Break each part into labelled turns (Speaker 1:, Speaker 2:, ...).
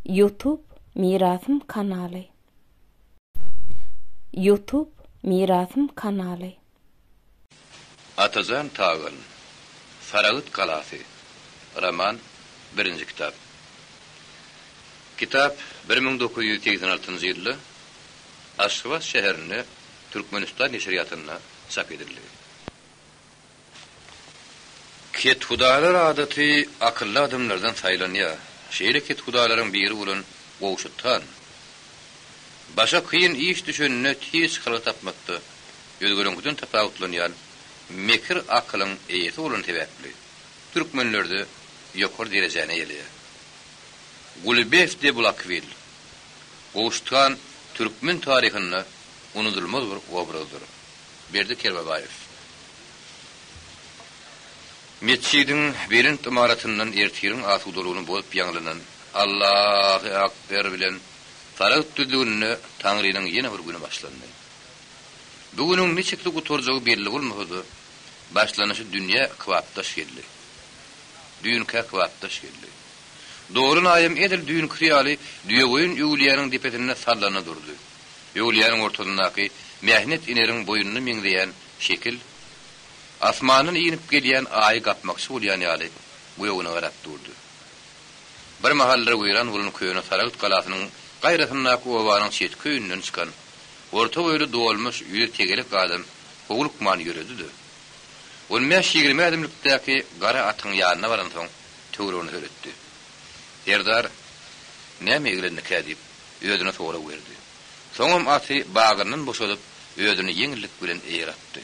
Speaker 1: Youtube Mirasym kanaly. Youtube Mirasym kanaly.
Speaker 2: Atajan Tagan. Saragyt galasy. Roman, birinji kitap. Kitap 1986-njy ýylda Aşgabat şäherinde Türkmenistan neşirýatynda çap edildi. Kethudalar adaty akylly adamlardan saýlanýar. Şeýle kethudalaryň biri bolan Gowşut han, başa kyn iş düşeninde tiz çykalga tapmakda özgeleňkiden tapawutlanýan mekir akylyň eýesi bolany sebäpli, türkmenlerde ýokary derejäni eýeleýär. Gulibef de Blakwil, Gowşut han türkmen taryhynda unudylmaz bir obrazdyr. Berdi Kerbabaýew. Metjidiň belent ymaratyndan ertiriň asudalygyny bozup ýaňlanan Allahy Akber bilen Saragt düzlüginde Taňrynyň ýene bir güni başlandy. Bu günüň niçiksi gutarjagy belli bolmasa-da, başlanyşy dünýä kybapdaş geldi. Düýnkä kybapdaş geldi. Dolan aýam edil düýnküsi ýaly Düýeboýun öwlüýäniň depesinde sallana durdy. Öwlüýäniň ortasyndaky mähnet ineriň boýnuna meňzeýän şekil, asmandan inip gelýän aýy gapmakçy bolýan ýaly gögüne garap durdy. Bir mahallar weýran bolan köne Saragt galasynyň gaýrasyndaky obanyň çetki öýünden çykan, orta boýly dolmuş, ýüzi tegelek adam howlukman ýöredi-de, on bäş-ýigrimi ädimlikdäki gara atyň ýanyna baransoň töweregine seretdi. Serdar näme eglendikä diýip, özüne sorag berdi. Soňam aty bagyndan boşadyp, özüni ýeňillik bilen eýer atdy.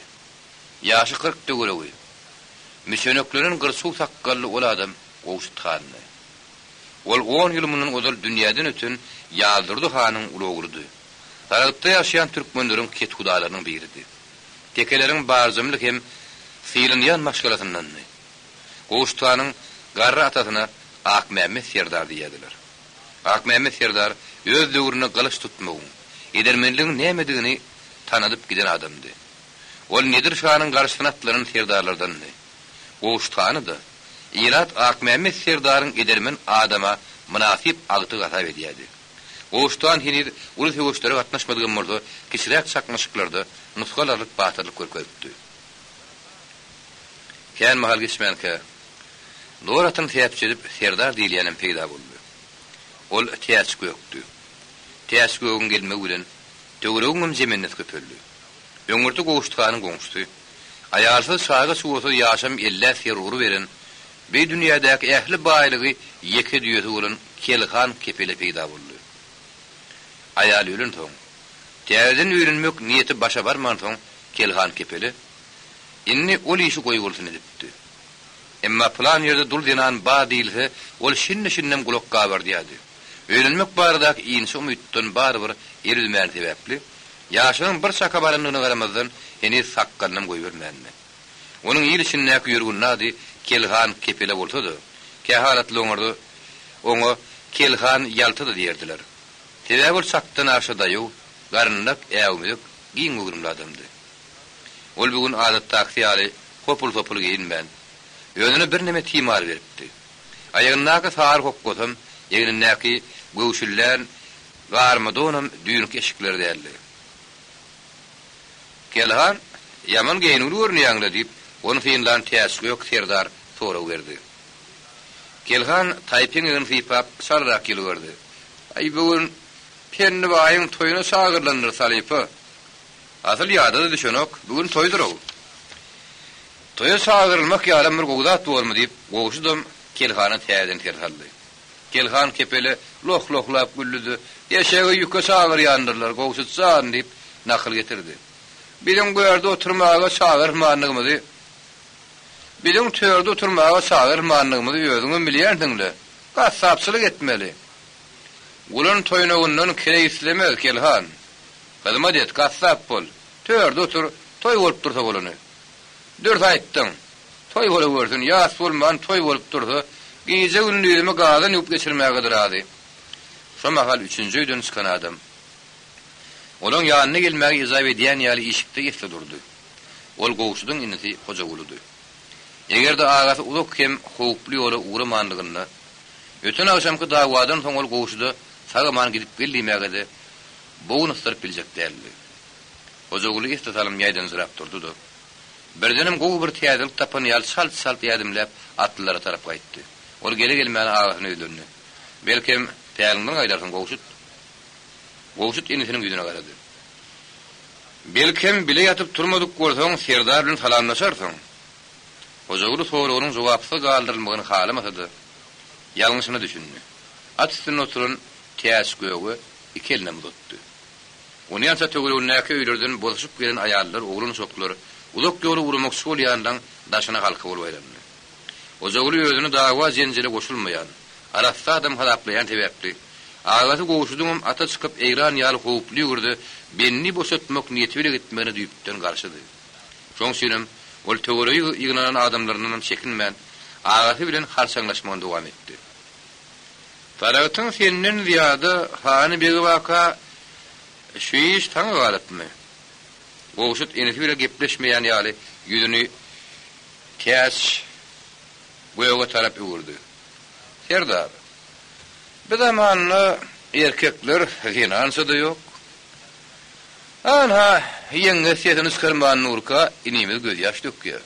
Speaker 2: Ýaşy 40 töweregi, müçeneklenen gyrçuw sakgally ol adam Gowşut handy. Ol on ýyl mundan ozal dünýäden öten Ýazdurdy hanyň uly ogludy. Saragtda ýaşaýan türkmenleriň kethudalarynyň biridi. Tekeleriň barjamly hem sylanýan maşgalasyndandy. Gowşut hanyň garry atasyna Akmämmet serdar diýýärdiler. Akmämmet serdar öz döwründe gylyç tutmagyň, edermenligiň nämedigini tanadyp giden adamdy. Ol Nedir şanyň garşysyna atlanan serdarlardandy. Gowşut hany-da, ilat Akmämmet serdaryň edermen adama mynasyp agtygy hasap edýärdi. Gowşut han heniz uly söweşlere gatnaşmadygam bolsa, kiçiräk çaknyşyklarda nusga alarlyk batyrlyk görkezipdi. Kän mahal geçmänkä, dor atyny säpjedip serdar diýilýänem peýda boldy. Ol Täç gökdi. Täç gögüň gelmegi bilen töweregiňem jemendesi köpeldi. Öňürti Gowşut hanyň goňşusy, aýalsyz, çaga-çugasyz ýaşam ellä ser uruberen, bi dünýädäki ähli baýlygy ýeke düýesi bolan Kelhan kepele peýda boldy. Aýaly ölensoň, täzeden öýlenmek niýeti başa barmansoň Kelhan kepele, Indi ol işi goýbolsun edipdi. Emma pylan ýerde dul zenan bar diýilse, ol şindi-şindem gulak gabardýardy. Öýlenmek baradaky inçe umytdan barybir el üzmäni sebäpli, ýaşynyň bir çaka barandygyna garamazdan, heniz sakgalynam goýbermändi. Onuň il içindäki ýörgünli ady Kelhan Kepele bolsa-da, kähalatlaoňarda oňa Kelhan Ýalta-da diýerdiler. Sebäbi ol çakdan aşa daýaw, garynlak, äwmezek, giň göwrümli adamdy. Ol bu gün adatdakysy ýaly hopul-sopul geýinmän, özüne birneme timar beripdi. Aýagyndaky sary hokgasam, egnindäki göwşüllän garma donam düýnki eşikleri däldi. Kelhan, ýaman geýnüwli görünýäň-le, diýip, ony synlan Täçgök serdar sorag berdi. Kelhan taýpeňegini sypap, çalarak ýylgyrdy. Aý, bu gün Pendi baýyň toýuna çagyrylandyrys, halypa. Asyl ýada-da düşenok, bu gün toýdur-ow. Toýa çagyrylmak ýalam bir gowy zat bormy diýip, Gowşudam Kelhana täzeden ser saldy. Kelhan kepele loh-lohlap güldi-de, Eşegi ýüke çagyrýandyrlar, Gowşut jan diýip, nakyl getirdi. Biziň bu ýerde oturmaga çagyrmandygymyzy Biziň törde oturmaga çagyrmandygymyzy özüňem bilýänsiň-le. Gassapçylyk etmeli. Gulan toýnagyndan kireý islemez, Kelhan. Hyzmat et, gassap bol. Törde otur, toý bolup dursa bolany. Dürs aýtdyň. Toý bolawersin, ýas bolman toý bolup dursa, gije-gündizimi gazan ýuwup geçirmäge-de razy. Şo mahal üçünji öýden çykan adam, olaň ýanyna gelmäge ejap edýän ýaly işikde esli durdy. Ol Gowşudyň inisi Hojagulydy. Eger-de agasy uzak hem howply ýola ugramanlygynda, Öten agşamky dawadan soň ol Gowşuda sag-aman gidip gel diýmäge-de bogun ysdyryp biljek däldi. Hojaguly esli salym ýaýdanjyrap durdy-da, birdenem gowy bir täzelik tapan ýaly çalt-çalt ädimläp atlylara tarap gaýtdy. Ol gele-gelmäne agasyna ýüzlendi. Belkem, päliňden gaýdarsyň, Gowşut? Gowşut inisiniň ýüzüne garady. Belkem, bile ýatyp turmadyk bolsaň, serdar bilen salamlaşarsyň? Hojaguly soragynyň jogapsyz galdyrylmagyny halamasa-da, ýalňyşyna düşündi. At üstünde oturan Täç göge iki elinem uzatdy. Onýança töweregindäki öýlerden bozuşyp gelen aýallar, oglan-uşaklar uzak ýola ugramakçy bolýanlaň daşyna halka bolup aýlandy. Hojaguly özüni dawa-jenjele goşulmaýan, arassa adam hasaplaýan sebäpli, agasy Gowşudyňam ata çykyp Eýran ýaly howply ýurda bendi boşatmak niýeti bile gitmegine düýpden garşydy. Şoň üçinem ol töweregi ýygnanan adamlaryndanam çekinmän, agasy bilen harçaňlaşmagyny dowam etdi. Saragtyň senden zyýada hany-begi barka, şu iş saňa galypmy? Gowşut inisi bile gepleşmeýän ýaly ýüzüni Täç göge tarap öwürdi. Serdar, bi zamanda erkekler zenança-da ýok. Anha, ýeňňe sesini çykarman durka, inimiz gözýaş dökýär.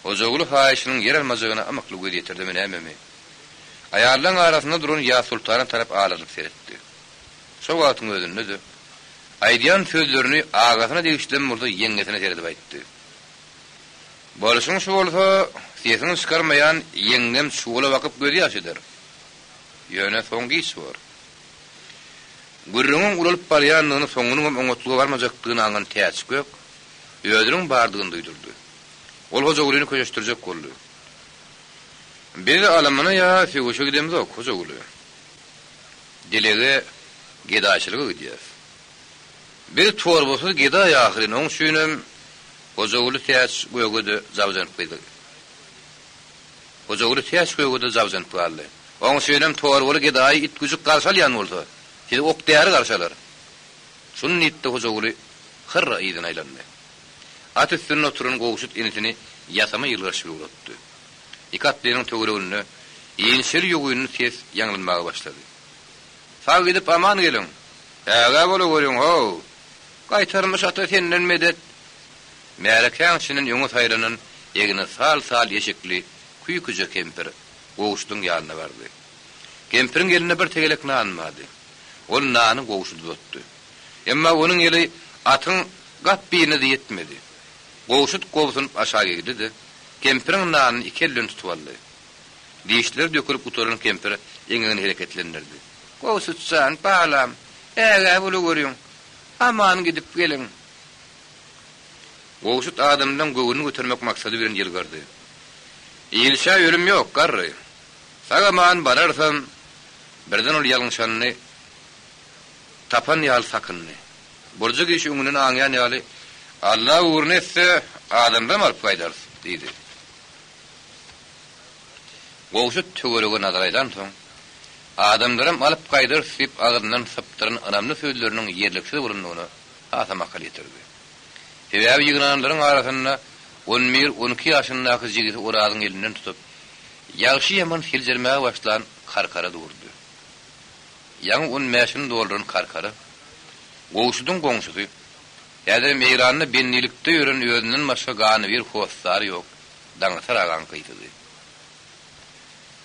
Speaker 2: Hojaguly haýyşynyň ýer almajagyna ymykly göz ýetirdimi nämemi, aýallaryň arasynda duran Ýazsoltana tarap alarylyp seretdi. Şo wagtyň özünde-de, aýdýan sözlerini agasyna degişlem bolsa ýeňňesine seredip aýtdy. Bolşuň şu bolsa, sesiňi çykarmaýan ýeňňem çuwala bakyp gözýaş eder. Ýöne soň giç bor. Gürrüňiň ulalyp barýandygyny, soňunyňam oňatlyga barmajakdygyny aňan Täçgök özüniň bardygyny duýdurdy. Ol Hojagulyny köşeşdirjek boldy. Biz alamana ýa söweşe gidemzok, Hojaguly. Dilege, gedaýçylyga gidýäs. Biz torbasyz gedaý ahyryn, oň üçinem Hojaguly Täç göge-de jabjanyp gyzy. Hojaguly Täç göge-de jabjanyp galdy. Oň üçinem torbaly gedaýy it-güjük garşy alýan bolsa, sizi ok-däri garşy alar. Şuny diýip-de Hojaguly hyrra yzyna aýlandy. At üstünde oturan Gowşut inisini ýasama ýylgyryş bilen ugratdy. Iki atlynyň töwereginde inçeli-ýogynly ses ýaňlanmaga başlady. Sag gidip aman geliň! Ägä bolaweriň, how! Gaýtarmyş ata senden medet! Märekäň içinden öňe saýlanan egni sal-sal eşikli küýküje kempir Gowşudyň ýanyna bardy. Kempiriň elinde bir tegelek nan bardy. Ol nany Gowşuda uzatdy. Emma onuň eli atyň gap birine-de ýetmedi. Gowşut gobsunyp aşak egdi-de, kempiriň nanyny iki eli bilen tutup aldy. Dişleri dökülip gutaran kempir eňegini hereketlendirdi. Gowşut jan, balam, ägä bolaweriň, aman gidip geliň. Gowşut adamlaň göwnüni götermek maksady bilen ýylgyrdy. Ilçä ölüm ýok, garry. Sag-aman bararsam, birden ol ýalňyşanyny tapan ýaly sakyndy. Boljak işi öňünden aňýan ýaly, Alla ugruna etse, adamlaram alyp gaýdarys, diýdi. Gowşut töwerege nazar aýlansoň, Adamlaram alyp gaýdarys diýip agzyndan sypdyran ynamly sözleriniň ýerliksiz bolandygyna hasam akyl ýetirdi. Sebäbi ýygnananlaryň arasynda on bir-on iki ýaşyndaky jigisi Orazyň elinden tutup, ýagşy-ýaman seljermäge başlan Karkara durdy. Ýaňy on bäşini dolduran Karkara, Gowşudyň goňşusy, häzirem Eýranda bendilikde ýören özünden başga ganybir hossary ýok Daňatar agaň gyzydy.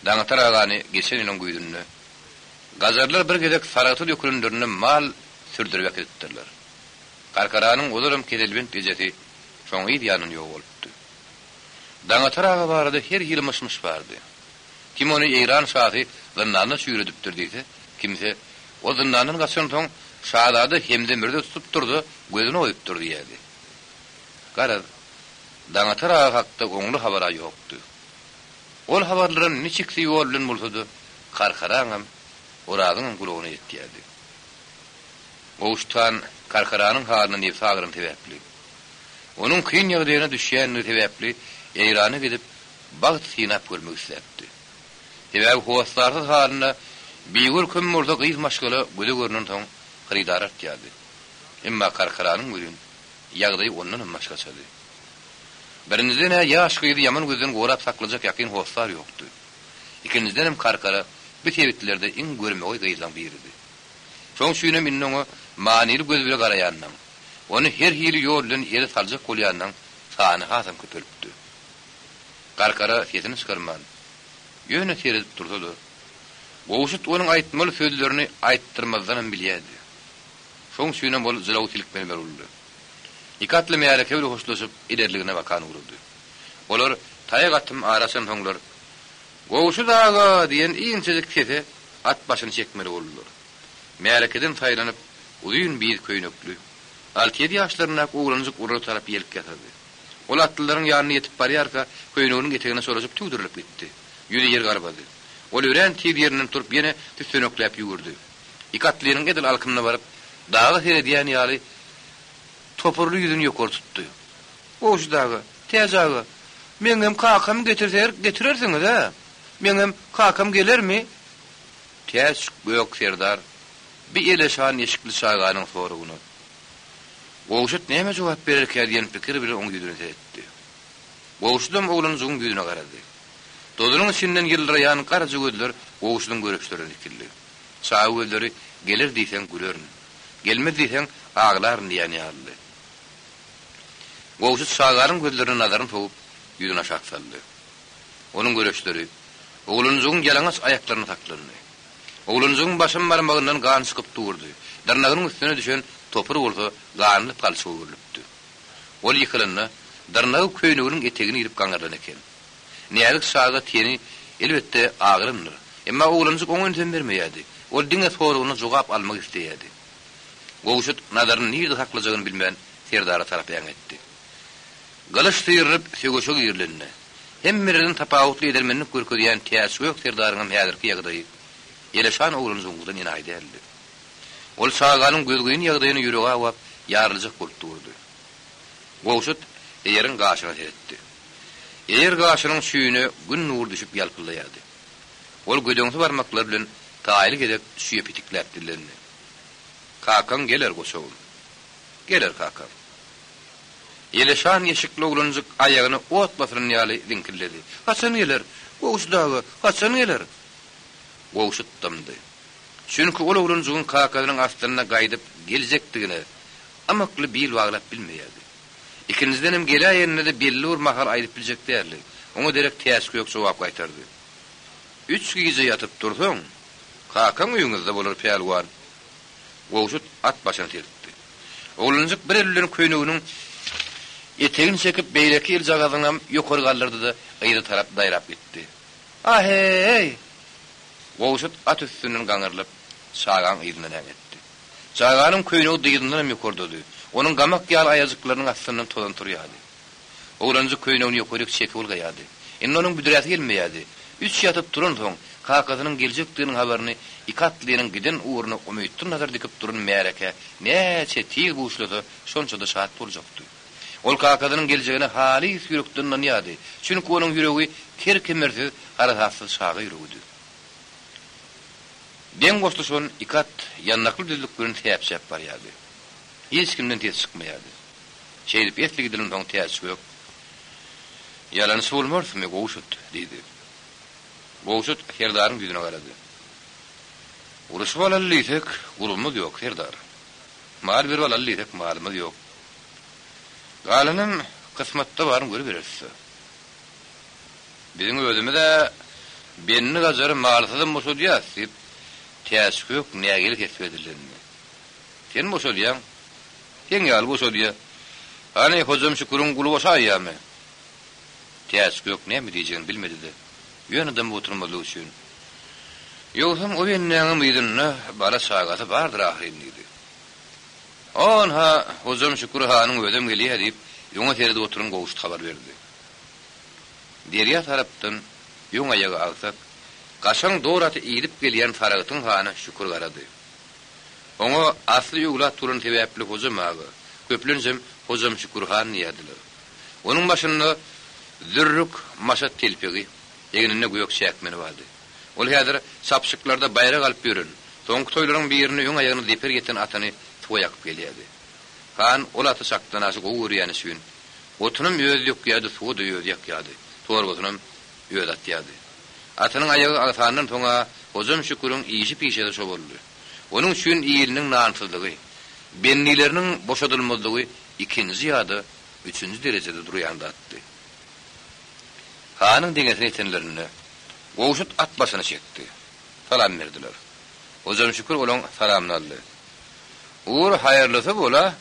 Speaker 2: Daňatar agany geçen ýylyň güýzünde gajarlar bir gezek Saragta dökülenlerinde mal sürdürip äkidipdirler. Karkaranyň ozalam keselbent ejesi şoň yz ýanyndan ýogalypdy. Daňatar aga barada her hili myş-myş bardy. Kim ony Eýran şasy zyndanda çüýredipdir diýse, kimse, O zyndandan gaçansoň, şazada Hemze Mürze tutupdyr-da, gözüni oýupdyr diýýärdi. Garaz, Daňatar aga hakda oňly habar-a ýokdy. Ol habarlaram niçiksi ýol bilen bolsa-da, Karkaraňam, Orazyňam gulagyna ýetýärdi. Gowşut han Karkaranyň halyna nebsi agyran sebäpli, onuň kyn ýagdaýyna düşýändigi sebäpli Eýrana gidip, bagt synap görmek isläpdi. Sebäbi hossarsyz halynda bigörkem bolsa gyz maşgala göze görnensoň hyrydary artýardy. Emma Karkaranyň welin ýagdaýy ondanam başgaçady. Birinjiden-ä ýaş gyzy ýaman gözden gorap saklajak ýakyn hossar ýokdy. Ikinjidenem Karkara bu sebitlerde iň görmegeý gyzlaň biridi. Şoň üçinem indi oňa manyly göz bile garaýanlaň, ony her hili ýol bilen ele saljak bolýanlaň sany hasam köpelipdi. Karkara sesini çykarman, ýöne seredip dursa-da, Gowşut onuň aýtmaly sözlerini aýtdyrmazdanam bilýärdi. Şoň üçinem ol jylawy silkmeli boldy. Iki atly märeke bile hoşlaşyp, ilerligine bakan ugrady. Olar taýak atym ara açansoňlar, Gowşut aga! diýen inçejik sese at başyny çekmeli boldular. Märekeden saýlanyp, uzyn biýz köýnekli, alty-ýedi ýaşlaryndaky oglanjyk olara tarap ýelk ýasady. Ol atlylaryň ýanyna ýetip barýarka, köýneginiň etegine çolaşyp tüwdürilip gitdi. Ýüzi ýer garbady. Ol örän tiz ýerinden turup ýene süssenekläp ýüwürdi. Iki atlynyň edil alkymyna baryp, daga seredýän ýaly topurly ýüzüni ýokary tutdy. Gowşut aga, Täç aga, meňem kakamy getirseer getirersiňiz-ä? Meňem kakam gelermi? Täç Gök serdar bi eleşan eşikli çaganyň soragyna Gowşut näme jogap bererkä diýen pikir bilen oň ýüzüne seretdi. Gowşudam oglanjygyň ýüzüne garady. Dodunyň içinden ýyldyraýan garaja gözler Gowşudyň göreçlerine dikildi. Çaga gözleri geler diýseň gülerin, gelmez diýseň aglaryn diýýän ýalydy. Gowşut çaganyň gözlerine nazaryny sowup, ýüzüni aşak saldy. Onuň göreçleri oglanjygyň ýalaňaç aýaklaryna saklandy. Oglanjygyň başam barmagyndan gan çykyp durdy, dyrnagynyň üstüne düşen topur bolsa ganly palçyga öwrülipdi. Ol ýykylanda, dyrnagy köýneginiň etegini ilip gaňyrlan eken. Näzik çaga teni, elbetde, agyrandyr. Emma oglanjyk oňa ünsem bermeýärdi. Ol diňe soragyna jogap almak isleýärdi. Gowşut nazaryny nirde saklajagyny bilmän, serdara tarap äňetdi. Gylyç syrylyp, söweşe girilende, hemmelerden tapawutly edermenlik görkezýän Täçgök serdaryňam häzirki ýagdaýy Eleşan oglanjygyňkydan enaýy däldi. Ol çaganyň gözgyny ýagdaýyna ýüregi awap, ýaryljak bolup durdy. Gowşut eýeriň gaşyna seretdi. Eýer gaşynyň çüýüne Gün nury düşüp ýalpyldaýardy. Ol gödeňsi barmaklary bilen taýly gezek çüýe pitikläp dillendi. Kakaň geler, goçagym. Geler kakaň. Eleşan eşikli oglanjyk aýagyna ot basylan ýaly ziňkilledi. Haçan geler? Gowşut aga, haçan geler? Gowşut dymdy. Çünki ol oglanjygyň kakasynyň aslynda gaýdyp geljekdigine ymykly bil baglap bilmeýärdi. Ikinjidenem geläýeninde-de belli bir mahal aýdyp biljek däldi. Oňa derek Täçgök jogap gaýtardy. Üç gije ýatyp tursaň, kakaň öýüňizde bolar, pälwan. Gowşut at başyny silkdi. Oglanjyk bir eli bilen köýneginiň etegini çekip, beýleki eljagazynam ýokary galdyrdy-da, yza tarap daýrap gitdi. A-he-eý! Gowşut at üstünden gaňrylyp, çagaň yzyndan äňetdi. Çaganyň köýnegi dyzyndanam ýokardady. Onuň gamak ýaly aýajyklarynyň astyndan tozan turýardy. Oglanjyk köýnegini ýokaryk çekip ylgaýardy. Indi onuň büdräsi gelmeýärdi. Üç ýatyp turansoň, kakasynyň geljekdiginiň habaryny iki atlynyň giden ugruna umytly nazar dikip duran märekä näçe tiz buşlasa, şonça-da şat boljakdy. Ol kakasynyň geljegine halys ýürekden ynanýardy. Çünki onuň ýüregi ker-kemersiz, harasatsyz çaga ýüregidi. Deň goşluşan iki at ýandakly düzlük bilen säpjäp barýardy. Hiç kimden ses çykmaýardy. Şeýdip esli gidilensoň Täçgök, Ýalançy bolmarysmy, Gowşut? diýdi. Gowşut serdaryň ýüzüne garady. Uruşyp alaly diýsek, gurbumyz ýok, serdar. Mal berip alaly diýsek, malymyz ýok. Galanam kysmatda baryny görübereris-dä. Biziň özümiz-ä Benni gajary malsyzam boşadýas, diýip, Täçgök nägile ses bilen dillendi. Sen boşadýaň. Seň ýaly boşadýa. Hany, Hojam Şüküriň guly boşaýýamy? Täçgök näme diýjegini bilmedi-de, ýöne dymyp oturmazlyk üçin, Ýogsam o bendäňem yzynda bala-çagasy bardyr ahyryn diýdi. Hon-ha, Hojam Şükür hanyň özem gelýä diýip, öňe seredip oturan Gowşut habar berdi. Derýa tarapdan öň aýagy agsak, gaşaň dor aty idip gelýän Saragtyň hany Şükür garady. Oňa asly öwlat bolany sebäpli Hojam aga, köplenjem Hojam Şükür han diýerdiler. Onuň başynda zürrük maşat telpegi, egninde gök çäkmeni bardy. Ol häzir çapyşyklarda baýrak alyp ýören, soňky toýlaryň birinde öň aýagyna zeper ýeten atyny suwa ýakyp gelýärdi. Han ol aty çakdanaşa gowy görýäni üçin, otunam özi dökýärdi, suwa-da özi ýakýardy, torbasynam özi atýardy. Atynyň aýagy agsandan soň-a Hojam Şüküriň işi-pişesi şo boldy. Onuň üçin iliniň nansyzlygy, bendileriniň boşadylmazlygy ikinji ýa-da üçünji derejede durýan zatdy. Hanyň deňesine ýetenlerinde, Gowşut at başyny çekdi. Salam berdiler. Hojam Şükür olaň salamyny aldy. Ugur haýyrlysy bol-a!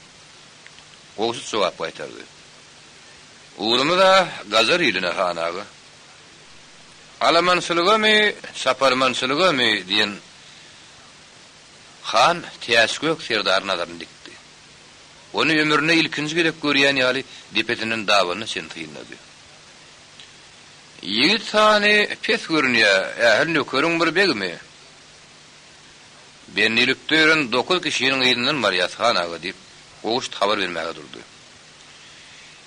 Speaker 2: Gowşut jogap gaýtardy. Ugrumyz-a gajar iline, han aga. Alamançylygamy, çaparmançylygamy? diýen han Täçgök serdara nazaryny dikdi. Ony ömründe ilkinji gezek görýän ýaly depesinden dabanyna çenli synlady. Ýigit sany pes görünýä, ähli nökeriň bir begimi? Bendilikde ýören dokuz kişiniň yzyndan barýas, han aga, diýip, Gowşut habar bermäge durdy.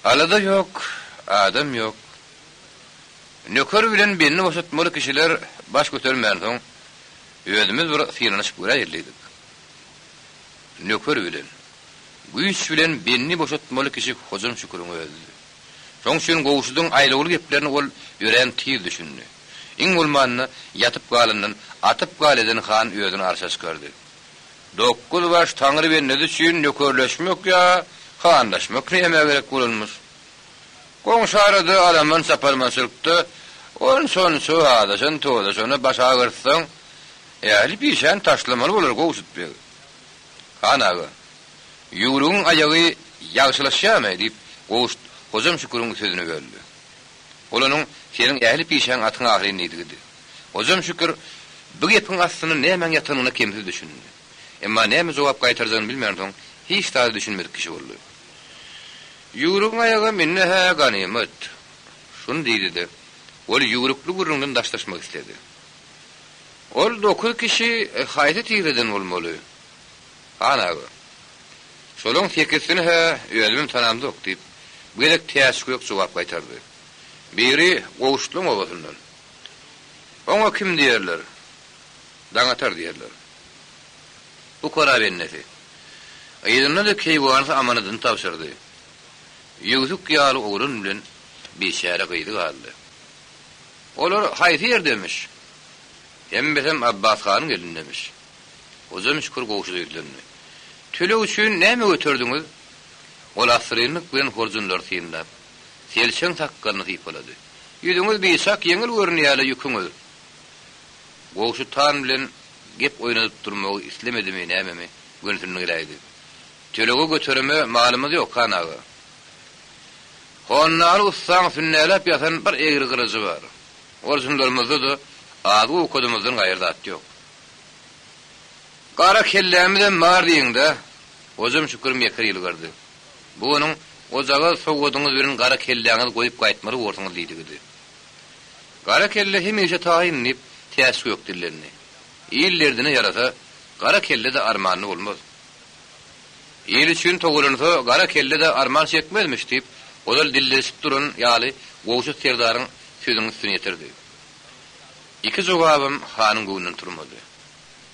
Speaker 2: Alada ýok, adam ýok. Nöker bilen bendi boşatmaly kişiler baş götermänsoň, özümiz bir synanyşyp göräýeli diýdik. Nöker bilen, güýç bilen bendi boşatmaly kişi Hojam Şüküriň özüdi. Şoň üçin Gowşudyň aýlawly geplerine ol örän tiz düşündi. Iň bolmanda, ýatyp galandan atyp gal eden han özüni arşa çykardy. Dokuzbaş Taňry bendesi üçin nökerleşmek ýa hanlaşmak nämä gerek bolanmyş? Goňşy arada alaman-çaparmançylykda onça-onça azaşan-tozaşana baş agyrtsaň, ähli pişäni taşlamaly bolar, Gowşut beg. Han aga, ýüwrügiň aýagy ýagşylaşýarmy? diýip, Gowşut Hojam Şüküriň sözüni böldi. Ol onuň Seniň ähli pişäň atyň ahyryn diýdigidi. Hojam Şükür bu gepiň aslynda nämäň ýatanyna kemsiz düşündi. Emma näme jogap gaýtarjagyny bilmänsoň, hiç zada düşünmedik kişi boldy. Ýüwrügiň aýagam indi-hä ganymat. Şuny diýdi-de, ol ýüwrükli gürrüňden daşlaşmak isledi. Ol dokuz kişi haýsy tireden bolmaly? Han aga. Şolaň sekizsini-hä özümem tanamzok, diýip, bu gezek Täçgök jogap gaýtardy. Biri Gowşutlaň obasyndan. Oňa kim diýerler? Daňatar diýerler. Pukara bendesi. Yzynda-da keýwanysy amanadyny tabşyrdy. Ýüwsük ýaly oglan bilen biçäre gyzy galdy. Olar haýsy ýerdemiş? Hemmesem Abbas hanyň elindemiş. Hojam Şükür Gowşuda ýüzlendi. Töleg üçin näme göterdiňiz? Ol assyrynlyk bilen horjunlary synlap, selçeň sakgalyny sypalady. Ýüzüňiz biçak ýeňil görünýär-le ýüküňiz. Gowşut han bilen gep oýnadyp durmagy islemedimi, nämemi, gönüsini geläýdi. Tölege götereme malymyz ýok, han aga. Honnaly ussaň sünnäläp ýasan bir egri gylyjy bar. Horjunlarymyzda-da azyk-owkadymyzdan gaýry zat ýok. Gara kellämizem bar diýiň-dä, Hojam Şükür mekir ýylgyrdy. Bu onuň Ojagaz sowgadyňyz bilen gara kelläňizi goýup gaýtmaly borsuňyz diýdigidi. Gara kelle hemişe taýyn, diýip, Täçgök dillendi. Il derdine ýarasa, gara kelle-de armanly bolmaz. Il üçin togalansa, gara kelle-de arman çekmezmiş, diýip, ozal dillenişip duran ýaly Gowşut serdaryň sözüniň üstüni ýetirdi. Iki jogabam hanyň göwnünden turmady.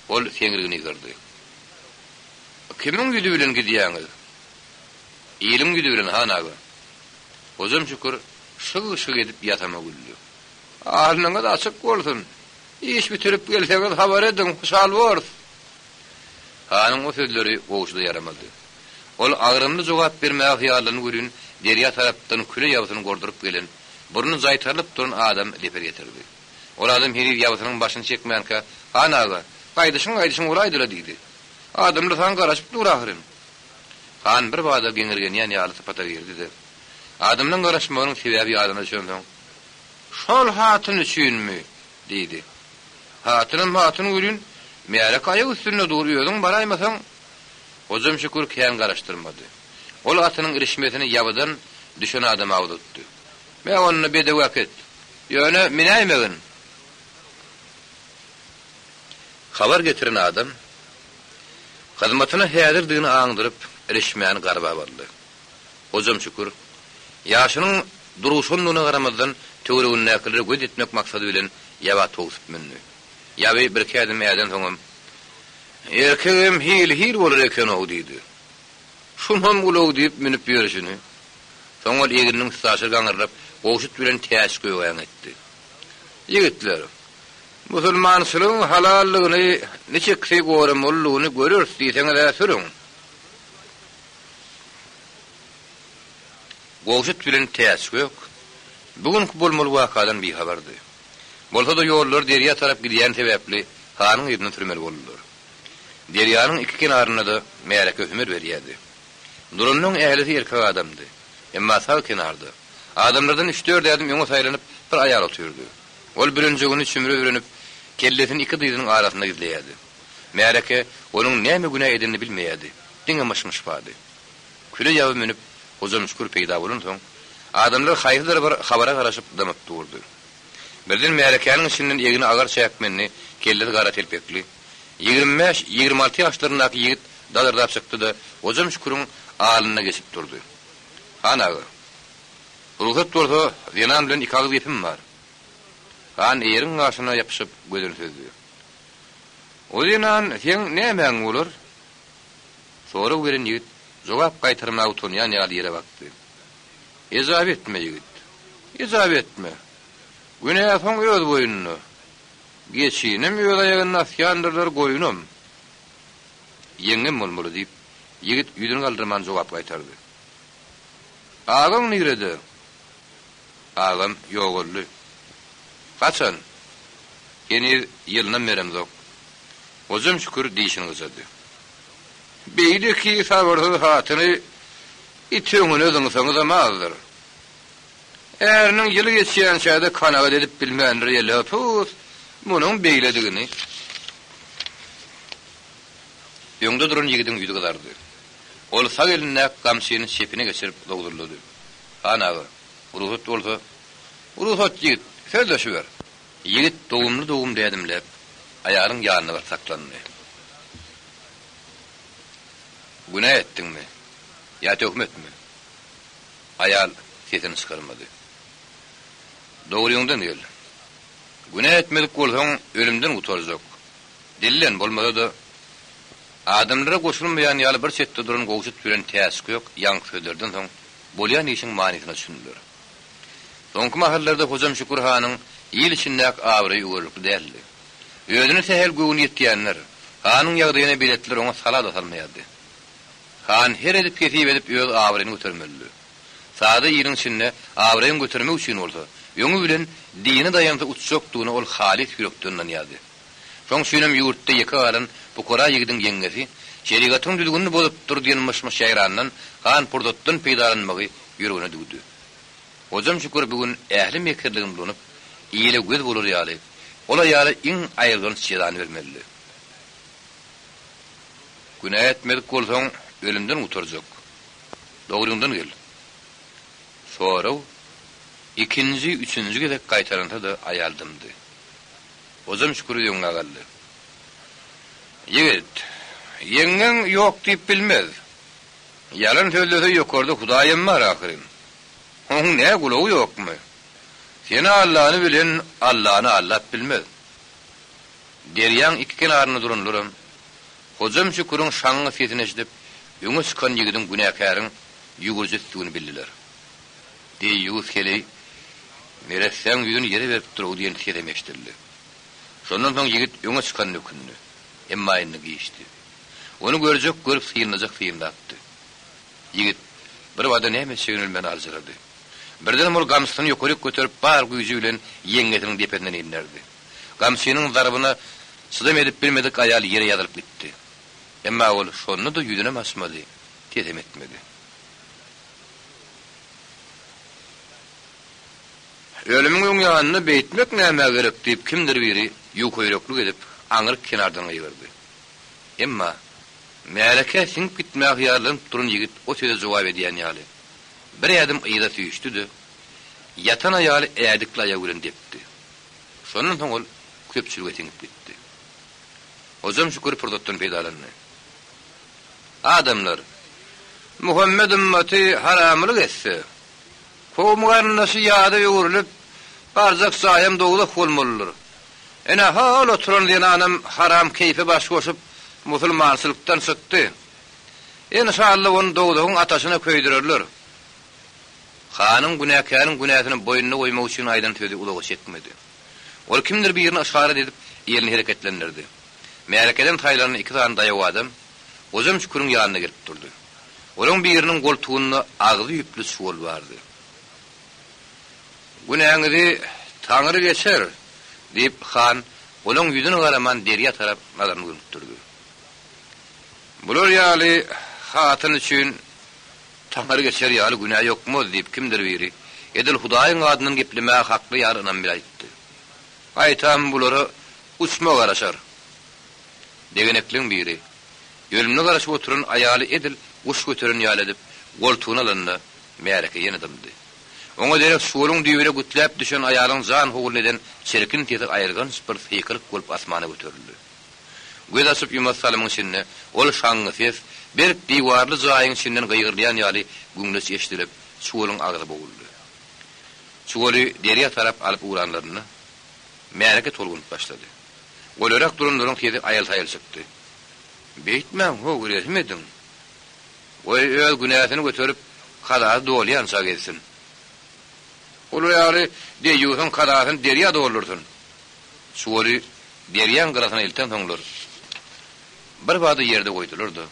Speaker 2: Ol seňrigini ýygyrdy. Kimiň ýüzi bilen gidýäňiz? Iliň ýüzi bilen, han aga. Hojam Şükür şyg-şyg edip ýasama güldi. Alnyňyz açyk bolsun! Iş bitirip gelseňiz habar ediň, hoşal borus. Hanyň o sözleri Gowşuda ýaramady. Ol agramly jogap bermäge hyýallandy welin, derýa tarapdan küle ýabysyny gorduryp gelen, burny jaýtarylyp duran adam zeper ýetirdi. Ol adam heniz ýabysynyň başyny çekmänkä, Han aga, gaýdyşyň-gaýdyşyň bolaýdy-la diýdi. Adamlar saňa garaşyp dur ahyryn. Han birbada geňirgenýän ýaly sypata girdi-de, adamlaň garaşmagynyň sebäbi ýadyna düşensoň, Şol hatyn üçinmi? diýdi. Hatynam hatyn welin, märeke aýak üstünde dur, özüň baraýmasaň. Hojam Şükür kän garaşdyrmady. Ol atynyň irişmesini ýabydan düşen adama uzatdy. Me, onda bedew äkit. Ýöne minäýmegin. Habar getiren adam hyzmatyna häzirdigini aňdyryp, irişmäni garbap aldy. Hojam Şükür, ýaşynyň duruşandygyna garamazdan, töweregindäkilere göz etmek maksady bilen ýaba towsup mündi. Ýaby birki ädim ädensoňam, Erkegem hil-hil bolar eken-ow diýdi. Şunam ulag diýip münüp ýörşüni. Soň ol egniniň üstaşyr gaňyrlap, Gowşut bilen Täç göge äňetdi. Ýigitler! Musulmançylygyň halallygyny niçiksi goramalydygyny göreris diýseňiz-ä sürüň. Gowşut bilen Täçgök bu günki bolmaly wakadan bihabardy. Bolsa-da ýollar derýa tarap gidýän sebäpli hanyň yzyndan sürmeli boldular. Derýanyň iki kenarynda-da märeke hümer berýärdi. Duranlaryň ählisi erkek adamdy. Emma sag kenarda, adamlardan üç-dört ädim öňe saýlanyp, bir aýal otyrdy. Ol bürenjegini çümre bürenip, kellesini iki dyzynyň arasynda gizleýärdi. Märeke onuň näme günä edenini bilmeýärdi, diňe myş-myş bardy. Küle ýaby münüp, Hojamşükür peýda bolansoň, adamlar haýsydyr bir habara garaşyp dymyp durdy. Birden märekäniň içinden egni agar çäkmenli, kellesi gara telpekli, 25, 26 ýaşlaryndaky ýigit dadyrdap çykdy-da, Hojamşüküriň alnyna geçip durdy. Han aga, rugsat bolsa, zenan bilen iki agyz gepim bar. Han eýeriň gaşyna ýapyşyp, gözüni süzdi. O zenan seň nämäň bolar? Sorag beren ýigit jogap gaýtarmaga utanýan ýaly ýere bakdy. Ejap etme, ýigit. Ejap etme. Günä soň öz boýnuna. Geçinem öz aýagynda asýandyrlar, goýunam. Ýeňňem bolmaly, diýip, ýigit ýüzüni galdyrman jogap gaýtardy. Agaň nirede? Agam ýogaldy. Haçan? Heniz ýylynam beremzok. Hojam Şükür dişini gyjady. Beýleki sabyrsyz hatyny it öňüne zyňsaňyzam azdyr. Äriniň ýyly geçýänçä-de kanagat edip bilmändir ýelepus munuň beýledigini. Öňde duran ýigidiň ýüzi gyzardy. Ol sag elindäki gamçyny çepine geçirip zowzullady. Han aga, rugsat bolsa, Rugsat, ýigit, sözleşiber. Ýigit dogumly-dogumly ädimläp, aýalyň ýanyna baryp saklandy. Günä etdiňmi? Ýa töhmetmi? Aýal sesini çykarmady. Dogryňdan gel. Günä etmedik bolsaň, ölümden gutarjak. Dillen, bolmasa-da, adamlara goşulmaýan ýaly bir çetde duran Gowşut bilen Täçgök ýaňky sözlerden soň bolýan işiň manysyna düşündiler. Soňky mahallarda Hojam Şükür hanyň il içindäki abraýy öwerlikli däldi. Özüne sähel göwni ýetýänler, hanyň ýagdaýyna beletler oňa sala-da salmaýardy. Han her edip-hesip edip öz abraýyny götermelidi. Sada iliň içinde abraýyňy götermek üçin bolsa, öňi bilen dine daýansa utjakdygyna ol halys ýürekden ynanýardy. Şoň üçinem ýurtda ýeke galan pukara ýigidiň ýeňňesi şerigatyň düzgünini bozupdyr diýen myş-myş ýaýrandan han pursatdan peýdalanmagy ýüregine düwdi. Hojam Şükür bu gün ähli mekirligini ulanyp, ile göz bolar ýaly, ol aýala iň aýylganç jezany bermelidi. Günä etmedik bolsaň, ölümden gutarjak. Dogryňdan gel. Sorag ikinji, üçünji gezek gaýtalansa-da aýal dymdy. Hojam Şükür öňňä galdy. Ýigit, ýeňňeň ýok diýip bilmez. Ýalan sözlese ýokarda Hudaýam bar ahyryn. Oň nä gulagy ýokmy? Seni allany bilen Allany allap bilmez. Derýaň iki kenarynda duranlaram, Hojam Şüküriň şaňňy sesini eşidip, öňe çykan ýigidiň günäkäriň ýüwürjisidigini bildiler. Deýýus heleý, neressäň ýüzüni ýere beripdir-ow diýen sesem eşidildi. Şondan soň ýigit öňe çykanyna ökündi. Emma indi giçdi. Ony görjek görüp synlajak synlapdy. Ýigit birbada näme etjegini bilmän aljyrady. Birdenem ol gamçysyny ýokaryk göterip bar güýji bilen ýeňňesiniň depesinden inderdi. Gamçynyň zarbyna çydam edip bilmedik aýal ýere ýazylyp gitdi. Emma ol şonda-da ýüzünem açmady, sesem etmedi. Ölümiň öň ýanynda beýtmek nämä gerek diýip kimdir biri ýukaýüreklik edip aňryk kenardan gygyrdy. Emma, märekä siňip gitmäge hyýallanyp duran ýigit o söze jogap edýän ýaly, bir ädim yza süýşdi-de, ýatan aýaly ädikli aýagy bilen depdi. Şondan soň ol köpçülige siňip gitdi. Hojam Şükür pursatdan peýdalandy. Adamlar, Muhammet ymmaty haramylyk etse, kowum-garyndaşy ýada öwrülip, barjak jaýam dowzah bolmalydyr. Ene, hol oturan zenanam haram keýpe baş goşup, musulmançylykdan çykdy. Enşalla ony dowzahyň ataşyna köýdürerler. Hanyň günäkäriň günäsini boýnuna goýmak üçin aýdan sözi uzaga çekmedi. Ol kimdir birine yşarat edip, elini hereketlendirdi. Märekeden saýlanan iki sany daýaw adam Gojam Şüküriň ýanyna gelip durdy. Olaň biriniň goltugynda agzy ýüpli çuwal bardy. Günäňizi Taňry geçer! diýip, han olaň ýüzüne garaman derýa tarap nazaryny gönükdirdi. Bular ýaly hatyn üçin Taňry geçer ýaly günä ýokmaz diýip kimdir biri, edil Hudaýyň adyndan geplemäge hakly ýaly ynam bile aýtdy. Gaýtam bulara uçma garaşar. Degenekliň biri, ölümine garaşyp oturan aýaly edil guş göteren ýaly edip, goltugyna alanda, märeke ýene dymdy. Oňa derek çuwalyň düýbüne gütläp düşen aýalyň jan howulyny eden çirkin sesi aýylganç bir sykylyk bolup asmana göterildi. Göz açyp ýumas salymyň içinde ol şaňňy ses, berk diwarly jaýyň içinden gygyrylýan ýaly güňleç eşidilip, çuwalyň agzy boguldy. Çuwaly derýa tarap alyp ugranlarynda, märeke tolgunyp başlady. Golaýrak duranlaryň sesi aýyl-saýyl çykdy. Beýtmäň, how, rehim ediň! Goý, öz günäsini göterip, kazasy dolýança gezsin. Olar ýaly deýýusyň kazasyny derýa doldursyn! Çuwaly derýaň gyrasyna eltensoňlar, birbada ýerde goýdular-da,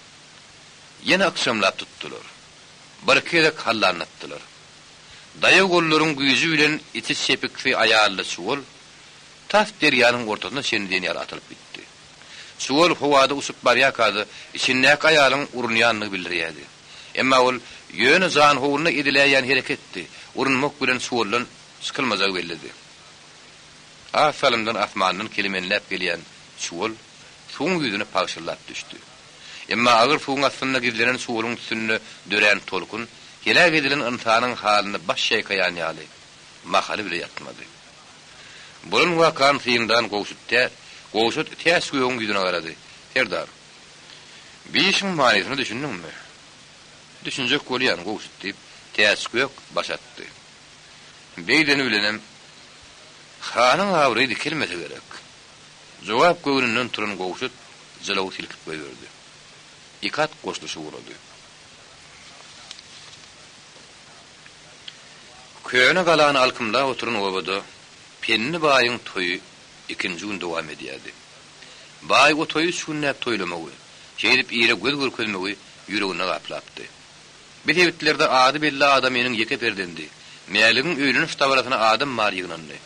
Speaker 2: ýene ykjamlap tutdular. Birki gezek hallanlatdylar. Daýaw gollaryň güýji bilen içi çepiksi aýally çuwal tas derýanyň ortasyna çenli diýen ýaly atylyp gitdi. Çuwal howada uçup barýarka-da, içindäki aýalyň urunýandygy bildirýärdi. Emma ol ýöne janhowluna ediläýýän hereketdi, urunmak bilen çuwaldan çykylmajagy bellidi. Az salymdan asmandan kelemenläp gelýän çuwal suwuň ýüzüne pagşyldap düşdi. Emma agyr suwuň astynda gizlenen çuwalyň üstünde dörän tolkun heläk edilen ynsanyň halyna baş ýaýkaýan ýaly, mahaly bile ýatmady. Bolan wakany synlan Gowşut tä Gowşut Täç gögüň ýüzüne garady. Serdar, bi işiň manysyna düşündiňmi? Düşünjek bolýan, Gowşut, diýip, Täç gök baş atdy. Beýdeni bilenem, hanyň abraýy dikelmese gerek. Jogap göwnünden turan Gowşut jylawy silkip goýberdi. Iki at goşluşyp ugrady. Köne galany alkymlap oturan obada Pendi baýyň toýy ikinji gün dowam edýärdi. Baý o toýy üç günläp toýlamagy, şeýdip ile göz görkezmegi ýüreginde gaplapdy. Bi sebitlerde ady belli adamynyň ýeke perzendi Mäligiň öýleniş dabarasyna adam bary ýygnandy.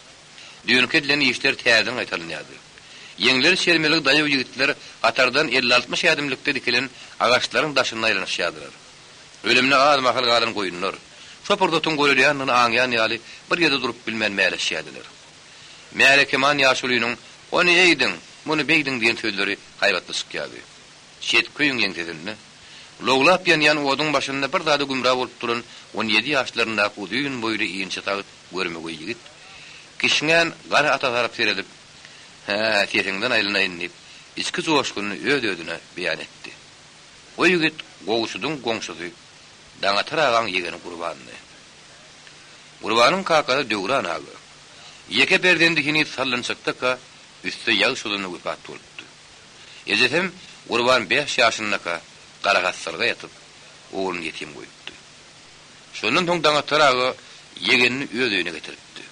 Speaker 2: Düýnki edilen işler täzeden gaýtalanýardy. Ýeňleri çermeli daýaw ýigitler hatardan elli-altmyş ädimlikde dikilen agaçlaryň daşynda aýlanyşýardylar. Ölümine az mahal galan goýunlar, şo pursatyň golaýlaýandygyny aňýan ýaly bir ýerde durup bilmän mäleşýärdiler. Märekeman ýaşulynyň Ony eýdiň, muny beýdiň diýen sözleri haýbatly çykýardy. Çet köýüň ýeňsesinde, lowlap ýanýan oduň başynda bir zada gümra bolup duran on ýedi ýaşlaryndaky uzyn boýly inçesagt görmegeý ýigit, kişňän gara ata tarap seredip, Hä, sesiňden aýlanaýyn diýip, içki joşgunyny öz-özüne beýan etdi. O ýigit Gowşudyň goňşusy Daňatar agaň ýegeni Gurbandy. Gurbanyň kakasy Döwran aga, ýeke perzendi heniz sallançakdaka üste ýag çozanda wepat bolupdy. Ejesem Gurban bäş ýaşyndaka garahassalyga ýatyp, ogluny ýetim goýupdy. Şondan soň Daňatar aga ýegenini öz öýüne getiripdi.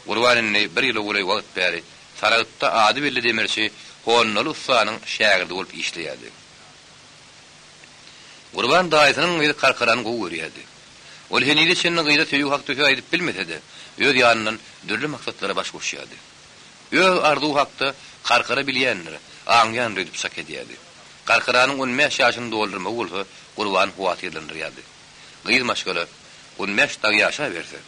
Speaker 2: Gurban indi bir ýyla golaý wagt bäri Saragtda ady belli demirçi Honnaly ussanyň şägirdi bolup işleýärdi. Gurban daýysynyň gyzy Karkarany gowy görýärdi. Ol henize çenli gyza söýgi hakda söz aýdyp bilmese-de, öz ýanyndan dürli maksatlara baş goşýardy. Öz arzuwy hakda Karkara bilýändir, aňýandyr öýdüp çak edýärdi. Karkaranyň on bäş ýaşyny doldurmagy bolsa Gurbany howatyrlandyrýardy. Gyz maşgala on bäş dagy ýaşaberse,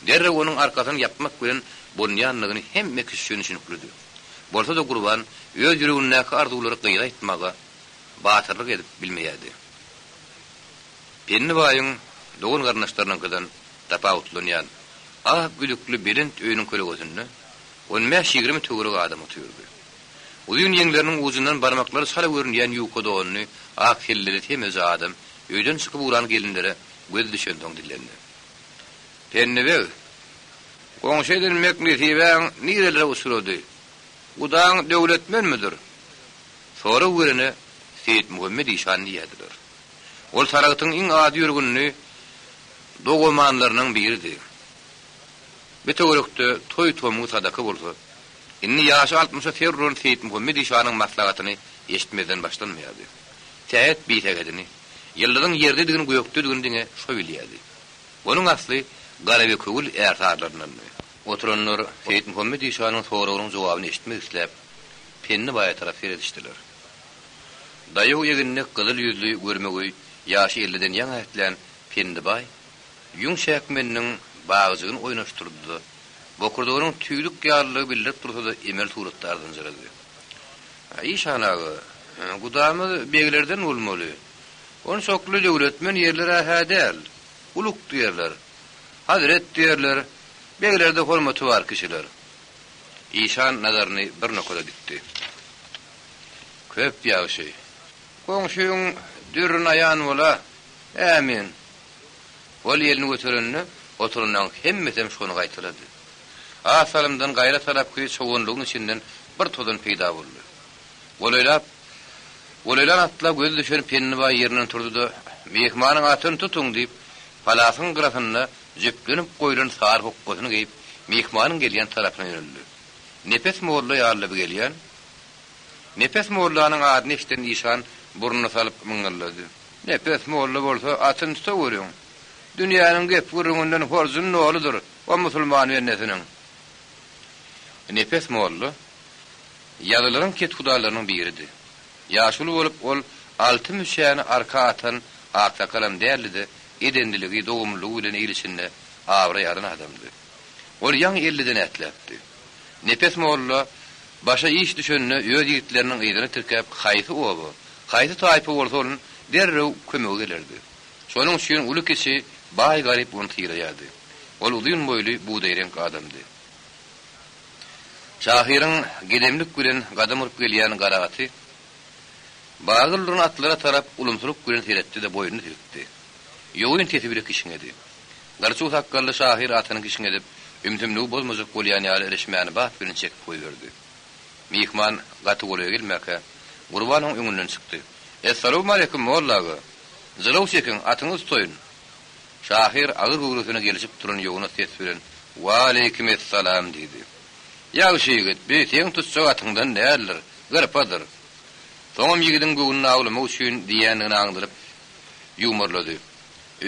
Speaker 2: derrew onuň arkasyny ýapmak bilen bolunýandygyny hemme kişi üçin düşüniklidi. Bolsa-da Gurban öz ýüregindäki arzuwlary gyza aýtmaga batyrlyk edip bilmeýärdi. Pendi baýyň dogan-garyndaşlarynyňkydan tapawutlanýan ak üzükli belent öýüniň kölegesinde on bäş-ýigrimi töweregi adam otyrdy. Uzyn ýeňleriniň ujundan barmaklary çala görünýän ýuka donly, ak selleli semizje adam öýden çykyp ugran gelinlere gözi düşensoň dillendi. Pendi beg, goňşy edinmek nesibäň nirelere uçrady? Gudaň döwletmenmidir? Sorag berene Seýitmuhammet işan diýýärdiler. Ol Saragtyň iň ady ýörgünli dogamanlarynyň biridi. Bu töwerekde toý-tomgy sadaka bolsa. Indi ýaşy altmyşa ser uran Seýitmuhammet işanyň maslahatyny eşitmezden başlanmaýardy. Sähet bisähedini, ýyldyzyň ýerdedigini gökdedigini diňe şo bilýärdi. Onuň asly Garabekewül ärsarlaryndandy. Oturanlar Seýitmuhammet işanyň soragynyň jogabyny eşitmek isläp, Pendi baýa tarap seredişdiler. Daýaw eginlek gyzyl ýüzli görmegeý ýaşy elliden ýaňy ätlän Pendi baý ýüň çäkmeniniň bagjygyny oýnaşdyrdy-da, bokurdagynyň tüýdük ýalylygy bildirip dursa-da emel suratda ardynjyrady. Işan aga, gudamyz beglerden bolmaly. Onçakly döwletmen ýerler-ä-hä däl. Uluk diýerler. Hazret diýerler. Beglerde hormaty bar kişiler. Işan nazaryny bir nokada dikdi. Köp ýagşy. Goňşyň dürri naýan bola. Ämin. Ol elini göterende, oturanlaryň hemmesem şony gaýtalady. Az salymdan gaýra tarapky çoganlygyň içinden bir tozan peýda boldy. Golaýlap, golaýlan atla gözi düşen Pendi baý ýerinden turdy-da, Myhmanyň atyny tutuň! diýip, palasyň gyrasynda jüplenip goýlan sary hokgasyny geýip, myhmanyň gelýän tarapyna ýöneldi. Nepes molla ýalydy bu gelýän. Nepes mollanyň adyny eşiden işan burnuna salyp myňňyldady. Nepes molla bolsa atyny tutaweriň. Dünýäniň gep-gürrüňinden horjuny doludyr o musulman bendesiniň. Nepes molla ýazylaryň kethudalarynyň biridi. Ýaşuly bolup ol alty müçäni arka atan aksakalam däldi-de, edenliligi, dogumlylygy bilen il içinde abraý alan adamdy. Ol ýaňy elliden ätläpdi. Nepes molla başa iş düşende öz ýigitleriniň yzyny tirkäp haýsy oba, haýsy taýpa bolsa bolsun derrew kömege gelerdi. Şonuň üçin uly-kiçi, baý-garyp ony sylaýardy. Ol uzyn boýly, bugdaýreňk adamdy. Şahyryň gedemlik bilen gadam urup gelýän gara aty bagyr duran atlara tarap ulumsylyk bilen seretdi-de boýnuny silkdi. Ýogyn sesi bile kişňedi. Gyrçuw sakgally şahyr atyny kişňedip, ümsümligi bozmajak bolýan ýaly irişmäni bat bilen çekip goýberdi. Myhman gaty golaýa gelmäkä, Gurban oň öňünden çykdy. Essalawmaleýkim, molla aga! Jylaw çekiň, atyňyzy tutaýyn! Şahyr agyr göwresine gelişip duran ýognas ses bilen, Waleýkimessalam! diýdi. Ýagşy ýigit, bi seň tutjak atyňdan däldir, gyrpadyr. Soňam ýigidiň göwnüni awlamak üçin diýýändigini aňdyryp, ýuwmarlady.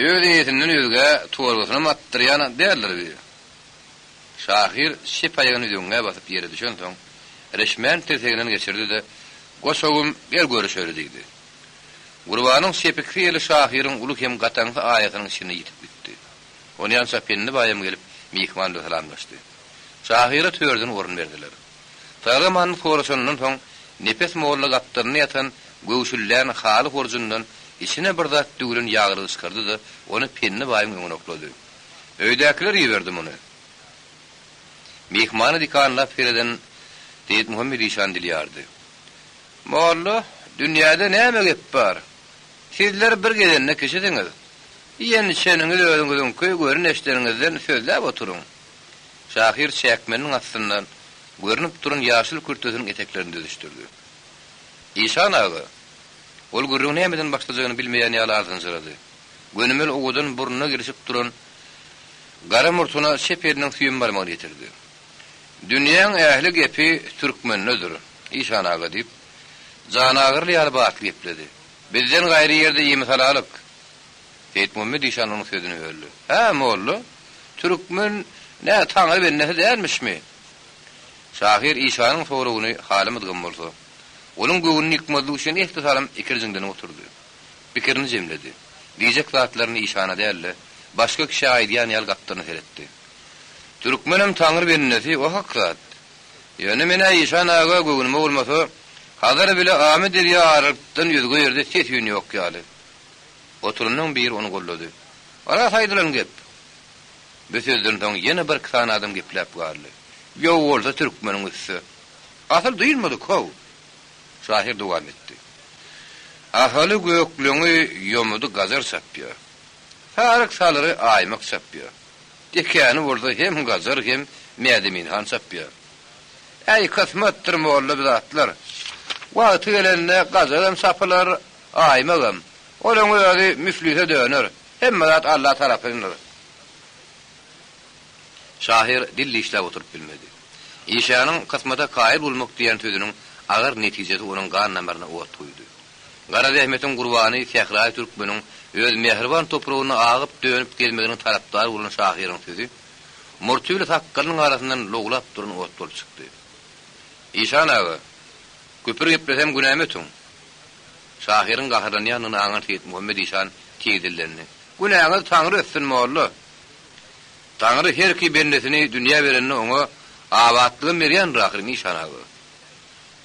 Speaker 2: Öz eýesinden özgä torbasynam atdyrýan däldir bi. Şahyr çep aýagyny üzeňňä basyp ýere düşensoň, reşmän tirseginden geçirdi-de, Goçagym, gel görüşeli diýdi. Gurbanyň çepiksi eli şahyryň uly hem gataňsy aýasynyň içinde ýitip gitdi. Onýança Pendi baýam gelip, myhman bilen salamlaşdy. Şahyra törden orun berdiler. Sag-amanyny soraşanyndan soň, Nepes molla gapdalynda ýatan göwşüllän haly horjundan içine bir zat düwlen ýaglygy çykardy-da, ony Pendi baýyň öňüne oklady. Öýdäkiler iberdi muny. Myhmana dikanlap sereden Seýitmuhammet işan dil ýardy. Molla, dünýäde näme gep bar? Sizler bir gezende kişisiňiz. Iýen-içeniňiz özüňiziňki, gören-eşideniňizden sözläp oturyň. Şahyr çäkmeniniň astyndan görnüp duran ýaşyl kürtesiniň eteklerini düzüşdirdi. Işan aga! Ol gürrüňi nämeden başlajagyny bilmeýän ýaly ardynjyrady. Gönümel owadan burnuna gelişip duran gara murtuna çep eliniň süýem barmagyny ýetirdi. Dünýäň ähli gepi türkmendedir, işan aga, diýip, janagyryly ýaly batly gepledi. Bizden gaýry ýerde imisalalyk. Seýitmuhammet işan onuň sözüni böldi. Hä, molla, türkmen nä Taňry bendesi dälmişmi? Şahyr işanyň soragyny halamadygam bolsa, onuň göwnüni ýykmazlyk üçin esli salym ikirjiňlenip oturdy. Pikirini jemledi. Diýjek zatlaryny işana däl-de, başga kişä aýdýan ýaly gapdalyna seretdi. Türkmenem Taňry bendesi, o hak zat. Ýöne men-ä işan aga göwnüme bolmasa, Hazar bile Amyderýa aralykdan özge ýerde ses-üýn ýok ýaly. Oturanyň biri ony gollady. Ras aýdylan gep! Bu sözden soň ýene birki sany adam gepläp galdy. Ýow bolsa türkmeniň üsti. Asyl dynmadyk how! Şahyr dowam etdi. Ahaly gökleňi ýomudy gajar çapýar. Saryk salyry aýmak çapýar. Tekäni bolsa hem gajar hem Mädemin han çapýar. Äý kysmatdyr molla bi zatlar. Wagty gelende gajaram çapylar, aýmagam. Olaň özi müflise döner. Hemme zat Alla tarapyndyr. Şahyr dil dişläp oturyp bilmedi. Işanyň kysmata kaýyl bolmak diýen sözüniň agyr netijesi onuň gan damaryna ot guýdy. Gara zähmetiň gurbany sähraýy türkmeniň öz mähriban topragynda agyp-dönüp gezmeginiň tarapdary bolan şahyryň sözi murty bile sakgalynyň arasyndan lowlap duran ot bolup çykdy. Işan aga, küpür geplesem günämi ötüň. Şahyryň gaharlanýandygyny aňan Seýitmuhammet işan tiz dillendi. Günäňizi Taňry ötsün, molla. Taňry herki bendesini dünýä berende oňa abatlygam berýändir ahyryn, işan aga.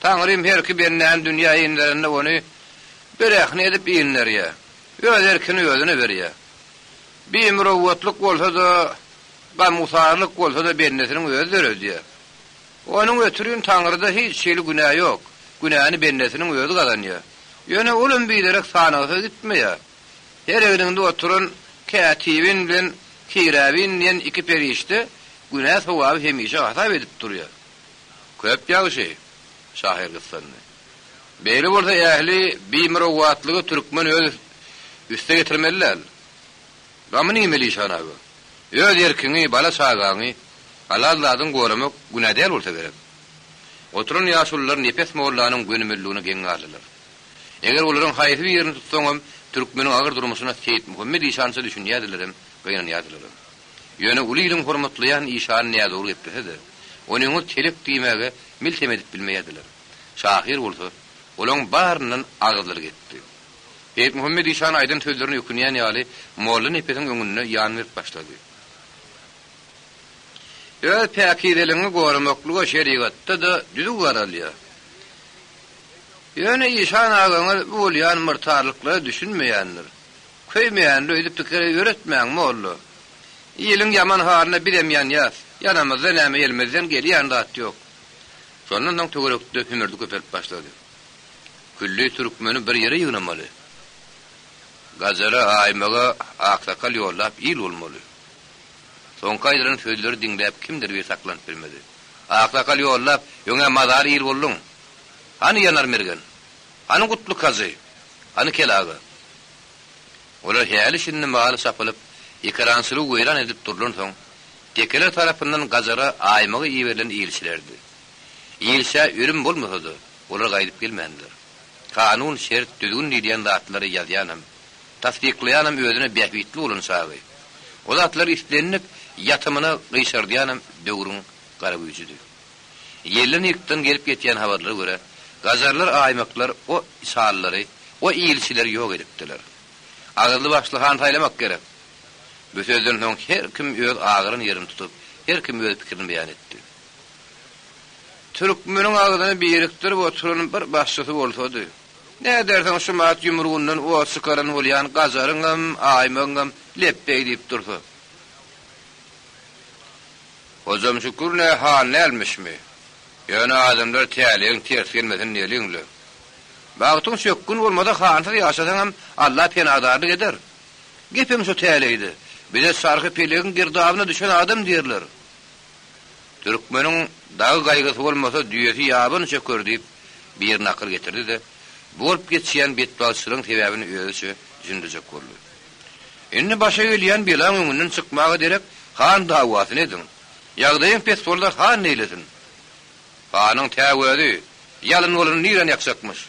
Speaker 2: Taňrym herki bendäni dünýä inderende ony birehne edip inderýär. Öz erkini özüne berýär. Bimürewwetlik bolsa-da, gam-gusarlyk bolsa-da bendesiniň özi döredýär. Onuň ötrin Taňryda hiç hili günä ýok. Günäni bendesiniň özi gazanýar. Ýöne olam biderek sanagsyz gitmeýär. Her egniňde oturan Kätibin bilen Kiräbin diýen iki perişde günä-sogaby hemişe hasap edip durýar. Köp ýagşy! Şahyr gyssandy. Beýle bolsa ähli bimurowwatlygy türkmen öz üste getirmeli däl. Gamyny iýmeli işan aga. Öz erkiňi, bala-çagaňy, halal zadyňy goramak günä däl bolsa gerek. Oturan ýaşulular Nepes mollanyň gönümelligine geň galdylar. Eger olaryň haýsy birini tutsaňam, türkmeniň agyr durmuşyna Seýitmuhammet işança düşünýärdilerem, gynanýardylaram. Ýöne uly iliň hormatlaýan işany nädogry geplese-de, onyňyz telek diýmäge milt hem edip bilmeýärdiler. Şahyr bolsa, olaň baryndan agyzlylyk etdi. Seýitmuhammet işan aýdan sözlerine ökünýän ýaly, Molla Nepesiň öňünde ýan berip başlady. Öz päkizeligiňi goramaklyga şerigatda-da düzüw garalýar. Ýöne işan agaňyz bu bolýan myrtarlyklara düşünmeýändir. Köýmeýändir öýdüp pikir ýöretmäň, molla. Iliň ýaman halyna bizem ýanýas. Ýanamyzda näme elimizden gelýän zat ýok. Şondan soň töwerekde hümürdi köpelip başlady. Külli türkmeni bir ýere ýygnamaly. Gajara, Aýmaga aksakal ýollap il bolmaly. Soňky aýdylan sözleri diňläp kimdir biri saklanyp bilmedi. Aksakal ýollap, öň-ä mazaly il bolduň. Hany Ýanar mergen? Hany Gutly kajy? Hany Kel aga? Olar häli-şindi maly çapylyp, ekerançylygy weýran edilip durlansoň, tekeler tarapyndan Gajara Aýmaga iberilen ilçilerdi. Ilçä ölüm bolmasa-da, olar gaýdyp gelmändiler. Kanun, şert, düzgün diýilýän zatlary ýazýanam, tassyklaýanam özüne bähbitli bolan çagy. O zatlary islendik ýatymyna gyşardýanam döwrüň gara güýjüdi. Ýelden-ýykdan gelip ýetýän habarlara görä, gajarlar, aýmaklar o içalylary, o ilçileri ýok edipdiler. Agyzly-başly han saýlamak gerek. Bu sözden soň her kim öz agyran ýerini tutup, her kim öz pikirini beýan etdi. Türkmeniň agzyny birikdirip oturan bir başçysy bolsady. Nädersiň şumat ýumrugyndan ot çykaran bolýan gajaryňam, aýmagyňam lepbeý diýip dursa. Hojam Şükür nä han dälmişmi? Ýöne adamlar täleýiň ters gelmesin diýeliň-le. Bagtyň çökgün bolmasa hansyz ýaşasaňam Alla penadarlyk eder. Gepem şu täleýde. Bize çarhy pelegiň girdabyna düşen adam diýerler. Türkmeniň dagy gaýgysy bolmasa düýesi ýabany çöker diýip, bir nakyl getirdi-de, bu bolup geçýän betbagtçylygyň sebäbini özüçe düşündirjek boldy. Indi başa gelýän belaň öňünden çykmaga derek han dawasyny ediň. Ýagdaýyň pes bolsa han neýlesin? Hanyň tä özi ýalyn bolany nirän ýakjakmyş?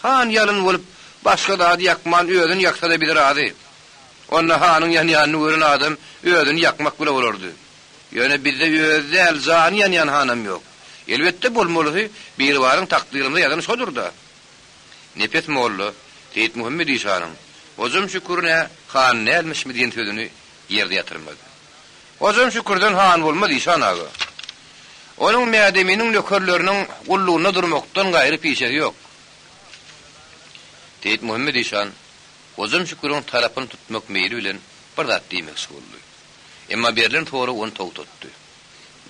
Speaker 2: Han ýalyn bolup, başga zady ýakman özüni ýaksa-da biz razy. Onda hanyň ýanýanyny gören adam özüni ýakmak bile bolardy. Ýöne bizde özi däl, jany ýanýan hanam ýok. Elbetde bolmalysy Biribaryň takdyrymyza ýazany şodur-da. Nepes molla, Seýitmuhammet işanyň, Hojam Şükür nä han dälmişmi diýen sözüni ýerde ýatyrmady. Hojam Şükürden han bolmaz, işan aga. Onuň Mädeminiň nökerleriniň gullugynda durmakdan gaýry pişesi ýok. Seýitmuhammet işan Hojam Şüküriň tarapyny tutmak meýli bilen bir zat diýmekçi boldy. Emma berlen sorag ony togtatdy.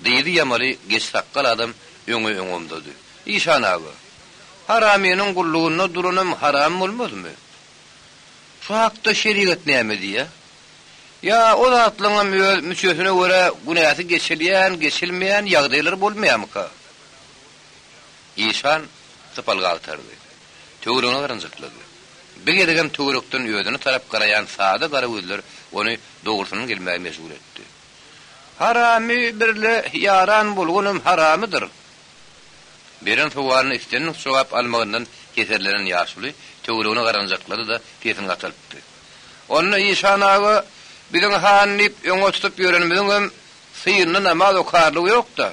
Speaker 2: Dyzy ýamaly geç sakgal adam öňe-öňe omzady. Işan aga, haramynyň gullugynda duranam haram bolmazmy? Şu hakda şerigat näme diýýä? Ýa o zatlaňam öz müçesine görä günäsi geçilýän, geçilmeýän ýagdaýlary bolmaýamyka? Işan sypalga agtardy. Töweregine garanjaklady. Bir gezegem töwerekden özüne tarap garaýan sada gara gözler ony dogrusynyň gelmäge mejbur etdi. Haramy birle ýaran bolgunam haramydyr. Beren sowalyna islendik jogap almagyndan heserlenen ýaşuly töweregine garanjaklady-da, sesini gataltdy. Onda işan aga, biziň han diýip öňe tutup ýörenimiziňem syýynda namaz okarlygy ýok-da.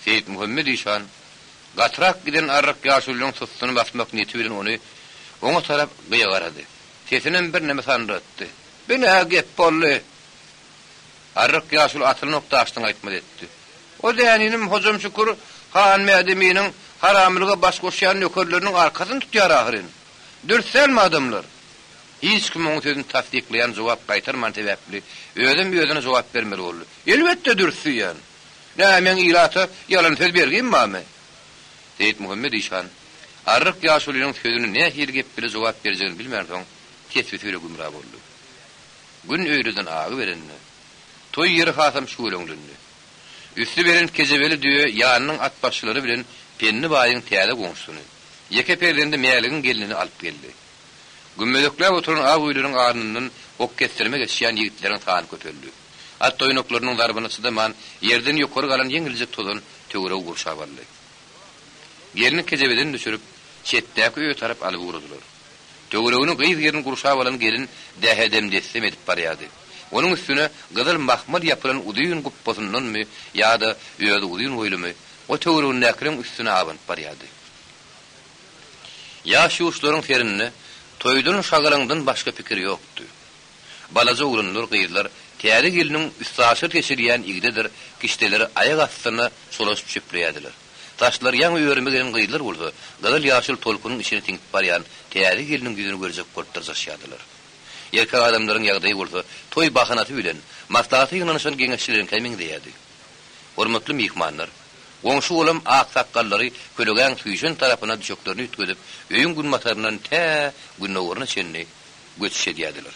Speaker 2: Seýitmuhammet işan gatyrak giden arryk ýaşulynyň sussuny basmak niýeti bilen ony oňa tarap gyýa garady. Sesinem birneme sandyratdy. Bi nä gep boldy? Arryk ýaşuly atylan ok daşdan gaýtmaz etdi. O däninim Hojam Şükür han Mädeminiň haramylyga baş goşýan nökerleriniň arkasyny tutýar ahyryn. Dürs dälmi adamlar? Hiç kim onuň sözüni tassyklaýan jogap gaýtarman sebäpli özem özüne jogap bermeli boldy. Elbetde dürs diýýän. Nä meň ilata ýalan söz bergim barmy? Seýitmuhammet işan arryk ýaşulynyň sözüne nähili gep bile jogap berjegini bilmänsoň tesbisi bile gümra boldy. Gün öýleden agyberende, toý ýeri hasam şüweleňlendi. Üsti belent kejebeli düýe ýanynyň atbaşylary bilen Pendi baýyň täze goňşusyny, ýeke perzendi Mäligiň gelnini alyp geldi. Gümmezekläp oturan ak öýleriň arnyndan okkesdirme geçýän ýigitleriň sany köpeldi. At doýnaklarynyň zarbyna çydaman, ýerden ýokary galan ýeňiljek tozan töweregi gurşap aldy. Gelni kejebeden düşürip, çetdäki öýe tarap alyp ugradylar. Töweregini gyz-gelin gurşap alan gelin dähedem-dessem edip barýardy. Onuň üstüne gyzyl mahmal ýapylan uzyn gupbasyndanmy ýa-da özi uzyn boýlumy, o töweregindäkileriň üstüne abanyp barýardy. Ýaş-ýuşlaryň serinde toýdan şagalaňdan başga pikir ýokdy. Balaja oglanlar, gyzlar täze gelniň üstaşyr seçilýän igdedir kişdeleri aýak astyna çolaşyp çöpleýärdiler. Saçlary ýaňy örüme gelen gyzlar bolsa, gyzyl-ýaşyl tolkunyň içine siňip barýan täze gelniň ýüzüni görjek bolup dyrjaşýardylar. Erkek adamlaryň ýagdaýy bolsa, toý bahanasy bilen, maslahata ýygnanyşan geňeşçileriňkä meňzeýärdi. Hormatly myhmanlar, goňşy-golam aksakgallary kölegäň süýşen tarapyna düşeklerini üýtgedip, öýüň günbataryndan tä gündogaryna çenli göçüş edýärdiler.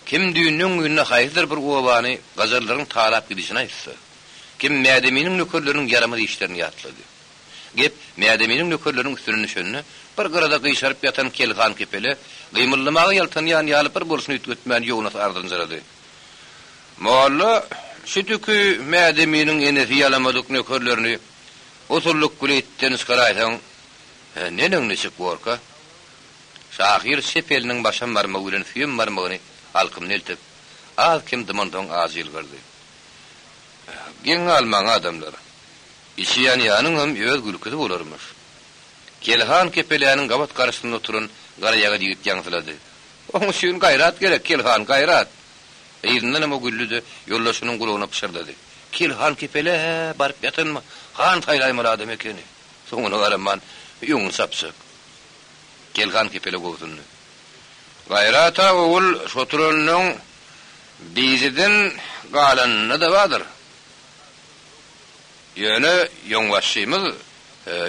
Speaker 2: Kim düýnden-güýnde haýsydyr bir obany gajarlaryň talap gidişini aýtsa, Kim Mädeminiň nökerleriniň ýaramaz işlerini ýatlady. Gep Mädeminiň nökerleriniň üstüne düşende, bir gyrada gyşaryp ýatan Kelhan kepele, gymyldamaga ýaltanýan ýaly bir bolşuny üýtgetmän ýognasy ardynjyrady. Molla, şu tüki Mädeminiň enesi ýalamadyk nökerlerini usullyk bile itden çykaraýsaň, neneň-niçik borka? Şahyr çep eliniň başam barmagy bilen süýem barmagyny alkymyna eltip, az-kem dymansoň ajy ýylgyrdy. Geň galmaň, adamlar. Içi ýanýanyňam öz gülküsi bolarmyş. Kelhan kepeläniň gabat garşysynda oturan garaýagyz ýigit ýaňsylady. Oň üçin gaýrat gerek, Kelhan, gaýrat! Yzyndanam o güldi-de, ýoldaşynyň gulagyna pyşyrdady. Kelhan kepele-hä baryp ýatanmy, han saýlaýmaly adam ekeni. Soňuna garaman, öňüni çapjak. Kelhan kepele gobsundy. Gaýrat-a, ogul, şo oturanyň Biziden galanynda-da bardyr. Ýöne ýoňbaşçymyz,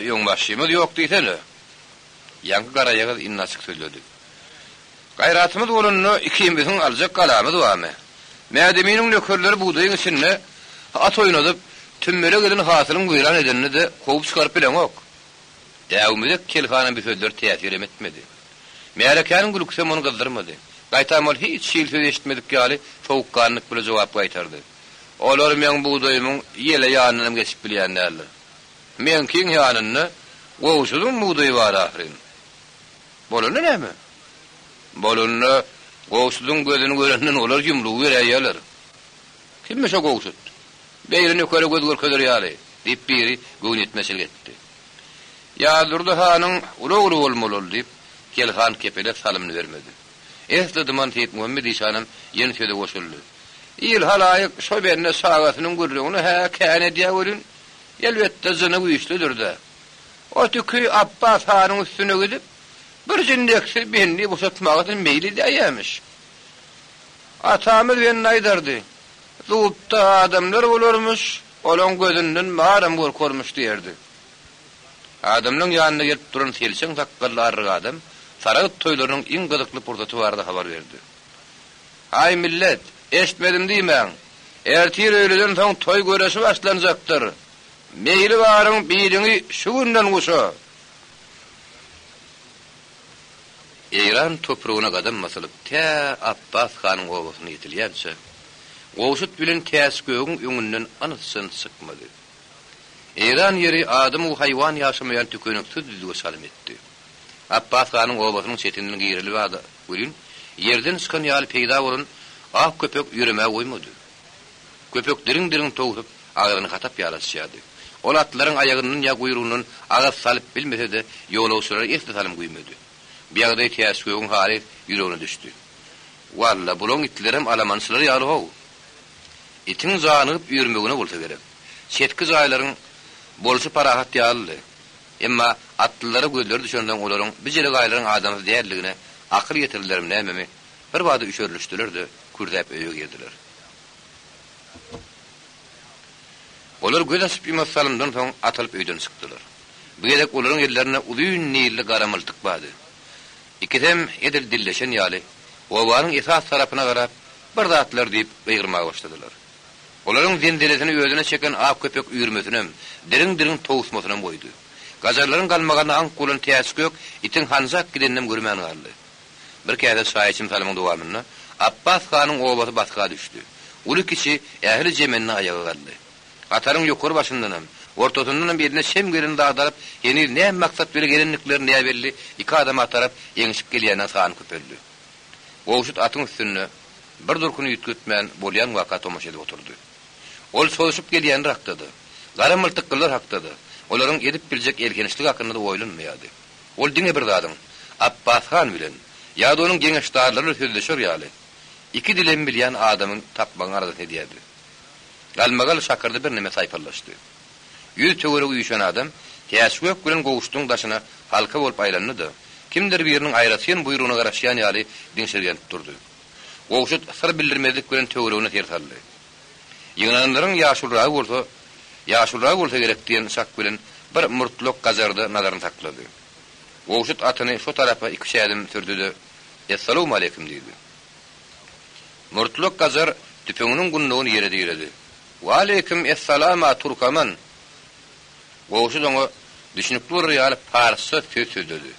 Speaker 2: ýoňbaşçymyz ýok diýsene. Ýaňky garaýagyz indi açyk sözledi. Gaýratymyz bolanda ikimiziň aljak galamyz barmy? Mädeminiň nökerleri bugdaýyň içinde at oýnadyp, tümmele gelen hasylyň weýran edenini-de kowup çykaryp bileňok. Däwmezek kelhana bu sözler täsirem etmedi. Märekäniň gülküsem ony gyzdyrmady. Gaýtam ol hiç hili söz eşitmedik ýaly sowukganlyk bile jogap gaýtardy. Olar meň bugdaýymyň ýele ýanyndanam geçip bilýän däldir. Meňkiň ýanynda Gowşudyň bugdaýy bar ahyryn. Bolanda näme? Bolanda Gowşudyň gözüni görenden olar ýumrugy beräýýärler. Kimmiş o Gowşut? Beýle nökere göz görkezer ýaly, diýip biri göwnüýetmezçilik etdi. Ýazdurdy hanyň uly ogly bolmaly ol, diýip, Kelhan kepele salymyny bermedi. Esli dyman Seýitmuhammet işanam ýene söze goşuldy. Il-halaýyk şo bende çagasynyň gürrüňini-hä kän edýä welin, elbetde jyny güýçlüdir-dä. O tüki Apbas hanyň üstüne gidip, bir jinneksiz bendi boşatmaga-da meýil edäýýämiş. Atamyz bendi aýdardy, Zubda adamlar bolarmyş, olaň gözünden baram gorkarmyş diýerdi. Adamlaň ýanyna gelip duran selçeň sakgally arryk adam Saragt toýlarynyň iň gyzykly pursaty barada habar berdi. Haý millet, eşitmedim diýmäň. Ertir öýleden soň toý göreşi başlanjakdyr. Meýli baryň biliňi şu günden guşa! Eýran topragyna gadam basylyp tä Apbas hanyň obasyna ýetilýänçä. Gowşut bilen Täçgögüň öňünden anysjan çykmady. Eýran ýeri adam-u haýwan ýaşamaýan tükeniksiz düzlüge çalym etdi. Apbas hanyň obasynyň çetinden gireli bada welin, ýerden çykan ýaly peýda bolan ak köpek ýöremäge goýmady. Köpek diriň-diriň towsup, agzyny hatap ýaly açýardy. Ol atlaryň aýagyndan ýa guýrugyndan agyz salyp bilmese-de, ýolagçylary esli salym güýmedi. Bu ýagdaý Täçgögüň halys ýüregine düşdi. Walla, bulaň itlerem alamançylar ýaly-how. Itiň janygyp üýrmegine bolsa gerek. Çetki jaýlaryň bolşy parahat ýalydy. Emma atlylara gözleri düşensoň olaryň bi jelegaýlaryň adamsy däldigine akyl ýetirdilermi nämemi, birbada üşerilişdiler-de, kürzäp öýe girdiler. Olar göz açyp-ýumas salymdan soň atylyp öýden çykdylar. Bu gezek olaryň ellerinde uzyn nilli gara myltyk bardy. Ikisem edil dilleşen ýaly, obanyň esas tarapyna garap, bir zatlar diýip gygyrmaga başladylar. Olaryň zenzelesini özüne çeken ak köpek üýrmesinem, diriň-diriň towusmasynam goýdy. Gajarlaryň galmagalyna aňk bolan Täçgök itiň hanjak gideninem görmän galdy. Bir käse çaý içim salymyň dowamynda Apbas hanyň obasy basga düşdi. Uly-kiçi ähli jemende aýaga galdy. Hataryň ýokary başyndanam, ortasyndanam eline şem gelen zady alyp, heniz näme maksat bile gelendikleri näbelli iki adama tarap eňşip gelýänleň sany köpeldi. Gowşut atyň üstünde bir durkuny üýtgetmän bolýan waka tomaşa edip oturdy. Ol çozuşyp gelýänler hakda-da, gara myltyklylar hakda-da, olaryň edip biljek elhençligi hakynda-da oýlanmaýardy. Ol diňe bir zadyň, Apbas han bilen ýa-da onuň geňeşdarlary bilen sözleşer ýaly, iki dilem bilýän adamyny tapmagyň aladasyny edýärdi. Galmagal şakyrdy birneme saýpallaşdy. Ýüz töweregi üýşen adam Täçgök bilen Gowşudyň daşyna halka bolup aýlandy-da, kimdir biriniň aýratyn buýrugyna garaşýan ýaly diňşirgenip durdy. Gowşut syr bildirmezlik bilen töweregine ser saldy. Ýygnananlaryň ýaşulragy bolsa, ýaşulragy bolsa gerek diýen çak bilen bir murtlak gajarda nazaryny saklady. Gowşut atyny şo tarapa iki-üç ädim sürdi-de, Essalawmaleýkim diýdi. Murtlak gajar tüpeňiniň gundagyny ýere diredi. Waleýkim essalama, turkaman! Gowşut oňa düşnükli bolar ýaly parsça söz sözledi.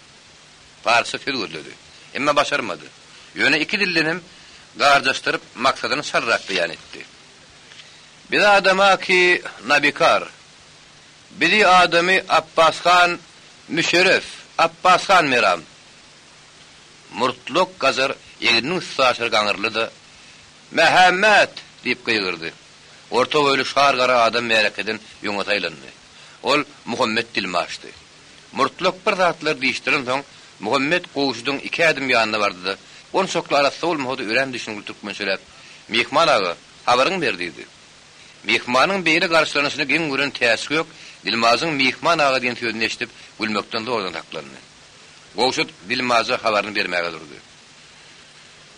Speaker 2: Parsça söz gözledi. Emma başarmady. Ýöne iki dildenem garjaşdyryp maksadyny çalrak beýan etdi. Biz adama ki nabikar. Bizi adamy Apbas han Müşeref, Apbas han Meram. Murtlak gajar egniniň üstaşyr gaňyrly-da, Mähämmet! diýip gygyrdy. Orta boýly şar gara adam märekeden öňe saýlandy. Ol Muhammet dilmaçdy. Murtlak bir zatlar diýişdirensoň, Muhammet Gowşudyň iki ädim ýanyna bardy-da, onçakly arassa bolmasa-da örän düşnükli türkmençeläp, Myhman aga, habaryňy ber diýdi. Myhmanyň beýle garşylanyşyny geň gören Täçgök dilmajyň Myhman aga diýen sözüni eşidip, gülmekden zordan saklandy. Gowşut dilmaja habaryny bermäge durdy.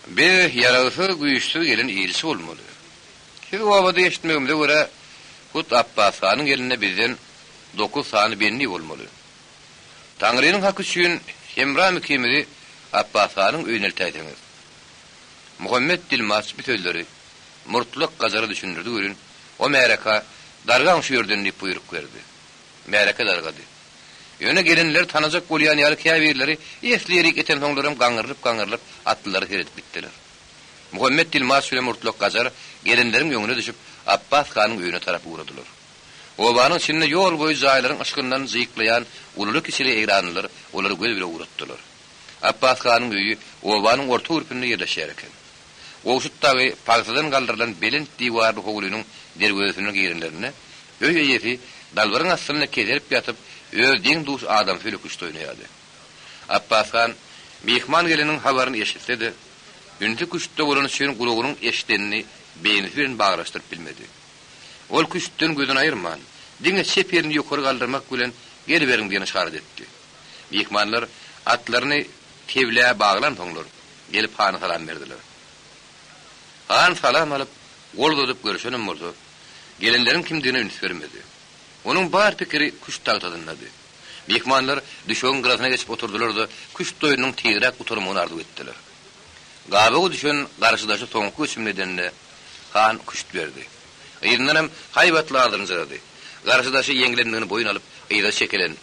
Speaker 2: Biz ýaragsyz, güýçsüz gelen ilçi bolmaly. Siz obada eşitmegimize görä, hut Apbas hanyň elinde bizden dokuz sany bendi bolmaly. Taňrynyň haky üçin Hemram ikimizi Apbas hanyň öýüne eltäýseňiz. Muhammet dilmaç bu sözleri murtlak gajara düşündirdi welin, o märeka Dargaň şu ýerden diýip buýruk berdi. Märeke dargady. Ýöne gelenleri tanajak bolýan ýaly käbirleri esli ýerik etensoňlaram gaňrylyp-gaňrylyp atlylara seredip gitdiler. Muhammet dilmaç bilen Murtlak gajar gelenleriň öňüne düşüp, Apbas hanyň öýüne tarap ugradylar. Obanyň içinde ýol boýy jaýlaryň yşgyndan jyklaýan ululy-kiçili eýranlylar olary göz bile ugratdylar. Apbas hanyň öýi obanyň orta gürpünde ýerleşýär eken. Gowşut dagy pagsadan galdyrylan belent diwarly howlynyň derwezesinden girenlerinde, öý eýesi dalbaryň astynda keserip ýatyp, öz deň-duş adamsy bilen küşt oýnaýardy. Apbas han myhman geleniň habaryny eşitse-de, ünsi küştde bolany üçin gulagynyň eşidenini beýnisi bilen baglaşdyryp bilmedi. Ol küştden gözüni aýyrman, diňe çep elini ýokary galdyrmak bilen geliberiň diýen yşarat etdi. Myhmanlar atlaryny teblä baglansoňlar, gelip hana salam berdiler. Han salam alyp, gol uzadyp görüşenem bolsa, gelenleriň kimdigine üns bermedi. Onuň bar pikiri küşt tagtasyndady. Myhmanlar düşegiň gyrasyna geçip oturdylar-da, küşt oýnunyň tizräk gutarmagyny arzuw etdiler. Gabawa düşen garşydaşy soňky göçümini edende, han küşt berdi. Yzyndanam haýbatly ardynjyrady. Garşydaşy ýeňlendigini boýun alyp, yza çekilen,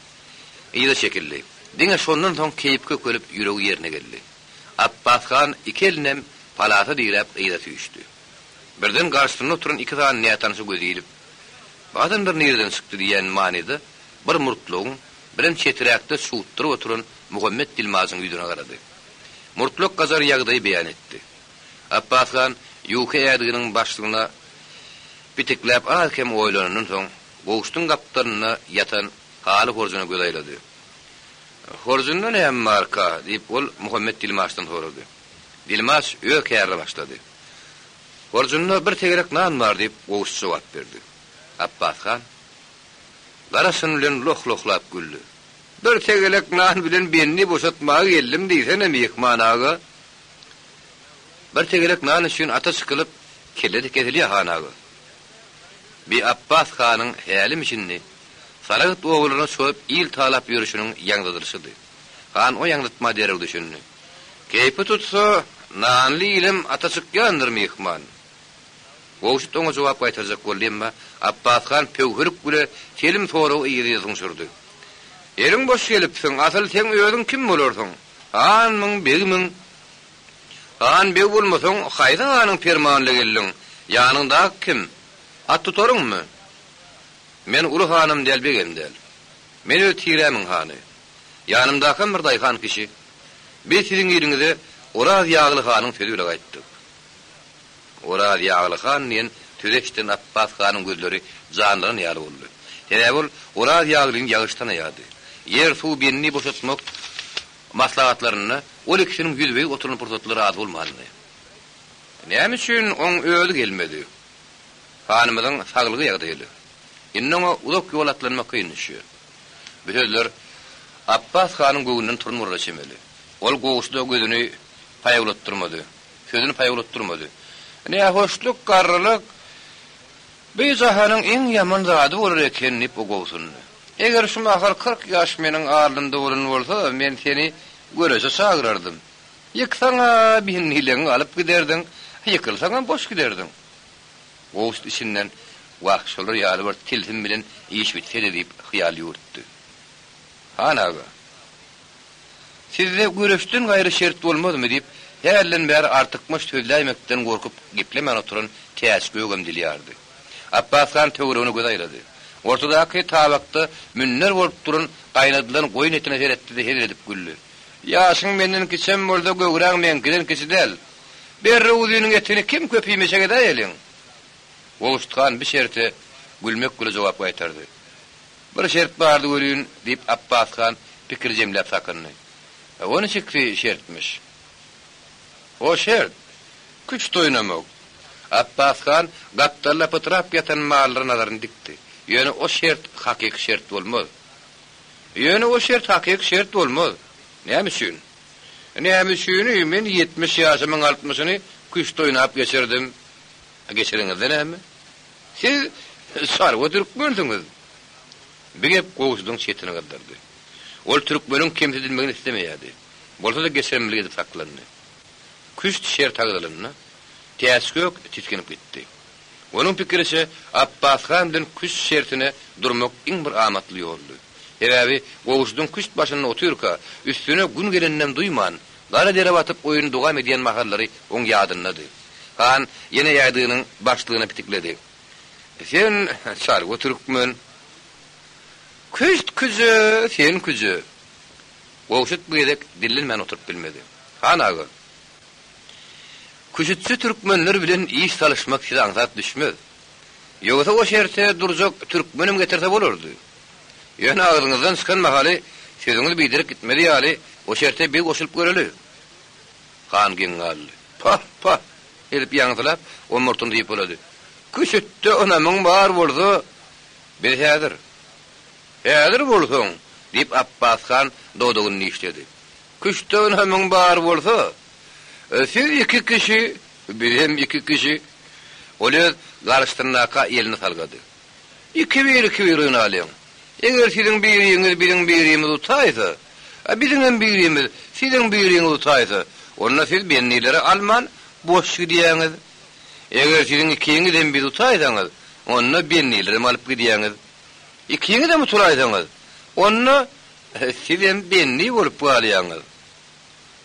Speaker 2: yza çekildi. Diňe şondan soň keýpi kökelip, ýüregi ýerine geldi. Apbas han iki elinem palasa diräp yza süýşdi. Birden garşysynda oturan iki sany nätanyşa gözi ilip, Bu adamlar nireden çykdy diýýän manyda bir murtlagyň, birem çeträkde şuwutdyryp oturan Muhammet dilmajyň ýüzüne garady. Murtlak gajar ýagdaýy beýan etdi. Apbas han ýuka ädiginiň başlygyna pitikläp az-kem oýlanandan soň, Gowşudyň gapdalynda ýatan haly horjuna göz aýlady. Horjunda näme barka? diýip, ol Muhammet dilmaçdan sorady. Dilmaç öz kärine başlady. Horjunda bir tegelek nan bar, diýip, Gowşut jogap berdi. Apbas han gara şyn bilen loh-lohlap güldi. Bir tegelek nan bilen bendi boşatmaga geldim diýsene, myhman aga. Bir tegelek nan üçin ata çykylyp, kelle-de kesilýär, han aga. Bi Apbas hanyň hälim-şindi Saragt obalaryna çozup il talap ýörşüniň ýaňzydylyşydy. Han o ýaňzytma derrew düşündi. Keýpi tutsa, nanly ilem ata çykýandyr, myhman. Gowşut oňa jogap gaýtarjak boldy, emma Apbas han pöwherik bile telim soragy yzy-yza suňşurdy. Eliň boş gelipsiň, asyl seň özüň kim bolarsyň? Hanmyň, begmiň? Han-beg bolmasaň, haýsy hanyň permanyna geldiň? Ýanyňdaky kim? At tutaryňmy? Men uly hanam däl, begem däl. Men öz tirämiň hany. Ýanymdakam bir daýhan kişi. Biz siziň iliňize Oraz Ýagly hanyň sözi bile gaýtdyk. Oraz Ýagly han diýen sözi eşiden Apbas hanyň gözleri janlanan ýaly boldy. Sebäbi ol Oraz Ýaglyny ýagyş tanaýardy. Ýer-suw bendi boşatmak maslahatlarynda ol ikisiniň ýüzbe-ýüz oturan pursatlary az bolmandy. Näme üçin oň özi gelmedi? Hanymyzyň saglygy ýagdaýly. Indi oňa uzak ýol atlanmak kyn düşýär. Bu sözler Apbas hanyň göwnünden turan bolara çemeli. Ol Gowşuda gözüni paýawlatdyrmady. Sözüni paýawlatdyrmady. Nähoşluk, garrylyk bu jahanyň iň ýaman zady bolar eken diýip o gobsundy. Eger şu mahal 40 ýaş meniň alnymda bolan bolsa, men seni göreşe çagyrardym. Ýyksaň-a bindileňi alyp giderdiň, ýykylsaňam boş giderdiň. Gowşut içinden, Wah, şolar ýaly bir tilsim bilen iş bitse-de diýip hyýal ýüwürtdi. Han aga, Sizde göreşden gaýry şert bolmazmy? diýip, hälden bäri artykmaç sözläýmekden gorkup geplemän oturan Täç gögem dil ýardy. Apbas han töweregine göz aýlady. Ortadaky tabakda münder bolup duran gaýnadylan goýun etine seretdi-de hezil edip güldi. Ýaşyň menden kiçem bolsa, göwräň meňkiden kiçi däl. Berre uzynyň etini kim köp iýmeşek edäýeliň? Gowşut han bi şerte gülmek bile jogap gaýtardy. Bir şert bardy welin, diýip, Apbas han pikir jemläp sakyndy. O niçiksi şertmiş? O şert, küşt oýnamak. Apbas han gapdalda pytrap ýatan mallara nazaryny dikdi. Ýöne o şert hakyky şert bolmaz. Ýöne o şert hakyky şert bolmaz. Näme üçin? Näme üçini, men 70 ýaşymyň altmyşyny küşt oýnap geçirdim. Geçiriňizde näme? Siz çarwa türkmensiňiz. Bi gep Gowşudyň çetini gyzdyrdy. Ol türkmeniň kemsidilmegini islemeýärdi. Bolsa-da geçirimlilik edip saklandy. Küşt şert agzalanda, Täçgök tisginip gitdi. Onuň pikiriçe, Apbas han bilen küşt şertine durmak iň bir amatly ýoldy. Sebäbi Gowşudyň küşt başynda otyrka, üstüne gün geleninem duýman, gara dere batyp oýuny dowam edýän mahallary oň ýadyndady. Han ýene ädiginiň başlygyna pitikledi. Sen çarwa türkmen. Küşt küje, sen küje. Gowşut bu gezek dillenmän oturyp bilmedi. Han aga, küşütçi türkmenler bilen iş salyşmak size aňsat düşmez. Ýogsa o şerte durjak türkmenem getirse bolardy. Ýöne agzyňyzdan çykan mahaly sözüňiz biderek gitmez ýaly o şerte bir goşulyp göreli. Han geň galdy. Pah, pah! edip ýaňsylap, o murtuny sypalady. Küşütde ynamyň bar bolsa, biz häzir. Häzir bolsaň, diýip, Apbas han dodagyny dişledi. Küştde ynamyň bar bolsa, siz iki kişi, bizem iki kişi. Ol öz garşysyndaka elini salgady. Ikibir-ikibir oýnalyň. Eger siziň biriňiz biziň birimizi utaýsa, biziňem birimiz siziň biriňizi utaýsa, onda siz bendileri alman, boş gidýäňiz. Eger siziň ikiňiz hem bizi utaýsaňyz, onda bendilerem alyp gidýäňiz. Ikiňizem utulaýsaňyz, onda sizem bendi bolup galýaňyz.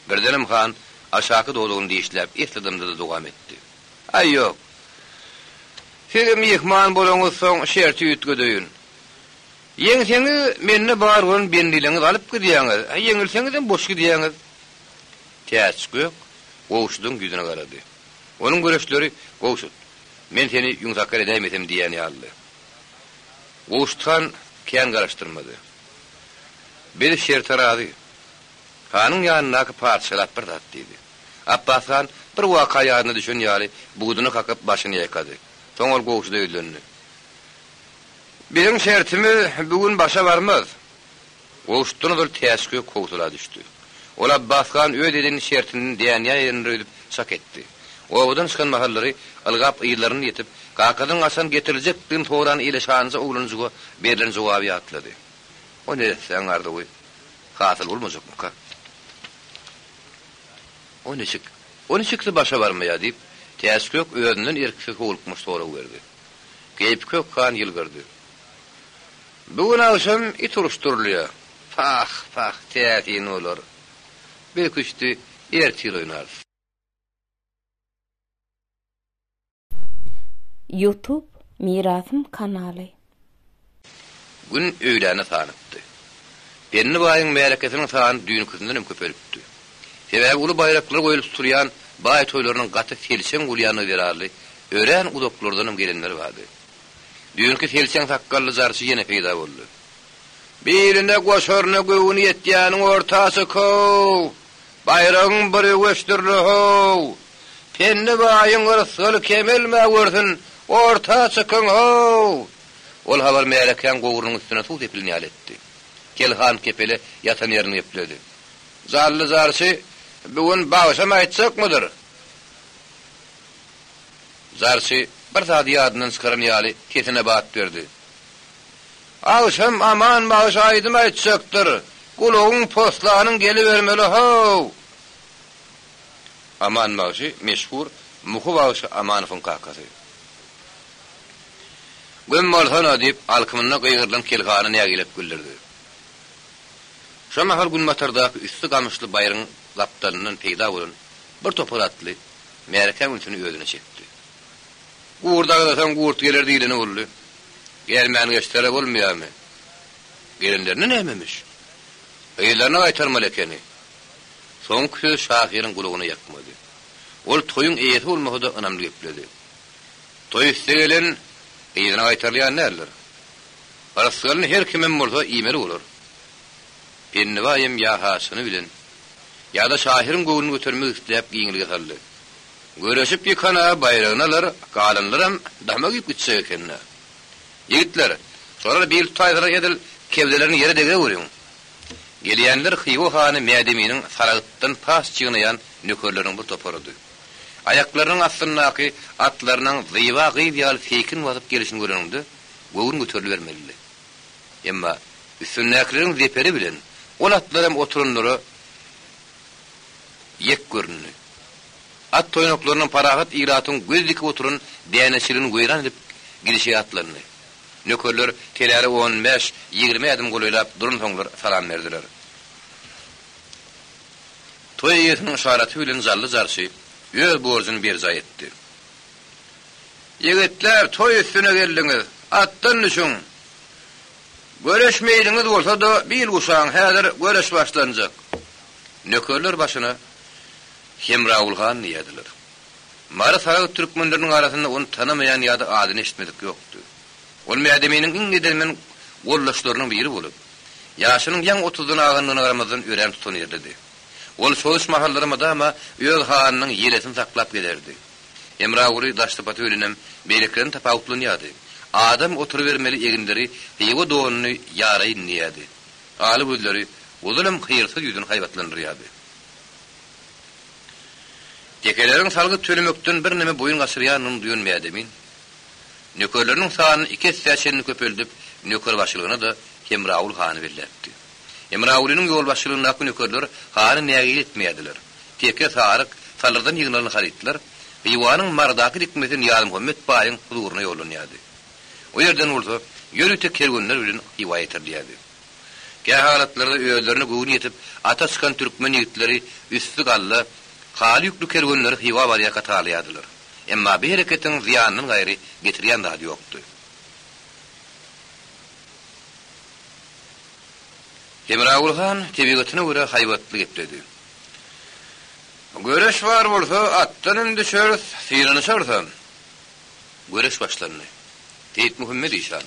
Speaker 2: Birdenem han aşaky dodagyny dişläp esli dymdy-da dowam etdi. Aý, ýok. Siz myhman bolaňyzsoň şerti üýtgedeýin. Ýeňseňiz, mende bar bolan bendileňizi alyp gidýäňiz, ýeňilseňizem boş gidýäňiz. Täçgök Gowşudyň ýüzüne garady. Onuň göreçleri, Gowşut, men seni ýüňsakgal edäýmesem diýýän ýalydy. Gowşut han kän garaşdyrmady. Biz şerte razy. Hanyň ýanyndaky patyşalap bir zat diýdi. Apbas han bir waka ýadyna düşen ýaly buduny kakyp başyny ýaýkady. Soň ol Gowşuda ýüzlendi. Biziň şertimiz bu gün başa barmaz. Gowşutdan ozal Täçgök howsala düşdi. Ol Abbas han öz eden şertinden dänýän öýdüp çak etdi. Obadan çykan mahallary ylgap yzlaryna ýetip, kakasynyň haçan getiriljekdigini soran eleşanja oglanjyga berlen jogaby ýatlady. O neressäň arzuwy hasyl bolmajakmyka? O niçik, o niçiksi başa barmaýar? diýip, Täçgök özünden erksiz howlukmaç sorag berdi. Keýpikök han ýylgyrdy. Bu gün agşam it uruşdyrylýar. Pah, pah, täsin bolar. Biz küşdi ertir oýnarys.
Speaker 1: Youtube Mirasym kanaly.
Speaker 2: Gün öýläne sanypdy. Penni baýyň märekesiniň sany düýnküsindenem köpelipdi. Sebäbi uly baýraklar goýulyp tutulýan baý toýlarynyň gaty selçeň bolýandygy zerarly örän uzaklardanam gelenler bardy. Düýnki selçeň sakgally jarçy ýene peýda boldy. Birine goşaryna göwni ýetýäniň orta çyk-how! Baýragyň bir öweçdir-le-how! Pendi baýyň rysgaly kemelmä görsün, orta çykyň-how! Ol habar märekäň gowrunyň üstüne suw sepilen ýaly etdi. Kelhan kepele ýatan ýerini gepledi. Jally jarçy bu gün bagşam aýtjakmydyr? Jarçy bir zady ýadyndan çykaran ýaly sesine bat berdi. Agşam Aman bagşy aýdym aýtjakdyr, gulagyň poslanyň gelibermeli-how! Aman bagşy meşhur Muhy bagşy Amanowyň kakasy. Güm bolsana! diýip, alkymynda gygyrylan Kelhana nägilelik bildirdi. Şo mahal günbatardaky üsti gamyşly baýryň gapdalyndan peýda bolan bir topar atly märekäň ünsüni özüne çekdi. Gurt agzasaň gurt geler diýleni boldy. Gelmän geçsere bolmaýarmy? Gelenlerinde nämemiş? Yzlaryna gaýtarmaly ekeni. Soňky söz şahyryň gulagyna ýakmady. Ol toýuň eýesi bolmasa-da ynamly gepledi. Toý üste gelen yzyna gaýtarylýan däldir. Rysgalyny her kimem bolsa iýmeli bolar. Pennibaý hem ýa-ha çyny bilen, ýa-da şahyryň göwnüni götermek isläp giňlige saldy. Göreşip ýykan-a baýragyny alar, galanlaram dama giýip gitjek eken-dä. Ýigitler, şolar bil tutaýsalar edil kebzelerini ýere degireweriň. Gelýänler Hywa hany Mädeminiň Saragtdan paç ýygnaýan nökerleriniň bir toparydy. Aýaklarynyň astyndaky atlarynyň zyba gyz ýaly seýkin basyp gelşini göreniňde, göwün göterilibermelidi. Emma üstündäkileriň zeperi bilen ol atlaram oturanlara ýek göründi. At toýnaklarynyň parahat ilatyň göz dikip oturan däneçiligini weýran edip gidişi ýatlandy. Nökerler teläre on bäş, 20 ädim golaýlap duransoňlar salam berdiler. Toý eýesiniň yşaraty bilen Jally jarçy öz borjuny berjaý etdi. Ýigitler, toý üstüne geldiňiz, atdan düşüň! Göreş meýliňiz bolsa-da, bil guşaň, häzir göreş başlanjak. Nökerler başyna Hemragul han diýýärdiler. Mary saragt türkmenleriniň arasynda ony tanamaýan ýa-da adyny eşitmedik ýokdy. Ol Mädeminiň iň edermen goldaşlarynyň biri bolup, ýaşynyň ýaňy otuzdan agandygyna garamazdan örän tutanýerlidi. Ol çozuş mahallary mydama öz hanynyň ýelesini saklap gezerdi. Hemraguly daş sypaty bilenem beýlekilerden tapawutlanýardy. Adam oturybermeli eginleri Hywa donuny ýaraýyn diýýärdi. Aly gözleri ozalam hyrsyz ýüzüni haýbatlandyrýardy. Tekeleriň salgyt tölemekden birneme boýun gaçyrýanyny duýan Mädemin, nökerleriniň sanyny iki essä çenli köpeldip, nökerbaşylygyna-da Hemragul hany belläpdi. Hemragulynyň ýolbaşçylygyndaky nökerler hany nägile etmeýärdiler. Teke, saryk, salyrdan ýygnalan harytlar Hywanyň Marydaky dikmesi Nyýazmuhammet baýyň huzuryna ýollanýardy. O ýerden bolsa ýörite kerwenler bilen Hywa ýetirilýärdi. Kähalatlarda özlerine göwni ýetip ata çykan türkmen ýigitleri üsti galla, haly ýükli kerwenleri Hywa barýarka talaýardylar. Emma bu hereketiň zyýanyndan gaýry getirýän zady ýokdy. Hemragul han tebigatyna görä haýbatly gepledi. Göreş bar bolsa, atdan hem düşeris, synanyşarysam. Göreş başlandy. Seýitmuhammet işan,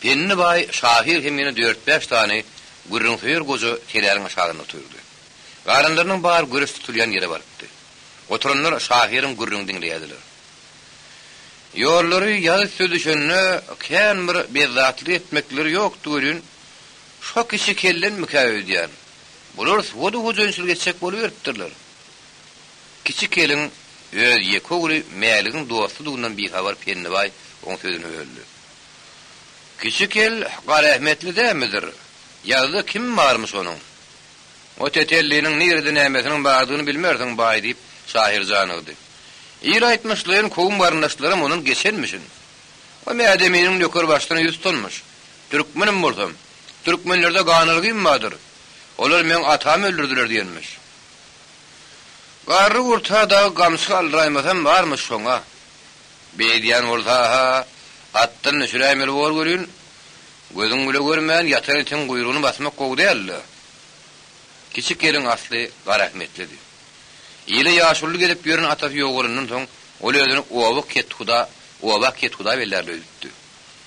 Speaker 2: Pendi baý şahyr hem ýene dört-bäş sany gürrüňsöýer goja teläriň aşagynda otyrdy. Galanlarynyň bary göreş tutulýan ýere barypdy. Oturanlar şahyryň gürrüňini diňleýärdiler. Ýollary ýaz üste düşende kän bir bezzatlyk etmekleri ýokdy welin, şo kiçi kellenmikä öýdýän. Bular suwa-da hojaýynçylyk etjek boluberipdirler. Kiçi keliň öz ýeke ogly Mäligiň dostudygyndan bihabar Pendi baý oň sözüni böldi. Kiçi kel Garaähmetli dälmidir? Ýazda kim barmyş onuň? O tetelliniň nirede nämesiniň bardygyny bilmersiň, baý, diýip, şahyr janygdy. Il aýtmyşlaýyn kowum garyndaşlaram ondan geçenmişin. O Mädeminiň nöker başysyna ýüz tutanmyş. Türkmenem bolsam, türkmenlerde ganalgym bardyr. Olar meň atamy öldürdiler diýenmiş. Garry gurta dagy gamçy aldyraýmasam barmyş şoňa. Beýdýän bolsa-ha, atdan düşüräýmeli bor welin, gözüň bile görmän ýatan itiň guýrugyny basmak gowy däl-de. Kiçi gelin asly Garaahmetlidi. Ile ýaşuly gezip ýören atasy ýogalandan soň, ol özüni oba kethuda, oba kethuda bellärli öýdüpdi.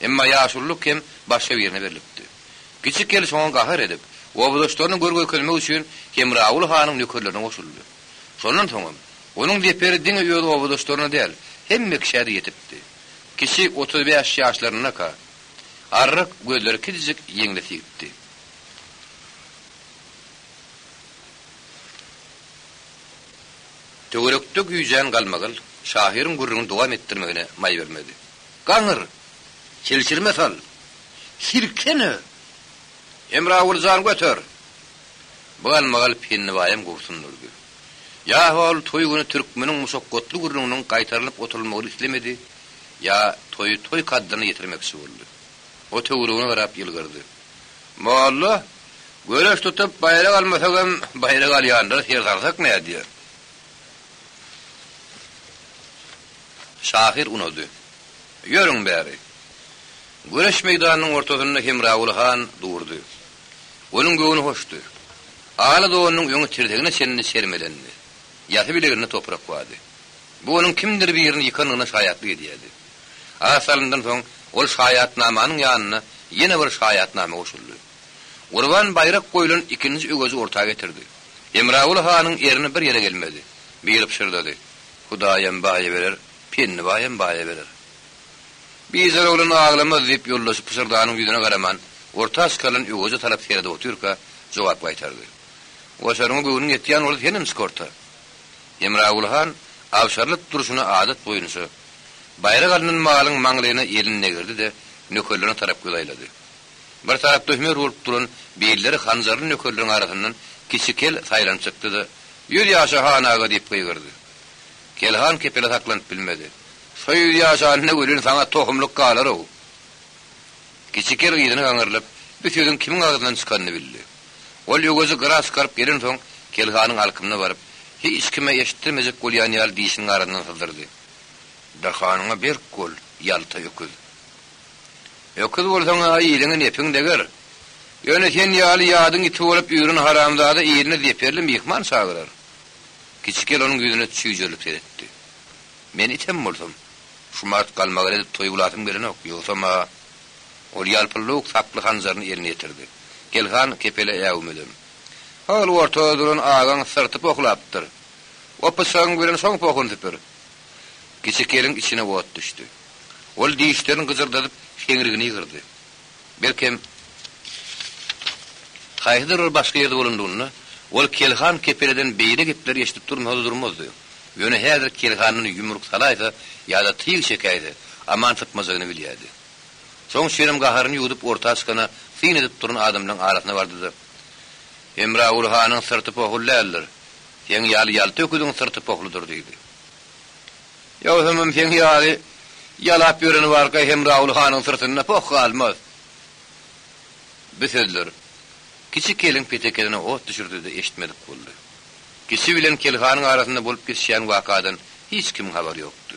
Speaker 2: Emma ýaşululyk hem başga birine berlipdi. Kiçi kel şoňa gahar edip, obadaşlaryna gör görkezmek üçin Hemraguly hanyň nökerlerine goşuldy. Şondan soňam, onuň zeperi diňe öz obadaşlaryna däl, hemme kişä-de ýetipdi. Kiçi 35 ýaşlaryndaka, arryk, gözleri kiçijik ýeňles ýigitdi. Töwerekde güýjän galmagal şahyryň gürrüňini dowam etdirmegine maý bermedi. Gaňyr! Çilşirme sal! Silkene! Hemragul jan göter! Bu galmagal Pennibaýam gobsundyrdy. Ýa-ha ol toý güni türkmeniň muşakgatly gürrüňiniň gaýtarylyp oturylmagyny islemedi, ýa toýy toý kaddyna ýetirmekçi boldy. O töweregine garap ýylgyrdy. Molla, göreş tutup baýrak almasagam, baýrak alýanlara ser salsak nädýär? Şahyr unady. Ýörüň bäri. Göreş meýdanynyň ortasynda Hemraguly han durdy. Onuň göwni hoşdy. Ala donunyň öňi tirsegine çenli çermelendi. Ýasy bileginde toprak bardy. Bu onuň kimdir birini ýykandygyna şaýatlyk edýärdi. Az salymdan soň ol şaýatnamanyň ýanyna ýene bir şaýatnama goşuldy. Gurban baýrak goýlan ikinji öweji orta getirdi. Hemraguly hanyň erni bir ýere gelmedi. Biri pyşyrdady, Hudaýam baýa berer, Pendi baýam baýa berer. Bijar oglan aglamaz diýip, ýoldaşy pyşyrdanyň ýüzüne garaman, orta çykarylan öweje tarap seredip otyrka, jogap gaýtardy. Goşaryňa göwnüň ýetýän bolsa senem çyk orta. Hemraguly han abşarylyp durşuna adat boýunça, baýrak alnan malyň maňlaýyna elini degirdi-de, nökerlerine tarap göz aýlady. Bir tarapda hümer bolup duran billeri hanjarly nökerleriň arasyndan kiçi kel saýlanyp çykdy-da, Ýüz ýaşa, han aga! diýip gygyrdy. Kelhan kepele saklanyp bilmedi. Şo ýüz ýaşanyna welin saňa tohumlyk galar-ow! Kiçi kel yzyna gaňrylyp, bu sözüň kimiň agzyndan çykanyny bildi. Ol öweji gyra çykaryp gelensoň, Kelhanyň alkymyna baryp, hiç kime eşitdirmejek bolýan ýaly dişiniň arasyndan syzdyrdy. Dahanyňa berk bol, ýalta öküz! Öküz bolsaň-a iliňe nepiň deger. Ýöne sen ýaly ýadyň iti bolup ýüren haramzada iline zeperli myhman çagyrar. Kiçi kel onuň ýüzüne çüýjerilip seretdi. Men item bolsam, şumat galmagal edip toý bulasym gelenok, ýogsam-a. Ol ýalpyldawuk saply hanjaryny eline ýetirdi. Kelhan kepele äwmedem. Hol ortada duran agaň syrty pohlapdyr. O pyçagyň bilen şoň pohuny süpür. Kiçi keliň içine ot düşdi. Ol dişlerini gyjyrdadyp, seňrigini ýygyrdy. Belkem, haýsydyr bir başga ýerde bolandygynda, ol Kelhan kepeleden beýle gepleri eşidip durmasa-da durmazdy. Ýöne häzir Kelhandan ýumruk salaýsa ýa-da tyg çekäýse, aman sypmajagyny bilýärdi. Şoň üçinem gaharyny ýuwdup orta çykana syn edip duran adamlaryň arasyna bardy-da, Hemraguly hanyň syrty pohul däldir. Seň ýaly ýalta öküziň syrty pohludyr diýdi. Ýogsamam seň ýaly ýalap ýöreni barka Hemraguly hanyň syrtynda poh galmaz. Bu sözler kiçi keliň petekesine ot düşürdi-de eşitmedik boldy. Kiçi bilen Kelhanyň arasynda bolup geçýän wakadan. hiç kimiň habary ýokdy.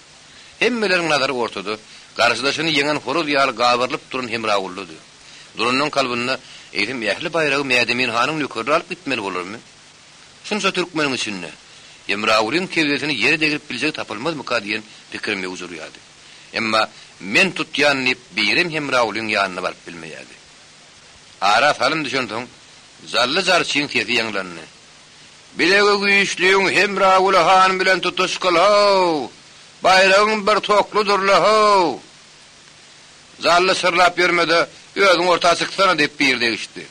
Speaker 2: Hemmeleriň nazary ortada, garşydaşyny ýeňen horaz ýaly gabarylyp duran Hemragullady. Duranyň kalbynda, Eýsem, ähli baýragy Mädemin hanyň nökerleri alyp gitmeli bolarmy? Şunça türkmeniň içinde Hemragulyň kebzesini ýere degrip biljegi tapylmazmyka diýen pikir möwç urýardy. Emma men tutýan diýip birem Hemragulyň ýanyna baryp bilmeýärdi. Ara salym düşensoň, Jally jarçyň sesi ýaňlandy. Bilegi güýçliň Hemraguly han bilen tutuş kyl-how! Baýragyň bir tokludyr-la-how! Jally şyrlap ýörme-de, özüň orta çyksana diýip biri degişdi.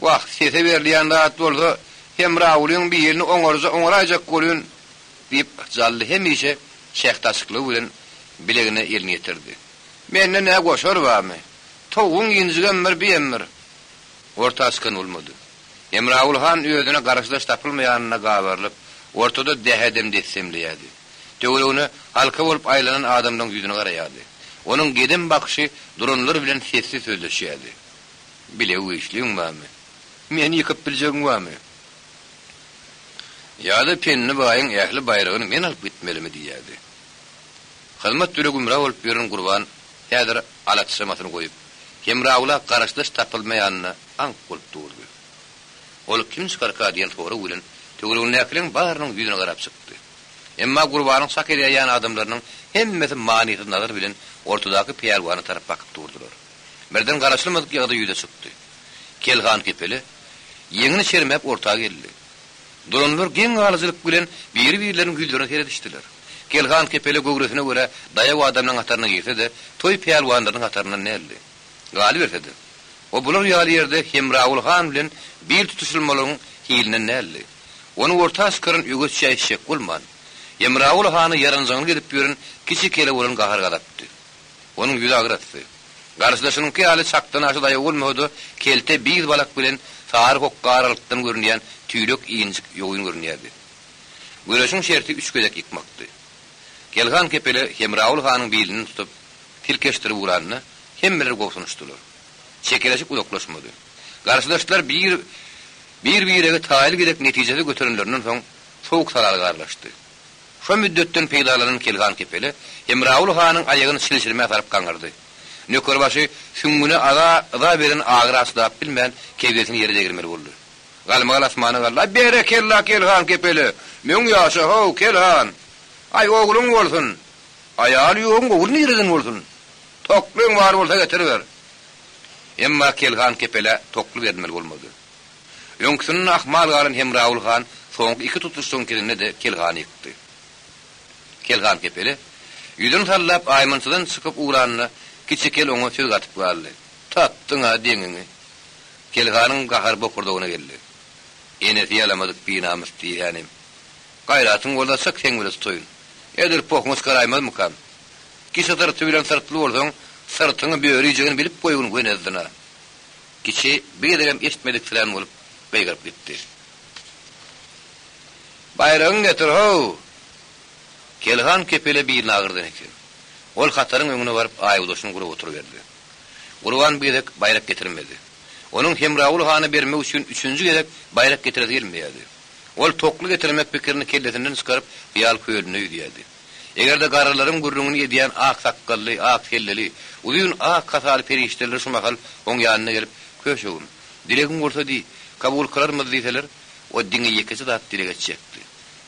Speaker 2: Wah, sese berilýän zat bolsa, Hemragulyň birini oňarja oňaraýjak bolýun, diýip, Jally hemişe şähdaçyklygy bilen bilegine elini ýetirdi. Mende nä goşar barmy? Towugyň injigem bir, biem bir. Orta çykan bolmady. Hemragul han özüne garşydaş tapylmaýanyna gabarylyp, ortada dähedem-dessemleýärdi. Töweregine halka bolup aýlanan adamlaryň ýüzüne garaýardy. Onuň gedem bakyşy duranlar bilen sessiz sözleşýärdi. Bilegi güýçliň barmy? Meni ýykyp biljegiň barmy? Ýa-da Penni baýyň ähli baýragyny men alyp gitmelimi? diýýärdi. Hyzmat bile gümra bolup ýören Gurban häzir alaçramasyny goýup, Hemragula garaşdaş tapylmaýanyna aňk bolup durdy. Ol kim çykarka diýen sorag bilen töweregindäkileriň barynyň ýüzüne garap çykdy. Emma Gurbanyň çak edäýýän adamlarynyň hemmesi manysyz nazar bilen ortadaky pälwana tarap bakyp durdular. Birden garaşylmadyk ýagdaý ýüze çykdy. Kelhan kepele ýeňini çermäp orta geldi. Duranlar geň galyjylyk bilen biri-birleriniň ýüzlerine seredişdiler. Kelhan kepele göwresine görä daýaw adamlaryň hataryna girse-de, toý pälwanlarynyň hataryndan däldi. Galyberse-de, o bular ýaly ýerde Hemragul han bilen bil tutuşylmalygyň hilinden däldi. Ony orta çykaran öweçjä eşek bolman, Hemragul hana ýaranjaňlyk edip ýören kiçi kele bolan gahar-gazapdy. Onuň ýüzi agrasdy. Garşydaşynyňky ýaly çakdan aşa daýaw bolmasa-da, kelte biýz balak bilen sary hokga aralykdan görünýän tüýlek injik ýogyn görünýärdi. Göreşiň şerti üç gezek ýykmakdy. Kelhan kepele Hemragul hanyň bilinden tutup, tirkeşdirip ugranda, hemmeler gobsunyşdylar. Çekeleşik uzaklaşmady. Garşydaşlar bir bir-biregi taýly gezek netijesiz göterenlerinden soň, sowuk-salalyga aralaşdy. Şo müddetden peýdalanan Kelhan kepele Hemragul hanyň aýagyny çilşirmä salyp gaňyrdy. Nökerbaşy süňňüne aza yza beren agyra çydap bilmän, kebzesini ýere degirmeli boldy. Galmagal asmana galdy, Aý, berekella, Kelhan kepele! Müň ýaşa, how, Kelhan! Aý, ogluň bolsun! Aýaly ýoguň ogly nireden bolsun? Toklyň bar bolsa getiriber! Emma Kelhan kepelä tokly berilmeli bolmady. Öňküsinden ahmal galan Hemragul han soňky iki tutuşlygyň ikisinde-de Kelhany ýykdy. Kelhan kepele ýüzüni sallap aýmançadan çykyp ugranda Kiçi kel oňa söz gatyp galdy, Tapdyň-a deňiňi! Kelhanyň gahary bokurdagyna geldi. Enesi ýalamadyk binamys diýýänim. Gaýratyň bolsa çyk seň bile tutaýyn. Edil pohuňy çykaraýmazmykam? Kişi syrty bilen syrtly bolsaň, syrtyňy böri iýjegini bilip goýgun gönezzyna. Kiçi bir gezegem eşitmediksirän bolup gygyryp gitdi. Baýragyňy getir, how! Kelhan kepele birini agyrdan eken. Ol hataryň öňüne baryp aýuwdaşyny gurup oturyberdi. Gurban bu gezek baýrak getirmedi. Onuň Hemragul hana bermek üçin üçünji gezek baýrak getiresi gelmeýärdi. Ol tokly getirmek pikirini kellesinden çykaryp hyýal kölünde ýüzýärdi. Eger-de garrylaryň gürrüňini edýän ak sakgally, ak selleli, uzyn ak hasaly perişdeler şu mahal oň ýanyna gelip, Köşegim, dilegiň bolsa diý, kabul kylarmyz diýseler, o diňe ýekeje zat dileg etjekdi.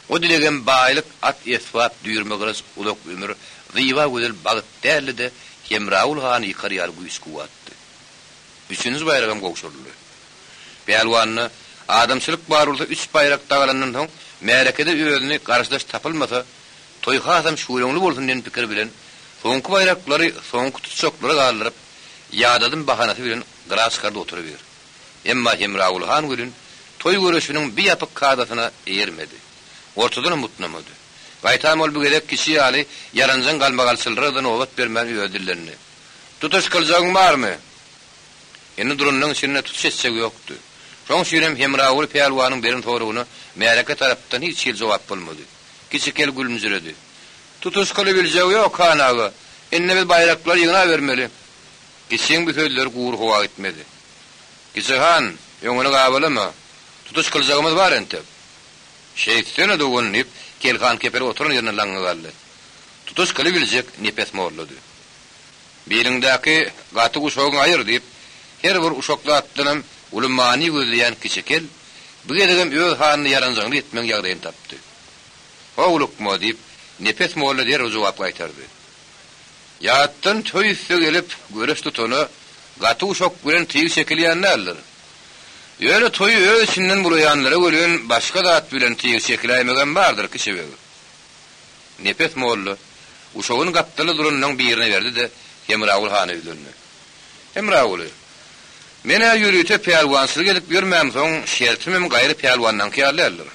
Speaker 2: O dilegem baýlyk, at-esbap, düýrme gylyç, uzak ömür, zyba gözel bagt däldi-de, Hemragul hany ýykar ýaly güýç-kuwwatdy. Üçünji baýragam gowşuryldy. Pälwanda adamçylyk bar bolsa üç baýrak dagalandan soň märekede özüni garşydaş tapylmasa, toý hasam şüweleňli bolsun diýen pikir bilen soňky baýraklary soňky tutjaklara galdyryp, ýadadym bahanasy bilen gyra çykardy oturybiýr. Emma Hemragul han welin toý göreşiniň bi ýapyk kadasyna eýermedi. Ortadanam butnamady. Gaýtam ol bu gezek kiçi ýaly ýaranjaň galmagalçylara-da nobat bermän özi dillendi. Tutuş kyljagyň barmy? Indi duranynyň içinde tutuş etjegi ýokdy. Şoň üçinem Hemraguly pälwanyň beren soragyna märeke tarapdan hiç hili jogap bolmady. Kiçi kel gülümjiredi. Tutuş kylybiljegi ýok, han aga. Indi biz baýraklary ýygnabermeli. Kiçiň bu sözleri gury howa gitmedi. Kiçi han, öňüni gabalama. Tutuş kyljagymyz bar entek. Şeýtsene, dogan, diýip, Kelhan kepel oturan ýerinde laňňa galdy. Tutuş kylybiljek Nepes mollady. Biliňdäki gaty guşagyňy aýyr diýip, her bir uşak zatdanam uly many gözleýän kiçi kel, bu gezegem öz hanyna ýaranjaňlyk etmegiň ýagdaýyny tapdy. Howlukma, diýip, Nepes molla derrew jogap gaýtardy. Ýatdan toý üste gelip, göreş tutana gaty uşak bilen tyg çekilýän däldir. Ýöne toýy öz içinden bulaýanlara welin başga zat bilen tyg çekiläýmegem bardyr, kiçi beg. Nepes molla uşagyny gapdalda duranlaryň birine berdi-de, Hemraguly hana ýüzlendi. Hemraguly, men-ä ýörite pälwançylyk edip ýörmämsoň, şertimem gaýry pälwanlaňky ýaly däldir.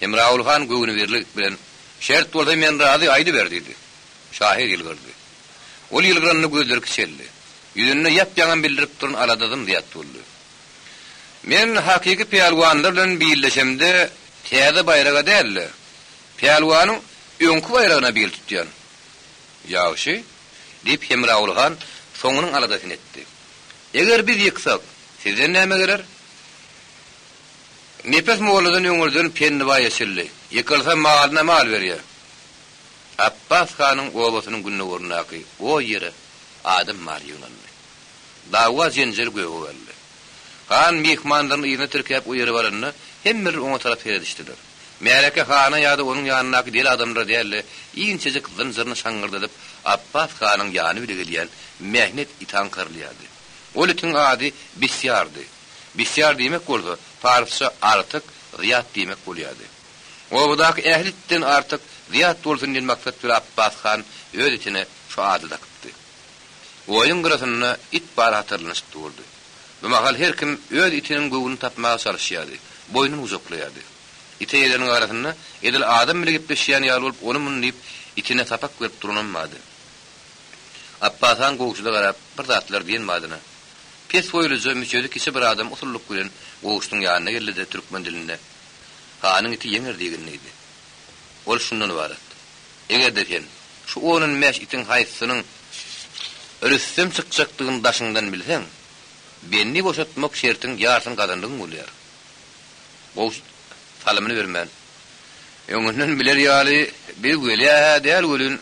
Speaker 2: Hemraguly han göwnübirlik bilen, Şert bolsa men razy, aýdyber diýdi. Şahyr ýylgyrdy. Ol ýylgyranda gözleri kiçeldi. Ýüzünde ýap-ýaňam bildirip duran alada zym-zyýat boldy. Men hakyky pälwanlar bilen billeşemde täze baýraga däl-de, pälwanyň öňki baýragyna bil tutýan. Ýagşy, diýip, Hemraguly han soňunyň aladasyny etdi. Eger biz ýyksak, sizden näme geler? Nepes molladan öňürden Pendibaý eçildi. Ýykylsa malyna mal berýär. Apbas hanyň obasynyň gündogaryndaky o ýere adam bary ýygnandy. Dawa-jenjel göge galdy. Han myhmanlaryny yzyna tirkäp o ýere baranda, hemmeler oňa tarap seredişdiler. Märeke hana ýa-da onuň ýanyndaky del adamlara däl-de, inçejik zynjyryny şaňňyrdadyp, Apbas hanyň ýany bile gelýän mähnet ite aňkarylýardy. Ol itiň ady Bisýardy. Bisýar diýmek bolsa, parsça artyk, zyýat diýmek bolýardy. Obadaky ähli itden artyk, zyýat bolsun diýen maksat bile Apbas han öz itine şu ady dakypdy. Oýuň gyrasynda it bary hatarlanyşyp durdy. Bu mahal her kim öz itiniň göwnüni tapmaga çalyşýardy, boýnun gujaklaýardy. It eýeleriniň arasynda edil adam bile gepleşýän ýaly bolup ony-muny diýip, itine sapak berip duranam bardy. Apbas han Gowşuda garap, bir zatlar diýen badyna, pes boýluja, müçesi kiçi bir adam usullyk bilen Gowşudyň ýanyna geldi-de, türkmen dilinde, Hanyň iti ýeňer diýgin diýdi. Ol şundan ybarat. Eger-de sen şu on-on bäş itiň haýsysynyň rüstem çykjakdygyny daşyňdan bilseň, bendi boşatmak şertiň ýarsyny gazandygyň bolýar. Gowşut salymyny bermän, Öňünden biler ýaly biz welä-hä däl welin,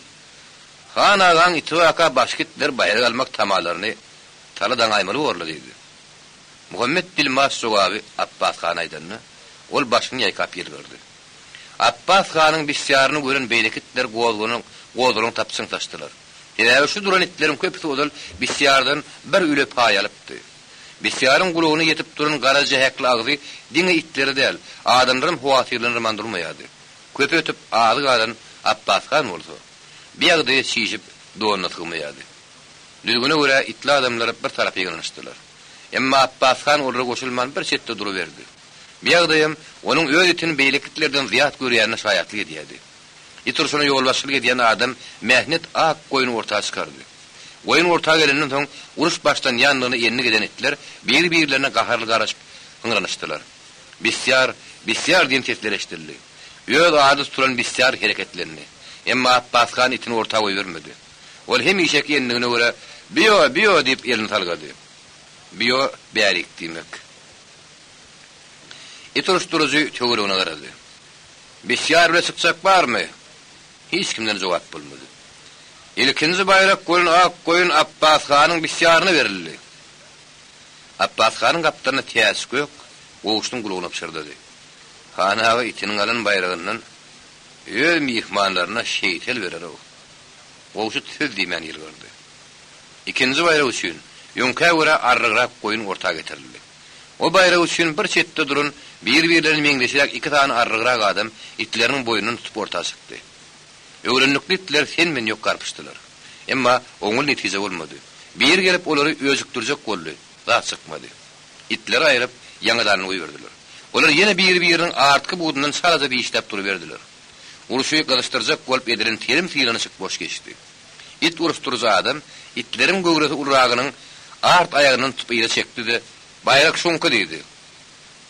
Speaker 2: han agaň iti barka başga itler baýrak almak tamalaryny tala daňaýmaly borlar diýdi. Muhammet dilmaç jogaby Apbas hana aýdanda, ol başyny ýaýkap ýylgyrdy. Apbas hanyň bisýaryny gören beýleki itler gozgalaň gozgalaň tapyp çyňsaşdylar. Sebäbi şu duran itleriň köpüsi ozal bisýardan bir üle paý alypdy. Bisýaryň gulagyna ýetip duran gara jähekli agzy diňe itleri däl, adamlaram howatyrlandyrman durmaýardy. Köpi ötüp, azy galan Apbas han bolsa, bu ýagdaýa çişip, donuna sygmaýardy. Düzgüne görä itli adamlar bir tarapa ýygnanyşdylar. Emma Apbas han olara goşulman bir çetde duruberdi. Bu ýagdaýam onuň öz itini beýleki itlerden zyýat görýänine şaýatlyk edýärdi. It urşuna ýolbaşçylyk edýän adam mähnet ak goýny orta çykardy. Goýun orta gelenden soň uruş başlanýandygyna endik eden itler bir-birlerine gaharly garaşyp hyňranyşdylar. Bisýar, Bisýar diýen sesler eşidildi. Öz ady tutulan Bisýar hereketlendi. Emma Apbas han itini orta goýbermedi. Ol hemişeki endigine görä, Biýo, biýo diýip elini salgady. Biýo, bärik diýmek. It uruşdyryjy töweregine garady. Bisýar bile çykjak barmy? Hiç kimden jogap bolmady. Ilkinji baýrak bolan ak goýun Apbas hanyň bisýaryna berildi. Apbas hanyň gapdalynda Täç gök Gowşudyň gulagyna pyşyrdady. Han aga itiniň alan baýragyndan öz myhmanlaryna şeýtel berer-ow. Gowşut söz diýmän ýylgyrdy. Ikinji baýrak üçin, öňkä görä arrygrak goýun orta getirildi. O baýrak üçin bir çetde duran bir-birlerine meňzeşräk iki sany arrygrak adam itleriniň boýnundan tutup orta çykdy. Öwrenlikli itler sen-men ýok garpyşdylar. Emma oňaly netije bolmady. Biri gelip olary öjükdirjek boldy, zat çykmady. Itleri aýryp, ýaňadanyny goýberdiler. Olar ýene biri-biriniň artky budundan çalaja dişläp duruberdiler. Urşy gyzyşdyrjak bolup edilen telim synanyşyk boş geçdi. It uruşdyryjy adam itleriň göwresi ulragynyň art aýagyndan tutup yza çekdi-de, Baýrak şuňky diýdi.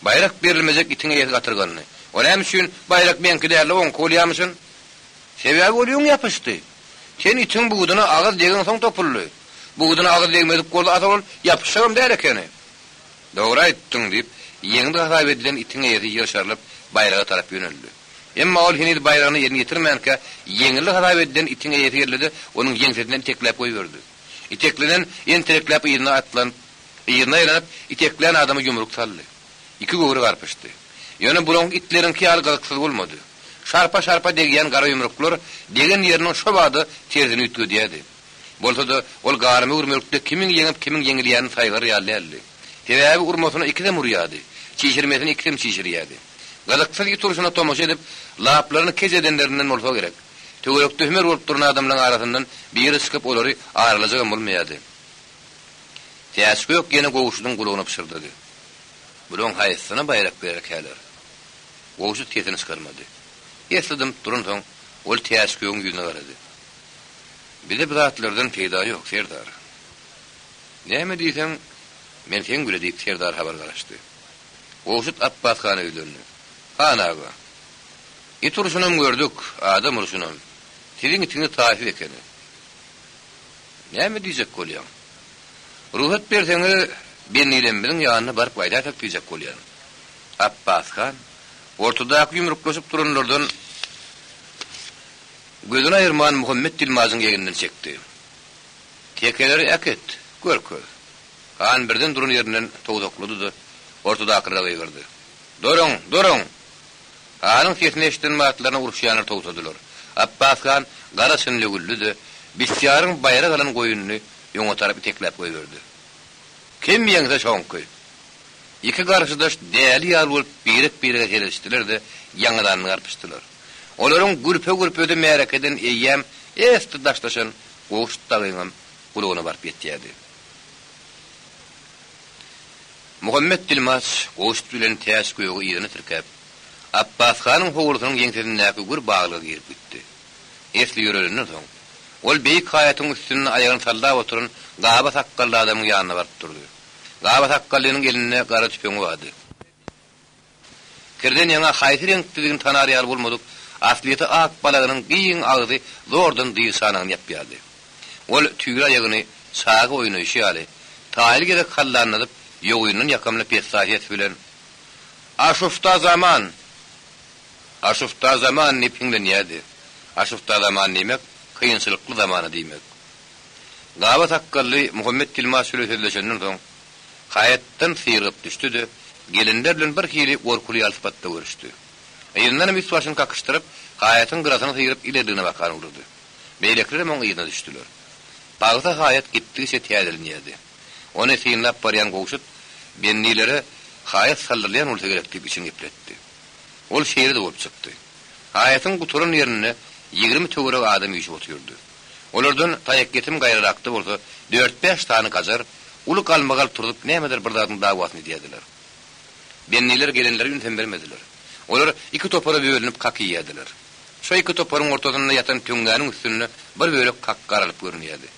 Speaker 2: Baýrak berilmejek itiň eýesi gatyrgandy. O näme üçin baýrak meňki däl-de oňky bolýamyşyn? Sebäbi ol öň ýapyşdy. Sen itiň buduna agyz degeňsoň topuldy. Buduna agyz degmedik bolsa asyl ol ýapyşjagam däl ekeni. Dogry aýtdyň, diýip, ýeňdi hasap edilen itiň eýesi ýyrşarylyp baýraga tarap ýöneldi. Emma ol heniz baýragyna elini ýetirmänkä, ýeňilli hasap edilen itiň eýesi geldi-de, onuň ýeňsesinden itekläp goýberdi. Iteklenen enterekläp yzyna atlanyp, yzyna aýlanyp, iteklän adama ýumruk saldy. Iki göwre garpyşdy. Ýöne bulaňky itleriňki ýaly gyzyksyz bolmady. Şarpa-şarpa degýän gara ýumruklar degen ýeriniň şobada terzini üýtgedýärdi. Bolsa-da, ol garym-öwürmelikde kimiň ýeňip, kimiň ýeňilýänini saýgarar ýaly däldi. Sebäbi urmasyna ikisem urýardy, çişirmesine ikisem çişirýärdi. Gyzyksyz it urşuna tomaşa edip, laplaryny kej edenlerinden bolsa gerek. Töwerekde hümer bolup duran adamlaryň arasyndan biri çykyp olary aralajagam bolmaýardy. Täçgök ýene Gowşudyň gulagyna pyşyrdady. Bulaň haýsysyna baýrak bererkäler? Gowşut sesini çykarmady. Esli dymyp duransoň, ol Täçgögüň ýüzüne garady. Bize bu zatlardan peýda ýok, serdar. Näme diýseň, men seň bile diýip serdar habar garaşdy. Gowşut Apbas hana ýüzlendi. Han aga, it urşunam gördük, adam urşunam. Siziň itiňiz taýsyz ekeni. Näme diýjek bolýaň? Rugsat berseňiz, bendilemmiziň ýanyna baryp gaýdaýsak diýjek bolýan. Apbas han ortadaky ýumruklaşyp duranlardan gözüni aýyrman Muhammet dilmajyň egninden çekdi. Tekeleri äkit, görkez. Han birden duran ýerinden towsaklady-da, ortadakylara gygyrdy. Duruň! Duruň! Hanyň sesini eşiden batlaryna uruşýanlar towsadylar. Apbas han gara çynly güldi-de, Bisýaryň baýrak alan goýnuny öňe tarap itekläp goýberdi. Kim ýeňse şoňky! Iki garşydaş däli ýaly bolup birek-birege seredişdiler-de, ýaňadanyny garpyşdylar. Olaryň gürpe-gürpesi märekeden eýýäm esli daşlaşan Gowşut dagyňam gulagyna baryp ýetýärdi. Muhammet dilmaç Gowşut bilen Täç gögi yzyna tirkäp, Apbas hanyň howlusynyň ýeňsesindäki gür baglyga girip gitdi. Esli ýörelenden soň, ol beýik haýatyň üstünde aýagyny sallap oturan gaba sakgally adamyň ýanyna baryp durdy. Gaba sakgallynyň elinde gara tüpeňi bardy. Kirden ýaňa haýsy reňklidigini tanar ýaly bolmadyk aslyýeti ak balagynyň giň agzy zordan dyzçanagyny ýapýardy. Ol tüýli aýagyny çaga oýnaýşy ýaly, taýly gezek hallanladyp, ýogyndan ýakamly pessaý ses bilen, Aşufta zaman! Aşufta zaman! diýip hiňlenýärdi. Aşufta zaman diýmek, kynçylykly zamana diýmek. Gaba sakgally Muhammet dilmaç bilen sözleşenden soň, Haýatdan syrygyp düşdi-de, gelinler bilen bir hili gorkuly ýaly sypatda görüşdi. Yzyndanam üst-başyny kakyşdyryp, haýatyň gyrasyny syryp ilerligine bakan ugrady. Beýlekilerem oň yzyna düşdüler. Pagsa haýat gitdigiçe täzelenýärdi. Ony synlap barýan Gowşut bendilere haýat saldyrylýan bolsa gerek diýip içini gepletdi. Ol şeýle-de bolup çykdy. Haýatyň gutaran ýerinde 20 töweregi adam üýşüp otyrdy. Olardan taýakýetim gaýrarakda bolsa dört-bäş sany gajar uly galmagal turzup nämedir bir zadyň dawasyny edýärdiler. Bendiler gelenlere ünsem bermediler. Olar iki topara bölünip kak iýýärdiler. Şo iki toparyň ortasynda ýatan töňňäniň üstünde bir bölek kak garalyp görünýärdi.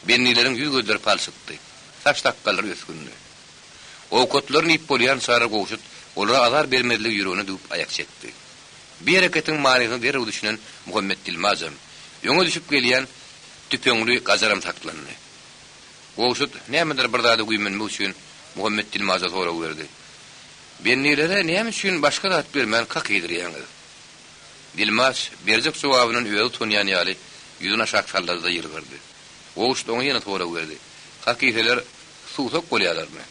Speaker 2: Bendileriň ýüz-gözleri palçykdy. Saç-sakgallary ösgündi. Owkatlaryny iýip bolýançalar Gowşut olara azar bermezligi ýüregine düwüp aýak çekdi. Bi hereketiň manysyna derrew düşünen Muhammet dilmajam, öňe düşüp gelýän tüpeňli gajaram saklandy. Gowşut nämedir bir zada güýmenmek üçin Muhammet dilmaja sorag berdi. Bendilere näme üçin başga zat bermän kak iýdirýäňiz? Dilmaç berjek jogabyndan özi utanýan ýaly ýüzüni aşak sallady-da ýylgyrdy. Gowşut oňa ýene sorag berdi. Kak iýseler susak bolýarlarmy?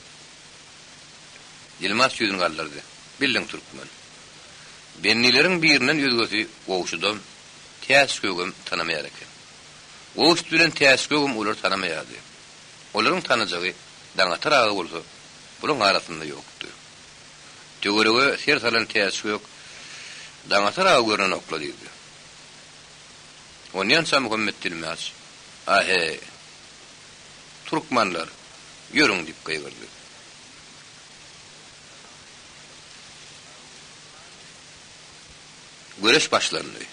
Speaker 2: Dilmaç ýüzüni galdyrdy. Bildiň türkmen. Bendileriň birinden özgesi Gowşudam, Täçgögem tanamaýar eken. Gowşut bilen Täçgögem olary tanamaýardy. Olaryň tanajagy Daňatar aga bolsa bulaň arasynda ýokdy. Töwerege ser salan Täçgök, Daňatar aga görnenok-la diýdi. Onýança Muhammet dilmaç, A-he, türkmanlar, ýörüň diýip gygyrdy. Göreş başlandy.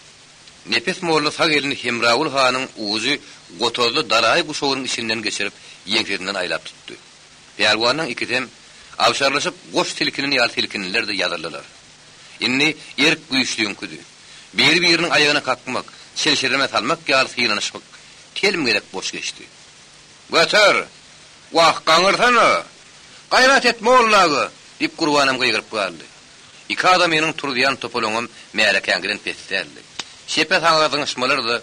Speaker 2: Nepes molla sag elini Hemragul hanyň ujy gotazly daraýy guşagynyň içinden geçirip, ýeňsesinden aýlap tutdy. Pälwanlaň ikisem abşarlyşyp goş silkinen ýaly silkindiler-de ýazyldylar. Indi erk güýçliňkidi. Biri-biriniň aýagyna kakmak, çilşirime salmak ýaly synanyşmak telim gezek boş geçdi. Göter! Wah, gaňyrsana! Gaýrat et, molla aga! diýip Gurbanam gygyryp galdy. Iki adamynyň turuzýan topalaňam märekäňkiden pes däldi. Çepe-saga zyňyşmalar-da,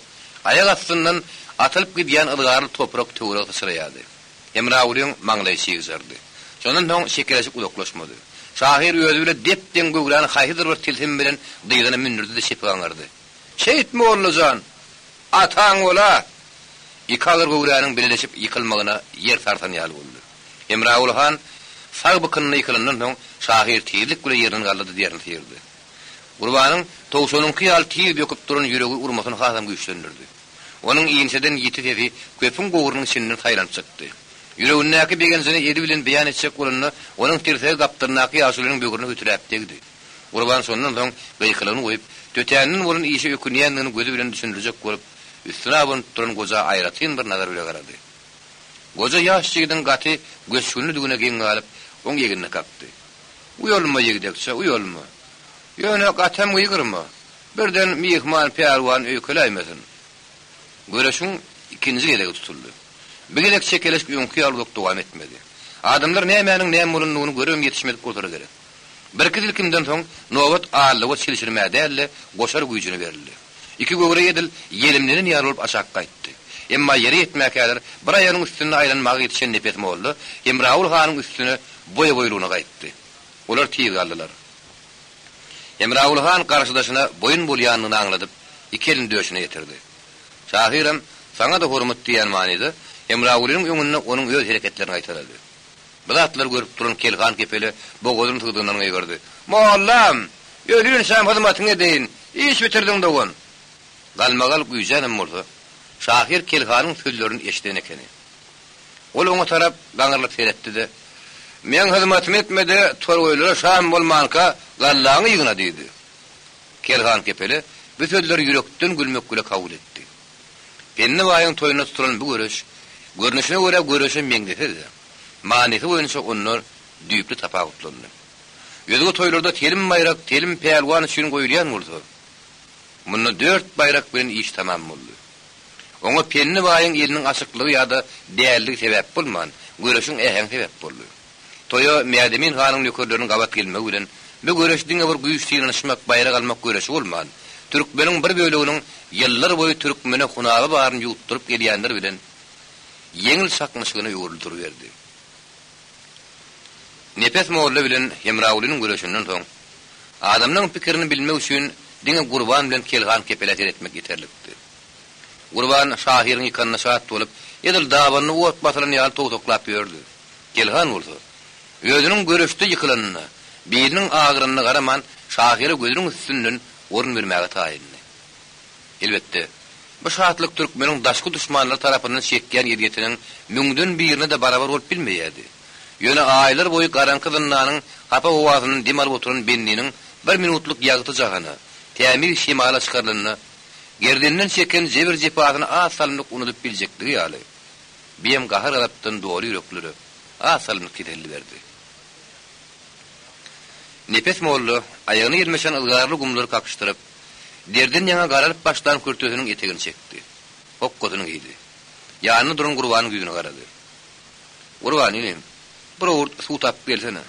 Speaker 2: aýak astyndan atylyp gidýän yzgarly toprak töwerege syçraýardy. Hemragulyň maňlaýy çygjardy. Şondan soň çekeleşik uzaklaşmady. Şahyr özi bile dep-deň göwräni haýsydyr bir tilsim bilen dyzyna mündürdi-de çepe gaňyrdy. Şeýtme, molla jan! Ataň bola! Iki agyr göwräniň bileleşip ýykylmagyna ýer sarsan ýaly boldy. Hemraguly han sag bykynynda ýykylandan soň, şahyr tizlik bile ýerinden galdy-da derini syrdy. Gurbanyň towşanyňky ýaly tiz böküp duran ýüregi urmasyny hasam güýçlendirdi. Onuň inçeden ýiti sesi köpüň gowrunyň içinden saýlanyp çykdy. Ýüregindäki begenjini eli bilen beýan etjek bolanda, onuň tirsegi gapdalyndaky ýaşulynyň böwrüne hütüräp degdi. Gurban şondan soň gykylygyny goýup, tötänden bolan işe ökünýändigini gözi bilen düşündirjek bolup, üstüne abanyp duran goja aýratyn bir nazar bile garady. Goja ýaş ýigidiň gaty göçgünlidigine geň galyp, oň egnine kakdy. Uýalma, ýigdekçe, uýalma. Ýöne gatam gygyrma. Birden myhman pälwan öýkeläýmesin. Göreşiň ikinji gezegi tutuldy. Bu gezek çekeleşik öňki ýaly uzak dowam etmedi. Adamlar nämäniň näme bolandygyny görübem ýetişmedik bolsalar gerek. Birki silkimden soň nobat Allowa çilşirmä däl-de, goşar güýjüne berildi. Iki göwre edil ýelimlenen ýaly bolup aşak gaýtdy. Emma ýere ýetmäkäler bir aýagynyň üstünde aýlanmaga ýetişen Nepes molla Hemragul hanyň üstüne boýa-boýlugyna gaýtdy. Olar tiz galdylar. Hemragul han garşydaşyna boýun bolýandygyny aňladyp, iki elini döşüne ýetirdi. Şahyram, Saňa-da hormat diýýän manyda, Hemragulynyň öňünde onuň öz hereketlerini gaýtalady. Bu zatlary görüp duran Kelhan kepele bogazyny sygdygyndan gygyrdy, Mollam! Ölünçäm hyzmatyňy edeýin! Iş bitirdiň, dogan! Galmagal güýjänem bolsa, şahyr Kelhanyň sözlerini eşiden ekeni. Ol oňa tarap gaňrylyp seretdi-de, Meň hyzmatymy etme-de, torgaýlara şam bolmanka, gallaňy ýygna diýdi. Kelhan kepele bu sözleri ýürekden gülmek bile kabul etdi. Pendi baýyň toýunda tutulan bu göreş, görnüşine görä göreşe meňzese-de, manysy boýunça ondan düýpli tapawutlandy. Özge toýlarda telim baýrak telim pälwan üçin goýulýan bolsa, munda dört baýrak bilen iş tamam boldy. Oňa Pendi baýyň eliniň açyklygy ýa-da dälligi sebäp bolman, göreşiň äheňi sebäp boldy. Toýa Mädemin hanyň nökerleriniň gabat gelmegi bilen, bu göreş diňe bir güýç synanyşmak, baýrak almak göreşi bolman, türkmeniň bir böleginiň ýyllar boýy türkmene hunaba baryny ýuwutdyryp gelýänler bilen ýeňil çaknyşygyna öwrüldi duruberdi. Nepes molla bilen Hemragulynyň göreşinden soň, adamlaryň pikirini bilmek üçin diňe Gurban bilen Kelhan kepelä seretmek ýeterlikdi. Gurban şahyryň ýykanyna şat bolup, edil dabanyna ot basylan ýaly towsaklap ýördi. Kelhan bolsa, özüniň göreşde ýykylanyna, biliniň agyrynyna garaman, şahyra gözüniň üstünden orun bermäge taýyndy. Elbetde, bu şatlyk türkmeniň daşky duşmanlary tarapyndan çekýän ezýetiniň müňden birine-de barabar bolup bilmeýärdi. Ýöne aýlar boýy garaňky zyndanyň hapa howasyndan dem alyp oturan bendiniň bir minutlyk ýagty jahana, tämiz şemala çykarylanda, gerdeninden çeken jebir-jepasyny az salymlyk unudyp biljekligi ýaly, biem gahar-gazapdan doly ýüreklere az salymlyk teselli berdi. Nepes molla aýagyna ýelmeşen yzgarly gumlary kakyşdyryp, derden ýaňa garalyp başlan kürtesiniň etegini çekdi. Hokgasyny geýdi. Ýanynda duran Gurbanyň ýüzüne garady. Gurban, inim, bir owurt suw tapyp gelsene.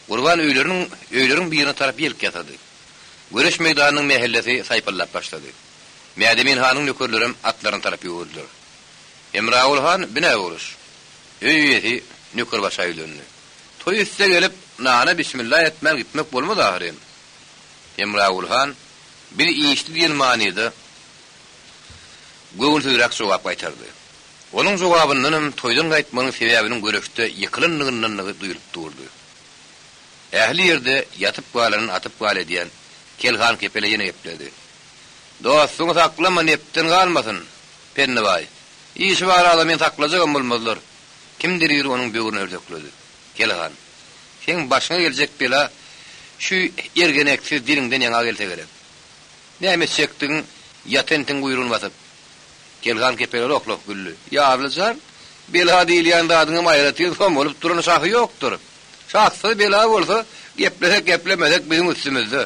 Speaker 2: Gurban öýleriniň öýleriň birine tarap ýelk ýasady. Göreş meýdanynyň mähellesi saýpallap başlady. Mädemin hanyň nökerlerem atlaryna tarap ýüwürdiler. Hemragul han, bi nä boluş? Öý eýesi nökerbaşa ýüzlendi. Toý üste gelip, nana bismilla etmän gitmek bolmaz ahyryn. Hemragul han, Biz işli diýen manyda göwünsizräk jogap gaýtardy. Onuň jogabyndanam toýdan gaýtmagynyň sebäbiniň göreşde ýykylandygyndandygy duýulyp durdy. Ähli ýerde ýatyp galanyny atyp gal edýän Kelhan kepele ýene gepledi. Dostuňy saklama, nepden galmasyn, Pendi baý. Işi bar adamyny saklajagam bolmazlar. Kimdir biri onuň böwrüne hürsekledi. Kelhan, seň başyňa geljek bela şü ergeneksiz diliňden ýaňa gelse gerek. Näme etjekdigiň ýat entiň guýrugyny basyp. Kelhan kepele loh-loh güldi. Ýarly jan, bela diýilýän zadyňam aýratyn somalyp duran şahy ýokdur. Şahsyz bela bolsa, geplesek-geplemesek biziň üstümizde.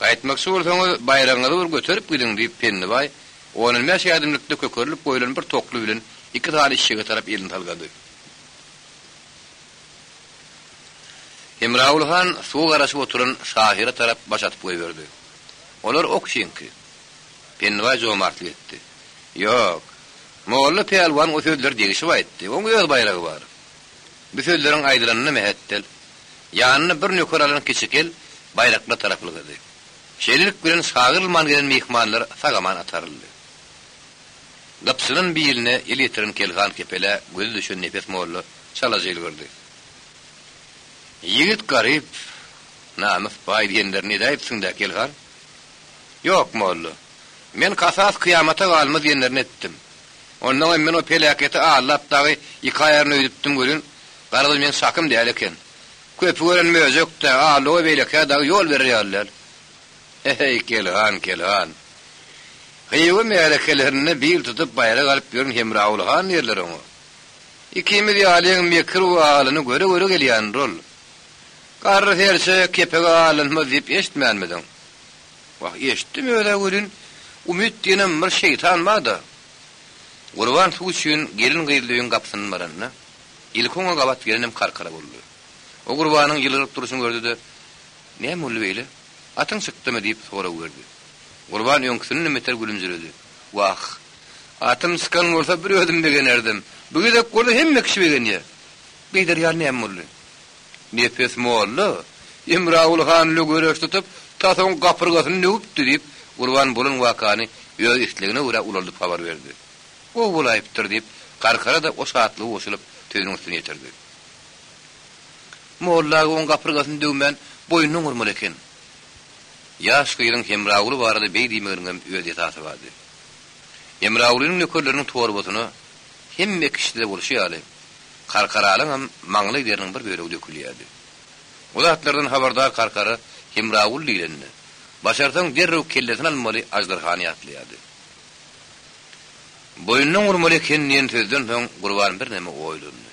Speaker 2: Gaýtmakçy bolsaňyz, baýragyňyzy bir göterip gidiň, diýip, Pendi baý on-on bäş ädimlikde kökerilip goýlan bir tokly bilen iki sany işşege tarap elini salgady. Hemraguly han suwa garaşyp oturan şahyra tarap baş atyp goýberdi. Olar o kişiňki. Pennibaý jomartlyk etdi. Ýok. Molla pälwan o sözleri degişip aýtdy. Oň öz baýragy bar. Bu sözleriň aýdylanyna mähetdel, ýanyna bir nöker alan kiçi kel baýraklar tarap ylgady. Şeýlelik bilen çagyrylman gelen myhmanlar sag-aman ataryldy. Gypjynan biline el ýetiren Kelhan kepelä gözi düşen Nepes molla çalaja ýylgyrdy. Ýigit garyp, namys baý diýenlerini edäýipsiň-dä, Kelhan? Ýok, molla. Men kasas kyýamata galmaz diýenlerini etdim. Onnoňam men o peläketi aldap dagy ýykaýaryn öýdüpdim welin, garaz meň çakym däl eken. Köpi gören möjek-dä, aldawa beýlekä dagy ýol berer ýaly däl. Heý, Kelhan, Kelhan. Hywa märekelerinde bil tutup baýrak alyp ýören Hemraguly han diýerler oňa. Ikimiz ýalyň mekir we alyny göre-göre gelýändir ol. Garry serçe kepege alynmaz diýip eşitmänmidiň? Wah, eşitdim öz-ä welin, Umyt diýenem bir şeýtan bar-da. Gurban suw üçin gelin-gyzly öýüň gapysyndan baranda, ilki oňa gabat gelenem Karkara boldy. O Gurbanyň ýylgyryp durşuny gördi-de, Näme boldy beýle? Atyň çykdymy? diýip sorag berdi. Gurban öňküsinden beter gülümjiredi. Wah, atym çykan bolsa bir özüm begenerdim. Bu gezek bolsa hemme kişi begenýär. Beýder ýaly näme boldy? Nepes molla, Hemraguly han ile göreş tutup, tas oň gapyrgasyny döwüpdi, diýip, Gurban bolan wakany öz islegine görä ulaldyp habar berdi. Gowy bolaýypdyr, diýip, Karkara-da o şatlyga goşulyp, sözüniň üstüni ýetirdi. Molla aga oň gapyrgasyny döwmän, boýnuna urmaly eken. Ýaş gyzyň Hemraguly barada beý diýmeginiňem öz esasy bardy. Hemragulynyň nökerleriniň torbasyna hemme kişide bolşy ýaly, Karkaralyňam maňlaý deriniň bir bölegi dökülýärdi. O zatlardan habardar Karkara Hemraguly diýlende, başarsaň derrew kellesini almaly aždarhany ýatlaýardy. Boýnundan urmaly eken diýen sözden soň Gurban birneme oýlandy.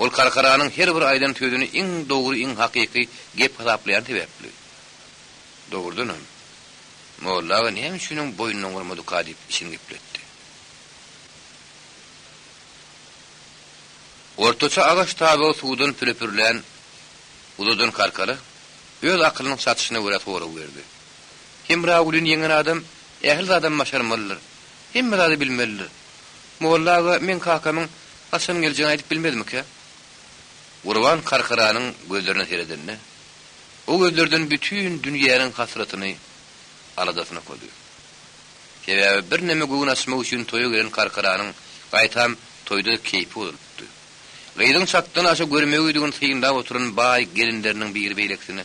Speaker 2: Ol Karkaranyň her bir aýdan sözüni iň dogry, iň hakyky gep hasaplaýany sebäpli. Dogrudanam, molla aga näme üçin oň boýnundan urmadyka diýip içini gepletdi. Ortaça agaç tabagy suwdan püre-pürlän uzadan Karkara öz akylynyň çatyşyna görä sorag berdi. Hemragulyny ýeňen adam ähli zadam başarmalydyr. Hemme zady bilmelidir. Molla aga meň kakamyň haçan geljegini aýdyp bilmezmikä? Gurban Karkaranyň gözlerine seredende, o gözlerden bütin dünýäniň hasratyny, aladasyny okady. Sebäbi birneme göwün açmak üçin toýa gelen Karkaranyň gaýtam toýda keýpi bozulypdy. Gyzyň çakdan-aşa görmegeýdigini synlap oturan baý gelinleriniň biri beýlekisine,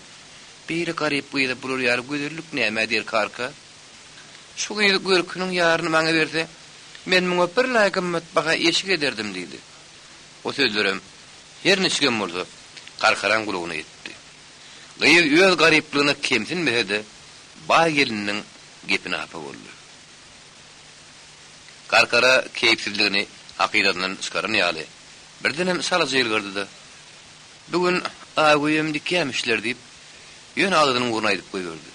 Speaker 2: Beýle garyp gyza bular ýaly gözellik nämä derkarka? Şu gyz görküniň ýaryny maňa berse, men muňa bir laý gymmatbaha eşik ederdim diýdi. O sözlerem, her niçigem bolsa, Karkaraň gulagyna ýetdi. Gyz öz garyplygyna kemsinmese-de, baý gelininiň gepine hapa boldy. Karkara keýpsizligini hakydasyndan çykaran ýaly, birdenem çalaja ýylgyrdy-da, Bu gün Agöýem dikýämişler diýip, ýöne agzynyň ugruna aýdyp goýberdi.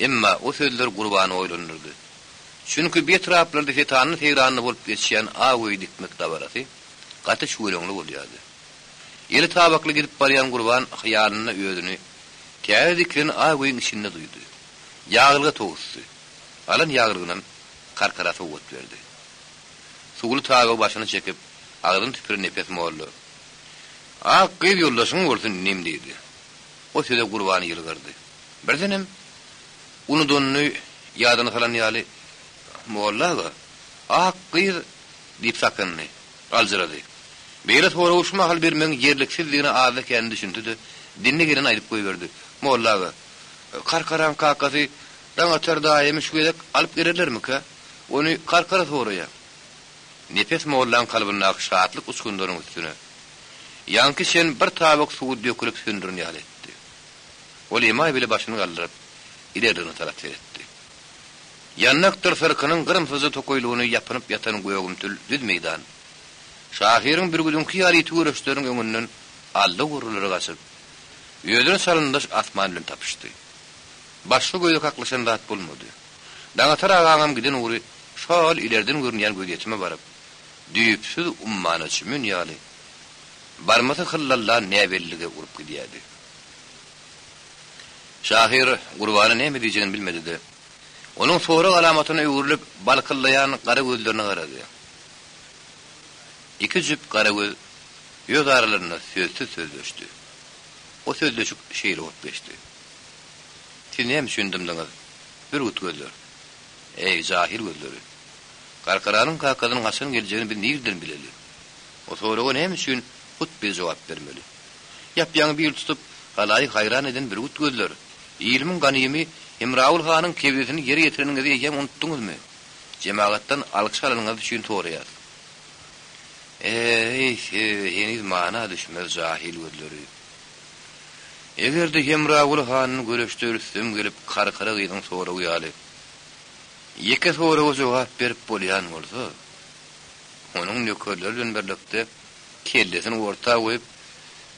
Speaker 2: Emma o sözler Gurbany oýlandyrdy. Çünki bu etraplarda setanly-seýranly bolup geçýän Agöýi dikmek dabarasy gaty şüweleňli bolýardy. Eli tabakly gidip barýan Gurban hyýalynda özüni täze dikilen Agöýiň içinde duýdy. Ýaglyga towusdy. Alan ýaglygynam Karkara sowgat berdi. Suwly tabagy başyna çekip, agzyny tüpüren Nepes molla, Ak gyz ýoldaşyň bolsun, inim diýdi. O söze Gurban ýylgyrdy. Birdenem unudanyny ýadyna salan ýaly, Molla aga, ak gyz diýip sakyndy. Aljyrady. Beýle soragy şu mahal bermegiň ýerliksizdigine azda-kände düşünse-de, diline geleni aýdyp goýberdi, Molla aga, Karkaraň kakasy Daňatar daýymy şu gezek alyp gelerlermikä? Ony Karkara soraýa. Nepes mollaň kalbyndaky şatlyk uçgunlarynyň üstüne, ýaňky içen bir tabak suwy dökülip söndüren ýaly etdi. Ol emaý bile başyny galdyryp, ilerligine tarap seretdi. Ýandakdyr syrkynyň gyrymsyzja tokaýlygyny ýapynyp ýatan gögümtil düz meýdan, şahyryň bürgüdiňki ýaly ýiti göreçleriniň öňünden alla-gurrulara gaçyp, özüne çalymdaş asman bilen tapyşdy. Başga göze kaklyşan zat bolmady. Daňatar agaňam giden ugry şo-ol ilerden görünýän gözýetime baryp, düýpsüz ummana çümen ýaly, barmasy hyllallan näbellige urup gidýärdi. Şahyr Gurbana näme diýjegini bilmedi-de, onuň sorag alamatyna öwrülip balkyllaýan gara gözlerine garady. Iki jüp gara göz öz aralarynda sözsüz sözleşdi. O sözleşik şeýle bolup geçdi. Siz näme üçin dymdyňyz, bürgüt gözler? Eý, jahyl gözleri! Karkaranyň kakasynyň haçan geljegini biz nirden bileli? O soraga näme üçin hut biz jogap bermeli? Ýap-ýaňy bil tutup, halaýyk haýran eden bürgüt gözler, ilimiň ganymy Hemragul hanyň kebzesini ýere ýetireniňizi eýýäm unutdyňyzmy? Jemagatdan alkyş alanyňyz üçin soraýas. Eý, siz heniz mana düşmez jahyl gözleri! Eger-de Hemragul hanyň göreşde rüstem gelip Karkara gyzyň soragy ýaly ýeke soraga jogap berip bolýan bolsa, onuň nökerleri bilen birlikde kellesini orta goýup,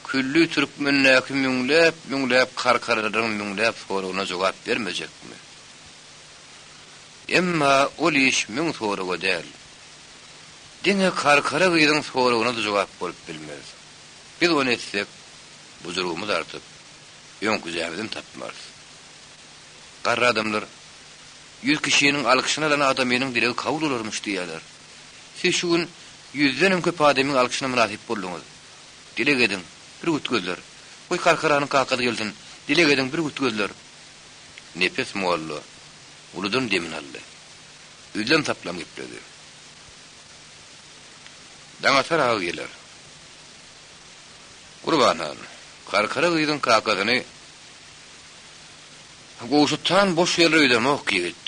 Speaker 2: külli türkmendäki müňläp-müňläp karkaralaryň müňläp soragyna jogap bermejekmi? Emma ol iş müň soraga däl, diňe karkara gyzyň soragyna-da jogap bolup bilmez. Biz ony etsek, bujurygymyz artyp, öňküjämizem tapmarys. Garry adamlar, Ýüz kişiniň alkyşyny alan adamynyň dilegi kabul bolarmyş diýýärler. Siz şu gün ýüzdenem köp adamyň alkyşyna mynasyp bolduňyz. Dileg ediň, bürgüt gözler. Goý Karkaranyň kakasy gelsin, dileg ediň, bürgüt gözler. Nepes molla uludan demini aldy. Üzlem-saplam gepledi. Daňatar aga geler. Gurban han, Karkara gyzyň kakasyny Gowşut han boş geler öýdemok, ýigit.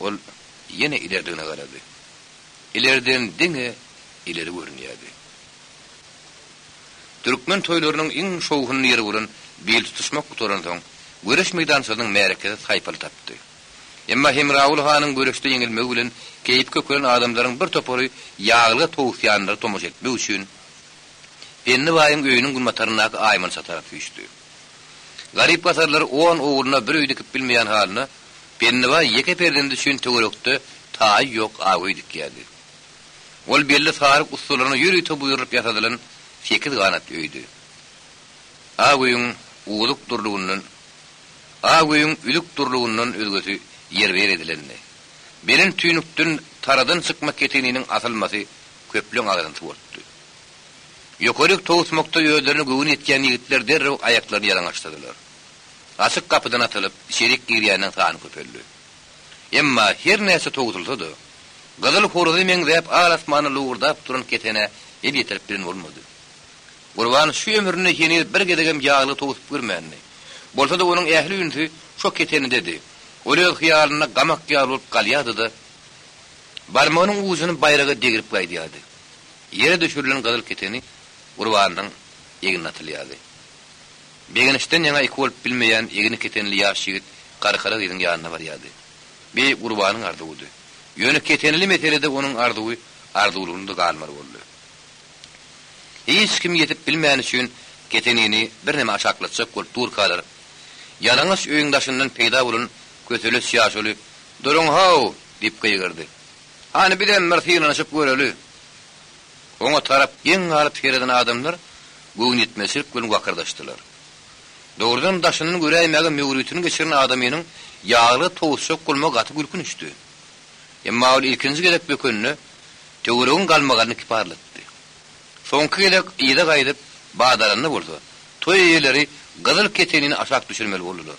Speaker 2: Ol ýene ilerdigine garady. Ilerden diňe ileri görünýärdi. Türkmen toýlarynyň iň şowhunly ýeri bolan bil tutuşmak gutaransoň, göreş meýdançasynyň märekesi saýpal tapdy. Emma Hemragul hanyň göreşde ýeňilmegi bilen keýpi kökelen adamlaryň bir topary ýaglyga towusýanlara tomaşa etmek üçin Pendi baýyň öýüniň günbataryndaky aýmança tarap süýşdi. Garyp-gasarlar on ogluna bir öý dikip bilmeýän halyna, Pendi baý ýeke perzendi üçin töwerekde taýy ýok ak öý dikýärdi. Ol belli saryk ussalaryna ýörite buýrulyp ýasadylan sekiz ganat öýdi. Ak öýüň uzuk durlugyndan Ak öýüň üzük durlugyndan özgesi ýerbe-ýer edilendi. Belent tüýnükden taradan çykma keteniniň asylmasy köpleň agzyny suwartdy. Ýokaryk towusmakda özlerine göwün ýetýän ýigitler derrew aýaklaryny ýalaňaçladylar. Açyk gapydan atylyp, içerik girýänleň sany köpeldi. Emma her näçe towsulsa-da, gyzyl horaza meňzäp al-asmanda lowurdap duran ketenä el ýetirip bilen bolmady. Gurban şu ömründe heniz bir gezegem ýaglyk towsup görmändi. Bolsa-da onuň ähli ünsi şo ketenidedi. Ol öz hyýalynda gamak ýaly bolup galýardy-da, barmagynyň ujuny baýraga degrip gaýdýardy. Ýere düşürilen gyzyl keteni Gurbanyň egnine atylýardy. Begençden ýaňa iki bolup bilmeýän egni ketenli ýaş ýigit Garkara gyzyň ýanyna barýardy. Bi Gurbanyň arzuwydy. Ýöne ketenli meselede onuň arzuwy arzuwlygynda galmaly boldy. Hiç kim ýetip bilmäni üçin ketenini birneme aşaklatjak bolup durkalar, ýalaňaç öýüň daşyndan peýda bolan köseleç ýaşuly, Duruň-how! diýip gygyrdy. Hany bizem bir synanyşyp göreli. Oňa tarap geň galyp sereden adamlar göwnüýetmezçilik bilen wakyrdaşdylar. Dogrudan daşyndan göräýmäge möwritini geçiren adamynyň ýaglyga towusjak bolmagy gaty gülkünçdi. Emma ol ilkinji gezek bökende, töweregiň galmagalyny kiparlatdy. Soňky gezek yza gaýdyp, badalanda bolsa, toý eýeleri gyzyl ketenini aşak düşürmeli boldular.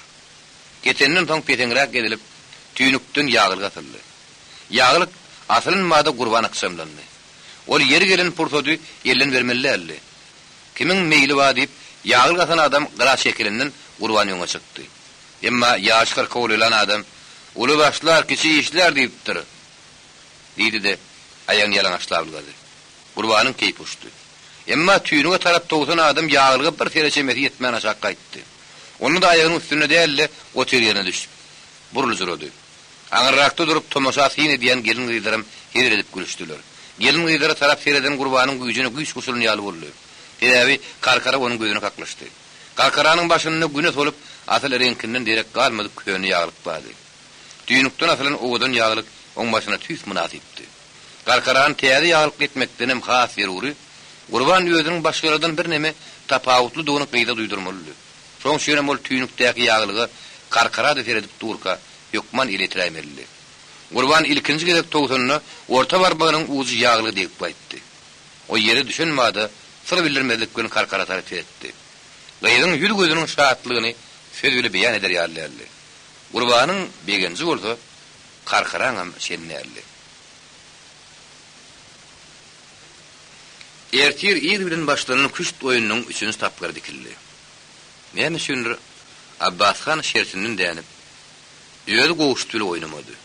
Speaker 2: Keteninden soň peseňräk edilip, tüýnükden ýaglyk asyldy. Ýaglyk asylynmada Gurban ykjamlandy. Ol ýeri gelen pursady elden bermeli däldi. Kimiň meýli bar diýip, ýaglyk asan adam gyra çekilenden Gurban öňe çykdy. Emma ýaşy kyrka golaýlan adam, Uly başlar, kiçi işlär diýipdir. Diýdi-de, aýagyny ýalaňaçlap ylgady. Gurbanyň keýpi uçdy. Emma tüýnüge tarap towsan adam ýaglyga bir sere çemesi ýetmän aşak gaýtdy. Onda-da aýagynyň üstünde däl-de, otyr ýerine düşüp, buruljyrady. Aňyrrakda durup, tomaşa syn edýän gelin-gyzlaram hezil edip gülüşdiler. Gelin-gyzlara tarap sereden Gurbanyň güýjüne güýç goşulan ýaly boldy. Sebäbi Karkara onuň gözüne kaklyşdy. Karkaranyň başynda güne solup, asyl reňkinden derek galmadyk köne ýaglyk bardy. Tüýnükden asylan owadan ýaglyk oň başyna tüýs mynasypdy. Karkarany täze ýaglyk etmekdenem has zerury, Gurban özüniň başgalardan birneme tapawutlydygyny gyza duýdurmalydy. Şoň üçinem ol tüýnükdäki ýaglyga Karkara-da seredip durka, hökman el ýetiräýmelidi. Gurban ilkinji gezek towsanda orta barmagynyň ujy ýaglyga degip gaýtdy. O ýere düşen bada syr bildirmezlik bilen Karkara tarap seretdi. Gyzyň ýüz-gözüniň şatlygyny söz bile beýan eder ýaly däldi. Gurbanyň begenji bolsa Karkaraňam çeni däldi. Ertir ir bilen başlanan küşt oýnunyň üçünji tapgyry dikildi. Näme üçindir, Abbas han şertinden dänip, özi Gowşut bile oýnamady.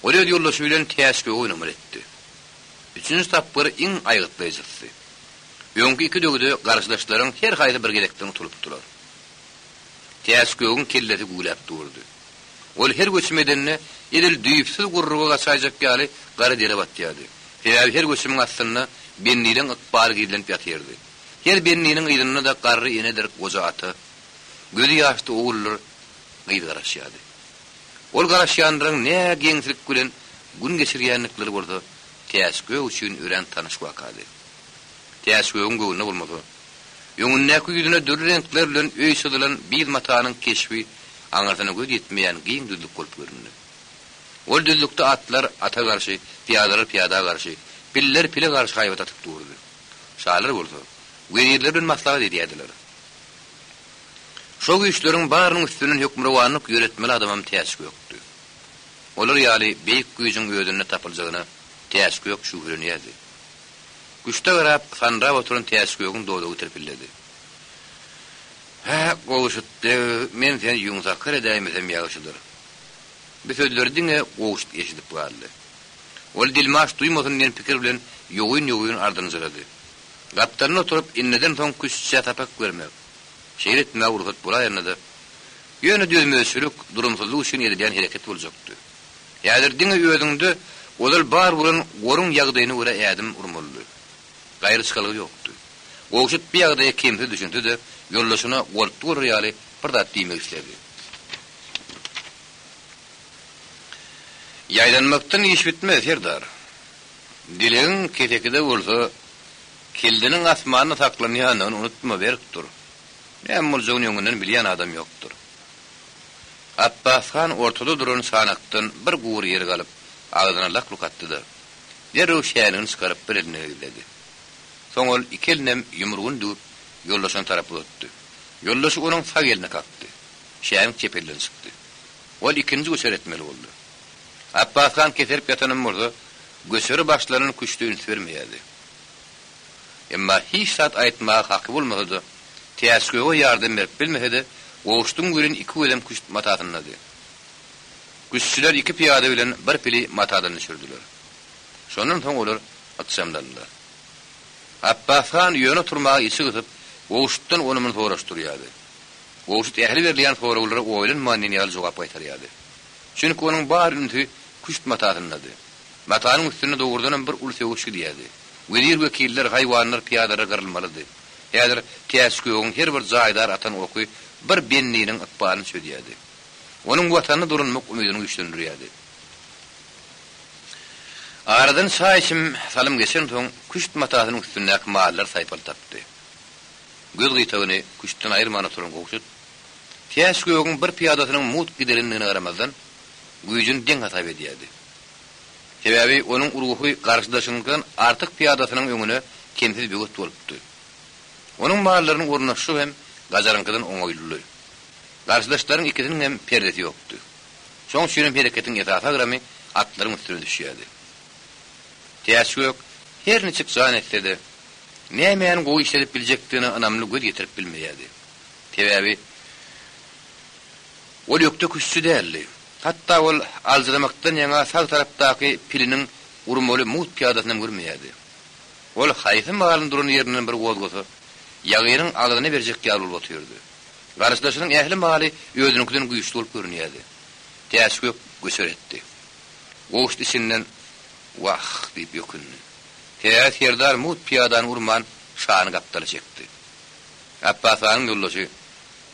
Speaker 2: Ol öz ýoldaşy bilen Täçgögi oýnamaly etdi. Üçünji tapgyr iň aýgytlaýjysy. Öňki iki döwde garşydaşlaryň her haýsy bir gezekden utulypdylar. Täçgögüň kellesi güwläp durdy. Ol her göçüm edende, edil düýpsüz gurruga gaçaýjak ýaly gara dere batýardy. Sebäbi her göçümiň astynda bendileň ykbaly gizlenip ýatyrdy. Her bendiniň yzynda-da garry enedir goja ata, gözi ýaşly oguldyr gyz garaşýardy. Ol garaşýanlaryň nä geňsilik bilen gün geçirýändikleri bolsa Täçgök üçin örän tanyş wakady. Täçgögüň göwnüne bolmasa, öňündäki ýüzüne dürli reňkler bilen öý çyzylan biýz matanyň keşbi aňyrsyna göz ýetmeýän giň düzlük bolup göründi. Ol düzlükde atlar ata garşy, pyýadalar pyýada garşy, piller pile garşy haýbat atyp durdy. Şalar bolsa, wezirler bilen maslahat edýärdiler. Şo güýçleriň barynyň üstünden hökmürowanlyk ýöretmeli adamam Täçgökdi. Olar ýaly beýik güýjüň özünde tapyljagyna Täçgök şübhelenýärdi. Küşde garap, sandyrap oturan Täçgögüň dodagy tirpilledi. Hä, Gowşut beg, men seni ýüňsakar edäýmesem ýagşydyr. Bu sözleri diňe Gowşut eşidip galdy. Ol dilmaç duýmasyn diýen pikir bilen ýogyn-ýogyn ardynjyrady. Gapdalynda oturyp, indiden soň küştçä sapak bermek, şeýle etmäge rugsat bolaýanda-da, ýöne dözmezçilik, durumsyzlyk üçin edilýän hereket boljakdy. Häzir diňe özüňde ozal bar bolan goruň ýagdaýyna görä ädim urmalydy. Gaýry çykalga ýokdy. Gowşut bu ýagdaýa kemsiz düşünse-de, ýoldaşyna goltgy bolar ýaly bir zat diýmek isledi. Ýaýdanmakdan iş bitmez, serdar. Dilegiň kesekide bolsa, kildiniň asmanda saklanýandygyny unutma, berk dur. Näme boljagyny öňünden bilýän adam ýokdur. Apbas han ortada duran çanakdan bir gury ýerik alyp, agzyna lak-luk atdy-da, derrew şänigini çykaryp bir eline egzledi. Soň ol iki elinem ýumrugyny düwüp, ýoldaşyna tarap uzatdy. Ýoldaşy onuň sag eline kakdy. Şänik çep elden çykdy. Ol ikinji göçer etmeli boldy. Apbas han keserip ýatanam bolsa, göçeri başlanan küşde üns bermeýärdi. Emma hiç zat aýtmaga haky bolmasa-da, Täçgöge ýardam berip bilmese-de, Gowşudyň welin iki gözem küşt matasyndady. Küştçüler iki pyýada bilen bir pili matadan düşürdiler. Şondan soň olar ykjamlandylar. Apbas han ýöne oturmaga içi gysyp, Gowşutdan ony-muny soraşdyrýardy. Gowşut ähli berilýän soraglara oýlanman diýen ýaly jogap gaýtarýardy. Çünki onuň bar ünsi küşt matasyndady. Matanyň üstünde dogrudanam bir uly söweş gidýärdi. Wezir-wekiller, haýwanlar, pyýadalar gyrylmalydy. Häzir Täçgögüň her bir jaýdar atan oky bir bendiniň ykbalyny çözýärdi. Onuň Watanyna dolanmak umydyny güýçlendirýärdi. Aradan çaý içim salym geçensoň, küşt matasynyň üstündäki mallar saýpal tapdy. Göz gytagyny küştden aýyrman oturan Gowşut, Täçgögüň bir pyýadasynyň mugt gidelendigine garamazdan, güýjüni deň hasap edýärdi. Sebäbi onuň urgusy garşydaşynyňkydan artyk pyýadasynyň öňüne kemsiz böwet bolupdy. Onuň mallarynyň ornaşygy hem gajaryňkydan oňaýlydy. Garşydaşlaryň ikisiniň hem perdesi ýokdy. Şoň üçinem hereketiň esasy agramy atlaryň üstüne düşýärdi. Täçgök her niçik jan etse-de, nämäni gowy işledip biljekdigine ynamly göz ýetirip bilmeýärdi. Sebäbi ol ökde küştçi däldi. Hatda ol aljyramakdan ýaňa sag tarapdaky piliniň urmaly mugt pyýadasynam görmeýärdi. Ol haýsy malyny duran ýerinden bir gozgasa, ýagynyň agzyna berjek ýaly bolup otyrdy. Garşydaşynyň ähli maly özüniňkiden güýçli bolup görünýärdi. Täçgök göçer etdi. Gowşut içinden Wah! diýip ökündi. Sebäbi serdar mugt pyýadany urman, şany gapdala çekdi. Apbas hanyň ýoldaşy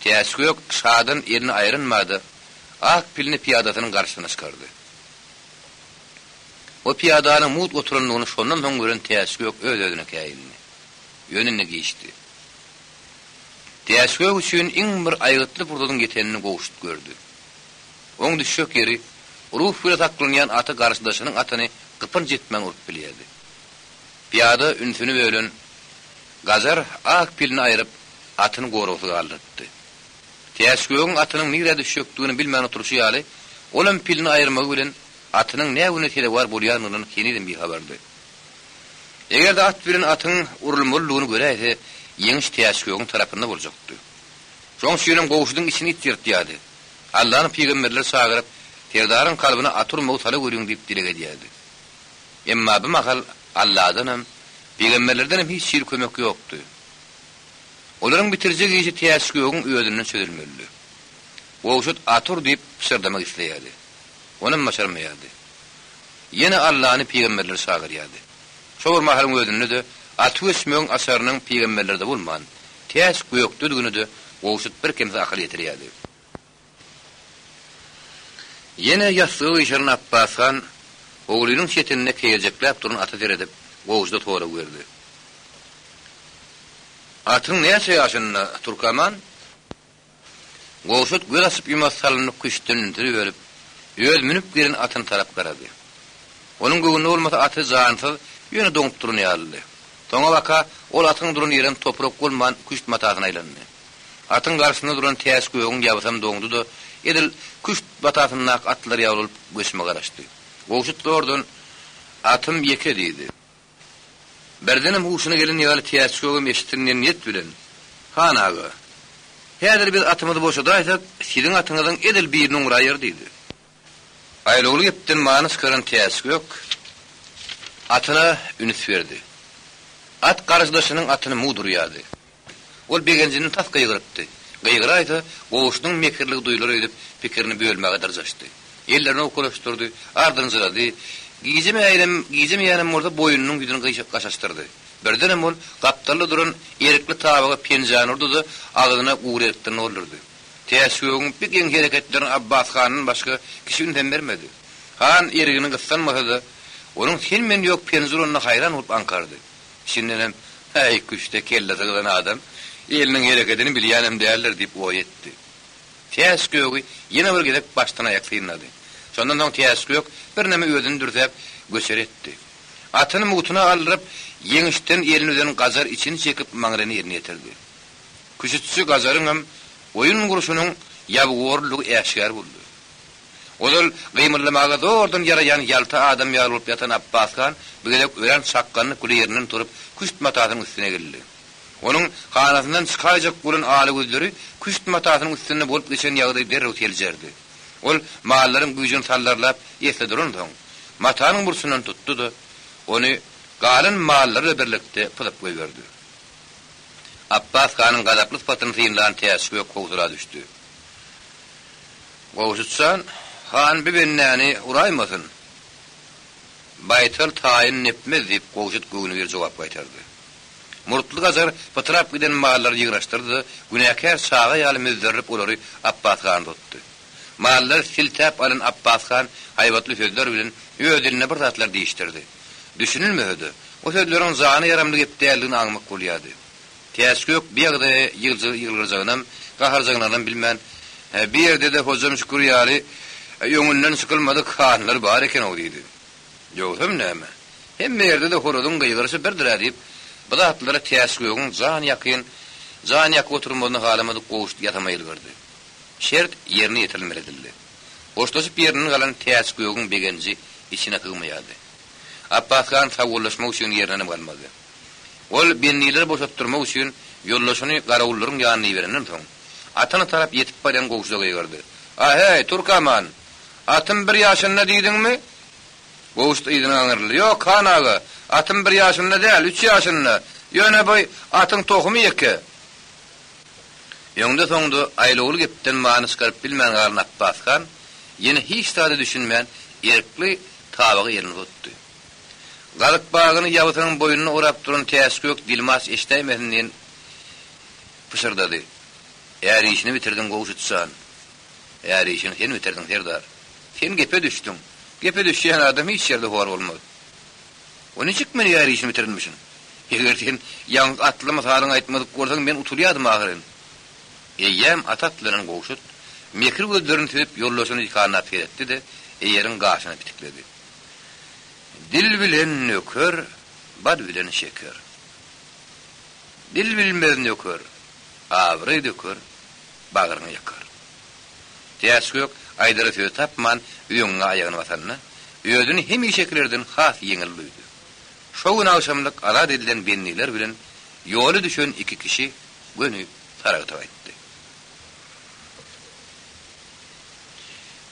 Speaker 2: Täçgök şadan elini aýrynmady, ak pilini pyýadasynyň garşysyna çykardy. O pyýadanyň mugt oturandygyny şondan soň gören Täçgök öz-özüne käýindi. Ýöne indi giçdi. Täçgök üçin iň bir aýgytly pursadyň ýetenini Gowşut gördi. Oň düşjek ýeri, Ruf bile saklanýan aty garşydaşynyň atyny gypynç etmän urup bilýärdi. Pyýada ünsüni bölen Gajar ak pilini aýryp, atyny goragsyz galdyrypdy. Täçgögüň atynyň nirä düşjekdigini bilmän oturyşy ýaly, olam pilini aýyrmagy bilen atynyň nä güne sezewar bolýandygyndan henizem bihabardy. Eger-de at bilen atyň urulmalydygyny göräýse, ýeňiş Täçgögüň tarapynda boljakdy. Şoň üçinem Gowşudyň içini it ýyrtýardy. Allany pygamberleri çagyryp, Serdaryň kalbyna at urmagy sala görüň diýip dileg edýärdi. Emma bu mahal Alladanam, pygamberlerdenem hiç hili kömek ýokdy. Olaryň bitirjek işi Täçgögüň özünden çözülmelidi. Gowşut at ur diýip pyşyrdamak isleýärdi. Onam başarmaýardy. Ýene Allany pygamberleri çagyrýardy. Şo bir mahalyň özünde-de aty göçmegiň açarynyň pygamberlerde bolman, täç gökdedigine-de Gowşut birkemsiz akyl ýetirýärdi. Ýene ýassyga gyşaran Apbas han howlynyň çetinde keýerjekläp duran ata seredip, Gowşuda sorag berdi. Atyň näçe ýaşynda, Türkaman? Gowşut göz açyp-ýumasy salymlyk küştden ünsüni bölüp, öz münüp gelen atyna tarap garady. Onuň göwnüne bolmasa aty jansyz, ýöne doňup duran ýalydy. Soňabaka ol atyň duran ýerem toprak bolman küşt matasyna aýlandy. Atyň garşysynda duran Täç gögüň ýabysam doňdy-da, edil küşt matasyndaky atlar ýaly bolup göçme garaşdy. Gowşut zordan, Atym ýeke diýdi. Birdenem huşuna gelen ýaly Täçgögem eşitsin diýen niýet bilen, Han aga, häzir biz atymyzy boşadaýsak, siziň atyňyzyň edil birini oňraýar diýdi. Aýlawly gepden many çykaran Täçgök atyna üns berdi. At garşydaşynyň atyny mugt urýardy. Ol begenjinden tas gygyrypdy. Gygyraýsa, Gowşudyň mekirligi duýlar öýdüp, pikirini bölmäge dyrjaşdy. Ellerini owkalaşdyrdy, ardynjyrady. Gijemeýänem, gijemeýänem bolsa boýnunyň ýüzüni gaşaşdyrdy. Birdenem ol gapdalda duran erikli tabaga penjäni urdy-da, agzyna gury erikden doldurdy. Täçgögüň bi geň hereketlerine Abbas handan başga kişi ünsem bermedi. Han erigini gyssanmasa-da, onuň sen-men ýok penje uranyna haýran bolup aňkardy. Içindenem, Häý, küşde kellesi gyzan adam, eliniň herekedini bilýänem däldir diýip oý etdi. Täçgögi ýene bir gezek başdan-aýak synlady. Şondan soň Täçgök birneme özüni dürsäp, göçer etdi. Atyny mugtuna galdyryp, ýeňişden elini üzen gajar içini çekip maňraýyna elini ýetirdi. Küşütçi gajaryňam oýun gurşunyň ýabygorludygy äşgär boldy. Ozal gymyldamaga zordan ýaraýan ýalta adam ýaly bolup ýatan Apbas han bu gezek örän çakganlyk bile ýerinden turup, küşt matasynyň üstüne egildi. Onuň hanasyndan çykaýjak bolan ala gözleri küşt matasynyň üstünde bolup geçen ýagdaýy derrew seljerdi. Ol mallaryň güýjüni sallarlap esli duransoň, matanyň burçundan tutdy-da, ony galan mallar bilen birlikde pyzyp goýberdi. Apbas hanyň gazaply sypatyny synlan Täçgök howsala düşdi. Gowşutjan han bi bendäni uraýmasyn. Baýtal taýyn nepmez, diýip, Gowşut göwnübir jogap gaýtardy. Murtly gajar pytrap giden mallary ýygnaşdyrdy-da, günäkär çaga ýaly müzzerilip olary Apbas hana tutdy. Mallary siltäp alan Apbas han haýbatly sözler bilen öz dilinde bir zatlar diýişdirdi. Düşünilmese-de, o sözleriň jana ýaramly gep däldigini aňmak bolýardy. Täçgök bi ýagdaýa ýylgyrjagynam, gaharjaňlarynam bilmän, Hä, bi ýerde-de Hojam Şükür ýaly öňünden çykylmadyk hanlar bar eken-ow diýdi. Ýogsam näme? Hemme ýerde-de horazyň gygyryşy birdir-ä diýip, bu zatlara Täçgögüň jan ýakyn, jan ýakyp oturmazyny halamadyk Gowşut ýasama ýylgyrdy. Şert ýerine ýetirilmeli edildi. Hoşlaşyp ýerinden galan Täçgögüň begenji içine sygmaýardy. Apbas han sagbollaşmak üçin ýerindenem galmady. Ol bendileri boşatdyrmak üçin ýoldaşyny garawullaryň ýanyna iberenden soň, atyna tarap ýetip barýan Gowşuda gygyrdy, A-heý, Türkaman! Atym bir ýaşynda diýdiňmi? Gowşut yzyna gaňryldy, Ýok, han aga, atym bir ýaşynda däl, üç ýaşynda. Ýöne bu atyň tohumy ýeke. Öňde-soňda aýlawly gepden many çykaryp bilmän galan Apbas han ýene hiç zada düşünmän erkli tabagy eline tutdy. Gazyk bagyny ýabysynyň boýnuna orap duran Täçgök dilmaç eşidäýmesin diýen pyşyrdady. Är işini bitirdiň, Gowşut jan. Är işini sen bitirdiň, serdar. Sen gepe düşdüň. Gepe düşýän adam hiç ýerde hor bolmaz. O niçik men är işini bitirmişin? Eger sen ýaňky atly mysalyňy aýtmadyk bolsaň, men utulýadym ahyryn. Eýýäm ata atlanan Gowşut, mekir gözlerini süzüp ýoldaşyny dikanlap seretdi-de, eýeriň gaşyny pitikledi. Dil bilen nöker, bal bilen şeker. Dil bilmez nöker, abraý döker, bagryňy ýakar. Täçgök aýdara söz tapman öňňe aýagyny basanda, özüni hemişekilerden has ýeňil duýdy. Şo gün agşamlyk azat edilen bendiler bilen ýola düşen iki kişi göni Saragta gaýtdy.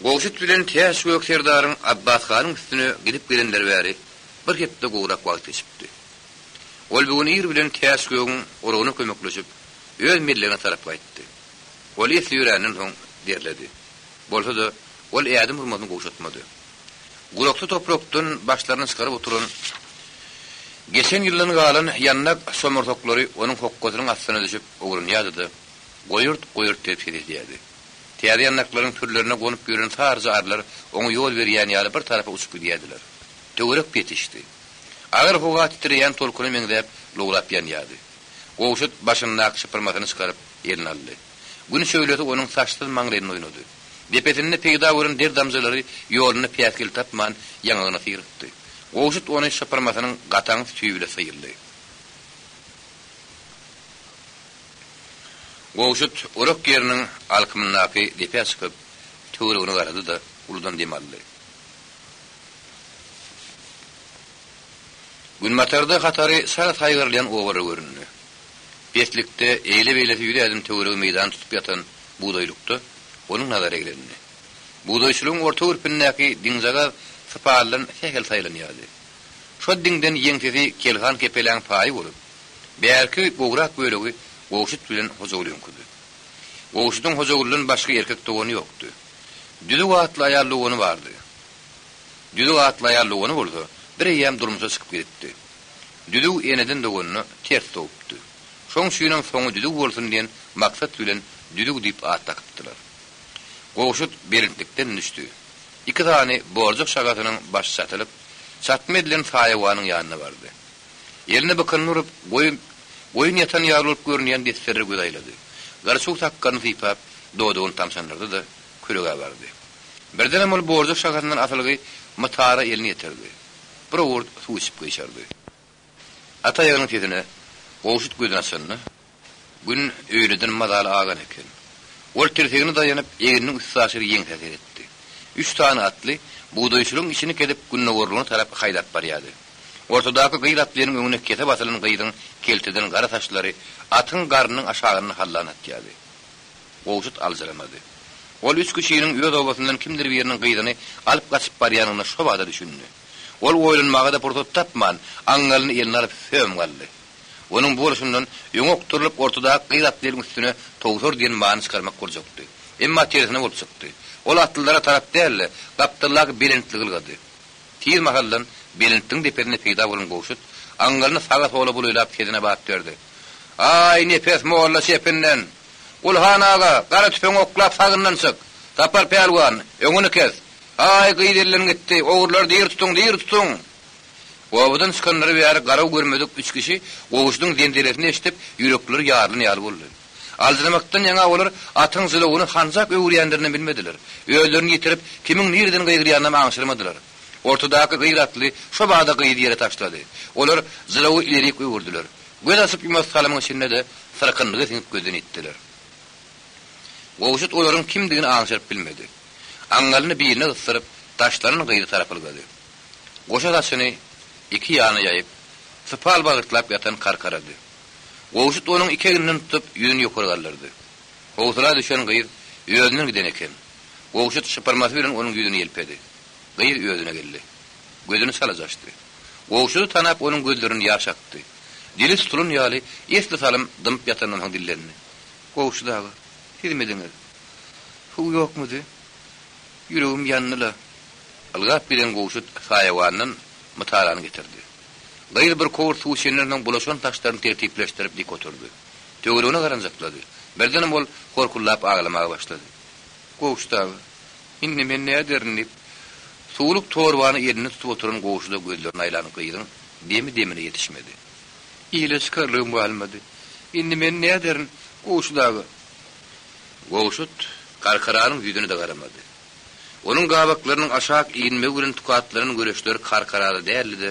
Speaker 2: Gowşut bilen Täçgök serdaryň Abbas hanyň üstüne gidip gelenleri bäri bir hepde gowrak wagt geçipdi. Ol bu gün ir bilen Täçgögüň oragyna kömekleşip, öz mellegine tarap gaýtdy. Ol esli ýöränden soň derledi. Bolsa-da, ol ädim urmasyny gowşatmady. Guraksy toprakdan başlaryny çykaryp oturan, geçen ýyldan galan ýandak somursaklary onuň hokgasynyň astyna düşüp owrunýardy-da, goýurt-goýurt diýip ses edýärdi. Täze ýandaklaryň pürlerine gonup ýören saryja arylar oňa ýol berýän ýaly bir tarapa uçup gidýärdiler. Töwerek ýetişdi. Agyr howa titreýän tolkuna meňzäp lowlap ýanýardy. Gowşut başyndaky şypyrmasyny çykaryp, eline aldy. Gün şöhlesi onuň saçsyz maňlaýynda oýnady. Depesinde peýda bolan der damjalary ýolunda päsgel tapman, ýaňagyna syrykdy. Gowşut ony şypyrmasynyň gataňsy tüýi bile syldy. Gowşut orak ýeriniň alkymyndaky depä çykyp, töweregine garady-da, uludan dem aldy. Günbatarda hatary çala saýgarylýan obalar göründi. Peslikde, eýle-beýlesi ýüz ädim töweregi meýdany tutup ýatan bugdaýlykda onuň nazary eglendi. Bugdaýçylygyň orta gürpündäki diňjagaz sypaldan sähel saýlanýardy. Şo diňden ýeňsesi Kelhan kepeläň paýy bolup, bärki gowrak bölegi Gowşut bilen Hojagulyňkydy. Gowşudyň Hojagulydan başga erkek dogany ýokdy. Düzüw atly aýal dogany bardy. Düzüw atly aýal dogany bolsa, bireýýäm durmuşa çykyp gidipdi. Düzüw eneden doganyna ters dogupdy. Şoň üçinem soňy düzüw bolsun diýen maksat bilen Düzüw diýip at dakypdylar. Gowşut belentlikden düşdi. Iki sany borjak şagasynyň başy çatylyp, çatma edilen saýawanyň ýanyna bardy. Eline bykynyny urup, goýun goýun ýatan ýaly bolup görünýän desserre göz aýlady. Garçuw sakgalyny sypap, dodagyny tamşandyrdy-da, kölegä bardy. Birdenem ol borjak şahasyndan asylgy mytara elini ýetirdi. Bir owurt suw içip gyşardy. At aýagynyň sesine Gowşut gözüni açanda, Gün öýleden mazaly agan eken. Ol tirsegine daýanyp, egniniň üstaşyr ýeňsä seretdi. Üç sany atly bugdaýçylygyň içini kesip gündogarlygyna tarap haýdap barýardy. Ortadaky gyz atlynyň öňüne kese basylan gyzyň kelteden gara saçlary atyň garnynyň aşagyndan hallan atýardy. Gowşut aljyramady. Ol üç kişiniň öz obasyndan kimdir biriniň gyzyny alyp gaçyp barýanyna şobada düşündi. Ol oýlanmaga-da pursat tapman, aňňalyny eline alyp söm galdy. Onuň bu bolşundan öňe okdurylyp ortadaky gyz atlynyň üstüne towsar diýen many çykarmak boljakdy. Emma tersine bolup çykdy. Ol atlylara tarap däl-de, gapdaldaky belentlige ylgady. Tiz mahaldan belentligiň depesinde peýda bolan Gowşut, aňňalyny saga-sola bulaýlap sesine bat berdi. Aý, Nepes molla çepinden! Gulhan aga, gara tüpeňi oklap sagyndan çyk! Sapar pälwan, öňüni kes! Aý, gyz elden gitdi, ogurlary diri tutuň, diri tutuň! Obadan çykanlary bäri garaw görmedik üç kişi Gowşudyň zenzelesini eşidip, ýürekleri ýarylan ýaly boldy. Aljyramakdan ýaňa olar atyň jylawyny hanjak öwürýänlerinem bilmediler. Özlerini ýitirip, kimiň nireden gygyrýanynam aňşyrmadylar. Ortadaky gyz atly şo bada gyzy ýere taşlady. Olar jylawy ilerik öwürdiler. Göz açyp-ýumasy salymyň içinde-de syrkynlyga siňip gözden ýitdiler. Gowşut olaryň kimdigini aňşyryp bilmedi. Aňňalyny biline gysdyryp, taşlanan gyzy tarap ylgady. Goşa saçyny iki ýana ýaýyp, sypal bagyrtlap ýatan Karkarady. Gowşut onuň iki egninden tutup, ýüzüni ýokary galdyrdy. Howsala düşen gyz özünden giden eken. Gowşut şypyrmasy bilen onuň ýüzüni ýelpedi. Gyz özüne geldi. Gözüni çalaja açdy. Gowşudy tanap onuň gözlerinden ýaş akdy. Dili tutulan ýaly esli salym dymyp ýatandan soň dillendi. Gowşut aga, sizmidiňiz? Suw ýokmudy? Ýüregim ýandy-la. Ylgap giden Gowşut saýawandan mytarany getirdi. Gyz bir kowurt suw içenden soň bulaşan saçlaryny tertipleşdirip dik oturdy. Töweregine garanjaklady. Birdenem ol horkuldap aglamaga başlady. Gowşut aga, Indi men näderin diýip, suwluk torbany elinde tutup oturan Gowşuda gözlerini aýlan gyzyň demi-demine ýetişmedi. Ile çykarlygym galmady. Indi men näderin, Gowşut aga? Gowşut Karkaranyň ýüzüne-de garamady. Onuň gabaklarynyň aşak inmegi bilen tukatlanan göreçleri Karkarada däldi-de,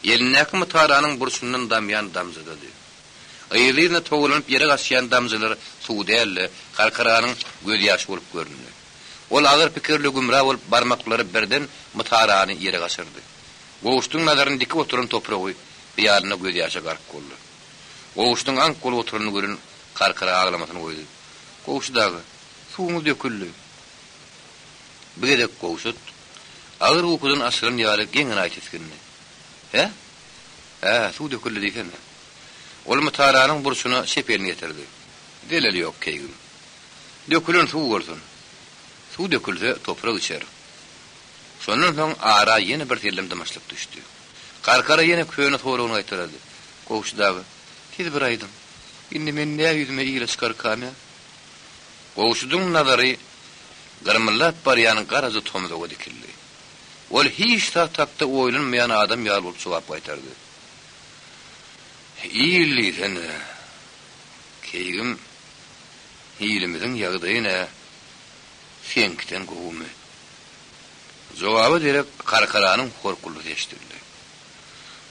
Speaker 2: elindäki mytaranyň burçundan damýan damjadady. Yzly-yzyna togalanyp ýere gaçýan damjalar suw däl-de, Karkaranyň gözýaşy bolup göründi. Ol agyr pikirli gümra bolup barmaklary birden mytarany ýere gaçyrdy. Gowşudyň nazaryny dikip oturan topragy hyýalynda gözýaşa gark boldy. Gowşudyň aňk bolup oturanyny gören Karkara aglamasyny goýdy. Gowşut aga, suwuňyz döküldi. Bu gezek Gowşut agyr ukudan açylan ýaly geň-enaýy tisgindi. Hä? Hä, suw döküldi diýsene. Ol mytaranyň burçuna çep elini getirdi. Zeleli ýok, keýgim. Dökülen suw bolsun. Suw dökülse, toprak içer. Şondan soň ara ýene bir sellem dymyşlyk düşdi. Karkara ýene köne soragyny gaýtalady, Gowşut aga, siz bir aýdyň, indi men nä ýüzüme ile çykarkam-ä? Gowşudyň nazary gyrmyldap barýan garaja tomzaga dikildi. Ol hiç zat hakda oýlanmaýan adam ýaly bolup jogap gaýtardy. Il diýsene, keýgim, ilimiziň ýagdaýy nä, seňkiden gowumy? Jogaba derek Karkaranyň horkuldysy eşidildi.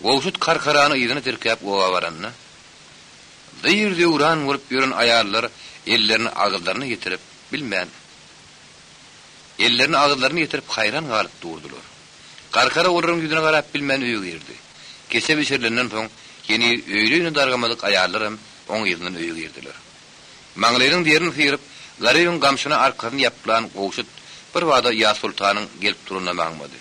Speaker 2: Gowşut Karkarany yzyna tirkäp oba baranda, zyr-zöwran bolup ýören aýallar ellerini agyzlaryna ýetirip bilmän, ellerini agyzlaryna ýetirip haýran galyp durdular. Karkara olaryň ýüzüne garap bilmän öýe girdi. Keçe bişirilenden soň, heniz öýli-öýüne dargamadyk aýallaram oň yzyndan öýe girdiler. Maňlaýynyň derini syryp, Garybyň gamşyna arkasyny ýaplan Gowşut birbada Ýazsoltanyň gelip duranynam aňmady.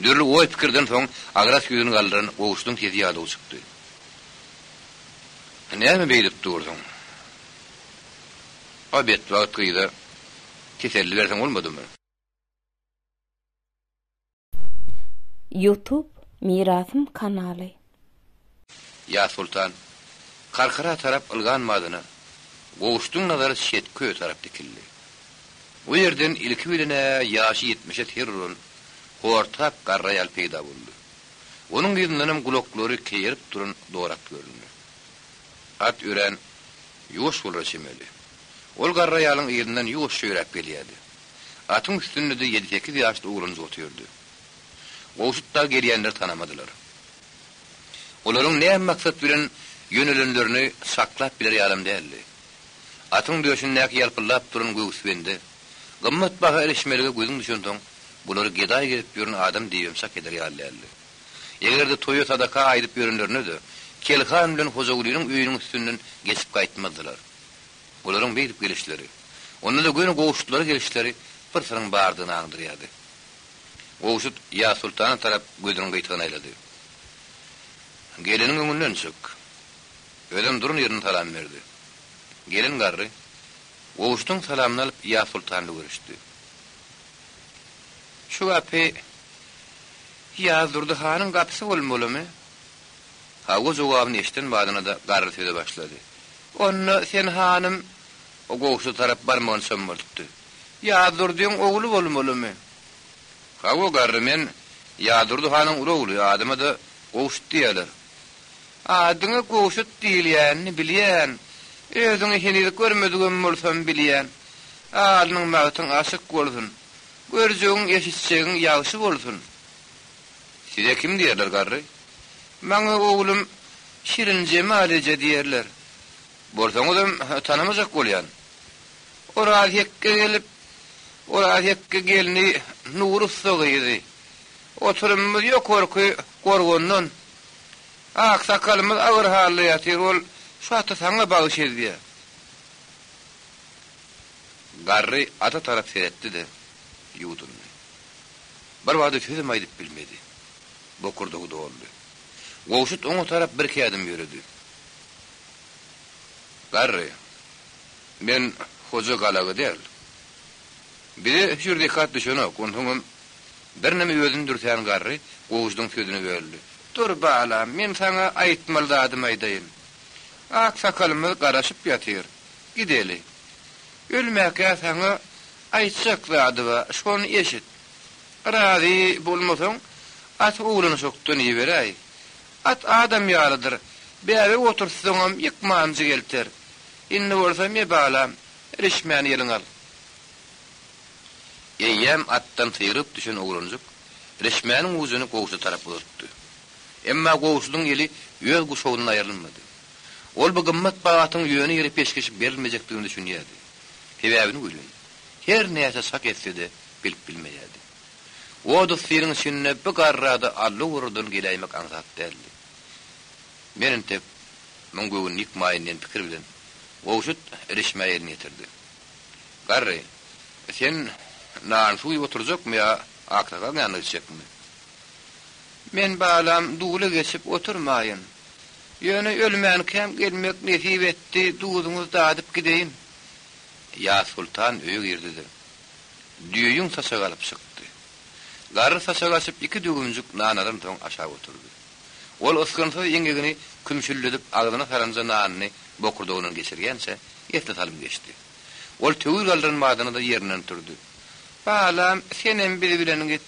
Speaker 2: Dürli oý-pikirden soň agras ýüzüni galdyran Gowşudyň sesi ýadaw çykdy. Näme beýdip dursuň? O betbagt gyza teselli berseň bolmadymy?
Speaker 1: Youtube Mirasym kanaly.
Speaker 2: Ýazsoltan, Karkara tarap ylgan badyna, Gowşudyň nazary çetki öýe tarap dikildi. O ýerden ilki bilen-ä ýaşy ýetmişe ser uran, hortap garry aýal peýda boldy. Onuň yzyndanam gulaklary keýerip duran dor at göründi. At örän ýuwaş bolara çemeli. Ol garry aýalyň yzyndan ýuwaşja ýöräp gelýärdi. Atyň üstünde-de ýedi-sekiz ýaşly oglanjyk otyrdy. Gowşut dagy gelýänleri tanamadylar. Olaryň näme maksat bilen ýönelenlerini saklap biler ýalam däldi. Atyň döşündäki ýalpyldap duran göwüsbende, gymmat baha ilişmelige gözüň düşensoň, bulary gedaý gezip ýören adam diýibem çak eder ýaly däldi. Eger-de toýa sadaka aýdyp ýörenlerinde-de, Kelhan bilen Hojagulynyň öýüniň üstünden geçip gaýtmazdylar. Olaryň beýdip gelişleri, onda-da göni Gowşutlara gelişleri bir syryň bardygyny aňdyrýardy. Gowşut Ýazsoltana tarap gözüniň gyýtagyny aýlady. Geleniň öňünden çyk. Özem duran ýerinden salam berdi. Gelen garry Gowşudyň salamyny alyp Ýazsoltan bilen görüşdi. Şu gapy Ýazdurdy hanyň gapysy bolmalymy? Hawa jogabyny eşiden badyna-da garry söze başlady. Onda sen hanym, o Gowşuda tarap barmagyny çommaltdy. Ýazdurdyň ogly bolmalymy? Hawa garry, men Ýazdurdy hanyň uly ogly, adyma-da Gowşut diýýärler. Adyňa Gowşut diýilýänini bilýän, özüňi heniz görmedigem bolsam bilýän. Alnyň bagtyň açyk bolsun, görjegiň, eşitjegiň ýagşy bolsun. Size kim diýerler, garry? Maňa oglum Şirinjemal eje diýerler. Bolsaňyzam tanamajak bolýan. Oraz ýekge gelip, Oraz ýekge gelni Nury ussa gyzy. Oturymymyz ýokarky gorgandan. Aksakalymyz agyr halda ýatyr, ol şu aty saňa bagyş edýär. Garry ata tarap seretdi-de, ýuwdundy. Birbada sözem aýdyp bilmedi. Bokurdagy doldy. Gowşut oňa tarap birki ädim ýöredi. Garry, men hoja galagy däl. Bize hüjür-zekat düşenok, onsoňam birneme özüni dürsän garry Gowşudyň sözüne böldi. Dur, balam, men saňa aýtmaly zadymy aýdaýyn. Ak sakalymyz garaşyp ýatyr. Gideli. Ölmäkä saňa aýtjak zady bar, şony eşit. Razy bolmasaň, aty oglanyşykdan iberäý. At adam ýalydyr, bäbek oturtsaňam ýykmanjyk elter. Indi bolsa, me balam, Irişmäni eliňe al. Eýýäm atdan syryp düşen oglanjyk irişmäniň ujuny Gowşuda tarap uzatdy. Emma Gowşudyň eli öz guşagyndan aýrylmady. Ol bu gymmat baha atyň ýöne ýere peşgeş berilmejekdigine düşünýärdi. Sebäbini welin, her näçe çak etse-de bilip bilmeýärdi. Ot yssynyň içinde bu garrada allowarradan geläýmek aňsat däldi. Men entek muň göwnüni ýykmaýyn diýen pikir bilen Gowşut irişmä elini ýetirdi. Garry, sen nan-suw iýip oturjakmy ýa aksakalyň ýanyna gitjekmi? Men balam dula geçip oturmaýyn. Ýöne ölmänkäm gelmek nesip etdi, duzuňyzy dadyp gideýin. Ýazsoltan öýe girdi-de, düýeýüň saçagy alyp çykdy. Garry saçagy açyp iki döwümjik nan alansoň aşak oturdy. Ol ysgynsyz eňegini kümşülledip agzyna saranja nanyny bokurdagyndan geçirýänçä esli salym geçdi. Ol töwir galdyran badyna-da ýerinden turdy. Balam, senem biz bilen git.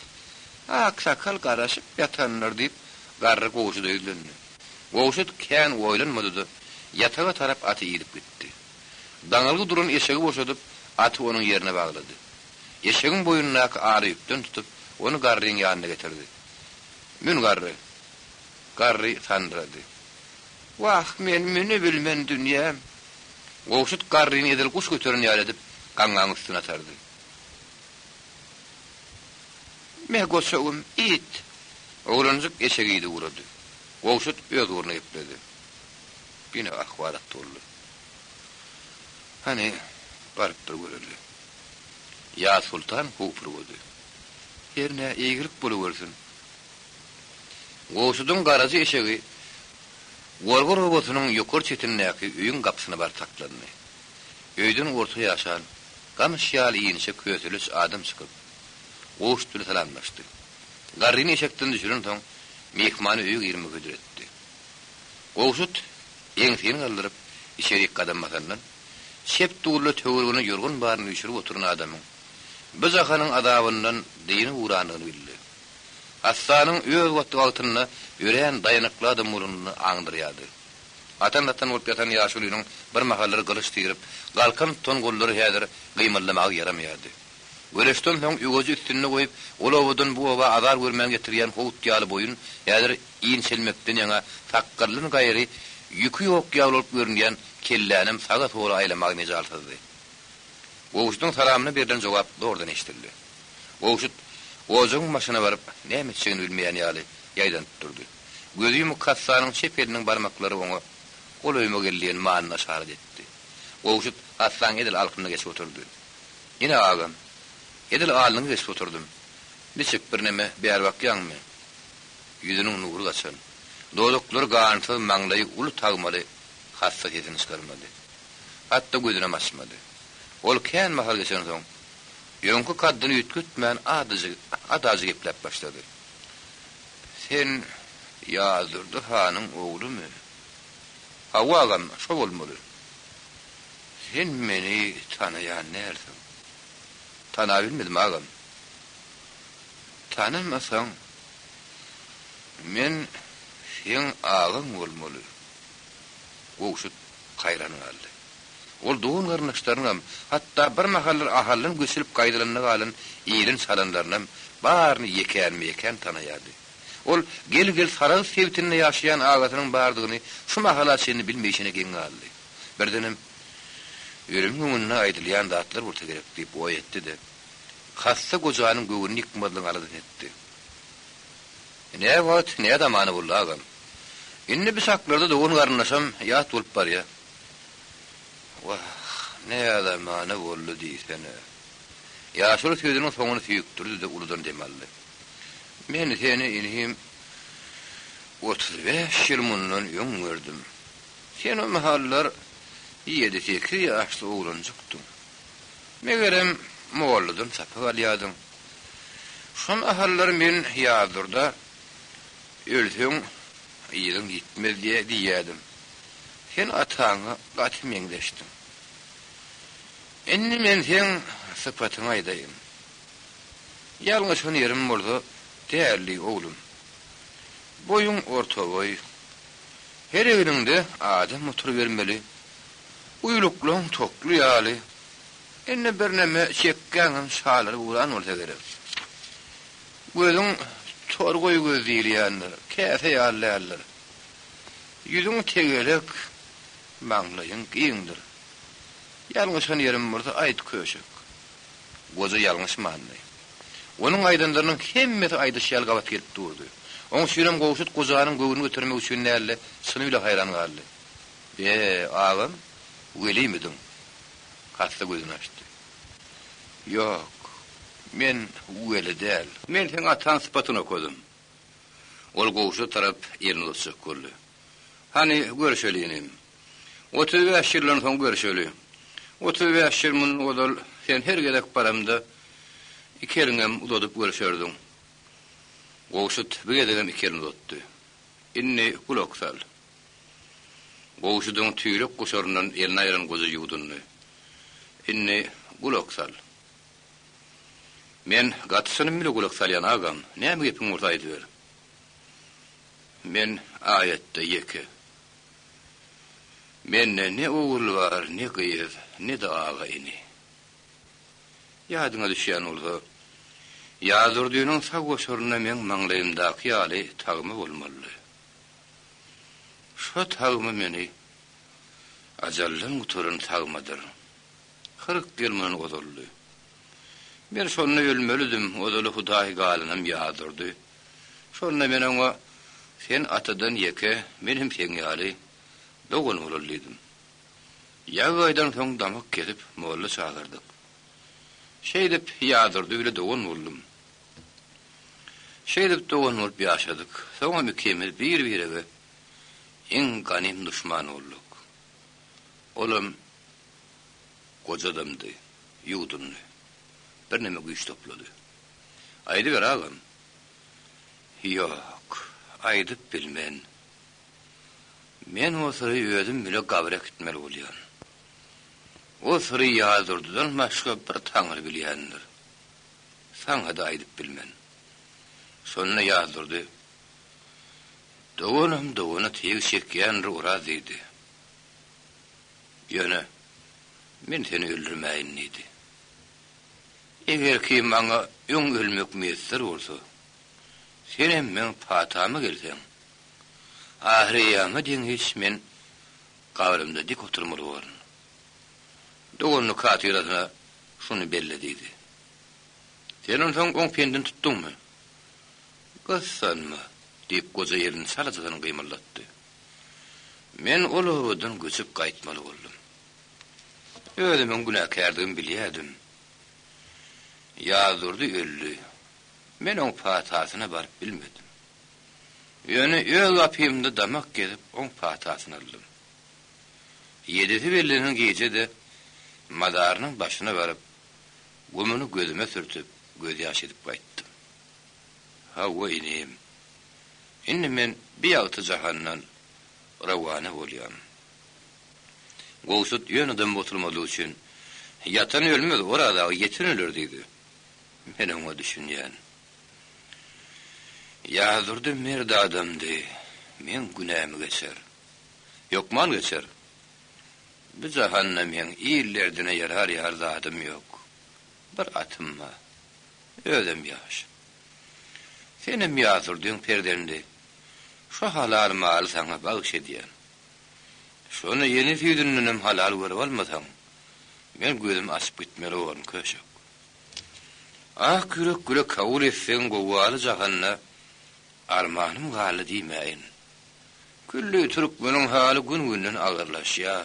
Speaker 2: Aksakal garaşyp ýatandyr, diýip, garry Gowşuda ýüzlendi. Gowşut kän oýlanmady-da, ýataga tarap aty idip gitdi. Daňylgy duran eşegi boşadyp, aty onuň ýerine baglady. Eşegiň boýnundaky ala ýüpden tutup, ony garryň ýanyna getirdi. Mün, garry! Garry sandyrady. Wah, men münübilmen dünýäm! Gowşut garryny edil guş göteren ýaly edip, gaňňaň üstüne atardy. Me, goçagym, it! Oglanjyk eşegi idip ugrady. Gowşut öz ugruna gepledi. Ýene ahwalat boldy. Hany, baryp bir göreli. Ýazsoltan howpurgady. Hernä eýgilik boluwersin. Gowşudyň garaja eşegi Gorgur obasynyň ýokary çetindäki öýüň gapysyna baryp saklandy. Öýden orta ýaşan, gamyş ýaly inçe köseleç adam çykyp, Gowşut bilen salamlaşdy. Garryny eşekden düşürensoň, myhmana öýe girmegi hödür etdi. Gowşut eňsini galdyryp, içerik gadam basandan, çep dulda töweregine ýorgan baryny üýşürip oturan adamyň bu jahanyň azabyndan dynyp ugrandygyny bildi. Hassanyň öz wagtynda örän daýanykly adam bolanyny aňdyrýardy. Atan-satan bolup ýatan ýaşulynyň birmahallar gylyç syryp, galkan tutan gollary häzir gymyldamaga ýaramaýardy. Göreşden soň öweji üstünde goýup, ol obadan bu oba azar görmän getirýän howut ýaly boýun häzir inçelmekden ýaňa sakgaldan gaýry ýüki ýok ýaly bolup görünýän kellänem saga-sola aýlamaga mejalsyzdy. Gowşudyň salamyna berlen jogap zordan eşidildi. Gowşut ojagyň başyna baryp, näme etjegini bilmeýän ýaly, ýaýdanyp durdy. Gözi ýumuk hassanyň çep eliniň barmaklary oňa Golaýyma gel diýen manyny yşarat etdi. Gowşut hassaň edil alkymyna geçip oturdy. Ine, agam, edil alnyňa geçip oturdym. Niçik, birneme bäri bakýaňmy? Ýüzüniň nury gaçan, dodaklary gansyz, maňlaýy uly tagmaly hassa sesini çykarmady. Hatda gözünem açmady. Ol kän mahal geçensoň, öňki kaddyny üýtgetmän adajy, adajy gepläp başlady. Sen Ýazdurdy hanyň oglumy? Hawa, agam, şo bolmaly. Sen meni tanaýan dälsiň. Tanabilmedim, agam. Tanamasaň, men seň agaň bolmaly. Gowşut haýran galdy. Ol dogan-garyndaşlarynyňam, hatda birmahallar Ahaldan göçülip gaýdylanda galan ilen-çalanlarynam baryny ýekänme-ýekän tanaýardy. Ol gel-gel Sarahs sebitinde ýaşaýan agasynyň bardygyny şu mahala çenli bilmeýşine geň galdy. Birdenem, Ölümiň öňünde aýdylýan zatlar bolsa gerek diýip oý etdi-de, hassa gojanyň göwnüni ýykmazlygyň aladasyny etdi. Nä wagt, nä zamana boldy, agam. Indi bi çaklarda dogan-garyndaşam ýat bolup barýa. Wah, nä zamana boldy diýsene. Ýaşuly sözüniň soňuny süýkdürdi-de uludan dem aldy. Men seni, inim, 35 ýyl mundan öň gördüm. Sen o mahallar ýedi-sekiz ýaşly oglanjykdyň. Megerem, molladan sapak alýardyň. Şo mahallar men Ýazdurda ölseň, yzyň ýitmez diýýärdim. Sen ataňa gaty meňzeşdiň. Indi men seň sypatyňy aýdaýyn. Ýalňyşan ýerim bolsa, däldi, oglum. Boýuň ortaboý. Her egniňde adam oturybermeli. Uýluklaň tokly ýaly. Indi birneme çekgäňem şalary ugran bolsa gerek. Gözüň torgaý göz diýilýändir, käse ýaly däldir. Ýüzüň tegelek, maňlaýyň giňdir. Ýalňyşan ýerim bolsa aýt, köşek. Goja ýalňyşmandy. Onuň aýdanlarynyň hemmesi aýdyşy ýaly gabat gelip durdy. Oň üçinem Gowşut gojanyň göwnüni götermek üçin däl-de, çyny bile haýran galdy. Be, agam, welimidiň? Hassa gözüni açdy. Ýok, men weli däl. Men seň ataň sypatyny okadym. Ol Gowşuda tarap elini uzatjak boldy. Hany, görüşeli inim. 35 ýyldan soň görüşeli. 35 ýyl mundan ozal sen her gezek baramda iki eliňem uzadyp görüşerdiň. Gowşut bu gezegem iki elini uzatdy. Indi gulak sal. Gowşudyň tüýrek guşaryndan elini aýran goja ýuwdundy. Indi gulak sal. Men gaty çynym bile gulak salýan agam, näme gepiň bolsa aýdyber. Men aýatda ýeke. Mende ne ogul bar, ne gyz, ne-de aga-ini. Ýadyňa düşýän bolsa, Ýazdurdynyň sag goşarynda meň maňlaýymdaky ýaly tagma bolmalydy. Şo tagma meni ajaldan gutaran tagmadyr. 40 ýyl mundan ozaldy. Men şonda ölmelidim, ozaly Hudaý galanam ýazdyrdy. Şonda men oňa, Sen atadan ýeke, men hem seň ýaly, dogan bolaly diýdim. Ýagdaýdan soň damak kesip, molla çagyrdyk. Şeýdip, Ýazdurdy bile dogan boldum. Şeýdip dogan bolup ýaşadyk. Soňam ikimiz bir-birege iň ganym duşman bolduk. Olam goja adamdy, ýuwdundy. Birneme güýç toplady. Aýdyber, agam. Ýok, aýdyp bilmen. Men o syry özüm bile gabyr äkitmeli bolýan. O syry Ýazdurdydan başga bir Taňry bilýändir. Saňa-da aýdyp bilmen. Şonda Ýazdurdy, Doganam dogana tyg çekýändir, Oraz diýdi. Ýöne, men seni öldürmäýin diýdi. Eger ki maňa öň ölmek miýesser bolsa, senem meň patama gelseň, ahyry-eýýama deňiç men gabrymda dik oturmaly borun. Doganlyk hatyrasyna şuny belle diýdi. Sen onsoň oň pendini tutduňmy? Gyssanma, diýip, goja elini çalajadan gymyldatdy. Men ol obadan göçüp gaýtmaly boldum. Özümiň günäkärdigimi bilýärdim. Ýazdurdy öldi. Men oň patasyna baryp bilmedim. Ýöne öz gapymda damak gezip oň patasyny aldym. Ýedisi bellenen gije-de mazarynyň başyna baryp, gumuny gözüme sürtüp, gözýaş edip gaýtdym. Hawa, inim. Indi men bi ýagty jahandan rowana bolýan. Gowşut ýöne dymyp oturmazlyk üçin, Ýatan ölmez, Oraz aga, ýeten öler diýdi. Men oňa düşünýän. Ýazdurdy mert adamdy, meň günämi geçer. Hökman geçer. Bu jahanda meň il derdine ýarar ýaly zadym ýok. Bir atym bar. Özem ýaş. Senem Ýazdurdyň perzendi. Şo halal maly saňa bagyş edýän. Şony ýene süýdündenem halal görüp almasaň, men gözümi açyp gitmeli borun, köşek. Ak ýürek güle kabul etseň gowgaly jahanda armanym galdy diýmäýin. Külli türkmeniň haly gün-günden agyrlaşýa.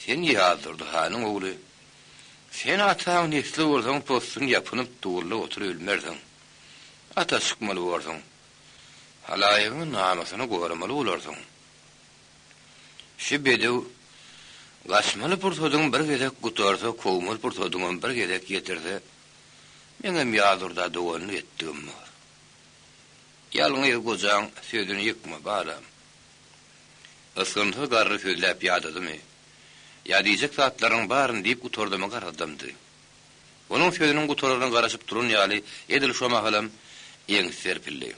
Speaker 2: Sen Ýazdurdy hanyň ogly. Sen ataň nesli bolsaň possun ýapynyp duwullap oturyp ölmersiň. Ata çykmaly borsuň. Halaýygyň namysyny goramaly bolarsyň. Şu bedew gaçmaly pursadyň bir gezek gutarsa, kowmaly pursadyňam bir gezek ýetirse, meňem Ýazdurda doganlyk etdigim bor. Ýalňyz gojaň sözüni ýykma, balam. Ysgynsyz garry sözläp ýadadymy, ýa diýjek zatlarynyň baryny diýip gutardymy garradamdy. Onuň sözüniň gutararyna garaşyp duran ýaly edil şo mahalam eňsi serpildi.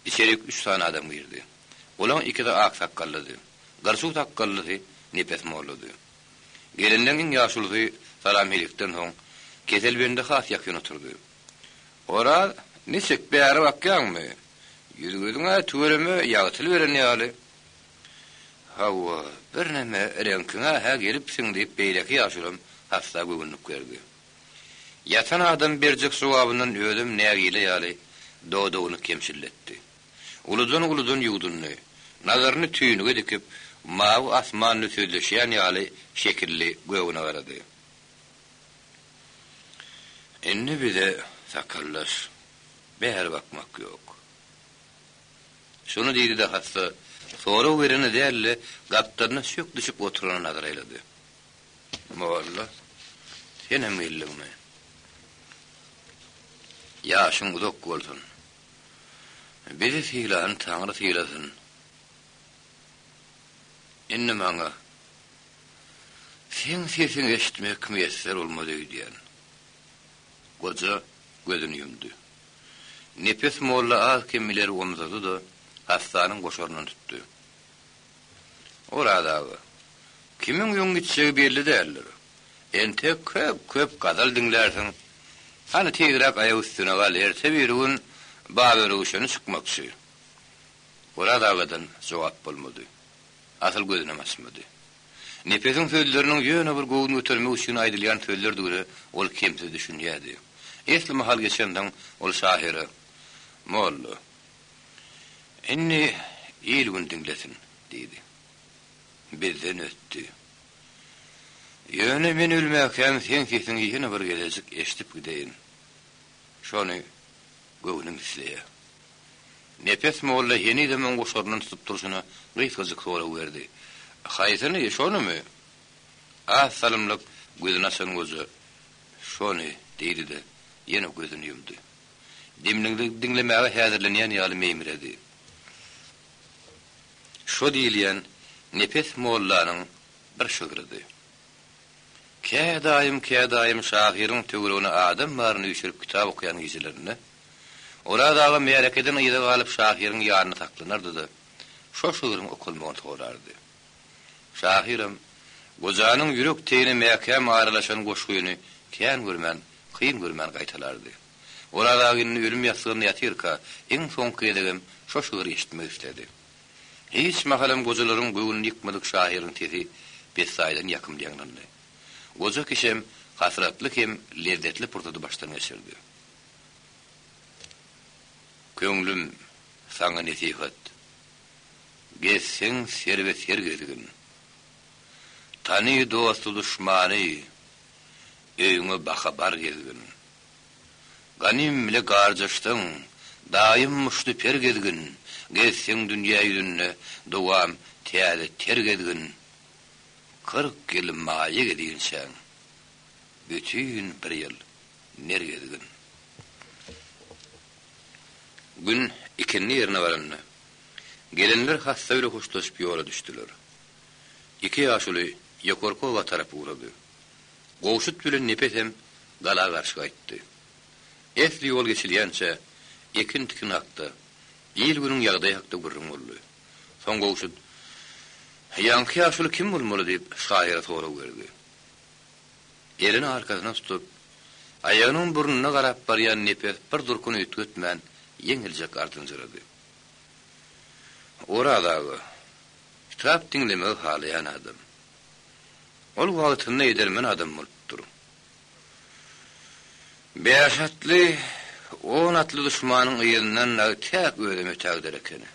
Speaker 2: Içerik üç sany adam girdi. Olaň ikisi ak sakgallydy. Gyrçuw sakgallysy Nepes mollady. Gelenleň iň ýaşulusy. Salam-helikden soň, keselbende has ýakyn oturdy. Oraz, niçik, bäri bakýaňmy? Ýüz-gözüň-ä tüweleme ýagtylyberen ýaly. Hawa, birneme reňkiň-ä-hä gelipsiň, diýip, beýleki ýaşulam hassa göwünlik berdi. Ýatan adam berjek jogabyndan özem nägile ýaly dodagyny kemşilletdi. Uludan-uludan ýuwdundy. Nazaryny tüýnüge dikip, mawy asmanly sözleşýän ýaly şekilli gögüne garady. Indi bize sakaldaş, bäri bakmak ýok. Şuny diýdi-de hassa, sorag berene däl-de, gapdalyna çök düşüp oturana nazar aýlady. Molla, senem geldiňmi? Ýaşyň uzak bolsun. Bizi sylany Taňry sylasyn. Indi maňa seň sesiňi eşitmek miýesser bolmaz öýdýän. Goja gözüni ýumdy. Nepes molla az-kem ileri omzady-da, hassanyň goşaryndan tutdy. Oraz aga, kimiň öň gitjegi belli däldir. Entek köp-köp gazal diňlärsiň. Hany tizräk aýak üstüne gal, erte-birigün Babörgüşene çykmakçy. Oraz agadan jogap bolmady. Asyl gözünem açmady. Nepesiň sözleriniň ýöne bir göwün götermek üçin aýdylýan sözlerdigine ol kemsiz düşünýärdi. Esli mahal geçensoň ol şahyra, Molla, indi il-gün diňlesin, diýdi. Bizden ötdi. Ýöne men ölmäkäm seň sesiňi ýene bir gezejik eşidip gideýin. Şony göwnüm isleýär. Nepes molla henizem oň goşaryndan tutup durşuna gysgajyk sorag berdi. Haýsyny, şonymy? Az salymlyk gözüni açan goja, Şony, diýdi-de, ýene gözüni ýumdy. Demligde diňlemäge häzirlenýän ýaly meýmiredi. Şo diýilýän Nepes mollanyň bir şygrydy. Kädaýym, kädaýym şahyryň töweregine adam baryny üýşürip kitap okaýan gijelerinde, Oraz aga märekeden yza galyp şahyryň ýanynda saklanardy-da, şo şygryň okalmagyny sorardy. Şahyram gojanyň ýürek teýine mäkäm aralaşan goşgyny kän görmän, kyn görmän gaýtalardy. Oraz aga indi ölüm ýassygynda ýatyrka, iň soňky gezegem şo şygry eşitmek isledi. Hiç mahalam gojalaryň göwnüni ýykmadyk şahyryň sesi pessaýdan ýakymly ýaňlandy. Goja kişem hasratly hem lezzetli pursady başdan geçirdi. Köňlüm, saňa nesihat, Gezseň serbe-ser gezgin. Tany dosty-duşmany, Öýüňe baka bar gezgin. Ganym bile garjaşsaň, daýym muşdy per gezgin, Gezseň dünýä ýüzünde dowam täze ter gezgin. 40 ýyl maýa gezinçäň, bütin bir ýyl ner gezgin. Gün ikindi ýerine baranda, gelenler hassa bile hoşlaşyp ýola düşdüler. Iki ýaşuly ýokarky oba tarap ugrady. Gowşut bilen Nepesem gala garşy gaýtdy. Esli ýol geçilýänçä, ekin-tikin hakda, il-günüň ýagdaýy hakda gürrüň boldy. Soň Gowşut, Ýaňky ýaşuly kim bolmaly diýip, şahyra sorag berdi. Elini arkasyna tutup, aýagynyň burnuna garap barýan Nepes bir durkuny üýtgetmän, ýeňiljek ardynjyrady. Oraz aga, kitap diňlemegi halaýan adam. Ol wagtynda edermen adam bolupdyr. Bäş atly, on atly duşmanyň yzyndan dagy täk özem ötägider ekeni.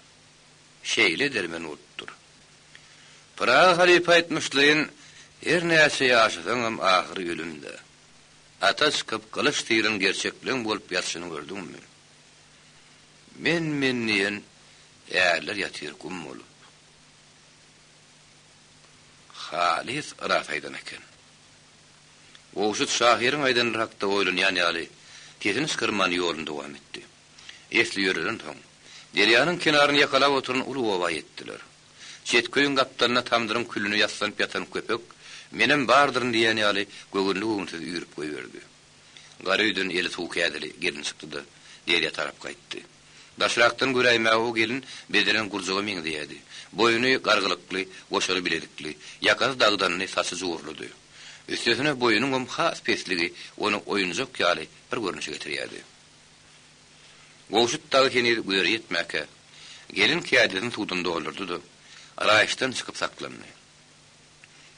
Speaker 2: Şeýle edermen bolupdyr. Pyragy halypa aýtmyşlaýyn, her näçe ýaşasaňam ahyry ölüm-dä. Ata çykyp, gylyç syran gerçekleň bolup ýatyşyny gördüňmi? Men-men diýen ärler ýatyr gum bolup. Halys ras aýdan eken. Gowşut şahyryň aýdanlary hakda oýlanýan ýaly, sesini çykarman ýoluny dowam etdi. Esli ýörelensoň, derýanyň kenaryny ýakalap oturan uly oba ýetdiler. Çetköýüň gapdalynda tamdyryň külüne ýassanyp ýatan köpek, menem bardyryn diýýän ýaly göwünli-göwünsiz üýrüp goýberdi. Gara öýden eli suw kädili gelin çykdy-da, derýa tarap gaýtdy. Daşrakdan göräýmäge o gelin bezelen gurjaga meňzeýärdi. Boýny gargylykly, goşary bilezikli, ýakasy dagdanly, saçy jugurlydy. Üstesine boýunyňam has pesligi ony oýunjak ýaly bir görnüşe getirýärdi. Gowşut dagy heniz güzere ýetmäkä, gelin kädisini suwdan doldurdy-da, raýyşdan çykyp saklandy.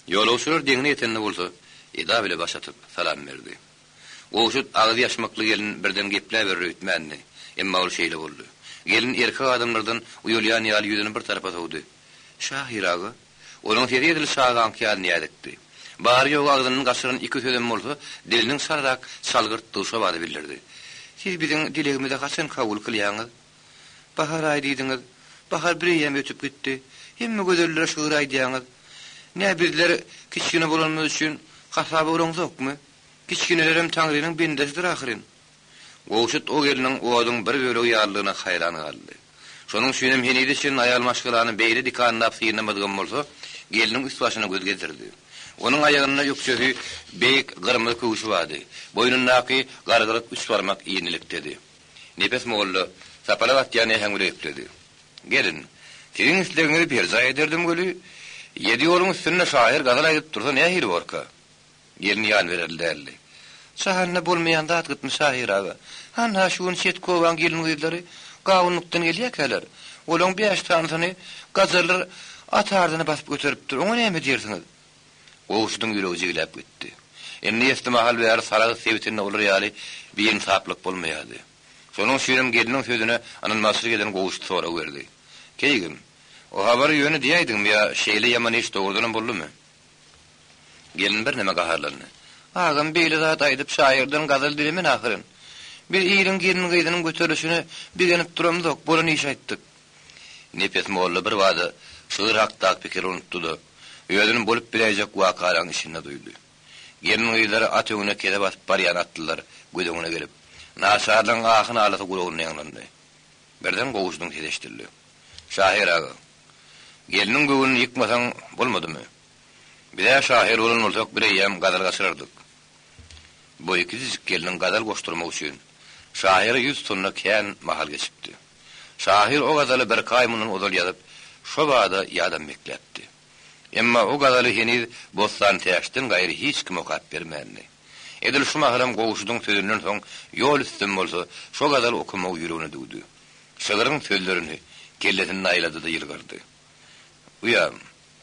Speaker 2: Ýolagçylar deňine ýetende bolsa, eda bile baş atyp, salam berdi. Gowşut agyzy ýaşmakly gelin birden gepläberer öýtmändi. Emma ol şeýle boldy. Gelin erkek adamlardan uýalýan ýaly ýüzüni bir tarapa sowdy. Şahyr aga? Onuň sesi edil çagaňky ýaly näzikdi. Bary-ýogy agzyndan gaçyran iki sözem bolsa, diliniň çalarak çalgyrtdygy şo bada bildirdi. Siz biziň dilegimizi haçan kabul kylýaňyz? Bahar aýy diýdiňiz. Bahar bireýýäm ötüp gitdi. Hemme gözellere şygyr aýdýaňyz. Nä bizler kiçgine bolanymyz üçin hasaba uraňzokmy? Kiçginelerem Taňrynyň bendesidir ahyryn. Gowşut o gelniň oduň bir bölegi ýalydygyna haýran galdy. Şonuň üçinem henize çenli aýal maşgalany beýle dikanlap synlamadygam bolsa, gelniň üst-başyna göz gezdirdi. Onuň aýagynda ökjesi beýik gyrmyzy köwşi bardy, boýnundaky gargyryk üç barmak inlilikdedi. Nepes molla sapalak atýan äheň bile gepledi. Gelin, siziň islegiňizi berjaý ederdim weli, ýedi ýoluň üstünde şahyr gazal aýdyp dursa nähili borka? Gelin ýan bererli däldi. Jahanda bolmaýan zat gytmy şahyr aga. Hanha şu gün çetki obaň gelin-gyzlary gawunlykdan gelýäkäler. Olaň bäş sanysyny gajarlar at ardyna basyp göteripdir. Oňa näme diýersiňiz? Gowşudyň ýüregi jigläp gitdi. Indi esli mahal bäri Saragt sebitinde olar ýaly biýynsaplyk bolmaýardy. Şonuň üçinem gelniň sözüne ynanmazçylyk eden Gowşut sorag berdi. Keýgim, o habary ýöne diýäýdiňmi ýa şeýle ýaman iş dogrudanam boldumy? Gelin birneme gaharlandy. Agam beýle zat aýdyp şaýyrdan gazal dilemen ahyryn. Biz iliň gelin-gyzynyň göterilişine begenip duramzok, bolan işi aýtdyk. Nepes molla birbada şygyr hakdaky pikiri unutdy-da, özüni bolup biläýjek wakalaryň içinde duýdy. Gelin-gyzlary at öňüne kese basyp barýan atlylar göz öňüne gelip, naçarlaryň ahy-nalasy gulagynda ýaňlandy. Birden Gowşudyň sesi eşidildi. Şahyr aga, gelniň göwnüni ýykmasaň bolmadymy? Biz-ä şahyr bolan bolsak bireýýäm gazal gaçyrardyk. Boýy kiçijik gelniň gazal goşdurmak üçin şahyra ýüz tutanyna kän mahal geçipdi. Şahyr o gazaly birki aý mundan ozal ýazyp, şo bada ýadam bekläpdi. Emma o gazaly heniz Bossantäçden gaýry hiç kim okap bermändi. Edil şu mahalam Gowşudyň sözünden soň ýol üstem bolsa şo gazaly okamagy ýüregine düwdi. Şygryň sözlerini kellesinde aýlady-da ýylgyrdy. Uýam,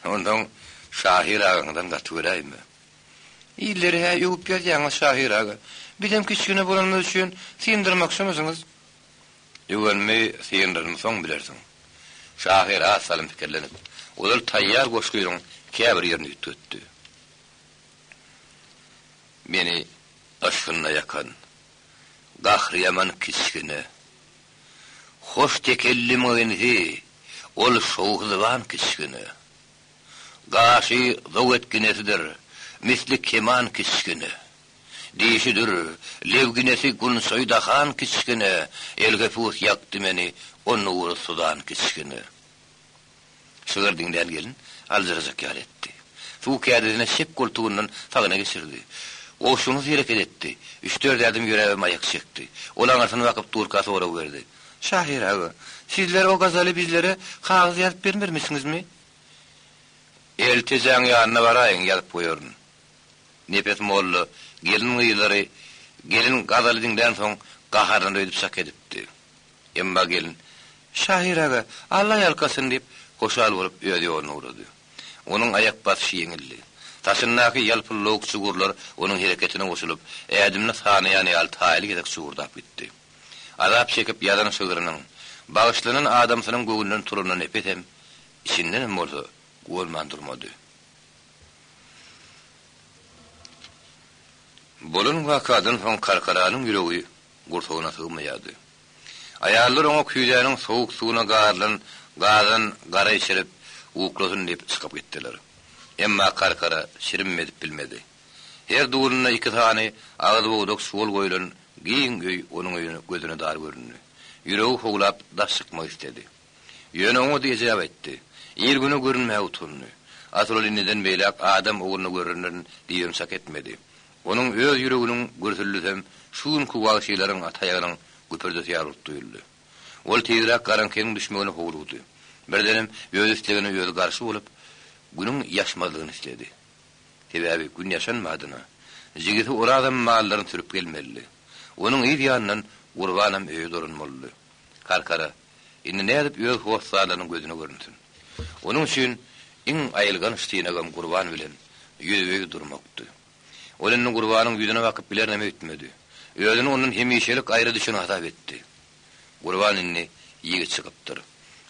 Speaker 2: onsoň şahyr agaňdan gaty göräýme. Illeri-hä öwüp ýazýaňyz şahyr aga. Bizem kiçgine bolanymyz üçin syndyrmakçymysyňyz? Öwenimi, syndyranymy soň bilersiň. Şahyr az salym pikirlenip, ozal taýýar goşgynyň käbir ýerini üýtgetdi. Meni yşgynda ýakan, gahry ýaman kiçgine. Hoş tekellimiň insi, ol şowhy zyban kiçgine. Gaşy zog etginesidir, misli keman kiçgine. Dişi dür, lewginesi gunçaýy dahan kiçgine, Elhepus ýakdy meni o nury sudan kiçgine. Şygyr diňlän gelin aljyrajak ýaly etdi. Suw kädisini çep goltugyndan sagyna geçirdi. Gowşuňsyz hereket etdi. Üç-dört ädim ýöräbem aýak çekdi. Ol aňyrsyna bakyp durka sorag berdi. Şahyr aga, sizler o gazaly bizlere kagyz ýazyp bermermisiňizmi? Eltejäň ýanyna baraýyň, ýazyp goýaryn. Nepes molla gelin-gyzlary gelin gazaly diňlänsoň gaharlanar öýdüp çak edipdi. Emma gelin, Şahyr aga, Alla ýalkasyn diýip, hoşal bolup öz ýoluna ugrady. Onuň aýak basyşy ýeňildi. Saçyndaky ýalpyldawuk çugurlar onuň hereketine goşulyp, ädimini sanaýan ýaly taýly gezek çugurdap gitdi. Azap çekip ýazan şygrynyň, bagyşlanan adamsynyň göwnünden turanyna Nepesem, içindenem bolsa, guwanman durmady. Bolan wakadan soň Karkaranyň ýüregi gursagyna sygmaýardy. Aýallar oňa küýzäniň sowuk suwuna garylan gazan gara içirip, uklasyn diýip çykyp gitdiler. Emma Karkara şirim edip bilmedi. Her dulunda iki sany agyzbogdak çuwal goýlan giň öý onuň öýüne gözüne dar göründi. Ýüregi howlap daş çykmak isledi. Ýöne oňa-da ejap etdi. Ir-güne görünmäge utandy. Asyl ol indiden beýläk adam ogluna görünerin diýibem çak etmedi. Onuň öz ýüreginiň gürsüldisem şu günki wagşylaryň ataýagynyň güpürdisi ýaly bolup duýuldy. Ol tizräk garaňkynyň düşmegine howlugdy. Birdenem öz islegine özi garşy bolup, Günüň ýaşmazlygyny isledi. Sebäbi gün ýaşan badyna, jigisi Orazam mallaryny sürüp gelmelidi. Onuň yz ýanyndan Gurbanam öýe dolanmalydy. Karkara, indi nädip öz hossarlarynyň gözüne görünsin? Onuň üçin iň aýylganç synagam Gurban bilen ýüzbe-ýüz durmakdy. Ol indi Gurbanyň ýüzüne bakyp bilerinem öýtmedi. Özüni ondan hemişelik aýra düşen hasap etdi. Gurban indi ýigit çykypdyr.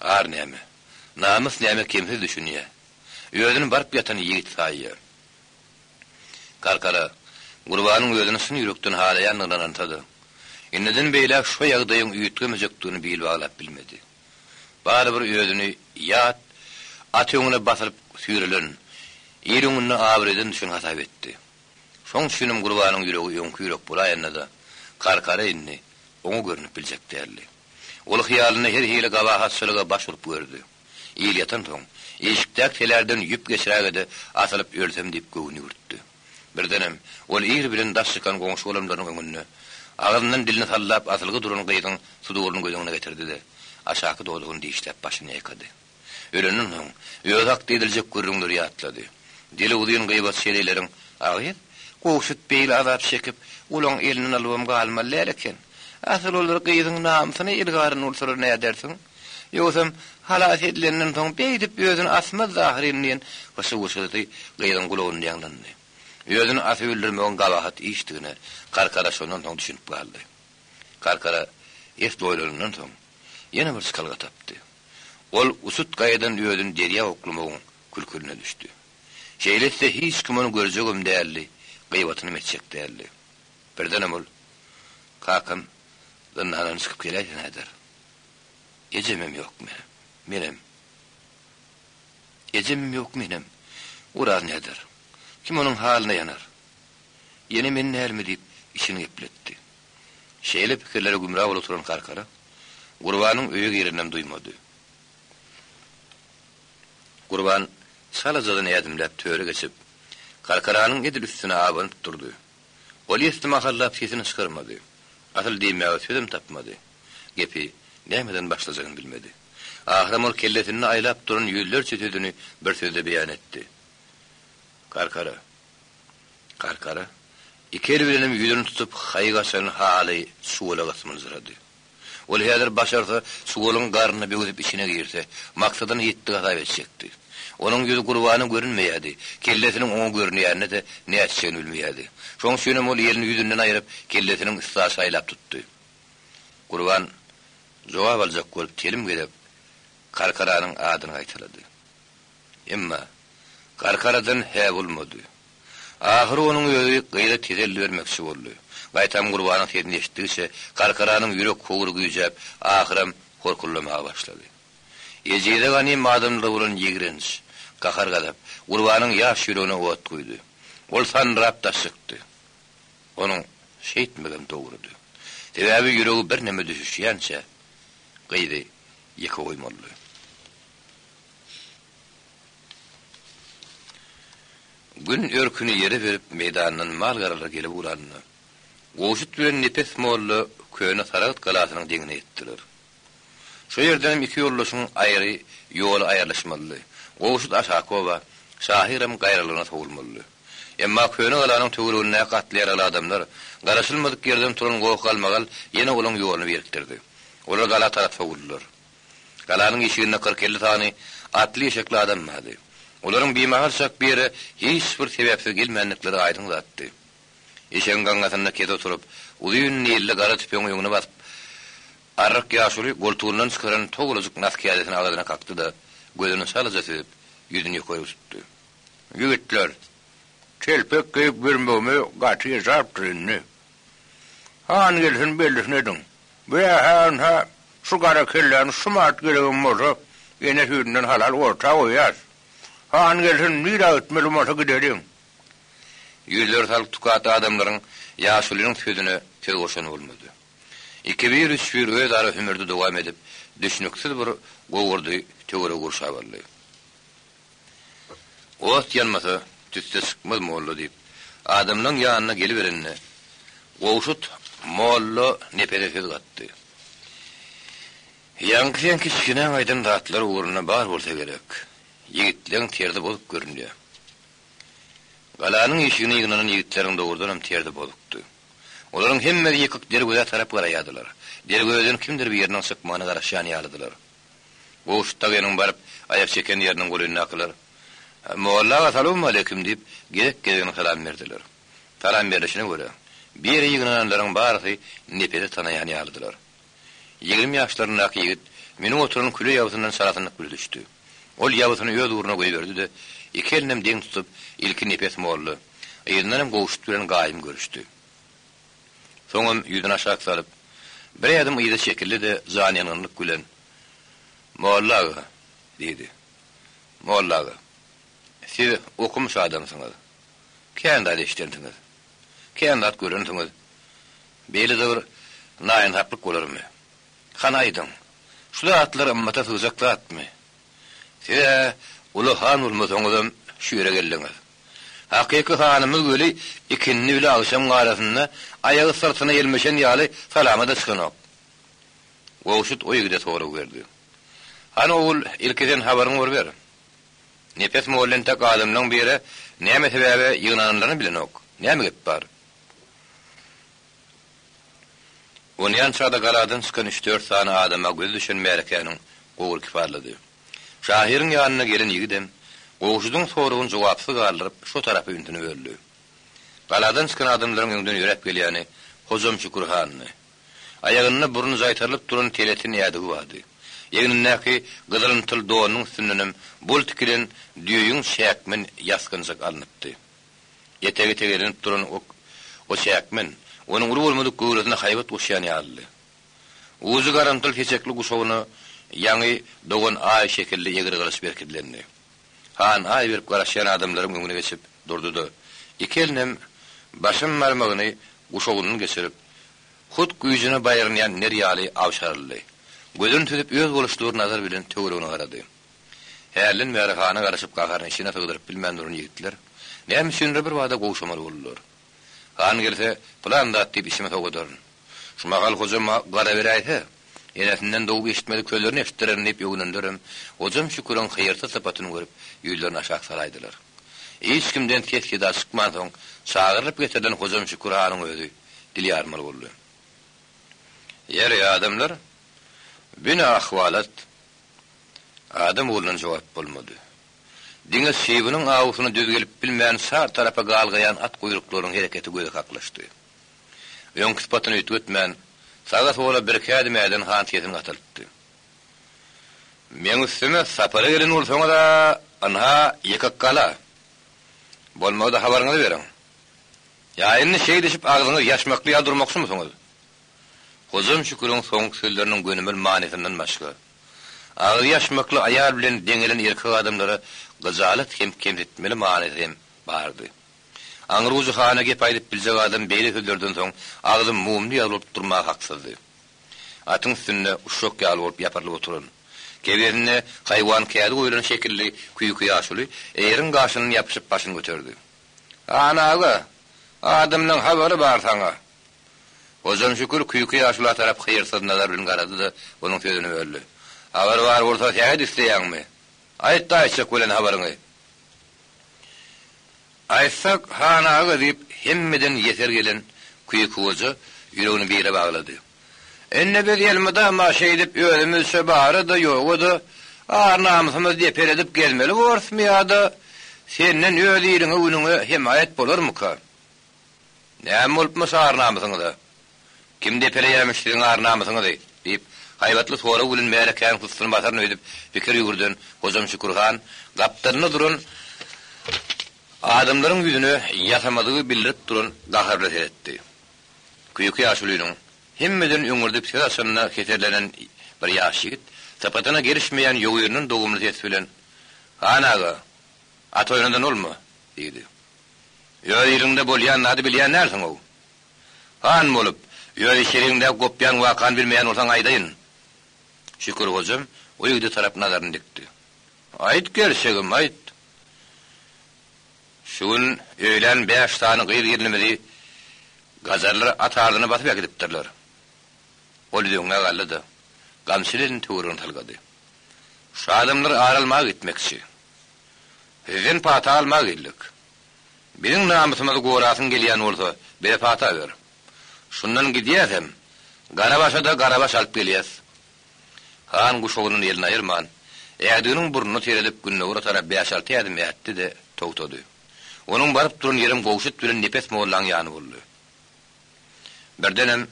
Speaker 2: Ar näme, namys näme kemsiz düşünýär. Özüni baryp ýatan ýigit saýýar. Karkara, Gurbanyň özüni çyn ýürekden halaýandygyna ynansa-da, indiden beýläk şo ýagdaýyň üýtgemejekdigini bil baglap bilmedi. Barybir özüni ýat at öňüne basylyp süýrelen, il öňünde abraýdan düşen hasap etdi. Şoň üçinem Gurbanyň ýüregi öňki ýürek bolaýanda-da, Karkara indi oňa görnüp biljek däldi. Ol hyýalynda her hili gabahatçylyga baş urup gördi. Il ýatansoň, işikdäki telärden ýüp geçiräge-de asylyp ölsem diýip göwün ýüwürtdi. Birdenem, ol ir bilen daş çykan goňşy-golamlarynyň öňünde, agzyndan dilini sallap asylgy duran gyzyň suduryny göz öňüne getirdi-de, aşaky dodagyny dişläp başyny ýaýkady. Ölenden soň, özi hakda ediljek gürrüňleri ýatlady. Dili uzyn gybatçy heleýleriň, A gyz, Gowşut beýle azap çekip, olaň elinden alybam galmaly däl eken. Asyl olar gyzyň namysyna el garyn ursalar nädersiň? Ýogsam, halas edilenden soň beýdip özüni asmazdy ahyryn diýen hyşy-wyşyldy gyzyň gulagynda ýaňlandy. Özüni asyp öldürmegiň gabahat işdigine Karkara şondan soň düşünip galdy. Karkara esli oýlanandan soň, ýene bir çykalga tapdy. Ol uçut gaýadan özüni derýa oklamagyň külküline düşdi. Şeýle etse hiç kim ony görjegem däldi, gybatynam etjek däldi. Birdenem ol, Kakam zyndandan çykyp geläýse näder? Ejemem ýok menem. Menem. Ejemem ýok menem. Oraz näder? Kim onuň halyna ýanar? Ýene men dälmi diýip, içini gepletdi. Şeýle pikirlere gümra bolup oturan Karkara, Gurbanyň öýe gireninem duýmady. Gurban çalajadan ädimläp töre geçip, Karkaranyň edil üstüne abanyp durdy. Ol esli mahallap sesini çykarmady. Asyl diýmäge sözem tapmady. Gepi nämeden başlajagyny bilmedi. Ahyram ol kellesinde aýlap duran ýüzlerçe sözüni bir sözde beýan etdi. Karkara. Karkara. Iki eli bilenem ýüzüni tutup haýy gaçan haly çuwala gysmyljyrady. Ol häzir başarsa, çuwalyň garnyna böwsüp içine girse, maksadyna ýetdik hasap etjekdi. Onuň ýüzi Gurbana görünmeýärdi, kellesiniň oňa görünýänine-de nätjegini bilmeýärdi. Şoň üçinem ol elini ýüzünden aýryp, kellesiniň üstaşy aýlap tutdy. Gurban jogap aljak bolup telim gezek Karkaranyň adyny gaýtalady. Emma Karkaradan hä bolmady. Ahyry onuň özi gyza teselli bermekçi boldy. Gaýtam Gurbanyň sesini eşitdigiçe Karkaranyň ýürek howry güýjäp, ahyram horkuldamaga başlady. Ejize ganym adamlara bolan ýigrenç, gahar-gazap Gurbanyň ýaş ýüregine ot guýdy. Ol sandyrap daş çykdy. Onuň şeýtmegem dogrudy. Sebäbi ýüregi birneme düşüşýänçä, gyzy ýeke goýmalydy. Gün örküni ýere berip meýdandan mal-garalar gelip ugranda, Gowşut bilen Nepes molla köne Saragt galasynyň deňine ýetdiler. Şo ýerdenem iki ýoldaşyň aýry ýoly aýrylyşmalydy. Gowşut aşaky oba, şahyram gaýralygyna sowulmalydy. Emma köne galanyň töweregindäki atly-ýaragly adamlar, garaşylmadyk ýerden turan goh-galmagal ýene olaň ýoluny birikdirdi. Olar gala tarap sowuldylar. Galanyň işiginde 40-50 sany atly-eşekli adam bardy. Olaryň bimahal çak bu ýere hiç bir sebäpsiz gelmändikleri aýdyň zatdy. Eşegiň gaňňasynda kese oturyp, uzyn nilli gara tüpeňi öňüne basyp, arryk ýaşuly goltugyndan çykaran togalajyk nas kädesini agzyna kakdy-da, gözüni çalaja süzüp, ýüzüni ýokary tutdy.
Speaker 3: Ýigitler, telpek geýip ýörmegime gaty ejapdyr indi. Han gelsin bellisini ediň. Bu-ä-hä ynha, şu gara kelläni şumat geregem bolsa, ene süýdünden halal orta goýýas. Han gelsin, nirä gitmeli bolsa gideliň.
Speaker 2: Ýüzleri salyk tukat adamlaryň ýaşulynyň sözüne söz goşany bolmady. Ikibir-üçbir özara hümürdi dowam edip, düşnüksiz bir gowurdy töweregi gurşap aldy. Ot ýanmasa, tüsse çykmaz molla diýip, adamlaň ýanyna geliberende, Gowşut molla Nepese söz gatdy. Ýaňky seň kiçginäň aýdan zatlary ugrunda bar bolsa gerek. Ýigitleň terzi bozuk görünýär. Galanyň işigine ýygnanan ýigitleriň dogrudanam terzi bozukdy. Olaryň hemmesi ýykyk derwezä tarap garaýardylar. Derwezeden kimdir biriniň çykmagyna garaşýan ýalydylar. Gowşut dagynyň baryp, aýak çeken ýeriniň golaýyndakylar, Molla aga salowmaleýkim diýip, gezek-gezegine salam berdiler. Salam berlişine görä, bir ýere ýygnananlaryň barysy Nepesi tanaýan ýalydylar. 20 ýaşlaryndaky ýigit münüp oturan küle ýabysyndan çalasynlyk bile düşdi. Ol ýabysyny öz ugruna goýberdi-de, iki elinem deň tutup, ilki Nepes molla, yzyndanam Gowşut bilen Gaýym görüşdi. Soňam ýüzüni aşak salyp, bir ädim yza çekildi-de, janyýangynlyk bilen, Molla aga! diýdi. Molla aga, siz okumyş adamsyňyz. Kän zat eşidensiňiz. Kän zat görensiňiz. Beýle-de bir naýynsaplyk bolarmy? Hany aýdyň, şu zatlar ymmata sygjak zatmy? Siz-ä uly han bolmasaňyzam şu ýere geldiňiz. Hakyky hanymyz weli ikindi bile agşam garasynda aýagy syrtyna ýelmeşen ýaly salama-da çykanok. Gowşut o ýigide sorag berdi. Hany ogul, ilki sen habaryňy bir ber. Nepes molla entek adamlaň bu ýere näme sebäbe ýygnananlaryny bilenok. Näme gep bar? Onýança-da galadan çykan üç-dört sany adama gözi düşen märekäniň gowry kiparlady. Şahyryň ýanyna gelen ýigidem Gowşudyň soragyny jogapsyz galdyryp, şo tarapa ünsüni böldi. Galadan çykan adamlaryň öňden ýöräp gelýäni Hojam Şükür handy. Aýagynda burny jaýtarylyp duran teletin ädigi bardy. Egnindäki gyzylymtyl donunyň üstündenem bol tikilen düýeýüň çäkmen ýasgynjak alnypdy. Etegi tegelenip duran o çäkmen onuň uly bolmadyk göwresine haýbat goşýan ýalydy. Ujy garamtyl seçekli guşagyna ýaňy dogan aý şekilli egri gylyç berkidilendi. Han aý berip garaşýan adamlaryň öňüne geçip durdy-da, iki elinem başam barmagyny guşagyndan geçirip, hut güýjüne baýrynýan ner ýaly abşaryldy. Gözüni süzüp özboluşly bir nazar bilen töweregine garady. Hälden bäri hana garaşyp gaharyny içine sygdyryp bilmän duran ýigitler, näme üçindir bir bada gowşamaly boldular. Han gelse, pylan zat diýip içime sowadaryn. Şu mahal Hojam gara beräýse, enesinden dogup eşitmedik sözlerini eşitdirerin diýip öwünenlerem, Hojam Şüküriň hyýrsyz sypatyny görüp, ýüzlerini aşak salaýdylar. Hiç kimden ses-seda çykmansoň, çagyrylyp getirilen Hojam Şükür hanyň özi dil ýarmaly boldy. Ýeri, adamlar, bu ne ahwalat? Adam oglundan jogap bolmady. Diňe çybynyň awusyna döz gelip bilmän çar tarapa galgaýan at guýruklarynyň hereketi göze kaklyşdy. Öňki sypatyny üýtgetmän, saga-sola birki ädim äden han sesini gataltdy. Meň üstüme sapara gelen bolsaňyz-a, ynha, ýykyk gala. Bolmagda habaryňyzy beriň. Ýa indi şeýdişip agzyňyz ýaşmakly ýaly durmakçymysyňyz? Hojam Şüküriň soňky sözleriniň gönümel manysyndan başga, agyzy ýaşmakly aýal bilen deňelen erkek adamlara gyjalat hem kemsitmeli manysy hem bardy. Aňrujy hana gep aýdyp biljek adam beýle sözlerden soň agzy mumly ýaly bolup durmaga haksyzdy. Atyň üstünde uşak ýaly bolup ýapyrylyp oturan, kebezinde haýwan kädi goýlan şekilli küýki ýaşuly eýeriň gaşyndan ýapyşyp başyny göterdi. Han aga, adamlaň habary bar saňa. Hojam Şükür küýki ýaşula tarap hyýrsyz nazar bilen garady-da, onuň sözüni böldi. Habar bar bolsa sähet isleýäňmi? Aýt-da aýtjak bolan habaryňy. Aýtsak, han aga, diýip, hemmeden ýeser gelen Küýki goja ýüregini bire baglady. Indi biz elmydama şeýdip özümizçe bara-da, ýoga-da, ar-namysymyzy depeledip gezmeli borusmy ýa-da senden öz iliňe-günüňe hemaýat bolarmyka? Näme bolupmyş ar-namysyňyza? Kim depeleýärmiş siziň ar-namysyňyzy? diýip, haýbatly sorag bilen märekäniň sussuny basaryn öýdüp pikir ýüwürden Hojam Şükür han gapdalynda duran adamlaryň ýüzüne ýasamadygy bildirip duran gahar bilen seretdi. Küýki ýaşulynyň hemmeden öňürdip söz açanyna heserlenen bir ýaş ýigit sypatyna gelişmeýän ýogyndan dogumly ses bilen, Han aga, at oýnadan bolma! diýdi. Öz iliňde bolýan zady bilýän dälsiň-ow. Han bolup, öz içeriňdäki gopýan wakany bilmeýän bolsaň aýdaýyn. Şükür hojam o ýigide tarap nazaryny dikdi. Aýt gerçegim, aýt. Şu gün öýlän bäş sany gyz-gelinimizi gajarlar at ardyna basyp äkidipdirler. Ol ýüzüňe galdy-da, gamçyly elini töweregine salgady. Şu adamlar ar almaga gitmekçi. Sizden pata almaga geldik. Biziň namysymyzy gorasyň gelýän bolsa, bize pata ber. Şundan gidýäsem, Garabaşa-da garabaş alyp gelýäs. Han guşagyndan elini aýyrman, ädiginiň burnuna seredip gündogara tarap bäş-alty ädim ätdi-de, togtady. Onuň baryp duran ýerem Gowşut bilen Nepes mollaň ýany boldy. Birdenem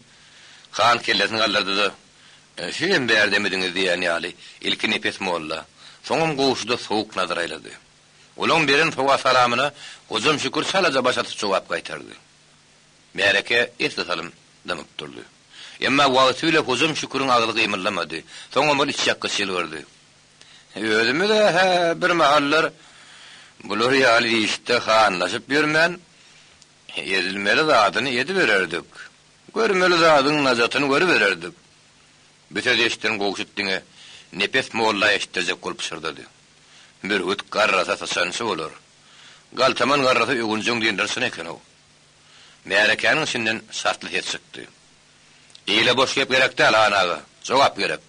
Speaker 2: han kellesini galdyrdy-da, Sizem bärdemidiňiz diýýän ýaly, ilki Nepes molla, soňam Gowşuda sowuk nazar aýlady. Olaň beren sowal-salamyna Hojam Şükür çalaja baş atyp jogap gaýtardy. Märeke esli salym dymyp durdy. Emma wagty bile Hojam Şüküriň agzy gymyldamady. Soňam ol içýakgyç ýylgyrdy. Özümiz-ä birmahallar bular ýaly işde hanlaşyp ýörmän, edilmeli zadyny edibererdik. Görmeli zadyň najatyny görübererdik. Bu sözi eşiden Gowşut diňe Nepes molla eşitdirjek bolup pyşyrdady. Bürgüt garrasa syçançy bolar. Galtaman garrasa öwünjeň diýenleri çyn eken-ow. Märekäniň içinden şartly ses çykdy. Ile boş gep gerek däl, han aga, jogap gerek.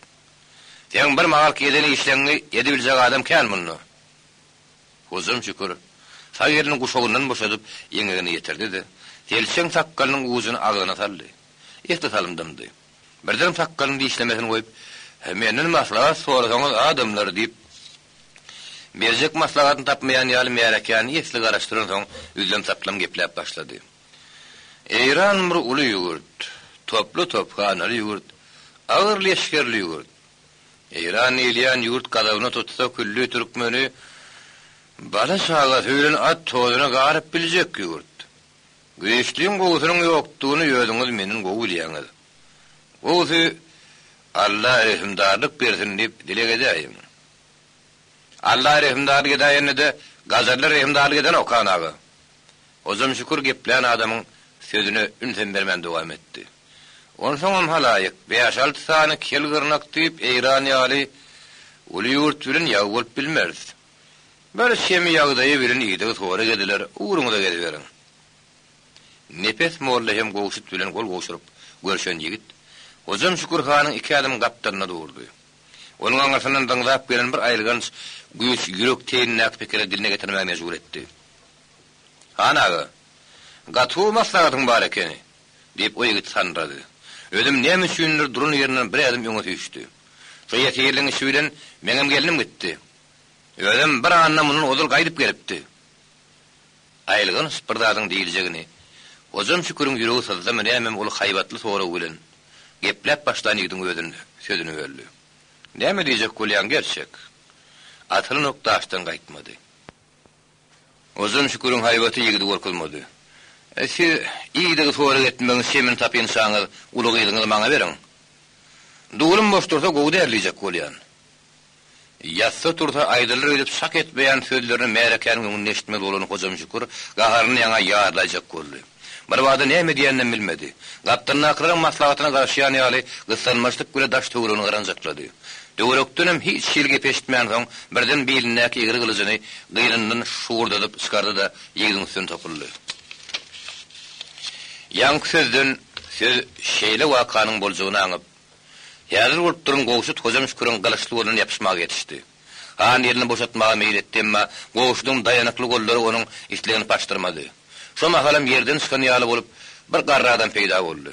Speaker 2: Seň bir mahalky eden işleňňi edibiljek adam kän munda. Hojam Şükür sag elini guşagyndan boşadyp, eňegine ýetirdi-de, selçeň sakgalynyň ujuny agzyna saldy. Esli salym dymdy. Birdenem sakgalyny dişlemesini goýup, Menden maslahat sorasaňyz, adamlar, diýip, berjek maslahatyny tapmaýan ýaly märekäni esli garaşdyransoň, üzlem-saplam gepläp başlady. Eýran bir uly ýurt, toply-tophanaly ýurt, agyr leşgerli ýurt. Eýran diýilýän ýurt gazabyna tutsa külli türkmeni bala-çagasy bilen at tozuna garyp biljek ýurt. Güýçliň gowusynyň ýokdugyny özüňiz menden gowy bilýäňiz. Gowusy, Alla rehimdarlyk bersin diýip dileg edäýiň. Alla rehimdarlyk edäýende-de gajarlar rehimdarlyk edenok, han aga. Hojam Şükür geplän adamyň sözüne ünsem bermän dowam etdi. Onsoňam halaýyk, bäş-alty sany kel gyrnak diýip Eýran ýaly uly ýurt bilen ýagy bolup bilmeris. Bir çemi ýagdaýy bilen ideg-sorag ediler, ugruňyza geziberiň. Nepes molla hem Gowşut bilen gol gowşuryp görşen ýigit, Hojam Şükür hanyň iki ädim gapdalynda durdy. Onuň aňyrsyndan dyňzap gelen bir aýylganç güýç ýürek teýindäki pikiri diline getirmäge mejbur etdi. Han aga, gaty gowy maslahatyň bar ekeni, diýip, o ýigit sandyrady. Özem näme üçindir duran ýerinden bir ädim öňe süýşdi. Şo ýesirligiň işi bilen meňem gelnim gitdi. Özem bir anna mundan ozal gaýdyp gelipdi. Aýylganç bir zadyň diýiljegini Hojam Şüküriň ýüregi syzdymy nämemi ol haýbatly sorag bilen gepläp başlan ýigidiň özünde sözüni böldi. Näme diýjek bolýaň gerçek? Atylan ok daşdan gaýtmady. Hojam Şüküriň haýbaty ýigidi gorkuzmady. Siz ideg-sorag etmegiň çemini tapynçaňyz uly gyzyňyzy maňa beriň. Dulum boş dursa gowy däl diýjek bolýan. Ýatsa-tursa aýdylar öýdüp çak etmeýän sözlerini märekäniň öňünde eşitmeli bolan Hojam Şükür gaharyny ýaňa ýarylaýjak boldy. Birbada näme edýäninem bilmedi. Gapdalyndakylaryň maslahatyna garaşýan ýaly, gyssanmaçlyk bile daş-töweregini garanjaklady. Töwerekdenem hiç hili gep eşitmänsoň, birden bilindäki egri gylyjyny gynyndan şugurdadyp çykardy-da, ýigidiň üstüne topuldy. Ýaňky sözden söz şeýle wakanyň boljagyny aňyp, Häzir bolup duran Gowşut Hojam Şüküriň gylyçly golundan ýapyşmaga ýetişdi. Han elini boşatmaga meýil etdi, emma Gowşudyň daýanykly gollary onuň islegini paşdyrmady. Şo mahalam ýerden çykan ýaly bolup, bir garry adam peýda boldy.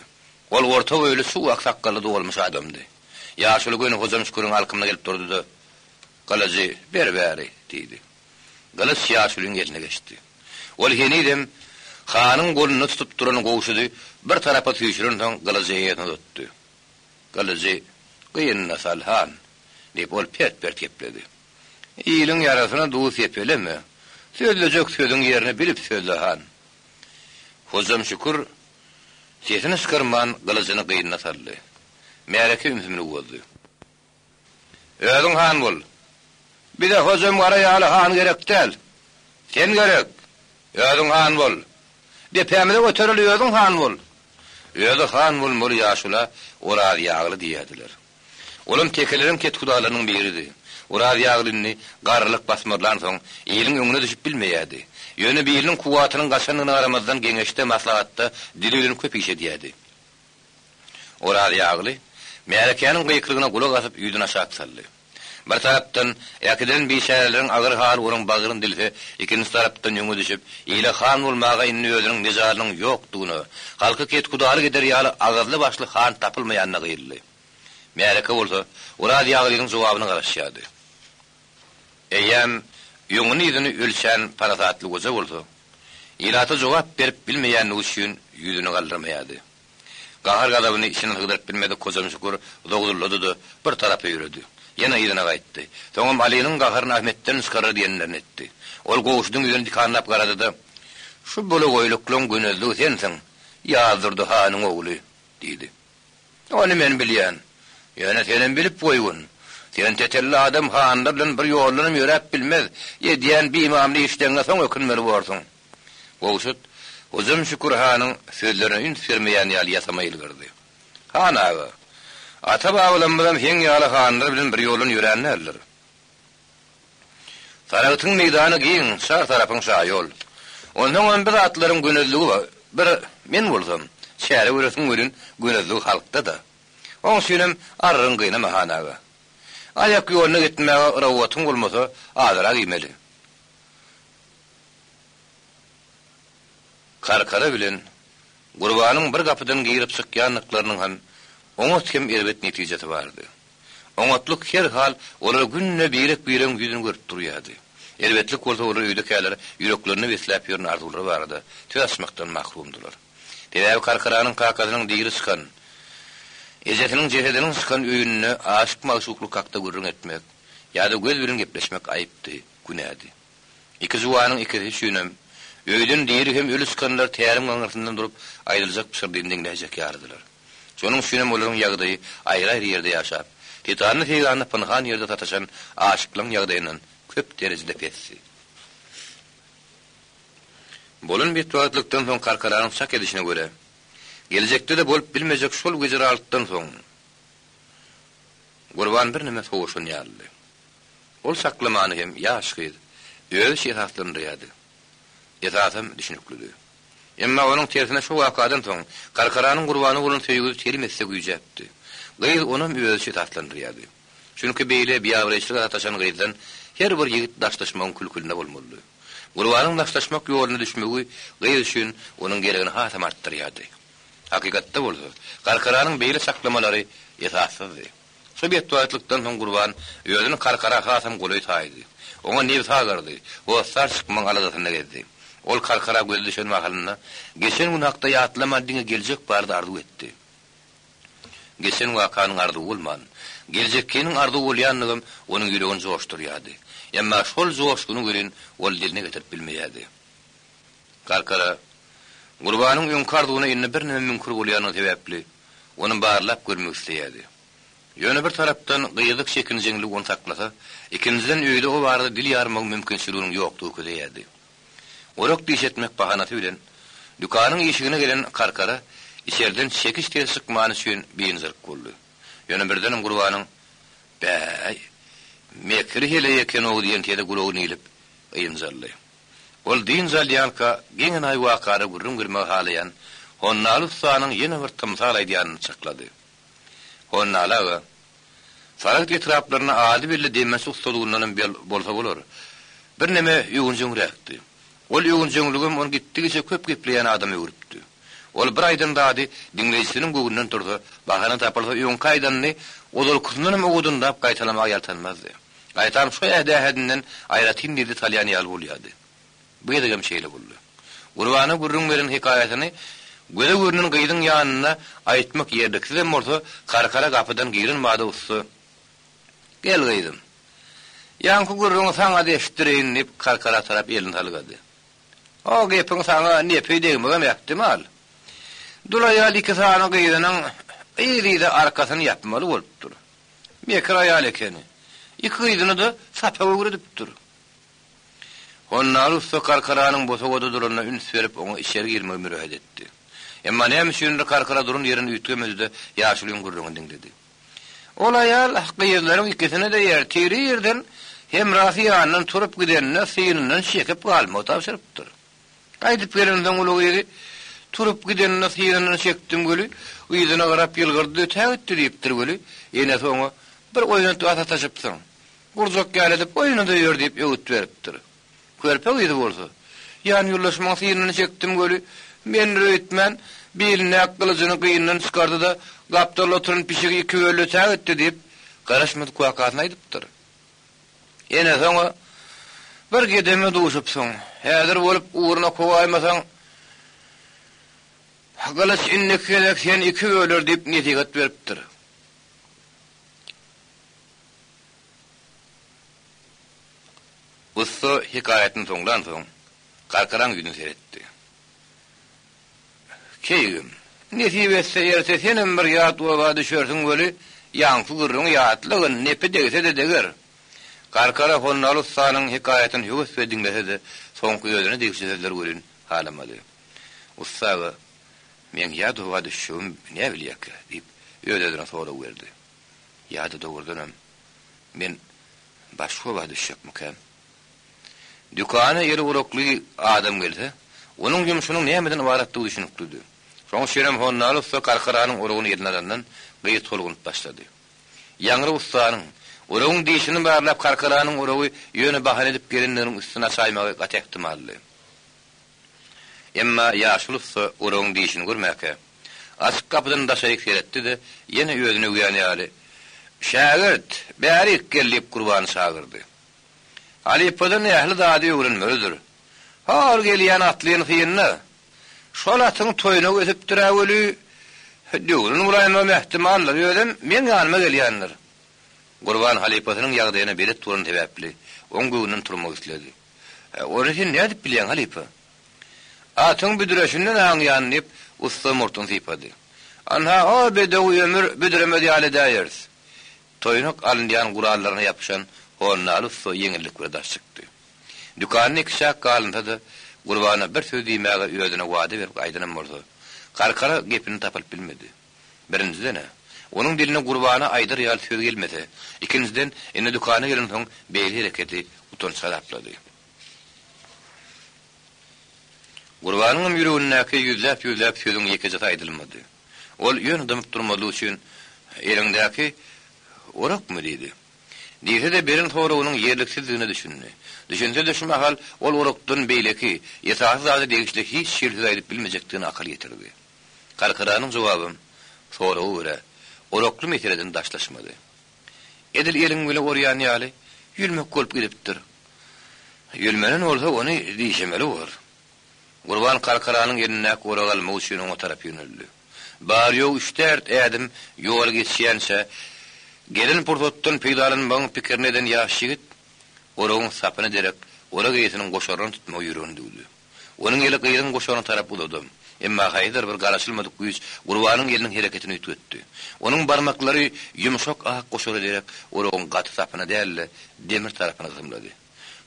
Speaker 2: Ol orta boýly, çuw ak sakgally dolmuş adamdy. Ýaşuly göni Hojam Şüküriň alkymyna gelip durdy-da, Gylyjy ber bäri! diýdi. Gylyç ýaşulyň eline geçdi. Ol henizem hanyň golunda tutup duran Gowşudy bir tarapa süýşürensoň gylyjy eýesine uzatdy. Gylyjy gynyna sal, han! diýip, ol pert-pert gepledi. Iliň ýarasyna duz sepeleme. Sözlejek sözüň ýerini bilip sözle, han! Hojam Şükür sesini çykarman gylyjyny gynyna saldy. Märeke ümsümligi bozdy. Özüň han bol. Bize Hojam gara ýaly han gerek däl. Sen gerek. Özüň han bol. Depämize göteril özüň han bol. Özi han bolmaly ýaşula Oraz ýagly diýerdiler. Olam tekeleriň kethudalarynyň biridi. Oraz ýagly indi garrylyk basmarlansoň, iliň öňüne düşüp bilmeýärdi. Ýöne biliniň kuwwatynyň gaçandygyna garamazdan geňeşde, maslahatda dili bilen köp iş edýärdi. Oraz ýagly, märekäniň gykylygyna gulak asyp ýüzüni aşak saldy. Bir tarapdan, äkiden biçäreleriň agyr haly onuň bagryny dilse, ikinji tarapdan öňe düşüp, ile han bolmaga indi özüniň mejalynyň ýokdugyna, halky kethudalyk eder ýaly agyzly-başly han tapylmaýanyna gyýyldy. Märeke bolsa, Oraz Ýaglynyň jogabyna garaşýardy. Eýýäm öňüni-yzyny ölçän parasatly goja bolsa, ilata jogap berip bilmeýändigi üçin ýüzüni galdyrmaýardy. Gahar-gazabyny içine sygdyryp bilmedik Hojamşükür zowzullady-da, bir tarapa ýöredi. Ýene yzyna gaýtdy. Soňam Alynyň gaharyny Ahmetden çykarar diýenlerini etdi. Ol Gowşudyň ýüzüne dikanlap garady-da, Şu bulagoýluklaň gönezligi sensiň, Ýazdurdy hanyň ogly, diýdi. Ony men bilýän. Ýöne senem bilip goýgun. Sen tetelli adam hanlar bilen bir ýoldanam ýöräp bilmez. Edýän bimamly işleňňe soň ökünmeli borsuň. Gowşut, Hojam Şükür hanyň sözlerine üns bermeýän ýaly ýasama ýylgyrdy. Han aga, ata-babalarymyzam seň ýaly hanlar bilen bir ýoldan ýörän däldir. Saragtyň meýdany giň, çar tarapyň şaýol. Onsoňam biz atlaryň gönezligi bar. Bir men bolsam, çäre göresiň welin, gönezligi halkda-da. Oň üçinem arryň gynama, han aga. Aýak ýoluna gitmäge yrawatyň bolmasa, azyrak iýmeli. Karkara bilen Gurbanyň bir gapydan girip çykýandyklarynyň hem oňat hem erbet netijesi bardy. Oňatlyk her hal olar günde birek-biregiň ýüzüni görüp durýardy. Erbetlik bolsa olar öýdekäler ýüreklerinde besläp ýören arzuwlary barada söz açmakdan mahrumdylar. Sebäbi Karkaranyň kakasynyň diri çykan, ejesiniň jesediniň çykan öýünde aşyk-magşuklyk hakda gürrüň etmek ýa-da göz bilen gepleşmek aýypdy, günädi. Iki juwanyň ikisi üçinem, öýden diri hem öli çykanlar tärim aňyrsyndan durup aýdyljak pyşyrdyny diňläýjek ýalydylar. Şonuň üçinem olaryň ýagdaýy aýry-aýry ýerde ýaşap, tetanly-seýranly pynhan ýerde sataşan aşyklaň ýagdaýyndan köp derejede pesdi. Bolan betbagtlykdan soň Karkaranyň çak edişine görä, geljekde-de bolup bilmejek şol wejiralykdan soň Gurban birneme sowaşan ýalydy. Ol saklamany hem ýaş gyz özüçe esaslandyrýardy. Esasam düşüniklidi. Emma onuň tersine şo wakadan soň Karkaranyň Gurbana bolan söýgüsi telim esse güýjäpdi. Gyz onam özüçe esaslandyrýardy. Çünki beýle biabraýçylyga sataşan gyzdan her bir ýigit daşlaşmagyň külkülinde bolmalydy. Gurbanyň daşlaşmak ýoluna düşmegi gyz üçin onuň geregini hasam artdyrýardy. Hakykatda bolsa, Karkaranyň beýle çaklamalary esassyzdy. Şo betbagtlykdan soň Gurban özüni Karkara hasam golaý saýdy. Oňa nebsi agyrdy, hossar çykmagyň aladasynda gezdi. Ol Karkara gözi düşen mahalynda, geçen gün hakda ýatlaman diňe geljek barada arzuw etdi. Geçen wakanyň arzuwy bolman, geljekkiniň arzuwy bolýandygam onuň ýüregini joşdurýardy. Emma şol joşguny welin ol diline getirip bilmeýärdi. Karkara Gurbanyň öňki arzuwyna indi birneme müňkür bolýandygy sebäpli, ony barlap görmek isleýärdi. Ýöne bir tarapdan gyzlyk çekinjeňligi ony saklasa, ikinjiden öýde o barada dil ýarmagyň mümkinçiliginiň ýokdugy közeýärdi. Orak diş etmek bahanasy bilen dükanyň işigine gelen Karkara içerden çekiç sesi çykmany üçin biynjalyk boldy. Ýöne birdenem Gurbanyň, Bäý, mekir heleý eken-ow diýen sesi gulagyna ilip, ynjaldy. Ol dynç alýanka geň-enaýy wakada gürrüň bermegi halaýan Honnaly ussanyň ýene bir tymsal aýdýanyny çaklady. Honnaly aga, Saragt etraplarynda ady belli demirçi ussadygyndanam bolsa bolar, birneme öwünjeňräkdi. Ol öwünjeňligem ony gitdigiçe köp gepleýän adama öwrüpdi. Ol bir aýdan zady diňleýjisiniň göwnünden tursa, bahana tapylsa öňki aýdanyny ozalkysyndanam owadanlap gaýtalamaga ýaltanmazdy. Gaýtam şo ädähedinden aýratyn lezzet alýan ýaly bolýardy. Bu gezegem şeýle boldy. Gurbana gürrüň beren hekaýasyny göze görnen gyzyň ýanynda aýtmak ýerliksizem bolsa, Karkara gapydan giren bada ussa, Gel gyzym, ýaňky gürrüňi saňa-da eşitdireýin diýip, Karkara tarap elini salgady. O gepiň saňa nepi degmegem ähtimal. Dul aýal iki sany gyzynyň yz-yza arkasyny ýapmaly bolupdyr. Mekir aýal ekeni. Iki gyzyny-da sapak öwredipdir. Honnaly ussa Karkaranyň bosagada duranyna üns berip, oňa içeri girmegi mürehet etdi. Emma näme üçindir Karkara duran ýerini üýtgemedi-de, ýaşulyň gürrüňini diňledi. Ol aýal gyzlaryň ikisine-de ertir irden hemrasy ýanyndan turup gideninde synyndan çekip galmagy tabşyrypdyr. Gaýdyp gelensoň uly gyzy, Turup gideninde syzyndan çekdim weli, yzyna garap ýylgyrdy-da ötägitdi diýipdir weli, enesi oňa, Bir oýnatga sataşypsyň. Gurjak ýaly edip oýna-da ýör diýip öwüt beripdir. Körpe gyzy bolsa, Ýanýoldaşymyň synyny çekdim weli, mendir öýtmän, bilindäki gylyjyny gyndan çykardy-da, gapdalda oturan pişigi iki böldi ötägitdi diýip, garaşmadyk wakasyny aýdypdyr. Enesi oňa, Bir gedeme duşupsyň. Häzir bolup ugruna kowaýmasaň, gylyç indiki gezek seni iki böler diýip nesihat beripdir. Ussa hekaýatyny soňlansoň, Garkaraň ýüzüne seretdi. Keýgim, nesip etse erte senem bir ýat oba düşersiň weli, ýaňky gürrüňi ýatlagyn, nepi degse-de deger. Garkara Hondaly ussanyň hekaýatyny höwes bilen diňlese-de, soňky özüne degişli sözleri welin halamady. Ussa aga, Meň ýat oba düşjegimi näbilýärkä? diýip, öz-özüne sorag berdi. Ýa-da dogrudanam, men başga oba düşjekmikäm? Dükana eli orakly adam gelse, onuň ýumşunyň nämeden ybaratdygy düşüniklidi. Şoň üçinem Hondaly ussa Karkaranyň oragyny eline alandan gyz tolgunyp başlady. Ýaňry ussanyň, oragyň dişini barlap Karkaranyň oragy ýöne bahana edip gelendiginiň üstüni açaýmagy gaty ähtimaldy. Emma ýaşuly ussa oragyň dişini görmäkä, açyk gapydan daşaryk seretdi-de, ýene özüni öwýän ýaly, Şägirt, bärik gel diýip Gurbany çagyrdy. Halypadan ähli zady öwrenmelidir. Hol gelýän atlyny synla. Şol atyň toýnagy ösüpdir-ä weli, döwrün bolaýmagam ähtimaldyr, özem meň ýanyma gelýändir. Gurban halypasynyň ýagdaýyna belet bolany sebäpli, oň göwnünden turmak isledi. Ony sen nädip bilýäň, halypa? Atyň büdreşinden aňýan, diýip, ussa murtuny sypady. Anha, o bedewi ömür büdremez ýaly edäýeris. Toýnak alynýan gurallaryna ýapyşan Hondaly ussa ýeňillik bilen daş çykdy. Dükanda ikiçäk galynsa-da, Gurbana bir söz diýmäge özüne wada berip gaýdanam bolsa, Karkara gepini tapylyp bilmedi. Birinjiden-ä, onuň diline Gurbana aýdar ýaly söz gelmese, ikinjiden, indi dükana gelensoň beýle hereketi utanç hasaplady. Gurbanyňam ýüregindäki ýüzläp-ýüzläp sözüň ýekejesi aýdylmady. Ol ýöne dymyp durmazlyk üçin, Eliňdäki orakmy? diýdi. Diýse-de, beren soragynyň ýerliksizdigine düşündi. Düşünse-de, şu mahal ol orakdan beýleki, esasy zada degişli hiç hili söz aýdyp bilmejekdigine akyl ýetirdi. Karkaranyň jogabam, soraga görä, orakly meseleden daşlaşmady. Edil eliň bile orýan ýaly, ýülmek bolup gidipdir. Ýülmenen bolsa, ony dişemeli bor. Gurban Karkaranyň elindäki oragy almak üçin oňa tarap ýöneldi. Bary-ýogy üç-dört ädim ýol geçýänçä, gelen pursatdan peýdalanmagyň pikirini eden ýaş ýigit, oragyň sapyna derek orak eýesiniň goşaryny tutmagy ýüregine düwdi. Onuň eli gyzyň goşaryna tarap uzadam. Emma haýsydyr bir garaşylmadyk güýç Gurbanyň eliniň hereketini üýtgetdi. Onuň barmaklary ýumşak ak goşara derek oragyň gaty sapyna däl-de, demir tarapyna gysymlady.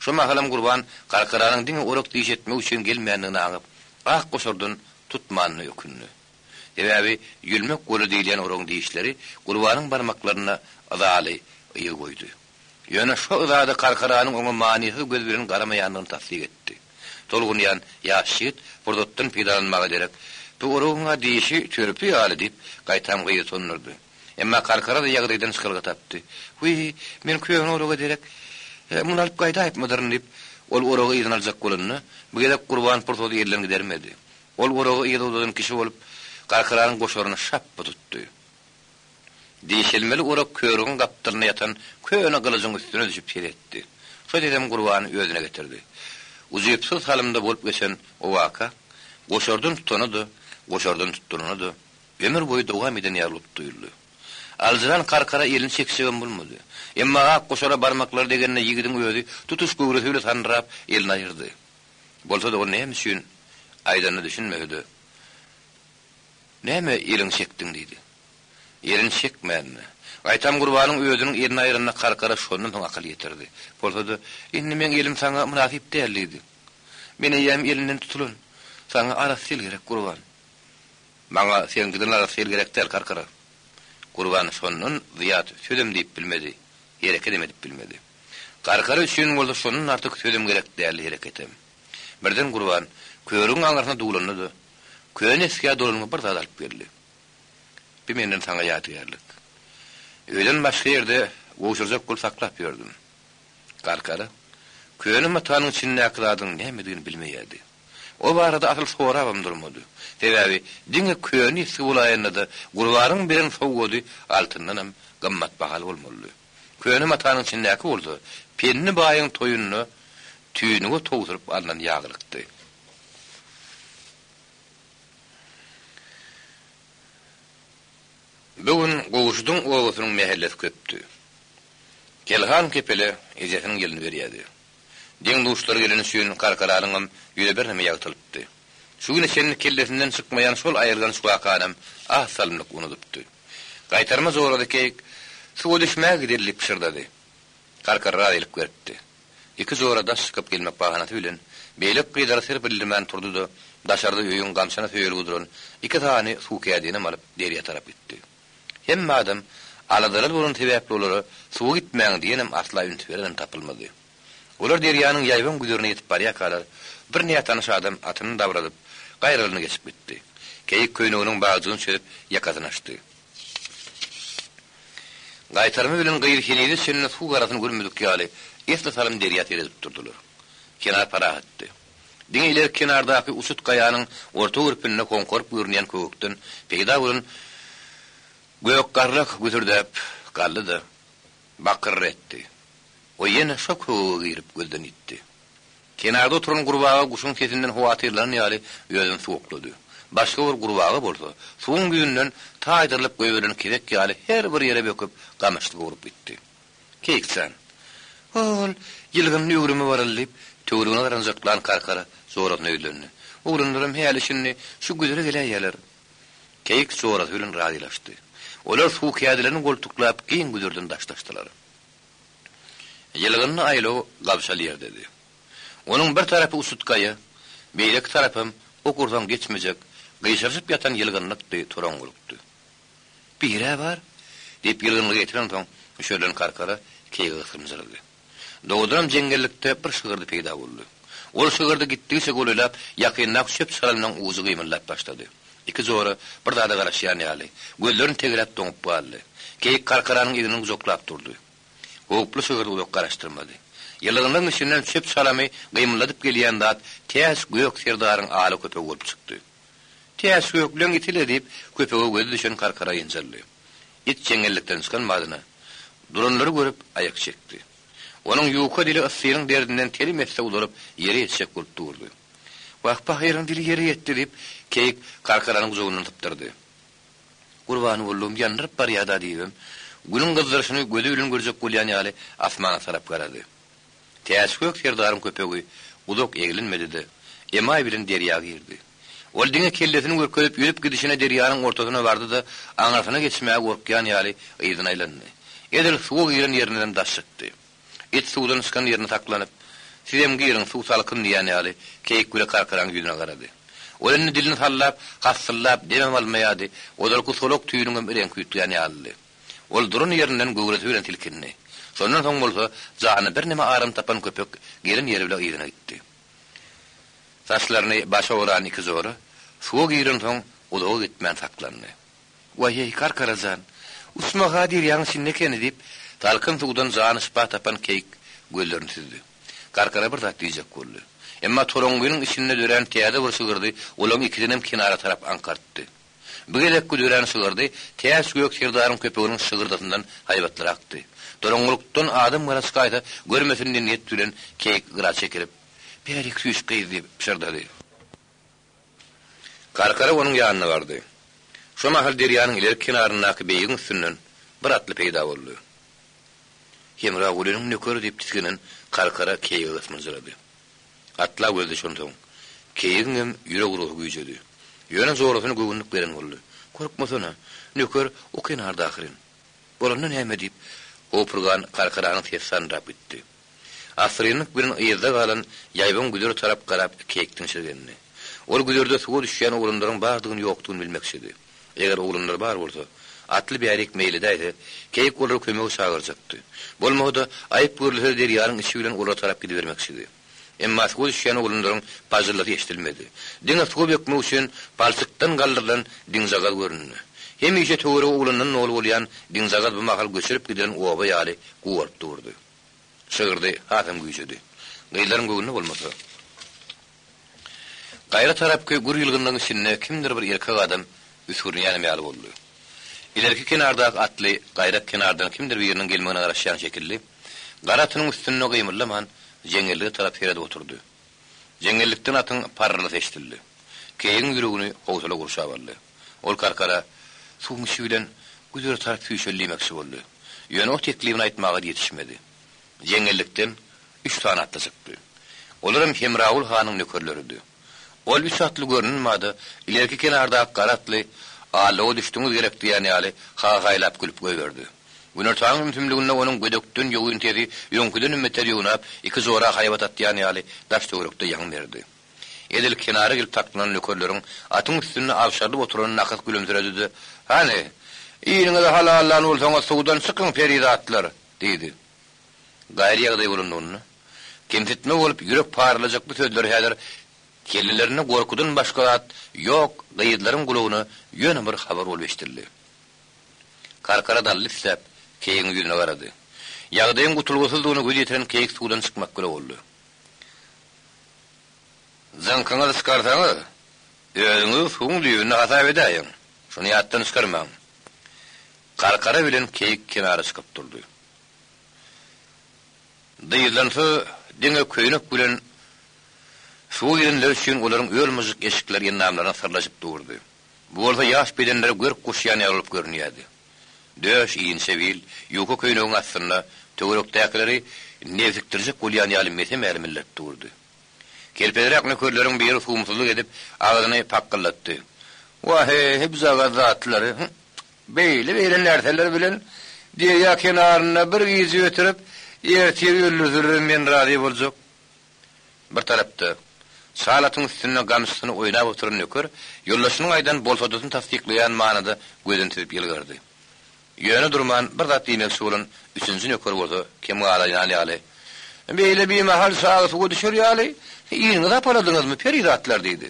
Speaker 2: Şo mahalam Gurban Karkaranyň diňe orak diş etmek üçin gelmändigini aňyp, ak goşardan tutmanyna ökündi. Sebäbi ýülmek goly diýilýän oragyň dişleri Gurbanyň barmaklarynda yzaly yz goýdy. Ýöne şo yzada Karkaranyň oňa manysyz göz bilen garamaýandygyny tassyk etdi. Tolgunýan ýaş ýigit pursatdan peýdalanmaga derek, Bu oragyň-a dişi törpi ýaly diýip, gaýtam gyzy utandyrdy. Emma Karkara-da ýagdaýdan çykalga tapdy. Wiý, men köne oraga derek, muny alyp gaýdaýypmydyryn diýip, ol oragy yzyna aljak bolanda, bu gezek Gurban pursady elden gidermedi. Ol oragy yza uzadan kişi bolup, Karkaranyň goşaryny şapba tutdy. Dişelmeli orak körügiň gapdalynda ýatan köne gylyjyň üstüne düşüp ses etdi. Şo sesem Gurbany özüne getirdi. Ujypsyz salymda bolup geçen o waka, goşardan tutana-da, goşardan tutdurana-da, Ömür boýy dowam eden ýaly bolup duýuldy. Aljyran Karkara elini çekjegem bolmady. Emma ak goşara barmaklary degende ýigidiň özi tutuş göwresi bile sandyrap elini aýyrdy. Bolsa-da ol näme üçin aýdanyna düşünmese-de, Näme eliňi çekdiň diýdi. Elini çekmändi. Gaýtam Gurbanyň özüniň elini aýranyna Karkara şondan soň akyl ýetirdi. Bolsa-da, Indi meň elim saňa mynasyp däl diýdi. Men eýýäm elinden tutulan. Saňa arassa el gerek, Gurban. Maňa seňkiden arassa el gerek däl, Karkara. Gurban şondan zyýat sözem diýip bilmedi, herekedem edip bilmedi. Karkara üçin bolsa şondan artyk sözem gerek däldi, hereketem. Birden Gurban körügiň aňyrsyna duwlandy-da, köne esgä dolangy bir zat alyp geldi. Bi menden saňa ýadygärlik. Öýden başga ýerde gowşurjak bolup saklap ýördüm. Garkara köne matanyň içindäki zadyň nämedigini bilmeýärdi. O barada asyl sorabam durmady. Sebäbi diňe köne esgi bolaýanda-da Gurbanyň beren sowgady altyndanam gymmatbahaly bolmalydy. Köne matanyň içindäki bolsa Pendi baýyň toýunda tüýnüge towsuryp alnan ýaglykdy. Bu gün Gowşudyň obasynyň mähellesi köpdi. Kelhan kepele ejesiniň ýylyny berýärdi. Deň-duşlary geleni üçin Karkaranyňam ýüzi birneme ýagtylypdy. Şu güne çenli kellesinden çykmaýan şol aýylganç wakanam az salymlyk unudypdy. Gaýtarma jorady Keýik, Suwa düşmäge gideli diýip pyşyrdady. Karkara razylyk beripdi. Iki jora daş çykyp gelmek bahanasy bilen, beýleki gyzlara syr bildirmän turdy-da, daşarda öýüň gamçyna söýelgi duran iki sany suw kädinem alyp derýa tarap gitdi. Hemme adam aladaly bolany sebäpli olara suwa gitmäň diýenem asla üns berenem tapylmady. Olar derýanyň ýaýbaň güzerine ýetip barýarkalar, bir nätanyş adam atyny dabradyp, gaýralyny geçip gitdi. Keýik köýneginiň bagjygyny çözüp, ýakasyny açdy. Gaýtarma bilen gyz henize çenli suw garasyny görmedik ýaly, esli salym derýa seredip durdular. Kenar parahatdy. Diňe ilerki kenardaky uçut gaýanyň orta gürpünde hoňkaryp görünýän köwekden peýda bolan gök garlak güsürdäp galdy-da, bakyrr etdi. O ýene şo köwege girip gözden ýitdi. Kenarda oturan gurbaga guşuň sesinden howatyrlanan ýaly özüni suwaklady. Başga bir gurbaga bolsa, suwuň ýüzünden taýdyrylyp goýberilen kezek ýaly her bir ýere böküp, gamyşlyga urup gitdi. Keýikjan, Hol, ýylgynly öwrüme baraly diýip, töweregine garanjaklan Karkara jorasyna ýüzlendi. Oglanlaram häli-şindi şu güzere geläýýärler. Keýik jorasy bilen razylaşdy. Olar suw kädilerini goltuklap giň güzerden daşlaşdylar. Ýylgynly aýlaw gabşal ýerdedi. Onuň bir tarapy uçut gaýa, beýleki tarapam ok ursaň geçmejek, gyşaryşyp ýatan ýylgynlykdy, toraňňulykdy. Bir-ä bar! diýip, ýylgynlyga ýetirensoň, üşerilen Karkara keýige gysgynjyrady. Dogrudanam jeňňellikde bir şygyrdy peýda boldy. Ol şygyrdy gitdigiçe golaýlap, ýakyndaky çöp-çalamlaryň ujy gymyldap başlady. Iki jora bir zada garaşýan ýaly, gözlerini tegeläp doňup galdy. Keýik Karkaranyň egnini gujaklap durdy. Howply şygyrdy uzak garaşdyrmady. Ýylgynlygyň içinden çöp-çalamy gymyldadyp gelýän zat Täç gök serdaryň ala köpegi bolup çykdy. Täç gökleň iti-le diýip, köpege gözi düşen Karkara ynjaldy. It jeňňellikden çykan badyna, duranlary görüp, aýak çekdi. Onuň ýuka dili yssynyň derdinden telim esse uzalyp, ýere ýetjek bolup durdy. Wah, pahyryň dili ýere ýetdi, diýip, Keýik Karkaranyň gujagyndan sypdyrdy. Gurban boldugym, ýandyryp barýa-da diýibem, Günüň gyzdyryşyny gözi bilen görjek bolýan ýaly asmana tarap garady. Täçgök serdaryň köpegi uzak eglenmedi-de, emaý bilen derýa girdi. Ol diňe kellesini görkezip ýüzüp gidişine derýanyň ortasyna bardy-da, aňyrsyna geçmäge gorkýan ýaly yzyna aýlandy. Edil suwa giren ýerindenem daş çykdy. It suwdan çykan ýerinde saklanyp, Sizem giriň, suw salkyn diýýän ýaly, Keýik bile Karkaraň ýüzüne garady. Ol indi dilini sallap, hassyllap, demem almaýardy, ozalky solak tüýüniňem reňki üýtgän ýalydy. Ol duran ýerinden göwresi bilen silkindi. Şondan soň bolsa, jany birneme aram tapan köpek gelen ýeri bile yzyna gitdi. Saçlaryny başa oran iki jora suwa girensoň uzaga gitmän saklandy. Waý-eý, Karkara jan, uçma-ha derýaň içinde ekeni, diýip, salkyn suwdan jany şypa tapan keýik gözlerini süzdi. Karkara bir zat diýjek boldy. Emma toraňňynyň içinde dörän täze bir şygyrdy olaň ikisinem kenara tarap aňkartdy. Bu gezekki dörän şygyrdy Täç gök serdaryň köpeginiň şygyrdysyndan haýbatlyrakdy. Toraňňylykdan adam gara çykaýsa görmesin diýen niýet bilen keýik gyra çekilip, Bärik süýş gyz diýip pyşyrdady. Karkara onuň ýanyna bardy. Şo mahal derýanyň ilerki kenaryndaky beýigiň üstünden bir atly peýda boldy. Hemragulynyň nökeri diýip tisginen Karkara keýige gysmyljyrady. Atla gözi düşensoň, keýigiňem ýürek urgusy güýjedi. Ýöne jorasyna göwünlik beren boldy. Gorkmasana, nöker o kenarda ahyryn. Bolanda näme diýip, howpurgan Karkaranyň sesi sandyrap gitdi. Assyrynlyk bilen yzda galan ýaýbaň güzere tarap garap keýik diňşirgendi. Ol güzerde suwa düşýän oglanlaryň bardygyny-ýokdugyny bilmekçidi. Eger oglanlar bar bolsa, atly bärik meýil edäýse, keýik olary kömege çagyrjakdy. Bolmasa-da, aýyp görülse-de derýanyň içi bilen olara tarap gidibermekçidi. Emma suwa düşýän oglanlaryň pajyldysy eşidilmedi. Diňe suwa bökmek üçin palçykdan galdyrylan diňjagaz göründi. Hemişe töweregi oglandan doly bolýan diňjagaz bu mahal göçülip gidilen oba ýaly gugaryp durdy. Şygyrdy hasam güýjedi. Gyzlaryň göwnüne bolmasa. Gaýra tarapky gür ýylgynlygyň içinde kimdir bir erkek adam üsgürinýänem ýaly boldy. Ilerki kenardaky atly gaýrak kenardan kimdir biriniň gelmegine garaşýan şekilli, gara atynyň üstünde gymyldaman, jeňňellige tarap seredip oturdy. Jeňňellikden atyň parrylysy eşidildi. Keýigiň ýüregini howsala gurşap aldy. Ol Karkara, Suwuň içi bilen güzere tarap süýşeli diýmekçi boldy. Ýöne o teklibini aýtmaga ýetişmedi. Jeňňellikden üç sany atly çykdy. Olaram Hemragul hanyň nökerleridi. Ol üç atly görünmada ilerki kenardaky gara atly Allowa düşdüňiz gerek diýen ýaly ha-haýlap gülüp goýberdi. Günortanyň ümsümliginde onuň gödekden ýogyn sesi öňküdenem beter ýognap, iki jora haýbat atýan ýaly daş-töwerekde ýaň berdi. Edil kenara gelip saklanan nökerleriň atyň üstünde abşarylyp oturany nakys gülümsiredi-de, Hany, iliňizi halallan bolsaňyz suwdan çykyň, perizatlar! diýdi. Gaýry ýagdaý bolandygynda, kemsitme bolup ýürek paralajak bu sözler häzir kellelerinde gorkudan başga zat ýok gyzlaryň gulagyna ýöne bir habar bolup eşidildi. Karkara dally isläp, keýigiň ýüzüne garady. Ýagdaýyň gutulgysyzdygyna göz ýetiren keýik suwdan çykmak bile boldy. Jyňkyňyzy çykarsaňyz, özüňizi suwuň düýbünde hasap edäýiň. Şuny ýatdan çykarmaň. Karkara bilen keýik kenara çykyp durdy. Dyzlansa, diňe köýnek bilen suwa girenler üçin olaryň öl-myžžyk eşikleri endamlaryna syrlaşyp durdy. Bu bolsa ýaş bedenlere görk goşýan ýaly bolup görünýärdi. Döş, inçe bil, ýuka köýnegiň astynda töwerekdäkileri nebsikdirjek bolýan ýaly mese-mälim bildirip durdy. Kelpeziräk nökerleriň biri suwumsyzlyk edip, agzyny pakgyldatdy. Wah-eý, bujagaz zatlary, hü, beýle-beýle närseler bilen derýa kenarynda bir gije ötürip, ertir öldürselerem men razy boljak. Bir tarapda, çal atyň üstünde gamçysyny oýnap oturan nöker ýoldaşynyň aýdan bolsadysyny tassyklaýan manyda gözüni süzüp ýylgyrdy. Ýöne durman bir zat diýmekçi bolan üçünji nöker bolsa kem galaýan ýaly, Beýle bimahal çaga suwa düşer ýaly, iniňizi hapaladyňyzmy, perizatlar? diýdi.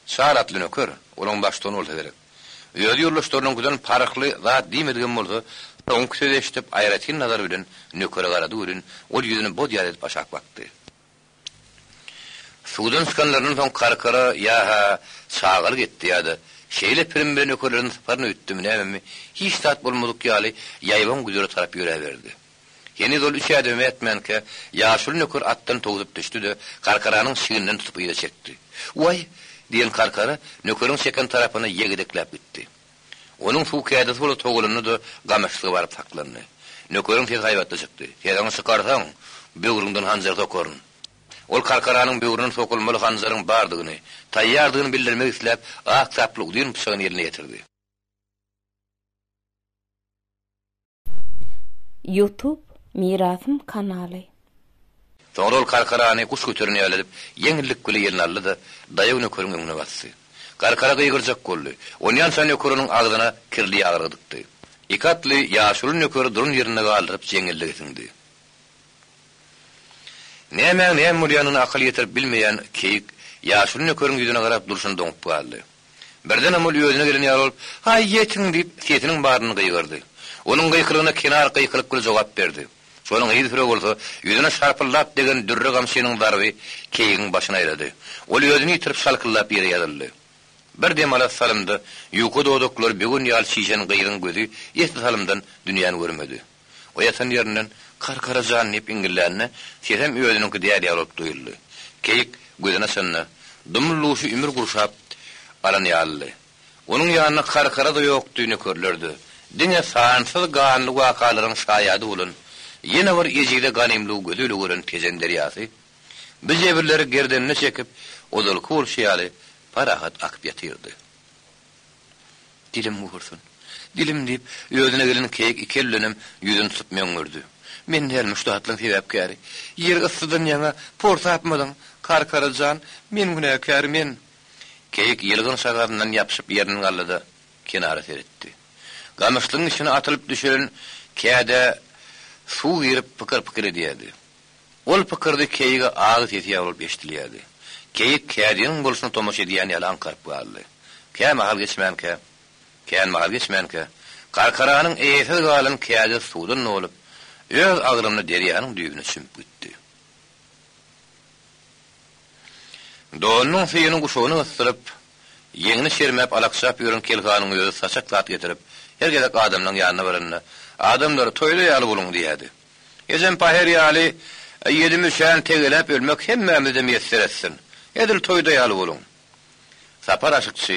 Speaker 2: Çal atly nöker, olaň baştugany bolsa gerek. Öz ýoldaşlarynyňkydan parhly zat diýmedigem bolsa, soňky sözi eşidip, aýratyn nazar bilen nökere garady welin, ol ýüzüni boz ýaly edip aşak bakdy. Suwdan çykanlaryndan soň Karkara ýa-ha çagalyk etdi ýa-da şeýle pirim bilen nökerlerden syparyn öýtdümi nämemi, hiç zat bolmadyk ýaly ýaýbaň güzere tarap ýöräberdi. Heniz ol üç ädimem ätmänkä, ýaşuly nöker atdan towsup düşdi-de, Karkaranyň çigninden tutup yza çekdi. Waý! diýen Karkara nökeriň çeken tarapyna ýegedekläp gitdi. Onuň suw kädisi bolsa togalandy-da, gamyşlyga baryp saklandy. Nökeriň sesi haýbatly çykdy. Sesiňi çykarsaň, böwrüňden hanjar sokaryn. Ol Karkaranyň böwründen sokulmaly hanjaryň bardygyny, taýýardygyny bildirmek isläp, ak saply uzyn pyçagyny eline ýetirdi.
Speaker 1: Youtube Mirasym kanaly.
Speaker 2: Soňra ol Karkarany guş göteren ýaly edip, ýeňillik bile eline aldy-da, daýaw nökeriň öňüne basdy. Karkara gygyrjak boldy. Onýança nöker onuň agzyna kirli ýaglygy dykdy. Iki atly ýaşuly nökeri duran ýerinde galdyryp jeňňellige siňdi. Nämäň näme bolýanyna akyl ýetirip bilmeýän keýik ýaşuly nökeriň ýüzüne garap durşuna doňup galdy. Birdenem ol özüne gelen ýaly bolup, Haý, ýetiň! diýip, sesiniň baryny gygyrdy. Onuň gykylygyna kenar gykylyk bilen jogap berdi. Şonuň yzysüre bolsa, ýüzüne şarpyldap degen dürre gamçynyň zarby keýigiň başyny aýlady. Ol özüni ýitirip şalkyldap ýere ýazyldy. Bir dem ala salymda ýuka dodaklary böwen ýaly çişen gyzyň gözi esli salymdan dünýäni görmedi. O ýatan ýerinden, Karkara jan diýip iňňillände, sesem özüniňki däl ýaly bolup duýuldy. Keýik gözüni açanda, dumly-duşy ümür gurşap alan ýalydy. Onuň ýanynda Karkara-da ýokdy, nökerler-de. Diňe sansyz ganly wakalaryň şaýady bolan, ýene bir ejize ganymlygy gözi bile gören Tejen derýasy bu jebirleri gerdenine çekip, ozalky bolşy ýaly parahat akyp ýatyrdy. Dilim gursyn. Dilim diýip, özüne gelen keýik iki el bilenem ýüzüni tutup möňňürdi. Men dälmi şu zatlaryň sebäpkäri? Ýer yssydan ýaňa porsapmydyň, Karkara jan, men günäkär, men! Keýik ýylgyn şagazyndan ýapyşyp ýerinden galdy-da, kenara seretdi. Gamyşlygyň içine atylyp düşelen kädä suw girip pykyr-pykyr edýärdi. Ol pykyrdy keýige agy sesi ýaly bolup eşidilýärdi. Keýik kädiniň bolşuna tomaşa edýän ýaly aňkaryp galdy. Kä mahal geçmänkä, kän mahal geçmänkä, Karkaranyň eýesiz galan kädisi suwdan dolup, Öz agramyna derýanyň düýbüne çümüp gitdi. Donunyň syýyny guşagyna gysdyryp, ýeňini çermäp alakjap ýören Kelhanyň özi saçak zat getirip, her gezek adamlaň ýanyna baranda, Adamlar, toýda ýaly boluň diýerdi. Ejem pahyr ýaly ýedi müçäni tegeläp ölmek hemmämize-de miýesser etsin. Edil toýda ýaly boluň. Sapar aşykçy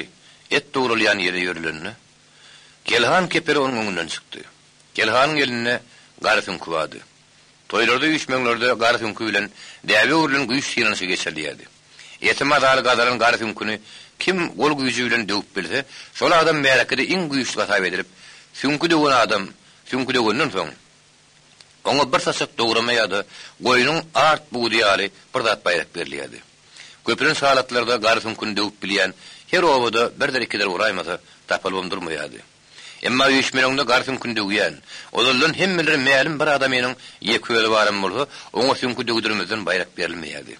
Speaker 2: et dogralýan ýere ýörülende, Kelhan keperi onuň öňünden çykdy. Kelhanyň elinde gar süňki bardy. Toýlarda üýşmeňlerde gar süňki bilen däbe öwrülen güýç synanyşygy geçirilýärdi. Eti mazaly gazaran gar süňküni kim gol güýji bilen döwüp bilse, şol adam märekede iň güýçli hasap edilip, süňki döwen adam süňki döwenden soň, oňa bir saçak dograma ýa-da goýnuň art budy ýaly bir zat baýrak berilýärdi. Köplenç halatlarda gar süňküni döwüp bilýän her obada birdir-ikidir bolaýmasa, tapylybam durmaýardy. Emma üýşmeleňde gar süňküni döwýän, ozaldan hemmelere mälim bir adamynyň ýeke özi baram bolsa, oňa süňki döwdürmezden baýrak berilmeýärdi.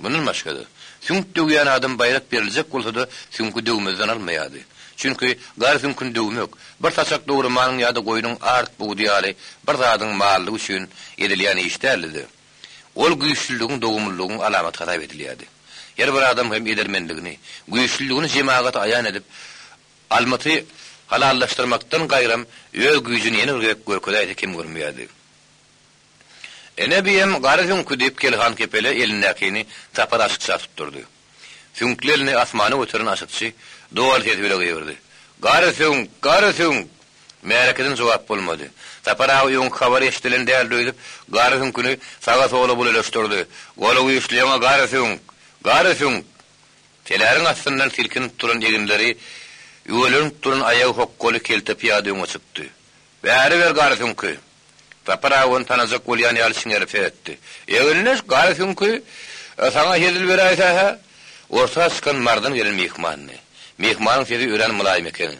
Speaker 2: Mundan başga-da, süňk döwýän adam baýrak beriljek bolsa-da, süňki döwmezden almaýardy. Çünki gar süňküni döwmek, bir saçak dogramanyň ýa-da goýnuň art budy ýaly bir zadyň mallygy üçin edilýän iş däldi-de, ol güýçlüligiň, dogumlylygyň alamaty hasap edilýärdi. Her bir adam hem edermenligini, güýçlüligini jemagata aýan edip, Almyty halallaşdyrmakdan gaýram öz güýjüni ýene bir gezek görkezäýse kem görmeýärdi. Ene biýem gara süňki diýip Kelhan kepele elindäkini Sapar aşykça tutdurdy. Süňkli elini asmana göteren aşykçy doly sesi bile gygyrdy. Gara süňk! Gara süňk! Märekeden jogap bolmady. Sapar aga öňki habar eşidilen däldi öýdüp, gara süňküni saga-sola bulelaşdyrdy. Goly güýçli ýaňa gara süňk! Gara süňk! Teläriň astyndan silkinip duran eginleri üwelenip duran aýagy hokgaly kelte pyýada öňe çykdy. Bäri ber gar süňki! Sapar aga ony tanajak bolýan ýaly çiňerip seretdi. Egindeş, gar süňki saňa hezil beräýse-hä? Orta çykan Marydan gelen myhmandy. Myhmanyň sesi örän mylaýym ekeni.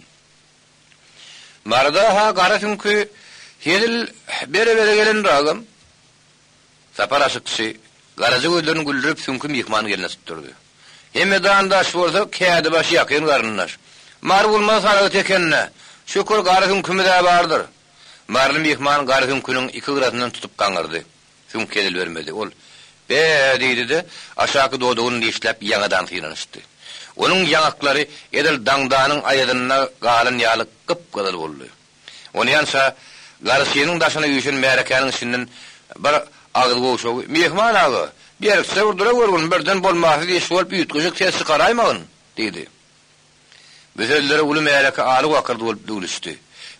Speaker 2: Maryda-ha gara süňki hezil bere-bere gelendir agam. Sapar aşykçy, garaja gözlerini güldürip süňki myhman gelne tutdurdy. Hemedan daş bolsa, kädibaş ýakyn garyndaş. Mary bolmasa sargyt eken-dä. Şükür, gara süňkümiz-ä bardyr. Maryly myhman gara süňküniň iki gyrasyndan tutup gaňyrdy. Süňk hezil bermedi. Ol, Be-e diýdi-de, aşaky dodagyny dişläp ýaňadan synanyşdy. Onuň ýaňaklary edil daňdanyň aýazynda galan ýaly gyp-gyzyl boldy. Onýança garşynyň daşyna üýşen märekäniň içinden bir agyz gowşagy, Myhman aga, berkje bir duraweriň, birden bolmasyz iş bolup üýtgeşik ses çykaraýmagyn! diýdi. Bu sözlere uly märeke aly-wakyrdy bolup düwlüşdi.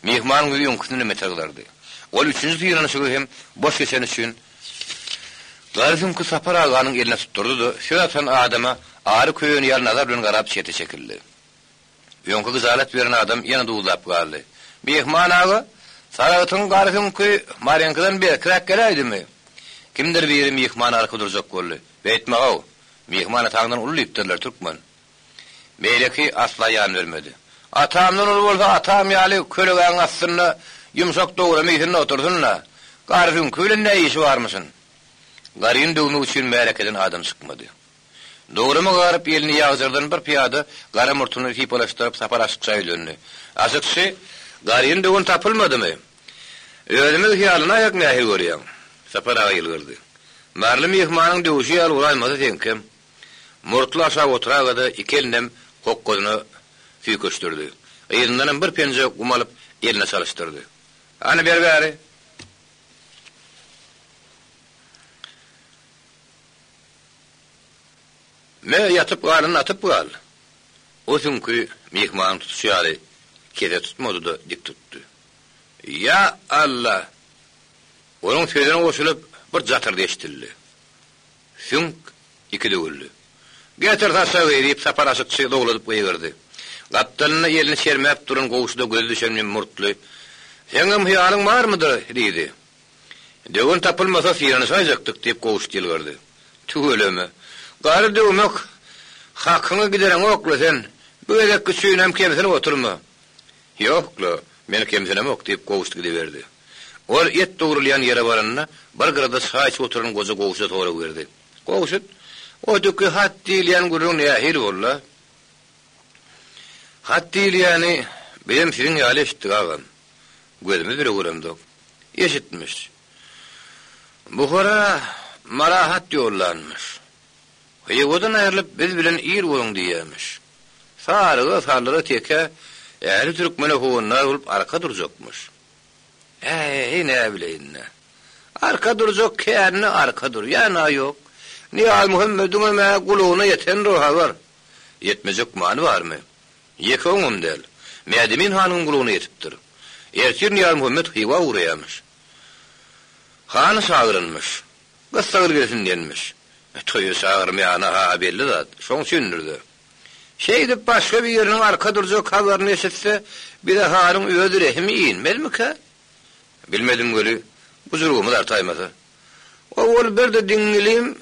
Speaker 2: Myhmanyň ýüzi öňküsinden beter gyzardy. Ol üçünji synanyşygy hem boş geçeni üçin gar süňki Sapar aganyň eline tutdurdy-da, söz atan adama ary köýen ýaly nazar bilen garap çete çekildi. Öňki gyjalat beren adam ýene duzlap galdy. Myhman aga, Saragtyň gar süňki Maryňkydan berkräk geläýdimi? Kimdir biri myhmana arka durjak boldy. Beýtme-how! Myhman ataňdan uly diýipdirler, türkmen. Beýleki asla ýan bermedi. Atamdan uly bolsa atam ýaly kölegäň astynda ýumşak dograma iýsin-de otursyn-da. Gar süňki bilen nä işi barmyşyn? Garyny döwmek üçin märekeden adam çykmady. Dograma garyp elini ýagjardan bir pyýada gara murtuny sypalaşdyryp Sapar aşykça ýüzlendi. Aşykçy, garyny döwen tapylmadymy? Özümiz hyýalanaýak nähili görýäň? Sapar aga ýylgyrdy. Maryly myhmanyň döwüşi ýaly bolaýmasa seňkem. Murtly aşak oturaga-da iki elinem hokgasyna süýkeşdirdi. Yzyndanam bir penje gum alyp eline çalyşdyrdy. Hany ber bäri! Me, ýatyp galanyny atyp gal! O süňki myhmanyň tutuşy ýaly kese tutmady-da, dik tutdy. Ýa Alla! Onuň sözüne goşulyp, bir jatyrdy eşidildi. Süňk iki döwüldi. Getir saçagy! diýip, Sapar aşykçy zowladyp gygyrdy. Gapdalynda elini çermäp duran Gowşuda gözi düşen murtly, Seňňem hyýalyň barmydyr? diýdi. Döwen tapylmasa synanyşaýjakdyk, diýip, Gowşut ýylgyrdy. Tüweleme. Gary döwmek hakyňy gidereňok-la sen. Bu gezekki üçinem kemsinip oturma. Ýok-la, men kemsinemok, diýip, Gowşut gidiberdi. Ol et dogrulýan ýere baranda, bir gyrada çaý içip oturan goja Gowşuda sorag berdi. Gowşut, o dükki hat diýilýän gürrüň nähili boldy-a? Hat diýilýäni bizem siziň ýaly eşitdik, agam. Gözümiz bile göremzok. Eşitmiş. Buhara Mara hat ýollanmyş. Hywadan aýrylyp biz bilen ir boluň diýýämiş. Saryga, salyra, tekä, ähli türkmene howandar bolup arka durjakmyş. Äý, näbileýin-dä. Arka durjak kände arka durýan-a ýok. Nyýazmuhammediňem-ä gulagyna ýetendir o habar. Ýetmejek many barmy? Ýeke oňam däl, Mädemin hanyň gulagyna ýetipdir. Ertir Nyýazmuhammet Hywa ugraýarmyş. Hany çagyranmyş. Gyssagly gelsin diýenmiş. Toýa çagyrmaýany-ha belli zat, şoň üçindir-de. Şeýdip başga biriniň arka durjak habaryny eşitse, bize hanyň öz rehimi inmezmikä? Bilmedim weli, bujurbymyz artaýmasa. Owal birdi diňňilim,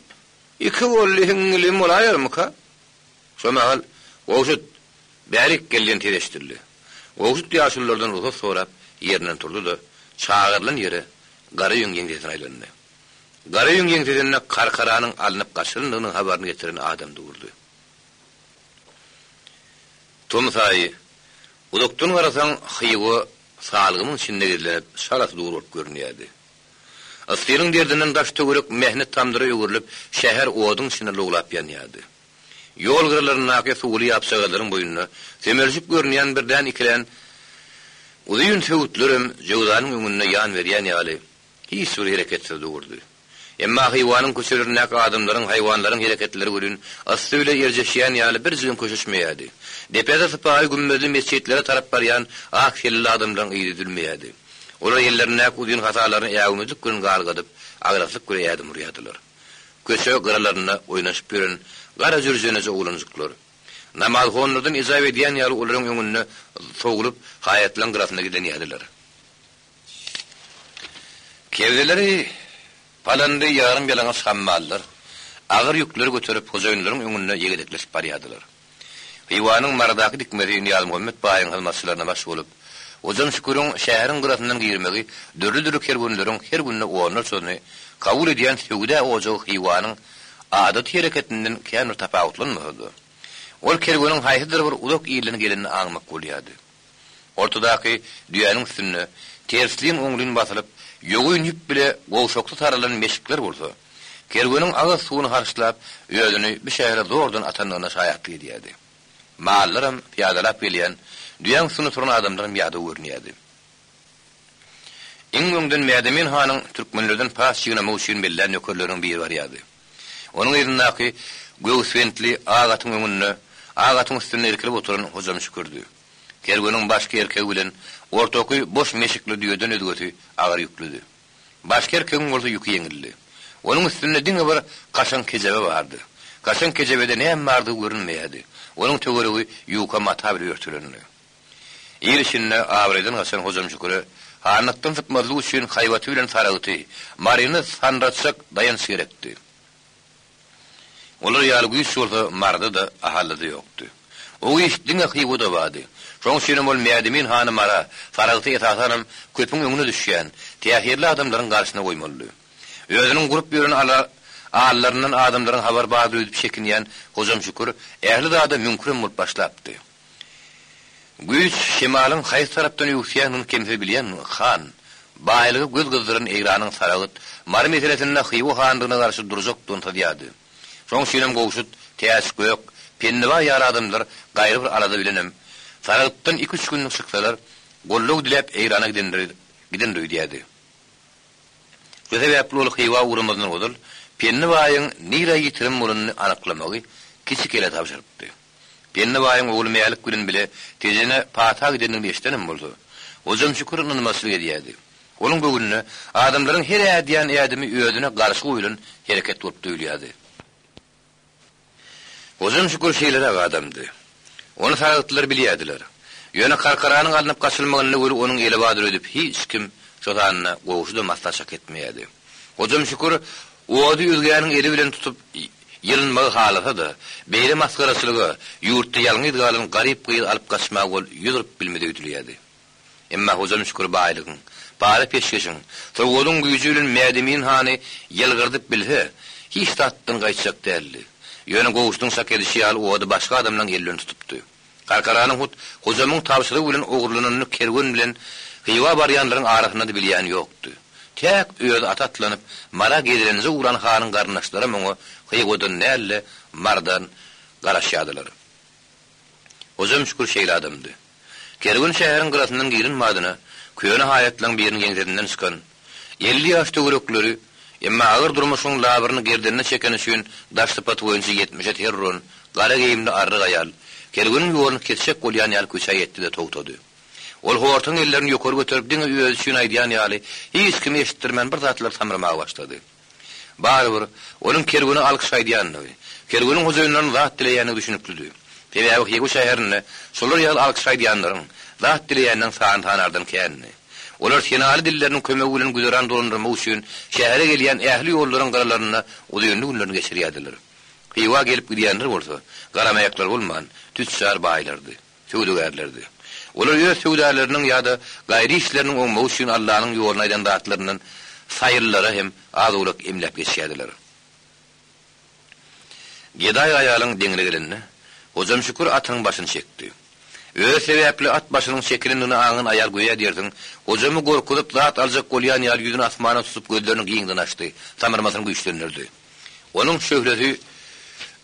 Speaker 2: iki boldy hiňňilim bolaýarmyka? Şo mahal, Gowşut, bärik gel diýen ses eşidildi. Gowşut ýaşululardan rugsat sorap, ýerinden turdy-da, çagyrylan ýere Garaýüň ýeňsesine aýlandy. Garaýüň ýeňsesinde Karkaranyň alnyp gaçylandygynyň habaryny getiren adam durdy. Tomus aýy. Uzakdan garasaň, Hywa salgymyň içinde gizlenip, çalasy dur bolup görünýärdi. Yssynyň derdinden daş-töwerek mähnet tamdyra öwrülip, şäher oduň içinde lowlap ýanýardy. Ýol gyralaryndaky suwly ýapjagazlaryň boýunda sömelişip görünýän birlän-ikilän uzyn söwütlerem jöwzanyň öňünde ýan berýän ýaly, hiç bir hereketsiz durdy. Emma Hywanyň köçelerindäki adamlaryň, haýwanlaryň hereketleri welin yssy bile erjeşýän ýaly birjigem köşeşmeýärdi. Depede sypaýy gümmezli metjitlere tarap barýan ak selleli adamlaryň yzy üzülmeýärdi. Olar ellerindäki uzyn hasalaryny äwmezlik bilen galgadyp, agraslyk bilen ädim urýardylar. Köçe gyralarynda oýnaşyp ýören gara jürjeneje oglanjyklar, namazhonlardan ejap edýän ýaly olaryň öňünde sowlup, haýatlaryň gyrasynda gizlenýärdiler. Kebzeleri palanly ýarym-ýalaňaç hammallar, agyr ýükleri göterip, hojaýynlaryň öňünde ýegedekleşip barýardylar. Hywanyň Marydaky dikmesi Nyýazmuhammet baýyň hyzmatçylaryna baş bolup, Hojam Şüküriň şäheriň gyrasyndan girmegi dürli-dürli kerwenleriň her günde onlarçasyny kabul edýän söwda ojagy Hywanyň adaty hereketinden kän bir tapawutlanmasa-da, ol kerweniň haýsydyr bir uzak ilden gelenini aňmak bolýardy. Ortadaky düýäniň üstünde terslin-oňlyn basylyp, ýogyn ýüp bile gowşaksy saralan meşikler bolsa, kerweniň agyz suwuny harçlap, özüni bu şähere zordan atandygyna şaýatlyk edýärdi. Mallaram, pyýadalap gelýän, düýäň üstünde oturan adamlaram ýadaw görünýärdi. Iň öňden Mädemin hanyň türkmenlerden paç ýygnamak üçin bellän nökerleriniň biri barýardy. Onuň yzyndaky göwüsbentli ak atyň öňünde, ak atyň üstünde irkilip oturan Hojam Şükürdi. Kerweniň başky erkegi bilen ortaky boş meşikli düýeden özgesi agyr ýüklüdi. Başky erkegiň bolsa ýüki ýeňildi. Onuň üstünde diňe bir kaşaň kejebe bardy. Kaşaň kejebede näme bardygy görünmeýärdi. Onuň töweregi ýuka mata bile örtülendi. Il içinde abraýdan gaçan Hojam Şüküre hanlykdan sypmazlyk üçin haýbaty bilen Saragty, Maryny sandyratjak daýanç gerekdi. Olar ýaly güýç bolsa Maryda-da, Ahalda-da ýokdy. O güýç diňe Hywada bardy. Şonuň üçinem ol Mädemin hany Mara, Saragta esasanam köpüň öňüne düşýän, täsirli adamlaryň garşysyna goýmalydy. Özüniň gurup ýören ala allaryndan adamlaryň habary bardyr öýdüp çekinýän Hojam Şükür ähli zada müňkürem bolup başlapdy. Güýç şemalyň haýsy tarapdan öwüsýändigini kemsiz bilýän han, baýlyga göz gyzdyran Eýranyň Saragt, Mary meselesinde Hywa hanlygyna garşy durjakdygyny syzýardy. Şoň üçinem Gowşut, Täç Gök, Pendibaý ýaly adamlar gaýry bir alada bilenem, Saragtdan iki-üç günlük çyksalar, goldaw diläp Eýrana gidendir gidendir öýdýärdi. Şu sebäpli ol Hywa ugramazyndan ozal Pendi baýyň nirä ýitirim bolanyny anyklamagy Kiçi kele tabşyrypdy. Pendi baýyň ogly Mälik bilen bile Tejene pata gidendigini eşidenem bolsa, Hojam Şükür ynanmazçylyk edýärdi. Onuň göwnüne, adamlaryň her ädýän ädimi özüne garşy goýlan hereket bolup duýulýardy. Hojam Şükür şeýleräk adamdy. Ony sargytlylar bilýärdiler. Ýöne Karkaranyň alnyp gaçylmagynda weli onuň eli bardyr öýdüp hiç kim, şo sanda Gowşudam asla çak etmeýärdi. Hojam Şükür ody özgäniň eli bilen tutup ýylynmagy halasa-da, beýle masgaraçylyga, ýurtda ýalňyz galan garyp gyzy alyp gaçmaga ol ýüz urup bilmez öýdülýärdi. Emma Hojam Şükür baýlygyň, para-peşgeşiň, sowgadyň güýji bilen Mädemin hany ýylgyrdyp bilse, hiç zatdan gaýtjak däldi. Ýöne Gowşudyň çak edişi ýaly ody başga adamlaň eli bilen tutupdy. Karkaranyň hut Hojamyň tabşyrygy bilen ogurlananyny kerwen bilen Hywa barýanlaryň arasynda-da bilýän ýokdy. Täk özi ata atlanyp, Mara gezelenje ugran hanyň garyndaşlaram oňa Hywadan däl-de, Marydan garaşýardylar. Hojam Şükür şeýle adamdy. Kerwen şäheriň gyrasyndan giren badyna, köne haýatlaryň biriniň ýeňsesinden çykan, 50 ýaş töwerekleri, emma agyr durmuşyň labyryny gerdenine çekeni üçin daş sypaty boýunça ýetmişe ter uran, gara geýimli arryk aýal, kerweniň ýoluny kesjek bolýan ýaly köçä ýetdi-de togtady. Ol hortaň ellerini ýokary göterip diňe özi üçin aýdýan ýaly, hiç kime eşitdirmän bir zatlar samramaga başlady. Barybir, onuň kerwene alkyş aýdýandygy, kerweniň hojaýynlaryndan zat dileýändigi düşüniklidi. Sebäbi Hywa şäherinde şolar ýaly alkyş aýdýanlaryň, zat dileýänleriň sany sanardan kändi. Olar senaly dilleriniň kömegi bilen güzeran dolandyrmak üçin şähere gelýän ähli ýollaryň gyralarynda uzynly günlerini geçirýärdiler. Hywa gelip gidýänler bolsa, garamaýaklar bolman, tüçjar baýlardy. Söwdagärlerdi. Olar öz söwdalarynyn ýa-da gaýry işleriniň oňmagy üçin Allanyň ýoluna aýdan zatlaryndan saýrylara hem az-owlak emläp geçýärdiler. Gedaý aýalyň deňine gelende, Hojamşükür atynyň başyny çekdi. Özi sebäpli at başynyň çekilendigini aňan aýal göýä diýersiň, Hojamy gorkuzyp zat aljak bolýan ýaly ýüzüni asmana tutup gözlerini giňden açdy, samyrmasyny güýçlendirdi. Onuň şöhlesi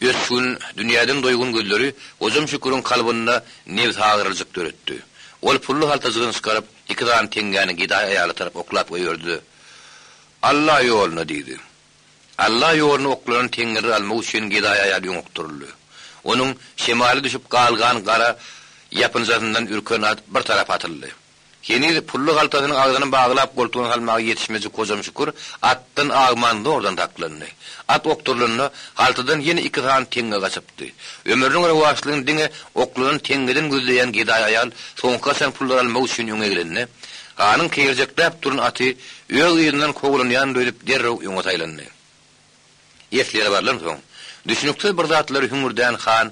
Speaker 2: öçgün, dünýäden doýgun gözleri Hojam Şüküriň kalbynda nebsagyrylyjyk döretdi. Ol pully haltajygyny çykaryp, iki sany teňňäni gedaý aýala tarap oklap goýberdi-de, Alla ýoluna! diýdi. Alla ýoluna oklanan teňňeleri almak üçin gedaý aýal öňe okduryldy. Onuň şemala düşüp galgan gara ýapynjasyndan ürken at bir tarapa atyldy. Heniz pully haltasynyň agzyny baglap goltugyna salmaga ýetişmejik Hojamşükür atdan agman zordan saklandy. At okdurylanda, haltadan ýene iki sany teňňe gaçypdy. Ömrüniň rowaçlygyny diňe oklanan teňňeden gözleýän gedaý aýal soňky gaçan pullary almak üçin öňe eglende, hanyň keýerjekläp duran aty öz yzyndan kowlanýandyr öýdüp derrew öňe saýlandy. Esli ýere barlansoň, düşüniksiz bir zatlary hüňürdän han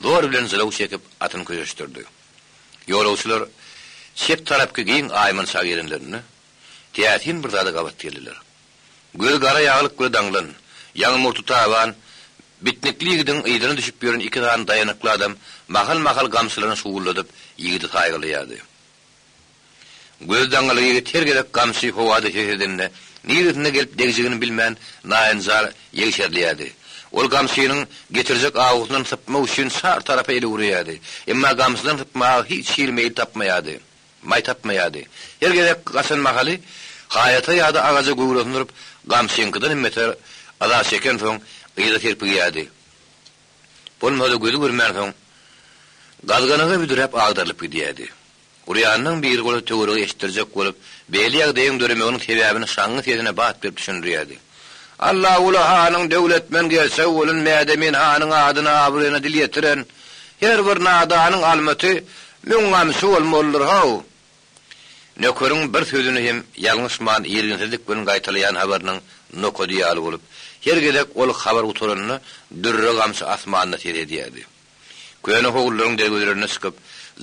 Speaker 2: zor bilen jylaw çekip atyny köşeşdirdi. Ýolagçylar çep tarapky giň aýmança gelenlerinde, täsin bir zada gabat geldiler. Gözi gara ýaglyk bile daňlan, ýaňy murty taban, bitnikli ýigidiň yzyna düşüp ýören iki sany daýanykly adam mahal-mahal gamçylaryny şuwuldadyp, ýigidi saýgylaýardy. Göz daňyly ýigit her gezek gamçy howada ses edende, niresinde gelip degjegini bilmän, naýynjar ýegşerilýärdi. Ol gamçynyň getirjek awusyndan sypmak üçin çar tarapa el urýardy. Emma gamçydan sypmaga hiç hili meýil tapmaýardy. Maý tapmaýardy. Her gezek gaçan mahaly haýata ýa-da agaja göwresini urup, gamçyňkydan hem beter yza çekensoň, yza serpigýärdi. Bolmasa gözi görmänsoň, gazganaga büdräp agdarylyp gidýärdi. Urýanynyň biri bolsa töwerege eşitdirjek bolup, beýle ýagdaýyň döremeginiň sebäbini şaňňy sesine bat berip düşündirýärdi. Allaguly hanyň döwletmen gerçegi bolan Mädemin hanyň adyna abraýyna dil ýetiren her bir nadanyň almyty müň gamçy bolmalydyr, how! Nökeriň bir sözüni hem ýalňyşman irginsizlik bilen gaýtalaýan habarynyň nokady ýaly bolup, her gezek ol habar gutaranda dürre gamçy asmanda ses edýärdi. Köne howlularyň derwezelerine çykyp,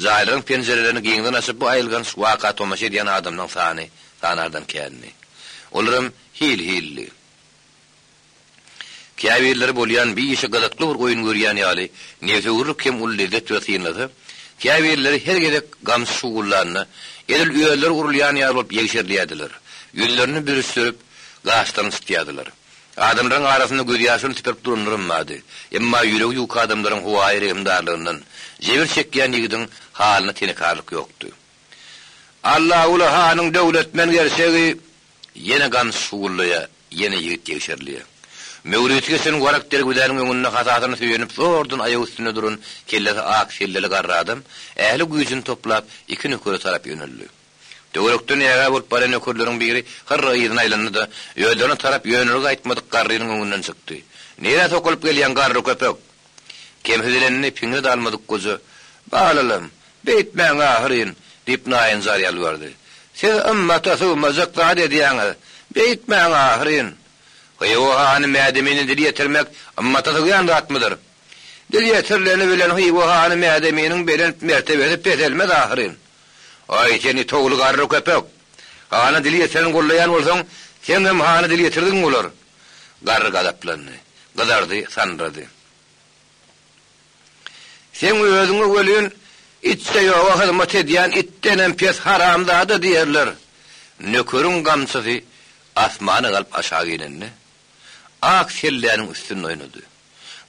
Speaker 2: jaýlaryň penjirelerini giňden açyp bu aýylganç waka tomaşa edýän adamlaryň sany sanardan kändi. Olaram hil-hildi. Käbirleri bolýan bir işi gyzykly bir oýun görýän ýaly nebsewürlik hem uly lezzet bilen synlasa, käbirleri her gezek gamçy şugullanda, edil özleri urulýan ýaly bolup ýegşerilýärdiler, ýüzlerini bürüşdirip, gaşlaryny çytýardylar. Adamlaryň arasynda gözýaşyny süpürip duranlaram bardy. Emma ýüregi ýuka adamlaryň howaýy rehimdarlygyndan jebir çekýän ýigidiň halyna tenekarlyk ýokdy. Allaguly hanyň döwletmen gerçegi ýene gamçy şugullaýar, ýene ýigit ýegşerilýär. Möwriti geçen warak derwezäniň öňünde hasasyna söýenip zordan aýak üstünde duran kellesi ak selleli garry adam ähli güýjüni toplap iki nökere tarap ýöneldi. Töwerekden ägä bolup barýan nökerleriň biri hyrra yzyna aýlandy-da, özlerine tarap ýönelige gaýtmadyk garrynyň öňünden çykdy. Nirä sokulyp gelýäň, garry köpek? Kemsidilenini piňine-de almadyk goja, Balalam, beýtmäň ahyryn! diýip naýynjar ýalbardy. Siz ymmata sygmajak zat edýäňiz. Beýtmäň ahyryn! Hywa hany Mädemine dil ýetirmek ymmata sygýan zatmydyr? Dil ýetirileni bilen Hywa hany Mädeminiň belent mertebesi peselmez ahyryn. Aý, sen itogly garry köpek! Hana dil ýetireni gollaýan bolsaň, seň hem hana dil ýetirdigiň bolar! Garry gazaplandy. Gyzardy, sandyrady. Seň özüňe welin, itçe ýoga hyzmat edýän itdenem pes haramzada diýerler! Nökeriň gamçysy. Asmana galyp aşak inende, ak selläniň üstünde oýnady.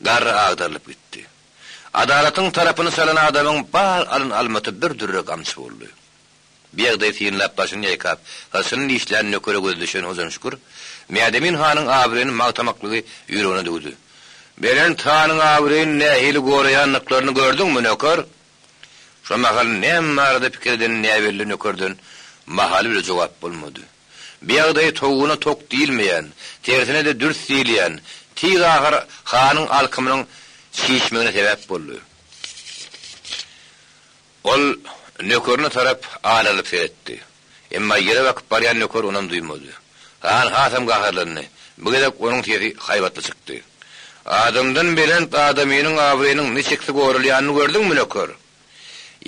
Speaker 2: Garry agdarylyp gitdi. Adalatyň tarapyny çalan adamyň bar alyn almaty bir dürre gamçy boldy. Bu ýagdaýy synlap başyny ýaýkap, hyrçyny dişlän nökere gözi düşen Hojamşükür, Mädemin hanyň abraýyny magtamaklygy ýüregine düwdi. Belent hanyň abraýyny nähili goraýandyklaryny gördüňmi, nöker? Şo mahal näme barada pikir edeni näbelli nökerden mahaly bile jogap bolmady. Bu ýagdaý towugyna tok diýilmeýän, tersine-de dürs diýilýän, tiz ahyr hanyň alkymynyň çişmegine sebäp boldy. Ol nökerine tarap alarylyp seretdi. Emma ýere bakyp barýan nöker onam duýmady. Han hasam gaharlandy. Bu gezek onuň sesi haýbatly çykdy. Adamdan belent adamynyň abraýynyň niçiksi goralýanyny gördüňmi, nöker?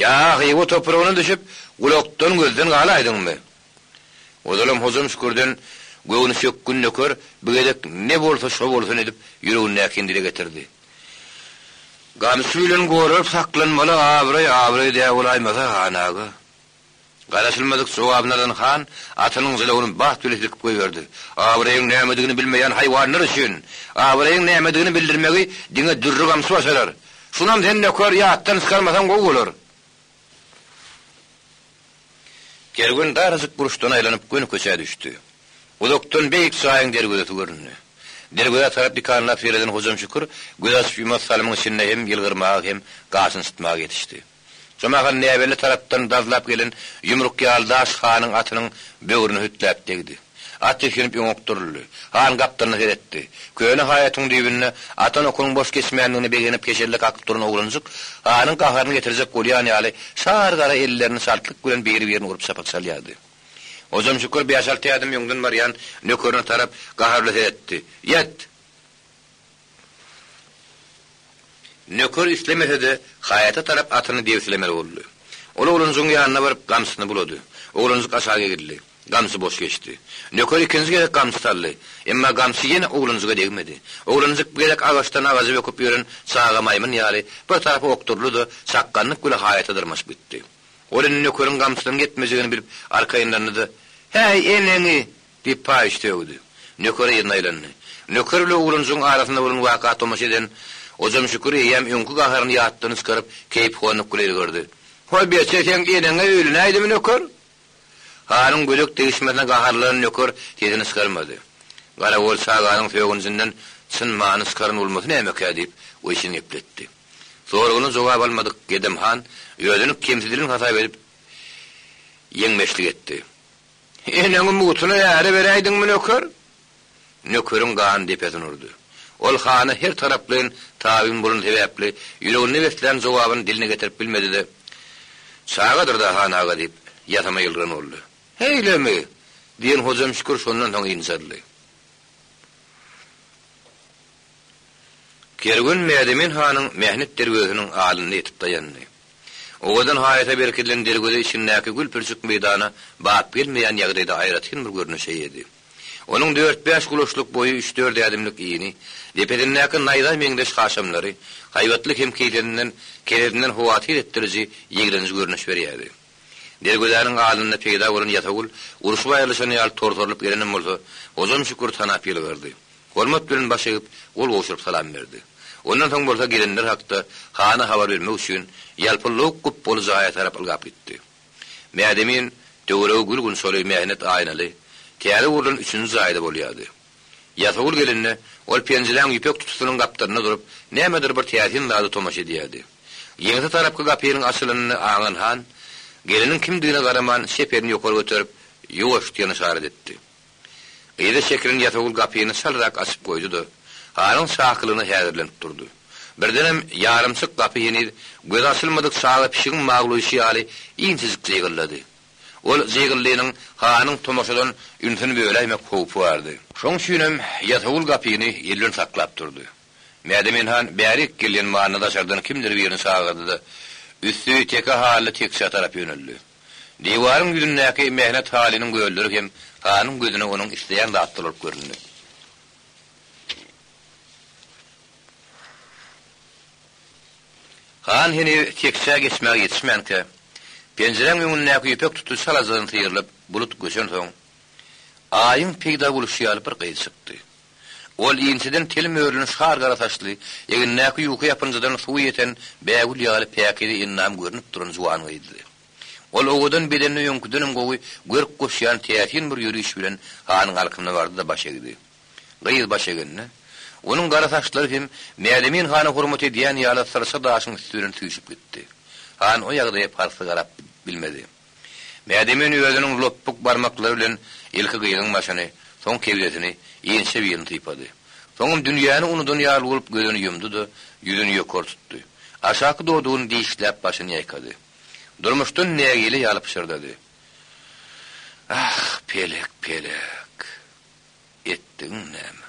Speaker 2: Ýa Hywa topragyna düşüp, gulakdan-gözden galaýdyňmy? Ozalam Hojam Şükürden göwni çökgün nöker bu gezek ne bolsa şo bolsun edip ýüregindäkini dile getirdi. Gamçy bilen goralyp saklanmaly abraý abraý dä bolaýmasa, han aga. Garaşylmadyk jogabyny alan han atynyň jylawyny bat bile silkip goýberdi. Abraýyň nämedigini bilmeýän haýwanlar üçin abraýyň nämedigini bildirmegi diňe dürri gamçy başarar. Şunam sen nöker ýatdan çykarmasaň gowy bolar. Kerwen darajyk burçdan aýlanyp göni köçä düşdi. Uzakdan beýik jaýyň derwezesi göründi. Derwezä tarap dikanlap sereden Hojamşükür göz açyp-ýumas salymyň içinde hem ýylgyrmaga hem gaşyny çytmaga ýetişdi. Şo mahal näbelli tarapdan dazlap gelen ýumruk ýaly daş hanyň atynyň böwrüne hütläp degdi. At tisginip öňe okduryldy. Han gapdalyna seretdi. Köne haýatyň düýbünde atan okunyň boş geçmändigine begenip keşelle kakyp duran oglanjyk hanyň gaharyny getirjek bolýan ýaly şar gara ellerini çaltlyk bilen biri-birine urup çapak çalýardy. Hojamşükür bäş-alty ädim öňden barýan nökerine tarap gaharly seretdi. Ýet! Nöker islemese-de, haýata tarap atyny debsilemeli boldy. Ol oglanjygyň ýanyna baryp, gamçysyny bulady. Oglanjyk aşak egildi. Gamçy boş geçdi. Nöker ikinji gezek gamçy saldy. Emma gamçy ýene oglanjyga degmedi. Oglanjyk bu gezek agaçdan agaja böküp ýören çaga maýmyn ýaly bir tarapa okduryldy-da, çakganlyk bile haýata dyrmaşyp gitdi. Ol indi nökeriň gamçysynyň ýetmejegini bilip, arkaýynlandy-da, Häý, eneňi! Diýip, paýyş sögdi. Nöker yzyna aýlandy. Nöker bile oglanjygyň arasynda bolan waka tomaşa eden Hojamşükür eýýäm öňki gaharyny ýatdan çykaryp, keýpihonluk bile ýylgyrdy. Ho, beçe, seň eneňe öýlenäýdimi, nöker? Hanyň gödek degişmesine gaharlanan nöker sesini çykarmady. Garagol çaganyň sögünjinden çyn many çykaran bolmasy nämekä diýip, o içini gepletdi. Soragyna jogap almadyk Gedem han özüni kemsidilen hasap edip, ýeňmeşlik etdi. Eneňi mugtuna äre beräýdiňmi, nöker? Nökeriň gany depesine urdy. Ol hana her taraplaýyn tabyn bolany sebäpli, ýüreginde beslän jogabyny diline getirip bilmedi-de, Çagadyr-da, han aga diýip, ýasama ýylgyran boldy. Heýlemi? diýen Hojamşükür şondan soň ynjaldy. Kerwen Mädemin hanyň mähnet derwezesiniň alnynda ýetip daýandy. Owadan haýata berkidilen derweze içindäki gül-pürçük meýdana bap gelmeýän ýagdaýda aýratyn bir görnüşe eýedi. Onuň dört-bäş gulaçlyk boýy üç-dört ädimlik ini, depesindäki naýza meňzeş haşamlary, haýbatly hem keýsesinden, kesesinden howatyr etdiriji ýigrenji görnüş berýärdi. Derwezäniň alnynda peýda bolan ýasawul urşup aýrylyşan ýaly torsarylyp gelenem bolsa, Hojam Şükür tanap ýylgyrdy. Hormat bilen baş egip, gol gowşuryp salam berdi. Ondan soň bolsa gelenler hakda hana habar bermek üçin ýalpyldawuk gupbaly jaýa tarap ylgap gitdi. Mädemin töweregi gül-gunçaly, mähnet aýnaly, täze gurlan üçünji jaýda bolýardy. Ýasawul gelende, ol penjiräň ýüpek tutusynyň gapdalynda durup, nämedir bir täsin zada tomaşa edýärdi. Ýeňse tarapky gapynyň açylanyny aňan han, geleniň kimdigine garaman, çep elini ýokary göterip, Ýuwaş! diýen yşarat etdi. Yza çekilen ýasawul gapyny çalrak açyp goýdy-da, hanyň çakylygyna häzirlenip durdy. Birdenem ýarymçyk gapy heniz gözi açylmadyk çaga pişigiň maglaýşy ýaly inçejik jygyldady. Ol jygyldynyň hanyň tomaşadan ünsüni böläýmek howpy bardy. Şoň üçinem ýasawul gapyny elden saklap durdy. Mädemin han bärik gelýän manyda daşardan kimdir birini çagyrdy-da, üsti teke halyly tekjä tarap ýöneldi. Diwaryň ýüzündäki mähnet halynyň gölleri hem hanyň gözüne onuň isleýän zatlary bolup göründi. Han heniz tekjä geçmäge ýetişmänkä, penjiräň öňündäki ýüpek tuty çalajadan syrylyp, bulut göçensoň. Aýyň peýda boluşy ýaly bir gyz çykdy. Ol inçeden telim örülen şar gara saçly, egnindäki ýuka ýapynjadan suwy ýeten bägül ýaly päkize endamy görnüp duran juwan gyzdy. Ol owadan bedenine öňküdenem gowy görk goşýan täsin bir ýöriş bilen hanyň alkymyna bardy-da baş egdi. Gyz baş egende, onuň gara saçlary hem Mädemin hana hormat edýän ýaly syrça daşyň üsti bilen süýşüp gitdi. Han o ýagdaýa parhsyz garap bilmedi. Mädemin özüniň lopbuk barmaklary bilen ilki gyzyň başyny, soň kebzesini, inçe bilini sypady. Soňam dünýäni unudan ýaly bolup gözüni ýumdy-da, ýüzüni ýokary tutdy. Aşaky dodagyny dişläp başyny ýaýkady. Durmuşdan nägile ýaly pyşyrdady. Ah, pelek, pelek! Etdigiň näme?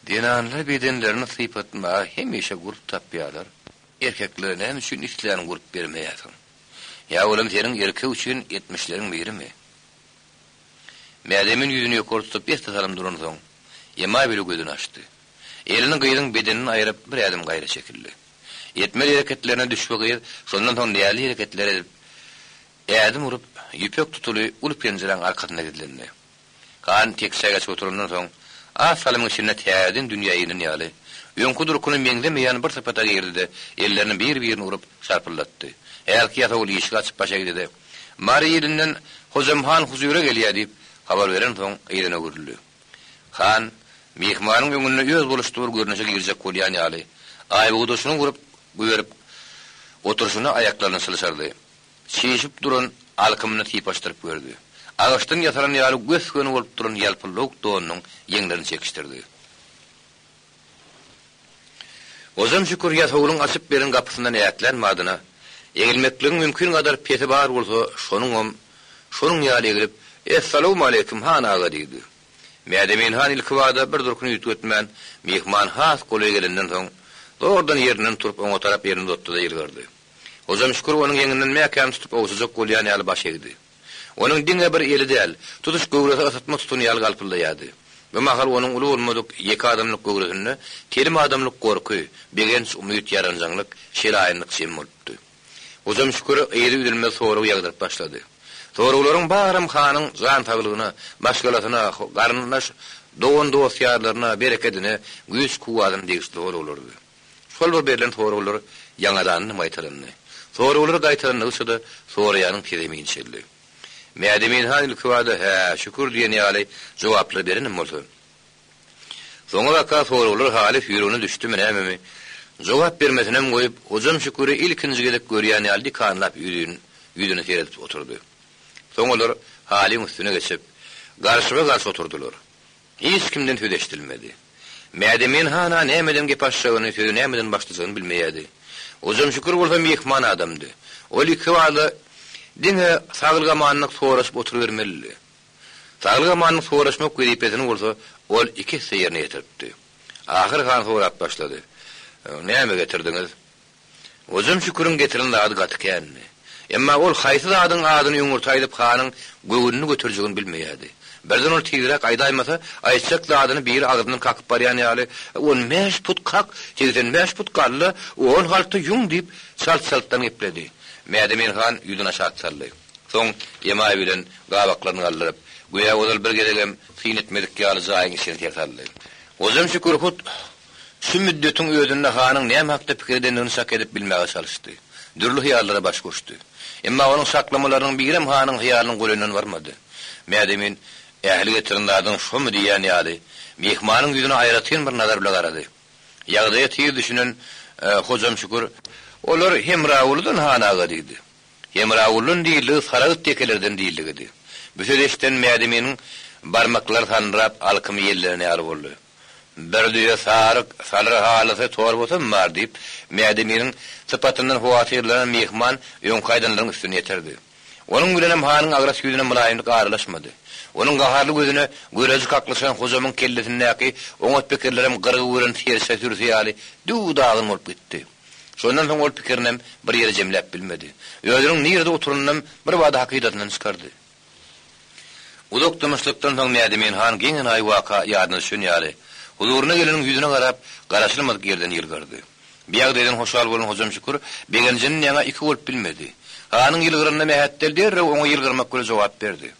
Speaker 2: Zenanlar bedenlerini sypatmaga hemişe gurp tapýarlar, erkeklere näme üçin islän gurp bermeýärsiň? Ýa olam seniň erkek üçin etmişleriň birimi? Mädemin ýüzüni ýokary tutup esli salym duransoň, emaý bile gözüni açdy. Elini gyzyň bedeninden aýryp bir ädim gaýra çekildi. Etmeli hereketlerine düşbi gyz şondan soň näli hereketler edip, ädim urup, ýüpek tutuly uly penjiräň arkasynda gizlendi. Han tekjä geçip oturandan soň, az salymyň içinde täzeden dünýä inen ýaly, öňki durkuna meňzemeýän bir sypata girdi-de, ellerini bir-birine urup, şarpyldatdy. Hälki ýasawul işigi açyp baş egdi-de, Mary ilinden Hojam han huzyra gelýär diýip, habar berensoň, yzyna öwrüldi. Han, myhmanyň öňünde özboluşly bir görnüşe girjek bolýan ýaly, aýbogdaşyny urup goýberip oturyşyna aýaklaryny çylyşardy. Çişip duran alkymyny sypaşdyryp gördi. Agaçdan ýasalan ýaly gös-göni bolup duran ýalpyldawuk donunyň ýeňlerini çekişdirdi. Hojam Şükür ýasawulyň açyp beren gapysyndan ätlän badyna, egilmekligiň mümkin gadar pesi bar bolsa, şonuňam şonuň ýaly egilip, Essalawmaleýkim, han aga! diýdi. Mädemin han ilkibada bir durkuny üýtgetmän, myhman has golaý gelenden soň, zordan ýerinden turup oňa tarap elini uzatdy-da ýylgyrdy. Hojam Şükür onuň ýeňinden mäkäm tutup ogşajak bolýan ýaly baş egdi. Onuň diňe bir eli däl, tutuş göwresi ysytma tutan ýaly galpyldaýardy. Bu mahal onuň uly bolmadyk ýeke adamlyk göwresinde telim adamlyk gorky, begenç, umyt, ýaranjaňlyk, şelaýynlyk jem bolupdy. Hojam Şükür yzy üzülmez sorag ýagdyryp başlady. Soraglaryň baram hanyň jan saglygyna, maşgalasyna, garyndaş, dogan-dost-ýarlaryna, berekedine, güýç-kuwwadyna degişli soraglardy. Şol bir berlen soraglar ýaňadandan gaýtalandy. Soraglar gaýtalandygyça-da soraýanyň sesem inçeldi. Mädemin han ilkibada Hä, şükür diýen ýaly jogaplar berenem bolsa, soňabaka soraglar halys ýüregine düşdümi nämemi, jogap bermesinem goýup, Hojam Şüküri ilkinji gezek görýän ýaly dikanlap ýüzüne seredip oturdy. Soň olar halyň üstüne geçip, garşyma-garşy oturdylar. Hiç kimden söz eşidilmedi. Mädemin han-a nämeden gep açjagyny, sözi nämeden başlajagyny bilmeýärdi. Hojam Şükür bolsa myhman adamdy. Ol ikibada diňe saglyk-amanlyk soraşyp oturybermelidi. Saglyk-amanlyk soraşmak wezipesini bolsa ol iki esse ýerine ýetiripdi. Ahyr han sorap başlady, Näme getirdiňiz? Hojam Şüküriň getiren zady gaty kändi. Emma ol haýsy zadyň adyny öňürti aýdyp hanyň göwnüni göterjegini bilmeýärdi. Birden ol tizräk aýdaýmasa, aýtjak zadyny biri agzyndan kakyp barýan ýaly, 15 put kak, 85 put galla, on halta ýüň diýip, çalt-çaltdan gepledi. Mädemin han ýüzüni aşak saldy. Soň emaý bilen gabaklaryny galdyryp, göýä ozal bir gezegem syn etmedik ýaly jaýyň içine ser saldy. Hojam Şükür hut Şu müddetiň özünde hanyň näme hakda pikir edendigini çak edip bilmäge çalyşdy. Dürli hyýallara baş goşdy. Emma onuň çaklamalarynyň birem hanyň hyýalynyň golaýyndan barmady. Mädemin, Ähli getiren zadyň şomy diýýän ýaly, myhmanyň ýüzüne aýratyn bir nazar bile garady. Ýagdaýa tiz düşünen Hojam Şükür, Olar Hemragulydan, han aga diýdi. Hemraguldan diýildigi Saragt tekelerden diýildigidi. Bu sözi eşiden Mädeminiň barmaklary sandyrap, alkymy ýellenen ýaly boldy. Bir düýe saryk, salyr halysy, torbasam bar, diýip, Mädeminiň sypatyndan howatyrlanan myhman öňki aýdanlaryň üstüni ýetirdi. Onuň bilenem hanyň agras ýüzüne mylaýymlyk aralaşmady. Onuň gaharly gözüne göreji kaklyşan Hojamyň kellesindäki oňat pikirlerem gyrgy gören serçe sürüsi ýaly düw-dagyn bolup gitdi. Şondan soň ol pikirinem bir ýere jemläp bilmedi. Özüniň nirede oturanynam birbada hakydasyndan çykardy. Uzak dymyşlykdan soň Mädemin han geň-enaýy waka ýadyna düşen ýaly, huzuryna geleniň ýüzüne garap, garaşylmadyk ýerden ýylgyrdy. Bu ýagdaýdan hoşal bolan Hojam Şükür begenjinden ýaňa iki bolup bilmedi. Hanyň ýylgyranyna mähetdel derrew oňa ýylgyrmak bilen jogap berdi.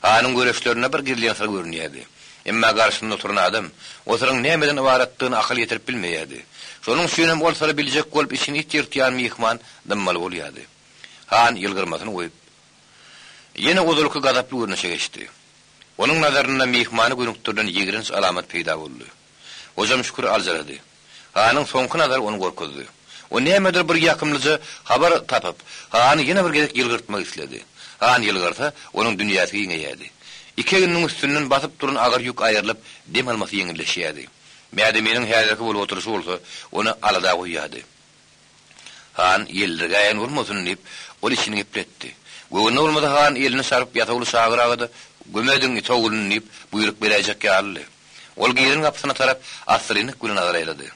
Speaker 2: Hanyň göreçlerinde bir gizlin syr görünýärdi. Emma garşysynda oturan adam o syryň nämeden ybaratdygyna akyl ýetirip bilmeýärdi. Şonuň üçinem ol syry biljek bolup içini it ýyrtýan myhman dymmaly bolýardy. Han ýylgyrmasyny goýup, ýene ozalky gazaply görnüşe geçdi. Onuň nazarynda myhmana gönükdirilen ýigrenç alamat peýda boldy. Hojam Şükür aljyrady. Hanyň soňky nazary ony gorkuzdy. O nämedir bir ýakymlyja habar tapyp, hany ýene bir gezek ýylgyrtmak isledi. Han ýylgyrsa, onuň dünýäsi giňeýärdi. Iki egniniň üstünden basyp duran agyr ýük aýrylyp, dem almasy ýeňilleşýärdi. Mädeminiň häzirki bolup oturyşy bolsa, ony alada goýýardy. Han ýeldirgäýen bolmasyn diýip, ol içini gepletdi. Göwnüne bolmasa han elini çarpyp ýasawuly Şagyr aga-da, Göm ediň it ogluny diýip, buýruk beräýjek ýalydy. Ol giren gapysyna tarap assyrynlyk bilen nazar aýlady.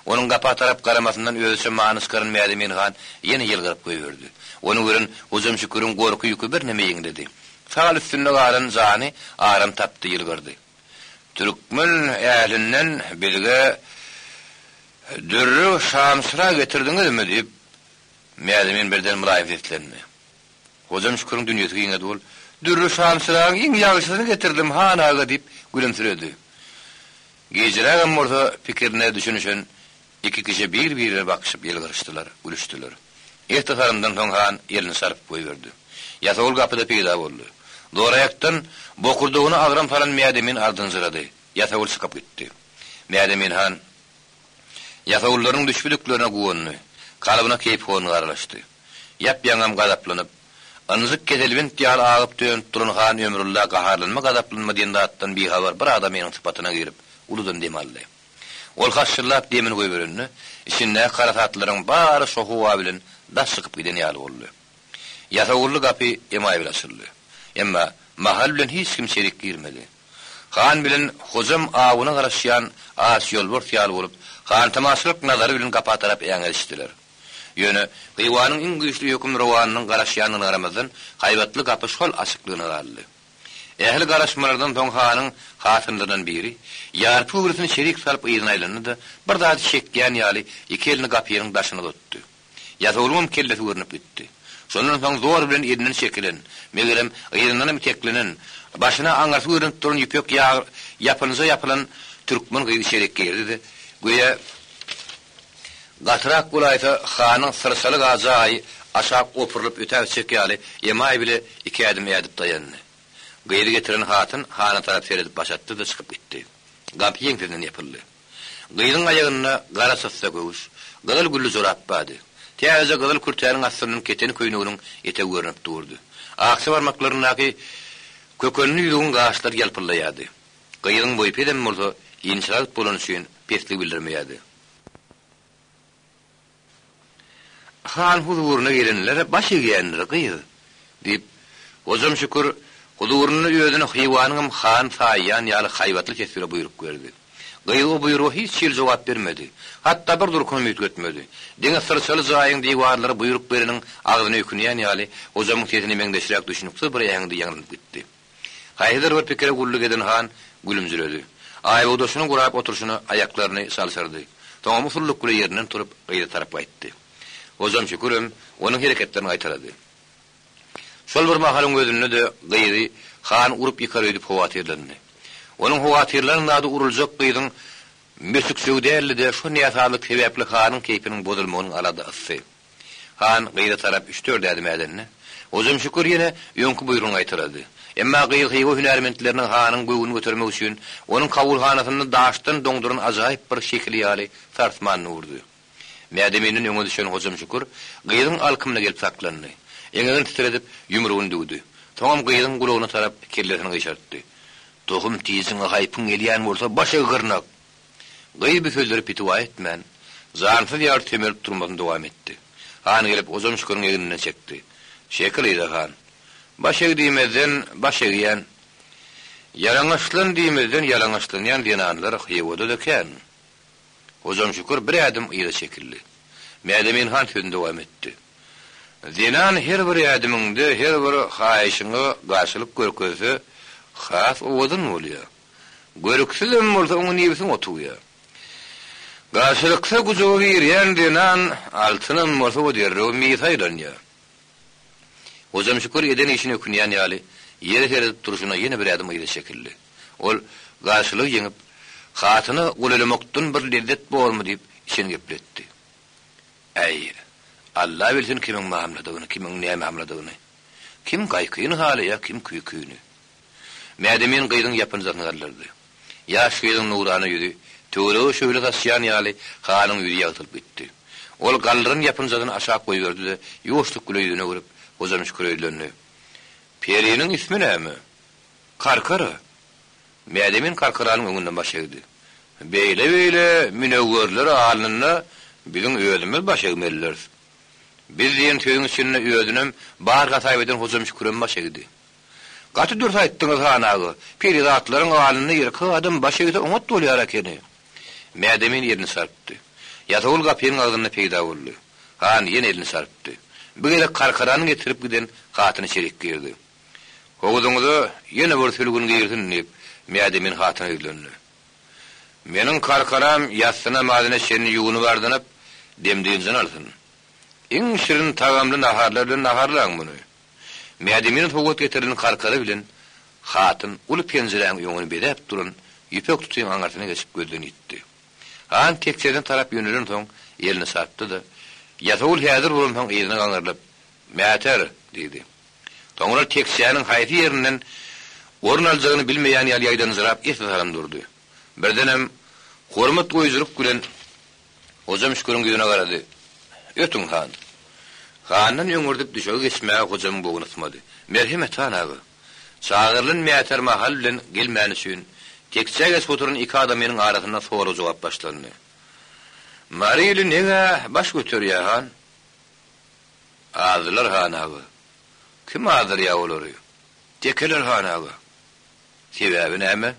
Speaker 2: Onuň gapa tarap garamasyndan özüçe many çykaran Mädemin han ýene ýylgyryp goýberdi. Ony gören Hojam Şüküriň gorky ýüki birneme ýeňledi. Sal üstünde galan jany aram tapdy, ýylgyrdy. Türkmen ählinden bizge dürri şamçyrag getirdiňizmi? diýip, Mädemin birden mylaýym seslendi. Hojam Şüküriň dünýesi giňedi, ol, Dürri şamçyragyň iň ýagşysyny getirdim, han aga diýip, gülümsiredi. Gijirägem bolsa pikirine düşünişen iki kişi bir-birine bakyşyp ýylgyryşdylar, gülüşdiler. Esli salymdan soň han elini çarpyp goýberdi. Ýasawul gapyda peýda boldy. Zoraýakdan bokurdagyna agram salan Mädemin ardynjyrady. Ýasawul çykyp gitdi. Mädemin han Ýasawullaryň düşbüdiklerine guwandy. Kalbyna keýpihon aralaşdy. Ýap-ýaňam gazaplanyp, ynjyk keselbent ýaly agyp-dönüp duran han Ömrülla gaharlanma-gazaplanma diýen zatdan bihabar bir adamynyň sypatyna girip, uludan dem aldy. Ol haşşyldap demini goýberende, içindäki harasatlaryň bary şo howa bilen daş çykyp giden ýaly boldy. Ýasawully gapy emaý bilen açyldy. Emma mahal bilen hiç kim içerik girmedi. Han bilen Hojam awuna garaşýan aç ýolbars ýaly bolup, hantamaçylyk nazary bilen gapa tarap äňedişdiler. Ýöne, Hywanyň iň güýçli hökümrowanynyň garaşýandygyna garamazdan, haýbatly gapy şol açyklygyna galdy. Ähli garaşmalardan soň hanyň hatynlaryndan biri, ýarpy göwresini çerik salyp yzyna aýlandy-da, bir zady çekýän ýaly iki elini gapynyň daşyna uzatdy. Ýasawulyňam kellesi görnüp gitdi. Şondan soň zor bilen elinden çekilen, megerem, yzyndanam iteklenen, başyna aňyrsy görnüp duran ýüpek ýag ýapynja ýapylan türkmen gyzy içerik girdi-de, göýä gatyrak bolaýsa hanyň syrçaly jaýy aşak opurylyp ötägitjek ýaly emaý bile iki ädim ädip daýandy. Gyzy getiren hatyn hana tarap seredip baş atdy-da çykyp gitdi. Gapy ýeňsesinden ýapyldy. Gyzyň aýagynda gara çyssa köwüş, gyzyl gülli jorap bardy. Täzeje gyzyl kürtäniň astyndan keteni köýneginiň etegi görnüp durdy. Akja barmaklaryndaky kökenli ýüzügiň gaşlary ýalpyldaýardy. Gyzyň boýy pesem bolsa, inçeräk bolany üçin pesligi bildirmeýärdi. Han huzuryna gelenler baş egýändir, gyz, diýip, Hojam Şükür huzurynda özüni Hywanyňam hany saýýan ýaly haýbatly ses bile buýruk berdi. Gyz o buýruga hiç hili jogap bermedi. Hatda bir durkuny üýtgetmedi. Diňe syrçaly jaýyň diwarlary buýruk bereniň agzyna öýkünýän ýaly, Hojamyň sesine meňzeşräk düşnüksiz bir äheňde ýaňlanyp gitdi. Haýsydyr bir pikire gulluk eden han gülümjiredi. Aýbogdaşyny gurap oturyşyna aýaklaryny çalşyrdy. Soňam usullyk bile ýerinden turup, gyza tarap gaýtdy. Hojam Şükürem onuň hereketlerini gaýtalady. Şol bir mahalyň özünde-de gyzy han urup ýykar öýdüp howatyrlandy. Onuň howatyrlanan zady uruljak gyzyň möçükjegi däldi-de, şo näsazlyk sebäpli hanyň keýpiniň bozulmagynyň aladasy. Han gyza tarap üç-dört ädim ädende, Hojam Şükür ýene öňki buýrugyny gaýtalady. Emma gyz Hywa hünärmentleriniň hanyň göwnüni götermek üçin onuň kabulhanasynda daşdan doňduran ajaýyp bir şekili ýaly sarsman durdy. Mädeminden öňe düşen Hojam Şükür gyzyň alkymyna gelip saklandy. Eňegini titredip, ýumrugyny düwdi. Soňam gyzyň gulagyna tarap kellesini gyşartdy. Tohum tijiňe haýpyň gelýän bolsa baş eg gyrnak! Gyz bu sözlere pitiwa etmän, jansyz ýaly sömelip durmasyny dowam etdi. Han gelip Hojam Şüküriň egninden çekdi. Çekil yza, han. Baş eg diýmezden, baş egýän, ýalaňaçlan diýmezden ýalaňaçlanýan zenanlar Hywada-da kän. Hojam Şükür bir ädim yza çekildi. Mädemin han sözüni dowam etdi. Zenan her bir ädimiňde, her bir haýyşyňa garşylyk görkezse, has owadan bolýar. Görüksizem bolsa oňa nebsiň otugýar. Garşylyksa gujaga girýän zenan altynam bolsa o derrew mis aýlanýar. Hojam Şükür eden işine ökünýän ýaly, Ýere seredip durşuna ýene bir ädim yza çekildi. Ol garşylygy ýeňip, Hatyna golaýlamakdan bir lezzet bormy diýip, içini gepletdi. Äý, Alla bilsin kimiň mamladygyny, kimiň nämamladygyny. Kim gaýkyny halaýar, kim küýküni. Mädemin gyzyň ýapynjasyny galdyrdy. Ýaş gyzyň nurana ýüzi töwerege şöhle saçýan ýaly hanyň ýüzi ýagtylyp gitdi. Ol galdyran ýapynjasyny aşak goýberdi-de, ýuwaşlyk bile ýüzüne öwrüp, Hojamşüküre ýüzlendi. Periniň ismi näme? Karkara. Mädemin Karkaranyň öňünde baş egdi. Beýle-beýle münewwerler alnynda biziň özümiz baş egmelidiris. Biz diýen sözüň içinde özünem bar hasap eden Hojamşükürem baş egdi. Gaty dürs aýtdyňyz, han aga. Perizatlaryň alnynda erkek adam baş egse oňat bolýar ekeni. Mädemin elini çarpdy. Ýasawul gapynyň agzynda peýda boldy. Han ýene elini çarpdy. Bu gezek Karkarany getirip giden hatyny içerik girdi. Howuzyňyza ýene bir sülgün girsin, diýip, Mädemin hatyna ýüzlendi. Meniň Karkaram ýassy namazyna çenli ýuwunyp-ardynyp, dem-dynjyny alsyn. Iň şirin tagamly naharlar bilen naharlaň muny. Mädemine sowgat getirilen karkara bilen hatyn uly penjiräň öňüni bezäp duran ýüpek tutyň aňyrsyna geçip gözden ýitdi. Han tekjesine tarap ýönelensoň elini çarpdy-da, ýasawul häzir bolansoň yzyna gaňrylyp, Mäter! diýdi. Soňra tekjäniň haýsy ýerinden orun aljagyny bilmeýän ýaly ýaýdanjyrap esli salym durdy. Birdenem hormat goýujylyk bilen Hojam Şüküriň ýüzüne garady. Ötüň, han. Handan öňürdip düşege geçmäge Hojamyň bogny ysmady. Merhemet, han aga. Çagyrylan mäter mahal bilen gelmäni üçin, tekjä geçip oturan iki adamynyň arasynda sorag-jogap başlandy. Maryly neg-ä baş göterýä, han? Azdylar, han aga. Kim azdyrýa olary? Tekeler, han aga. Sebäbi näme?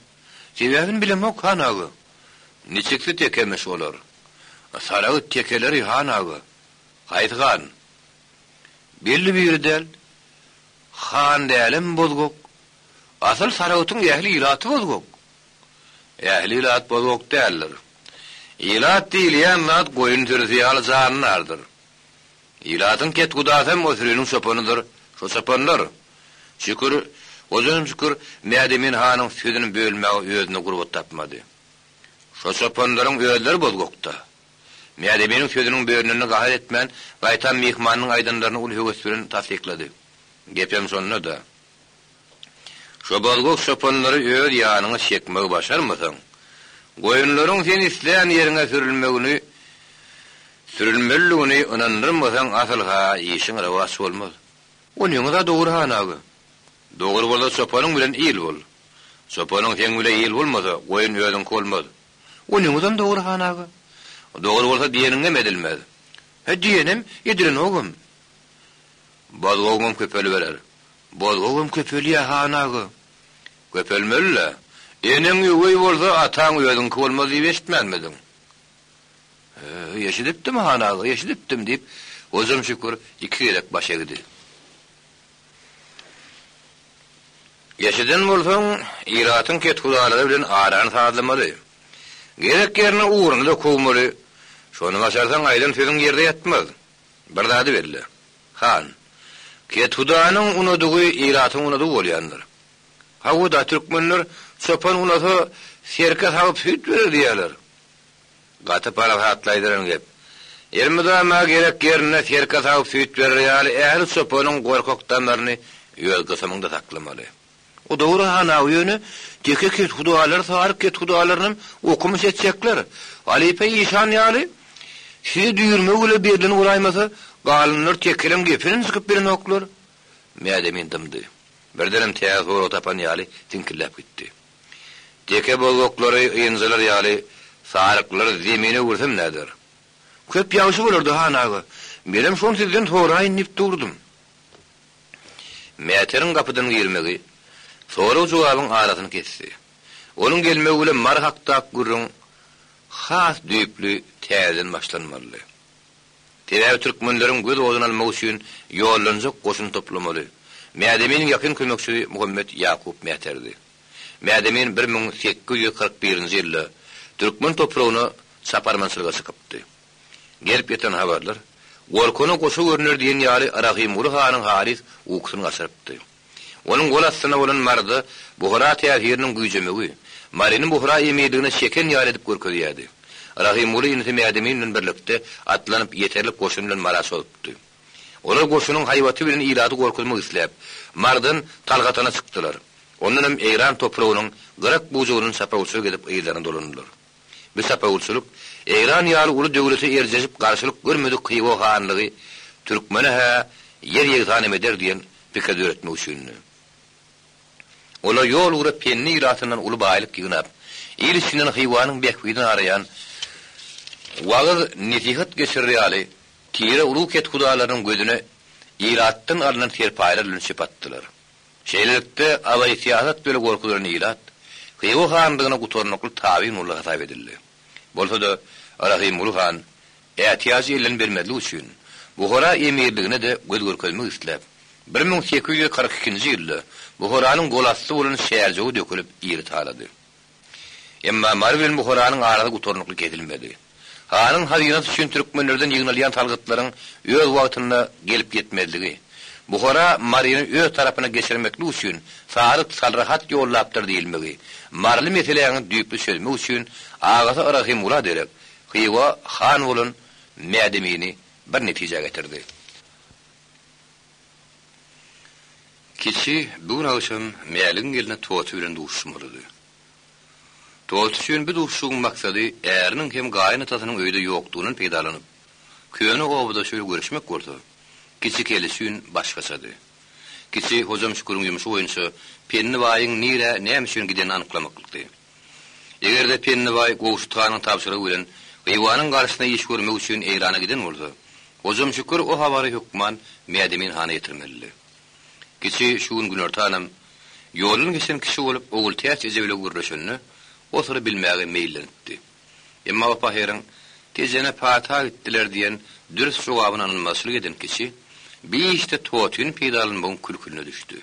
Speaker 2: Sebäbini bilemok, han aga. Niçiksi tekemiş olar? Saragyt tekeleri, han aga. Haýsy han? Belli biri däl. Han dälem bozgak. Asyl Saragytyň ähli ilaty bozgak. Ähli ilat bozgak däldir. Ilat diýilýän zat goýun sürüsi ýaly jandardyr. Ilatyň ketgudasam o süriniň çopanydyr, şo çopanlar. Şükür, Hojanam şükür, Mädemin hanyň sözüni bölmäge özünde gurbat tapmady. Şo çopanlaryň özleri bozgakda. Mädeminiň sözüniň bölünenine gahar etmän, gaýtam myhmanynyň aýdanlaryny uly höwes bilen tassyklady. Gepem şonda-da. Şo bozgak çopanlary öz ýanyňa çekmegi başarmasaň, goýunlaryň sen islän ýeriňe sürülmegini, sürülmelidigini ynandyrmasaň asyl-ha işiň rowaç bolmaz. Onyňyz-a dogry han aga. Dogry bolsa çopanyň bilen il bol. Çopanyň seň bile il bolmasa, goýun özüňki bolmaz. Onyňyzam dogry han aga. Dogry bolsa diýeniňem edilmez. Hä diýenem edilenogam. Bozgagyňam köpeliberer. Bozgagam köpelýä, han aga. Köpelmeli-le. Eneň öweý bolsa, ataň özüňki bolmaz diýip eşitmänmidiň? Hä, eşidipdim, han aga, eşidipdim, diýip, Hojam Şükür iki gezek baş egdi. Eşiden bolsaň, ilatyň kethudalary bilen arany sazlamaly. Gerek ýerine ugruny-da kowmaly. Şony başarsaň, aýdan sözüň ýerde ýatmaz. Bir zady belle, han. Kethudanyň unadygy ilatyň unadygy bolýandyr. Hawa-da, türkmenler çopan unasa, serke sagyp süýt berer diýýärler. Gaty parasatly aýdylan gep. Elmydama gerek ýerinde serke sagyp süýt berer ýaly ähli çopanyň gorkak damaryny öz gysymyňda saklamaly. O dogry han-aw, ýöne teke kethudalary saryk kethudalarynam okumyş etjekler. Halypa işan ýaly sizi düýrmegi bile berlen bolaýmasa, galanlar tekeleň gepinem çykyp bilenoklar. Mädemin dymdy. Birdenem täze sorag tapan ýaly tiňkilläp gitdi. Teke bozgaklary ynjalar ýaly saryklary zemine öwürsem näder? Köp ýagşy bolardy, han aga. Menem şony sizden soraýyn diýip durdum. Mäteriň gapydan girmegi sorag-jogabyň arasyny kesdi. Onuň gelmegi bilen Mary hakdaky gürrüň has düýpli täzeden başlanmalydy. Sebäbi türkmenleriň göz oduny almak üçin ýollanjak goşun toplamaly. Mädeminiň ýakyn kömekçisi Muhammet Ýakup Mäterdi. Mädemin 1841-nji ýylda türkmen topragyna çaparmançylyga çykypdy. Gelip ýeten habarlar, Gorkana goşa görner diýen ýaly Rahymguly hanyň halys ukusyny gaçyrypdy. Onuň gol astynda bolan Maryda Buhara täsiriniň güýjemegi, Maryny Buhara emirligine çeken ýaly edip görkezýärdi. Rahymguly inisi Mädemin bilen birlikde atlanyp ýeterlik goşun bilen Mara çozupdy. Olar goşunyň haýbaty bilen ilaty gorkuzmak isläp, Marydan Talhatana çykdylar. Ondanam Eýran topragynyň gyrak-bujagyndan çapawulçylyk edip yzlaryna dolandylar. Bu çapawulçylyk Eýran ýaly uly döwlete erjeşip garşylyk görmedik Hywa hanlygy türkmene-hä ýer ýegsan hem eder diýen pikir döretmek üçindi. Olar ýol ugra Pendi ilatyndan uly baýlyk ýygnap, il içinden Hywanyň bähbidini araýan wagyz-nesihat geçirer ýaly tire-urug kethudalarynyň gözüne ilatdan alnan serpaýlar bilen çöp atdylar. Şeýlelikde, abaý-syýasat bile gorkuzylan ilat Hywa hanlygyna gutarnykly tabyn boldy hasap edildi. Bolsa-da, Rahymguly han ätiýajy elden bermezlik üçin, Buhara emirligine-de göz görkezmek isläp, 1842-nji ýylda Buharanyň golasty bolan Çärjewi dökülip ýeri talady. Emma Mary bilen Buharanyň arasy gutarnykly kesilmedi. Hanyň hazynasy üçin türkmenlerden ýygnalýan salgytlaryň öz wagtynda gelip ýetmezligi, Buhara Maryny öz tarapyna geçirmeklik üçin Saryk Salra hat ýollapdyr diýilmegi, maryly meseläňi düýpli çözmek üçin agasy Yrahymgula derek Hywa han bolan Mädemini bir netijä getirdi. Kiçi bu gün agşam Mäligiň gelni Toty bilen duşuşmalydy. Toty üçin bu duşuşygyň maksady äriniň hem gaýyn atasynyň öýde ýokdugyndan peýdalanyp, köne obadaşy bilen görüşmek bolsa, Kiçi kel üçin başgaçady. Kiçi Hojam Şüküriň ýumşy boýunça Pendi baýyň nirä, näme üçin gidenini anyklamaklykdy. Eger-de Pendi baý Gowşut hanyň tabşyrygy bilen Hywanyň garşysyna iş görmek üçin Eýrana giden bolsa, Hojam Şükür o habary hökman Mädemin hana ýetirmelidi. Kiçi şu gün günortanam ýoldan geçen kişi bolup Ogultäç eje bile gürleşende o syry bilmäge meýillenipdi. Emma o pahyryň Tejene pata gitdiler diýen dürs jogabyna ynanmazçylyk eden kiçi bi işde Totyny peýdalanmagyň kül-külüne düşdi.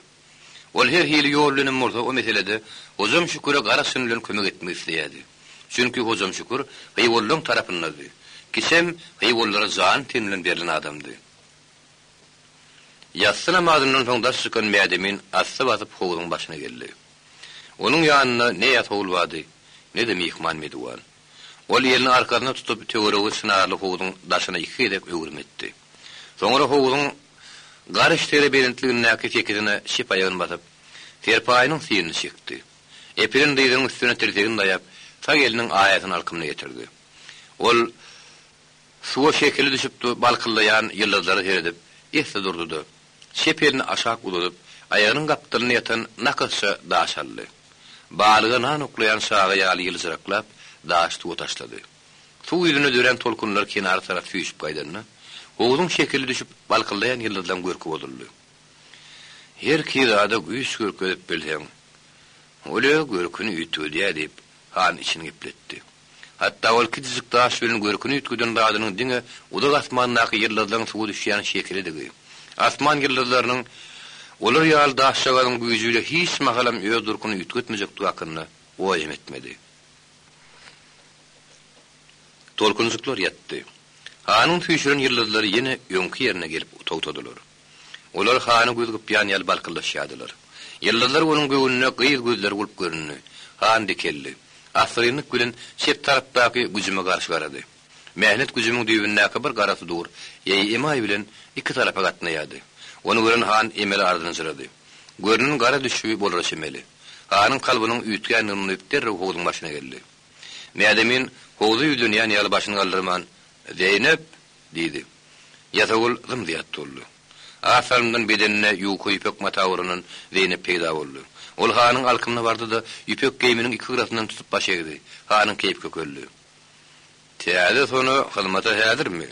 Speaker 2: Ol her hili ýol bilenem bolsa o meselede Hojam Şüküre gara çyny bilen kömek etmek isleýärdi. Çünki Hojam Şükür hywalylaryň tarapyndady. Kiçem hywalylara jany-teni bilen berlen adamdy. Ýassy namazyndan soň daş çykan Mädemin assa basyp howzuň başyna geldi. Onuň ýanynda ne ýasawul bardy, ne-de myhman-mediwan. Ol elini arkasyna tutup töweregi çynarly howzuň daşyna iki gezek öwrüm etdi. Soňra howzuň garyş sere belentligindäki sekizine çep aýagyny basyp, serpaýynyň syýyny çekdi. Epilen dyzynyň üstüne tirsegini daýap, sag eliniň aýasyny alkymyna getirdi. Ol suwa şekili düşüp balkyldaýan ýyldyzlara seredip, esli durdy-da, çep elini aşak uzadyp, aýagynyň gapdalynda ýatan nakysja daş aldy. Balyga nan oklaýan çaga ýaly ýyljyraklap, daşy suwa taşlady. Suw ýüzünde dörän tolkunlar kenara tarap süýşüp gaýdanda, howzuň şekili düşüp balkyldaýan ýyldyzlaň görki bozuldy. Herki zada güýç görkezip bilseň, ol-a görküni üýtgedýär diýip, han içini gepletdi. Hatda ol kiçijik daş bilen görküni üýtgeden zadynyň diňe uzak asmandaky ýyldyzlaryň suwa düşýän şekilidigi, asman ýyldyzlarynyň olar ýaly daşjagazyň güýji bile hiç mahalam öz durkuny üýtgetmejekdigi hakynda oý hem etmedi. Tolkunjyklar ýatdy. Hanyň süýşüren ýyldyzlary ýene öňki ýerine gelip togtadylar. Olar hana göz gypýan ýaly balkyldaşýardylar. Ýyldyzlar onuň göwnüne gyz gözleri bolup göründi. Han dikeldi. Assyrynlyk bilen çep tarapdaky güjüme garşy garady. Mähnet güjümiň düýbündäki bir gara sudur eý-emaý bilen iki tarapa gatnaýardy. Ony gören han emeli ardynjyrady. Görnen gara düşbi bolara çemeli. Hanyň kalbynyň üýtgändigini duýup derrew howzuň başyna geldi. Mädemin howza ýüzlenýän ýaly başyny galdyrman, Zeýnep! diýdi. Ýasawul zym-zyýat boldy. Az salymdan bedenine ýuka ýüpek mata oranan Zeýnep peýda boldy. Ol hanyň alkymyna bardy-da, ýüpek geýminiň iki gyrasyndan tutup baş egdi. Hanyň keýpi kökeldi. Täze sona hyzmata häzirmi?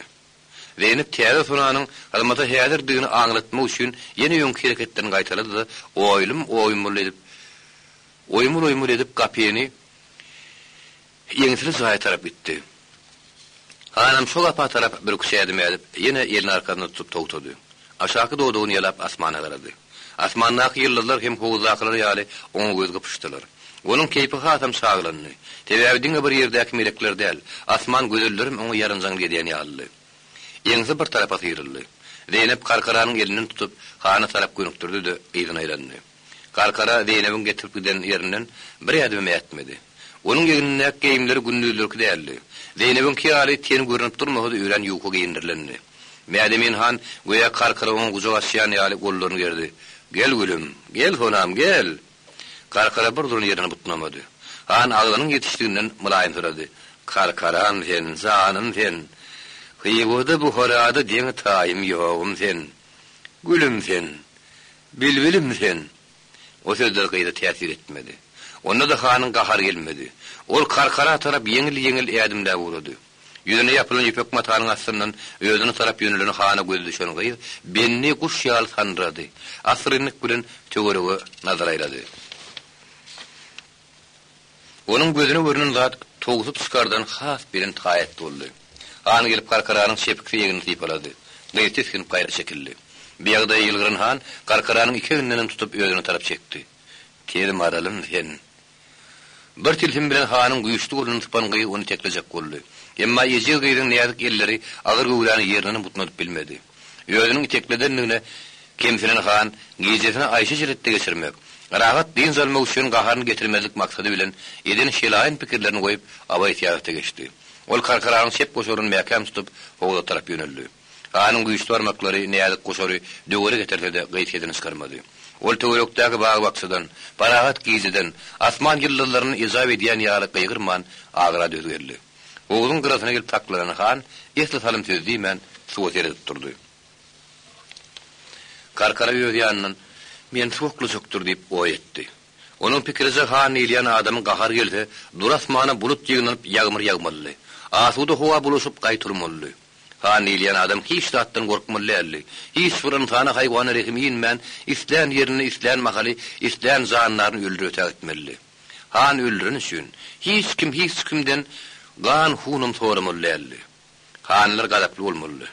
Speaker 2: Zeýnep täze sonanyň hyzmata häzirdigini aňlatmak üçin ýene öňki hereketlerini gaýtalady-da, oýlum-oýmul edip, oýmul-oýmul edip gapyny ýeňseli jaýa tarap gitdi. Hanam şo gapa tarap birküç ädim ädip, ýene elini arkasyna tutup togtady. Aşaky dodagyny ýalap asmana garady. Asmandaky ýyldyzlar hem howuzdakylar ýaly oňa göz gypyşdylar. Onuň keýpi hasam çaglandy. Sebäbi diňe bir ýerdäki melekler däl, asman gözellerem oňa ýarynjaňlyk edýän ýalydy. Ýeňse bir tarapa syryldy. Zeýnep Karkaranyň elinden tutup, hana tarap gönükdirdi-de, yzyna aýlandy. Karkara Zeýnebiň getirip giden ýerinden bir ädimem ätmedi. Onuň egnindäki geýimleri gündizlerki däldi. Zeýnebiňki ýaly teni görnüp durmasa-da örän ýuka geýindirilendi. Mädemin han göýä Karkara oňa gujak açýan ýaly gollaryny gerdi. Gel gülüm, gel sonam, gel! Karkara bir duran ýerinden butnamady. Han agzynyň ýetişdiginden mylaýymsyrady. Karkaram sen, janym sen! Hywada, Buharada deňi-taýym ýogum sen! Gülüm sen! Bilbilim sen! O sözler gyza täsir etmedi. Onda-da hanyň gahary gelmedi. Ol Karkara tarap ýeňil-ýeňil ädimläp ugrady. Ýüzüne ýapylan ýüpek matanyň astyndan özüne tarap ýönelen hana gözi düşen gyz bendi guş ýaly sandyrady. Assyrynlyk bilen töwerege nazar aýlady. Onuň gözüne görnen zat towsup çykardan has belent haýat boldy. Han gelip Karkaranyň çepiksi egnini sypalady. Gyz tisginip gaýra çekildi. Bu ýagdaýa ýylgyran han Karkaranyň iki egnindenem tutup özüne tarap çekdi. Tez maralym sen. Bir tilsim bilen hanyň güýçli goluny sypan gyz ony teklejek boldy. Emma ejiz gyzyň näzik elleri agyr göwräni ýerindenem butnadyp bilmedi. Özüniň itekledendigine kemsinen han gijesini aýşy-eşretde geçirmek, rahat dynç almak üçin gaharyny getirmezlik maksady bilen eden şelaýyn pikirlerini goýup, abaý-syýasata geçdi. Ol Karkaranyň çep goşaryny mäkäm tutup, howza tarap ýöneldi. Hanyň güýçli barmaklary näzik goşary döwere getirse-de, gyz sesini çykarmady. Ol töwerekdäki bag-bakjadan, parahat gijeden, asman ýyldyzlaryny ejap edýän ýaly gygyrman, agyra döz geldi. Howzuň gyrasyna gelip saklanan han esli salym söz diýmän, suwa seredip durdy. Karkara öz ýanyndan, Meni suw oklajakdyr diýip oý etdi. Onuň pikiriçe han diýilýän adamyň gahary gelse, dury asmana bulut ýygnanyp ýagmyr ýagmalydy. Asuda howa bulaşyp gaý turmalydy. Han diýilýän adam hiç zatdan gorkmaly däldi. Hiç bir ynsana, haýwana rehimi inmän, islän ýerinde, islän mahaly, islän jandaryny öldürip ötägitmelidi. Han öldüreni üçin, hiç kim hiç kimden gan-hunam soramaly däldi. Hanlar gazaply bolmalydy.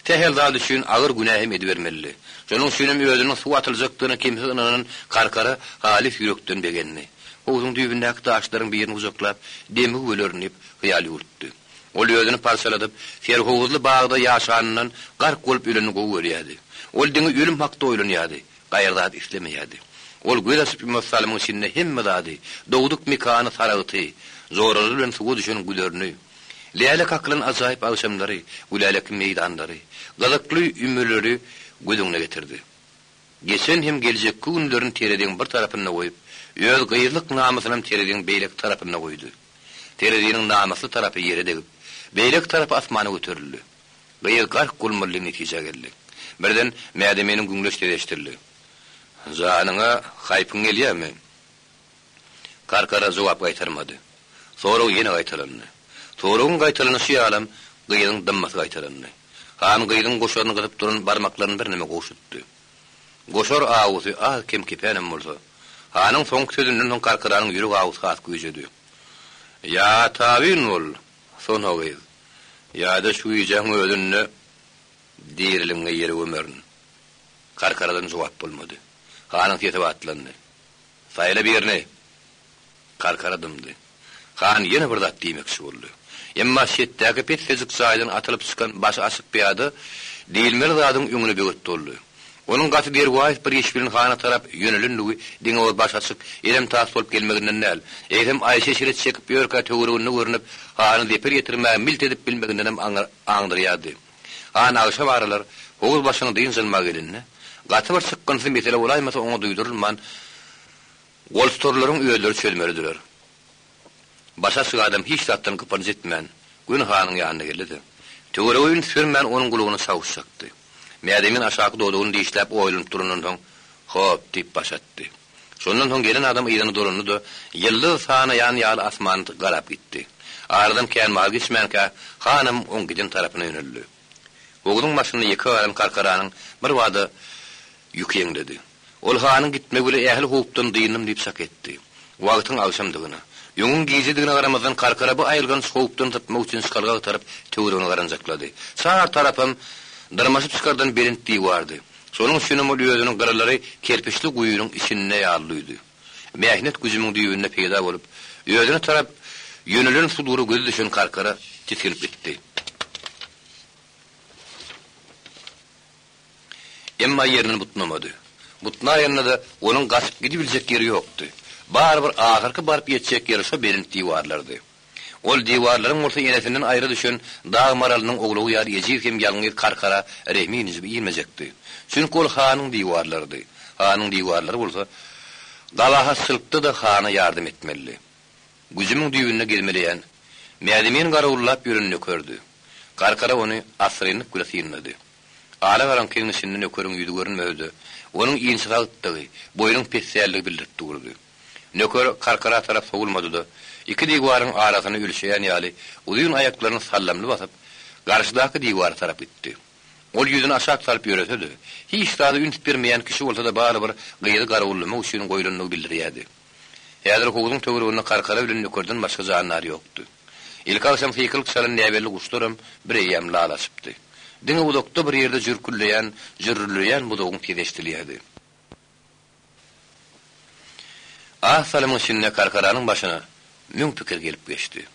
Speaker 2: Sähel zat üçin agyr günä hem edibermelidi. Şonuň üçinem özüniň suwa atyljakdygyna kemsiz ynanan Karkara halys ýürekden begendi. Howzuň düýbündäki daşlaryň birini gujaklap, demigip ölerin diýip, hyýal ýüwürtdi. Ol özüni parçaladyp, serhowuzly bagda ýaşanyndan gark bolup ölenini gowy görýärdi. Ol diňe ölüm hakda oýlanýardy, gaýry zat islemeýärdi. Ol göz açyp-ýumasy salymyň içinde hemme zady, dogduk mekany Saragty, joralary bilen suwa düşen güzerini, läle kakylan ajaýyp agşamlary, gülälekli meýdanlary, gyzykly ümürleri göz öňüne getirdi. Geçen hem geljekki günlerini tereziň bir tarapynda goýup, öz gyzlyk namysynam tereziň beýleki tarapynda goýdy. Tereziniň namysly tarapy ýere degip, beýleki tarapy asmana göterildi. Gyz gark bolmaly diýen netijä geldi. Birden Mädeminiň güňleç sesi eşidildi. Janyňa haýpyň gelýärmi? Karkara jogap gaýtarmady. Sorag ýene gaýtalandy. Soragyň gaýtalanyşy ýalam gyzyň dymmasy gaýtalandy. Han gyzyň goşaryny gysyp duran barmaklaryny birneme gowşatdy. Goşar awusy az-kem kepänem bolsa, hanyň soňky sözünden soň Karkaranyň ýürek awusy has güýjedi. Ýa tabyn bol, sona gyz, ýa-da şu gijäň özünde diriligiňe ýere gömerin. Karkaradan jogap bolmady. Hanyň sesi batlandy. Saýla birini! Karkara dymdy. Han ýene bir zat diýmekçi boldy. Emma çetdäki pessejik jaýdan atylyp çykan başy açyk pyýada diýilmeli zadyň öňüne böwet boldy. Onuň gaty derwaýys bir iş bilen hana tarap ýönelendigi diňe bir başy açyk, elem-tas bolup gelmeginden däl, eýsem aýşy-eşret çekip ýörkä töwereginde görnüp, hana zeper ýetirmäge milt edip bilmegindenem aňdyrýardy. Han agşam aralar howuz başyna dynç almaga gelende, gaty bir çykgynsyz mesele bolaýmasa oňa duýdurylman, Goltutarlaryň özleri çözmelidiler. Başy açyk adam hiç zatdan gypynç etmän, göni hanyň ýanyna geldi-de, töwerege üns bermän onuň gulagyna çawuş çakdy. Mädemin aşaky dodagyny dişläp oýlanyp durandan soň, Hop! diýip baş atdy. Şondan soň gelen adam yzyna dolandy-da, ýyldyz sanaýan ýaly asmany garap gitdi. Aradan kän mahal geçmänkä, hanam oň giden tarapyna ýöneldi. Howzuň başynda ýeke galan Karkaranyň birbada ýüki ýeňledi. Ol hanyň gitmegi bile ähli howpdan dyndym diýip çak etdi. Wagtyň agşamdygyna, öňüň gijedigine garamazdan Karkara bu aýylganç howpdan sypmak üçin çykalga agtaryp töweregine garanjaklady. Çar tarapam dyrmaşyp çykardan belent diwardy. Şonuň üçinem ol özüni gyralary kerpiçli guýynyň içinde ýaly duýdy. Mähnet güjümiň düýbünde peýda bolup, özüne tarap ýönelen sudura gözi düşen Karkara tisginip gitdi. Emma ýerinden butnamady. Butnaýanda-da onuň gaçyp gidibiljek ýeri ýokdy. Barybir ahyrky baryp ýetjek ýeri şo belent diwarlardy. Ol diwarlaryň bolsa enesinden aýra düşen dag maralynyň owlagy ýaly ejiz hem ýalňyz Karkara rehmi injip inmejekdi. Çünki ol hanyň diwarlarydy. Hanyň diwarlary bolsa gabahatçylykda-da hana ýardam etmelidi. Güjümiň düýbünde gezmeleýän, Mädemin garawullap ýören nökerdi. Karkara ony assyrynlyk bile synlady. Ala-garaňkynyň içinde nökeriň ýüzi görünmese-de, onuň inçesagtdygy, boýunyň pespälligi bildirip durdy. Nöker Karkara tarap sowulmady-da, iki diwaryň arasyny ölçeýän ýaly, uzyn aýaklaryny sallamly basyp, garşydaky diwara tarap gitdi. Ol ýüzüni aşak salyp ýörese-de, hiç zada üns bermeýän kişi bolsa-da barybir gyzy garawullamak üçin goýlandygy bildirýärdi. Häzir howzuň töwereginde Karkara bilen Nökerden başga jandar ýokdy. Ilkagşam sykylyk çalan näbelli guşlaram bireýýäm lal açypdy. Diňe uzakda bir ýerde jürküldeýän, jürrüldeýän buzagyň sesi eşidilýärdi. Az salymyň içinde Karkaranyň başyna müň pikir gelip geçdi.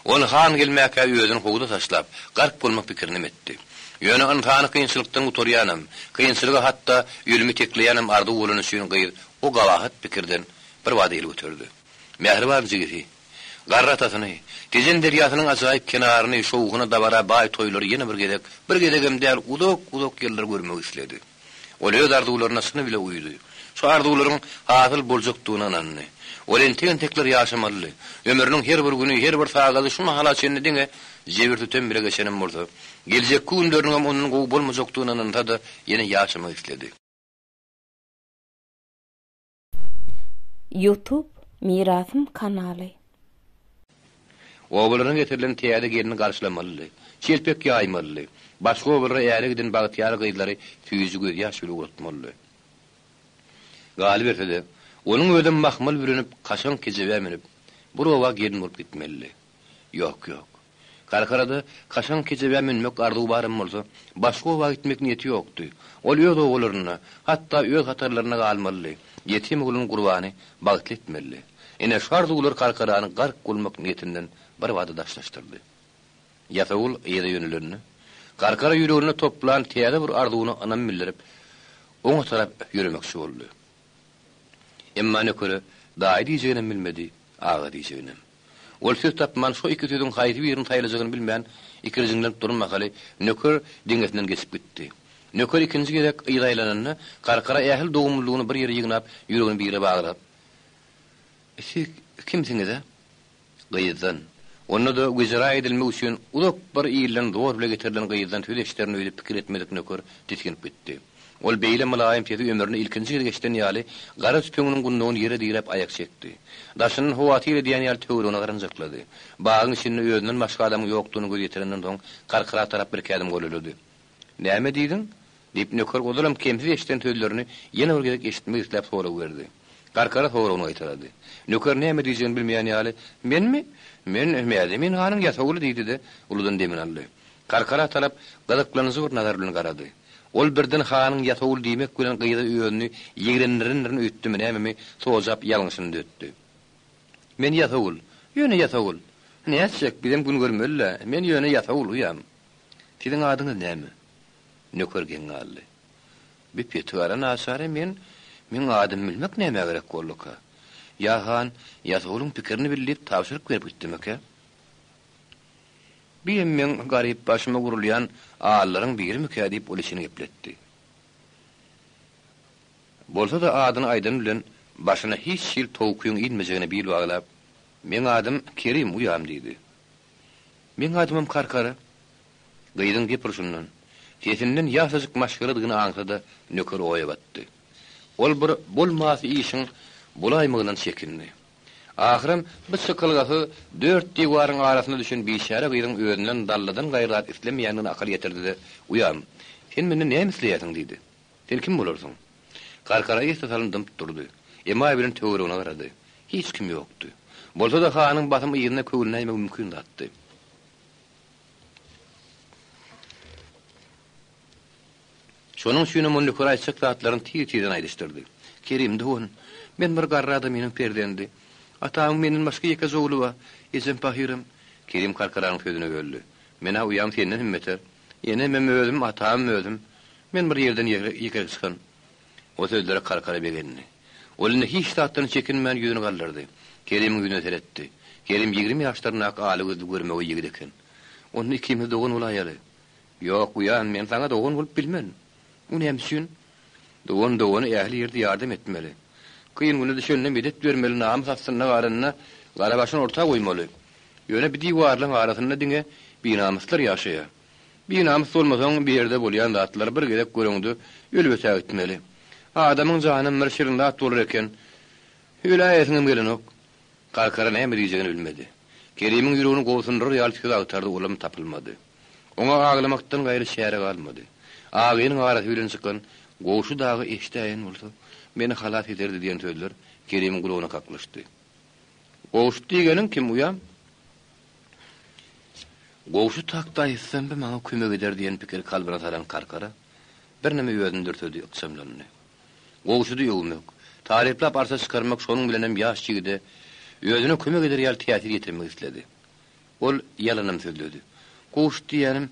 Speaker 2: Ol han gelmäkä özüni howza taşlap, gark bolmak pikirinem etdi. Ýöne ynsany kynçylykdan gutarýanam, kynçylyga hatda ölümi tekleýänem arzuw bolany üçin gyz o gabahat pikirden birbada el göterdi. Mähriban jigisi, garry atasyny, Tejen derýasynyň ajaýyp kenaryny, şowhuna-dabara baý toýlary ýene bir gezek, bir gezegem däl, uzak-uzak ýyllar görmek isledi. Ol öz arzuwlaryna çyny bile uýdy. Şu arzuwlaryň hasyl boljakdygyna ynandy. Ol entek-entekler ýaşamalydy. Ömrüniň her bir güni, her bir sagady şu mahala çenli diňe jebir-sütem bile geçenem bolsa, geljekki günleriniňem ondan gowy bolmajakdygyna ynansa-da, ýene ýaşamak isledi.
Speaker 1: Youtube Mirasym kanaly.
Speaker 2: Obalaryna getirilen täze gelni garşylamalydy. Çelpek ýaýmalydy. Başga obalara äre giden bagtyýar gyzlary süýji gözýaş bile ugratmalydy. Galyberse-de, onuň özem mahmal bürenip, kaşaň kejebä münüp, bir oba gelin bolup gitmelidi. Ýok, ýok. Karkarada kaşaň kejebä münmek arzuwy baram bolsa, başga oba gitmek niýeti ýokdy. Ol öz obalarynda, hatda öz hatarlarynda galmalydy, ýetim ogluny Gurbany bagtly etmelidi. Ine, şu arzuwlar Karkarany gark bolmak niýetinden birbada daşlaşdyrdy. Ýasawul yza ýönelende, Karkara ýüreginde toplan täze bir arzuwyna ynam bildirip, oňa tarap ýöremekçi boldy. Emma nökere daýy diýjeginem bilmedi, aga diýjeginem. Ol söz tapman, şo iki sözüň haýsy birini saýlajagyny bilmän, ikirjiňlenip duran mahaly Nöker deňesinden geçip gitdi. Nöker ikinji gezek yza aýlananda, Karkara ähli dogumlylygyny bir ýere ýygnap, ýüregini bire baglap, Siz kimsiňiz-ä? Gyzdan, onda-da wejera edilmek üçin uzak bir ilden zor bile getirilen gyzdan söz eşiderin öýdüp pikir etmedik Nöker tisginip gitdi. Ol beýle mylaýym sesi ömründe ilkinji gezek eşiden ýaly, gara tüpeňiniň gundagyny ýere diräp aýak çekdi. Daşyndan howatyr edýän ýaly töweregine garanjaklady. Bagyň içinde özünden başga adamyň ýokdugyna göz ýetirenden soň, Karkara tarap birki ädim golaýlady. Näme diýdiň? diýip, Nöker ozalam kemsiz eşiden sözlerini ýene bir gezek eşitmek isläp sorag berdi. Karkara soragyny gaýtalady. Nöker näme diýjegini bilmeýän ýaly, Menmi? Men Mädemin hanyň ýasawuly diýdi-de, uludan demini aldy. Karkara tarap gyzyklanyjy bir nazar bilen garady. Ol birden hanyň ýasawul diýmek bilen gyza özüni ýigrendirendirin öýtdümi nämemi, sojap ýalňyşyny düzetdi. Men ýasawul, ýöne ýasawul. Nätjek, bizem gün görmeli-dä, men ýöne ýasawul, uýam. Siziň adyňyz näme? Nöker geň galdy. Bi petigara naçara men, meň adymy bilmek nämä gerek bolduka? Ýa han ýasawulyň pikirini bil diýip tabşyryk berip gitdimikä? Bi hem meň garyp başyma gurulýan allaryň birimikä diýip ol içini gepletdi. Bolsa-da adyny aýdany bilen başyna hiç hili towkyň inmejegine bil baglap, Meň adym Kerim uýam diýdi. Meň adymam Karkara. Gyzyň gep urşundan, sesinden ýaşajyk maşgaladygyny aňsa-da Nöker oýa batdy. Ol bir bolmasy işiň bolaýmagyndan çekindi. Ahyram bu çykalgasyz dört diwaryň arasyna düşen biçäre gyzyň özünden dalladan gaýry zat islemeýändigine akyl ýetirdi-de, Uýam, sen menden näme isleýärsiň? diýdi. Sen kim bolarsyň? Karkara esli salym dymyp durdy. Emaý bilen töweregine garady. Hiç kim ýokdy. Bolsa-da hanyň basym yzyna köwlenäýmegi mümkin zatdy. Şonuň üçinem ol nöker aýtjak zatlaryny tiz-tizden aýdyşdyrdy. Kerim dogan, men bir garry adamynyň perzendi. Atamyň menden başga ýekeje ogly bar. Ejem pahyram. Kerim Karkaranyň sözüne böldi. Men-ä uýam senden hem beter. Enemem özüm, atamam özüm. Men bir ýerden ýeke çykan. O sözlere Karkara begendi. Ol indi hiç zatdan çekinmän ýüzüni galdyrdy. Kerimiň ýüzüne seretdi. Kerim 20 ýaşlaryndaky ala gözli görmegeý ýigit eken. Onda ikimiz dogan bolaýaly. Ýok, uýam, men saňa dogan bolup bilmen. O näme üçin? Dogan dogana ähli ýerde ýardam etmeli. Kyn güne düşende medet bermeli, namys astynda galanda gara başyny orta goýmaly. Ýöne bi diwarlaryň arasynda diňe binamyslar ýaşaýar. Binamys bolmasaň, bi ýerde bolýan zatlary bir gezek göreňde ölüp ötägitmeli. Adamyň janam bir şirin zat bolar eken. Öläýesiňem gelenok. Karkara näme diýjegini bilmedi. Kerimiň ýüregini gobsundyrar ýaly söz agtardy, olam tapylmady. Oňa aglamakdan gaýry çäre galmady. Agynyň arasy bilen çykan Gowşut aga eşidäýen bolsa, meni halas ederdi diýen sözler Kerimiň gulagyna kaklyşdy. Gowşut diýgeniň kim, uýam? Gowşut hakda aýtsam bi maňa kömek eder diýen pikiri kalbyna salan Karkara birneme özüni dürsedi, ykjamlandy. Gowşudy öwmek, taryplap arça çykarmak şonuň bilenem ýaş ýigide özüne kömek eder ýaly täsir ýetirmek isledi. Ol ýalanam sözledi. Gowşut diýýänim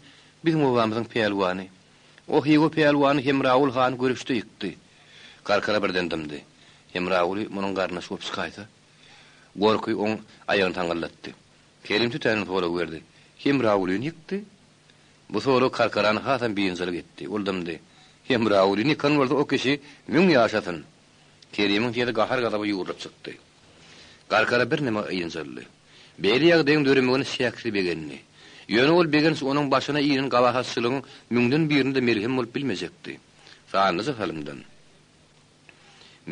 Speaker 2: biziň obamyzyň pälwany. O Hywa pälwany Hemragul hany göreşde ýykdy. Karkara birden dymdy. Hemraguly munuň garyndaşy bolup çykaýsa? Gorky oň aýagyny saňňyldatdy. Kerim tötänden sorag berdi. Hemragulyny ýykdy? Bu sorag Karkarany hasam biynjalyk etdi. Ol dymdy. Hemragulyny ýykan bolsa o kişi müň ýaşasyn! Kerimiň sesi gahar-gazaba ýugrulyp çykdy. Karkara birneme ynjaldy. Beýle ýagdaýyň döremegine çäksiz begendi. Ýöne ol begenç onuň başyna inen gabahatçylygyň müňden birine-de melhem bolup bilmejekdi. Sanlyja salymdan.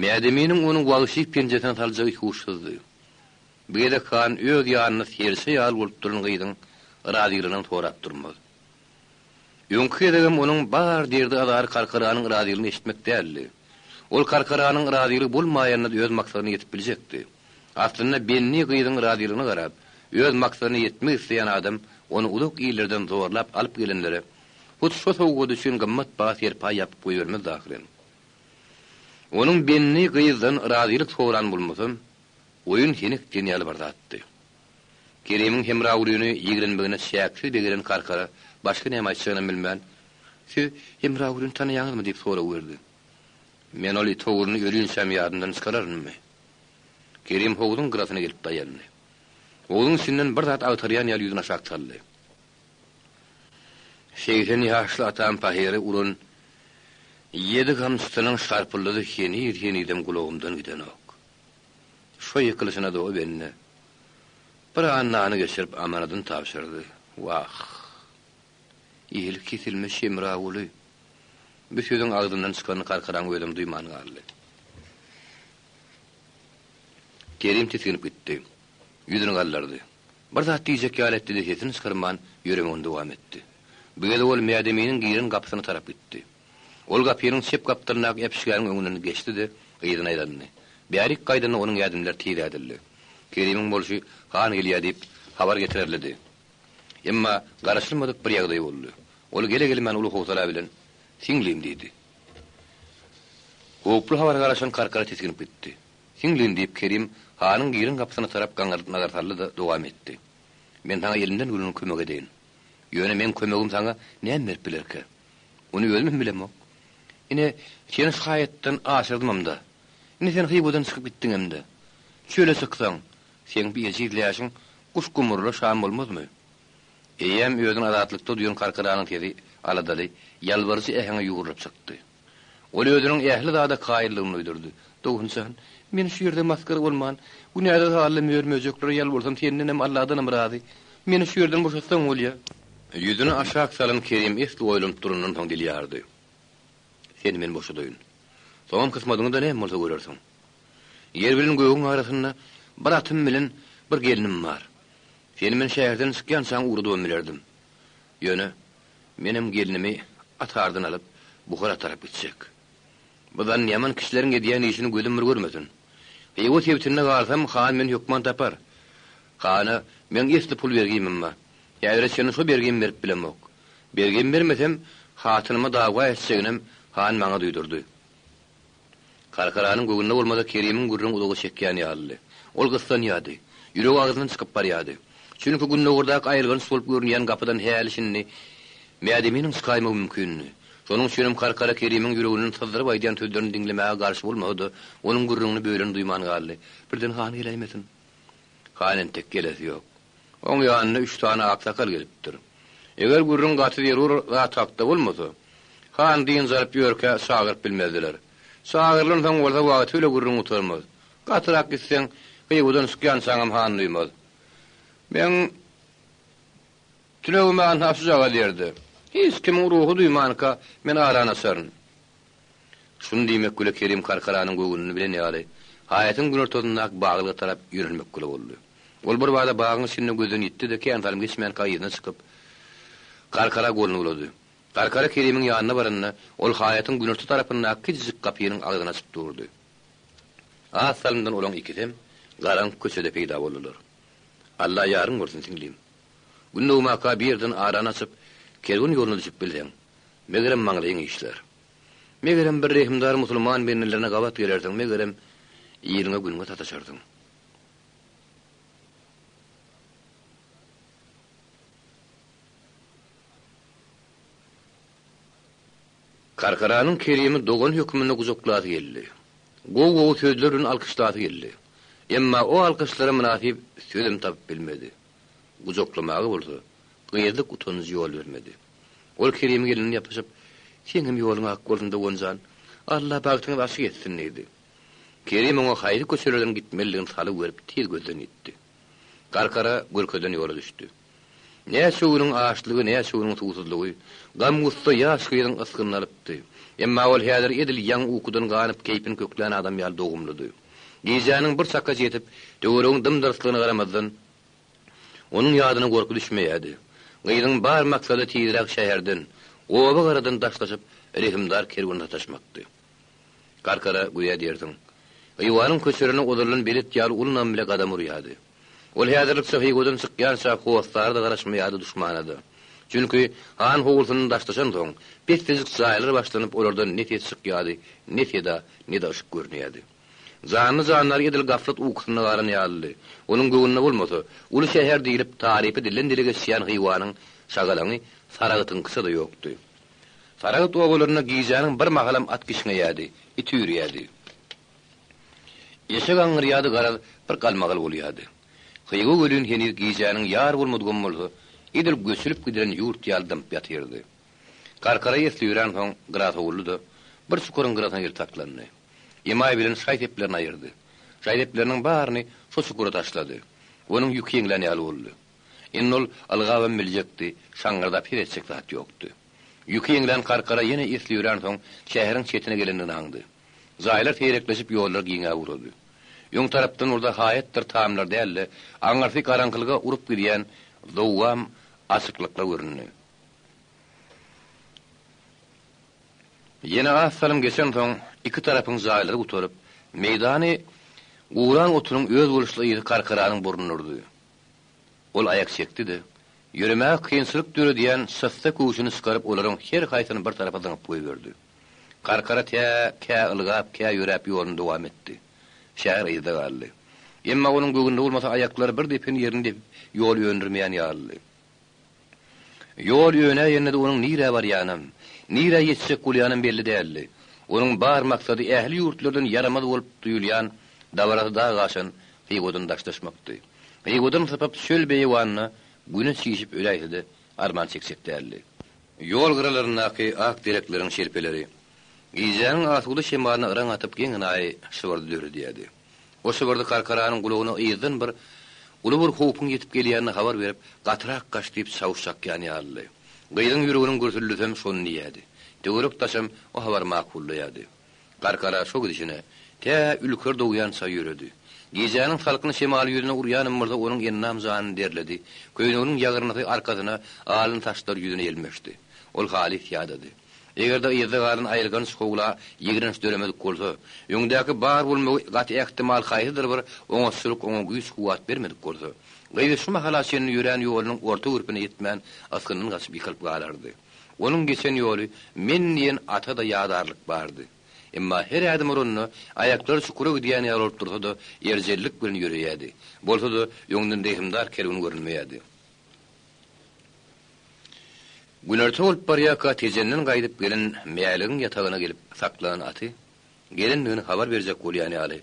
Speaker 2: Mädeminiň ony wagşy penjesine saljagy huşsuzdy. Bu gezek han öz ýanynda serçe ýaly bolup duran gyzyň razylygynam sorap durmaz. Öňki gezegem onuň bar derdi-azary Karkaranyň razylygyny eşitmek däldi. Ol Karkaranyň razylygy bolmaýanda-da öz maksadyna ýetip biljekdi. Aslynda benni gyzyň razylygyna garap, öz maksadyna ýetmek isleýän adam ony uzak illerden zorlap alyp gelenlere hut şo sowgady üçin gymmat baha serpaý ýapyp goýbermezdi ahyryn. Onuň benni gyzdan razylyk soran bolmasam, oýun henek diýen ýaly bir zatdy. Kerimiň Hemragulyny ýigrenmegine çäksiz begenen Karkara başga näme aýtjagynam bilmän, Siz Hemragulyny tanaýaňyzmy? diýip sorag berdi. Men ol it ogruny ölinçäm ýadymdan çykararynmy? Kerim howzuň gyrasyna gelip daýandy. Howzuň içinden bir zat agtarýan ýaly ýüzüni aşak saldy. 80 ýaşly atam pahyry uran ýedi gamçysynyň şarpyldysy heniz-henizem gulagymdan gidenok. Şo ýykylyşyna-da o bende bir annany geçirip amanadyny tabşyrdy. Wah! Eli kesilmiş Hemraguly! Bu sözüň agzyndan çykanyny Karkaraň özem duýman galdy. Kerim tisginip gitdi. Ýüzüni galdyrdy. Bir zat diýjek ýaly etdi-de sesini çykarman ýöremegini dowam etdi. Bu gezek ol Mädeminiň giren gapysyna tarap gitdi. Ol gapynyň çep gapdalyndaky äpişgäniň öňünden geçdi-de, yzyna aýlandy. Bärik gaýdanda onuň ädimleri tiz ädildi. Kerimiň bolşy han gelýär diýip, habar getirerlidi. Emma garaşylmadyk bir ýagdaý boldy. Ol gele-gelmän uly howsala bilen, Siňlim diýdi. Howply habara garaşan Karkara tisginip gitdi. Siňlim, diýip, Kerim hanyň giren gapysyna tarap gaňrylyp nazar saldy-da, dowam etdi. Men saňa elimden geleni kömek edeýin. Ýöne meň kömegim saňa näme berip bilerkä? Ony özümem bilemok. Ine, seni şu haýatdan aşyrdymam-da. Indi sen Hywadan çykyp gitdiňem-de. Çöle çyksaň, seň bu ejiz läşiň guş-gumrulara şam bolmazmy? Eýýäm özüni azatlykda duýan Karkaranyň sesi aladaly, ýalbaryjy äheňe ýugrulyp çykdy. Ol özüniň ähli zada kaýyllygyny duýdurdy. Dogan jan, men şu ýerde masgara bolman, günäsiz halda mör-möjeklere ýalbarsam sendenem, Alladanam razy. Meni şu ýerden boşatsaň bolýa. Ýüzüni aşak salan Kerim esli oýlanyp durandan soň dil ýardy. Seni men boşadaýyn. Soňam kysmatyňda näme bolsa görersiň. Ýer bilen gögüň arasynda bir atym bilen bir gelnim bar. Seni men şäherden çykýançaň ugradybam bilerdim. Ýöne, menem gelnimi atardan alyp, Buhara tarap gitjek. Bu zannyýaman kişileriň edýän işini gözüm bir görmesin. Hywa sebitinde galsam, han meni hökman tapar. Hana meň esli pul bergimim bar. Häzire çenli şo bergimi berip bilemok. Bergimi bermesem, hatynyma dawa etjeginem han maňa duýdurdy. Karkaranyň göwnüne bolmasa Kerimiň gürrüňi uzaga çekýän ýalydy. Ol gyssanýardy. Ýüregi agzyndan çykyp barýardy. Çünki gündogardaky aýylganç bolup görünýän gapydan häli-şindi Mädeminiň çykaýmagy mümkindi. Şonuň üçinem Karkara Kerimiň ýüreginden syzdyryp aýdýan sözlerini diňlemäge garşy bolmasa-da, onuň gürrüňini bölenini duýman galdy. Birden han geläýmesin. Han entek gelesi ýok. Oň ýanyna üç sany aksakal gelipdir. Eger gürrüň gaty zerur zat hakda bolmasa, han dynç alyp ýörkä çagyryp bilmezdiler. Çagyrylansoň bolsa wagty bile gürrüň gutarmaz. Gatyrak gitseň, Hywadan çykýançaňam han duýmaz. Meň tünegim anha şujagaz ýerde. Hiç kimiň ruhy duýmanka men arany açaryn. Şuny diýmek bile Kerim Karkaranyň göwnüni bilen ýaly, haýatyň günortasyndaky baglyga tarap ýönelmek bile boldy. Ol birbada bagyň içinde gözden ýitdi-de, kän salym geçmänkä yzyna çykyp, Karkara goluny bulady. Karkara Kerimiň ýanyna baranda, ol haýatyň günorta tarapyndaky kiçijik gapynyň agzyny açyp durdy. Az salymdan olaň ikisem garaňky köçede peýda boldular. Alla ýaryň bolsun, siňlim. Gün dogmaka bir ýerden arany açyp, kerwen ýoluna düşüp bilseň, megerem maňlaýyň işlär. Megerem bir rehimdar musulman bendelerine gabat gelersiň, megerem iliňe-günüňe sataşarsyň. Karkaranyň Kerimi dogan hökmünde gujaklasy geldi. Gowy-gowy sözler bilen alkyşlasy geldi. Emma o alkyşlara mynasyp sözem tapyp bilmedi. Gujaklamaga bolsa, gyzlyk utanjy ýol bermedi. Ol Kerimiň elinden ýapyşyp, Seňem ýoluň ak bolsun, dogan jan! Alla bagtyňyzy açyk etsin! diýdi. Kerim oňa haýsy köçelerden gitmelidigini salgy berip tiz gözden ýitdi. Garkara görkezilen ýola düşdi. Näçe günüň açlygy, näçe günüň suwsuzlygy, gam-gussa ýaş gyzyň ysgynyny alypdy. Emma ol häzir edil ýaňy ukudan ganyp keýpini köklän adam ýaly dogumlydy. Gijäniň bir çaka ýetip, töweregiň dym-dyrslygyna garamazdan, onuň ýadyna gorky düşmeýärdi. Gyzyň bar maksady tizräk şäherden, oba-garadan daşlaşyp, rehimdar kerwene sataşmakdy. Garkara göýä diýersiň, Hywanyň köçelerine ozaldan belet ýaly uly ynam bile gadam urýardy. Ol häzirlikçe Hywadan çykýança hossara-da garaşmaýardy, duşmana-da. Çünki han howlusyndan daşlaşansoň, pessejik jaýlar başlanyp, olardan ne ses çykýardy, ne seda, ne-de yşyk görünýärdi. Janly-jandar edil gaflat ukusynda galan ýalydy. Onuň göwnüne bolmasa, uly şäher diýlip, tarypy dilden-dile geçýän Hywanyň şagalaňy Saragtyňkyça-da ýokdy. Saragt obalarynda gijäniň bir mahalam at kişňeýärdi, it üýrýärdi. Eşek aňňyrýardy, garaz, bir galmagal bolýardy. Hywa welin heniz gijäniň ýary bolmadygam bolsa, edil göçülip gidilen ýurt ýaly dymyp ýatyrdy. Garkara esli ýöränsoň, gyra sowuldy-da, bir çukuryň gyrasyna gelip saklandy. Emaý bilen şaý-seplerini aýyrdy. Şaý-sepleriniň baryny şo çukura taşlady. Onuň ýüki ýeňlän ýaly boldy. Indi ol ylgabam biljekdi, şaňňyrdap ses etjek zat ýokdy. Ýüki ýeňlän Karkara ýene esli ýöränsoň, şäheriň çetine gelendigini aňdy. Jaýlar seýrekleşip, ýollar giňäp ugrady. Öň tarapdan bolsa haýatdyr tamlar däl-de, aňyrsy garaňkylyga urup gidýän zowwam açyklyklar göründi. Ýene az salym geçensoň, iki tarapyň jaýlary gutaryp, meýdany guran otunyň özboluşly yzy Karkaranyň burnuna urdy. Ol aýak çekdi-de, ýöremäge kynçylyk döredýän çyssa köwşüni çykaryp olaryň her haýsyny bir tarapa zyňyp goýberdi. Karkara tä kä ylgap, kä ýöräp ýoluny dowam etdi. Şäher yzda galdy. Emma onuň göwnüne bolmasa aýaklary bir depen ýerini depip ýol öndürmeýän ýalydy. Ýol önäýende-de onuň nirä barýanam, nirä ýetjek bolýanam belli däldi. Onuň bar maksady ähli ýurtlardan ýaramaz bolup duýulýan dabarasy dag aşan Hywadan daşlaşmakdy. Hywadan sypyp çöl-beýewanda güne çişip öläýse-de arman çekjek däldi. Ýol gyralaryndaky ak derekleriň şelpeleri gijäniň asuda şemalyna yraň atyp geň-enaýy şybyrdy döredýärdi. O şybyrdy Karkaranyň gulagyna yzdan bir uly bir howpuň ýetip gelýänini habar berip, gatyrak gaç diýip çawuş çakýan ýalydy. Gyzyň ýüreginiň gürsüldisem şony diýýärdi. Töwerek-daşam o habary makullaýardy. Karkara şo gidişine, tä Ülker dogýança ýöredi. Gijäniň salkyn şemaly ýüzüne urýanam bolsa onuň endam-janyny derledi, köýneginiň ýagyrnysy arkasyna, alyn saçlary ýüzüne ýelmeşdi. Ol halys ýadady. Eger-de yzda galan aýylganç howla ýigrenç döremedik bolsa, öňdäki bar bolmagy gaty ähtimal haýsydyr bir oňatçylyk oňa güýç-kuwwat bermedik bolsa, gyz şu mahala çenli ýörän ýolunyň orta gürpüne ýetmän ysgyndan gaçyp ýykylyp galardy. Onuň geçen ýoly men diýen ata-da ýadarlyk bardy. Emma her ädim uranda, aýaklary çukura gidýän ýaly bolup dursa-da, erjellik bilen ýöreýärdi. Bolsa-da, öňden rehimdar kerwen görünmeýärdi. Günorta bolup barýarka Tejenden gaýdyp gelen Mäligiň ýatagyna gelip saklanan aty gelendigini habar berjek bolýan ýaly,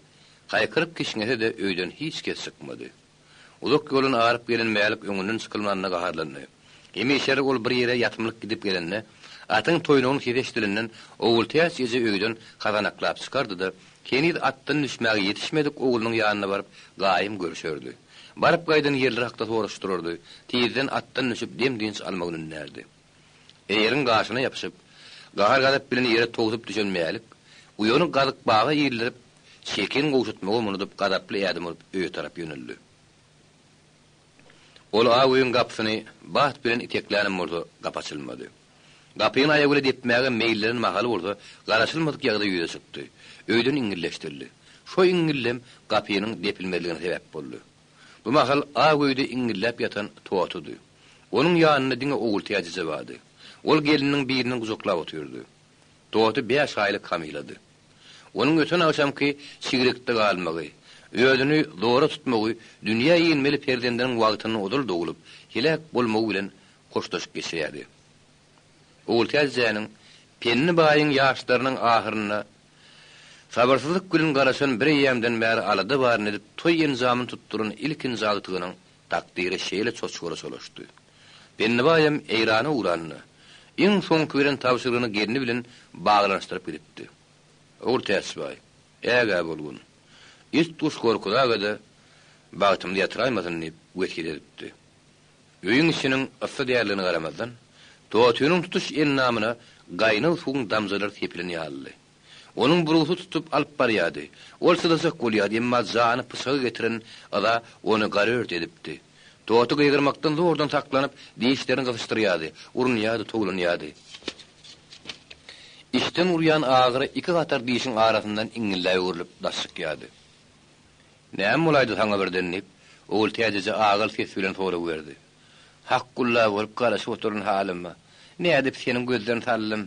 Speaker 2: haýkyryp kişňese-de öýden hiç kes çykmady. Uzak ýoldan aryp gelen Mälik öňünden çykylmanyna gaharlandy. Hemişeler ol bir ýere ýatymlyk gidip gelende, atyň toýnagynyň sesi eşidilenden Ogultäç eje öýden hasanaklap çykardy-da, heniz atdan düşmäge ýetişmedik oglunyň ýanyna baryp, gaýym görüşerdi. Baryp gaýdan ýerleri hakda soraşdyrardy, tizden atdan düşüp dem-dynç almagyny ündärdi. Eýeriň gaşyna ýapyşyp, gahar-gazap bilen ýere towsup düşen Mälik, uýany gazyk baga ildirip, çekin gowşatmagam unudyp gazaply ädim urup öýe tarap ýöneldi. Ol ak öýüň gapysyny bat bilen iteklänem bolsa, gapy açylmady. Gapyny aýagüle depmäge meýillenen mahaly bolsa, garaşylmadyk ýagdaý ýüze çykdy. Öýden iňňildi eşidildi. Şo iňňildem gapynyň depilmezligine sebäp boldy. Bu mahal ak öýde iňňilläp ýatan Totudy. Onuň ýanynda diňe Ogultäç eje bardy. Ol gelniniň birini gujaklap otyrdy. Toty bäş aýlyk hamylady. Onuň öten agşamky çigrekde galmagy, özüni zora tutmagy dünýä inmeli perzendiniň wagtyndan ozal doglup, heläk bolmagy bilen hoşlaşyp geçirýärdi. Ogultäç ejäniň Pendi baýyň ýaşlarynyň ahyrynda sabyrsyzlyk bilen garaşan bir eýýämden bäri alada baryny edip toý enjamyny tutduran ilkinji agtygynyň takdyry şeýle çoçgara çolaşdy. Pendi baýam Eýrana ugranda, iň soňky beren tabşyrygyny gelni bilen baglanyşdyryp gidipdi. Ogultäç baý, ägä bolgun. It-guş gorkuzaga-da bagtymyzy ýatyraýmasyn diýip wesýet edipdi. Öýüň içiniň yssy däldigine garamazdan, Totynyň tutuş endamyna gaýnag suwuň damjalary sepilen ýalydy. Onuň burgusy tutup alyp barýardy. Ol çydajak bolýardy, emma jany pyçaga getiren yza ony garört edipdi. Toty gygyrmakdan zordan saklanyp, dişlerini gysyşdyrýardy, urunýardy, towlanýardy. Içden urýan agyry iki hatar dişiň arasyndan iňňildä öwrülip daş çykýardy. Näme bolaýdy saňa birden? diýip, Ogultäç eje agyr ses bilen sorag berdi. Hak gulla bolup garaşyp oturan halyma, nädip seniň gözden saldym?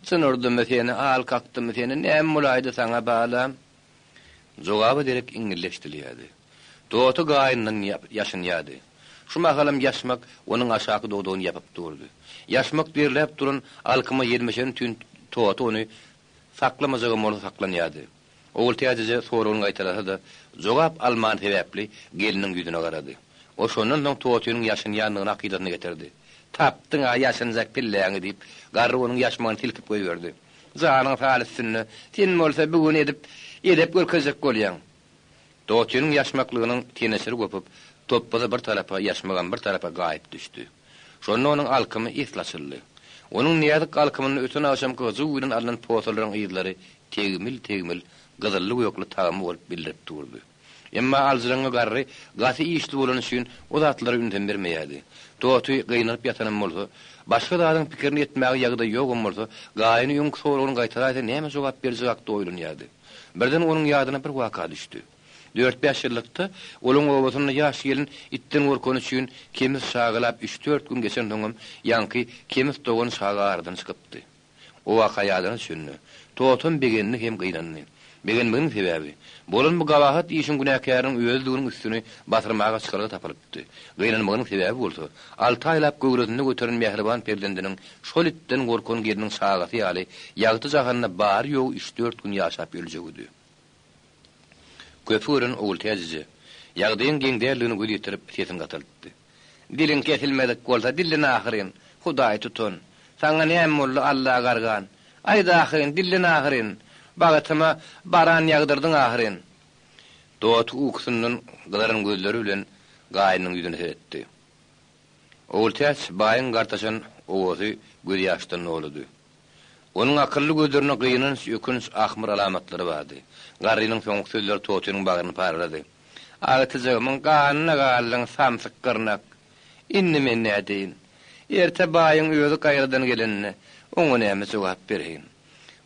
Speaker 2: Jyn urdumy seni, al kakdymy seni, näme bolaýdy saňa, balam? Jogaba derek iňňildi eşidilýärdi. Toty gaýyndan ýaşynýardy. Şu mahalam ýaşmak onuň aşaky dodagyny ýapyp durdy. Ýaşmak derläp duran alkyma ýelmeşeni üçin Toty ony saklamajagam bolsa saklanýardy. Ogultäç eje soragyny gaýtalasa-da, jogap almany sebäpli gelniniň ýüzüne garady. O şondan soň Totynyň ýaşynýandygyny hakydasyna getirdi. Tapdyň-a ýaşynjak pilläňi, diýip, garry onuň ýaşmagyny silkip goýberdi. Janyň sal üstünde, sen bolsa bu gün edip, edep görkezjek bolýaň. Totynyň ýaşmaklygynyň teneçiri gopup, topbasy bir tarapa, ýaşmagam bir tarapa gaýyp düşdi. Şonda onuň alkymy esli açyldy. Onuň näzik alkymynda öten agşamky hyjuw bilen alnan posalaryň yzlary tegmil-tegmil gyzylly-gökli tagamy bolup bildirip durdy. Emma aljyraňňy garry gaty işli bolany üçin o zatlara ünsem bermeýärdi. Toty gynalyp ýatanam bolsa, başga zadyň pikirini etmäge ýagdaýy ýogam bolsa, gaýyny öňki soragyny gaýtalaýsa näme jogap berjegi hakda oýlanýardy. Birden onuň ýadyna bir waka düşdi. Dört-bäş ýyllykda olaň obasynda ýaş gelin itden gorkany üçin kemis çagalap üç-dört gün geçensoňam ýaňky kemis dogan çaga aradan çykypdy. O waka ýadyna düşende, Totam begendi hem gynandy. Begenmeginiň sebäbi, bolan bu gabahat işiň günäkäriniň özüdiginiň üstüni basyrmaga çykalga tapylypdy. Gynanmagynyň sebäbi bolsa, alty aýlap göwresinde göteren mähriban perzendiniň şol itden gorkan gelniň çagasy ýaly ýagty jahanda bary-ýogy üç-dört gün ýaşap öljegidi. Köpi gören Ogultäç eje, ýagdaýyň geň däldigine göz ýetirip, sesini gataltdy. Diliň kesilmedik bolsa, dillen ahyryn, Hudaý tutan. Saňa näme boldy, Alla gargan? Aýt ahyryn, dillen ahyryn! Bagtyma baran ýagdyrdyň ahyryn! Toty ukusyndan gyzaran gözleri bilen gaýnynyň ýüzüne seretdi. Ogultäç baýyň gartaşan owasy gözýaşdan doludy. Onuň akylly gözlerinde gynanç, ökünç, ahmyr alamatlary bardy. Garrynyň soňky sözleri Totynyň bagryny paralady. Agtyjagymyň ganyna galdyň, samsyk gyrnak. Indi men nädeýin? Erte baýyň özi gaýradan gelende, oňa näme jogap bereýin?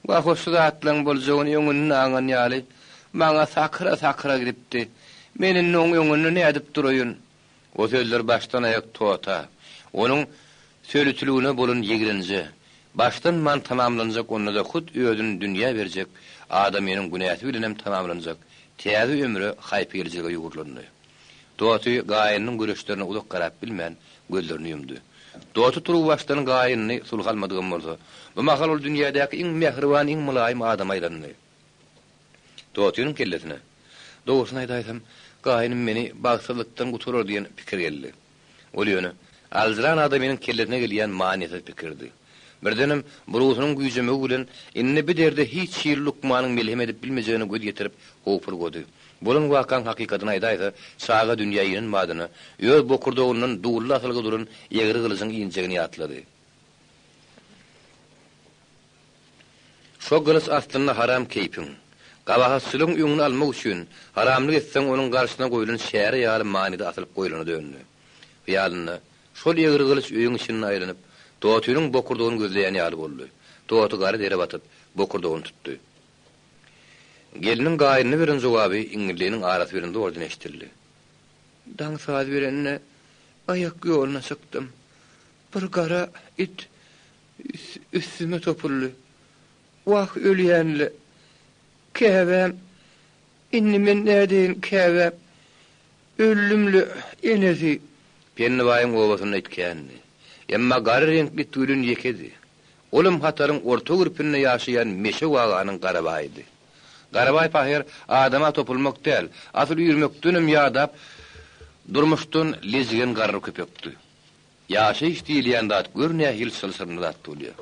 Speaker 2: Wah, o şu zatlaryň boljagyny öňünden aňan ýaly, maňa sakyra-sakyra gidipdi. Men indi oň öňünde nädip duraýyn? O sözler başdan-aýak Tota, onuň sölütiligine bolan ýigrenje, başlanman tamamlanjak onda-da hut özüni dünýä berjek adamynyň günäsi bilenem tamamlanjak täze ömre haýpy gelijilige ýugrulandy. Toty gaýynynyň göreçlerine uzak garap bilmän, gözlerini ýumdy. Toty turuwbaşdan gaýynyny sulhy almadygam bolsa, bu mahal ol dünýädäki iň mähriban, iň mylaýym adama aýlandy. Totynyň kellesine, Dogrusyny aýdaýsam, gaýynym meni bagtsyzlykdan gutarar diýen pikir geldi. Ol ýöne, aljyran adamynyň kellesine gelýän manysyz pikirdi. Birdenem, burusynyň güýjemegi bilen, indi bi derde hiç hili lukmanyň melhem edip bilmejegine göz ýetirip, howpurgady. Bolan wakaň hakykatyny aýdaýsa, çaga dünýä inen badyna, öz bokurdagyndan dully asylgy duran egri gylyjyň injegini ýatlady. Şo gylyç aslynda haram keýpiň, gabahatçylygyň öňüni almak üçin, haramlyk etseň onuň garşysyna goýlan çäre ýaly manyda asylyp goýlana döndi. Hyýalynda, şol egri gylyç öýüň içinde aýlanyp, Totynyň bokurdagyny gözleýän ýaly boldy. Toty gara dere batyp, bokurdagyny tutdy. Gelniň gaýnyna beren jogaby iňňildiniň arasy bilen zordan eşidildi.
Speaker 4: Daň saz berende aýak ýoluna çykdym. Bir gara it Üstüme topuldy. Wah, ölýän-le. Käbäm, indi men nädeýin, käbäm. Öldüm-le, enesi.
Speaker 2: Pennibaýyň obasynda it kändi. Emma gara reňkli it welin ýekedi. Olam hataryň orta gürpünde ýaşaýan Meşew aganyň Garabaýydy. Garabaý pahyr adama topulmak däl, asyl üýrmekdenem ýadap, durmuşdan lejigen garry köpekdi. Ýaşaýyş diýilýän zat gör nähili çylşyrymly zat bolýar.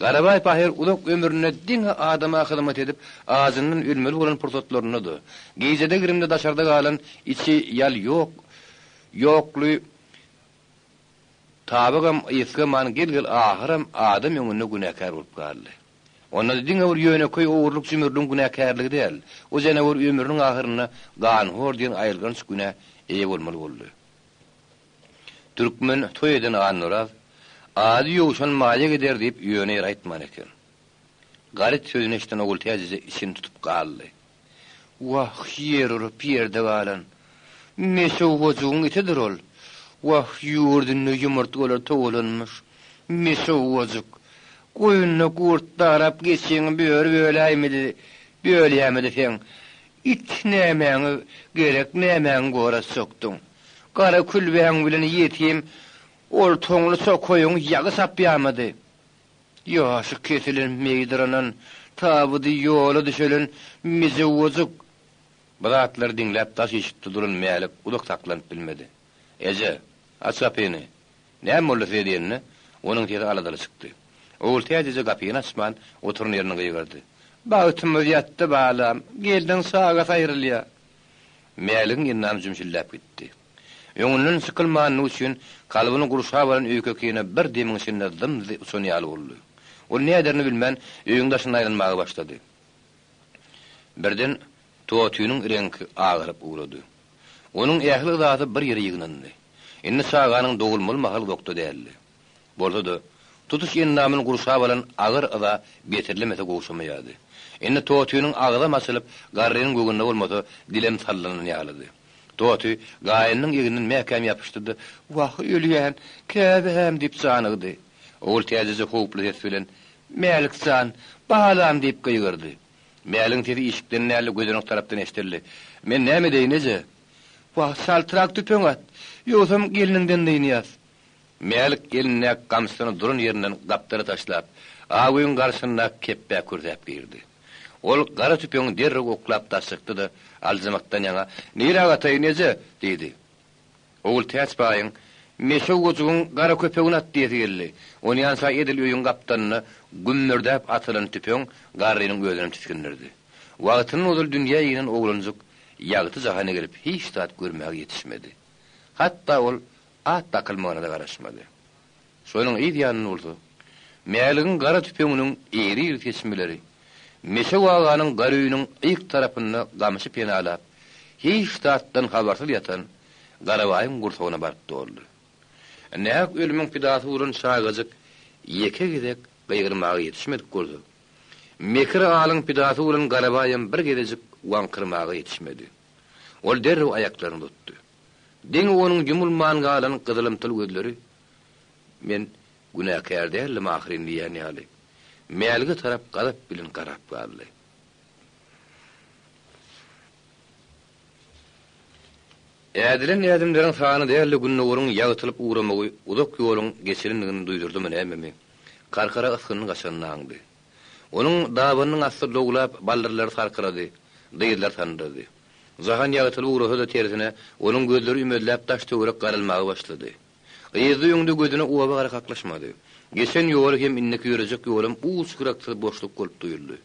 Speaker 2: Garabaý pahyr uzak ömründe diňe adama hyzmat edip, ajyndan ölmeli bolan pursatlarynda-da, gijede-girimde daşarda galan içi ýal ýok, ýokly tabagam ysgaman gel-gel ahyram adam öňünde günäkär bolup galdy. Onda-da diňe bir ýönekeý ogurlyk-jümürligiň günäkärligi däl, o janawar ömrüniň ahyrynda ganhor diýen aýylganç günä eýe bolmaly boldy. Türkmen toý eden Annaoraz, Ady ýowşan maýa gider diýip ýöne ýere aýtman eken. Garyt sözüni eşiden Ogultäç eje içini tutup galdy.
Speaker 4: Wah, ýer urup ýerde galan meşew gojugyn itidir ol. Wah, ýurdunda ýumurtgalar togalanmyş. Meşew gojuk. Goýunda gurt darap geçiňi böri böläýmedi, bölýämidi seň. It nämäňe gerek, nämäňi goraçjakdyň. Gara külbäň bilen ýetim oltaňly çokaýyň ýagy çapýarmydy? Ýaşy kesilen meýdyranan, tabydy ýola düşelen mejewwajyk.
Speaker 2: Bu zatlary diňläp daş işikde duran Mälik uzak saklanyp bilmedi. Eje, aç gapyny! Näme boldy size diýende, onuň sesi aladaly çykdy. Ogultäç eje gapyny açman, oturan ýerinden gygyrdy.
Speaker 4: Bagtymyz ýatdy, balam, gelniň çagasy aýrylýar.
Speaker 2: Mäligiň endamy jümşüldäp gitdi. Öňünden çykylmanlygy üçin kalbyny gurşap alan öýke-kine bir demiň içinde zym-zy uçan ýaly boldy. Ol näderini bilmän, öýüň daşynda aýlanmaga başlady. Birden Totynyň reňki agaryp ugrady. Onuň ähli yzasy bir ýere ýygnandy. Indi çaganyň dogulmaly mahaly uzakda däldi. Bolsa-da, tutuş endamyny gurşap alan agyr yza beterlemese gowşamaýardy. Indi Totynyň agzam açylyp, garrynyň göwnüne bolmasa, dilem sallanan ýalydy. Toty gaýynynyň egninden mäkäm ýapyşdy-da,
Speaker 4: Wah, ölýän, käbäm! diýip janygdy.
Speaker 2: Ogultäç eje howply ses bilen,
Speaker 4: Mälik jan, balam! diýip gygyrdy.
Speaker 2: Mäligiň sesi işikden däl-de, gözenek tarapdan eşidildi. Men näme edeýin, eje?
Speaker 4: Wah, çaltrak tüpeň at, ýogsam gelniňden dynýas.
Speaker 2: Mälik elindäki gamçysyny duran ýerinden gapdala taşlap, Agöýüň garşysyndaky kepbä kürsäp girdi. Ol gara tüpeňi derrew oklap daş çykdy-da, aljyramakdan ýaňa, Nirä gataýyn, eje? diýdi. Ogultäç baýyň, Meşew gojugyň gara köpegini at diýesi geldi. Onýança edil öýüň gapdalynda gümmürdäp atylan tüpeň garrynyň özünem tisgindirdi. Wagtyndan ozal dünýä inen oglanjyk ýagty jahana gelip hiç zat görmäge ýetişmedi. Hatda ol at dakylmagyna-da garaşmady. Şonuň yz ýanynda bolsa, Mäligiň gara tüpeňiniň iri-iri seçmeleri Meşew aganyň gara öýüniň yk tarapynda gamşy penalap, hiç zatdan habarsyz ýatan Garabaýyň gursagyna baryp doldy. Nähak ölümiň pidasy bolan çagajyk ýeke gezek gygyrmaga ýetişmedik bolsa, mekir alyň pidasy bolan Garabaýam bir gezejik waňkyrmaga ýetişmedi. Ol derrew aýaklaryny tutdy. Diňe onuň ýumulman galan gyzylymtyl gözleri, Men günäkär däldim ahyryn diýýän ýaly, Mälige tarap gazap bilen garap galdy. Ädilen ädimleriň sany däl-de gündogaryň ýagtylyp ugramagy uzak ýoluň geçilendigini duýdurdymy nämemi, Karkara ysgynyň gaçanyny aňdy. Onuň dabanynyň asty lowlap, baldyrlary sarkyrady, dyzlary sandyrady. Jahan ýagtylyp ugrasa-da tersine, onuň gözleri ümezläp daş-töwerek garalmaga başlady. Yzda-öňde gözüne oba-gara kaklyşmady. Geçen ýoly hem indiki ýörejek ýolam uç-gyraksyz boşluk bolup duýuldy.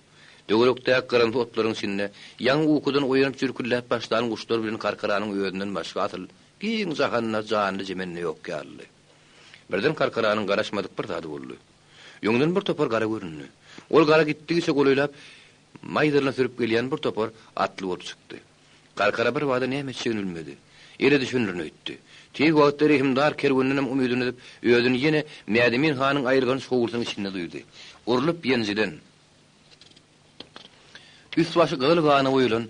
Speaker 2: Töwerekdäki gyrymsy otlaryň içinde ýaňy ukudan oýanyp jürkülläp başlan guşlar bilen Karkaranyň özünden başga asyl giň jahanda janly-jemende ýok ýalydy. Birden Karkaranyň garaşmadyk bir zady boldy. Öňden bir topar gara göründi. Ol gara gitdigiçe golaýlap, maýdalyna sürüp gelýän bir topar atly bolup çykdy. Karkara bir bada näme etjegini bilmedi. Ele düşendirin öýtdi. Tiz wagtda rehimdar kerwendenem umydyny üzüp, özüni ýene Mädemin hanyň aýylganç howlusynyň içinde duýdy. Urlup-ýenjilen, üst-başy gyzyl gana boýalan,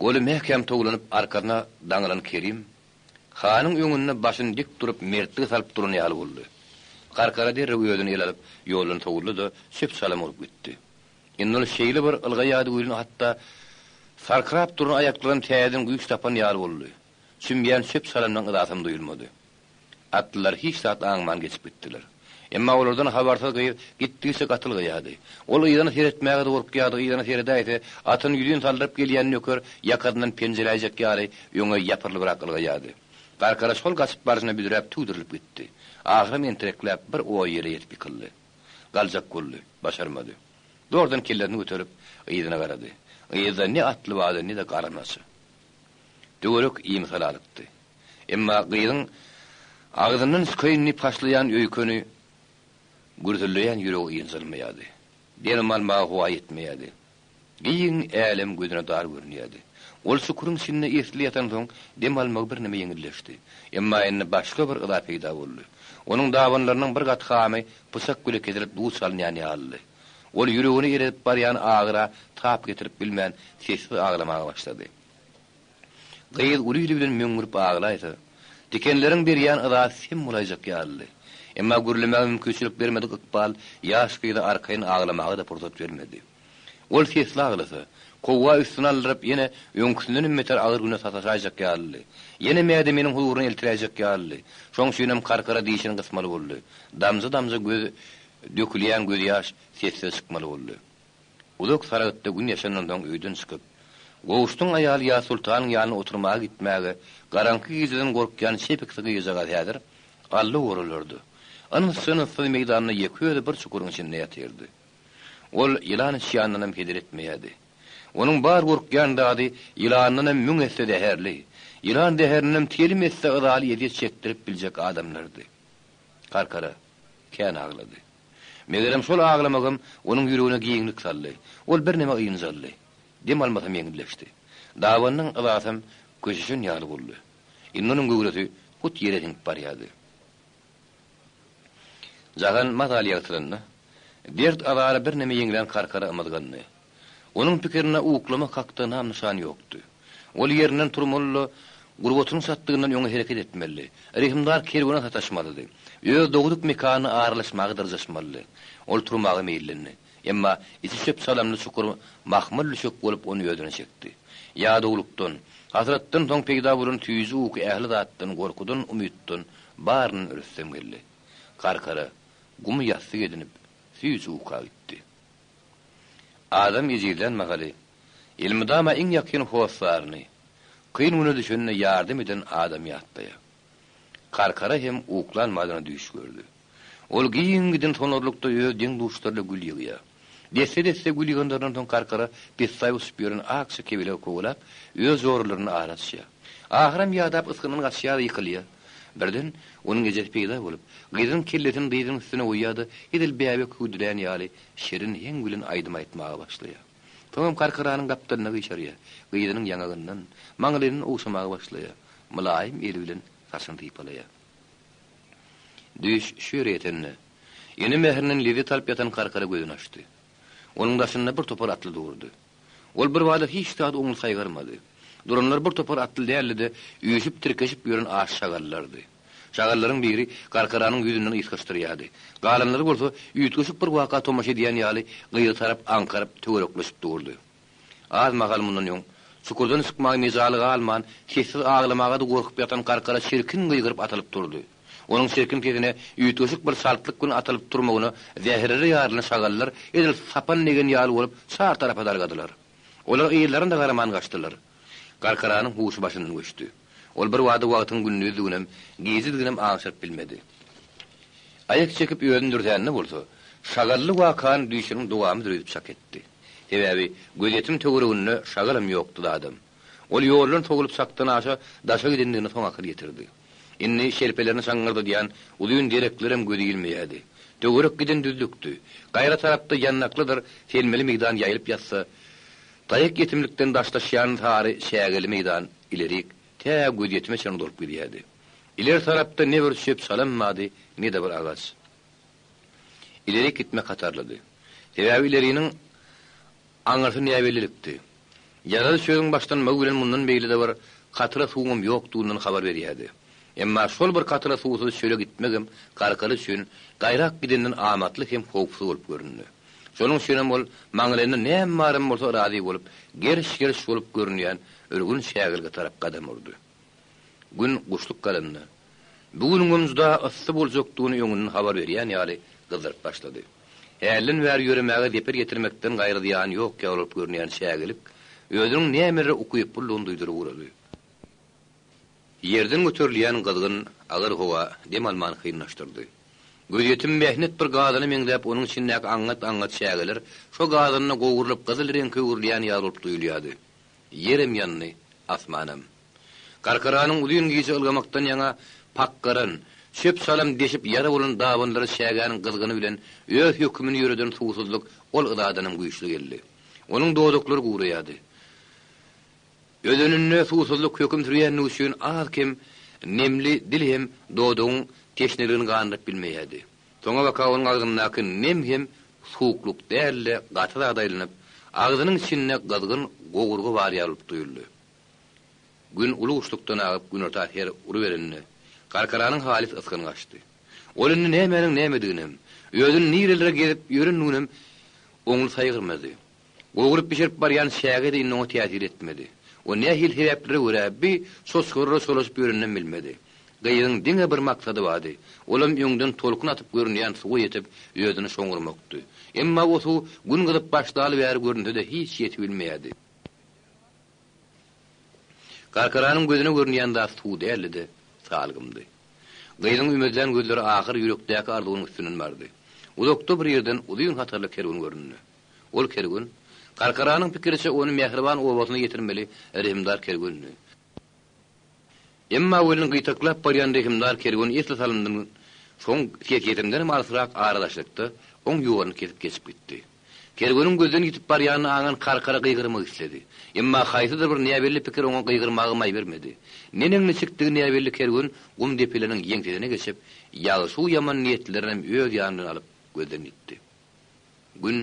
Speaker 2: goly mäkäm towlanyp arkasyna daňylan Kerim hanyň öňünde başyny dik durup mertlige salyp duran ýaly boldy. Karkara derrew özüni ele alyp, ýoldan sowuldy-da, çöp-çalam bolup gitdi. Indi ol şeýle bir ylgaýardy welin, hatda sarkyrap duran aýaklaram täzeden güýç tapan ýaly boldy. Çümýän çöp-çalamdan yzasam duýulmady. Atlylar hiç zat aňman geçip gitdiler. Emma olardan habarsyz gyz gitdigiçe gaty ylgaýardy. Ol yzyna seretmäge-de gorkýardy, yzyna seredäýse, atyny ýüzin saldyryp gelýän nöker ýakasyndan penjeläýjek ýaly öňe ýapyrlybrak ylgaýardy. Garkara şol gaçyp barşyna büdräp tüwdürilip gitdi. Ahyram entirekläp bir oý ýere ýetip ýykyldy. Galjak boldy, başarmady. Zordan kellesini göterip, yzyna garady. Yzda ne atly bardy, ne-de garamaçy. Töwerek imisalalykdy. Emma gyzyň agzyndan çykaýyn diýip haşlaýan öýkeni, gürsüldeýän ýüregi ynjalmaýardy. Dem almaga howa ýetmeýärdi. Giň älem gözüne dar görünýärdi. Ol çukuryň içinde esli ýatansoň, dem almagy birneme ýeňilleşdi. Emma indi başga bir yza peýda boldy. Onuň dabanlarynyň bir gat hamy pyçak bile kesilip duç alynýan ýalydy. Ol ýüregini eredip barýan agyra tap getirip bilmän, sessiz aglamaga başlady. Gyz uly-ili bilen möňňürip aglaýsa, tikenleriň berýän yzasy sem bolaýjak ýalydy. Emma gürlemäge mümkinçilik bermedik ykbal ýaş gyza arkaýyn aglamaga-da pursat bermedi. Ol sesli aglasa, kowga üstüne aldyryp, ýene öňküsindenem beter agyr güne sataşaýjak ýalydy. Ýene Mädeminiň huzuryna eltiräýjek ýalydy. Şoň üçinem Karkara dişini gysmaly boldy. Damja-damja göz dökülýän gözýaş sessiz çykmaly boldy. Uzak Saragtda gün ýaşandan soň öýden çykyp, Gowşudyň aýaly Ýazsoltanyň ýanyna oturmaga gitmäge garaňky gijeden gorkýan çepiksi gyzjagaz häzir Alla oralardy. Yns-jynssyz meýdanda ýeke özi bir çukuryň içinde ýatyrdy. Ol ýylan içýandanam heder etmeýärdi. Onuň bar gorkýan zady ýylandanam müň esse zäherli, ýylan zäherindenem telim esse yzaly ezýet çekdirip biljek adamlardy. Karkara kän aglady. Megerem şol aglamagam onuň ýüregine giňlik saldy. Ol birneme ynjaldy. Dem almasam ýeňilleşdi. Dabanynyň yzasam köşeşen ýaly boldy. Indi onuň göwresi hut ýere siňip barýardy. Jahan mazaly ýagtylanda, dert-azary birneme ýeňlän Karkara ymyzgandy. Onuň pikirinde uklamak hakda nam-nyşan ýokdy. Ol ýerinden turmaly-da, gurbatynyň çatdygyndan öňe hereket etmelidi. Rehimdar kerwene sataşmalydy. Öz dogduk mekanyna aralaşmaga dyrjaşmalydy. Ol turmaga meýillendi. Emma içi çöp-çalamly çukur mahmal düşek bolup ony özüne çekdi. Ýadawlykdan, hasratdan soň peýda bolan süýji uky ähli zatdan, gorkudan, umytdan, baryndan rüstem geldi. Karkara, gumy ýassyk edinip, süýji uka gitdi. Adam ejizlän mahaly, elmydama iň ýakyn hossaryny, kyn güne düşende ýardam eden adamy ýatlaýar. Karkara hem uklan badyna düýş gördi. Ol giň giden sonarlykda öz deň-duşlaryna gül ýygýar. Desse-desse gül ýyganlaryndan soň Karkara pessaý uçup ýören akja kebelegi kowalap, öz joralaryna ara açýar. Ahyram ýadap ysgyndan gaçýar-da ýykylýar. Birden, onuň ejesi peýda bolup, gyzynyň kellesini dyzynyň üstüne goýýar-da, edil bäbek hüwdülän ýaly, şirin heň bilen aýdym aýtmaga başlaýar. Soňam Karkaranyň gapdalyna gyşarýar, gyzynyň ýaňagyndan, maňlaýyndan ogşamaga başlaýar, mylaýym eli bilen saçyny sypalaýar. Düýş şu ýere ýetende, ene mährinden lezzet alyp ýatan Karkara gözüni açdy. Onuň daşynda bir topar atly durdy. Ol birbada hiç zady oňly saýgarmady. Duranlar bir topar atly däldi-de, üýşüp-tirkeşip ýören aç şagallardy. Şagallaryň biri Karkaranyň ýüzünden ysgaşdyrýardy. Galanlary bolsa, üýtgeşik bir waka tomaşa edýän ýaly, gyza tarap aňkaryp, töwerekleşip durdy. Az mahal mundan öň, Çukurdan çykmaga mejaly galman, sessiz aglamaga-da gorkup ýatan Garkara çirkin gygyryp atylyp turdy. Onuň çirkin sesine üýtgeşik bir çaltlyk bilen atylyp turmagyna zäherleri ýarylan şagallar edil sapan degen ýaly bolup çar tarapa dargadylar. Olar yzlaryna-da garaman gaçdylar. Garkaranyň huşy başyndan göçdi. Ol birbada wagtyň gündizdiginem, gijediginem aňşyryp bilmedi. Aýak çekip özüni dürsände bolsa, şagally wakany düýşüniň dowamydyr öýdüp çak etdi. Sebäbi gözýetim töwereginde şagalam ýokdy zadam. Ol ýoldan sowulyp çakdan aşa daşa gidendigine soň akyl ýetirdi. Indi şelpelerini şaňňyrdadýan uzyn dereklerem gözi ilmeýärdi. Töwerek giden düzlükdi. Gaýra tarapda ýandaklydyr selmeli meýdan ýaýylyp ýatsa, taýak ýetimlikden daşlaşýan sary çägeli meýdan ilerik, tä gözýetime çenli dolup gidýärdi. Ileri tarapda ne bir çöp-çalam bardy, ne-de bir agaç. Ilerik gitmek hatarlydy. Sebäbi ileriniň aňyrsy näbellilikdi. Ýaraly çölüň başlanmagy bilen mundan beýle-de bir katra suwuňam ýokdugyndan habar berýärdi. Emma şol bir katra suwsuz çöle gitmegem Garkaly üçin gaýrak gidenden amatly hem howpsuz bolup göründi. Şonuň üçinem ol maňlaýynda näme baram bolsa razy bolup, geriş-geriş bolup görünýän ürgün çägelige tarap gadam urdy. Gün guşluk galanda, bu günüňem juda yssy boljakdygyny öňünden habar berýän ýaly gyzdyryp başlady. Hälden bäri ýöremäge zeper ýetirmekden gaýry zyýany ýok ýaly bolup görünýän çägelik özüniň nämelere ukyplydygyny duýduryp ugrady. Ýerden göterilýän gyzgyn, agyr howa dem almany kynlaşdyrdy. Gözýetim mähnet bir gazana meňzäp, onuň içindäki aňňat-aňňat çägeler şo gazanda gowrulyp gyzyl reňke öwrülýän ýaly bolup duýulýardy. Ýerem ýandy, asmanam. Garkaranyň uzyn gije ylgamakdan ýaňa pakgaran, çöp-çalam deşip ýara bolan dabanlary çägäniň gyzgyny bilen öz hökümini ýöreden suwsuzlyk ol yzadanam güýçli geldi. Onuň dodaklary guraýardy. Özeninde suwsuzlyk höküm sürýändigi üçin az-kem nemli dil hem dodagyň teşneligini gandyryp bilmeýärdi. Soňabaka onuň agzyndaky nem hem suwuklyk däl-de gaty zada aýlanyp, agzynyň içinde gyzgyn gowurga bar ýaly bolup duýuldy. Gün uly guşlukdan agyp günorta her uruberende, Garkaranyň halys ysgyny gaçdy. Ol indi nämäniň nämediginem, özüni nirelere gezip ýörendiginem oňly saýgarmady. Gowrup-bişirip barýan çäge-de indi oňa täsir etmedi. O nähili sebäplere görä bi çoçgarlara çolaşyp ýöreninem bilmedi. Gyzyň diňe bir maksady bardy, olam öňden tolkun atyp görünýän suwa ýetip, özüni şoňurmakdy. Emma o suw gün gyzyp başlaly bäri görünse-de hiç ýetibilmeýärdi. Garkaranyň gözüne görünýän zat suw däldi-de, salgymdy. Gyzyň ümezlän gözleri ahyr ýürekdäki arzuwynyň üstünden bardy. Uzakda bir ýerden uzyn hatarly kerwen göründi. Ol kerwen, Garkaranyň pikiriçe ony mähriban obasyna ýetirmeli rehimdar kerwendi. Emma welin gytaklap barýan rehimdar kerwen esli salymdan soň sesýetimdenem alysrak aradaşlykda oň ýoluny kesip geçip gitdi. Kerweniň gözden ýitip barýanyny aňan Karkara gygyrmak isledi. Emma haýsydyr bir näbelli pikir oňa gygyrmaga maý bermedi. Neneň-niçikdigi näbelli kerwen gum depeleriniň ýeňsesine geçip, ýagşu-ýaman niýetlilerinem öz ýany bilen alyp gözden ýitdi. Gün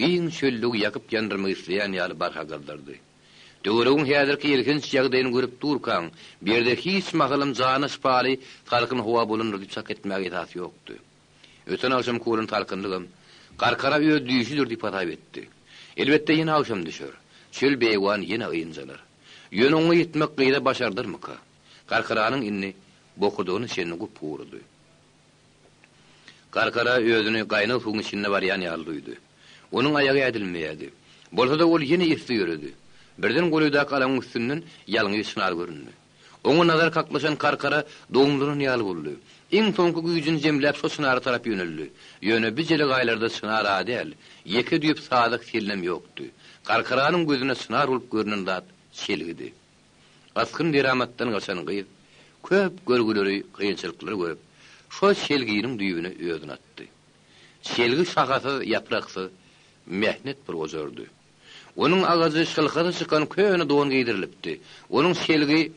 Speaker 2: giň çöllügi ýakyp-ýandyrmak isleýän ýaly barha gyzdyrdy. Töweregiň häzirki elhenç ýagdaýyny görüp durkaň, bu ýerde hiç mahalam jana şypaly salkyn howa bolandyr diýip çak etmäge esas ýokdy. Öten agşamky bolan salkynlygam Garkara öz düýşüdir diýip hasap etdi. Elbetde ýene agşam düşer. Çöl beýewan ýene ynjalar. Ýöne oňa ýetmek gyza başardarmyka? Garkaranyň indi bokurdagyna çenli gup-gurudy. Garkara özüni gaýnag suwuň içinde barýan ýaly duýdy. Onuň aýagy ädilmeýärdi. Bolsa-da ol ýene esli ýöredi. Birden golaýdaky alaňyň üstünden ýalňyz çynar göründi. Oňa nazar kaklyşan Karkara dogumlanan ýaly boldy. Iň soňky güýjüni jemläp şo çynara tarap ýöneldi. Ýöne bi jelegaýlarda çynar-a däl, ýeke düýp sazak selinem ýokdy. Karkaranyň gözüne çynar bolup görnen zat çelgidi. Ysgyn-deramatdan gaçan gyz köp görgüleri, kynçylyklary görüp, şo çelginiň düýbüne özüni atdy. Çelgi şahasyz, ýapraksyz, mähnet bir ojardy. Onuň agajy şylhasy çykan köne don geýdirilipdi. Onuň çelgi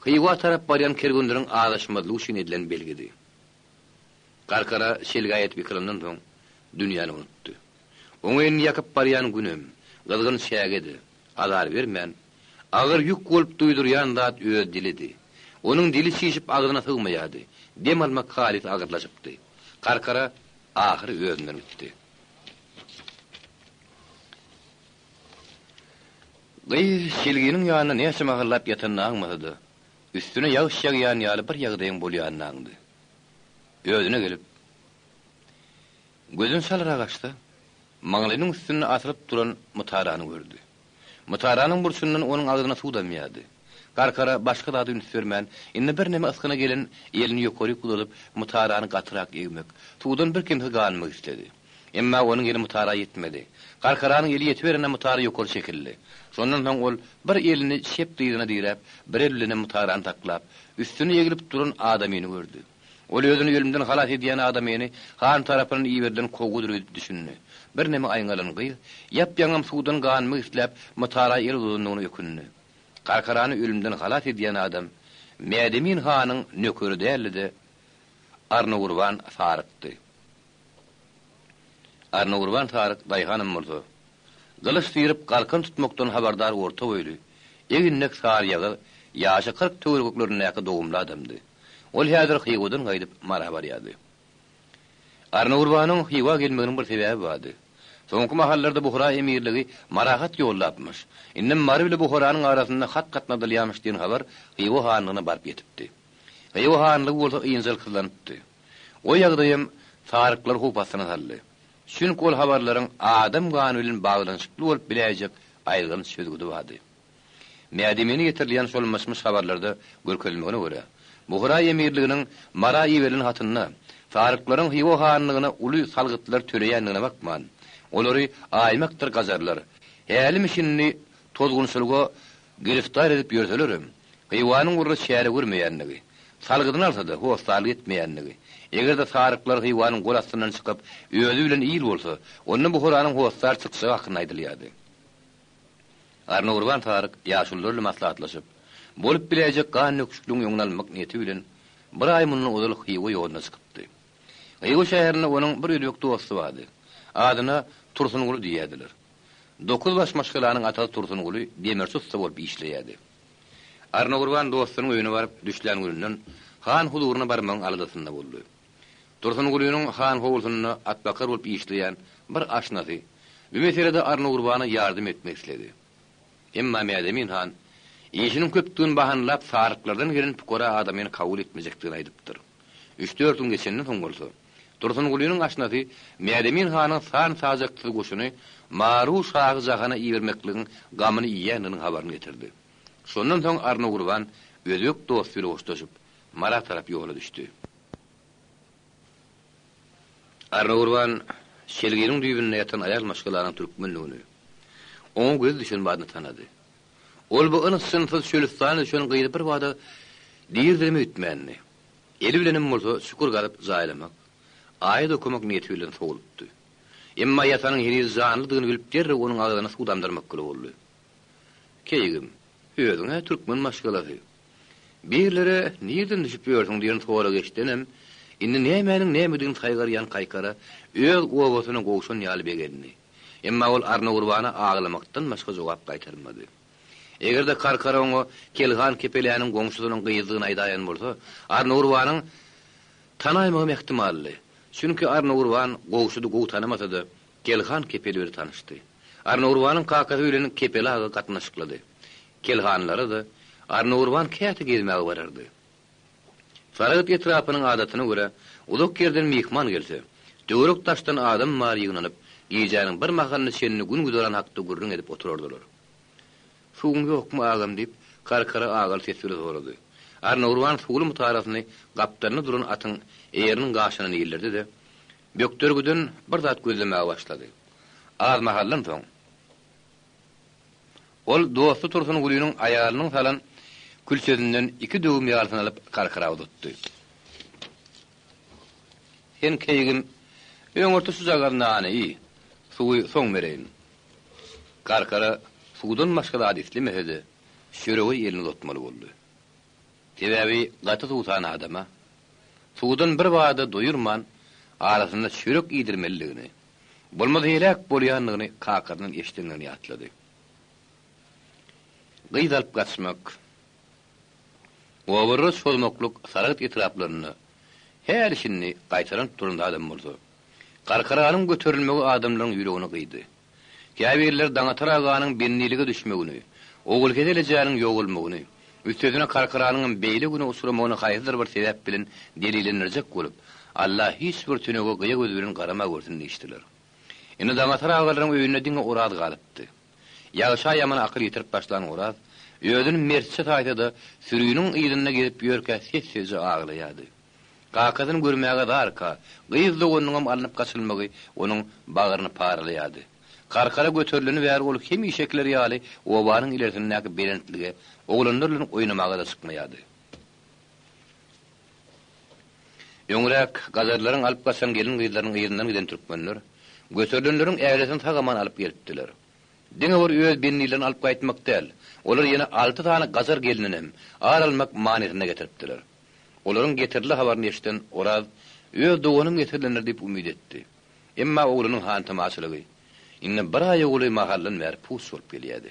Speaker 2: Hywa tarap barýan kerwenleriň azaşmazlygy üçin edilen belgidi. Garkara çelgä ýetip ýykylandan soň, dünýäni unutdy. Oňa indi ýakyp barýan günem, gyzgyn çäge-de azar bermän, agyr ýük bolup duýdurýan zat öz dilidi. Onuň dili çişip agzyna sygmaýardy, dem almak halys agyrlaşypdy. Garkara ahyry özünden gitdi. Gyz Şelginiň ýanynda näçe mahallap ýatanyny aňmasa-da, üstüne ýagyş ýagýan ýaly bir ýagdaýyň bolýanyny aňdy. Özüne gelip, gözüni çalarak açsa, maňlaýynyň üstünde asylyp duran mytarany gördi. Mytaranyň burçundan onuň agzyna suw damýardy. Garkara başga zada üns bermän, indi birneme ysgyna gelen elini ýokaryk uzadyp, mytarany gatyrak egmek, suwdan birkemsiz ganmak isledi. Emma onuň eli mytara ýetmedi. Garkaranyň eli ýetiberende mytara ýokary çekildi. Şondan soň ol bir elini çep dyzyna diräp, bir eli bilenem mytarany saklap, üstüne eglip duran adamyny gördi. Ol özüni ölümden halas edýän adamyny han tarapyndan iberilen kowgudyr öýdüp düşündi. Birneme aýňalan gyz, ýap-ýaňam suwdan ganmak isläp, mytara el uzadandygyna ökündi. Garkarany ölümden halas edýän adam Mädemin hanyň nökeri däldi-de, Arnagurban sarykdy. Arnagurban saryk daýhanam bolsa, gylyç syryp galkan tutmakdan habardar orta boýly, eginlek saryýagyz, ýaşy 40 töwereklerindäki dogumly adamdy. Ol häzir Hywadan gaýdyp Mara barýardy. Arnagurbanyň Hywa gelmeginiň bir sebäbi bardy. Soňky mahallarda Buhara emirligi Mara hat ýollapmyş. Indem Mary bile Buharanyň arasynda hat gatnadylýarmyş diýen habar Hywa hanlygyna baryp ýetipdi. Hywa hanlygy bolsa ynjalyksyzlanypdy. O ýagdaýam saryklary howp astyna saldy. Çünki ol habarlaryň adam gany bilen baglanyşykly bolup biläýjek aýylganç çözgüdi bardy. Mädemine getirilýän şol myş-myş habarlarda görkezilmegine görä, Buhara emirliginiň Mara iberilen hatynda saryklaryň Hywa hanlygyna uly salgytlar töleýändigine bakman, olary aýmakdyr gajarlar hälimi-şindi tozgunçylyga giriftar edip ýörselerem, Hywanyň olara çäre görmeýändigi, salgydyny alsa-da, hossarlyk etmeýändigi, eger-de saryklar Hywanyň gol astyndan çykyp, özi bilen il bolsa, onda Buharanyň hossar çykjagy hakynda aýdylýardy. Arnagurban saryk ýaşulular bilen maslahatlaşyp, bolup biläýjek gan döküşikligiň öňüni almak niýeti bilen bir aý mundan ozal Hywa ýoluna çykypdy. Hywa şäherinde onuň bir özbek dosty bardy. Adyna Tursunguly diýýärdiler. Dokuzbaş maşgalanyň atasy Tursunguly demirçi ussa bolup işleýärdi. Arnagurban dostunyň öýüne baryp düşlän gününden han huzuryna barmagyň aladasynda boldy. Tursungulynyň han howlusynda atbakar bolup işleýän bir aşnasy bu meselede Arnagurbana ýardam etmek isledi. Emma Mädemin han işiniň köpdügini bahanalap saryklardan gelen pukara adamyny kabul etmejekdigini aýdypdyr. Üç-dört gün geçenden soň bolsa, Tursungulynyň aşnasy Mädemin hanyň san-sajaksyz goşuny Maru şahy jahana ibermekligiň gamyny iýendiginiň habaryny getirdi. Şondan soň Arnagurban özbek dosty bile hoşlaşyp, Mara tarap ýola düşdi. Arnagurban şelginiň düýbünde ýatan aýal maşgalanyň türkmendigini, oňa gözi düşen badyna tanady. Ol bu yns-jynssyz çölüstana düşen gyzy birbada dirdirem öýtmändi. Eli bilenem bolsa çukur gazyp jaýlamak, aýat okamak niýeti bilen sowlupdy. Emma ýatanyň heniz janlydygyny bilip derrew onuň agzyna suw damdyrmak güli boldy. Keýgim, özüň-ä türkmen maşgalasy. Birlere nirden düşüp ýörsüň diýen soragy eşidenem, indi nämäniň nämedigini saýgarýan Kaýkara öz obasyna gowşan ýaly begendi. Emma ol Arnagurbana aglamakdan başga jogap gaýtarmady. Eger-de Karkara oňa Kelhan Kepeläniň goňşusynyň gyzydygyny aýdaýan bolsa, Arnagurbanyň tanaýmagam ähtimaldy. Çünki Arnagurban Gowşudy gowy tanamasa-da, Kelhan Kepeli bile tanyşdy. Arnagurbanyň kakasy bilen Kepeli aga gatnaşyklydy. Kelhanlara-da Arnagurban käte gezmäge barardy. Saragt etrapynyň adatyna görä, uzak ýerden myhman gelse, töwerek-daşdan adam bary ýygnanyp, gijäniň bir mahalyna çenli gün-güzeran hakda gürrüň edip oturardylar. Suwuň ýokmy, agam? diýip, Karkara agaly ses bilen sorady. Arnagurban suwly mytarasyny gapdalynda duran atyň eýeriniň gaşyndan ildirdi-de, bökdergiden bir zat gözlemäge başlady. Az mahaldan soň, Ol dosty Tursungulynyň aýalynyň salan külçesinden iki döwüm ýalysyny alyp Karkara uzatdy. Sen keýgim, öňürti şujagaz nany iý, suwy soň bereýin. Karkara suwdan başga zat islemese-de, çörege elini uzatmaly boldy. Sebäbi gaty suwsan adama suwdan birbada doýurman, arasynda çörek iýdirmelidigini, Bolmasa heläk bolýandygyny kakasyndan eşidendigini ýatlady. Gyz alyp gaçmak, obalara çozmaklyk Saragt etraplarynda häli-şindi gaýtalanyp duran zadam bolsa, Karkaranyň göterilmegi adamlaryň ýüregini gyýdy. Käbirleri Daňatar aganyň bendilige düşmegini, Ogulhezel ejäniň ýogalmagyny, üstesine Karkaranyňam beýle güne uçramagyny haýsydyr bir sebäp bilen delillendirjek bolup, Alla hiç bir tünege gyýa göz bilen garama görsün diýişdiler. Indi Daňatar agalaryň öýünde diňe Oraz galypdy. Ýagşa-ýamana akyl ýetirip başlan Oraz, özüni mertçe saýsa-da, süriniň yzynda gezip ýörkä sessizje aglaýardy. Kakasyny görmäge zarka, gyz doganynyňam alnyp gaçylmagy onuň bagryny paralaýardy. Karkara göterileni bäri ol hemişekiler ýaly obanyň ilersindäki belentlige oglanlar bilen oýnamaga-da çykmaýardy. Öňräk gajarlaryň alyp gaçan gelin-gyzlarynyň yzyndan giden türkmenler göterilenleriň ählisini sag-aman alyp gelipdiler. Diňe bir öz bendilerini alyp gaýtmak däl, olar ýene alty sany gajar gelninem ar almak manysynda getiripdiler. Olaryň getirildi habaryny eşiden Oraz öz doganym getirilendir diýip umyt etdi. Emma oglunyň hantamaçylygy indi bir aýa golaý mahaldan bäri puç bolup gelýärdi.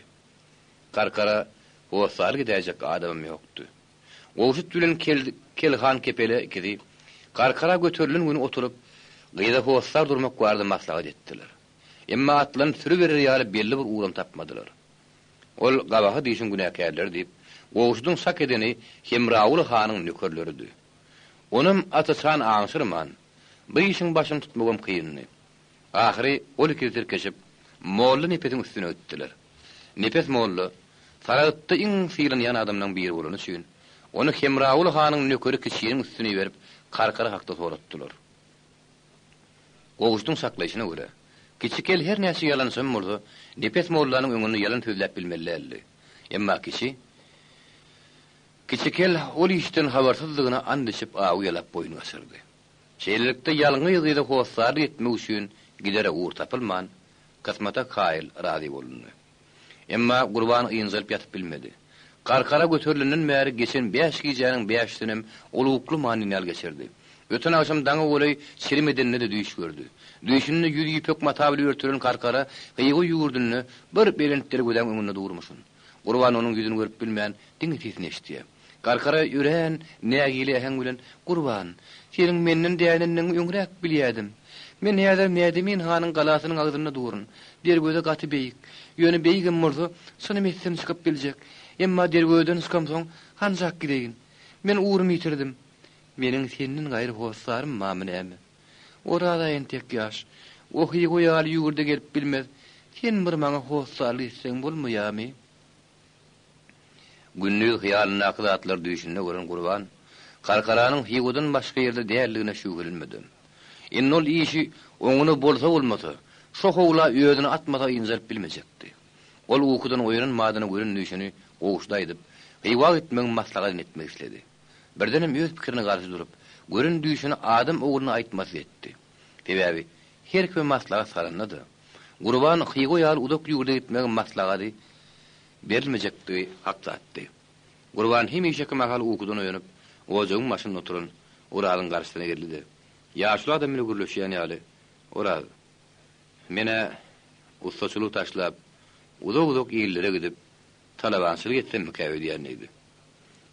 Speaker 2: Karkara hossarly gidäýjek adamam ýokdy. Gowşut bilen Kelhan Kepele ikisi Karkara göterilen güni oturyp, gyza hossar durmak barada maslahat etdiler. Emma atlanyp sürüberer ýaly belli bir ugram tapmadylar. Ol gabahat işiň günäkärleri diýip, Gowşudyň şak edeni Hemraguly hanyň nökerleridi. Onam aç-açan aňşyrman, bir işiň başyny tutmagam kyndy. Ahyry ol ikisi tirkeşip, Molla Nepesiň üstüne gitdiler. Nepes molla Saragtda iň sylanýan adamlaryň biri bolany üçin, ony Hemraguly hanyň nökeri Kiçiniň üstüne iberip, Karkara hakda soratdylar. Gowşudyň saklaýşyna görä, Kiçi kel her näçe ýalançam bolsa, Nepes mollanyň öňünde ýalan sözläp bilmeli däldi. Emma Kiçi Kiçi kel ol işden habarsyzdygyna and içip awy ýalap boýun gaçyrdy. Şeýlelikde, ýalňyz gyza hossarlyk etmek üçin gidere ugur tapylman, kysmata kaýyl razy bolundy. Emma Gurban ynjalyp ýatyp bilmedi. Karkara göterilenden bäri geçen bäş gijäniň bäşisinem ol ukly manyny geçirdi. Öten agşam daňa golaý çirim edende-de düýş gördi. Düýşünde ýüzi ýüpek mata bilen örtülen Karkara Hywa ýurdunda bir belent derwezäň öňünde durmuşyn. Gurban onuň ýüzüni görüp bilmän, diňe sesini eşidýär. Karkara örän nägile äheň bilen, Gurban, seniň menden dänendigiňi öňräk bilýärdim. Men häzir Mädemin hanyň galasynyň agzynda durun. Derweze gaty beýik. Ýöne beýigem bolsa, çynym etsem çykyp biljek. Emma derwezeden çykamsoň, hanjak gideýin? Men ugrumy ýitirdim. Meniň senden gaýry hossarym barmy näme? Oraz-a entek ýaş. O Hywa ýaly ýurda gelip bilmez. Sen bir maňa hossarlyk etseň bolmaýarmy? Gündiz hyýalyndaky zatlary düýşünde gören Gurban, Karkaranyň Hywadan başga ýerde däldigine şübhelenmedi. Indi ol işi oňuna bolsa-bolmasa, şo howla özüni atmasa ynjalyp bilmejekdi. Ol ukudan oýanan madyna gören düýşüni Gowşuda aýdyp, Hywa gitmegiň maslahatyny etmek isledi. Birdenem öz pikirine garşy durup, gören düýşüni adam ogluna aýtmasyz etdi. Sebäbi her kime maslahat salanda-da, Gurban Hywa ýaly uzak ýurda gitmegiň maslahady berilmejekdigi hak zatdy. Gurban hemişeki mahal ukudan oýanyp, ojagyň başynda oturan Orazyň garşysyna geldi-de, ýaşuly adam bilen gürleşýän ýaly, Oraz, men-ä ussaçylygy taşlap, uzak-uzak illere gidip, talabançylyk etsemmikä öýdýän diýdi.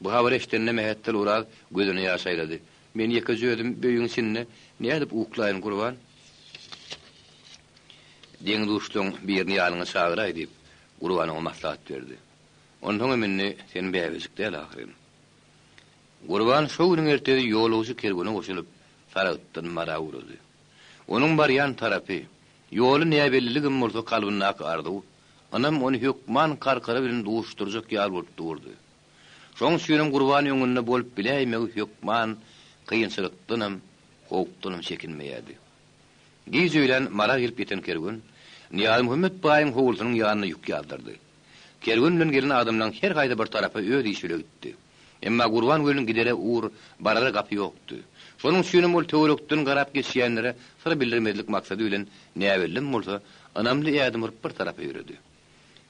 Speaker 2: Bu habary eşidende mähetdel Oraz gözüne ýaş aýlady. Men ýekeje özüm öýüň içinde nädip uklaýyn, Gurban? Deň-duşlaň birini ýanyňa çagyraý diýip, Gurban oňa maslahat berdi. Onsoňam indi sen bäbejik däl ahyryn. Gurban şo günüň ertesi ýolagçy kerwene goşulyp, Saragtdan Mara ugrady. Onuň barýan tarapy, ýoly näbelliligem bolsa kalbyndaky arzuw, ynam ony hökman Karkara bilen duşuşdyrjak ýaly bolup durdy. Şoň üçinem Gurban öňünde bolup biläýmegi hökman kynçylykdanam, howpdanam çekinmeýärdi. Giç öýlän Mara gelip ýeten kerwen Nyýazmuhammet baýyň howlusynyň ýanynda ýük ýazdyrdy. Kerwen bilen gelen adamlaň her haýsy bir tarapa öz işi bile gitdi. Emma Gurban welin gidere ugur, barara gapy ýokdy. Şonuň üçinem ol töwerekden garap geçýänlere syr bildirmezlik maksady bilen näbellem bolsa, ynamly ädim urup bir tarapa ýöredi.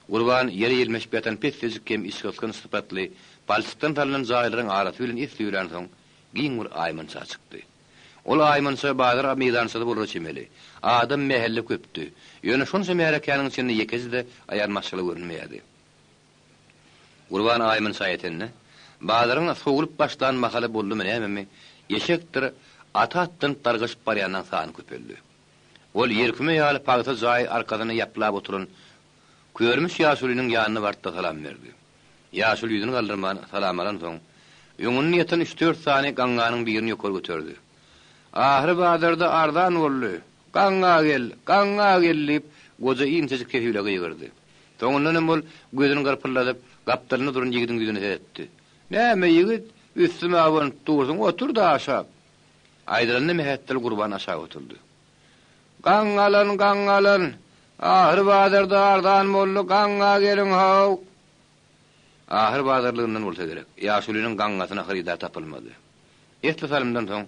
Speaker 2: Gurban ýere ýelmeşip ýatan pessejik hem içgysgynç sypatly, palçykdan salnan jaýlaryň arasy bilen esli ýöränsoň, giň bir aýmança çykdy. Ol aýmança bazar meýdançasy bolara çemeli. Adam mähelle köpdi. Ýöne şonça märekäniň içinde ýekeje-de aýal maşgala görünmeýärdi. Gurban aýmança ýetende, bazaryň sowulyp başlan mahaly boldumy nämemi, eşekdir ata atlanyp dargaşyp barýanlaň sany köpeldi. Ol ýerküme ýaly pagsa jaýy arkasyna ýaplap oturan. Körmüş ýaşulynyň ýanyna bardy-da salam berdi. Ýaşuly ýüzüni galdyrman salam alansoň, öňünde ýatan üç-dört sany gaňňanyň birini ýokary göterdi. Ahyry bazarda arzan boldy. Gaňňa gel, gaňňa gel! diýip, goja inçejik sesi bile gygyrdy. Soňundan hem ol gözüni gyrpyldadyp, gapdalynda duran ýigidiň ýüzüne seretdi. Näme, ýigit, üstüme abanyp dursuň, otur-da aşak! Aýdylanyna mähetdel Gurban aşak oturdy. Gaňňalan, gaňňalan! Ahyry bazarda arzan boldy, gaňňa geliň-how! Ahyr bazarlygyndan bolsa gerek, ýaşulynyň gaňňasyna hyrydar tapylmady. Esli salymdan soň,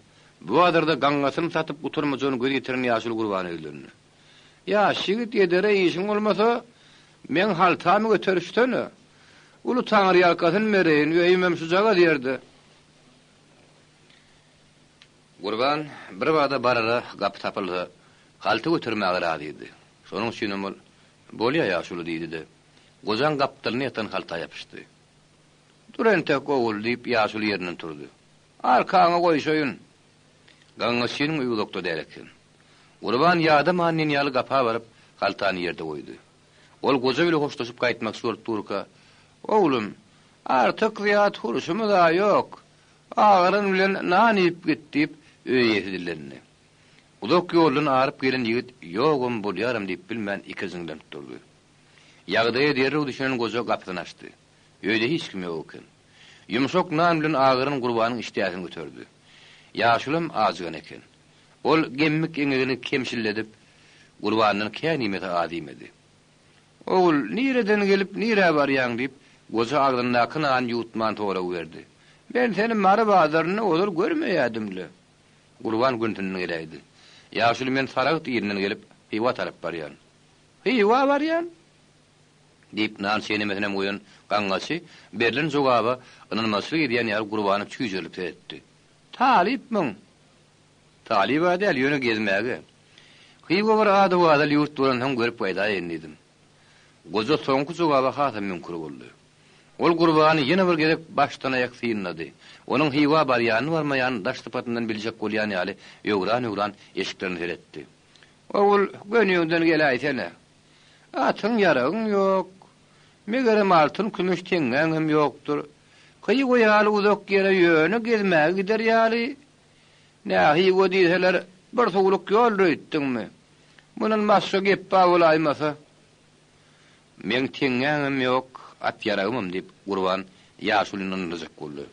Speaker 2: bu bazarda gaňňasyny satyp gutarmajagyny göz ýetiren ýaşuly Gurbana ýüzlendi. Ýaş ýigit, edere işiň bolmasa, meň haltamy göterişsene. Uly taňryýalkasyn bereýin, öýümem şujagaz ýerde. Gurban birbada barara gapy tapylsa, halta götermäge razydy. Şonuň üçinem ol, Bolýa, ýaşuly diýdi-de, gojaň gapdalynda ýatan halta ýapyşdy. Dur entek, ogul, diýip, ýaşuly ýerinden turdy. Arkaňa goýşaýyn. Gaňňaçynyň öýi uzakda däl eken. Gurban ýadaman diýen ýaly gapa baryp, haltany ýerde goýdy. Ol goja bile hoşlaşyp gaýtmakçy bolup durka, Oglum, artyk-zyýat hurşumyz-a ýok. Agyran bilen nan iýip git, diýip, öý eýesi dillendi. Uzak ýoldan aryp gelen ýigit ýogam bolýaram diýip bilmän ikirjiňlenip durdy. Ýagdaýa derrew düşünen goja gapysyny açdy. Öýde hiç kim ýok eken. Ýumşak nan bilen agyran Gurbanyň işdäsini göterdi. Ýaşulam ajygan eken. Ol gemmik eňegini kemşilledip, Gurbandan kän iýmese az iýmedi. Ogul, nireden gelip, nirä barýaň? diýip, goja agzyndaky nany ýuwutman sorag berdi. Men seni Mary bazarynda ozal görmeýärdim-le. Gurban günüsinden geläýdi. Ýaşuly men Saragt ilinden gelip, Hywa tarap barýan. Hywa barýan? Diýip, nan çeýnemesinem goýan gaňňaçy berlen jogaba ynanmazçylyk edýän ýaly Gurbana çüýjerilip seretdi. Talypmyň? Talyb-a däl, ýöne gezmäge. Hywa bir ady-wadaly ýurt bolansoň görüp gaýdaýyn diýdim. Goja soňky jogaba hasam müňkür boldy. Ol Gurbany ýene bir gezek başdan-aýak synlady. Onuň Hywa barýanyny-barmaýanyny daş sypatyndan biljek bolýan ýaly öwran-öwran eşiklerine seretdi. Ogul, göniňden geläýsene. Atyň-ýaragyň ýok. Megerem altyn-kümüş teňňäňem ýokdur. Hywa ýaly uzak ýere ýöne gezmäge gider ýaly Nä Hywa diýseler, bir suwluk ýoldur öýtdüňmi? Mundan başga gep bar bolaýmasa. Meň teňňämem ýok, at-ýaragymam, diýip, Gurban ýaşulyny ynandyrjak boldy.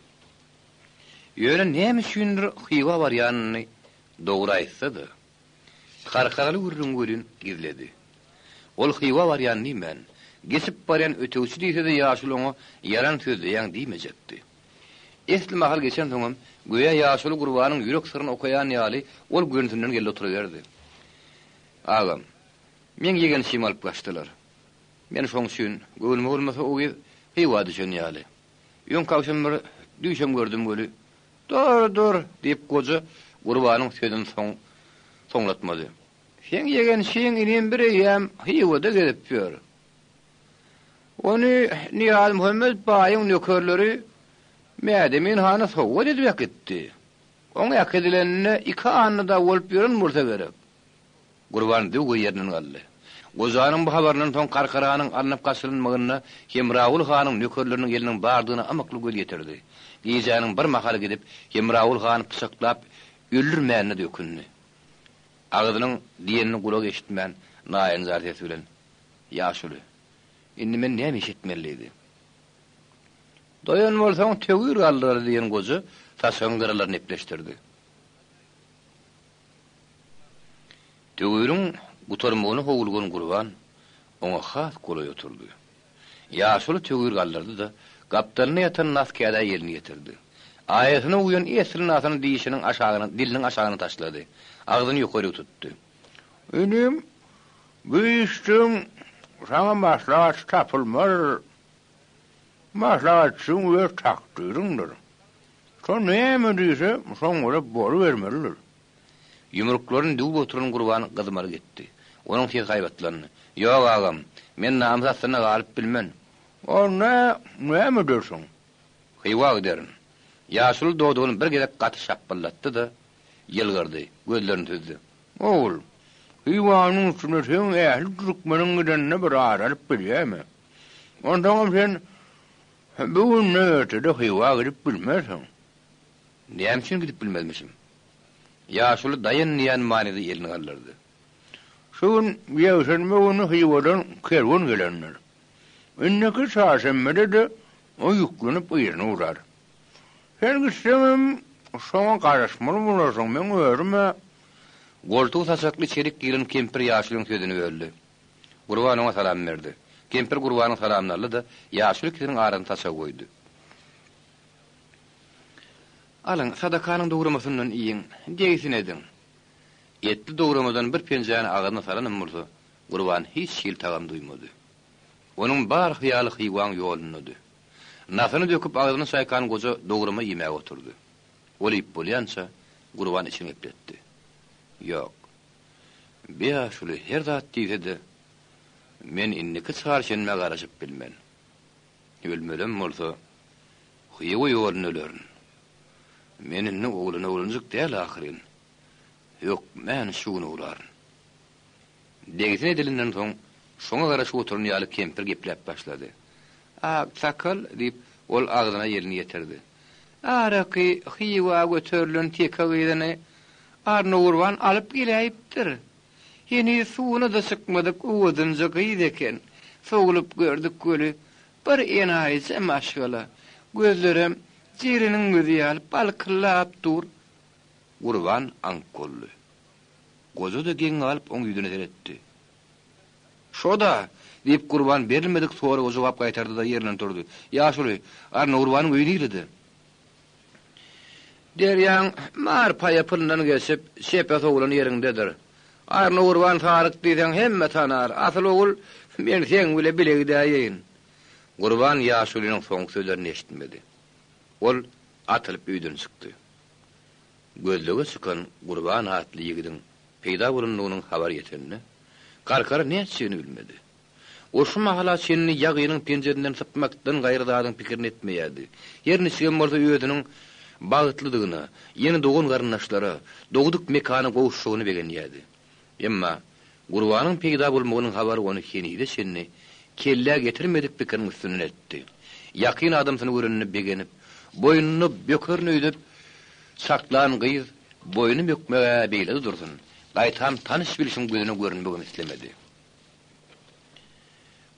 Speaker 2: Ýöne näme üçindir Hywa barýanyny dogry aýtsa-da, Karkaraly gürrüňi welin gizledi. Ol Hywa barýan diýmän, geçip barýan ötegçi diýse-de ýaşuly oňa ýalan sözleýäň diýmejekdi. Esli mahal geçensoňam, göýä ýaşuly Gurbanyň ýürek syryny okaýan ýaly, ol gönüsinden geldi oturyberdi. Agam, meň ýegençimi alyp gaçdylar. Men şoň üçin, göwnüme bolmasa o gyz Hywa düşen ýaly. Öňki agşam bir düýşem gördüm weli. Dur, dur! diýip, goja Gurbanyň sözüni soň soňlatmady. Seň ýegençiň inim bir eýýäm Hywada gezip ýör. Ony Nyýazmuhammet baýyň nökerleri Mädemin hana sowgat edip äkitdi. Oň äkidilenine iki anna dagy bolup ýören bolsa gerek. Gurban zöwwe ýerinden galdy. Gojanyň bu habaryndan soň Karkaranyň alnyp gaçyrylmagynda Hemragul hanyň nökerleriniň eliniň bardygyna ymykly göz ýetirdi. Gijäniň bir mahaly gidip, Hemragul hany pyçaklap öldürmänine-de ökündi. Agzynyň diýenini gulagy eşitmän, naýynjar ses bilen, Ýaşuly, indi men näme iş etmeli? diýdi. Doýan bolsaň, töwir galdyraly diýen goja saçagyň gyralaryny epleşdirdi. Töwiriň gutarmagyna howlugan Gurban oňa has golaý oturdy. Ýaşuly töwir galdyrdy-da, gapdalynda ýatan nas kädä elini ýetirdi. Aýasyna guýan esli nasyny dişiniň aşagyna, diliniň aşagyna taşlady. Agzyny ýokaryk tutdy.
Speaker 3: Inim, bu işden saňa maslahatçy tapylmaz. Maslahatçyň öz takdyryňdyr. Şo näme diýse, şoň görä bolubermelidir.
Speaker 2: Ýumruklaryny düwüp oturan Gurban gyzmaly gitdi. Onuň sesi haýbatlandy. Ýok, agam, men namys astynda galyp bilmen.
Speaker 3: Onda näme edersiň?
Speaker 2: Hywa giderin. Ýaşuly dodagyny bir gezek gaty şapbyldatdy-da, ýylgyrdy, gözlerini süzdi.
Speaker 3: Ogul, Hywanyň üstüne seň ähli türkmeniň gidenine bir ar alyp bilýärmi? Onsoňam sen bu günde ertede Hywa gidip bilmersiň.
Speaker 2: Näme üçin gidip bilmezmişim? Ýaşuly daýan diýen manyda elini galdyrdy.
Speaker 3: Şu gün ýekşenbe güni Hywadan kerwen gelendir. Indiki çarşenbede-de o ýüklenip yzyna urar. Sen gitseňem, şoňa garaşmaly bolarsyň, meň özüm-ä.
Speaker 2: Goltugy saçakly içerik giren kempir ýaşulyň sözüni böldi. Gurban oňa salam berdi. Kempir Gurbanyň salamyny aldy-da, ýaşuly ikisiniň arasyna saçagy goýdy. Alyň, sadakanyň dogrumasyndan iýiň, degsin ediň. Etli dogramadan bir penjäni agzyna salanam bolsa, Gurban hiç hili tagam duýmady. Onuň bar hyýaly Hywaň ýolundady. Nasyny döküp agzyny çaýkan goja dograma iýmäge oturdy. Ol iýip bolýança, Gurban içini gepletdi. Ýok. Bi ýaşuly her zat diýse-de, men indiki çarşenbä garaşyp bilmen. Ölmelem bolsa, Hywa ýolunda ölerin. Men indi oglan-oglanjyk däl ahyryn. Hökmän şu gün ugraryn. Degsin edilenden soň, şoňa garaşyp oturan ýaly kempir gepläp başlady. Aksakal, diýip, ol agzyna elini ýetirdi. Araky Hywa göterilen teke gyzyny Arnagurban alyp geläýipdir. Heniz suwuna-da çykmadyk owadanja gyz eken. Sowlup gördük weli, bir enaýyja maşgala. Gözlerem jereniň gözi ýaly balkyldap dur. Gurban aňk boldy. Goja-da geň galyp oň ýüzüne seretdi. Şo-da! diýip, Gurban berilmedik soraga jogap gaýtardy-da ýerinden turdy. Ýaşuly, Arnagurbanyň öýi nirede? Derýaň mar paýapylyndan geçip, çepe sowlan ýeriňdedir. Arnagurban saryk diýseň hemme tanar, asyl ogul, men seň bile bile gidäýeýin. Gurban ýaşulynyň soňky sözlerini eşitmedi. Ol atylyp öýden çykdy. Gözlege çykan Gurban atly ýigidiň peýda bolandygynyň habary ýetende, Karkara nätjegini bilmedi. O şu mahala çenli ýagynyň penjesinden sypmakdan gaýry zadyň pikirini etmeýärdi. Her niçigem bolsa özüniň bagtlydygyna, ýene dogan-garyndaşlara, dogduk mekana gowuşjagyna begenýärdi. Emma Gurbanyň peýda bolmagynyň habary ony henize çenli kellä getirmedik pikiriň üstünden eltdi. Ýakyn adamsyny görenine begenip, boýnuna bökerin öýdüp çaklan gyz boýny bökmeg-ä beýle-de dursun, gaýtam tanyş-bilşiň gözüne görünmegem islemedi.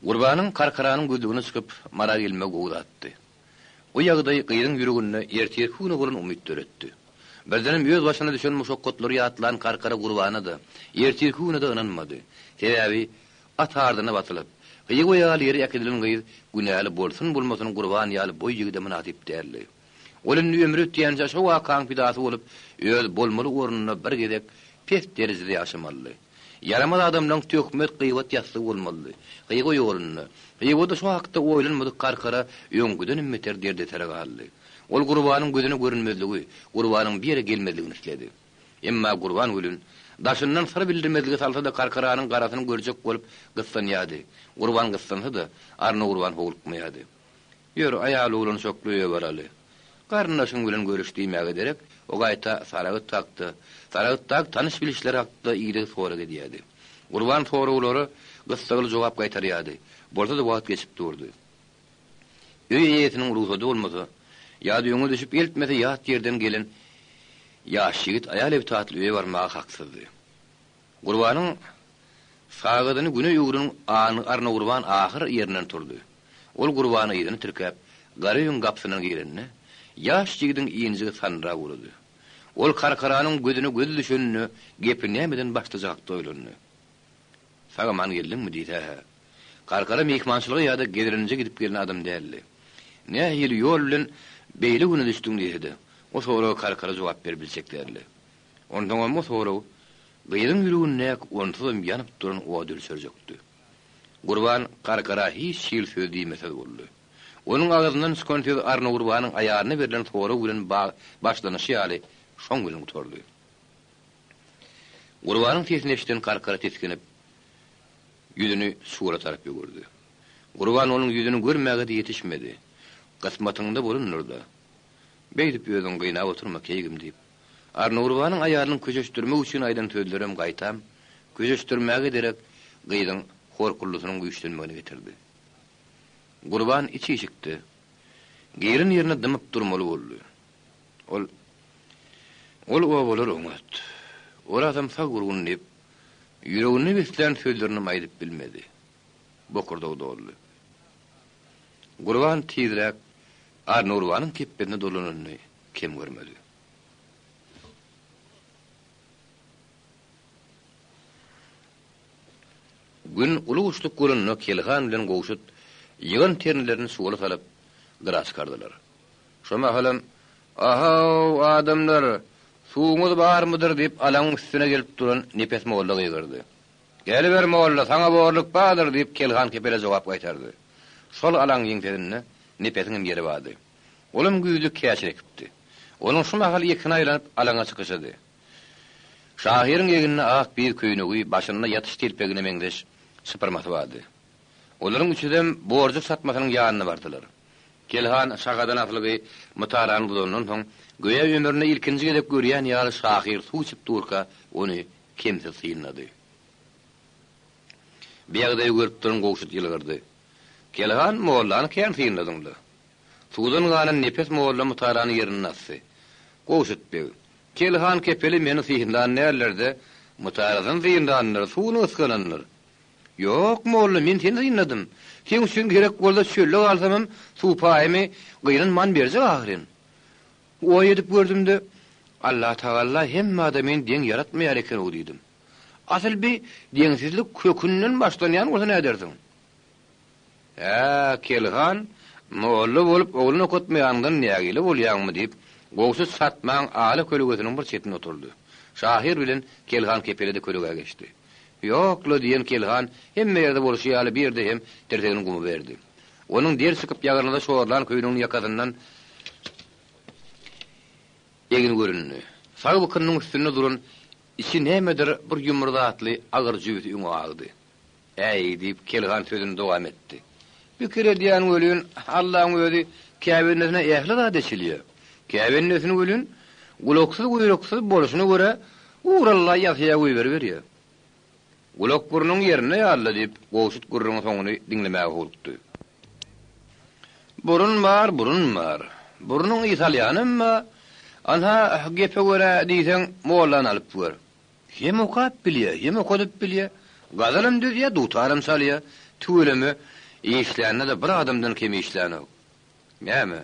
Speaker 2: Gurbanyň Karkaranyň gözlegine çykyp, Mara gelmegi gowy zatdy. Bu ýagdaý gyzyň ýüreginde ertirki güne bolan umyt döretdi. Birdenem öz başyna düşen muşakgatlary ýatlan Karkara Gurbana-da, ertirki güne-de ynanmady. Sebäbi at ardyna basylyp, Hywa ýaly ýere äkidilen gyz günäli bolsun-bolmasyn Gurban ýaly boý ýigide mynasyp däldi. Ol indi ömri ötýänçä şo wakaň pidasy bolup, öz bolmaly ornunda bir gezek pes derejede ýaşamalydy. Ýaramaz adamlaň töhmet, gybat ýassygy bolmalydy. Hywa ýolunda, Hywada şo hakda oýlanmadyk Karkara öňküdenem beter derdesere galdy. Ol Gurbanyň gözüne görünmezligi, Gurbanyň bir ýere gelmezligini isledi. Emma Gurban welin, daşyndan syr bildirmezlige salsa-da Karkaranyň garasyny görjek bolup gyssanýardy. Gurban gyssansa-da, Arnagurban howlukmaýardy. Ýör, aýal-oglan çokly öýe baraly. Garyndaşyň bilen görüş diýmäge derek, o gaýta Saragt hakda, Saragtdaky tanyş-bilişler hakda ideg sorag edýärdi. Gurban soraglara gyssagly jogap gaýtarýardy. Bolsa-da wagt geçip durdy. Öý eýesiniň rugsady bolmasa, ýa-da öňe düşüp eltmese ýat ýerden gelen ýaş ýigit aýal-ebtatly öýe barmaga haksyzdy. Gurbanyň sagadyny güne öwren Arnagurban ahyr ýerinden turdy. Ol Gurbany yzyna tirkäp, gara öýüň gapysyndan girende, ýaş ýigidiň injigi sandyrak ugrady. Ol Karkaranyň gözüne gözi düşeninde gepi nämeden başlajagy hakda oýlandy. Sag-aman geldiňmi diýse-hä. Karkara myhmançylyga ýa-da gezelenje gidip gelen adam däldi. Nähili ýol bilen beýle güne düşdüň diýse-de, o soraga Karkara jogap berip biljek däldi. Onsoňam o sorag gyzyň ýüregindäki onsuzam ýanyp duran ody ölçerjekdi. Gurban Karkara hiç hili söz diýmese-de boldy. Onuň agzyndan çykan söz Arnagurbanyň aýalyna berlen sorag bilen başlanyşy ýaly şoň bilen gutardy. Gurbanyň sesini eşiden Karkara tisginip, ýüzüni çuwala tarap öwürdi. Gurban onuň ýüzüni görmäge-de ýetişmedi. Kysmatyňda bolandyr-da. Beýdip özüňi gynap oturma, keýgim diýip, Arnagurbanyň aýalynyň köşeşdirmek üçin aýdan sözlerem gaýtam. Köşeşdirmäge derek gyzyň horkuldysynyň güýçlenmegine getirdi. Gurban iç işikde, giren ýerinde dymyp durmaly boldy. Ol, Ol obalar oňat. Orazam sag-gurgun diýip, ýüreginde beslän sözlerinem aýdyp bilmedi. Bokurdagy doldy. Gurban tizräk Arnagurbanyň kepbesine dolananyny kem görmedi. Gün uly guşluk bolanda Kelhan bilen Gowşut ýygan ternelerini çuwala salyp, gyra çykardylar. Şo mahalam, Ahaw, adamlar, suwuňyz barmydyr diýip alaňyň üstüne gelip duran Nepes molla gygyrdy. Geliber molla, saňa borluk bardyr diýip Kelhan kepele jogap gaýtardy. Şol alaňyň ýeňsesinde Nepesiňem ýeri bardy. Olam güýzlük käşir ekipdi. Onuň şu mahal ýekini aýlanyp alaňa çykyşydy. Şahyryň egninde ak biýz köýnegi, başynda ýatyş telpegine meňzeş sypyrmasy bardy. Olaryň üçüsem borjak çatmasynyň ýanyna bardylar. Kelhan şahadan asylgy mytarany bozandan soň, göýä ömründe ilkinji gezek görýän ýaly şahyr suw içip durka ony kemsiz synlady. Bu ýagdaýy görüp duran Gowşut ýylgyrdy. Kelhan mollany kän synladyň-la. Suwdan galan Nepes molla mytarany ýerinden asdy. Gowşut beg, Kelhan kepeli meni synlan däldir-de, mytarasyny synlandyr, suwuny ysganandyr. Ýok, molla, men seni synladym. Seň üçin gerek bolsa çölde galsamam, suw paýymy gynanman berjek ahyryn. Oý edip gördüm-de, Allatagalla hemme adamyny deň ýaratmaýar eken-ow diýdim. Asyl bi deňsizlik kökünden başlanýan bolsa nädersiň? Hä, Kelhan, molla bolup oglan okatmaýanyňdan nägile bolýaňmy? diýip, Gowşut çatmaň ala kölegesiniň bir çetinde oturdy. Şahyr bilen Kelhan kepele-de kölegä geçdi. Ýok-la, diýen Kelhan hemme ýerde bolşy ýaly bir ýerde hem tirsegini guma berdi. Onuň der çykyp ýagyrnada şorlan köýneginiň ýakasyndan egni göründi. Sag bykynynyň üstünde duran içi nämedir bir ýumry zatly agyr jübüsi öňe agdy. Äý, diýip, Kelhan sözüni dowam etdi. Pikir edýän welin, Allaň özi käbendesine ähli zat eçilýär. Käbendesini welin, gulaksyz-guýruksyz bolşuna görä, ugralla ýasaýa goýberiberýär. Gulak-burnuň ýerinde ýaly-la, diýip, Gowşut gürrüňiň soňuny diňlemäge howlukdy. Burun bar, burun bar. Burnuň ys alýanam bar. Anha, gepe görä diýseň, mollany alyp gör. Hem okap bilýär, hem okadyp bilýär. Gazalam düzýär, dutaram çalýar. Tüweleme, işlände-de bir adamdan kem işlänok. Näme?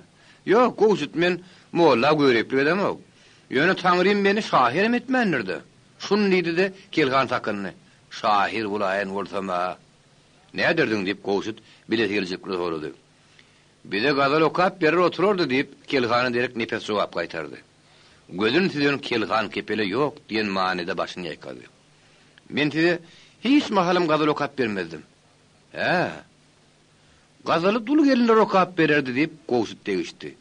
Speaker 2: Ýok, Gowşut, men molla göriplik edemok. Ýöne Taňrym meni şahyram etmändir-de. Şuny diýdi-de, Kelhan sakyndy. Şahyr bolaýan bolsam-a, näderdiň? diýip, Gowşut bilesigelijilik bilen sorady. Bize gazal okap berer oturardy, diýip, Kelhana derek Nepes jogap gaýtardy. Gözüni süzen Kelhan kepele ýok diýen manyda başyny ýaýkady. Men size hiç mahalam gazal okap bermezdim. Hä? Gazaly dul gelinler okap bererdi, diýip, Gowşut degişdi.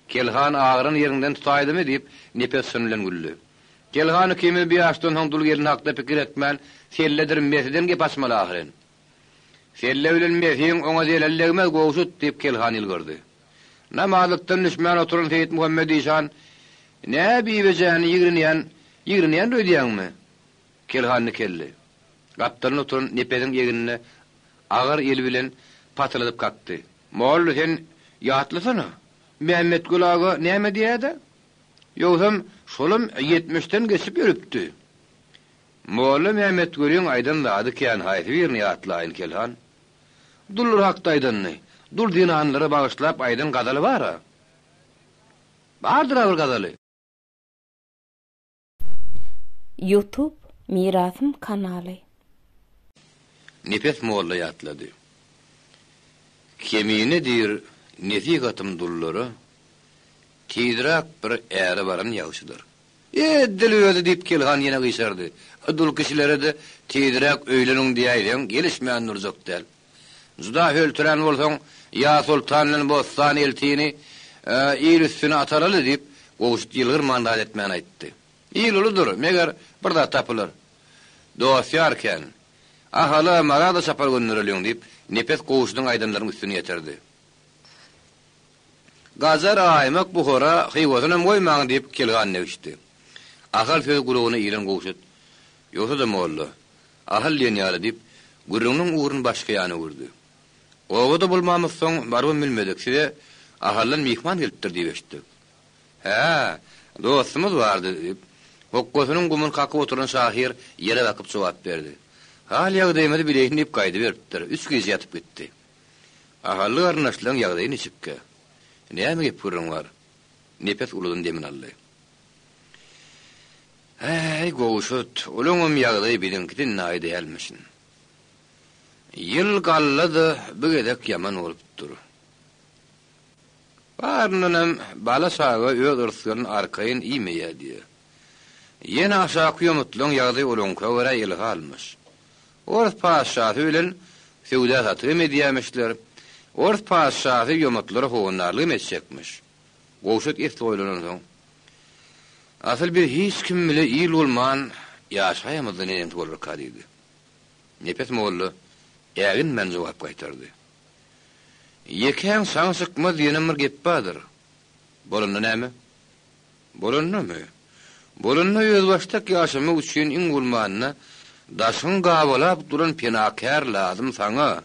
Speaker 2: Kelhan agyran ýeriňden tutaýdymy, diýip, Nepes şon bilen güldi. Kelhan ikimiz bu ýaşdan soň dul gelin hakda pikir etmän, selledir mesiden gep açmaly ahyryn. Selle bilen mesiň oňa zeleli degmez, Gowşut, diýip, Kelhan ýylgyrdy. Namazlykdan düşmän oturan Seýitmuhammet işan, Nä biwejäni ýigrenýän, ýigrenýändir öýdýäňmi? Kelhan dikeldi. Gapdalynda oturan Nepesiň egnine agyr eli bilen patyladyp kakdy. Molla, sen ýatlasana, Mämmetgül aga näme diýýä-dä? Ýogsam, şolam ýetmişden geçip ölüpdi. Molla Mämmetgüliň aýdan zady kän, haýsy birini ýatlaýyn, Kelhan? Dullar hakda aýdanyny, dul zenanlara bagyşlap aýdan gazaly bar-a. Bardyr-a bir gazaly.
Speaker 1: Youtube Mirasym kanaly.
Speaker 2: Nepes molla ýatlady. Kemine diýr nesihatym dullara, Tizräk bir äre baran ýagşydyr. Edil özi, diýip, Kelhan ýene gyşardy. Dul kişilere-de tizräk öýleniň diýäýseň, gelişmän durjak däl. Juda höltürän bolsaň, ýa Soltan bilen Bossan eltini il üstüne ataraly, diýip, Gowşut ýylgyrman zat etmän aýtdy. Il uludyr, meger, bir zat tapylar. Dost-ýar kän. Ahala, Mara-da çapar göndereliň, diýip, Nepes Gowşudyň aýdanlarynyň üstüni ýetirdi. Gajar aýmak Buhara Hywasynam goýmaň diýip Kelhan degişdi. Ahal sözi gulagyna ilen Gowşut, Ýogsa-da molla. Ahal diýen ýaly diýip, gürrüňiniň ugruny başga ýana öwürdi. Obada bolmamyzsoň, barybam bilmedik, size Ahaldan myhman gelipdir diýip eşitdik. Hä, dostumyz bardy, diýip, hokgasynyň gumuny kakyp oturan şahyr ýere bakyp jogap berdi. Hal-ýagdaýymyzy bileýin diýip gaýdyberipdir, üç gije ýatyp gitdi. Ahally garyndaşlaryň ýagdaýy niçikkä? Näme gep-gürrüň bar? Nepes uludan demini aldy. Äý, Gowşut, olaňam ýagdaýy biziňkiden naý dälmişin. Ýyl galla-da bu gezek ýaman bolupdyr. Baryndanam bala-çaga öz yrsgalyny arkaýyn iýmeýär diýýär. Ýene aşaky ýomutlaň ýagdaýy olaňka görä ýylgalmyş. Ors patyşasy bilen söwda-satyk hem edýärmişler. Ors patyşasy ýomutlara howandarlyk hem etjekmiş. Gowşut esli oýlanansoň, Asyl biz hiç kim bile il bolman ýaşaýamyzda neneňsi bolarka diýdi. Nepes molla äginmän jogap gaýtardy. Ýekäň çaň çykmaz diýenem bir gep bardyr. Bolanda näme? Bolandamy? Bolanda özbaşdak ýaşamak üçin iň bolmanda daşyňy gabalap duran penakär lazym saňa.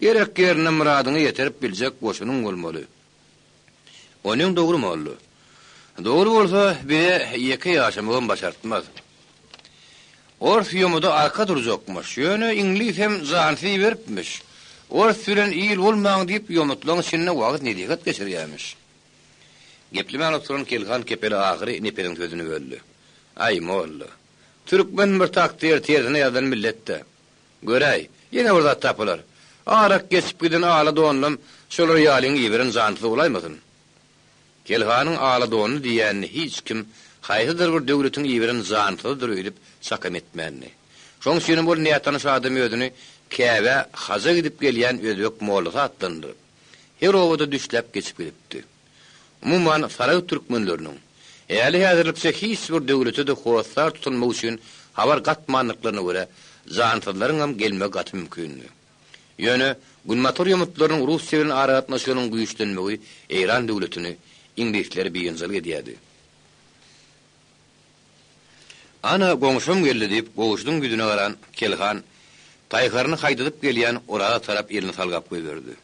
Speaker 2: Gerek ýerinde myradyňa ýeterip biljek goşunyň bolmaly. Onyň dogry molla. Dogry bolsa bize ýeke ýaşamagam başartmaz. Ors ýomuda arka durjakmyş, ýöne iňlis hem jansyz iberipmiş. Ors bilen il bolmaň diýip ýomutlaň içinde wagyz-nesihat geçirýämiş. Geplemän oturan Kelhan Kepeli ahyry Nepesiň sözüni böldi. Aý, molla. Türkmen bir takdyr tersine ýazylan millet-dä. Göräý, ýene bir zat tapylar. Arak geçip giden ala donlam şolar ýalyň iberen jansyz bolaýmasyn? Kelhanyň ala donly diýýänini hiç kim haýsydyr bir döwletiň iberen jansyzydyr öýdüp çakam etmändi. Şoň üçinem ol nätanyş adam özüni Käbä haja gidip gelýän özbek mollasy atlandyryp, her obada düşläp geçip gidipdi. Umuman, saragt türkmenleriniň, häli-häzirlikçe hiç bir döwlete-de hossar tutunmak üçin habar gatmandyklaryna görä, jansyzlaryňam gelmegi gaty mümkindi. Ýöne, günbatar ýomutlarynyň Russiýa bilen aragatnaşygynyň güýçlenmegi Eýran döwletini, iňlisleri biynjalyk edýärdi. Ana, goňşym geldi, diýip, Gowşudyň ýüzüne garan Kelhan, taýharyny haýdadyp gelýän Oraza tarap elini salgap goýberdi.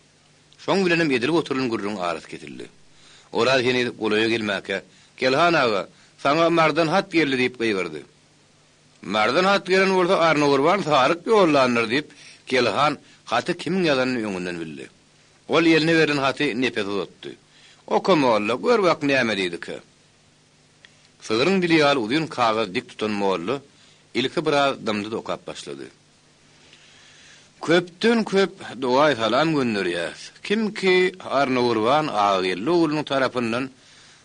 Speaker 2: Şoň bilenem edilip oturylan gürrüň arasy kesildi. Oraz heniz golaýa gelmäkä, Kelhan aga, saňa Mardan hat geldi diýip gygyrdy. Mardan hat gelen bolsa Arnagurban saryk ýollandyr diýip, Kelhan haty kimiň ýazanyny öňünden bildi. Ol eline berlen haty Nepese uzatdy. Oka molla, gör bak näme diýdikä. Sygryň dili ýaly uzyn kagyz dik tutan molla ilki biraz dymdy-da okap başlady. Köpden köp dogaý salam gönderýäs. Kim ki Arnagurban Agageldi oglunyň tarapyndan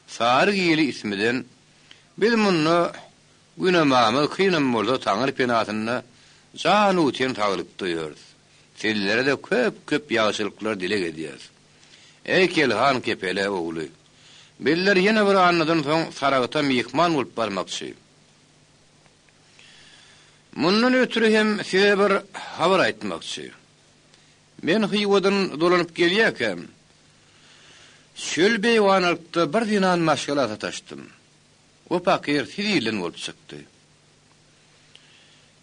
Speaker 2: Sary gili ismiden biz munda günemamyz kynam bolsa Taňry penasynda jan-u ten saglykda ýörüs. Sizlere-de köp-köp ýagşylyklar dileg edýäs. Eý Kelhan Kepele ogly! Bizler ýene bir annadan soň Saragta myhman bolup barmakçy. Mundan ötri hem size bir habar aýtmakçy. Men Hywadan dolanyp gelýärkäm, çöl beýwanalykda bir zenan maşgala sataşdym. O pakyr siz ilden bolup çykdy.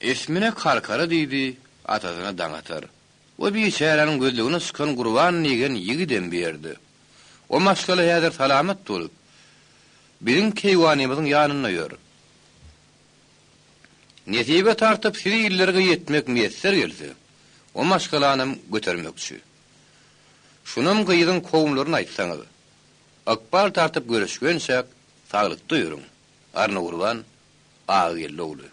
Speaker 2: Ismine Karkara diýdi, atasyna Daňatar. O biçäräniň gözlegine çykan Gurban diýgen ýigidem bu ýerde. O maşgala häzir salamat bolup, biziň keýwanymyzyň ýanynda ýör. Nesibe tartyp siz illerge ýetmek miýesser gelse, o maşgalanam götermekçi. Şunam gyzyň kowumlaryna aýtsaňyz. Ykbal tartyp görüşgençäk saglykda ýörüň. Arnagurban Agageldi ogly.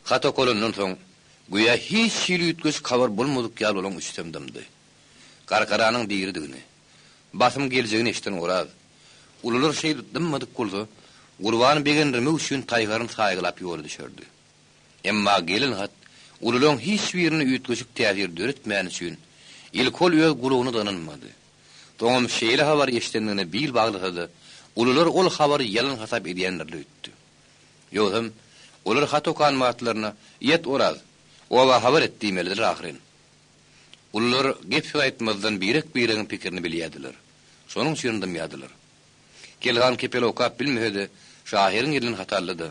Speaker 2: Hat okalandan soň, göýä hiç hili üýtgeşik habar bolmadyk ýaly olaň üçüsem dymdy. Gargaranyň diridigini, basym geljegini eşiden Oraz, Ulular şeýdip dymmadyk bolsa, Gurbany begendirmek üçin taýharyny saýgylap ýola düşerdi. Emma gelen hat ulularyň hiç birinde üýtgeşik täsir döretmäni üçin, ilki ol öz gulagyna-da ynanmady. Soňam şeýle habary eşidendigine bil baglasa-da, ulular ol habary ýalan hasap edýändirler öýtdi. Ýogsam, olar hat okan wagtlaryna, Ýet, Oraz, oba habar et diýmelidiler ahyryn. Ulular gep-söz aýtmazdan birek-biregiň pikirini bilýärdiler. Şonuň üçinem dymýardylar. Kelhan kepel okap bilmese-de, şahyryň elinden hat aldy-da.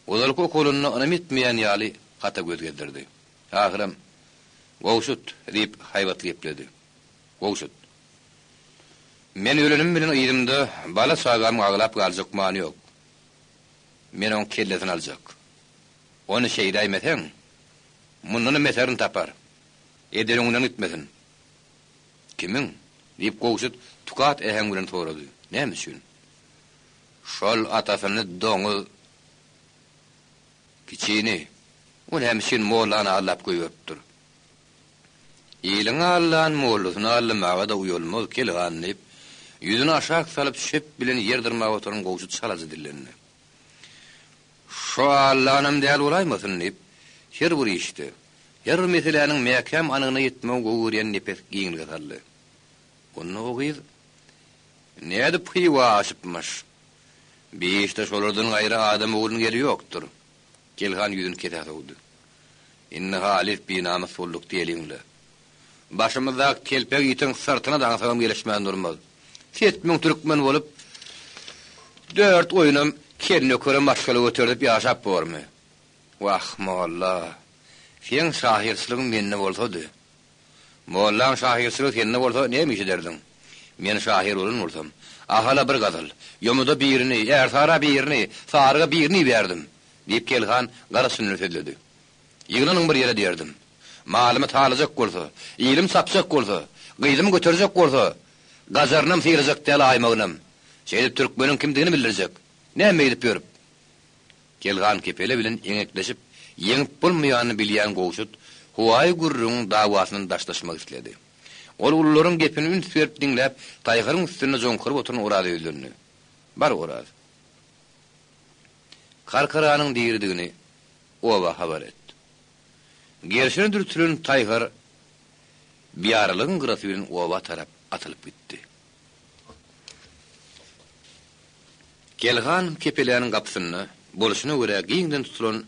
Speaker 2: Ozalky okalanyna ynam etmeýän ýaly hata göz gezdirdi. Ahyram, Gowşut! diýip, haýbatly gepledi. Gowşut. Men ölenim bilen yzymda bala-çagamyň aglap galjak many ýok. Men oň kellesini aljak. Ony şeýdäýmeseň, mundanam beterini tapar. Eden öňünden gitmesin. Kimiň? diýip, Gowşut tukat äheň bilen sorady. Näme üçin? Şol atasyny doňuz kiçini. O näme üçin mollany aldap goýberipdir? Iliň aldan mollasyny aldamaga-da uýalmaz Kelhan, diýip, ýüzüni aşak salyp, çöp bilen ýer dyrmap oturan Gowşut çalaja dillendi. Şo aldanam däl bolaýmasyn, diýip, her bir işde, her bir meseläniň mäkäm anygyna ýetmegi gowy görýän Nepes giňlige saldy. Onda o gyz nädip Hywa aşypmyş? Bi işde şolardan gaýry adam oglunyň eli ýokdur. Kelhan ýüzüni kesä sowdy. Indi halys binamys bolduk diýeliň-le. Başymyzdaky telpek itiň syrtyna daňsagam gelişmän durmaz. Set müň türkmen bolup, dört goýunam kel nökerem maşgala göterdip ýaşap bormy? Wah, molla, seň şahyrçylygyň mende bolsady. Mollaň şahyrçylygy sende bolsa näme iş ederdiň? Men şahyr bolan bolsam, Ahala bir gazal, Ýomuda birini, Ärsara birini, Saryga birini ibärdim, diýip Kelhan gara çynyny sözledi. Ýygnanyň bir ýere diýerdim. Malymy talajak bolsa, ilim çapjak bolsa, gyzymy göterjek bolsa, gajarynam sylajak däl aýmagynam. Şeýdip türkmeniň kimdigini bildirjek. Näme beýdip ýörüp? Kelhan kepele bilen eňekleşip, ýeňip bolmaýanyny bilýän Gowşut howaýy gürrüňiň dawasyndan daşlaşmak isledi. Ol ulularyň gepini üns berip diňläp, taýharyň üstünde joňkaryp oturan Oraza ýüzlendi. Bar, Oraz. Karkaranyň diridigini oba habar et. Gerşine dürtülen taýhar biýaralygyň gyrasy bilen oba tarap atylyp gitdi. Kelhan kepeläniň gapysynda, bolşuna görä giňden tutulan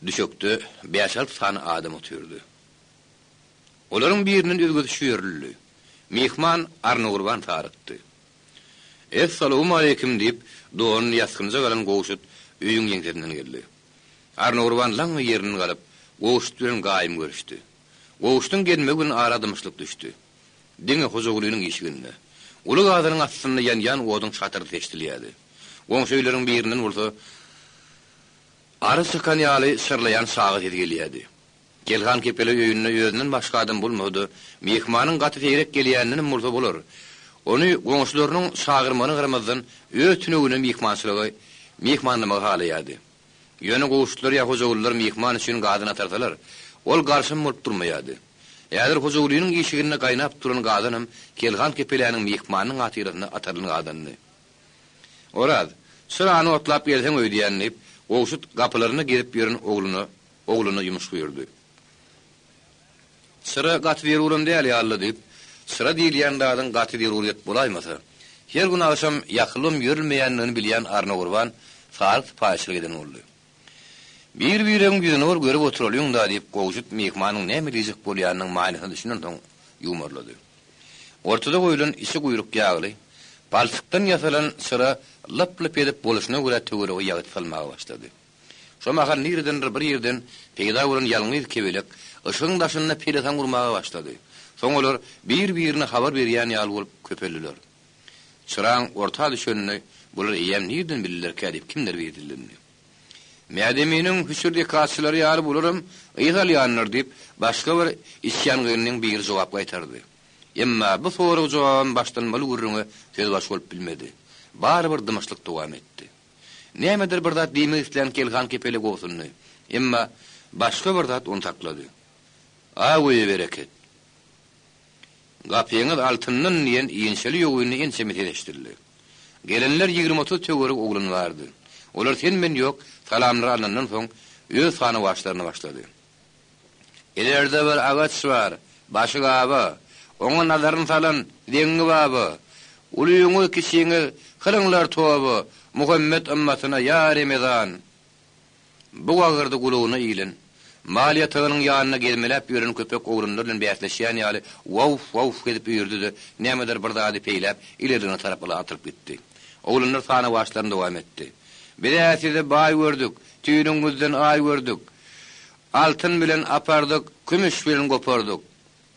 Speaker 2: düşekde bäş-alty sany adam otyrdy. Olaryň birinden özgesi şu ýerlidi. Myhman Arnagurban sarykdy. Essalawmaleýkim! diýip, donuny ýasgynjak alan Gowşut öýüň ýeňsesinden geldi. Arnagurban laňňa ýerinden galyp, Gowşut bilen gaýym görüşdi. Gowşudyň gelmegi bilen ara dymyşlyk düşdi. Diňe Hojagulynyň işiginde, uly gazanyň astynda ýanýan oduň şatyrdysy eşidilýärdi. Goňşy öýleriň birinden bolsa ary çykan ýaly şyrlaýan çaga sesi gelýärdi. Kelhan kepele öýünde özünden başga adam bolmasa-da, myhmanyň gaty seýrek gelýändenem bolsa bolar. Ony goňşularynyň çagyrmagyna garamazdan, öz tünegine myhmançylygy myhmanlamagy halaýardy. Ýöne Gowşutlar ýa Hojagulylar myhman üçin gazan atarsalar, ol garşam bolup durmaýardy. Häzir Hojagulynyň işiginde gaýnap duran gazanam Kelhan kepeläniň myhmanynyň hatyrasyna atarylan gazandy. Oraz, çyrany otlap gelseň öýdýän, diýip, Gowşut gapylarynda gezip ýören ogluna ogluna ýumuş buýurdy. Çyra gaty zeruram däl ýaly-la diýip, çyra diýilýän zadyň gaty zeruryýet bolaýmasa, her gün agşam ýakylybam ýörülmeýändigini bilýän Arnagurban saryk sypaýyçylyk eden boldy. Bir-biregiň ýüzüni bir görüp oturalyň-da, diýip, Gowşut myhmanyň näme diýjek bolýanynyň manysyna düşünensoň ýuwmarlady. Ortada goýlan içi guýruk ýagly, palçykdan ýasalan çyra lyp-lyp edip bolşuna görä töwerege ýagty salmaga başlady. Şo mahal niredendir bir ýerden peýda bolan ýalňyz kebelek yşygyň daşynda pelesaň urmaga başlady. Soň olar bir-birine habar berýän ýaly bolup köpeldiler. Çyraň orta düşenini bular eýýäm nireden bildilerkä diýip kimdir biri dillendi. Mädeminiň hüçürdekaçylary ýaly bularam yz alýandyr diýip, başga bir içýangynyň biri jogap gaýtardy. Emma bu sorag-jogabam başlanmaly gürrüňe sözbaşy bolup bilmedi. Barybir dymyşlyk dowam etdi. Nämedir bir zat diýmek islän Kelhan kepele gobsundy. Emma başga bir zat ony saklady. Aw öýe bereket! Gapyňyz altyndan diýen inçeli ýogynly ençeme ses eşidildi. Gelenler ýigrimi-otuz töweregi oglan bardy. Olar sen-men ýok, salamlar alnandan soň, öz sanawaçlaryna başlady. Ilerde bir agaç bar, başy gaba, Oňa nazaryn salan Zeňňi baba. Ulyňyz, kiçiňiz, kylyňlar toba, Muhammet ymmatyna, ýa Remezan! Bu wagyrdy gulagyna ilen, mal ýatagynyň ýanynda gezmeläp ýören köpek oglanlar bilen bäsleşýän ýaly waw-waw edip üýrdi-de, nämedir bir zady peýläp, ilerligine tarap yla atylyp gitdi. Oglanlar sanawaçlaryny dowam etdi. Biz-ä sizi baý gördük, tüýnüňizden aý gördük. Altyn bilen apardyk, kümüş bilen gopardyk.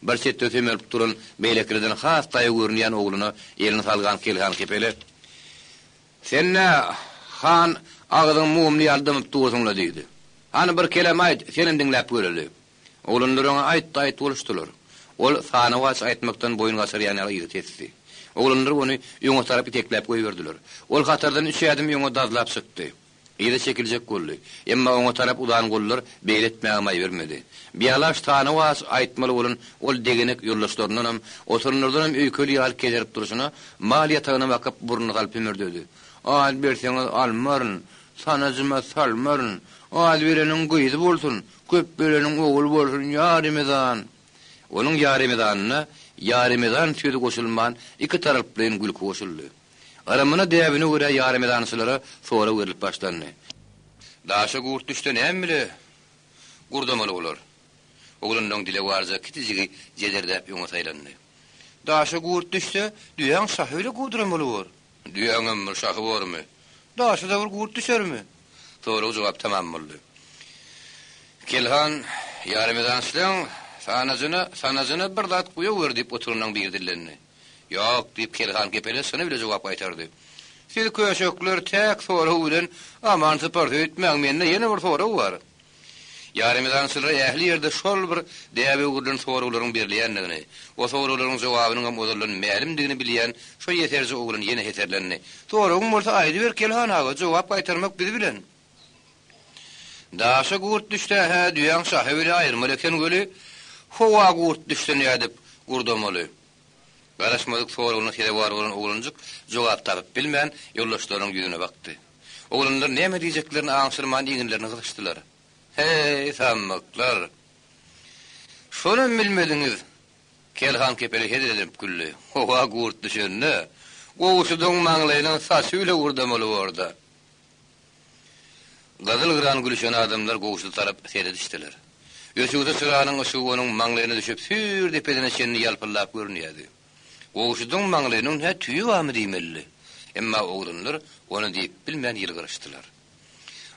Speaker 2: Bir çetde sömelip duran beýlekilerden has daýaw görünýän ogluna elini salgan Kelhan kepele, Sen nä, han, agzyň mumly ýaly dymyp dursuň-la diýdi. Hany bir kelem aýt, senem diňläp göreli. Oglanlar oňa aýt-aýt boluşdylar. Ol sanawaç aýtmakdan boýun gaçyrýan ýaly yza tesdi. Oglanlar ony öňe tarap itekläp goýberdiler. Ol hatardan üç ädim öňe dazlap çykdy. Yza çekiljek boldy. Emma oňa tarap uzan gollar beýle etmäge maý bermedi. Bialaç sanawaç aýtmaly bolan ol degenek ýoldaşlaryndanam, oturanlardanam öýkeli ýaly kezerip durşuna, mal ýatagyna bakyp burnuny salyp hümürdedi. Az berseňiz almaryn, sanajyma salmaryn, az bereniň gyzy bolsun, köp bereniň ogly bolsun, ýa Remezan! Onuň ýa Remezanyna ýa Remezan sözi goşulman ikitaraplaýyn gülki goşuldy. Yrymyna däbine görä ýaremezançylara sorag berlip başlandy. Daşa gurt düşse näme bile gurdamaly bolar? Oglanlaň dilewarja kiçijigi jederdäp öňe saýlandy. Daşa gurt düşse, düýäň şahy bile gurduramaly bor. Düýäňem bir şahy bormy? Daşa-da bir gurt düşermi? Sorag-jogap tamam boldy. Kelhan, ýaremezançylaň sanajyna, sanajyna bir zat guýawer diýip oturanlaň biri dillendi. Ýok, diýip, Kelhan kepele çyny bile jogap gaýtardy. Siz köşekler täk sorag bilen aman syparys öýtmäň, mende ýene bir sorag bar. Ýaremezançylara ähli ýerde şol bir däbe öwrülen soraglaryň berilýändigini, o soraglaryň jogabynyňam ozaldan mälimdigini bilýän şo ýeserje oglan ýene heserlendi. Soragyň bolsa aýdyber, Kelhan aga, jogap gaýtarmak biz bilen. Daşa gurt düşse-hä düýäň şahy bile aýyrmaly eken weli, howa gurt düşse nädip gurdamaly? Garaşmadyk soragyna sezewar bolan oglanjyk jogap tapyp bilmän, ýoldaşlarynyň ýüzüne bakdy. Oglanlar näme diýjeklerini aňşyrman eginlerine gyzyşdylar. Heý, sammyklar! Şonam bilmediňiz! Kelhan kepele hezil edinip güldi. Howa gurt düşende, Gowşudyň maňlaýynyň saçy bile gurdamaly bor-da. Gyzyl-gyran gülüşen adamlar Gowşuda tarap seredişdiler. Öçügsi çyranyň yşygy onuň maňlaýyna düşüp süýr depesine çenli ýalpyldap görünýärdi. Gowşudyň maňlaýynyň nä tüýi barmy diýmelidi. Emma oglanlar ony diýip bilmän ýylgyryşdylar.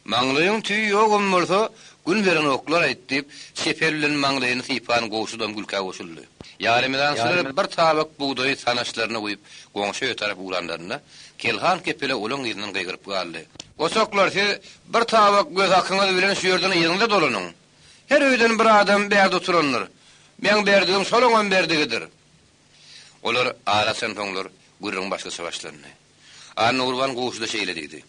Speaker 2: Maňlaýyň tüýi ýogam bolsa, gün berenoklar-aýt, diýip, çep eli bilen maňlaýyny sypan Gowşudam gülkä goşuldy. Ýaremezançylar bir tabak bugdaýy sanaçlaryna guýup, goňşy öýe tarap ugranlarynda, Kelhan kepele olaň yzyndan gygyryp galdy. Goçaklar, siz bir tabak göz hakyňyz bilen şu ýerden yzyňyza dolanyň. Her öýden bir adam bärde oturandyr. Meň berdigim şolaňam berdigidir. Olar ara açansoňlar, gürrüň başgaça başlandy. Annagurban Gowşuda şeýle diýdi.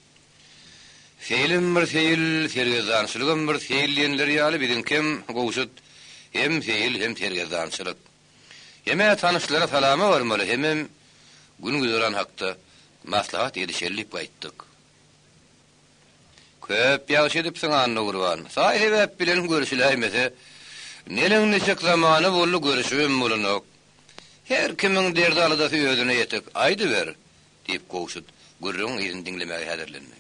Speaker 2: Seýlem bir seýil, sergezdançylygam bir seýil diýenleri ýaly biziňkem, Gowşut, hem seýil, hem sergezdançylyk. Hem-ä tanyşlara salama barmaly, hemem gün-güzeran hakda maslahat edişeli diýip gaýtdyk. Köp ýagşy edipsiň, Annagurban. Saý-sebäp bilen görüşiläýmese, neneň-niçik zamana boldy, görüşibem bolanok. Her kimiň derdi-aladasy özüne ýetik, aýdyber, diýip, Gowşut gürrüňiň yzyny diňlemäge häzirlendi.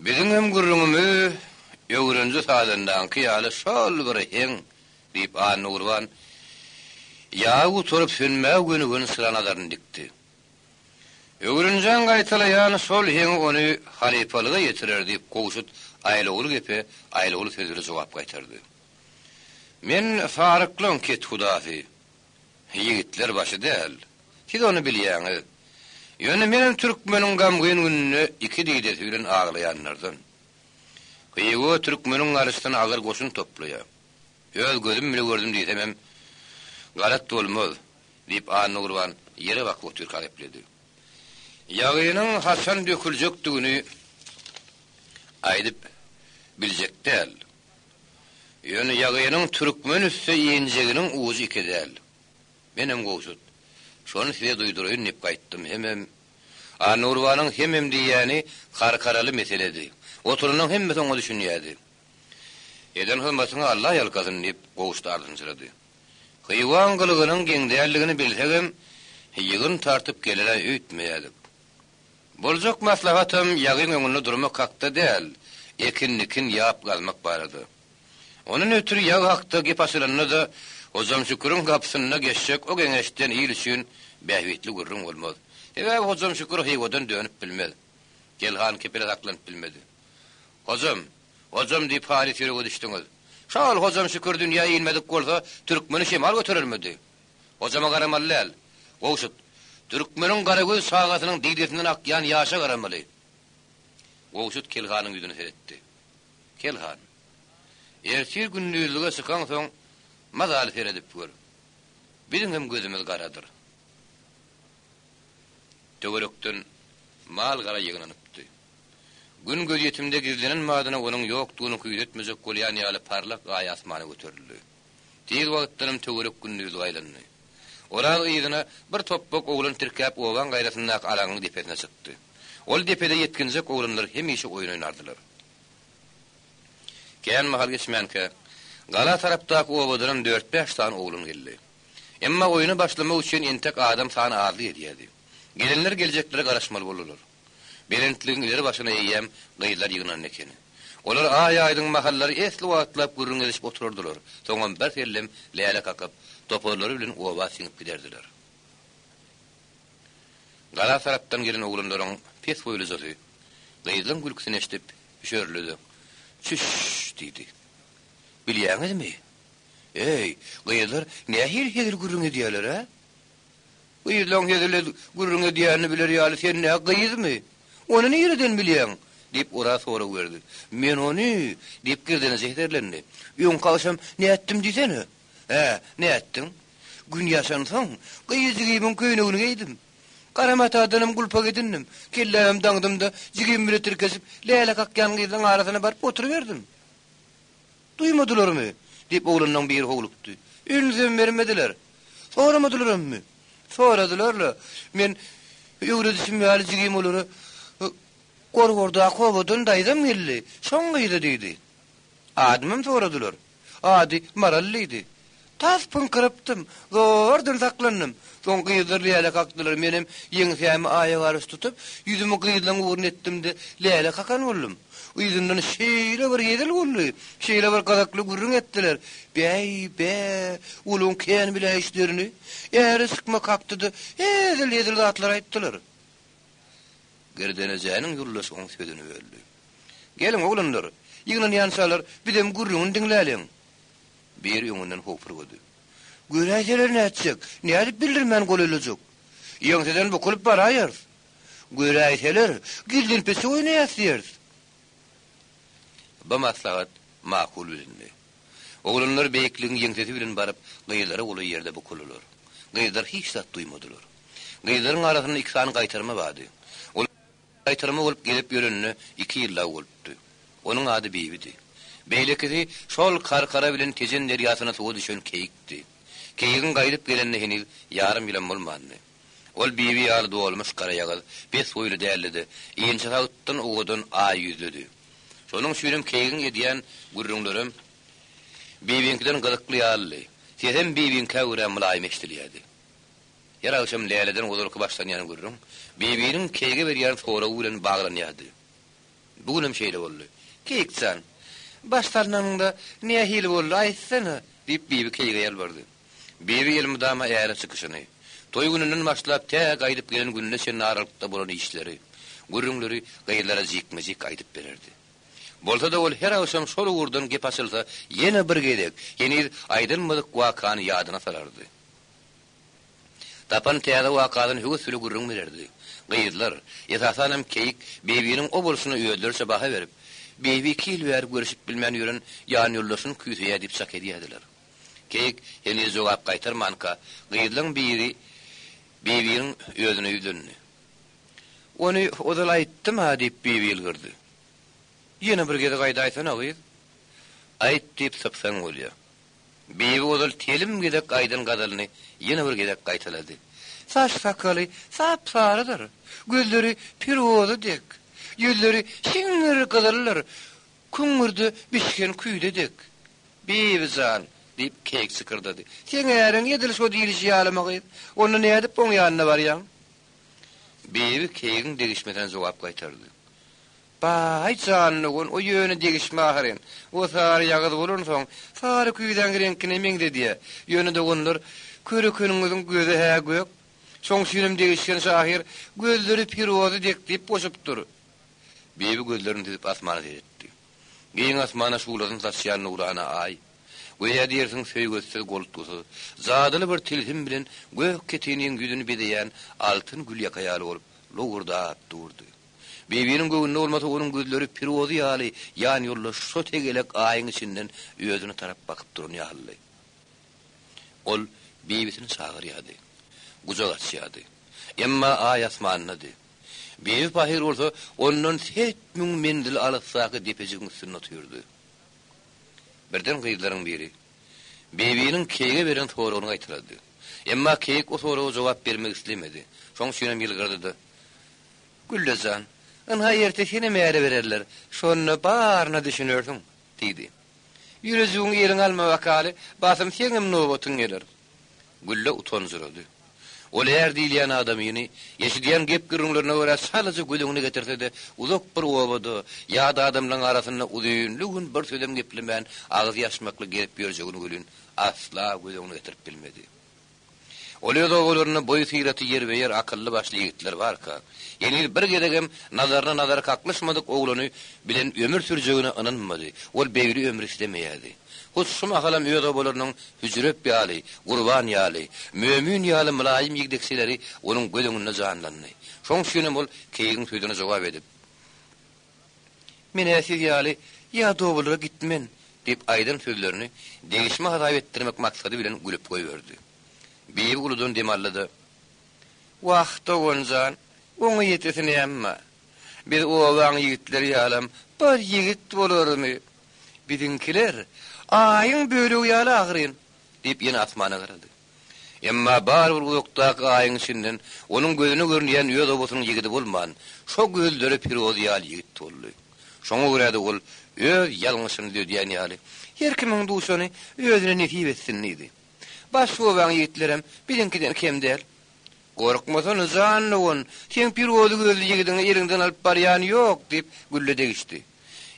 Speaker 2: Biziňem gürrüňimiz öwrenji sazandaňky ýaly şol bir heň, diýip, Annagurban ýagy gutaryp sönmäge gönügen çyra nazaryny dikdi. Öwrenjäň gaýtalaýan şol heňi ony halypalyga ýetirer, diýip, Gowşut aýlawly gepe aýlawly söz bile jogap gaýtardy. Men saryklaň kethudasy, ýigitler başy däl. Siz ony bilýäňiz. Ýöne menem türkmeniň gamgyn gününde iki didesi bilen aglaýanlardan. Hywa türkmeniň garşysyna agyr goşun toplaýar. Öz gözüm bile gördüm diýsemem, galat bolmaz, diýip, Annagurban ýere bakyp otyrka gepledi. Ýagynyň haçan döküljekdigini aýdyp biljek däl. Ýöne ýagynyň türkmen üste injeginiň ujy iki däl. Menem Gowşut, şony size duýduraýyn diýip gaýtdym. Hemem Annagurbanyň hemem diýýäni karkaraly meseledi. Oturanlaryň hemmesi oňa düşünýärdi. Eden hyzmatyňa Alla ýalkasyn, diýip, Gowşut ardynjyrady. Hywaň gylygynyň geň däldigini bilsegem, ýygyn tartyp geler-ä öýtmeýärdik. Boljak maslahatam ýagyň öňünde durmak hakda däl, ekin-dikin, ýap gazmak barada. Ondan ötri ýag hakda gep açylanda-da, Hojamşüküriň gapysynda geçjek o geňeşden il üçin bähbitli gürrüň bolmaz. Sebäbi Hojamşükür Hywadan dönüp bilmez. Kelhan kepele saklanyp bilmedi. Hojam, hojam diýip halys ýürege düşdüňiz. Şol hojam şükür dünýä inmedik bolsa, türkmeni şemal göterermidi? Hojama garamaly däl, Gowşut. Türkmeniň garagöz çagasynyň didesinden akýan ýaşa garamaly. Gowşut Kelhanyň ýüzüne seretdi. Kelhan, ertir gündizlige çykaňsoň, mazaly seredip gör. Biziňem gözümiz garadyr. Töwerekden mal-gara ýygnanypdy. Gün gözýetimde gizlenen badyna onuň ýokdugyny küýzetmejek bolýan ýaly parlak aý asmana göterildi. Tiz wagtdanam töwerek gündizlige aýlandy. Oraz yzyna bir topbak oglan tirkäp obaň gaýrasyndaky alaňyň depesine çykdy. Ol depede ýetginjek oglanlar hemişe oýun oýnardylar. Kän mahal geçmänkä, gala tarapdaky obadanam dört-bäş sany oglan geldi. Emma oýna başlamak üçin entek adam sany azlyk edýärdi. Gelenler geljeklere garaşmaly boldular. Belentligiň ileri başyna eýýäm gyzlar ýygnanan ekeni. Olar aý-aýdyň mahallary esli wagtlap gürrüň edişip oturardylar, soňam birsellem läle kakyp, toparlary bilen oba siňip giderdiler. Gala tarapdan gelen oglanlaryň pes boýlujasy gyzlaň gülküsini eşidip, üşerildi-de, Çüş-ş! diýdi. Bilýäňizmi? Eý, gyzlar nähili hezil gürrüň edýärler-ä? Gyzlaň hezil edip gürrüň edýänini biler ýaly sen nä gyzmy? Ony nireden bilýäň? diýip, Oraz sorag berdi. Men ony, diýip, girdeneje hezerlendi. Öňki agşam nätdim diýsene? Hä, nätdiň? Gün ýaşansoň, gyz jigimiň köýnegini geýdim. Gara matadanam gulpak edindim. Kellämem daňdym-da, jigim bile tirkeşip, läle kakýan gyzlaň arasyna baryp oturyberdim. Duýmadylarmy? diýip, oglanlaryň biri howlukdy. Ünsem bermediler. Soramadylarammy? Soradylar-la. Men öwredişim ýaly jigim olara, Gorgordaky obadan daýzam geldi, şoň gyzy diýdi. Adymam soradylar. Ady Maral diýdi. Tas pyňkyrypdym, zordan saklandym. Soň gyzlar läle kakdylar, menem ýeňsämi aýa garyş tutup, ýüzümi gyzlaň ugruna etdim-de, läle kakan boldum. Yzyndan şeýle bir hezil boldy, şeýle bir gyzykly gürrüň etdiler. Bäý-bä, olaň kän biläýişlerini, äre çykmak hakda-da hezil-hezil zatlar aýtdylar. Gerdenejäniň ýoldaşy oň sözüni böldi. Geliň, oglanlar, ýygnanýançalar bizem gürrüňini diňläliň. Biri öňünden howpurgady. Göräýseler nätjek, nädip bildirmän golaýlajak? Ýeňseden bukulyp baraýarys. Göräýseler, gizlenpeçek oýnaýas diýeris. Bu maslahat makul bilindi. Oglanlar beýikligiň ýeňsesi bilen baryp, gyzlara golaý ýerde bukuldylar. Gyzlar hiç zat duýmadylar. Gyzlaryň arasynda iki sany gaýtarma bardy. Olar gaýtarma bolup gezip ýörenine iki ýyl dagy bolupdy. Onuň ady Bibidi. Beýlekisi şol Karkara bilen Tejen derýasyna suwa düşen Keýikdi. Keýigiň gaýdyp gelenine heniz ýarym ýylam bolmandy. Ol Bibi ýaly dolmuş garaýagyz, pes boýly däldi-de, inçesagtdan owadan aý ýüzlüdi. Şonuň üçinem Keýigiň edýän gürrüňlerem Bibiňkiden gyzykly ýalydy. Sesem Bibiňkä görä mylaýym eşidilýärdi. Her agşam Läleden ozalky başlanýan gürrüň Bibiniň Keýige berýän soragy bilen baglanýardy. Bu günem şeýle boldy. Keýik jan, baş salnanyňda nähili boldy, aýtsana? diýip, Bibi Keýige ýalbardy. Bibi elmydama äre çykyşyny, toý gününden başlap tä gaýdyp gelen gününe çenli aralykda bolan işleri, gürrüňleri gyzlara jikme-jik aýdyp bererdi. Bolsa-da ol her agşam şol ugurdan gep açylsa ýene bir gezek heniz aýdylmadyk wakany ýadyna salardy. Tapan täze wakadan höwes bile gürrüň bererdi. Gyzlar, esasanam Keýik, Bibiniň o bolşuna özleriçe baha berip, Bibi iki ýyl bäri görüşip bilmän ýören ýanýoldaşyny küýseýär diýip çak edýärdiler. Keýik heniz jogap gaýtarmanka, gyzlaň biri Bibiniň özüne ýüzlendi. Ony ozal aýtdym-a, diýip, Bibi ýylgyrdy. Ýene bir gezek aýdaýsana, gyz. Aýt diýip sypsaň bolýar. Bibi ozal telim gezek aýdan gazalyny ýene bir gezek gaýtalady. Saç-sakaly sap-sarydyr, gözleri piroza dek, ýüzleri siňňir gyzyldyr, küňňürde bişgen küýze dek. Bibi jan, diýip, Keýik çykyrdady. Seň äriň edil şo diýlişi ýalymy gyz? Onda nädip oň ýanyna barýaň? Bibi Keýigiň degişmesine jogap gaýtardy. Baý, jan dogan, o ýöne degişme ahyryn. O sary ýagyz bolansoň, sary küýzäň reňkine meňzedýä. Ýöne doganlar, körekeniňiziň gözi-hä gök. Şoň üçinem degişgen şahyr, Gözleri pirozy dek diýip goşupdyr. Bibi gözlerini süzüp asmana seretdi. Giň asmana şuglasyny saçýan nurana Aý, göýä diýersiň söýgetsiz, goltgusyz, jadyly bir tilsim bilen gök keteniň ýüzüni bezeýän altyn gülýaka ýaly bolup lowurdap durdy. Bibiniň göwnüne bolmasa onuň gözleri pirozy ýaly ýan-ýoldaş şo tegelek Aýyň içinden özüne tarap bakyp duran ýalydy. Ol bibisini çagyrýardy. Gujak açýardy. Emma Aý asmandady. Bibi pahyr bolsa ondan set müň menzil alysdaky depejigiň üstünde otyrdy. Birden gyzlaryň biri Bibiniň Keýige beren soragyny gaýtalady. Emma Keýik o soraga jogap bermek islemedi. Şoň üçinem ýylgyrdy-da, Gülle jan, ynha erte senem äre bererler, şonda baryna düşünersiň, diýdi. Ýürejigiňi eliňe alma bakaly, basym seňem nobatyň geler. Gülle utanjyrady. Ol är diýilýän adamyny, eşidýän gep-gürrüňlerine görä çalaja göz öňüne getirse-de, uzak bir obada, ýat adamlaryň arasynda uzynly gün bir sözem geplemän, agyz ýaşmakly gezip ýörjegini welin asla göz öňüne getirip bilmedi. Ol öz obalarynda boýy-syraty ýerbe-ýer akylly-başly ýigitler barka, heniz bir gezegem nazaryna nazar kaklyşmadyk oglany bilen ömür sürjegine ynanmady, ol beýle ömri islemeýärdi. Hut şu mahalam öz obalarynyň Hüjrep ýaly, Gurban ýaly, Mömin ýaly mylaýym ýigdekçeleri onuň göz öňünde janlandy. Şoň üçinem ol Keýigiň sözüne jogap edip. Men-ä siz ýaly ýat obalara gitmen, diýip aýdan sözlerini degişme hasap etdirmek maksady bilen gülüp goýberdi. Bibi uludan dem aldy-da, Wah, dogan jan, oňa ýetesi näme? Biz obaň ýigitleri ýalam bir ýigit bolarmy? Biziňkiler Aýyň bölegi ýaly ahyryn, diýip ýene asmana garady. Emma barybir uzakdaky aýyň içinden onuň gözüne görünýän öz obasynyň ýigidi bolman, şo gözleri piroz ýaly ýigit boldy. Şoňa görä-de ol öz ýalňyşyny düzedýän ýaly, Her kimiň duşany özüne nesip etsin diýdi. Başga obaň ýigitlerem biziňkiden kem däl. Gorkmasana, jan dogan, seň pirozy gözli ýigidiňi eliňden alyp barýan ýok, diýip, Gülle degişdi.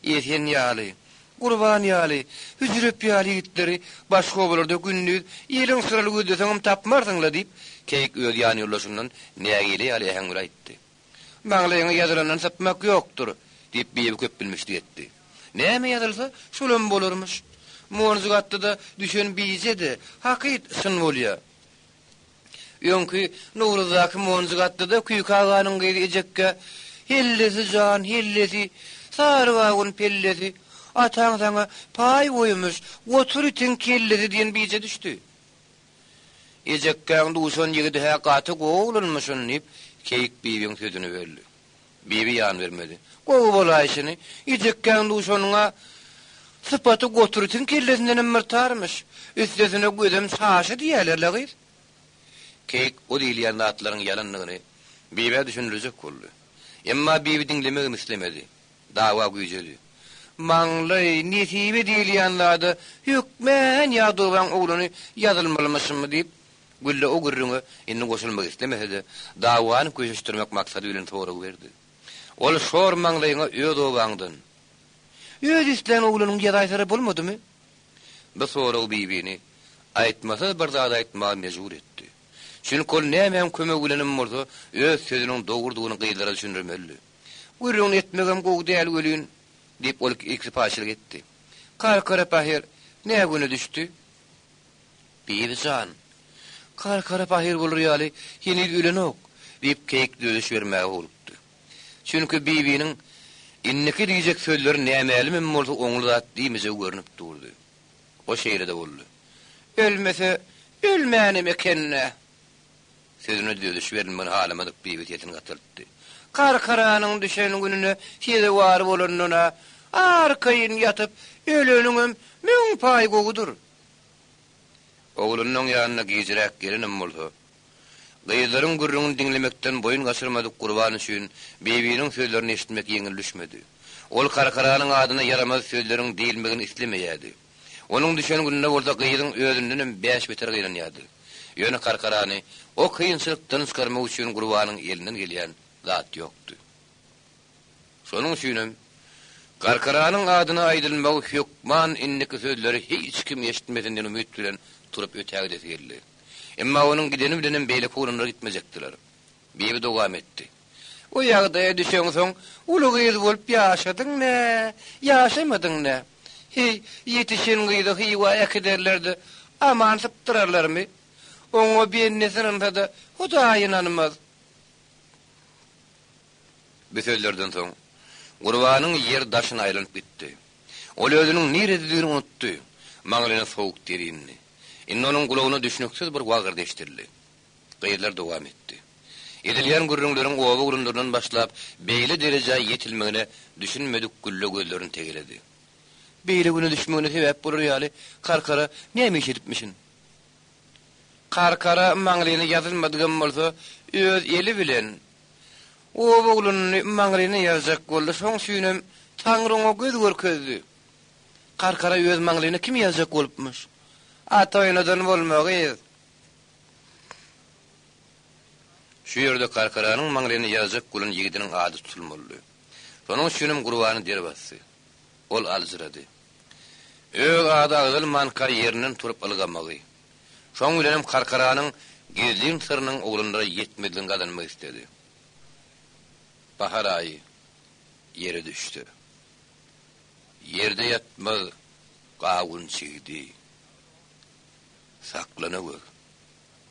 Speaker 2: Esen ýaly, Gurban ýaly, Hüjrep ýaly ýigitleri başga obalarda gündiz ýeliň syraly gözleseňem tapmarsyň-la, diýip, Keýik öz ýanýoldaşyndan nägile ýaly äheň bilen aýtdy. Maňlaýyňa ýazylandan sypmak ýokdur, diýip, Bibi köpbilmişlik etdi. Näme ýazylsa, şolam bolarmyş. Monjuk atdy-da, düşen bije-de, hakyt, çyn bolýa. Öňki Nowruzdaky monjuk atdy-da Küýki aganyň gyzy Ejekge, Hellesi jan, hellesi, sary gawun pellesi, ataň saňa paý goýmuş, gotur itiň kellesi diýen bije düşdi. Ejekgäň duşan ýigidi-hä gaty gowy oglanmyşyn, diýip, Keýik bibiň sözüni böldi. Bibi ýan bermedi. Gowy bolaýşyny, Ejekgäň duşanyň-a sypaty gotur itiň kellesindenem bir tarmyş. Üstesine gözem çaşy diýýäler-le gyz. Keýik o diýilýän zatlaryň ýalandygyny Bibä düşündirjek boldy. Emma Bibi diňlemegem islemedi. Dawa güýjedi. Maňlaý, nesibe diýilýän zada hökmän ýadowaň oglany ýazylmalymyşynmy diýip, Gülle o gürrüňe indi goşulmak islemese-de, dawany köşeşdirmek maksady bilen sorag berdi. Ol şor maňlaýyňa öz obaňdan, öz islän oglanyň ýazaýsara bolmadymy? Bu sorag Bibini aýtmasyz bir zat aýtmaga mejbur etdi. Çünki ol nämäň kömegi bilenem bolsa öz sözüniň dogrudygyny gyzlara düşündirmelidi. Gürrüňini etmegem gowy däl welin, diýip, ol ikripaçylyk etdi. Karkara pahyr nä güne düşdi? Bibi jan, Karkara pahyr bolar ýaly heniz ölenok, diýip, Keýik düzediş bermäge howlukdy. Çünki Bibiniň indiki diýjek sözleri nämälimem bolsa oňly zat diýmejegi görnüp durdy. O şeýle-de boldy. Ölmese, ölmänem eken-dä. Sözüne düzediş berilmegini halamadyk Bibi sesini gataltdy. Karkaranyň düşen gününe sezewar bolandan-a arkaýyn ýatyp öleniňem müň paý gowudyr. Oglunyň ýanyna gijräk gelenem bolsa, gyzlaryň gürrüňini diňlemekden boýun gaçyrmadyk Gurban üçin Bibiniň sözlerini eşitmek ýeňil düşmedi. Ol Karkaranyň adyna ýaramaz sözleriň diýilmegini islemeýärdi. Onuň düşen gününe bolsa gyzyň özündenem bäş beter gynanýardy. Ýöne Karkarany o kynçylykdan çykarmak üçin Gurbanyň elinden gelýän zat ýokdy. Şonuň üçinem, Karkaranyň adyna aýdylmagy hökman indiki sözleri hiç kim eşitmesin diýen umyt bilen turup ötägidesi geldi. Emma onuň gideni bilenem beýleki oglanlar gitmejekdiler. Bibi dowam etdi.
Speaker 4: O ýagdaýa düşeňsoň, uly gyz bolup ýaşadyň nä, ýaşamadyň nä? Heý, ýetişen gyzy Hywa äkiderler-de, aman sypdyrarlarmy? Oňa bendesi ynansa-da, Hudaý ynanmaz.
Speaker 2: Bu sözlerden soň, Gurbanyň ýer daşyna aýlanyp gitdi. Ol özüniň nirededigini unutdy. Maňlaýyna sowuk der indi. Indi onuň gulagyna düşnüksiz bir wagyrdy eşidildi. Gyzlar dowam etdi. Edilýän gürrüňleriň oba oglanlaryndan başlap beýle derejä ýetilmegine düşünmedik Gülle gözlerini tegeledi.
Speaker 4: Beýle güne düşmegine sebäp bolar ýaly Karkara näme iş edipmişin? Karkara maňlaýyna ýazylmadygam bolsa öz eli bilen oba oglanyny maňlaýyna ýazjak boldy, şoň üçinem Taňry oňa göz görkezdi. Karkara öz maňlaýyna kimi ýazjak bolupmyş? At oýnadan bolma gyz.
Speaker 2: Şu ýerde Karkaranyň maňlaýyna ýazjak bolan ýigidiniň ady tutulmalydy. Şonuň üçinem Gurbany der basdy. Ol aljyrady. Öz ady agzalmanka ýerinden turup ylgamagy, şoň bilenem Karkaranyň gizlin syrynyň oglanlara ýetmezligini gazanmak isledi. Bahar aýy ýere düşdi. Ýerde ýatmaz gawun çigidi. Saklana gör,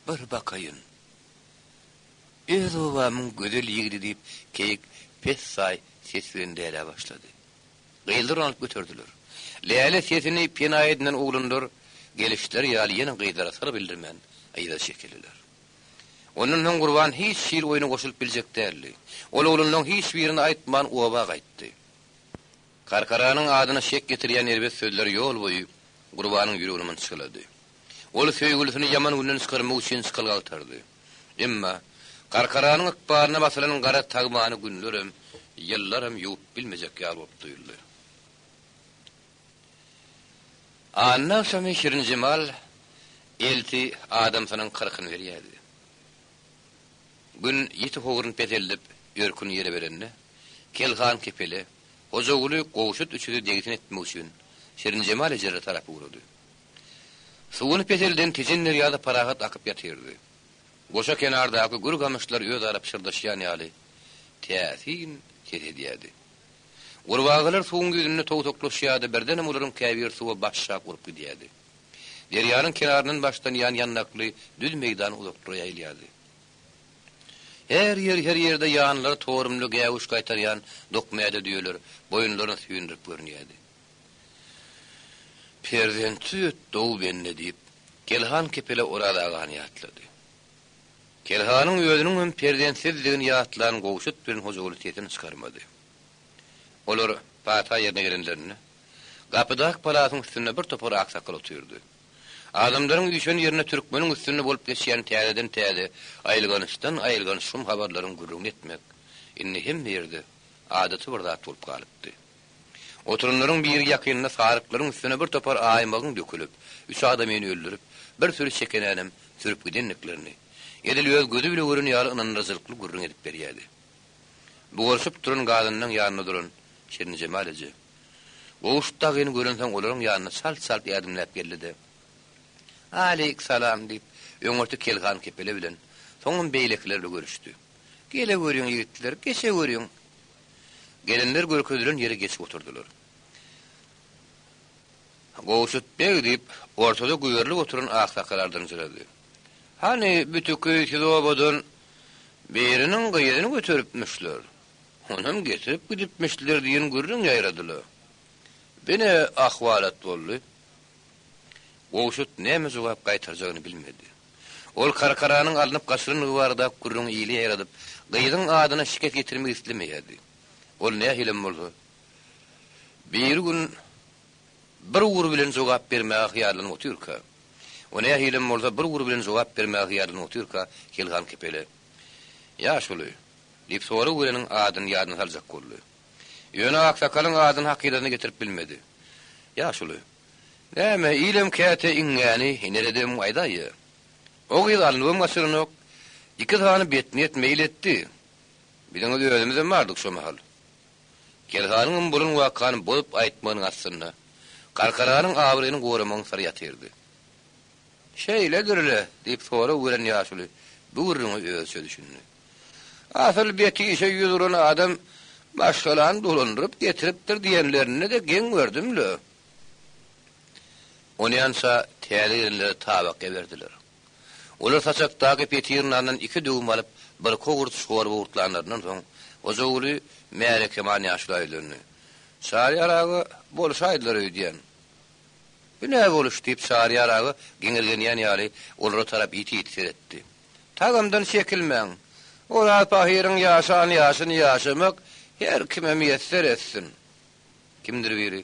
Speaker 2: bir bakaýyn. Öz obamyň gözel ýigidi diýip, keýik pessaý ses bilen lälä başlady. Gyzlar ony alyp göterdiler. Läle sesini pena edinen oglanlar gelişleri ýaly ýene gyzlara syr bildirmän yza çekildiler. Ondan soň Gurban hiç hili oýna goşulyp biljek däldi. Ol oglanlaryň hiç birine aýtman oba gaýtdy. Karkaranyň adyna şek getirýän erbet sözler ýol boýy Gurbanyň ýüregini mynçgylady. Ol söýgülisini ýaman günden çykarmak üçin çykalga agtardy. Emma, Karkaranyň ykbalyna basylan gara tagmany günlerem, ýyllaram ýuwup bilmejek ýaly bolup duýuldy. Anna agşamy Şirinjemal elti adamsynyň kyrkyny berýärdi. Gün ýiti howruny peseldip, örküni ýere berende, Kelhan Kepele, Hojaguly Gowşut üçüsi degsin etmek üçin Şirinjemal ejelere tarap ugrady. Suwuny peselden Tejen derýasy parahat akyp ýatyrdy. Goşa kenardaky gür gamyşlar özara pyşyrdaşýan ýaly täsin ses edýärdi. Gurbagalar suwuň ýüzünde towsaklaşýardy, birdenem olaryň käbiri suwa başşak urup gidýärdi. Derýanyň kenaryndan başlanýan ýandakly düz meýdan uzaklara ýaýylýardy. Her ýer-her ýerde ýanlary torumly gäwüş gaýtarýan dokmäde düýeler boýunlaryny süýndürip görünýärdi. Perzentsiz ötdi-ow bende diýip, Kelhan kepele Oraz agany ýatlady. Kelhanyň özüniň hem perzentsizdigini ýatlan Gowşut bilen Hojaguly sesini çykarmady. Olar pata ýerine gelenlerinde, gapydaky palasyň üstünde bir topar aksakgal otyrdy. Adamlaryň üýşen ýerinde türkmeniň üstünde bolup geçýän täzeden-täze, aýylgançdan-aýylganç şum habarlaryň gürrüňini etmek indi hemme ýerde adaty bir zat bolup galypdy. Oturanlaryň biri ýakynda saryklaryň üstüne bir topar aýmagyň dökülip, üç adamyny öldürip, bir süri çekenänem sürüp gidendiklerini, edil öz gözi bile gören ýaly ynandyryjylykly gürrüň edip berýärdi. Bugaryşyp duran gazanynyň ýanynda duran Şirinjemal eje, Gowşut dagyny görensoň olaryň ýanyna çalt-çalt ädimläp geldi-de, Aleýk salam! diýip, öňürti Kelhan Kepele bilen, soňam beýlekiler bilen görüşdi. Geleweriň, ýigitler, geçeweriň! Gelenler görkezilen ýere geçip oturdylar. Gowşut beg, diýip, ortada güberilip oturan aksakgal ardynjyrady. Hany, bütüki siz obadan biriniň gyzyny göteripmişler. Onam getirip gidipmişler diýen gürrüň ýaýradyla. Bi ne ahwalat boldy? Gowşut näme jogap gaýtarjagyny bilmedi. Ol Karkaranyň alnyp gaçylandygy baradaky gürrüňi ile ýaýradyp, gyzyň adyna şikes ýetirmek islemeýärdi. Ol nähilem bolsa, biri gün bir ugur bilen jogap bermäge hyýallanyp otyrka, o nähilem bolsa bir ugur bilen jogap bermäge hyýallanyp otyrka, Kelhan Kepele, Ýaşuly, Diýip, sorag bereniň adyny ýadyna saljak boldy. Ýöne aksakalyň adyny hakydasyna getirip bilmedi. Ýaşuly, näme, ilem käte iňňäni ineredem aýdaýýa. O gyz alnybam gaçyranok. Iki sany betniýet meýil etdi. Biziň özümizem bardyk şo mahal. Kelhanyňam bolan wakany bozup aýtmagynyň aslynda, Karkaranyň abraýyny goramagyň syry ýatyrdy. Şeýledir-le, diýip, sorag beren ýaşuly bu gürrüňe özüçe düşündi. Asyl bet işe ýüz uran adam maşgalany dolandyryp getiripdir diýenlerinde-de geň gördüm-le. Onýança täze gelenlere tabak äberdiler. Olar saçakdaky petir nandan iki döwüm alyp, birki owurt çorba owurtlanlaryndan soň, Hojaguly märekeman ýaşula ýüzlendi. Çaryýar aga bolşaýdylar öýdýän. Bu nä boluş? diýip, Çaryýar aga geňirgenýän ýaly olara tarap ýiti-ýiti seretdi. Tagamdan çekilmäň. Oraz pahyryň ýaşan ýaşyny ýaşamak her kime miýesser etsin. Kimdir biri,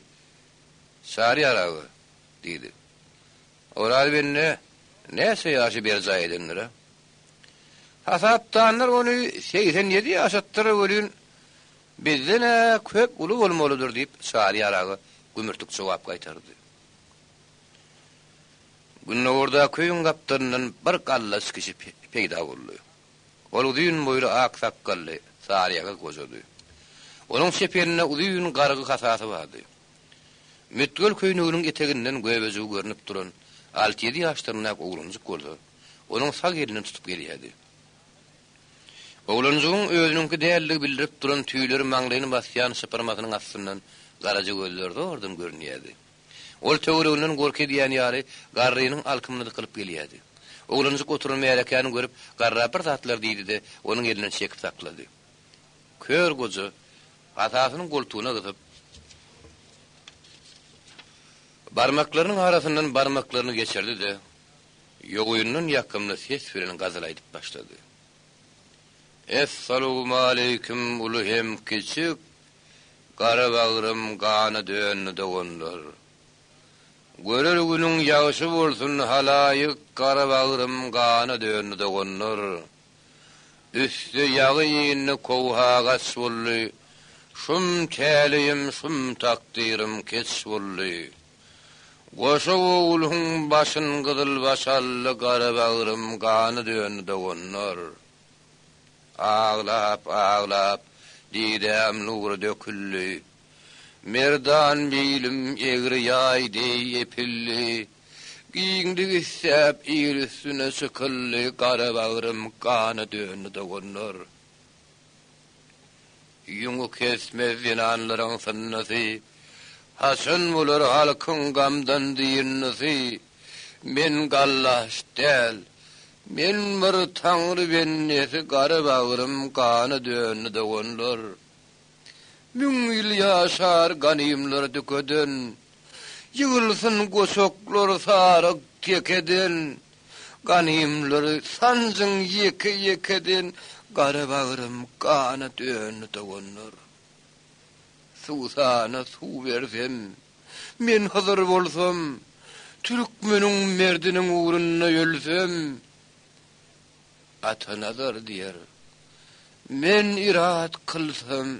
Speaker 2: Çaryýar aga, diýdi. Oraz bende näçe ýaşy berjaý edendir-ä? Hasapdanlar ony 87 ýaşatdyr welin, bizden-ä köp uly bolmalydyr, diýip, Çaryýar aga gümürtik jogap gaýtardy. Gündogardaky öýüň gapdalyndan bir gallaç kişi peýda boldy. Ol uzyn boýly ak sakgally, saryýagyz gojady. Onuň çep elinde uzyn gargy hasasy bardy. Mütgel köýneginiň eteginden göbejigi görnüp duran alty-ýedi ýaşlaryndaky oglanjyk bolsa, onuň sag elinden tutup gelýärdi. Oglanjygyň özüniňki däldigi bildirip duran tüýleri maňlaýyny basýan şypyrmasynyň astyndan garaja gözleri zordan görünýärdi. Ol töwereginden gorky edýän ýaly, garrynyň alkymyna dykylyp gelýärdi. Oglanjyk oturan märekäni görüp, garra bir zatlar diýdi-de, onuň elinden çekip saklady. Kör goja hasasyny goltugyna gysyp, barmaklarynyň arasyndan barmaklaryny geçirdi-de, ýogyndan ýakymly ses bilen gazal aýdyp başlady. Essalawmaleýkim uly hem kiçik, gara bagrym gana döndi doganlar. Görer günüň ýagşy bolsun halaýyk, gara bagrym gana döndi doganlar. Üste ýagy indi kowha gaç boldy, Şum täleýim, şum takdyrym keç boldy. Goşa ogluň başyn gyzylbaş aldy, Gara bagrym gana döndi doganlar. Aglap-aglap didäm nury döküldi, Merdan bilim egri ýaý deý epildi. Giňlik isläp il üstüne çykyldy, Gara bagrym gana döndi doganlar. Ýüňi kesmez zenanlaryň synnasy, Haçan bolar halkyň gamdan dynnysy? Men gallaç däl, men bir Taňry bendesi, Gara bagrym gana döndi doganlar. Müň ýyl ýaşar ganymlar dükeden, Ýygylsyn goçaklar saryk tekeden, Ganymlary sanjyň ýeke-ýekeden, Gara bagrym gana döndi doganlar. Suwsana suw bersem, men Hydyr bolsam, Türkmeniň merdiniň ugrunda ölsem, Atanazar diýer, Men yrat kylsam,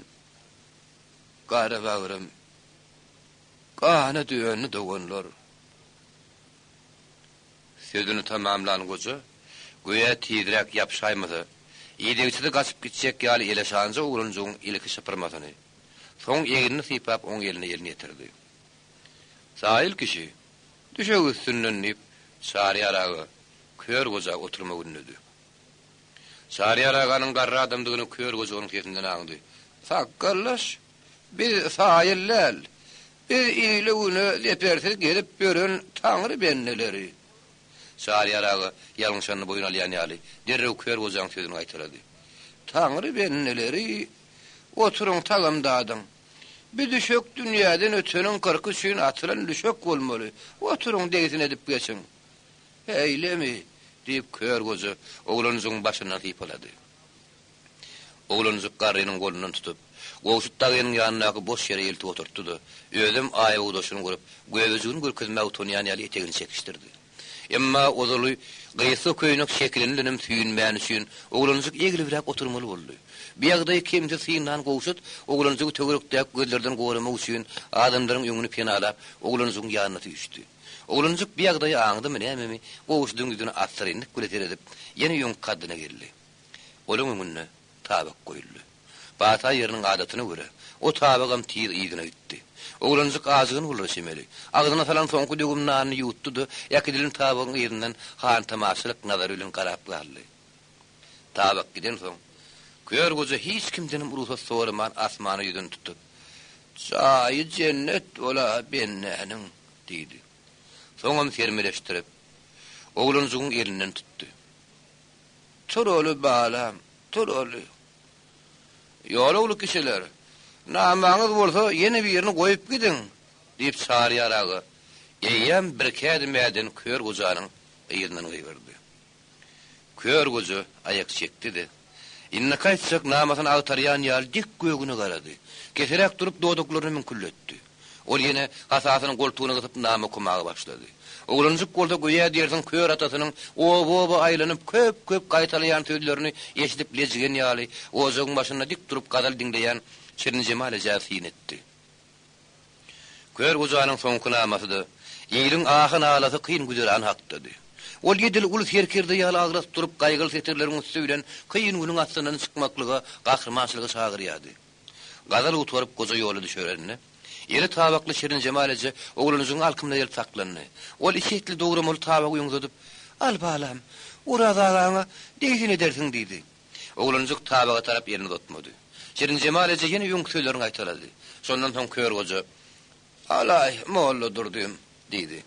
Speaker 2: gara bagrym gana döndi doganlar. Sözüni tamamlan goja, göýä tizräk ýapyşaýmasa, idegçisi gaçyp gitjek ýaly eleşanja oglanjygyň ilki şypyrmasyny, soň egnini sypap oň eline elini ýetirdi. Saýyl kişi, düşek üstünden diýip, Çaryýar aga kör goja oturmagy ündedi. Çaryýar aganyň garry adamdygyny kör goja onuň sesinden aňdy. Sakgallaş, biz saýyl däl. Biz ile-güne zepersiz gezip ýören Taňry bendeleri. Çaryýar aga ýalňyşanyny boýun alýan ýaly, derrew kör gojaň sözüni gaýtalady. Taňry bendeleri, oturyň tagam dadyň. Bi düşek dünýäden öteniň kyrky üçin atylan düşek bolmaly. Oturyň degsin edip geçiň. Eýlemi? diýip, kör goja oglanjygyň başyndan sypalady. Oglanjyk garrynyň golundan tutup, Gowşut dagynyň ýanyndaky boş ýere eltip oturtdy-da, özem aýbogdaşyny görüp, göbejigini görkezmäge utanýan ýaly etegini çekişdirdi. Emma ozaly gysga köýnek şekilindenem süýnmäni üçin oglanjyk eglibräk oturmaly boldy. Bu ýagdaýy kemsiz synlan Gowşut oglanjygy töwerekdäki gözlerden goramak üçin adamlaryň öňüni penalap, oglanjygyň ýanyna süýşdi. Oglanjyk bu ýagdaýy aňdymy nämemi, Gowşudyň ýüzüne assyrynlyk bile seredip, ýene öňki kaddyna geldi. Olaň öňünde tabak goýuldy. Pata ýeriniň adatyna görä, o tabagam tiz yzyna gitdi. Oglanjyk ajygan bolara çemeli. Agzyna salan soňky döwüm nanyny ýuwutdy-da, äkidilen tabagyň yzyndan hantamaçylyk nazary bilen garap galdy. Tabak gidensoň, Kör goja hiç kimdenem rugsat soraman asmana ýüzüni tutup, Jaýy jennet bola bendäniň! diýdi. Soňam sermeleşdirip, oglanjygyň elinden tutdy. Turaly, balam, turaly. Ýolagly kişiler, namaňyz bolsa ýene birini goýup gidiň! diýip, Çaryýar aga eýýäm birki ädim äden kör gojanyň yzyndan gygyrdy. Kör goja aýak çekdi-de, indiki aýtjak namasyny agtarýan ýaly dik gögüne garady. Keseräk durup dodaklaryny müňkülletdi. Ol ýene hasasyny goltugyna gysyp nama okamaga başlady. Oglanjyk bolsa göýä diýersiň kör atasynyň oba-oba aýlanyp köp-köp gaýtalaýan sözlerini eşidip lejigen ýaly, ojagyň başynda dik durup gazal diňleýän Şirinjemal ejä syn etdi. Kör gojanyň soňky namasy-da iliň ahy-nalasy kyn güzeran hakdady. Ol edil uly serkerde ýaly agras durup gaýgyly setirleriň üsti bilen kyn günüň astyndan çykmaklyga, gahrymançylyga çagyrýardy. Gazal gutaryp goja ýola düşerende, eli tabakly Şirinjemal eje oglanjygyň alkymyna gelip saklandy. Ol içi etli dogramaly tabagy öňe uzadyp, Al balam, Oraz agaňa degsin edersiň diýdi. Oglanjyk tabaga tarap elini uzatmady. Şirinjemal eje ýene öňki sözlerini gaýtalady. Şondan soň kör goja, Alaý, Molladurdym! diýdi.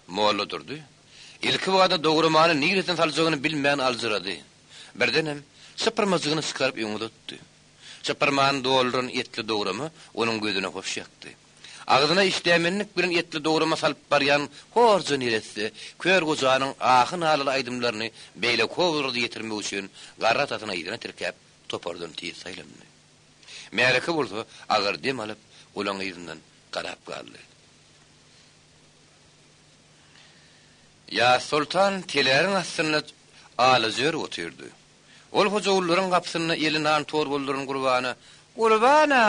Speaker 2: Molladurdy ilkibada dogramany niresine saljagyny bilmän aljyrady. Birdenem, çypyrmajygyny çykaryp öňe uzatdy. Çypyrmany dolduran etli dograma onuň gözüne hoş ýakdy. Agzyna işdämenlik bilen etli dograma salyp barýan horja neresse kör gojanyň ahy-nalaly aýdymlaryny beýleki obalarda ýetirmek üçin garry atasyna yzyna tirkäp, topardan tiz saýlandy. Märeke bolsa agyr dem alyp, olaň yzyndan garap galdy. Ýazsoltan teläriň astynda alaja örüp otyrdy. Ol Hojagullaryň gapysynda eli nan torbaly duran Gurbana, Gurban-a!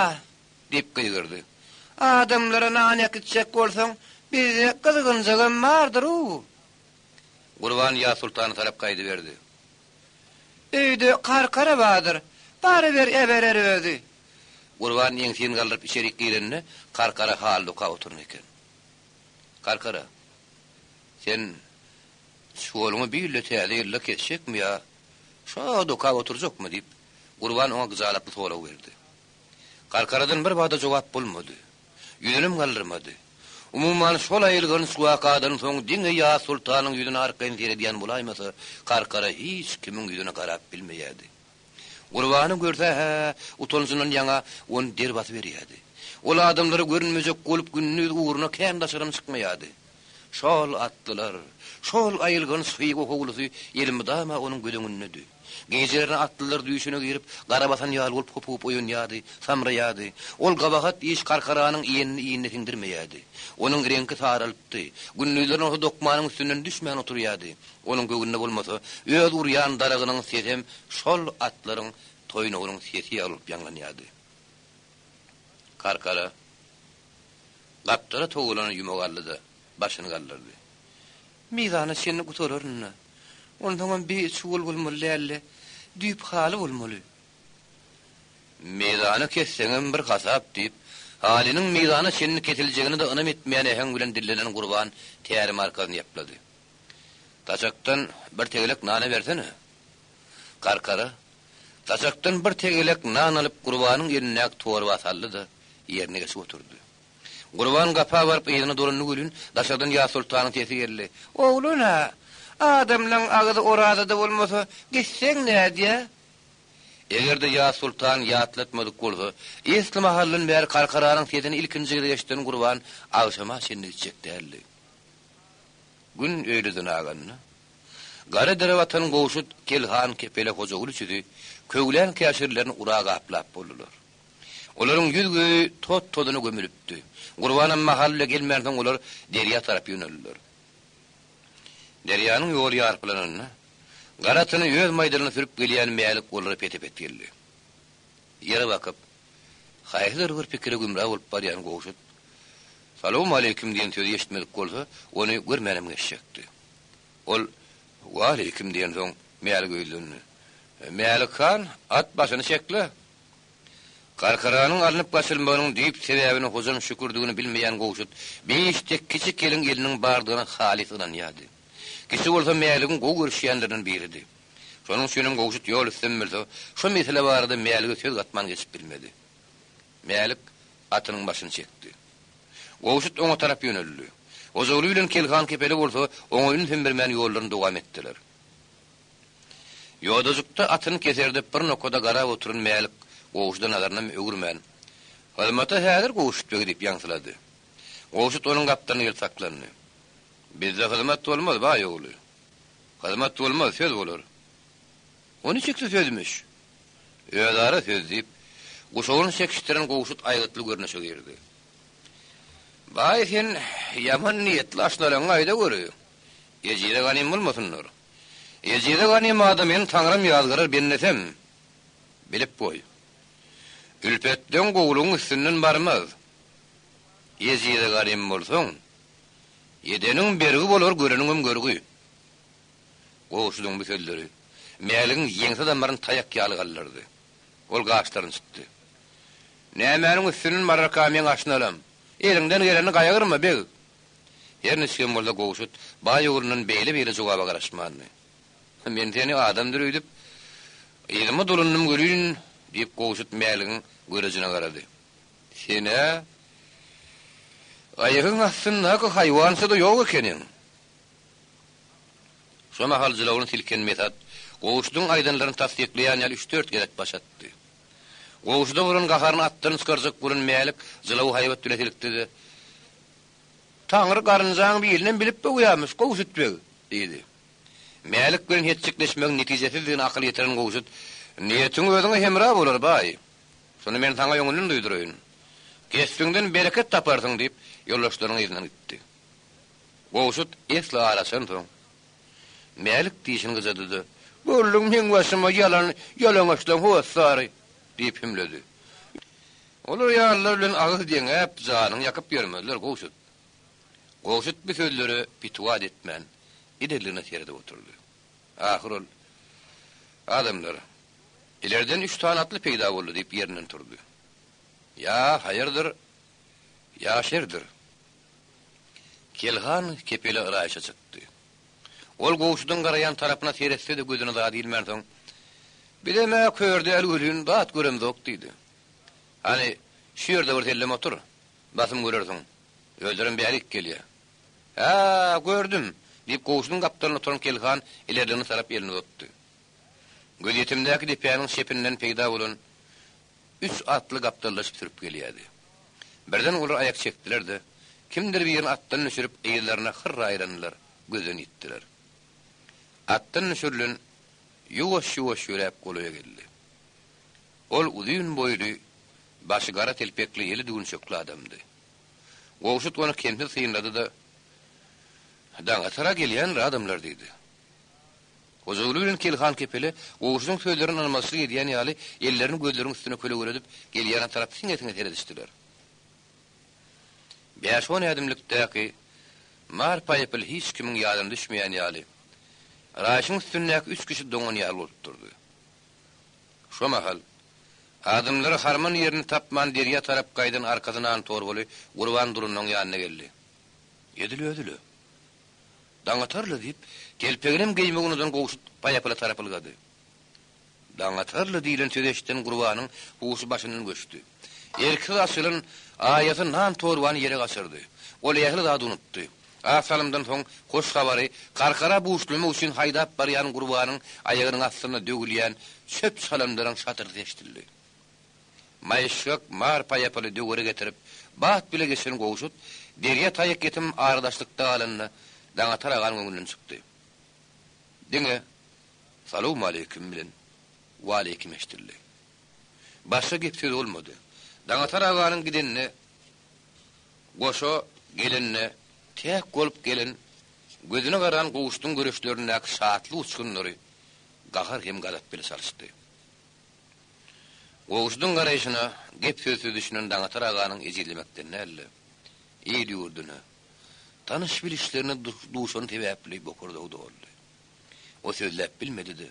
Speaker 2: Diýip gygyrdy. Adamlara nan äkitjek bolsaň, bizde gyzgynjagam bardyr-ow! Gurban Ýazsoltana tarap gaýdyberdi. Öýde karkara bardyr, baryber äberer özi. Gurban ýeňsini galdyryp içerik girende, Karkara haly dokap oturan eken. Karkara, sen çuwalyňy bir ýylda täze ýylda kesjekmi ýa şo dokap oturjakmy? diýip, Gurban oňa gyjalatly sorag berdi. Karkaradan bir bada jogap bolmady. Ýüzünem galdyrmady. Umuman, şol aýylganç wakadan soň diňe Ýazsoltanyň ýüzüne arkaýyn seredýän bolaýmasa, Karkara hiç kimiň ýüzüne garap bilmeýärdi. Gurbany görse-hä, utanjyndan ýaňa ony der basyberýärdi. Ol adamlara görünmejek bolup gündiz ugruna kän daşaram çykmaýardy. Şol atlylar, şol aýylganç Hywa howlusy elmydama onuň göz öňündedi. Gijelerine atlylar düýşüne girip, gara basan ýaly bolup hopugyp oýanýardy, samraýardy. Ol gabahat iş Karkaranyň iýenini iýnine siňdirmeýärdi. Onuň reňki saralypdy. Gündizlerine bolsa dokmanyň üstünden düşmän oturýardy. Onuň göwnüne bolmasa, öz urýan daragynyň sesem şol atlaryň toýnagynyň sesi ýaly bolup ýaňlanýardy. Karkara gapdala towlanan ýumagy aldy-da, başyny galdyrdy. Mizana çenli gutararyn-da. Onsoňam bi çuwal bolmaly däl-de, düýp haly bolmaly. Mizana kesseňem bir hasap, diýip, halynyň mizana çenli kesiljegine-de ynam etmeýän äheň bilen dillenen Gurban tärim arkasyny ýaplady. Saçakdan bir tegelek nana bersene. Karkara saçakdan bir tegelek nan alyp Gurbanyň elindäki torba saldy-da, ýerine geçip oturdy. Gurban gapa baryp yzyna dolandy welin, daşardan Ýazsoltanyň sesi geldi. Oglan-a, adamlaň agyzy orazada bolmasa, gitseň nädýä? Eger-de Ýazsoltan ýatlatmadyk bolsa, esli mahaldan bäri Karkaranyň sesini ilkinji gezek eşiden Gurban agşama çenli gitjek däldi. Gün öýleden aganda, gara dere batan Gowşut, Kelhan, Kepele, Hojagül üçüsi köwlän käşirlerini ura gaplap boldular. Olaryň ýüz-gözi tot-tozana gömülipdi. Gurbanam mahal bile gelmänsoň olar derýa tarap ýöneldiler. Derýanyň ýoly ýarpylananda, gara atyny öz maýdalyna sürüp gelýän Mälik olara pete-pet geldi. Ýere bakyp, haýsydyr bir pikire gümra bolup barýan Gowşut, Salowmaleýkim diýen sözi eşitmedik bolsa, ony görmänem geçjekdi. Ol Waleýkim diýensoň, Mälik öýlendi. Mälik han, at başyny çekle! Karkaranyň alnyp gaçylmagynyň düýp sebäbini Hojam Şükürdigini bilmeýän Gowşut bi işde Kiçi keliň eliniň bardygyna halys ynanýardy. Kiçi bolsa Mäligiň gowy görüşýänlerinden biridi. Şonuň üçinem Gowşut ýol üstem bilse, şo mesele barada Mälige söz gatman geçip bilmedi. Mälik atynyň başyny çekdi. Gowşut oňa tarap ýöneldi. Hojaguly bilen Kelhan Kepeli bolsa oňa ünsem bermän ýollaryny dowam etdiler. Ýodajykda atyny keserdip bir nokada garap oturan Mälik Gowşuda nazarynam öwürmän, Hyzmata häzir Gowşut beg diýip ýaňsylady. Gowşut onuň gapdalyna gelip saklandy. Bizde hyzmat bolmaz, baý ogly. Hyzmat bolmaz, söz bolar. O niçiksi sözmüş? Özara söz, diýip, guşagyny çekişdiren Gowşut aýgytly görnüşe girdi. Baý, sen ýaman niýetli aşnalaňňy aýda göri. Ejize ganym bolmasynlar. Ejize ganym adam meni Taňrym ýazgarar bendesem. Bilip goý. Ülpetleň gowulygyň üstünden barmaz. Ejize ganym bolsaň, edeniň bergi bolar, göreniňem görgi. Gowşudyň bu sözleri Mäligiň ýeňse damaryny taýak ýaly galdyrdy. Ol gaşlaryny çytdy. Nämäniň üstünden bararka meň aşnalam? Eliňden gelenini gaýgyrma, beg! Her niçigem bolsa Gowşut baý oglundan beýle-beýle jogaba garaşmandy. Men seni adamdyr öýdüp, yzyma dolandym welin, diýip, Gowşut Mäligiň görejine garady. Sen-ä gaýygyň astyndaky haýwança-da ýok ekeniň. Şo mahal jylawyny silken Mesat Gowşudyň aýdanlaryny tassyklaýan ýaly üç-dört gezek baş atdy. Gowşuda bolan gaharyny atdan çykarjak bolan Mälik jylawy haýbat bilen silkdi-de, Taňry garynjaň bilinem bilip böwýärmiş, Gowşut beg! diýdi. Mälik bilen hetjikleşmegiň netijesizdigine akyl ýetiren Gowşut, Niýetiň özüňe hemra bolar, baý! Şuny men saňa öňünden duýduraýyn. Kesbiňden bereket taparsyň diýip, ýoldaşlarynyň yzyndan gitdi. Gowşut esli ara açansoň, Mälik dişini gyjady-da, Gördüň meň başyma ýalan ýalaňaçlaň hossary! diýip hümledi. Olar ýalylar bilen agyz deňäp, janyňy ýakyp ýörmezler, Gowşut. Gowşut bu sözlere pitiwa etmän, ilerligine seredip oturdy. Ahyr ol, Adamlar, ilerden üç sany atly peýda boldy diýip ýerinden turdy. Ýa haýyrdyr, ýa şerdir. Kelhan kepele yraýşa çykdy. Ol Gowşudyň garaýan tarapyna seretse-de gözüne zat ilmänsoň, Bizem-ä kör däl welin, zat göremzok diýdi. Hany, şu ýerde bir sellem otur, basym görersiň. Özlerem bärik gelýär. Hä, gördüm, diýip, Gowşudyň gapdalynda oturan Kelhan ilerligine tarap elini uzatdy. Gözýetimdäki depäniň çepinden peýda bolan Üç atly gapdallaşyp sürüp gelýärdi. Birden olar aýak çekdiler-de, kimdir birini atdan düşürip, yzlaryna hyrra aýlandylar, gözden ýitdiler. Atdan düşürilen ýuwaş-ýuwaş ýöräp golaýa geldi. Ol uzyn boýly, başy gara telpekli, eli düwünçekli adamdy. Gowşut ony kemsiz synlady-da, Daňatara gelýändir adamlar diýdi. Hojaguly bilen Kelhan Kepele Gowşudyň sözlerine ynanmazçylyk edýän ýaly, ellerini gözleriniň üstüne kölegeledip, gelýäne tarap siňe-siňe seredişdiler. Bäş-on ädimlikdäki mar paýapyl hiç kimiň ýadyna düşmeýän ýaly, raýşyň üstündäki üç kişi doňan ýaly bolup durdy. Şo mahal, adamlary harman ýerini tapman derýa tarap gaýdan arkasy nan torbaly Gurban Durunyň ýanyna geldi. Edil özi-le. Daňatarla, diýip, telpeginem geýmegi unudan Gowşut paýapyla tarap ylgady. Daňatarla diýlen sözi eşiden Gurbanyň huşy başyndan göçdi. Erksiz açylan aýasy nan torbany ýere gaçyrdy. Ol ähli zady unutdy. Az salymdan soň hoş habary Karkara buşlamak üçin haýdap barýan Gurbanyň aýagynyň astynda döwülýän çöp-çalamlaryň şatyrdysy eşidildi. Maýyşgak mar paýapyly döwere getirip, bat bile geçen Gowşut, derýa taýak ýetim ara daşlykda galanda, Daňatar aganyň öňünden çykdy. Diňe Salowmaleýkim bilen Waleýkim eşidildi. Başga gep-söz bolmady. Daňatar aganyň gidenine, goşa gelenine täk bolup gelen, gözüne garan Gowşudyň göreçlerindäki şatlyk uçgunlary gahar hem gazap bile çalyşdy. Gowşudyň garaýşyna gep-sözsüz düşünen Daňatar aganyň ejizlemekden däl-de, il-ýurduna, tanyş-bilişlerine duşany sebäpli bokurdagy doldy. O sözläp bilmedi-de,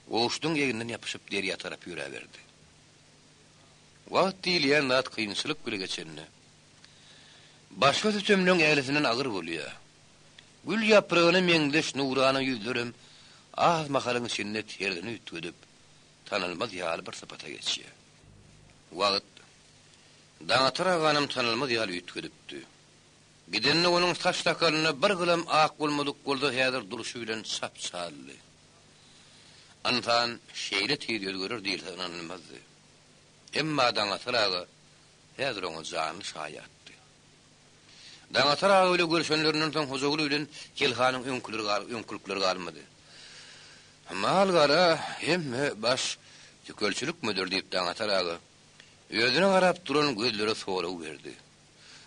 Speaker 2: Gowşudyň egninden ýapyşyp derýa tarap ýöräberdi. Wagt diýilýän zat kynçylyk bile geçende, başga sütemleň ählisinden agyr bolýar. Gül ýapragyna meňzeş nurana ýüzlerem. az mahalyň içinde terzini üýtgedip, tanalmaz ýaly bir sypata geçýär. Wagt Daňatar aganam tanalmaz ýaly üýtgedipdi. Gidende onuň saç-sakalynda bir gylam ak bolmadyk bolsa häzir durşy bilen çap-çaldy. Ynsan şeýle tiz özgerer diýilse ynanylmazdy. Emma Daňatar aga häzir oňa janly şaýatdy. Daňatar aga bile görşenlerinden soň Hojaguly bilen Kelhanyň öňküleri öňkülikleri galmady. Mal-gara hemme baş tükelçilikmidir diýip Daňatar aga özüne garap duran gözlere sorag berdi.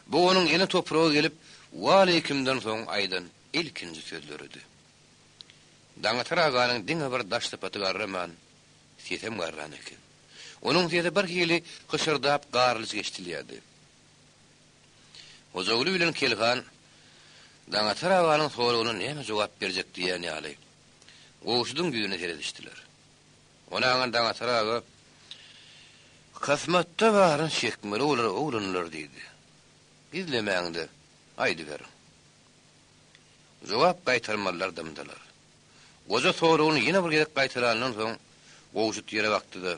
Speaker 2: Bu onuň ene topraga gelip waleýkimden soň aýdan ilkinji sözleridi. Daňatar aganyň diňe bir daş sypaty garraman, sesem garran eken. Onuň sesi birhili hyşyrdap garylyjyk eşidilýärdi. Hojaguly bilen Kelhan Daňatar aganyň soragyna näme jogap berjek diýýän ýaly, Gowşudyň ýüzüne seredişdiler. Ony aňan Daňatar aga, Kysmatda baryny çekmeli bolar, oglanlar diýdi. Gizlemäň-de, aýdyberiň. Jogap gaýtarmalylar dymdylar. Goja soragyny ýene bir gezek gaýtalandan soň, Gowşut ýere bakdy-da,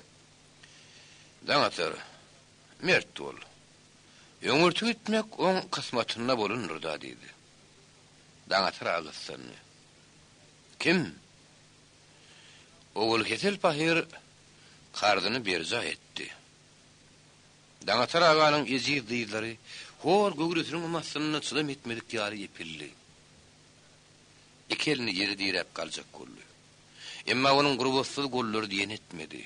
Speaker 2: Daňatar, mert bol. Öňürti gitmek oň kysmatynda bolandyr-da diýdi. Daňatar aga gyssandy. Kim? Ogulhesel pahyr karzyny berjaý etdi. Daňatar aganyň ejiz dyzlary hor göwresiniň ymastynda çydam etmedik ýaly epildi. Iki elini ýere diräp galjak boldy. Emma onuň gurbatsyz gollary diýen etmedi.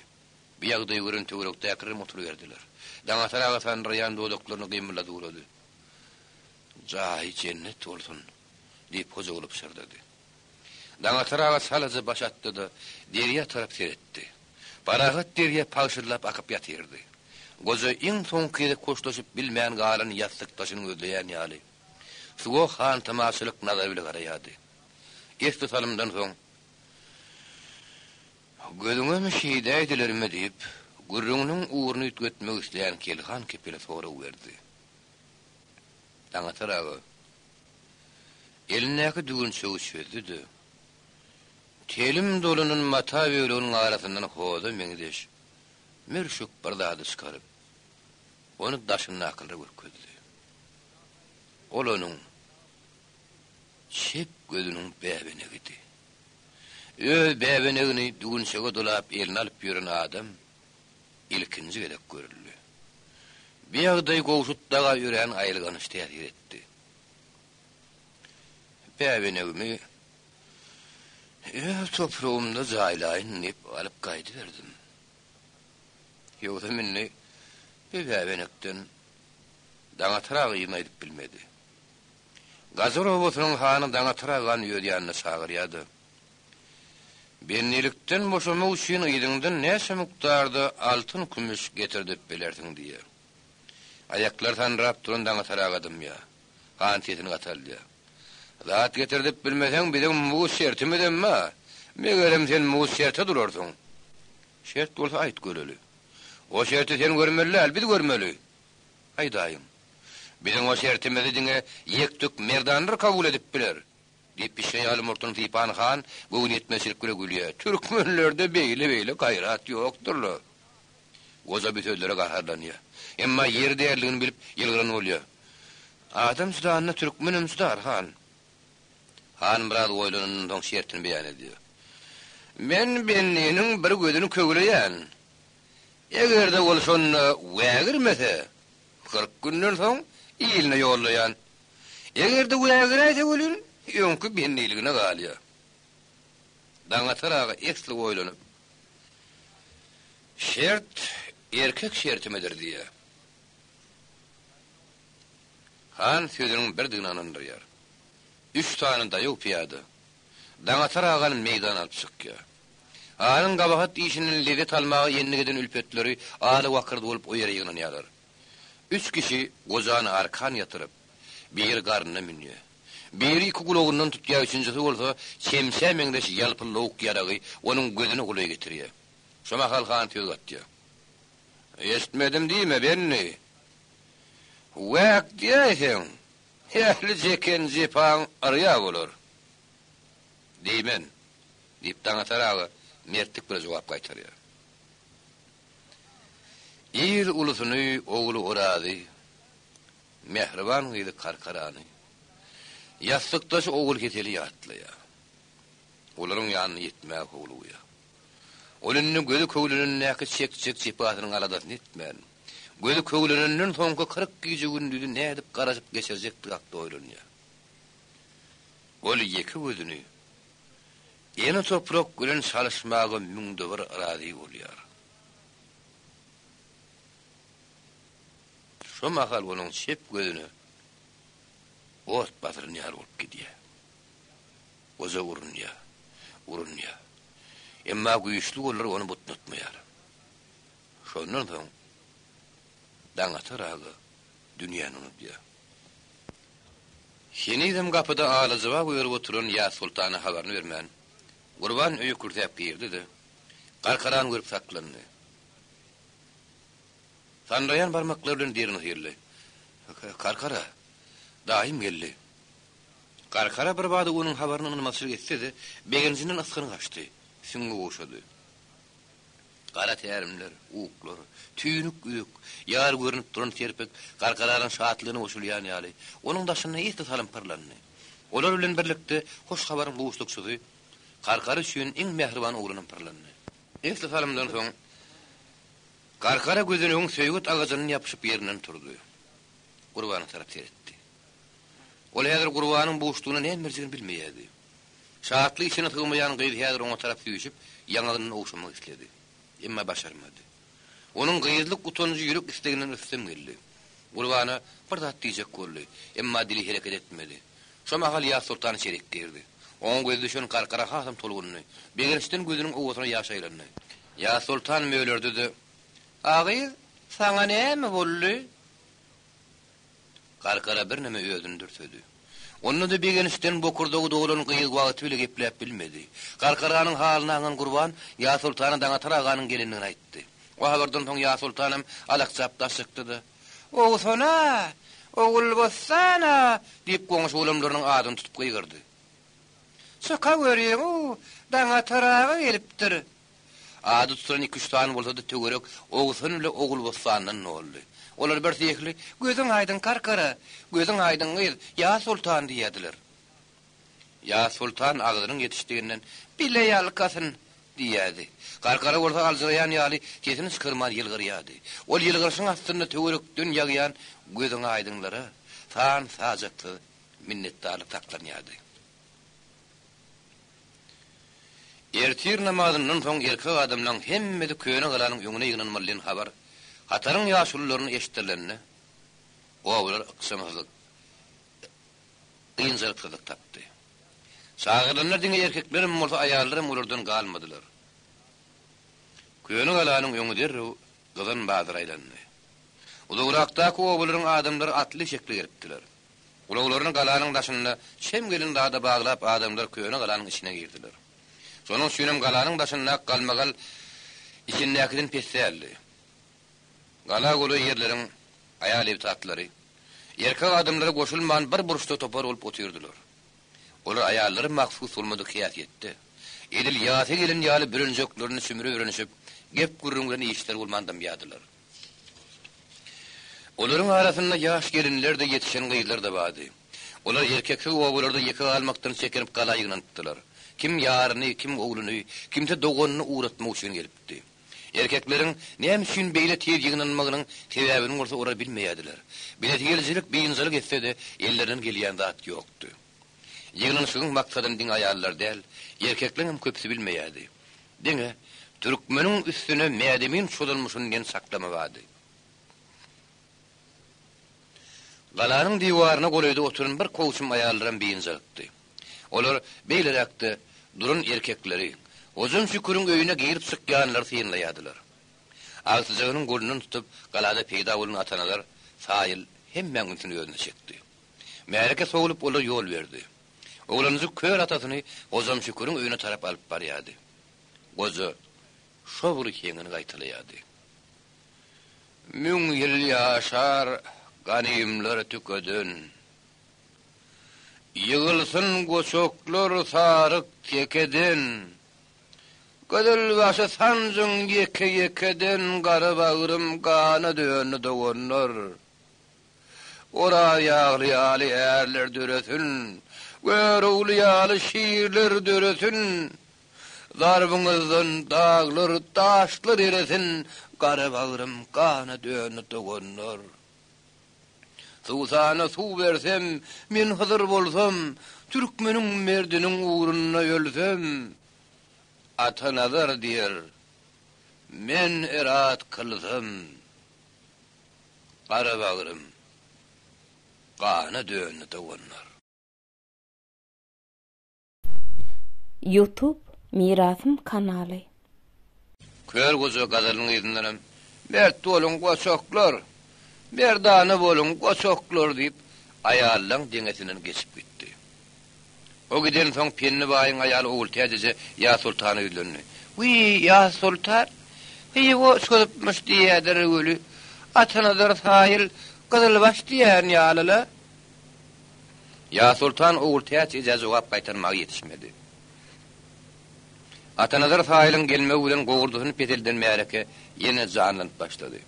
Speaker 2: Bu ýagdaýy gören töwerekdäkilerem oturyberdiler. Daňatar aga sandyraýan dodaklaryny gymyldady ugrady. Jaýy jennet bolsun! diýip Hojaguly pyşyrdady. Daňatar aga çalaja baş atdy-da, derýa tarap seretdi. Parahat derýa pagşyldap akyp ýatyrdy. Goja iň soňky gezek hoşlaşyp bilmän galan ýassykdaşyny gözleýän ýaly, suwa hantamaçylyk nazary bile garaýardy. Esli salymdan soň, Gözüňem şeýdäýdilermi diýip, gürrüňiniň ugruny üýtgetmek isleýän Kelhan kepele sorag berdi. Daňatar aga elindäki düwünçegi çözdü-de, telim dolanan mata böleginiň arasyndan hoza meňzeş mürşük bir zady çykaryp, ony daşyndakylara görkezdi. Ol onuň çep gözüniň bäbenegidi. Öz bäbenegini düwünçege dolap eline alyp ýören adam ilkinji gezek görüldi. Bu ýagdaý Gowşut daga örän aýylganç täsir etdi. Bäbenegimi öz topragymda jaýlaýyn diýip alyp gaýdyberdim. Ýogsam indi bu bäbenekden Daňatar aga yzyny aýdyp bilmedi. Gajar obasynyň hany Daňatar agany öz ýanyna çagyrýar-da, Bendilikden boşamak üçin yzyňdan näçe mukdarda altyn-kümüş getirdip bilersiň diýýär. Aýaklary sandyrap duran Daňatar aga dymýar. Han sesini gataldýar. Zat getirdip bilmeseň, biziň mugt şertimizem bar. Megerem, sen mugt şerte durarsyň. Şert bolsa aýt göreli. O şerti sen görmeli däl, biz görmeli. Aýdaýyň. Biziň o şertimizi diňe ýek-tük merdanlar kabul edip biler! Diýip, pişge ýaly murtuny sypan han göwnüýetmezçilik bile gülýär. Türkmenlerde beýle-beýle gaýrat ýokdur-la. Goja bu sözlere gaharlanýar. Emma ýeri däldigini bilip, ýylgyran bolýar. Adam çydanyna türkmenem çydar, han. Han biraz oýlanandan soň şertini beýan edýär. Men bendiniň bir gözüni köwleýän. Eger-de ol şonda wägirmese, 40 günden soň iline ýollaýan. Eger-de wägiräýse welin, öňki bendiligine galýar. Daňatar aga esli oýlanyp, Şert erkek şertimidir diýýär. Han sözüniň birdigine ynandyrýar. Üç sany daýaw pyýada Daňatar agany meýdana alyp çykýar. Hanyň gabahat işinden lezzet almaga endik eden ülpetleri ala-wakyrdy bolup o ýere ýygnanýarlar. Üç kişi gojany arkan ýatyryp, biri garnyna münýär. Biri iki gulagyndan tutýar, üçünjisi bolsa çemçä meňzeş ýalpyldawuk ýaragy onuň gözüne golaý getirýär. Şo mahal han söz gatýar. Eşitmedim diýme, bendi. Wäk diýäýseň, ähli çeken jepaň yrýa bolar. Diýmen. Diýip, Daňatar aga mertlik bilen jogap gaýtarýar. Il ulusyny, ogly Orazy, mähriban gyzy Karkarany, ýassykdaşy Ogulheseli ýatlaýar. Olaryň ýanyna ýetmäge howlugýar. Ol indi gözi köwlenendäki çekjek jepasynyň aladasyny etmän, gözi köwlenenden soňky 40 gije-gündizi nädip garaşyp geçirjekdigi hakda oýlanýar. Ol ýeke gözüni ene toprak bilen çalyşmaga müňde bir razy bolýar. Şo mahal onuň çep gözüne ot basylan ýaly bolup gidýär. Goja urunýar, urunýar. Emma güýçli gollar ony butnatmaýar. Şondan soň Daňatar aga dünýäni unudýar. Henizem gapyda alajyba görüp oturan Ýazsoltana habaryny bermän, Gurban öýe kürsäp girdi-de, Garkarany görüp saklandy. Sandyraýan barmaklary bilen derini syrdy. Karkara, daýym geldi. Garkara birbada onuň habaryny ynanmazçylyk etse-de, begenjinden ysgyny gaçdy, süňňi gowşady. Gara tärimler, uklar, tüýnük üzük, ýar görnüp duran serpik Garkaranyň şatlygyna goşulýan ýaly, onuň daşynda esli salym pyrlandy. Olar bilen birlikde hoş habaryň buşlukçysy, Garkara üçin iň mähriban oglanam pyrlandy. Esli salymdan soň, Garkara gözenegiň söýget agajyndan ýapyşyp ýerinden turdy. Gurbana tarap seretdi. Ol häzir Gurbanyň buşlugyna näme berjegini bilmeýärdi. Şatlyk içine sygmaýan gyz häzir oňa tarap süýşüp, ýaňagyndan ogşamak isledi. Emma başarmady. Onuň gyzlyk utanjy ýürek isleginden rüstem geldi. Gurbana bir zat diýjek boldy, emma dili hereket etmedi. Şo mahal Ýazsoltan içerik girdi. Oňa gözi düşen Garkara hasam tolgundy. Begençden gözüniň owasyna ýaş aýlandy. Ýazsoltan mölerdi-de, A gyz, saňa näme boldy? Garkara birneme özüni dürsedi. Onda-da begençden bokurdagy dolan gyz wagty bile gepläp bilmedi. Garkaranyň halyny aňan Gurban Ýazsoltana Daňatar aganyň gelendigini aýtdy. O habardan soň Ýazsoltanam alakjap daş çykdy-da, Oguzhan-a! Ogulbossan-a! diýip goňşy-golamlarynyň adyny tutup gygyrdy. Çykaweriň-ow, Daňatar aga gelipdir! Ady tutulan iki-üç sany bolsa-da töwerek Oguzhan bile Ogulbossandan doldy. Olar birsyhly, Gözüň aýdyň Karkara! Gözüň aýdyň gyz, Ýazsoltan! diýýärdiler. Ýazsoltan agzynyň ýetişdiginden, Bile ýalkasyn! diýýärdi. Karkara bolsa aljyraýan ýaly sesini çykarman ýylgyrýardy. Ol ýylgyryşyň astynda töwerekden ýagýan gözüň aýdyňlara san-sajaksyz minnetdarlyk saklanýardy. Ertir namazyndan soň erkek adamlaň hemmesi köne galanyň öňüne ýygnanmaly diýen habar hataryň ýaşulularyna eşitdirilende, obalar ykjamsyzlyk, ynjalyksyzlyk tapdy. Çagyrylanlar diňe erkeklerem bolsa aýallaram olardan galmadylar. Köne galanyň öňi derrew gyzan bazara aýlandy. Uzagrakdaky obalaryň adamlary atly-eşekli gelipdiler. Ulaglaryny galanyň daşynda çem gelen zada baglap adamlar köne galanyň içine girdiler. Şonuň üçinem galanyň daşyndaky galmagal içindäkiden pes däldi. Gala golaý ýerleriň aýal-ebtatlary, erkek adamlara goşulman bir burçda topar bolup otyrdylar. Olar aýallara mahsus bolmadyk häsiýetde, edil ýasa gelen ýaly bürenjeklerini sümre bürenişip, gep-gürrüň bilen işleri bolman dymýardylar. Olaryň arasynda ýaş gelinler-de, ýetişen gyzlar-da bardy. Olar erkeksiz obalarda ýeke galmakdan çekinip gala ýygnanypdylar. Kim ýaryny, kim ogluny, kimse doganyny ugratmak üçin gelipdi. Erkekleriň näme üçin beýle tiz ýygnanmagynyň sebäbini bolsa olar bilmeýärdiler. Bilesigelijilik biynjalyk etse-de, ellerinden gelýän zat ýokdy. Ýygnanyşygyň maksadyny diňe aýallar däl, erkekleňem köpüsi bilmeýärdi. Diňe, Türkmeniň üstüne Mädemin çozanmyşyn diýen çaklama bardy. Galanyň diwaryna golaýda oturan bir kowçum aýallaram biynjalykdy. Olar beýleräkde duran erkekleri, Hojam Şüküriň öýüne girip-çykýanlary synlaýardylar. Agtyjagynyň golundan tutup, galada peýda bolan Atanazar saýyl hemmäň ünsüni özüne çekdi. Märeke sowlup olara ýol berdi. Oglanjyk kör atasyny Hojam Şüküriň öýüne tarap alyp barýardy. Goja şo bir heňini gaýtalaýardy. Müň ýyl ýaşar ganymlar tükeden. Ýygylsyn goçaklar saryk tekeden.
Speaker 3: Gyzylbaşy sanjyň ýeke-ýekeden gara bagrym gana döndi doganlar. Oraz ýagly ýaly ärler döresin, Görogly ýaly şirler döresin, Zarbyňyzdan daglar, daşlar eresin, Gara bagrym gana döndi doganlar. Suwsana suw bersem, men Hydyr bolsam, Türkmeniň merdiniň ugrunda ölsem, Atanazar diýer, men erat kylsam, Gara bagrym gana döndi doganlar.
Speaker 1: Youtube Mirasym kanaly.
Speaker 3: Kör goja gazalyň yzyndanam, Mert boluň, goçaklar! Merdana boluň, goçaklar! diýip, aýallaň deňesinden geçip gitdi. O gidensoň Pendi baýyň aýaly Ogultäç eje Ýazsoltana ýüzlendi. Wiý, Ýazsoltan, Hywa çozupmyş diýýädir weli, Atanazar saýyl gyzylbaş diýýän ýaly-la. Ýazsoltan Ogultäç ejä jogap gaýtarmaga ýetişmedi. Atanazar saýylyň gelmegi bilen gowurdasyny peselden märeke ýene janlanyp başlady.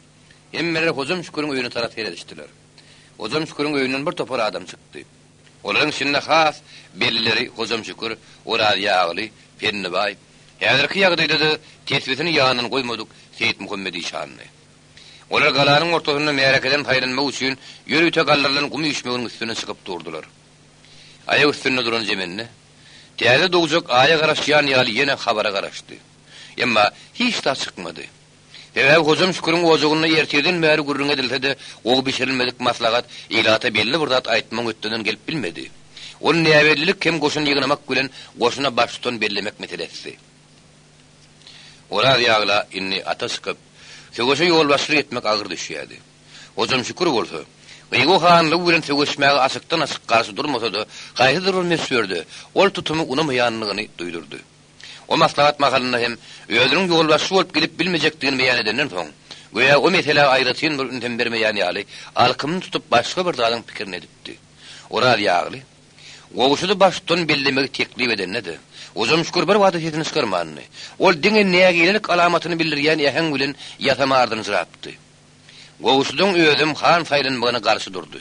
Speaker 3: Hemmeler Hojam Şüküriň öýüne tarap seredişdiler. Hojam Şüküriň öýünden bir topar adam çykdy. Olaryň içinde has bellileri Hojam Şükür, Oraz Ýagly, Pennibaý, häzirki ýagdaýda-da tesbisini ýanyndan goýmadyk Seýitmuhammet işandy. Olar galanyň ortasynda märekeden saýlanmak üçin ýörite galdyrylan gum üýşmeginiň üstüne çykyp durdular. Aýak üstünde duran jemende, täze dogjak Aýa garaşýan ýaly ýene habara garaşdy. Emma hiç zat çykmady. Sebäbi Hojam Şüküriň ojagynda ertirden bäri gürrüň edilse-de, gowy bişirilmedik maslahat ilata belli bir zat aýtmagyň hötdeden gelip bilmedi. Ol näbellilik hem goşun ýygnamak bilen goşuna baştutan bellemek meselesidi. Oraz ýagla indi ata çykyp, söweşe ýolbaşçylyk etmek agyr düşýärdi. Hojam Şükür bolsa, Hywa hanlygy bilen söweşmäge açykdan-açyk garşy durmasa-da, haýsydyr bir möçberde ol tutumy unamaýandygyny duýdurdy. O maslahat mahalynda hem özüniň ýolbaşçy bolup gidip bilmejekdigini beýan edenden soň, göýä o meselä aýratyn bir ünsem bermeýän ýaly, alkymyny tutup başga bir zadyň pikirini edipdi. Oraz Ýagly Gowşudy baştutan bellemegi teklip edende-de, Hojam Şükür bir bada sesini çykarmandy. Ol diňe nägilelik alamatyny bildirýän äheň bilen ýasama ardynjyrapdy. Gowşudyň özem han saýlanmagyna garşy durdy.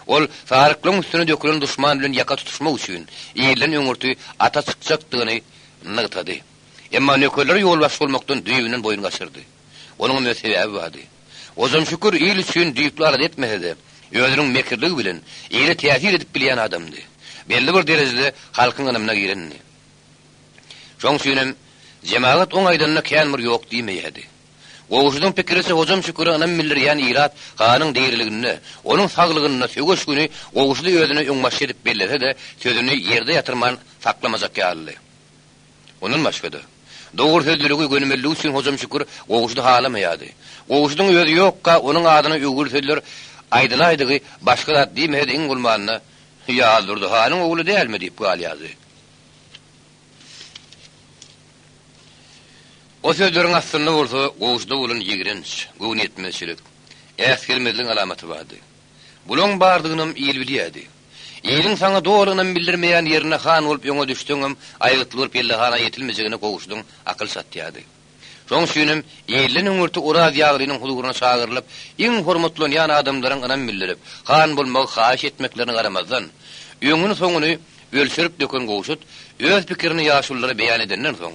Speaker 3: Ol saryklaryň üstüne dökülen duşman bilen ýaka tutuşmak üçin ilden öňürti ata çykjakdygyny nygtady. Emma nökerlere ýolbaşçy bolmakdan düýbünden boýun gaçyrdy. Onuňam öz sebäbi bardy. Hojam Şükür il üçin düýpli alada etmese-de, özüniň mekirligi bilen ile täsir edip bilýän adamdy. Belli bir derejede halkyň ynamyna girendi. Şoň üçinem jemagat oň aýdanyna kän bir ýok diýmeýärdi. Gowşudyň pikiriçe Hojam Şüküre ynam bildirýän ilat hanyň diriliginde, onuň saglygynda söweş güni Gowşudy özüne öňbaşçy edip bellese-de, sözüni ýerde ýatyrman saklamajak ýalydy. Ondan başga-da, dogry sözlüligi, gönümelligi üçin Hojam Şükür Gowşudy halamaýardy. Gowşudyň özi ýokka onuň adyna öwgüli sözler aýdylaýdygy başga zat diýmese-de iň bolmanda, Ýazdurdy hanyň ogly dälmi diýip galýardy. O sözleriň aslynda bolsa Gowşuda bolan ýigrenç, göwnüýetmezçilik, äsgermezligiň alamaty bardy. Bulaň bardygynam il bilýärdi. Iliň saňa doly ynam bildirmeýän ýerinde han bolup öňe düşseňem, aýgytly bir pellehana ýetilmejegine Gowşudyň akyl çatýardy. Şoň üçinem ilden öňürti Oraz Ýaglynyň huzuryna çagyrylyp, iň hormatlanýan adamlaryň ynam bildirip, han bolmagy haýyş etmeklerine garamazdan, öňüni-soňuny ölçerip döken Gowşut öz pikirini ýaşululara beýan edenden soň,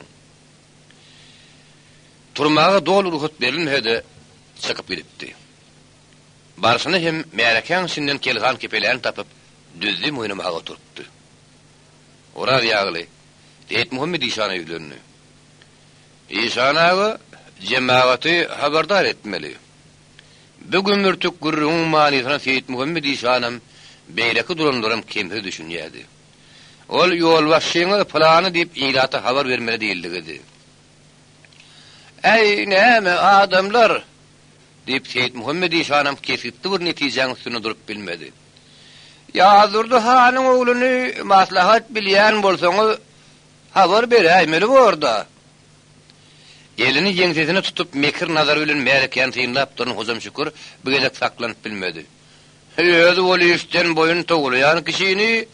Speaker 3: turmaga doly rugsat berilmese-de, çykyp gidipdi. Barşyna hem märekäň içinden Kelhan Kepeläni tapyp, düzzüm oýnamaga oturypdy. Oraz Ýagly Seýitmuhammet işana ýüzlendi. Işan aga, jemagaty habardar etmeli. Bu gümürtik gürrüňiň manysyna Seýitmuhammet işanam, beýleki duranlaram kemsiz düşünýärdi. Ol ýolbaşçyňyz pylany diýip ilata habar bermeli diýildigidi. Äý, näme, adamlar! Diýip, Seýitmuhammet işanam kesgitli bir netijäň üstünde durup bilmedi. Ýazdurdy hanyň ogluny maslahat bilýän bolsaňyz, habar beräýmeli bor-da. Elini ýeňsesine tutup, mekir nazary bilen märekäni synlap duran Hojam Şükür bu gezek saklanyp bilmedi. Özi ol işden boýun towlaýan kişini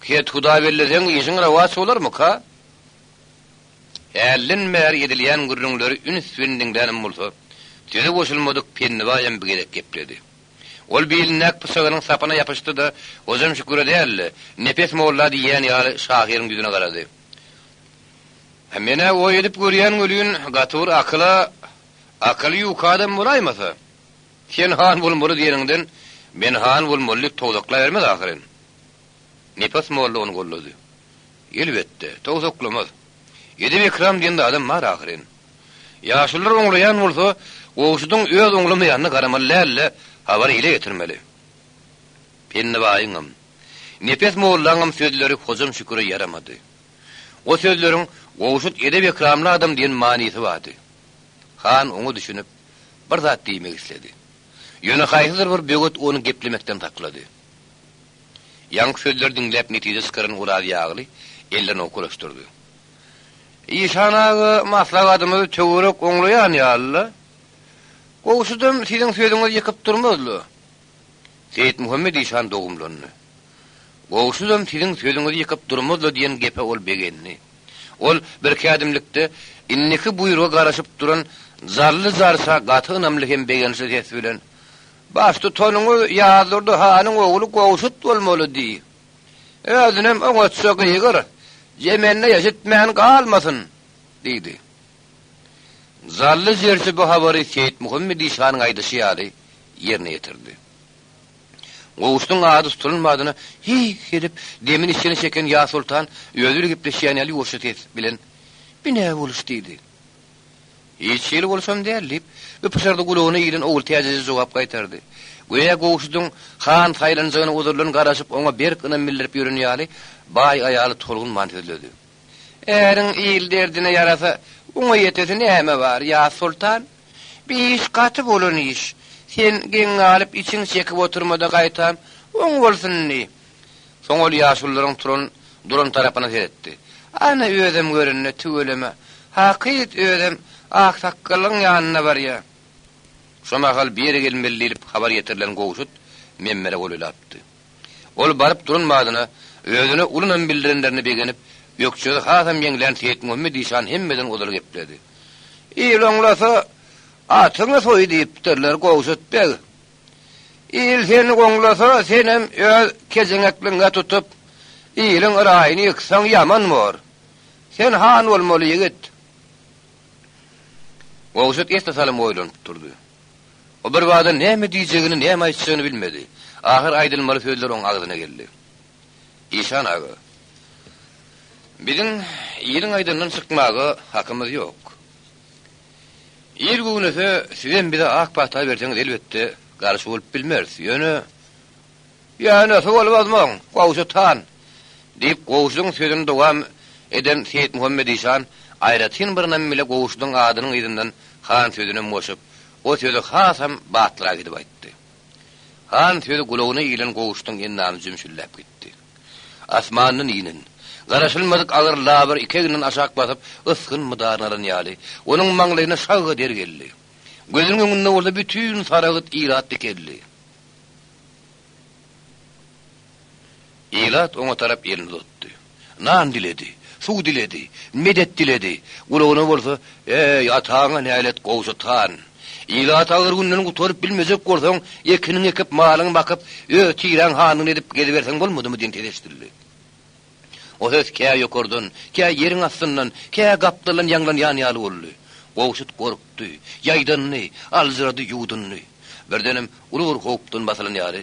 Speaker 3: kethuda belleseň işiň rowaç bolarmyka?
Speaker 2: Hälden bäri edilýän gürrüňleri üns bilen diňlänem bolsa, söze goşulmadyk Pennibaýam bir gezek gepledi. Ol bilindäki pyçagynyň sapyna ýapyşdy-da, Hojam Şüküre däl-de, Nepes molla diýýän ýaly şahyryň ýüzüne garady. Men-ä oý edip görýän welin, gaty bir akyla, akyly ýuka adam bolaýmasa. Sen han bolmaly diýeniňden, men han bolmaly diýip towzaklabermez ahyryn. Nepes molla ony goldady. Elbetde, towsaklamaz. Edep-ekram diýen zadam bar ahyryn. Ýaşulular oňlaýan bolsa, Gowşudyň öz oňlamaýanyna garamaly däl-de, habary ile getirmeli. Pennibaýyňam, Nepes mollaňam sözleri Hojam Şüküre ýaramady. O sözleriň Gowşut edep-ekramly adam diýen manysy bardy. Han oňa düşünip, bir zat diýmek isledi. Ýöne haýsydyr bir böwet ony geplemekden saklady. Ýaňky sözleri diňläp netije çykaran Oraz Ýagly ellerini owkalaşdyrdy. Işan aga maslahatymyzy töwerek oňlaýan ýaly-la. Gowşudam siziň sözüňizi ýykyp durmaz-la. Seýitmuhammet işan dogumlandy. Gowşudam siziň sözüňizi ýykyp durmaz-la diýen gepe ol begendi. Ol birki ädimlikde indiki buýruga garaşyp duran Jally jarça gaty ynamly hem begençli ses bilen, Baştutanyňyz Ýazdurdy hanyň ogly Gowşut bolmaly diý. Özünem oňatja gygyr, jemende eşitmän galmasyn! diýdi. Jally jerçi bu habary Seýitmuhammet işanyň aýdyşy ýaly ýerine ýetirdi. Gowşudyň ady tutulan badyna hiýk edip, demini içine çeken Ýazsoltan özi bilen gepleşýän ýaly ýuwaşja ses bilen, Bi nä boluş diýdi. Hiç hili bolşam däl, diýip, bu pyşyrdy gulagyna ilen Ogultäç eje jogap gaýtardy. Göýä Gowşudyň han saýlanjagyna ozaldan garaşyp, oňa berk ynam bildirip ýören ýaly, baý aýaly tolgunman sözledi. Äriň il derdine ýarasa, oňa ýetesi näme bar, Ýazsoltan? Bi iş gaty bolan iş. Sen geň galyp içiňi çekip oturma-da gaýtam, oň bolsun indi. Soň ol ýaşulularyň turan, duran tarapyna seretdi. Ana, özem göründe, tüweleme. Hakyt özem aksakgalyň ýanyna barýa. Şo mahal bir ýere gelmeli diýlip habar ýetirilen Gowşut Memmere golaýlapdy. Ol baryp duran badyna, özüne uly ynam bildirenlerine begenip, ökjesi hasam ýeňlän Seýitmuhammet işan hemmeden ozal gepledi. Il oňlasa, atyňy soý diýipdirler, Gowşut beg. Il seni goňlasa, senem öz kejeňekligiňe tutup, iliň yraýyny ýyksaň ýaman bor. Sen han bolmaly ýigit. Gowşut esli salym oýlanyp durdy. O birbada näme diýjegini, näme aýtjagyny bilmedi. Ahyr aýdylmaly sözler oň agzyna geldi. Işan aga, biziň iliň aýdanyndan çykmaga hakymyz ýok. Il göwnese, sizem bize ak pata berseňiz, elbetde, garşy bolup bilmeris. Ýöne. Ýönesi bolmaz muň, Gowşut han! diýip, Gowşudyň sözüni dowam eden Seýitmuhammet işan aýratyn bir ynam bile Gowşudyň adynyň yzyndan han sözünem goşup, o sözi hasam batlyrak edip aýtdy. Han sözi gulagyna ilen Gowşudyň endamy jümşüldäp gitdi. Asmandan inen, garaşylmadyk agyr labyr iki egninden aşak basyp, ysgyn mydaryny alan ýaly, onuň maňlaýyna şagga der geldi. Gözüniň öňünde bolsa bütin Saragyt ilat dikeldi. Ilat oňa tarap elini uzatdy. Nan diledi, suw diledi, medet diledi. Gulagyna bolsa, Eý, ataňa nälet, Gowşut han! Ilaty agyr günden gutaryp bilmejek bolsaň, ekiniňi ekip, malyňy bakyp, öz tiräň hanyny edip geziberseň bolmadymy diýen ses eşidildi. O ses kä ýokardan, kä ýeriň astyndan, kä gapdaldan ýaňlanýan ýaly boldy. Gowşut gorkdy, ýaýdandy, aljyrady, ýuwdundy. Birdenem uly bir howpdan basylan ýaly,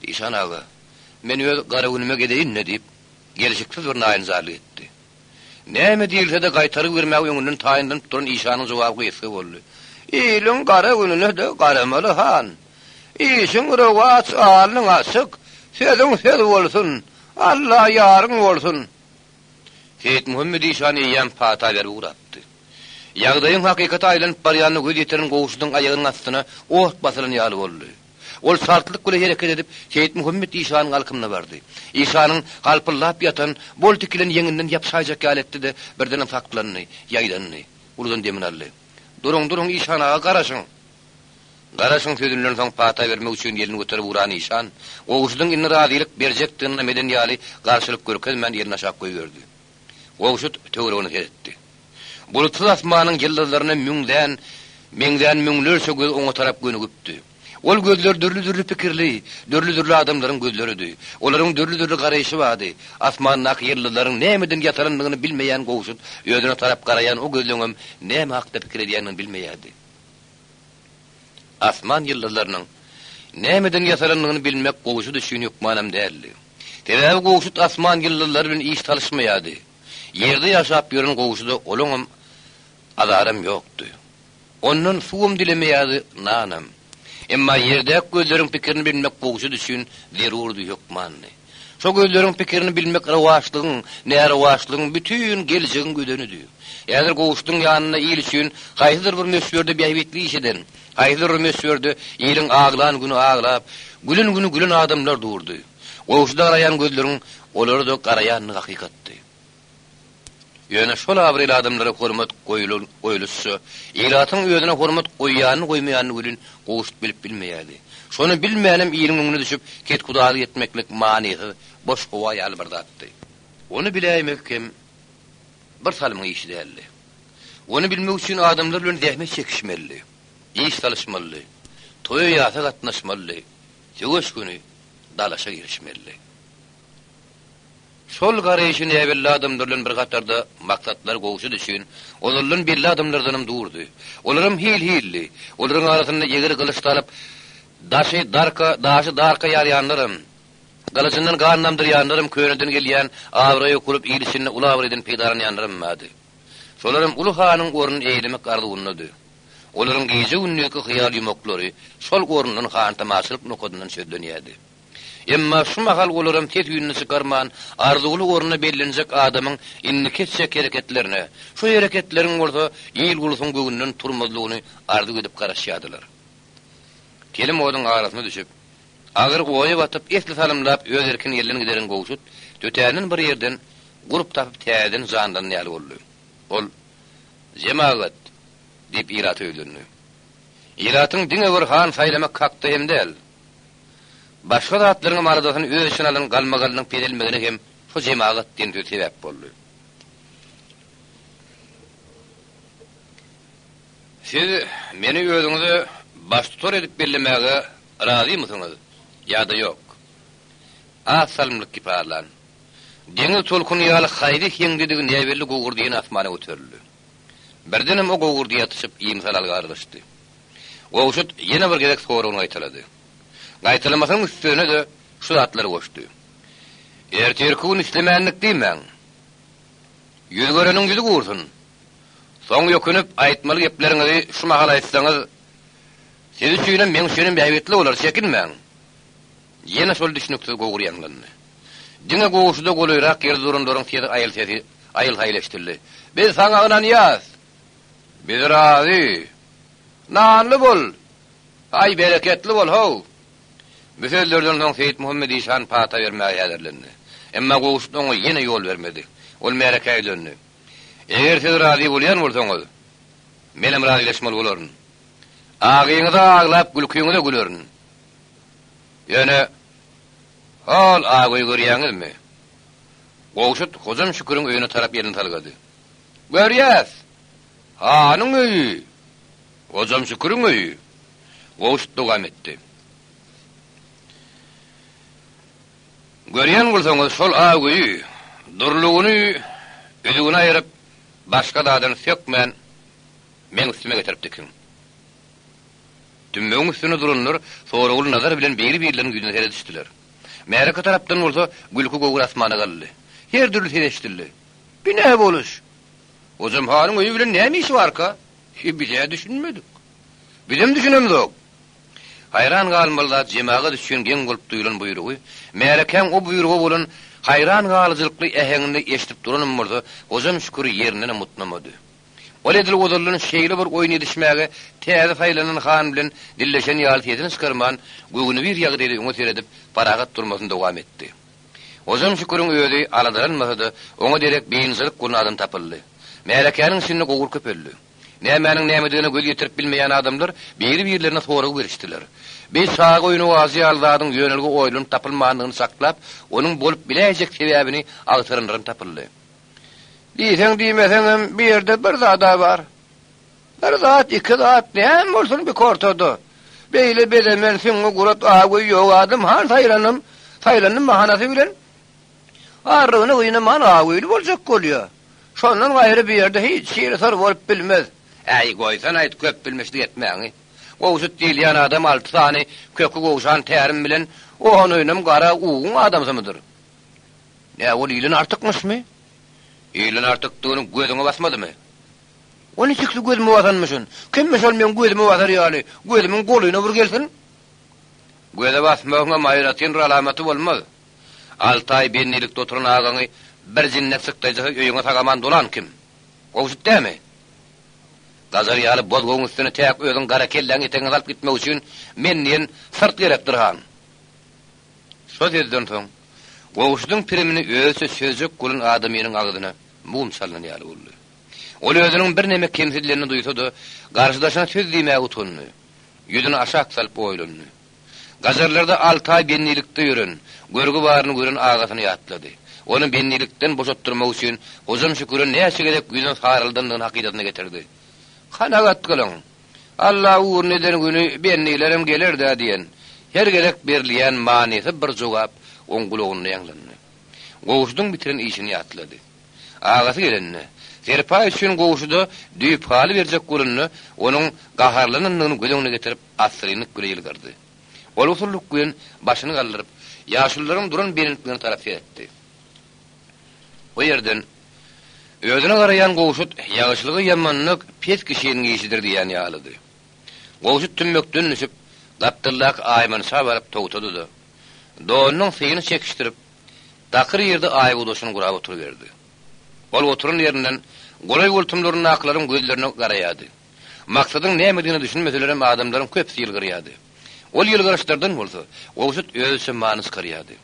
Speaker 2: Işan aga, men öz gara günüme gezeýin-le diýip, gelşiksiz bir naýynjarlyk etdi. Näme diýilse-de gaýtargy bermäge öňünden taýynlanyp duran işanyň jogaby gysga boldy, Iliň gara gününe-de garamaly, han. Işiň rowaç, alnyň açyk, sözüň söz bolsun, Alla ýaryň bolsun! Seýitmuhammet işan eýýäm pata berip ugrapdy. Ýagdaýyň hakykata aýlanyp barýanyna göz ýetiren Gowşudyň aýagynyň astyna ot basylan ýaly boldy. Ol çaltlyk bilen hereket edip, Seýitmuhammet işanyň alkymyna bardy. Işanyň halpyldap ýatan, bol tikilen ýeňinden ýapyşaýjak ýaly etdi-de, birdenem saklandy, ýaýdandy. Uludan demini aldy. Duruň, duruň, işan aga, garaşyň! Garaşyň sözünden soň pata bermek üçin elini göterip ugran işan, Gowşudyň indi razylyk berjekdigini ynam eden ýaly, garşylyk görkezmän elini aşak goýberdi. Gowşut töweregine seretdi. Bulutsyz asmanyň ýyldyzlaryna müňzän, meňzän müňlerçe göz oňa tarap gönügipdi. Ol gözler dürli-dürli pikirli, dürli-dürli adamlaryň gözleridi. Olaryň dürli-dürli garaýşy bardy. Asmandaky ýyldyzlaryň nämeden ýasalandygyny bilmeýän Gowşut özüne tarap garaýan o gözleňem näme hakda pikir edýändigini bilmeýärdi. Asman ýyldyzlarynyň nämeden ýasalandygyny bilmek Gowşut üçin hökmanam däldi. Sebäbi Gowşut asman ýyldyzlary bilen iş salyşmaýardy. Ýerde ýaşap ýören Gowşuda olaňam azaram ýokdy. Ondan suwam dilemeýärdi, nanam. Emma ýerdäki gözleriň pikirini bilmek Gowşut üçin zerurdy, hökmandy. Şo gözleriň pikirini bilmek rowaçlygyň, närowaçlygyň, bütin geljegiň özenidi. Häzir Gowşudyň ýanynda il üçin haýsydyr bir möçberde bähbitli iş eden, haýsydyr bir möçberde iliň aglan güni aglap, gülen güni gülen adamlar durdy. Gowşuda garaýan gözleriň olara-da garaýandygy hakykatdy. Ýöne şol abraýly adamlara hormat goýulyşça, ilatyň özüne hormat goýýanyny-goýmaýanyny welin Gowşut bilip bilmeýärdi. Şony bilmänem iliň öňüne düşüp kethudalyk etmeklik manysyz, boş howa ýaly bir zatdy. Ony biläýmek hem bir salymyň işi däldi. Ony bilmek üçin adamlar bilen zähmet çekişmelidi, iş salyşmalydy, toýa-ýasa gatnaşmalydy, söweş güni dalaşa girişmelidi. Şol garaýşy näbelli adamlar bilen bir hatarda maksatlar Gowşut üçin ozaldan belli adamlardanam durdy. Olaram hil-hildi. Olaryň arasynda egri gylyç salyp, daşy darka, daşy darka ýarýanlaram, gylyjyndan gan damdyrýanlaram, köneden gelýän abraý okulyp il içinde uly abraýdan peýdalanýanlaram bardy. Şolaram uly hanyň ornuny eýelemek arzuwyndady. Olaryň gije-gündizki hyýal ýumaklary şol orundan hantamaçylyk nokadyndan sözlenýärdi. Emma şu mahal olaram ses-üýnüni çykarman, arzuwly ornuna bellenjek adamyň indiki etjek hereketlerine, şu hereketleriň bolsa il-ulusyň göwnünden turmazlygyny arzuw edip garaşýardylar. Telim oduň arasyna düşüp, agyr oýa batyp, esli salymlap öz erkini elden gideren Gowşut tötänden bir ýerden gurp tapyp täzeden janlanan ýaly boldy. Ol, Jemagat! diýip ilata ýüzlendi. Ilatyň diňe bir han saýlamak hakda hem däl, Başga zatlaryňam aladasyny öz içine alan galmagalynyň peselmegine hem şu jemagat diýen söz sebäp boldy. Siz meni özüňize baştutar edip bellemäge razymysyňyz ýa-da ýok? Az salymlyk kiparlan, deňiz tolkuny ýaly haýsy heňdedigi näbelli gowurdy ýene asmana göterildi. Birdenem o gowurdy ýatyşyp imisala garylyşdy. Gowşut ýene bir gezek soragyny gaýtalady. Gaýtalamasynyň üstesine-de şu zatlary goşdy. Ertirki gün islemändik diýmäň. Ýüz göreniň ýüzi gursun. Soň ökünip aýtmaly gepleriňizi şu mahal aýtsaňyz, siz üçinem, meň üçinem bähbitli bolar, çekinmäň. Ýene şol düşnüksiz gowur ýaňlandy. Diňe Gowşuda golaýrak ýerde duranlaryň sesi aýyl-sesi aýyl-saýyl eşidildi. Biz saňa ynanýas! Biz razy! Nanly bol! Aý, bereketli bol, how! Bu sözlerden soň Seýitmuhammet işan pata bermäge häzirlendi. Emma Gowşut oňa ýene ýol bermedi. Ol märekä ýüzlendi. Eger siz razy bolýan bolsaňyz, menem razylaşmaly bolaryn. Agyňyza aglap, gülkiňize gülerin. Ýöne, hol Agöýi görýäňizmi? Gowşut Hojam Şüküriň öýüne tarap elini salgady. Görýäs! Hanyň öýi! Hojam Şüküriň öýi! Gowşut dowam etdi. Görýän bolsaňyz, şol Agöýi durulygyny üzügini aýryp, başga zadyny sökmän, meň üstüme getirip dikiň. Tümmegiň üstünde duranlar soragly nazar bilen biri-birleriniň ýüzüne seredişdiler. Märeke tarapdan bolsa gülki gowur asmana galdy. Her dürli ses eşidildi. Bi nä boluş? Hojam hanyň öýi bilen näme işi barka? Biz-ä düşünmedik. Bizem düşünemzok. Haýran galmaly zat jemagat üçin geň bolup duýlan buýrugy, märekäň o buýruga bolan haýran galyjylykly äheňini eşidip duranam bolsa, Hojam Şükür ýerindenem butnamady. Ol edil ozaldan şeýle bir oýun edişmäge täze saýlanan han bilen dilleşen ýaly sesini çykarman, göwnübir ýagdaýda öňe seredip, parahat durmasyny dowam etdi. Hojam Şüküriň özi aladalanmasa-da, oňa derek biynjalyk bolan adam tapyldy. Märekäniň içinde gowur köpeldi. Nämäniň nämedigine göz ýetirip bilmeýän adamlar biri-birlerine sorag berişdiler. Bi çaga oýnawajy ýaly zadyň ýönelige oýlanyp tapylmandygyny çaklap, onuň bolup biläýjek sebäbini agtaranlaram tapyldy.
Speaker 3: Diýseň-diýmeseňem, bu ýerde bir zad-a bar. Bir zat, iki zat, näme bolsun bik ortada. Beýle bezemen, süňňi gurat agöý ýok adam han saýlandym, saýlandym bahanasy bilen arrygyny gynaman agöýli boljak bolýa. Şondan gaýry bu ýerde hiç hili syr bolup bilmez. Äý, goýsana-aýt köp bilmişlik etmäňi. Gowşut diýilýän adam alty sany köki gowşan tärim bilen onuňam gara uguň adamsymydyr? Nä, ol ilden artykmyşmy? Ilden artykdygyny gözüňe basmadymy? O niçiksi gözüme basanmyşyn? Kimmiş ol meň gözüme basar ýaly? Gözümiň golyna bir gelsin. Göze basmagyňam aýratyn bir alamaty bolmaz. Alty aý bendilikde oturan agaňy bir jinnek çykdaýjasa öýüňe sag-aman dolan kim? Gowşut dämi? Gajar ýaly bozgagyň üstüne täk özüň gara kelläňi etegiňe salyp gitmek üçin men diýen syrt gerekdir, han. Şo sözden soň, Gowşudyň pirimini özüçe çözjek bolan adamynyň agzyna mum çalnan ýaly boldy. Ol özüniň birneme kemsidilenini duýsa-da, garşydaşyna söz diýmäge utandy. Ýüzüni aşak salyp oýlandy. Gajarlarda alty aý bendilikde ýören, görgi baryny gören agasyny ýatlady. Ony bendilikden boşatdyrmak üçin Hojam Şüküre näçe gezek ýüzüni saraldandygyny hakydasyna getirdi. Kanagat kylyň! Alla ugruna eden güni bendilerem geler-dä diýen, her gezek berilýän manysyz bir jogap oň gulagynda ýaňlandy. Gowşudyň bitiren işini ýatlady. Agasy gelende, serpaý üçin Gowşuda düýp haly berjek bolanda, onuň gaharlanandygyny göz öňüne getirip, assyrynlyk bile ýylgyrdy. Ol usullyk bilen başyny galdyryp, ýaşulularyň duran belentligine tarap seretdi. O ýerden özüne garaýan Gowşut ýagşylygy ýamanlyk pes kişiniň işidir diýýän ýalydy. Gowşut tümmekden düşüp, gapdaldaky aýmança baryp togtady-da, donunyň syýyny çekişdirip, takyr ýerde aýbogdaşyny gurap oturyberdi. Ol oturan ýerinden golaý-goltumlaryndakylaryň gözlerine garaýardy. Maksadyň nämedigine düşünmeselerem adamlaryň köpüsi ýylgyrýardy. Ol ýylgyryşlardan bolsa, Gowşut özüçe many çykarýardy.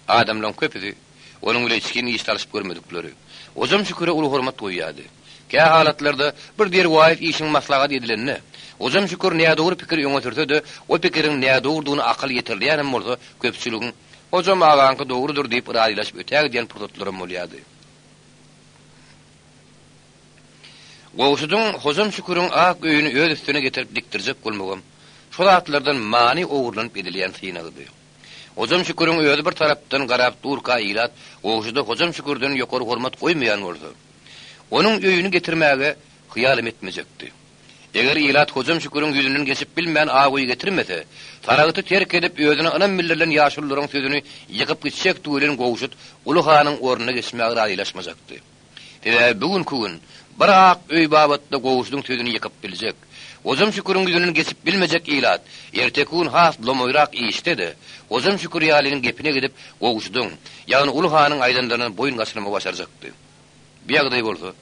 Speaker 3: Adamlaryň köpüsi onuň bilen içgin iş salyşyp görmedikleri, Hojam Şüküre uly hormat goýýardy. Kä halatlarda bir derwaýys işiň maslahat edilende, Hojam Şükür nädogry pikir öňe sürse-de, o pikiriň nädogrudygyna akyl ýetirilýänem bolsa, köpçüligiň, Hojam agaňky dogrudyr diýip razylaşyp ötägidýän pursatlaram bolýardy. Gowşudyň Hojam Şüküriň ak öýüni öz üstüne getirip dikdirjek bolmagam şo zatlardan many ogurlanyp edilýän synagdy. Hojam Şüküriň özi bir tarapdan garap durka ilat Gowşuda Hojam Şükürden ýokary hormat goýmaýan bolsa, onuň öýüni getirmäge hyýalam etmejekdi. Eger ilat Hojam Şüküriň ýüzünden geçip bilmän ak öý getirmese, Saragty terk edip özüne ynam bildirilen ýaşulularyň sözüni ýykyp gitjekdi welin Gowşut uly hanyň ornuna geçmäge razylaşmajakdy. Sebäbi bu günki gün bir ak öý babatda Gowşudyň sözüni ýykyp biljek, Hojam Şüküriň ýüzünden geçip bilmejek ilat erteki gün has lomaýrak işde-de Hojam Şükür ýalynyň gepine gidip Gowşudyň, ýagny uly hanyň aýdanlaryndan boýun gaçyrmagy başarjakdy. Bu ýagdaý bolsa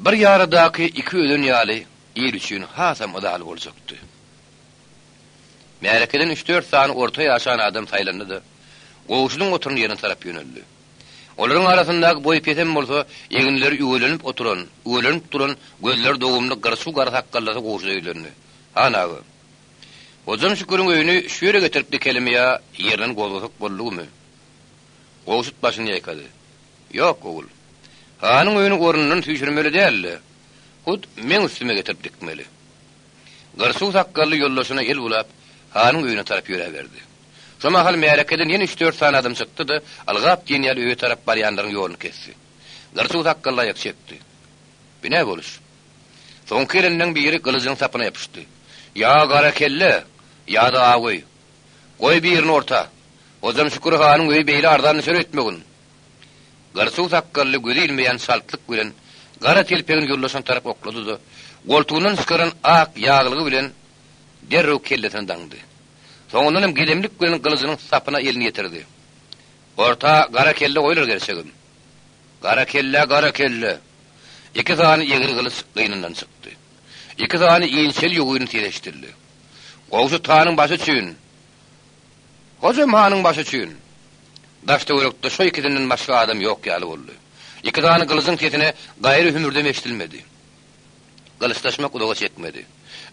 Speaker 3: bir ýaradaky iki özen ýaly il üçin hasam yzaly boljakdy. Märekeden üç-dört sany orta ýaşan adam saýlandy-da, Gowşudyň oturan ýerine tarap ýöneldi. Olaryň arasyndaky boýy pesem bolsa, eginleri üwelenip oturan, üwelenip duran, gözleri dogumly gyrçuw gara sakgallysy Gowşuda ýüzlendi. Han aga, Hojam Şüküriň öýüni şu ýere getirip dikelimi ýa ýerinden gozgasak boldugymy? Gowşut başyny ýaýkady. Ýok, ogul. Hanyň öýüni ornundan süýşürmeli däl-de, hut meň üstüme getirip dikmeli. Gyrçuw sakgally ýoldaşyna el bulap, hanyň öýüne tarap ýöräberdi. Şo mahal märekeden ýene üç-dört sany adam çykdy-da, ylgap diýen ýaly öýe tarap barýanlaryň ýoluny kesdi. Gyrçuw sakgally aýak çekdi. Bi nä boluş? Soňky gelenleň biri gylyjynyň sapyna ýapyşdy. Ýa gara kelle, ýa-da agöý. Goý birini orta. Hojam Şükür hanyň öýi beýle arzan düşer öýtmegin. Gyrçuw sakgally gözi ilmeýän çaltlyk bilen gara telpegini ýoldaşyna tarap oklady-da, goltugyndan çykaran ak ýaglygy bilen derrew kellesine daňdy. Soňundan hem gedemlik bilen gylyjynyň sapyna elini ýetirdi. Orta gara kelle goýlar gerçegim. Gara kellä gara kelle! Iki sany egri gylyç gynyndan çykdy. Iki sany inçeli ýugyny ses eşidildi. Gowşut hanyň başy üçin! Hojam hanyň başy üçin! Daş-töwerekde şo ikisinden başga adam ýok ýaly boldy. Iki sany gylyjyň sesine gaýry hümürdem eşidilmedi. Gylyçlaşmak uzaga çekmedi.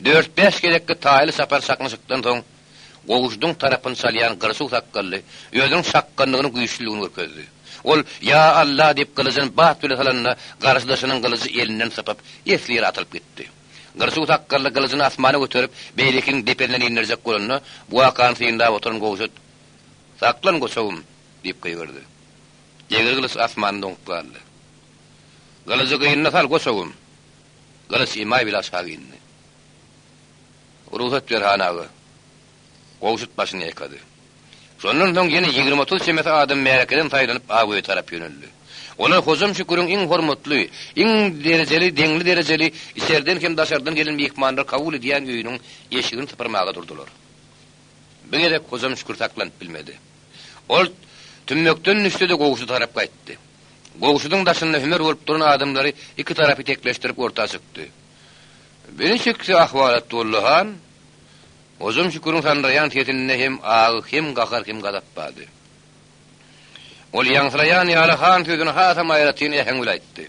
Speaker 3: Dört-bäş gezekki taýly çapar çaknyşykdan soň, Gowşudyň tarapyny çalýan gyrçuw sakgally özüniň çakganlygyny, güýçlüligini görkezdi.
Speaker 2: Ol, Ýa Alla! diýip, gylyjyny bat bile salanda, garşydaşynyň gylyjy elinden sypyp, esli ýere atylyp gitdi. Gyrçuw sakgally gylyjyny asmana göterip, beýlekiniň depesinden inderjek bolanda, bu wakany synlap oturan Gowşut, Saklan, goçagym! diýip gygyrdy. Egri gylyç asmanda doňup galdy. Gylyjy gynyna sal, goçagym! Gylyç emaý bile aşak indi. Rugsat ber, han aga! Gowşut başyny ýaýkady. Şondan soň ýene ýigrimi-otuz çemesi adam märekeden saýlanyp Agöýe tarap ýöneldi. Olar Hojam Şüküriň iň hormatly, iň derejeli, deňli-derejeli, içerden hem daşardan gelen myhmanlary kabul edýän öýüniň eşigini sypyrmaga durdular. Bu gezek Hojam Şükür saklanyp bilmedi. Ol tümmekden düşdi-de Gowşuda tarap gaýtdy. Gowşudyň daşynda hümer bolup duran adamlary iki tarap itekleşdirip orta çykdy. Bi niçiksi ahwalat boldy, han? Hojam Şüküriň sandyraýan sesinde hem agy, hem gahar, hem gazap bardy. Ol ýaňsylaýan ýaly han sözüni hasam aýratyn äheň bile aýtdy.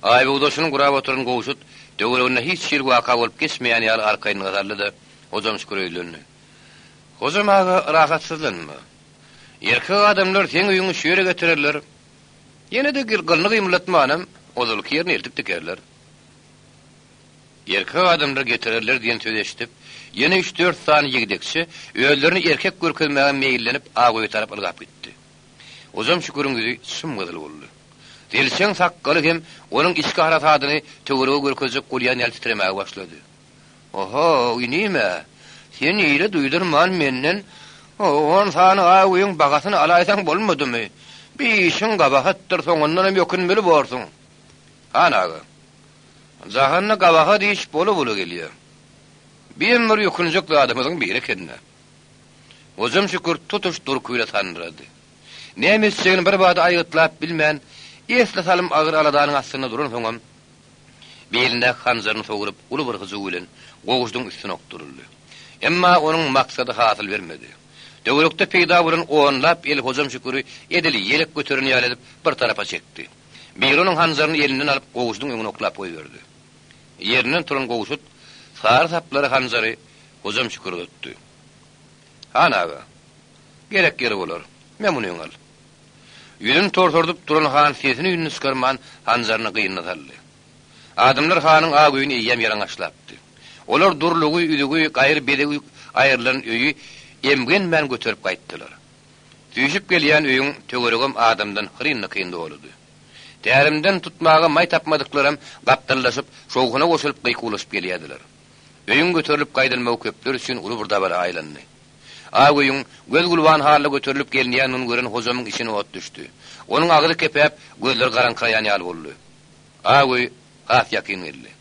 Speaker 2: Aýbogdaşyny gurap oturan Gowşut töwereginde hiç hili waka bolup geçmeýän ýaly arkaýynlyga saldy-da, Hojam Şüküre ýüzlendi. Hojam aga, rahatsyzlanma. Erkek adamlar seň öýüňi şu ýere getirerler. Ýene-de gylyny gymyldatmanam ozalky ýerine eltip dikerler. Erkek adamlar getirerler diýen sözi eşidip, ýene üç-dört sany ýigdekçe özlerini erkek görkezmäge meýillenip Agöýe tarap ylgap gitdi. Hojam Şüküriň ýüzi çym-gyzyl boldy. Selçeň sakgaly hem onuň içki harasadyny töwerege görkezjek bolýan ýaly titremäge başlady. Oho, inim-ä, sen ile duýdurman menden on sany Agöýüň bahasyny alaýsaň bolmadymy? Bi işiň gabahatdyr, soňundanam ökünmeli borsuň. Han aga, Jahanda gabahat iş bola-bola gelýär. Biem bir ökünjek zadymyzyň biri eken-dä. Hojam Şükür tutuş durky bile sandyrady. Näme etjegini birbada aýgytlap bilmän, esli salym agyr aladanyň astynda duransoňam, bilindäki hanjaryny sogrup, uly bir hyjuw bilen Gowşudyň üstüne okduryldy. Emma onuň maksady hasyl bermedi. Töwerekde peýda bolan onlap el Hojam Şüküri edil ýelek göteren ýaly edip bir tarapa çekdi. Biri onuň hanjaryny elinden alyp Gowşudyň öňüne oklap goýberdi. Ýerinden turan Gowşut sary saplary hanjary Hojam Şüküre uzatdy. Han aga, gerek ýeri bolar, me muny al. Ýüzüni torsardyp duran han sesini-üýnüni çykarman hanjaryny gynyna saldy. Adamlar hanyň ak öýüni eýýäm ýalaňaçlapdy. Olar durlugy, üzügi, gaýry bezegi aýrylan öýi emgenmän göterip gaýtdylar. Süýşüp gelýän öýüň töweregem adamdan hyryn-dykyn doludy. Tärimden tutmaga maý tapmadyklaram gapdallaşyp, şowhuna goşulyp gykuwlaşyp gelýärdiler. Öýüň göterilip gaýdylmagy köpler üçin uly bir dabara aýlandy. Ak öýüň göz-gülban halda göterilip gelinýändigini gören Hojamyň içine ot düşdi. Onuň agzy kepäp, gözleri garaňkyraýan ýaly boldy. Ak öý has ýakyn geldi.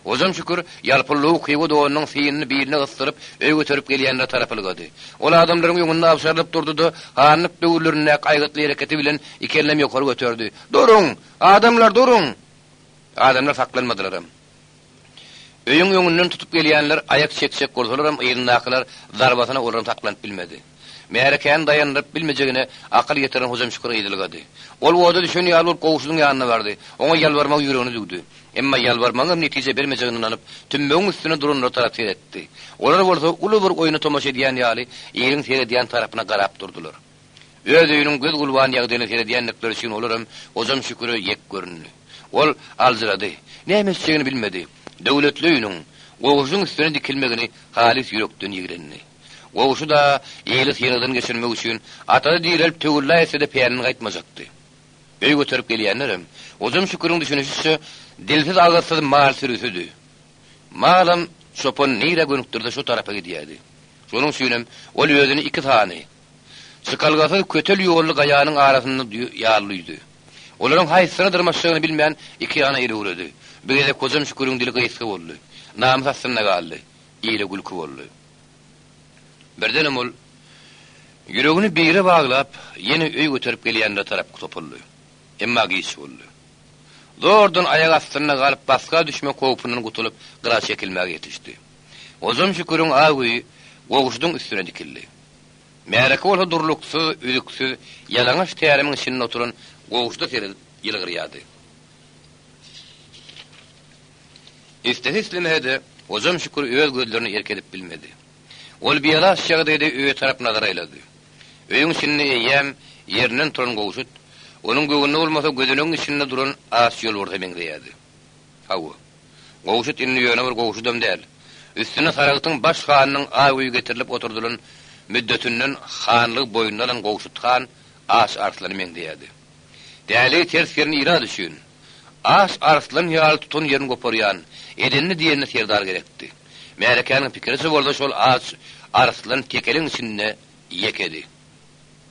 Speaker 2: Hojam Şükür ýalpyldawuk hywa donunyň syýnyny biline gysdyryp, öý göterip gelýänlere tarap ylgady. Ol adamlaryň öňünde abşarylyp durdy-da, hanlyk döwürlerindäki aýgytly hereketi bilen iki elinem ýokary göterdi. Duruň! Adamlar, duruň! Adamlar saklanmadylaram. Öýüň öňünden tutup gelýänler aýak çekjek bolsalaram yzyndakylar zarbasyna olaram saklanyp bilmedi. Märekäni daýandyryp bilmejegine akyl ýetiren Hojam Şükür yzylgady. Ol oda düşen ýaly bolup Gowşudyň ýanyna bardy. Oňa ýalbarmagy ýüregine düwdi. Emma ýalbarmagyňam netije bermejegine ynanyp, tümmegiň üstünde duranlara tarap seretdi. Olar bolsa uly bir oýna tomaşa edýän ýaly, iliň seredýän tarapyna garap durdular. Öz öýüniň göz-gülban ýagdaýyna seredýändikleri üçin olaram Hojam Şüküre ýek göründi. Ol aljyrady. Näme etjegini bilmedi. Döwletli öýüniň, Gowşudyň üstüne dikilmegini halys ýürekden ýigrendi. Gowşud-a ili synagdan geçirmek üçin atasy direlip töwella etse-de pälinden gaýtmajakdy. Öý göterip gelýänlerem, Hojam Şüküriň düşünişiçe, dilsiz-agyzsyz mal sürüsidi. Malam çopan nirä gönükdirse şo tarapa gidýärdi. Şonuň üçinem ol özüni iki sany, çykalgasyz kötel ýolly gaýanyň arasynda ýaly duýdy. Olaryň haýsysyna dyrmaşjagyny bilmän, iki ýana elewredi. Bu gezek Hojam Şüküriň dili gysga boldy. Namys astynda galdy. Ile gülki boldy. Birdenem ol, ýüregini bire baglap, ýene öý göterip gelýänlere tarap topuldy. Emma giç boldy. Zordan aýak astynda galyp basga düşmek howpundan gutulyp, gyra çekilmäge ýetişdi. Hojam Şüküriň ak öýi Gowşudyň üstüne dikildi. Märeke bolsa durluksyz, üzüksiz, ýalaňaç tärimiň içinde oturan Gowşuda seredip ýylgyrýardy. Islese-islemese-de, Hojam Şükür öz gözlerine erk edip bilmedi. Ol bialaç ýagdaýda öýe tarap nazar aýlady. Öýüň içinde eýýäm ýerinden turan Gowşut. Onuň göwnüne bolmasa gözenegiň içinde duran aç ýolbarsa meňzeýärdi. Hawa, Gowşut indi ýöne bir Gowşudam däl. Üstüne Saragtyň baş hanynyň aý guýy getirilip oturdylan müddetinden hanlygy boýnuna alan Gowşut han aç arslana meňzeýärdi. Däligi ters gelen ilat üçin, aç arslan ýaly tutan ýerini goparýan, edenini-diýenini serdar gerekdi. Märekäniň pikiriçe bolsa şol aç arslan tekeliň içinde ýekedi.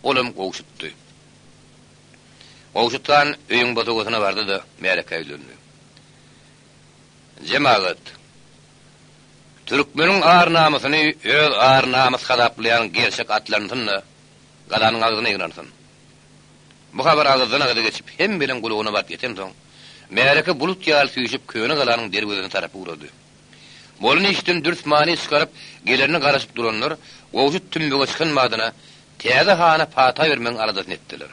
Speaker 2: Olam Gowşutdy. Gowşut han öýüň bosagasyna bardy-da, märekä ýüzlendi. Jemagat! Türkmeniň ar-namysyny öz ar-namys hasaplaýan gerçek atlansyn-da, galanyň agzyna ýygnansyn. Bu habar agyzdan-agyza geçip, hemmeleň gulagyna baryp ýetensoň, märeke bulut ýaly süýşüp köne galanyň derwezesine tarap ugrady. Bolan işden dürs many çykaryp, gelerine garaşyp duranlar Gowşut tümmege çykan badyna täze hana pata bermegiň aladasyny etdiler.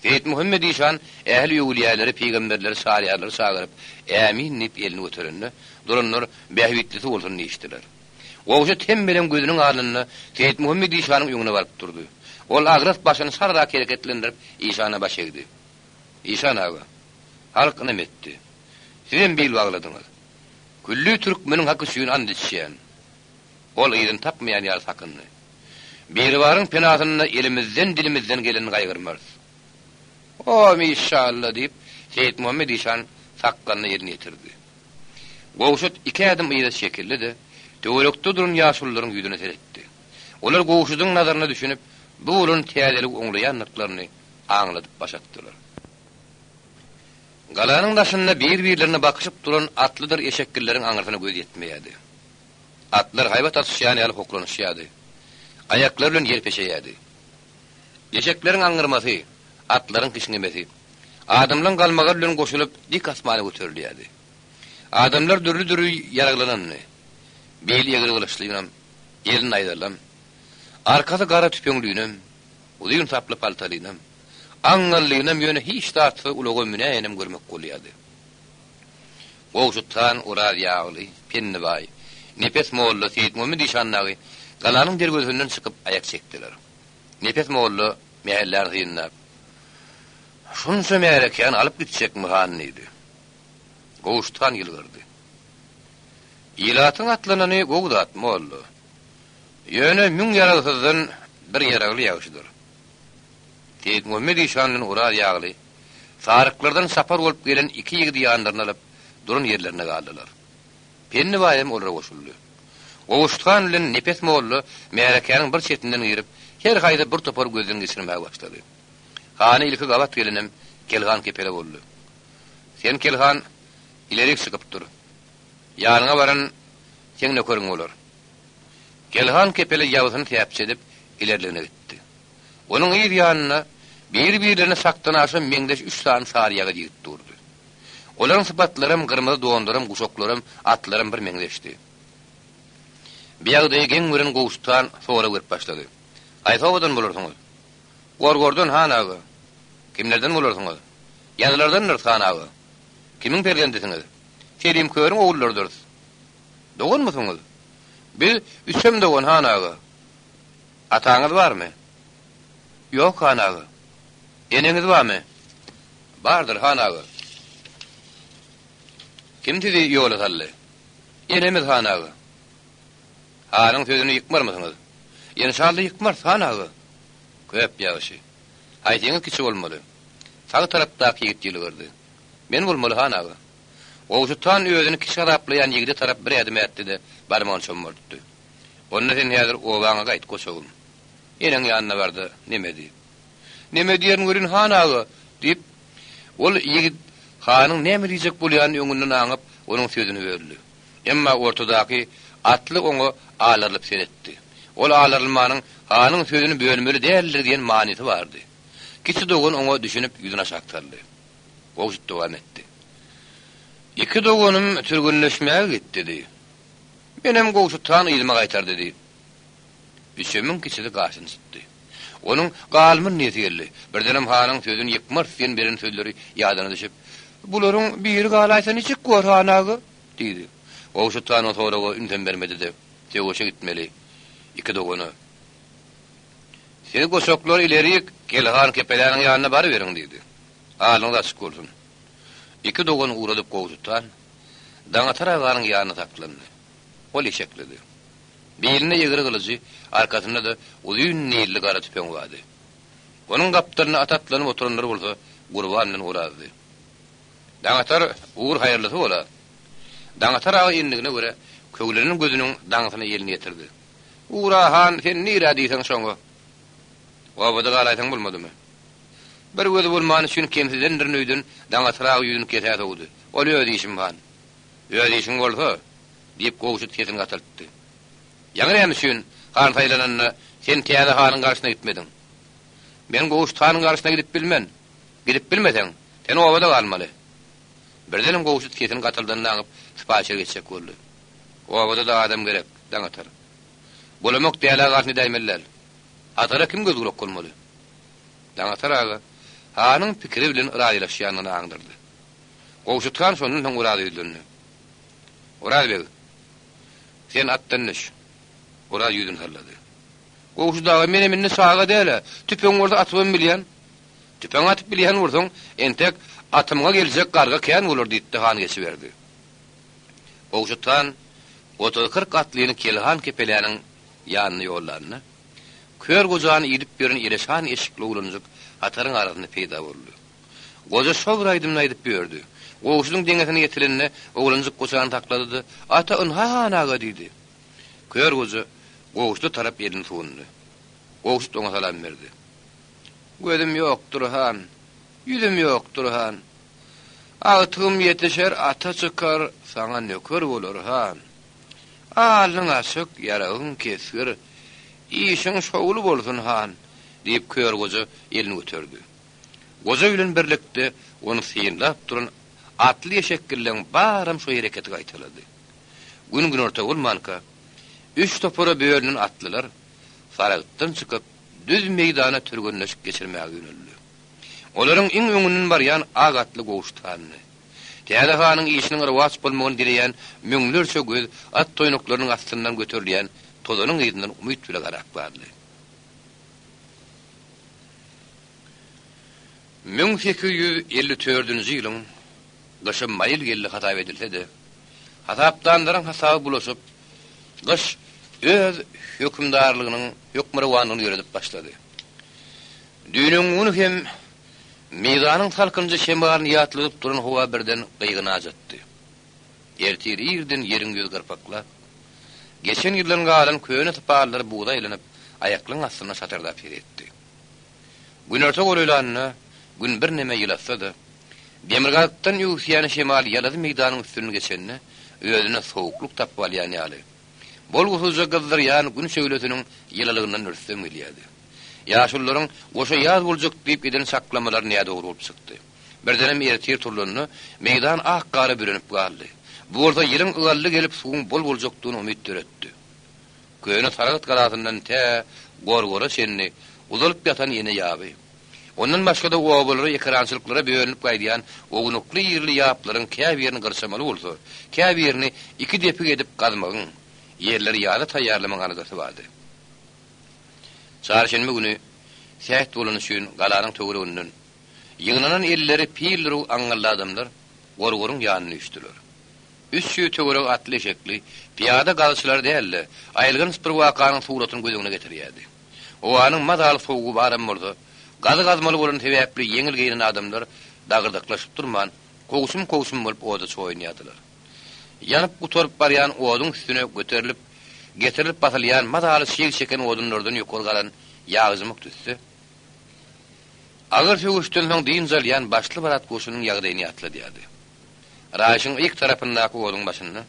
Speaker 2: Seýitmuhammet işan ähli öwülýäleri, pygamberleri, çaryýarlary çagyryp, Ämin diýip elini göterende, duranlar bähbitlisi bolsun diýişdiler. Gowşut hemmeleň gözüniň alnynda Seýitmuhammet işanyň öňüne baryp durdy. Ol agras başyny şarrak hereketlendirip, işana baş egdi. Işan aga, halk ynam etdi. Sizem bil bagladyňyz. Külli türkmeniň haky üçin ant içýän. Ol yzyny tapmaýan ýaly sakyndy. Biribaryň penasynda elimizden-dilimizden gelenini gaýgyrmarys. O, mişşalla! diýip, Seýitmuhammet işan sakgalyna elini ýetirdi. Gowşut iki ädim yza çekildi-de, töwerekde duran ýaşulularyň ýüzüne seretdi. Olar Gowşudyň nazaryna düşünip, bu bolan täzeligi oňlaýandyklaryny aňladyp baş atdylar. Galanyň daşynda bir-birlerine bakyşyp duran atlydyr eşekgilleriň aňyrsyna göz ýetmeýärdi. Atlar haýbat atyşýan ýaly hoklanyşýardy. Aýaklary bilen ýer peşeýärdi. Eşekleriň aňňyrmasy, atlaryň kişňemesi, adamlaryň galmagaly bilen goşulyp dik asmana göterilýärdi. Adamlar dürli-dürli ýaraglanandy. Beli egri gylyçlynam, eli naýzalam, arkasy gara tüpeňlinem, uzyn saply paltalynam, aňňallynam ýöne hiç zatsyz ulaga münäýenem görmek bolýardy. Gowşut han, Oraz ýagly, Pennibaý, Nepes molla, Seýitmuhammet işan dagy galanyň derwezesinden çykyp aýak çekdiler. Nepes molla mähelläni synlap, Şunça märekäni alyp gitjekmi, han? diýdi. Gowşut han ýylgyrdy. Ilatyň atlanany gowy zat, molla. Ýöne müň ýaragsyzdan bir ýaragly ýagşydyr. Seýitmuhammet işan bilen Oraz ýagly saryklardan çapar bolup gelen iki ýigidi ýanlaryna alyp, duran ýerlerinde galdylar. Pendi baý hem olara goşuldy. Gowşut han bilen Nepes molla märekäniň bir çetinden girip, her haýsy bir topar gözden geçirmäge başlady. Hana ilki gabat gelenem Kelhan kepele boldy. Sen, Kelhan, ilerik çykyp dur. Ýanyňa baran seň nökeriň bolar. Kelhan kepele ýabysyny säpjedip, ilerligine gitdi. Onuň yz ýanynda biri-birlerine çakdanaşa meňzeş üç sany saryýagyz ýigit durdy. Olaryň sypatlaram, gyrmyzy donlaram, guşaklaram, atlaram bir meňzeşdi. Bu ýagdaýy geň gören Gowşut han sorag berip başlady. Haýsy obadan bolarsyňyz? Gorgordan, han aga. Kimlerden bolarsyňyz? Ýazylardandyrys, han aga. Kimiň perzendisiňiz? Selim körüň ogullarydyrys. Doganmysyňyz? Biz üçem dogan, han aga. Ataňyz barmy? Ýok, han aga. Eneňiz barmy? Bardyr, han aga. Kim sizi ýola saldy? Enemiz, han aga. Hanyň sözüni ýykmarmysyňyz? Enşalla ýykmarys, han aga. Köp ýagşy. Haýsyňyz kiçi bolmaly? Sag tarapdaky ýigit ýylgyrdy. Men bolmaly, han aga. Gowşut han özüni kiçi hasaplaýan ýigide tarap bir ädim ätdi-de, barmagyny çommaltdy. Onda sen häzir obaňa gaýt, goçagym. Eneň ýanyna bar-da, neme diý. Neme diýerin welin, han aga, diýip, ol ýigit hanyň näme diýjek bolýanyny öňünden aňyp, onuň sözüni böldi. Emma ortadaky atly oňa alarylyp seretdi. Ol alarylmanyň hanyň sözüni bölmeli däldir diýen manysy bardy. Kiçi dogan oňa düşünip, ýüzüni aşak saldy. Gowşut dowam etdi. Iki doganym türgenleşmäge gitdi, diý. Menem Gowşut han yzyma gaýtardy, diýip, Üçemiň kiçisi gaşyny çytdy. Onuň galmyn diýesi geldi. Birdenem hanyň sözüni ýykmarys diýen beren sözleri ýadyna düşüp, Bularyň biri galaýsa niçik bor, han aga? diýdi. Gowşut han o soraga ünsem bermedi-de, Söweşe gitmeli iki dogana. Siz goçaklar ilerik Kelhan Kepeläniň ýanyna baryberiň, diýdi. Alnyňyz açyk bolsun. Iki dogany ugradyp Gowşut han, Daňatar aganyň ýanynda saklandy. Ol eşeklidi. Bilinde egri gylyjy, arkasynda-da uzyn nilli gara tüpeňi bardy. Onuň gapdalynda at atlanyp oturanlar bolsa Gurban bilen Orazdy. Daňatar, ugur haýyrlysy bol-a! Daňatar aga endigine görä, köwlenen gözüniň daňysyna elini ýetirdi. Ugra, han, sen nirä diýseň şoňa. Obada galaýsaň bolmadymy? Bir gözi bolmany üçin kemsidendirin öýden Daňatar aga ýüzüni kesä sowdy. Ol öz işim, han. Öz işiň bolsa, diýip, Gowşut sesini gataltdy. Ýaňy näme üçin han saýlananda sen täze hanyň garşysyna gitmediň? Men Gowşut hanyň garşysyna gidip bilmen. Gidip bilmeseň, sen obada galmaly. Birdenem Gowşut sesini gataldanyny aňyp, sypaýyçylyk etjek boldy. Obada-da adam gerek, Daňatar. Bolamak dälä garşyny edäýmeli däl. Atara kim göz-gulak bolmaly? Daňatar aga hanyň pikiri bilen yrazylaşýanyny aňdyrdy. Gowşut han şondan soň Oraza ýüzlendi. Oraz beg, sen atdan düş. Oraz ýüzüni sallady. Gowşut aga, menem indi çaga däl-ä, tüpeň bolsa atybam bilýän. Tüpeň atyp bilýän bolsaň, entek atymyňa geljek garga kän bolar, diýdi-de han geçiberdi. Gowşut han otuz-kyrk atlyny Kelhan Kepeläniň ýanyna ýollanda, kör gojany idip ýören eleşan eşikli oglanjyk hataryň arasynda peýda boldy. Goja şo bir aýdymyny aýdyp ýördi. Gowşudyň deňesine ýetilende, oglanjyk goçany saklady-da, Ata, ynha han aga! diýdi. Kör goja Gowşuda tarap elini sundy. Gowşut oňa salam berdi. Gözüm ýokdur, han, ýüzüm ýokdur, han. Agtygym ýetişer, ata çykar, saňa nöker bolar, han. Alnyň açyk, ýaragyň kesgir, işiň şowly bolsun, han, diýip, kör goja elini göterdi. Goja bilen birlikde ony synlap duran atly eşekgilleň baram şo hereketi gaýtalady. Gün günorta bolmanka, üç topara bölünen atlylar Saragtdan çykyp, düz meýdana türgenleşik geçirmäge ýöneldi. Olaryň iň öňünden barýan ak atly Gowşut handy. Täze hanyň işiniň rowaç bolmagyny dileýän müňlerçe göz at toýnaklarynyň astyndan göterilýän tozanyň yzyndan umyt bile garap galdy. 1854-nji ýylyň gyşy maýyl geldi hasap edilse-de, hasapdanlaryň hasaby bulaşyp, gyş öz hökümdarlygynyň hökmürowanlygyny ýöredip başlady. Düýn-öňňun hem mizanyň salkynja şemalyny ýatladyp duran howa birden gygyny ajatdy. Ertir irden ýeriň ýüzi gyrpaklap, geçen ýyldan galan köne sypallar buza aýlanyp, aýaklaryň astynda şatyrdap ses etdi. Günorta golaýlanda Gün birneme ýylatsa-da, demirgazykdan öwüsýän şemal ýalazy meýdanyň üstünden geçende, özüne sowuklyk tapyp alýan ýaly, bolgusyzja gyzdyrýan Gün şöhlesiniň ýylylygyndan rüstem gelýärdi. Ýaşulularyň goşa ýaz boljak diýip eden çaklamalary nädogry bolup çykdy. Birdenem ertir turlanda, meýdan ak gara bürenip galdy. Bu bolsa ýylyň ygally gelip suwuň bol boljakdygyna umyt döretdi. Köne Saragt galasyndan tä Gorgora çenli uzalyp ýatan ene ýaby. Ondan başga-da obalara, ekerançylyklara bölünip gaýdýan ownukly-irili ýaplaryň käbirini gyrçamaly bolsa, käbirini iki depik edip gazmagyň, ýerleri ýaza taýýarlamagyň aladasy bardy. Çarşenbe güni sähet bolany üçin galanyň töwereginden ýygnanan elleri pildir-u aňňally adamlar Gorgoryň ýanyna üýşdüler. 300 töweregi atly-eşekli, pyýada gazçylar däl-de, aýylganç bir wakanyň suratyny göz öňüne getirýärdi. Howanyň mazaly sowugy baram bolsa, gazy gazmaly bolany sebäpli ýeňil geýnen adamlar dagyrdaklaşyp durman, kowçum-kowçum bolup oda çoýunýardylar. Ýanyp gutaryp barýan oduň üstüne göterilip, getirilip basylýan mazaly çyg çeken odunlardan ýokary galan ýagjymyk tüsse, agyr söweşden soň dynç alýan başly-barat goşunyň ýagdaýyny ýatladýardy. Raýşyň yk tarapyndaky oduň başynda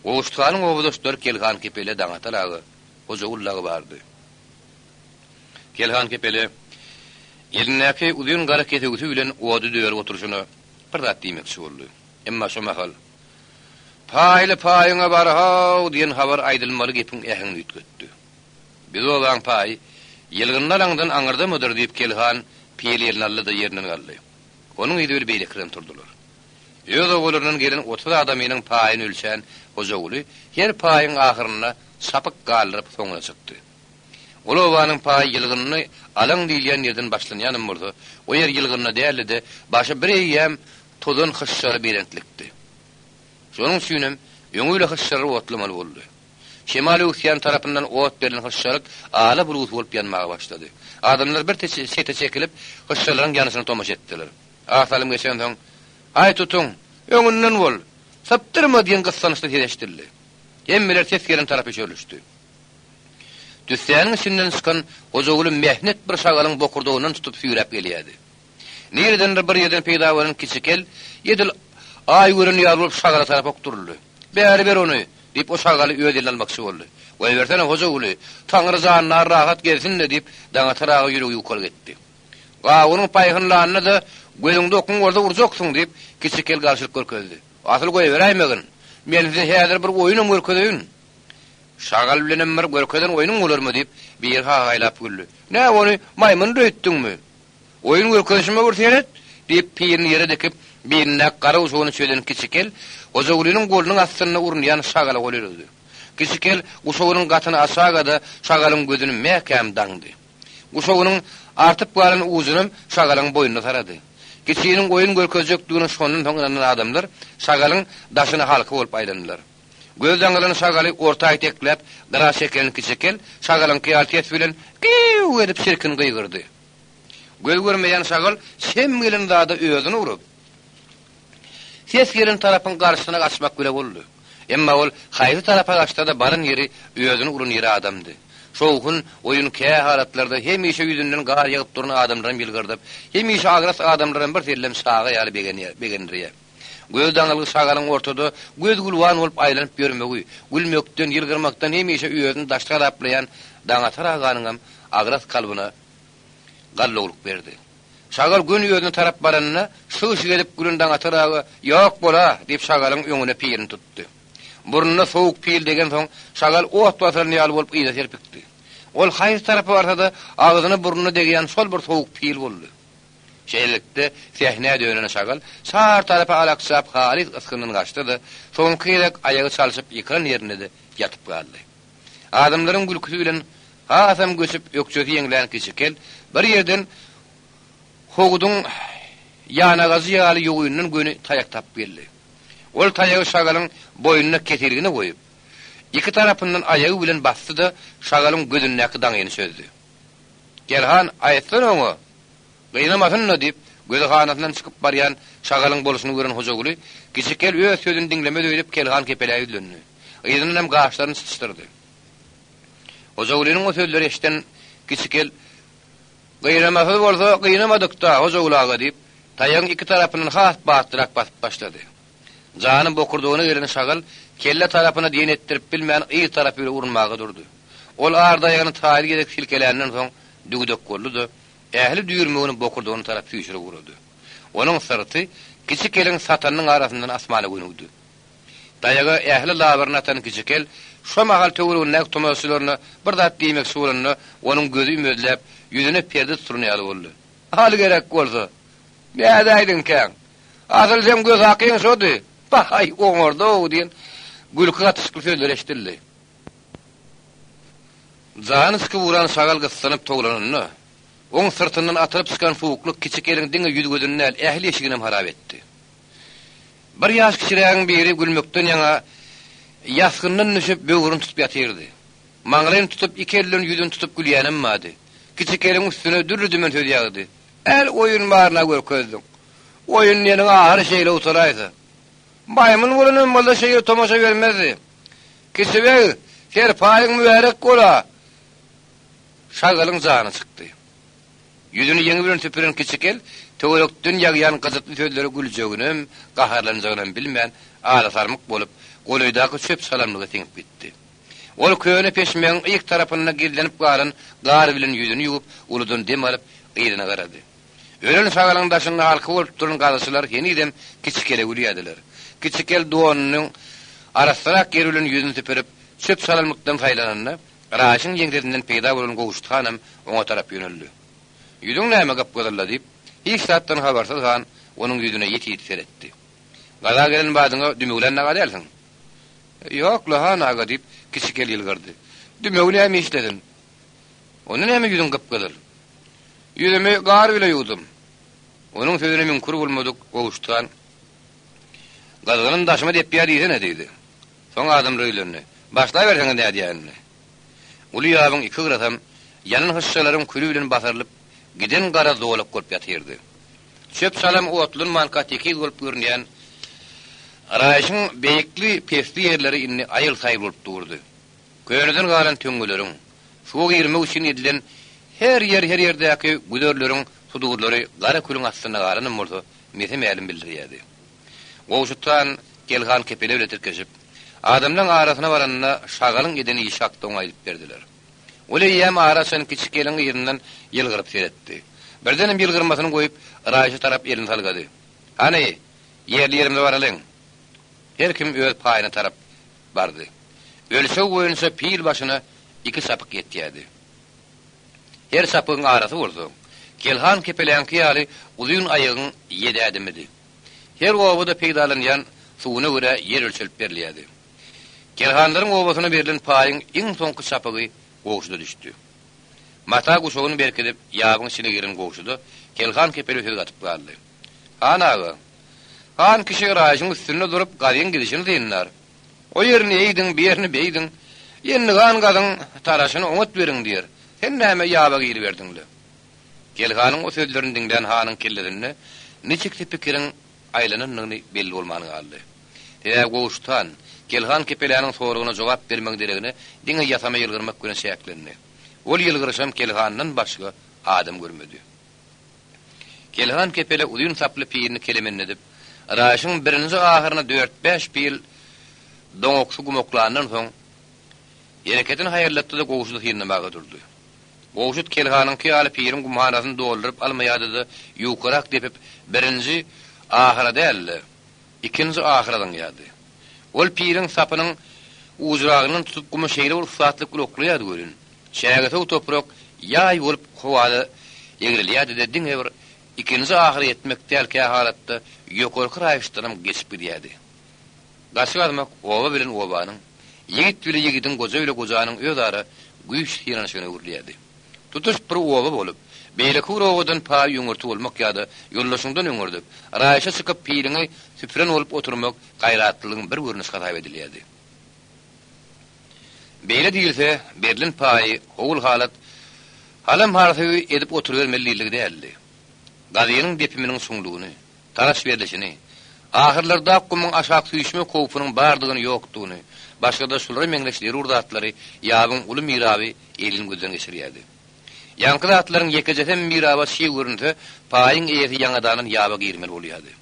Speaker 2: Gowşut hanyň obadaşlary Kelhan Kepele, Daňatar aga, Hojagul dagy bardy. Kelhan Kepele elindäki uzyn gara kesewisi bilen ody dörüp oturyşyna bir zat diýmekçi boldy. Emma şo mahal, Paýly paýyňa bar-how! diýen habar aýdylmaly gepiň äheňini üýtgetdi. Biz obaň paýy ýylgynly alaňdan aňyrdamydyr diýip Kelhan pili eline aldy-da ýerinden galdy. Onuň yzy bile beýlekilerem turdular. Öz obalaryndan gelen 30 adamynyň paýyny ölçän Hojaguly her paýyň ahyrynda çapyk galdyryp soňuna çykdy. Ol obanyň paýy ýylgynly alaň diýilýän ýerden başlanýanam bolsa, o ýer ýylgynly däldi-de, başy bir eýýäm tozan hyşşaly belentlikdi. Şonuň üçinem öňi bile hyşşalary otlamaly boldy. Şemal öwüsýän tarapyndan ot berlen hyşşalyk ala bulgusy bolup ýanmaga başlady. Adamlar bir çete çekilip, hyşşalaryň ýanyşyna tomaşa etdiler. Az salym geçensoň, Aý tutuň, öňünden bol! Sypdyrma! diýen gyssançly ses eşidildi. Hemmeler ses gelen tarapa çörlüşdi. Tüssäniň içinden çykan Hojaguly mähnet bir şagalyň bokurdagyndan tutup süýräp gelýärdi. Niredendir bir ýerden peýda bolan kiçi kel edil Aý gören ýaly bolup şagala tarap okduryldy. Bäri ber ony! diýip, o şagaly öz eline almakçy boldy. Goýbersene, Hojaguly! Taňry jandar rahat gezsin-de! diýip, Daňatar aga ýüregi ýukalyk etdi. Gawunyň paýhynlanyna-da gözüňde okuň bolsa urjaksyň! diýip, kiçi kel garşylyk görkezdi. Asyl goýberäýmegin! Men size häzir bir oýunam görkezeýin! Şagal bilenem bir görkezen oýnuň bolarmy? diýip, biri hagaýlap güldi. Nä ony maýmyndyr öýtdüňmi? Oýun görkezişime bir seret! diýip, pirini ýere dikip, bilindäki gara guşagyny çözen kiçi kel, Hojagulynyň golunyň astynda urunýan şagala gol ýöreddi. Kiçi kel guşagynyň gatyny açaga-da, şagalyň gözüni mäkäm daňdy. Guşagynyň artyp galan ujunam şagalyň boýnuna sarady. Kiçiniň oýun görkezjekdigine şondan soň ynanan adamlar şagalyň daşyna halka bolup aýlandylar. Göz daňylan şagaly orta itekläp, gyra çeken kiçi kel şagalyňky ýaly ses bilen Gyýw! edip çirkin gygyrdy. Göz görmeýän şagal çem gelen zada özüni urup, ses gelen tarapyň garşysyna gaçmak bile boldy. Emma ol haýsy tarapa gaçsa-da baran ýeri özüni uran ýeri adamdy. Şowhun, oýun kä halatlarda hemişe ýüzünden gar ýagyp duran adamlaram ýylgyrdyp, hemişe agras adamlaram bir sellem çaga ýaly begendirýär. Göz daňylgy şagalyň ortada göz-gülwan bolup aýlanyp ýörmegi, gülmekden, ýylgyrmakdan hemişe özüni daşda hasaplaýan Daňatar aganyňam agras kalbyna gallawlyk berdi. Şagal göni özüne tarap baranda, şyg-şyg edip gülen Daňatar aga, Ýok bol-a! diýip şagalyň öňüne pirini tutdy. Burnuna sowuk pil degensoň, şagal ot basylan ýaly bolup yza serpikdi. Ol haýsy tarapa barsa-da, agzyna-burnuna degýän şol bir sowuk pil boldy. Şeýlelikde, sähnä dönen şagal çar tarapa alakjap halys ysgyndan gaçdy-da, soňky gezek aýagy çalşyp ýykylan ýerinde-de ýatyp galdy. Adamlaryň gülküsi bilen hasam göçüp ökjesi ýeňlän kiçi kel bir ýerden howudyň ýanagajy ýaly ýogyndan göni taýak tapyp geldi. Ol taýagy şagalyň boýnuna kesilgine goýup, iki tarapyndan aýagy bilen basdy-da, şagalyň gözündäki daňyny çözdi. Kelhan, aýtsana oňa, gynamasyn-da, diýip, gözi hanasyndan çykyp barýan şagalyň bolşuny gören Hojaguly, kiçi kel öz sözüni diňlemez öýdüp Kelhan Kepelä ýüzlendi. Yzyndanam gaşlaryny çytyşdyrdy. Hojagulynyň o sözleri eşiden kiçi kel, Gynamasyz bolsa, gynamadyk-da, Hojaguly aga, diýip, taýagyň iki tarapyndan has batlyrak basyp başlady. Jany bokurdagyna gelen şagal kelle tarapyna diýen etdirip bilmän yz tarapy bile urunmaga durdy. Ol ar daýagyny taýly gezek silkeländen soň dügdek boldy-da, ähli düýrmegini bokurdagyna tarap süýşürip ugrady. Onuň syrty kiçi keliň satanynyň arasyndan asmana gönügdi. Daýaga ähli labyryny atan kiçi kel şo mahal töweregindäki tomaşaçylaryna bir zat diýmekçi bolanda, onuň gözi ümezläp, ýüzüne perde tutulan ýaly boldy. Al gerek bolsa! Nädäýdiňkäň? Asyl seň göz hakyň şody! Baý, oňardy-ow! diýen gülki gatyşykly sözler eşidildi. Jany çykyp ugran şagal gyssanyp towlananda, oň syrtyndan atylyp çykan suwuklyk kiçi keliň diňe ýüz-gözüni däl, ähli eşiginem harap etdi. Bir ýaş kiçirägiň biri gülmekden ýaňa ýasgyndan düşüp, böwrüni tutup ýatyrdy. Maňlaýyny tutup, iki eli bilen ýüzüni tutup gülýänem bardy. Kiçi keliň üstüne dürli-dümen söz ýagdy. Äl oýun baryna görkezdiň. Oýun diýeniň ahyry şeýle gutaraýsa. Maýmyn bolanam bolsa şeýle tomaşa bermezdi. Kiçi beg, serpaýyň mübärek bola! Şagalyň jany çykdy. Ýüzüni ýeňi bilen süpüren kiçi kel töwerekden ýagýan gyjytly sözlere güljeginem, gaharlanjagynam bilmän, alasarmyk bolup, golaýdaky çöp-çalamlyga siňip gitdi. Ol köne peşmegiň yk tarapynda gizlenip galan gar bilen ýüzüni ýuwup, uludan dem alyp, yzyna garady. Ölen şagalyň daşynda halka bolup duran gazaçylar henizem Kiçi kele gülýärdiler. Kiçi kel donunyň arassarak ýeri bilen ýüzüni süpürip, çöp-çalamlykdan saýlananda, Raşyň ýeňsesinden peýda bolan Gowşut hanam oňa tarap ýöneldi. Ýüzüň näme gyp-gyzyl-la diýip, hiç zatdan habarsyz han onuň ýüzüne ýiti-ýiti seretdi. Gaza gelen badyňa dümewlän daga dälsiň. Ýok-la, han aga, diýip, Kiçi kel ýylgyrdy. Dümew näme işlesin? Onda näme ýüzüň gyp-gyzyl? Ýüzümi gar bile ýuwdum. Onuň sözüne müňkür bolmadyk Gowşut han, Gyzgynym daşyma depýär diýsene diýdi. Soň adamlara ýüzlendi, Başlaberseňiz nädýär indi? Uly ýabyň iki gyrasam ýanan hyşşalaryň küli bilen basyrylyp giden gara zolak bolup ýatyrdy. Çöp-çalam otlanmanka tekiz bolup görünýän raýyşyň beýikli-pesli ýerleri indi aýyl-saýyl bolup durdy. Köneden galan töňňeleriň, suwa girmek üçin edilen her ýer-her ýerdäki güzerleriň sudurlary gara külüň astynda galanam bolsa, mese-mälim bildirýärdi. Gowşut han Kelhan kepele bile tirkeşip, adamlaň arasyna baranda şagalyň eden işi hakda oňa aýdyp berdiler. Ol eýýäm ara açan kiçi keliň yzyndan ýylgyryp seretdi. Birdenem ýylgyrmasyny goýup, Raýşa tarap elini salgady. Hany, ýerli-ýerimize baralyň! Her kim öz paýyna tarap bardy. Ölçeg boýunça pil başyna iki çapyk ýetýärdi. Her çapygyň arasy bolsa, Kelhan kepeläňki ýaly uzyn aýagyň ýedi ädimidi. Her obada peýdalanýan suwuna görä ýer ölçelip berilýärdi. Kelhanlaryň obasyna berlen paýyň iň soňky çapygy Gowşuda düşdi. Mata guşagyny berkidip, ýabyň içine giren Gowşuda Kelhan kepele söz gatyp galdy. Han aga, han kişi raýyşyň üstünde durup gazyň gidişini synlar. O ýerini eýdiň, bu ýerini beýdiň. Endigan gazyň taraşyny oňat beriň diýer. Sen näme ýaba giriberdiň-le? Kelhanyň o sözlerini diňlän hanyň kellesinde niçiksi pikiriň aýlanandygyny belli bolman galdy. Sebäbi Gowşut han, Kelhan Kepeläniň soragyna jogap bermegiň deregine diňe ýasama ýylgyrmak bilen çäklendi. Ol ýylgyryşam Kelhandan başga adam görmedi. Kelhan Kepele uzyn saply pilini kelemenledip, raýyşyň birinji ahyryna dört-bäş pil doňaksy gumaklandan soň, hereketini haýallatdy-da Gowşudy synlamaga durdy. Gowşut Kelhanyňky ýaly piliň gumhanasyny dolduryp almaýardy-da, ýukarak depip, birinji ahyra däl-de, ikinji ahyra zyňýardy. Ol piliň sapynyň ujragyndan tutup guma şeýle bir ussatlyk bilen oklaýardy welin, çägesöw toprak ýaý bolup howada egrelýärdi-de diňe bir ikinji ahyra ýetmek däl kähalatda ýokarky raýyşdanam geçip gidýärdi. Gaçy gazmak oba bilen obanyň, ýigit bile ýigidiň goja bile gojanyň özara güýç synanyşygyna öwrülýärdi. Tutuş bir oba bolup, beýleki bir obadan paý öňürti bolmak ýa-da ýoldaşyňdan öňürdip, raýyşa çykyp piliňi süpüren bolup oturmak gaýratlylygyň bir görnüşi hasap edilýärdi. Beýle diýilse, berlen paýy howul-halat halam-harsawy edip oturybermeli diýildigi däldi. Gazynyň depiminiň çuňlugyny, taraş berlişini, ahyrlarda gumuň aşak süýşmek howpunyň bardygyny-ýokdugyny, başga-da şulara meňzeş zerur zatlary ýabyň uly miraby elin gözden geçirýärdi. Ýaňky zatlaryň ýekejesem miraba çig görünse, paýyň eýesi ýaňadandan ýaba girmeli bolýardy.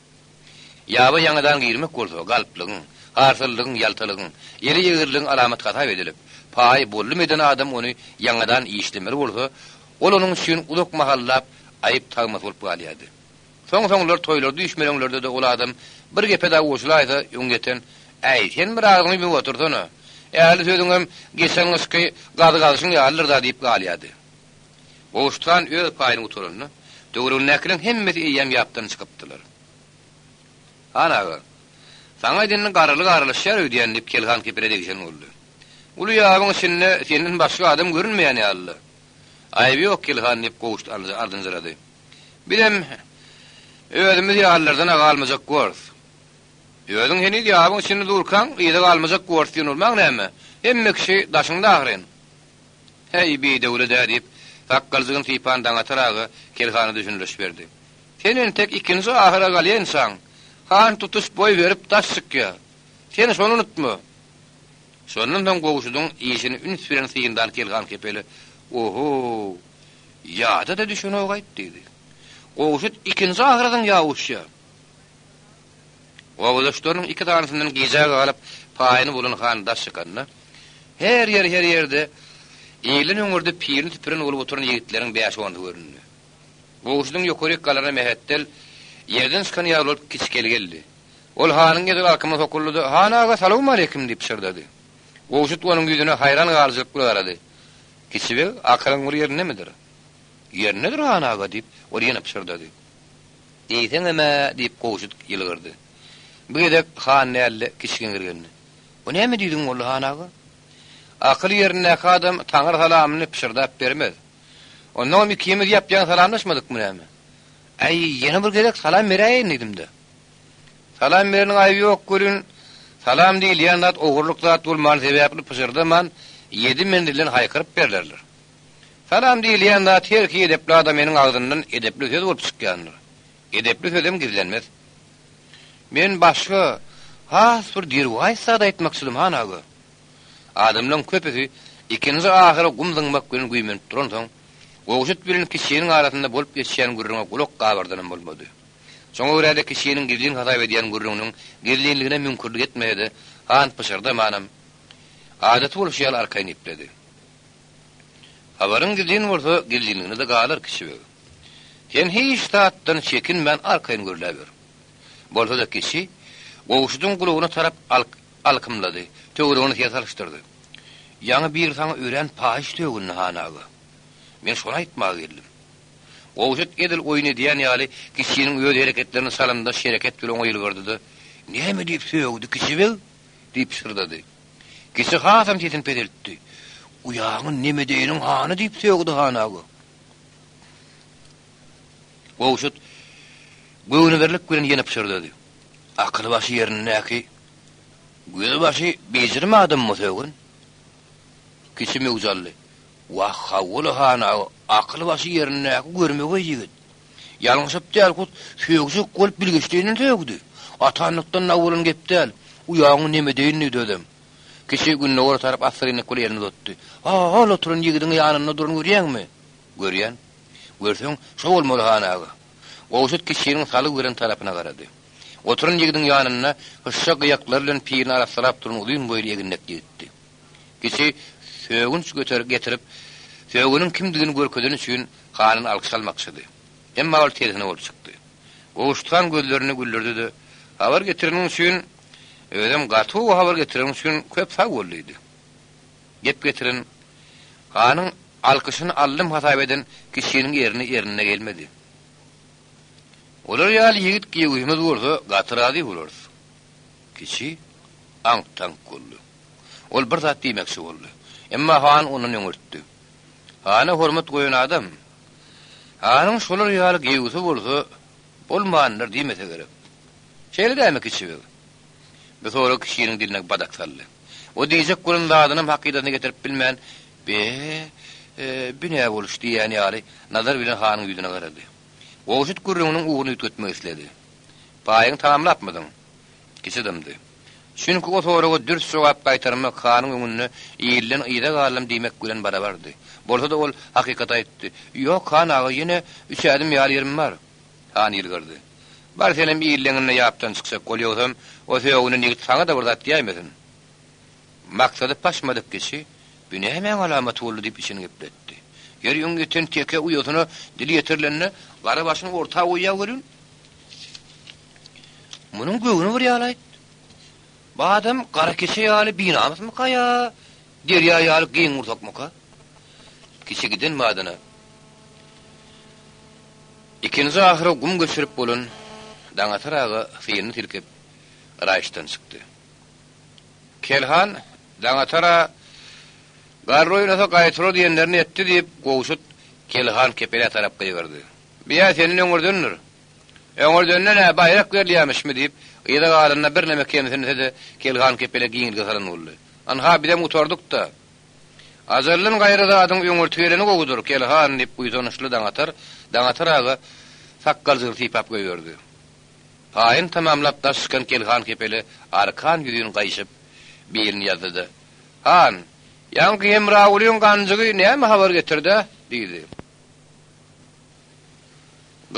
Speaker 2: Ýaba ýaňadan girmek bolsa, galplygyň, harsallygyň, ýaltalygyň, eli egriligiň alamaty hasap edilip, paýy boldum eden adam ony ýaňadan işlemeli bolsa, ol onuň üçin uzak mahallap aýyp tagmasy bolup galýardy. Soň-soňlar toýlarda-üýşmeleňlerde-de ol adam bir gepe dagy goşulaýsa, öňýeten, Äý, sen bir agzyňy ýumup otursana. Ähli sözüňem geçen gyşky gazy gazyşyň ýalydyr-da diýip galýardy. Gowşut han öz paýyny gutaranda, töweregindäkileriň hemmesi eýýäm ýapdan çykypdylar. Han aga, saňa aýdanyny garrylyk aralaşýar öýdýän, diýip, Kelhan kepele degişen boldy. Uly ýabyň içinde senden başga adam görünmeýän ýaly-la. Aýby ýok, Kelhan, diýip, Gowşut ardynjyrady. Bizem özümiz ýalylardan-a galmajak borus. Özüň heniz ýabyň içinde durkaň, yza galmajak borus diýen bolmaň näme? Hemme kişi daşyňda ahyryn. Häý, bidöwlet-ä, diýip, sakgaljygyny sypan Daňatar aga Kelhana düşündiriş berdi. Sen entek ikinji ahyra galýançaň, han tutuş boý berip daş çykýar. Sen şony unutma. Şondan soň Gowşudyň işini üns bilen synlan Kelhan kepele, Oho, ýada-da düşenok-aýt, diýdi. Gowşut ikinji ahyradan ýa uçýar. Obadaşlarynyň iki sanysyndan gijä galyp, paýyny bolan han daş çykanda, her ýer-her ýerde ilden öňürde pirini süpüren bolup oturan ýigitleriň bäş-onsy göründi. Gowşudyň ýokaryk galana mähetdel, ýerden çykan ýaly bolup kiçi kel geldi. Ol hanyň edil alkymyna sokuldy-da, Han aga, salowmaleýkim! diýip pyşyrdady. Gowşut onuň ýüzüne haýran galyjylyk bilen garady. Kiçi beg, akylyň bir ýerindemidir? Ýerindedir, han aga, diýip, ol ýene pyşyrdady. Diýseňem-ä, diýip, Gowşut ýylgyrdy. Bu gezek han däl-de, kiçi geňirgendi. Bu näme diýdigiň boldy, han aga? Akyly ýerindäki adam Taňry salamyny pyşyrdap bermez.
Speaker 4: Onnoňam ikimiz ýap-ýaňy salamlaşmadykmy näme? Äý, ýene bir gezek salam beräýeýin diýdim-de. Salam bereniň aýby ýok welin, salam diýilýän zat ogurlyk zat bolmany sebäpli pyşyrdaman, ýedi menzilden haýkyryp berlerler. Salam diýilýän zat herki edepli adamynyň agzyndan edepli söz bolup çykýandyr. Edepli sözem gizlenmez. Men başga, has bir derwaýys zat aýtmakçydym, han aga. Adamlaň köpüsi ikinji ahyra gum zyňmak bilen güýmenip duransoň, Gowşut bilen Kiçiniň arasynda bolup geçýän gürrüňe gulak gabardanam bolmady. Şoňa görä-de Kiçiniň gizlin hasap edýän gürrüňiniň gizlinligine müňkürlik etmese-de, han pyşyrdamanam, adaty bolşy ýaly arkaýyn gepledi. Habaryň gizlin bolsa, gizlinligine-de galar, Kiçi beg. Sen hiç zatdan çekinmän arkaýyn gürläber. Bolsa-da Kiçi Gowşudyň gulagyna tarap alkymlady, töweregine ser salyşdyrdy. Ýaňy biri saňa örän paýyş sögündi, han aga. Men şony aýtmaga geldim. Gowşut edil oýun edýän ýaly Kiçiniň öz hereketlerine çalymdaş hereket bilen oňa ýylgyrdy-da, Näme diýip sögdi, Kiçi beg? diýip pyşyrdady. Kiçi hasam sesini peseltdi. Uýaňy nemedeýiniň hany diýip sögdi, han aga. Gowşut göwnübirlik bilen ýene pyşyrdady. Akyly-başy ýerindäki, gözi-başy bejirme adammy sögen? Kiçi möwç aldy. Wah, hawa-la, han aga, akyly-başy ýerindäki görmegeý ýigit. Ýalňyşyp däl, hut sögjek bolup bilgeşleýinden sögdi. Atanlykdan dagy bolan gep däl. Uýaňy nemedeýin diýdi özem. Kiçi gündogara tarap assyrynlyk bilen elini uzatdy. Ha-hol oturan ýigidiň ýanynda duran görýäňmi? Görýän. Görseň, şo bolmaly, han aga. Gowşut kiçiniň salgy beren tarapyna garady. Oturan ýigidiň ýanynda hyşşa gyýaklary bilen pirini arassalap duran uzyn boýly eginlek ýigitdi. Kiçi sögünç göter getirip, sögeniň kimdigini görkezeni üçin handan alkyş almakçydy. Emma ol tersine bolup çykdy. Gowşut han gözlerini güldürdi-de, Habar getireniň üçin, özem gaty gowy habar getireniň üçin köp sag bol diýdi. Gep getiren, hanyň alkyşyny aldym hasap eden kişiniň erni ernine gelmedi. Olar ýaly ýigit giýewimiz bolsa, gaty razy bolarys. Kiçi aňk-taňk boldy. Ol bir zat diýmekçi boldy. Emma han ondan öňürtdi. Hana hormat goýan adam, Hanyň şolar ýaly giýewisi bolsa, bolmandyr diýmese gerek. Şeýle dälmi, Kiçi beg? Bu sorag kişiniň diline badak saldy. O diýjek bolan zadynam hakydasyna getirip bilmän, Be, bi nä boluş diýýän ýaly nazar bilen hanyň ýüzüne garady. Gowşut gürrüňiniň ugruny üýtgetmek isledi. Paýyňy tamamlapmydyň? Kiçi dymdy. Çünki o soraga dürs jogap gaýtarmak hanyň öňünde ilden yza galdym diýmek bilen barabardy. Bolsa-da ol hakykaty aýtdy. Ýok, han aga, ýene üç ädim ýaly ýerim bar. Han ýylgyrdy. Bar senem illeňinde ýapdan çykjak bol, ýogsam o sögünen ýigit saňa-da bir zat diýäýmesin. Maksady paşmadyk kişi, Bu nämäň alamaty boldy diýip içini gepletdi. Ýeri öň ýeten teke uýasyna dil ýetirilende gara başyny orta goýýar welin, munuň göwni bir ýaly-aýt. Bu adam gara keçe ýaly binamysmyka ýa derýa ýaly giň gursakmyka? Kişi giden badyna ikinji ahyra gum göçürip bolan Daňatar aga syýyny silkip, raýyşdan çykdy. Kelhan Daňatara Garry oýnasa gaýtura diýenlerini etdi diýip, Gowşut Kelhan kepelä tarap gygyrdy. Bi-ä senden öňürdendir. Öňürdenden-ä baýrak berilýämişmi diýip, yza galanyna birneme kemsinse-de, Kelhan kepele giňlige salan boldy. Ynha, bizem gutardyk-da. Ajaldan gaýry zadyň öňürti geleni gowudyr, Kelhan, diýip, buýsançly Daňatar Daňatar aga sakgaljygyny sypap goýberdi. Paýyny tamamlap daş çykan Kelhan kepele arkan ýüzin gaýşyp, birini ýazdy-da, Han, ýaňky Hemragulyň ganjygy näme habar getird-ä? diýdi.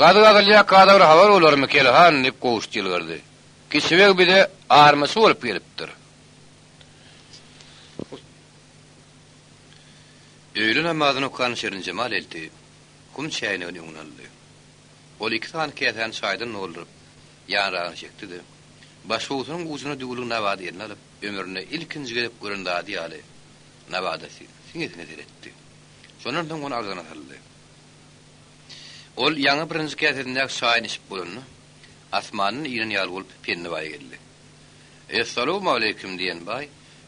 Speaker 4: Gazy gazylýarka-da bir habar bolarmy, Kelhan? diýip, Gowşut ýylgyrdy. Kiçi beg bize armaçy bolup gelipdir. Öýle namazyny okan Şirinjemal elti hum çäýnegini öňüne aldy. Ol iki sany käsäni çaýdan dolduryp, ýanragyny çekdi-de, başhowsunyň ujuna düwülgi nabady eline alyp, ömründe ilkinji gezek gören zady ýaly, nabada siňe-siňe seretdi. Şondan soň ony agzyna saldy. Ol ýaňy birinji käsesindäki çaýyny içip bolanda, asmandan inen ýaly bolup Pendi baý geldi. Essalawmaleýkim! diýen baý,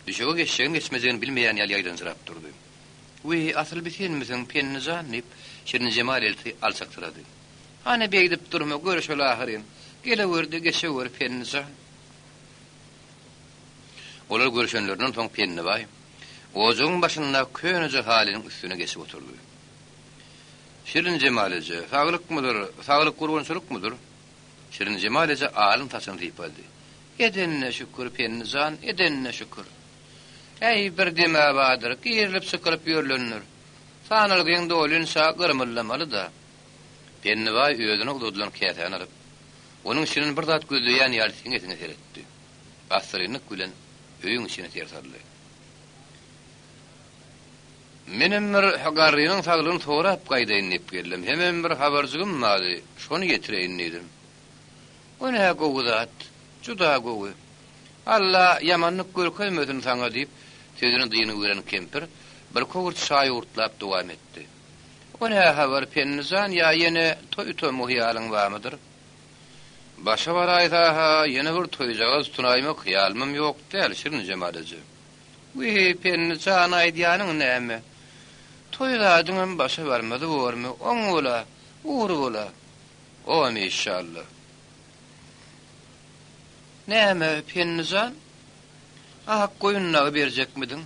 Speaker 4: düşege geçjegini-geçmejegini bilmeýän ýaly ýaýdanjyrap durdy. Wiý, asyl bi senmisiň, Pendi jan? diýip,
Speaker 2: Şirinjemal elti alçaksyrady. Hany beýdip durma, görüşeli ahyryn. Geleweri-de, geçeweri, Pendi jan. Olar görüşenlerinden soň Pendibaý ojagyň başyndaky köneje halynyň üstüne geçip oturdy. Şirinjemal eje, saglykmydyr, saglyk gurgunçylykmydyr? Şirinjemal eje alyn saçyny sypady. Edenine şükür, Pendi jan, edenine şükür. Äý, bir dem-ä bardyr, girilip-çykylyp ýörlendir. Sanalgyň dolynça gyrmyldamaly-da. Pennibaý özüne uzadylan käsäni alyp, onuň içinden bir zat gözleýän ýaly siňe-siňe seretdi. Assyrynlyk bilen öýüň içine ser saldy. Menem bir garrynyň saglygyny sorap gaýdaýyn diýip geldim. Hemem bir habarjygym bardy, şony ýetireýin diýdim. O nä gowy zat, juda gowy. Alla ýamanlyk görkezmesin saňa diýip, sözüni dyngy beren kempir bir kowurt çaý owurtlap dowam etdi. O nä habar, Pendi jan, ýa ýene toý-tomgy hyýalyň barmydyr? Başa baraýsa-ha, ýene bir toýjagaz tutunaýmak hyýalymam ýok däl, Şirinjemal eje. Wiý, Pendi jan, aýdýanyň näme? Toý zadyňam başa barmazy bormy, oň bola, ugry bola. Ogam işşalla. Näme, Pendi jan? Ak goýun dagy berjekmidiň?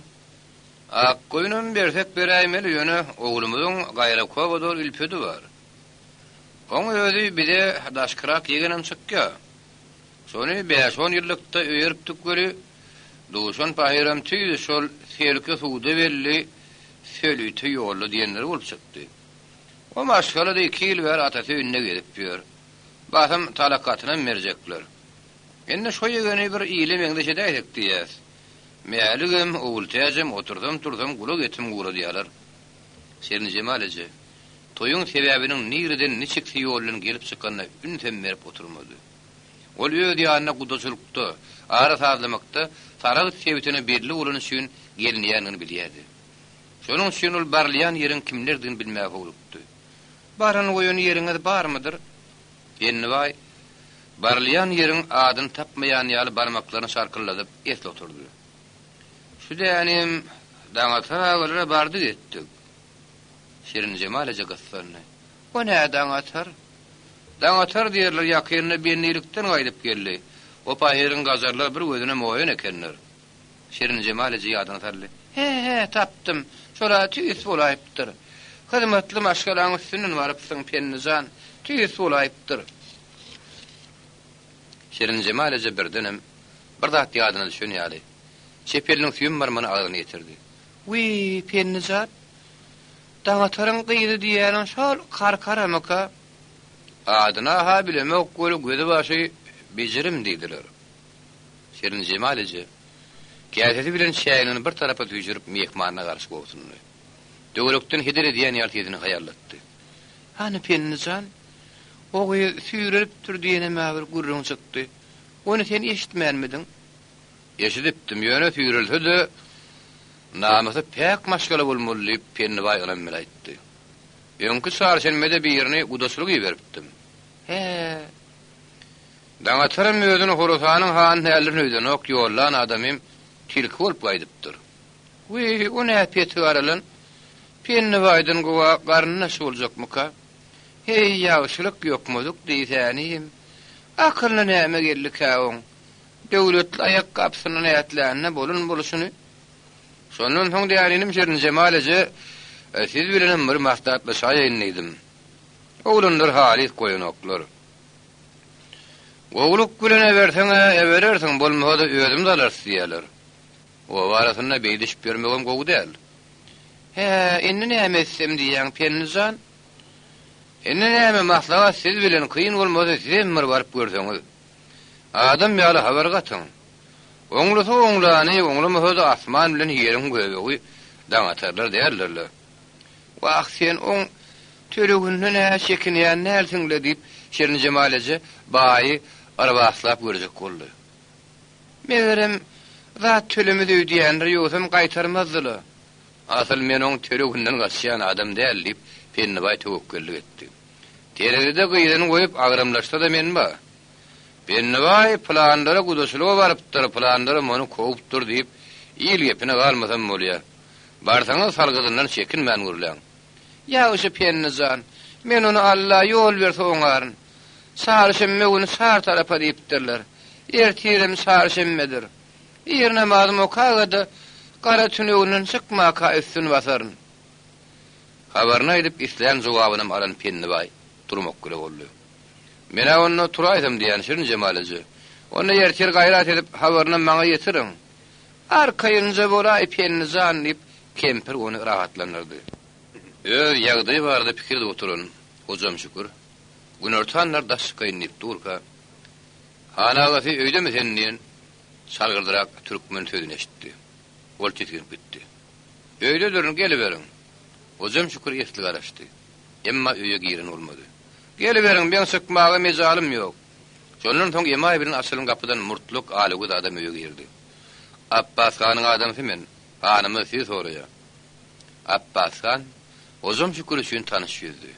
Speaker 2: Ak goýunam bersek beräýmeli, ýöne oglumyzyň gaýrakowa doly ülpedi bar. Oň özi bize daşkyrak ýegenem çykýa. Şony bäş-on ýyllykda öýeripdik weli, duşan pahyram tüýs şol selki suwda belli, sölite ýolda diýenleri bolup çykdy. O maşgala-da iki ýyl bäri atasy öýünde gezip ýör. Basym talakatynam berjekler. Indi şo ýegeni bir ile meňzeş edäýsek diýýäs. Mäligem, Ogultäjem otursam-tursam gulak etim guradýarlar. Şirinjemal eje, toýuň sebäbiniň nireden niçiksi ýol bilen gelip çykanyna ünsem berip oturmady. Ol öz ýanyna gudaçylykda, ara sazlamakda Saragt sebitine belli bolany üçin gelinýändigini bilýärdi. Şonuň üçin ol barylýan ýeriň kimlerdigini bilmäge howlukdy. Baran goýan ýeriňiz barmydyr? Pennibaý barylýan ýeriň adyny tapmaýan ýaly barmaklaryny şarkyldadyp esli oturdy. Şu dänim Daňatar agalara bardyk etdik. Şirinjemal eje gyssandy. O nä Daňatar? Daňatar diýerler ýakynda bendilikden gaýdyp geldi. O pahyryň gajarlary bir gözüne moýun ekenler. Şirinjemal eje ýadyna saldy. He-he, tapdym. Şol-a tüýs bolaýypdyr. Hyzmatly maşgalaň üstünden barypsyň, Pendi jan. Tüýs bolaýypdyr. Şirinjemal eje birdenem bir zat ýadyna düşen ýaly, çep eliniň süýem barmagyny agzyna ýetirdi. Wiý, Pendi jan, Daňataryň gyzy diýýäniň şol Karkaramyka? Adyna-ha bilemok weli gözi-başy bejirim diýdiler. Şirinjemal eje, käsesi bilen çäýnegini bir tarapa süýşürip myhmanyna garşy gobsundy. Töwerekden heder edýän ýaly sesini haýallatdy. Hany Pendi jan, o gyz süýrelipdir diýenem-ä bir gürrüň çykdy. Ony sen eşitmänmidiň? Eşidipdim, ýöne süýrelse-de, namysy päk maşgala bolmaly diýip, Pendibaý ynam bilen aýtdy. Öňki çarşenbede birini gudaçylyk iberipdim. Hä. Daňataram özüni Horasanyň hany däldirin öýdenok, ýollan adamym tilki bolup gaýdypdyr. Wiý, o nä petigaralan? Pennibaýdan gowa garyndaş boljakmyka? Heý, ýagşylyk ýokmadyk diýsänim. Akylyna näme geldikä oň? Döwletli aýak gapysyndan ätlände bolan bolşuny. Şondan soň dälinim Şirinjemal eje, siz bilenem bir maslahatlaşaýaýyn diýdim. Oglanlar halys goýanoklar. Gowulyk bilen eberseň-ä eberersiň, bolmasa-da özümiz alarys diýýärler. Oba arasynda beýdişip ýörmegem gowy däl. Hä, indi näme etsem diýýäň, Pendi jan? Indi näme, maslahat siz bilen, kyn bolmasa sizem bir baryp görseňiz. Adam ýaly habar gatyň. Oňlasa oňlany, oňlamasa-da asman bilen ýeriň göbegi daňatarlar däldirler. Wah, sen oň töleginden-ä çekinýän dälsiň-le, diýip, Şirinjemal eje baýy arbaslap görjek boldy. Megerem, zat tölemez öýdýändir, ýogsam gaýtarmazdy-la. Asyl men oň töleginden gaçýan adam däl, diýip, Pennibaý töwekgellik etdi. Terezide gyzyny goýup agramlaşsa-da men ba. Pennibaý pylanlara gudaçylyga barypdyr, pylanlaram ony kowupdyr diýip, il gepine galmasam bolýa. Barsaňyz salgydyndan çekinmän gürläň.
Speaker 4: Ýagşy Pendi jan, men ony Alla ýol berse oňaryn. Çarşenbe güni çar tarapa diýipdirler. Ertirem çarşenbedir. Ir namazymy okaga-da, gara tüneginden çykmaka üstüni basaryn.
Speaker 2: Habaryny aýdyp, islän jogabynam alan Pendi baý turmak bile boldy. Men-ä onda turaýsam diýýän, Şirin Jemal eje. Onda ertir gaýrat edip, habarynam maňa ýetiriň.
Speaker 4: Arkaýynja bolaý, Pendi jan, diýip,
Speaker 2: kempir ony rahatlandyrdy. Öz ýagdaýy barada pikir edip oturan Hojam Şükür, günortanlar daş çykaýyn diýip durka, Han agasy öýdemi sen diýen çalgyrdyrak türkmen sözüni eşitdi. Ol tisginip gitdi. Öýdedirin, geliberiň. Hojam Şükür esli garaşdy. Emma öýe giren bolmady.
Speaker 4: Geliberiň, meň çykmaga mejalym ýok.
Speaker 2: Şondan soň emaý bilen açylan gapydan murtluk alagöz adam öýe girdi. Apbas hanyň adamsy men, hanymyz sizi soraýar. Apbas han Hojam Şükür üçin tanyş ýüzdi.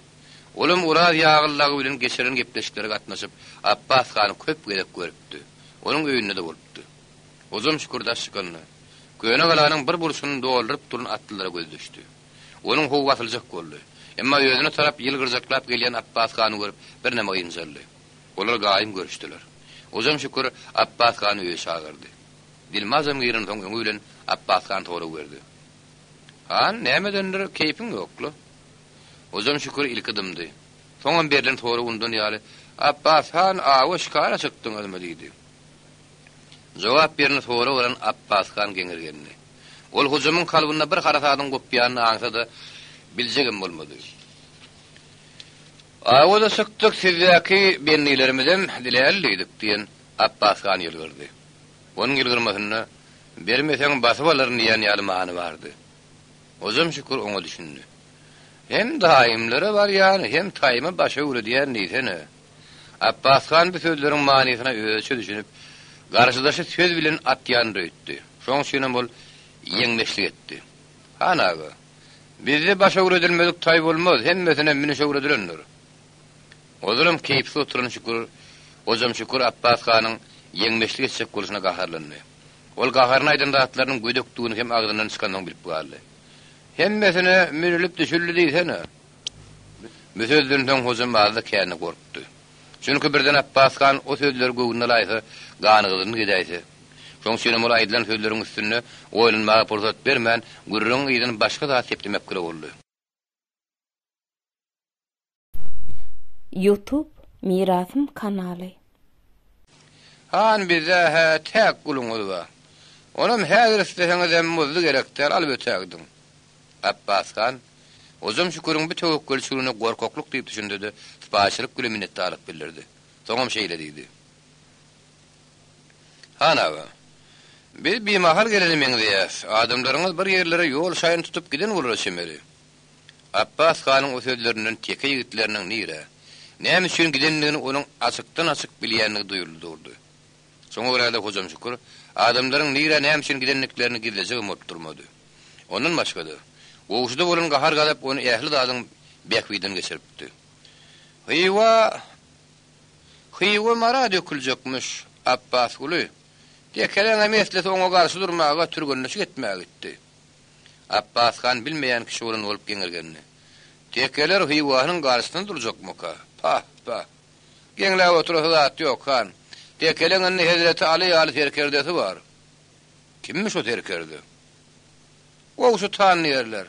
Speaker 2: Olam Oraz ýagyl dagy bilen geçirilen gepleşiklere gatnaşyp, Apbas hany köp gezek görüpdi. Onuň öýünde-de bolupdy. Hojam Şükür daş çykanda, köne galanyň bir burçuny dolduryp duran atlylara gözi düşdi. Onuň howy basyljak boldy. Emma özüne tarap ýylgyrjaklap gelýän Apbas hany görüp, birneme ynjaldy. Olar gaýym görüşdiler. Hojam Şükür Apbas hany öýe çagyrdy. Dilmajam girensoň öňi bilen Apbas han sorag berdi. Han, nämedendir keýpiň ýok-la? Hojam Şükür ilki dymdy. Soňam berlen soragy undan ýaly, Apbas han, awa şikara çykdyňyzmy? diýdi. Jogap ýerine sorag alan Apbas han geňirgendi. Ol Hojamyň kalbynda bir harasadyň gopýanyny aňsa-da, biljegem bolmady. Awa-da çykdyk, sizdäki bendilerimizem diläli diýdik, diýen Apbas han ýylgyrdy. Onuň ýylgyrmasynda, Bermeseň basyp alaryn diýen ýaly many bardy. Hojam Şükür oňa düşündi. Hem daýymlara barýan, hem taýyma baş öwredýän diýsene. Apbas han bu sözleriň manysyna özüçe düşünip, garşydaşy söz bilen atýandyr öýtdi. Şoň üçinem ol ýeňleşlik etdi. Han aga, bizde baş öwredilmedik taý bolmaz, hemmesine münüş öwredilendir. Ozalam keýpsiz oturan Şükür, Hojam Şükür Apbas hanyň ýeňmeşlik etjek bolşuna gaharlandy. Ol gaharyna aýdan zatlarynyň gödekdigini hem agzyndan çykansoň bilip galdy. Hemmesine münülip düşüldi diýsene. Bu sözden soň Hojam azda-kände gorkdy. Çünki birden Apbas han o sözleri göwnüne alaýsa, ganygyzyny gedäýse. Şoň üçinem ol aýdylan sözleriň üstünde oýlanmaga pursat bermän, gürrüňiň yzyny başga zat seplemek gerek boldy.
Speaker 1: Youtube Mirasym kanaly.
Speaker 4: Han bizde-hä täk guluňyz bar. Onam häzir isleseňizem muzdy gerek däl, alyp ötägdiň.
Speaker 2: Apbas han, Hojam Şüküriň bu töwekgelçiligine gorkaklyk diýip düşündi-de, sypaýyçylyk bilen minnetdarlyk bildirdi. Soňam şeýle diýdi. Han aga, biz bimahal gelene meňzeýäs. Adamlaryňyz bir ýerlere ýol şaýyny tutup giden bolara çemeli. Apbas hanyň o sözlerinden teke ýigitleriniň nirä, näme üçin gidendigini onuň açykdan-açyk bilýändigi duýuldy durdy. Şoňa görä-de Hojam Şükür adamlaryň nirä, näme üçin gidendiklerini gizlejegem bolup durmady. Ondan başga-da, Gowşuda bolan gahar-gazap ony ähli zadyň bähbidini geçiripdi.
Speaker 4: Hywa, Hywa Mara döküljekmiş, Apbasguly. Tekeleňem eslisi oňa garşy durmaga, türgenleşik etmäge gitdi.
Speaker 2: Apbas han bilmeýän kişi bolan bolup geňirgendi. Tekeler Hywanyň garşysyna durjakmyka? Pah, pah.
Speaker 4: Geňläp oturasy zat ýok, han. Tekeleň indi hezreti Aly ýaly serkerdesi bar.
Speaker 2: Kimmiş o serkerde?
Speaker 4: Gowşut han diýerler.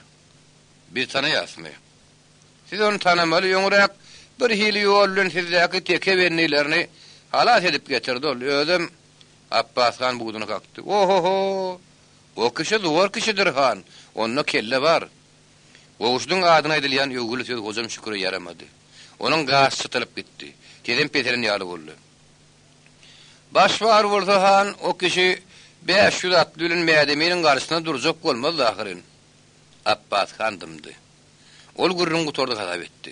Speaker 2: Biz tanaýasmy?
Speaker 4: Siz ony tanamaly, öňräk bir hili ýol bilen sizdäki teke bendilerini halas edip getirdi ol, özem Apbas han buduny kakdy.
Speaker 2: O-ho-ho! O kişi zor kişidir, han, onda kelle bar. Gowşudyň adyna aýdylýan öwgüli söz Hojam Şüküre ýaramady. Onuň gaşy çytylyp gitdi. Sesem peselen ýaly boldy.
Speaker 4: Baş bar bolsa, han, o kişi 500 atly bilen Mädeminiň garşysyna durjak bolmazdy ahyryn.
Speaker 2: Apbas han dymdy. Ol gürrüň gutardy hasap etdi.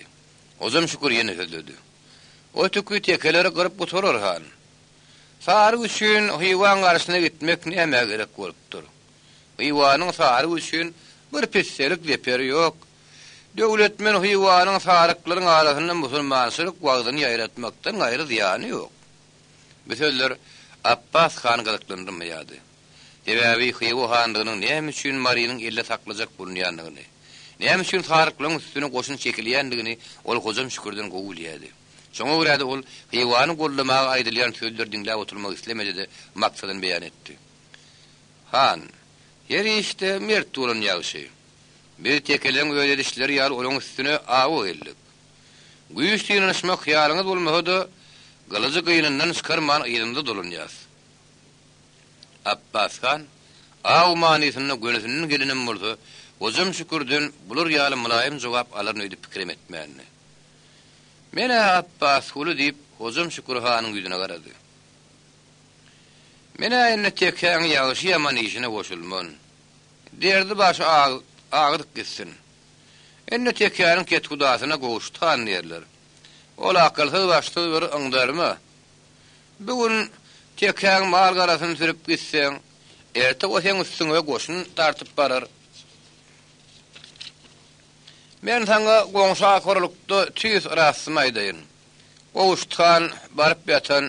Speaker 2: Hojam Şükür ýene sözledi.
Speaker 4: O tüki tekeleri gyryp gutarar, han. Saryk üçin Hywaň garşysyna gitmek nämä gerek bolupdyr? Hywanyň saryk üçin bir pisselik zeperi ýok. Döwletmen Hywanyň saryklaryň arasynda musulmançylyk wagzyny ýaýratmakdan gaýry zyýany ýok.
Speaker 2: Bu sözler Apbas hany gyzyklandyrmaýardy. Sebäbi Hywa hanlygynyň näme üçin Marynyň elde saklajak bolunýandygyny, Näme üçin saryklaryň üstüne goşun çekilýändigini ol Hojam Şükürden gowy bilýärdi. Şoňa görä-de ol Hywany goldamaga aýdylýan sözleri diňläp oturmak islemedi-de, maksadyny beýan etdi. Han, her işde mert bolan ýagşy. Biz tekeleň öz edişleri ýaly olaň üstüne awa geldik. Güýç synanyşmak hyýalyňyz bolmasa-da, gylyjy gynyndan çykarman yzymyza dolanýas. Apbas han, aw manysynda gönüsinden gelenem bolsa, Hojam Şükürden bular ýaly mylaýym jogap alaryn öýdüp pikirem etmändi. Men-ä Apbasguly diýip, Hojam Şükür hanyň ýüzüne garady. Men-ä indi tekäň ýagşy-ýaman işine goşulman. Derdi başy agydyk gitsin. Indi tekäniň kethudasyna Gowşut han diýerler. Ol akylsyz-başsyz bir yňdarma. Bu gün tekäň mal-garasyny sürüp gitseň, erte o seň üstüňe goşun dartyp barar. Men saňa goňşy akorlukda tüýs rastymy aýdaýyn. Gowşut han baryp ýatan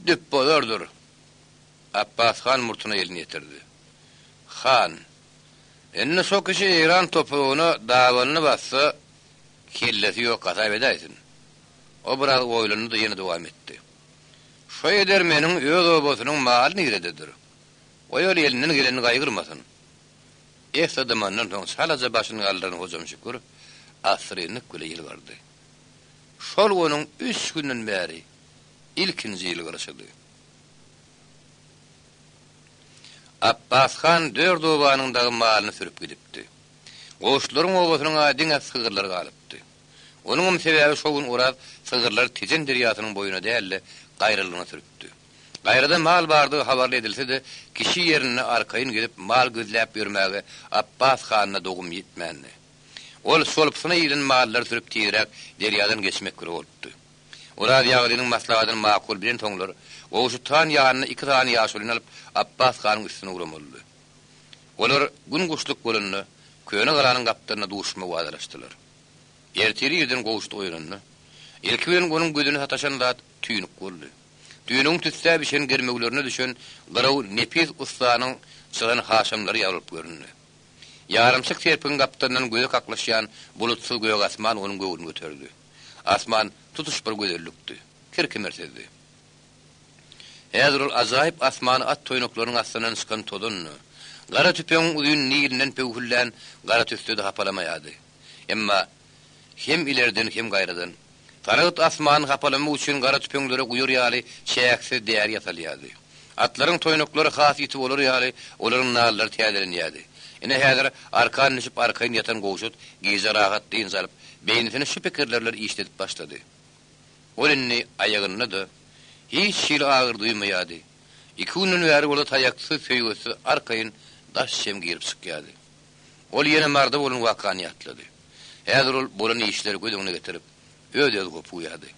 Speaker 2: düpbozardyr. Apbas han murtuna elini ýetirdi. Han, indi şo kişi Eýran topragyna dabanyny bassa, kellesi ýok hasap edäýsin. O biraz oýlandy-da ýene dowam etdi. Şo edermeniň öz obasynyň maly nirededir? Goý ol elinden gelenini gaýgyrmasyn. Esli dymandan soň çalaja başyny galdyran Hojamşükür assyrynlyk bile ýylgyrdy. Şol onuň üç günden bäri ilkinji ýylgyryşydy. Apbas han dört obanyň dagy malyny sürüp gidipdi. Goşlaryň obasynyň-a diňe sygyrlary galypdy. Onuňam sebäbi şo gün Oraz sygyrlary Tejen derýasynyň boýuna däl-de, gaýralygyna sürüpdi. Gaýrada mal bardygy habarly edilse-de, kişi ýerinde arkaýyn gezip mal gözläp ýörmäge Apbas handa dogum ýetmändi. Ol solpusyna ilen mallary sürüp tizräk derýadan geçmek bile bolupdy. Oraz Ýaglynyň maslahatyny makul bilensoňlar, Gowşut han ýanyna iki sany ýaşulyny alyp, Apbas hanyň üstüne ugramalydy. Olar gün guşluk bolanda, köne galanyň gapdalynda duşmagy wadalaşdylar. Ertir irden Gowşut oýananda, ilki bilen onuň gözüne sataşan zat tüýnük boldy. Tüýnügiň tüssä bişen germewlerine düşen gyraw nepis ussanyň çyzan haşamlary ýaly bolup göründi. Ýarymçyk serpigiň gapdalyndan göze kaklyşýan bulutsyz gök asman onuň göwnüni göterdi. Asman tutuş bir gözellikdi, kir-kimirsizdi. Häzir ol ajaýyp asmany at toýnaklarynyň astyndan çykan tozan-da, gara tüpeňiň uzyn nilinden pöwhüllän gara tüsse-de hapalamaýardy. Emma hem ilerden, hem gaýradan, sargyt asmany hapalamak üçin gara tüpeňlere guýar ýaly çäksiz däri ýasalýardy. Atlaryň toýnaklary has ýiti bolar ýaly, olaryň nallary täzelenýärdi. Ine, häzir arkan düşüp arkaýyn ýatan Gowşut gije rahat dynç alyp, beýnisini şu pikirler bilen işledip başlady. Ol indi aýagynda-da hiç hili agyry duýmaýardy. Iki günden bäri bolsa taýaksyz, söýgetsiz arkaýyn daş çem girip çykýardy. Ol ýene Marda bolan wakany ýatlady. Häzir ol bolan işleri göz öňüne getirip, öz-özi hopuýardy.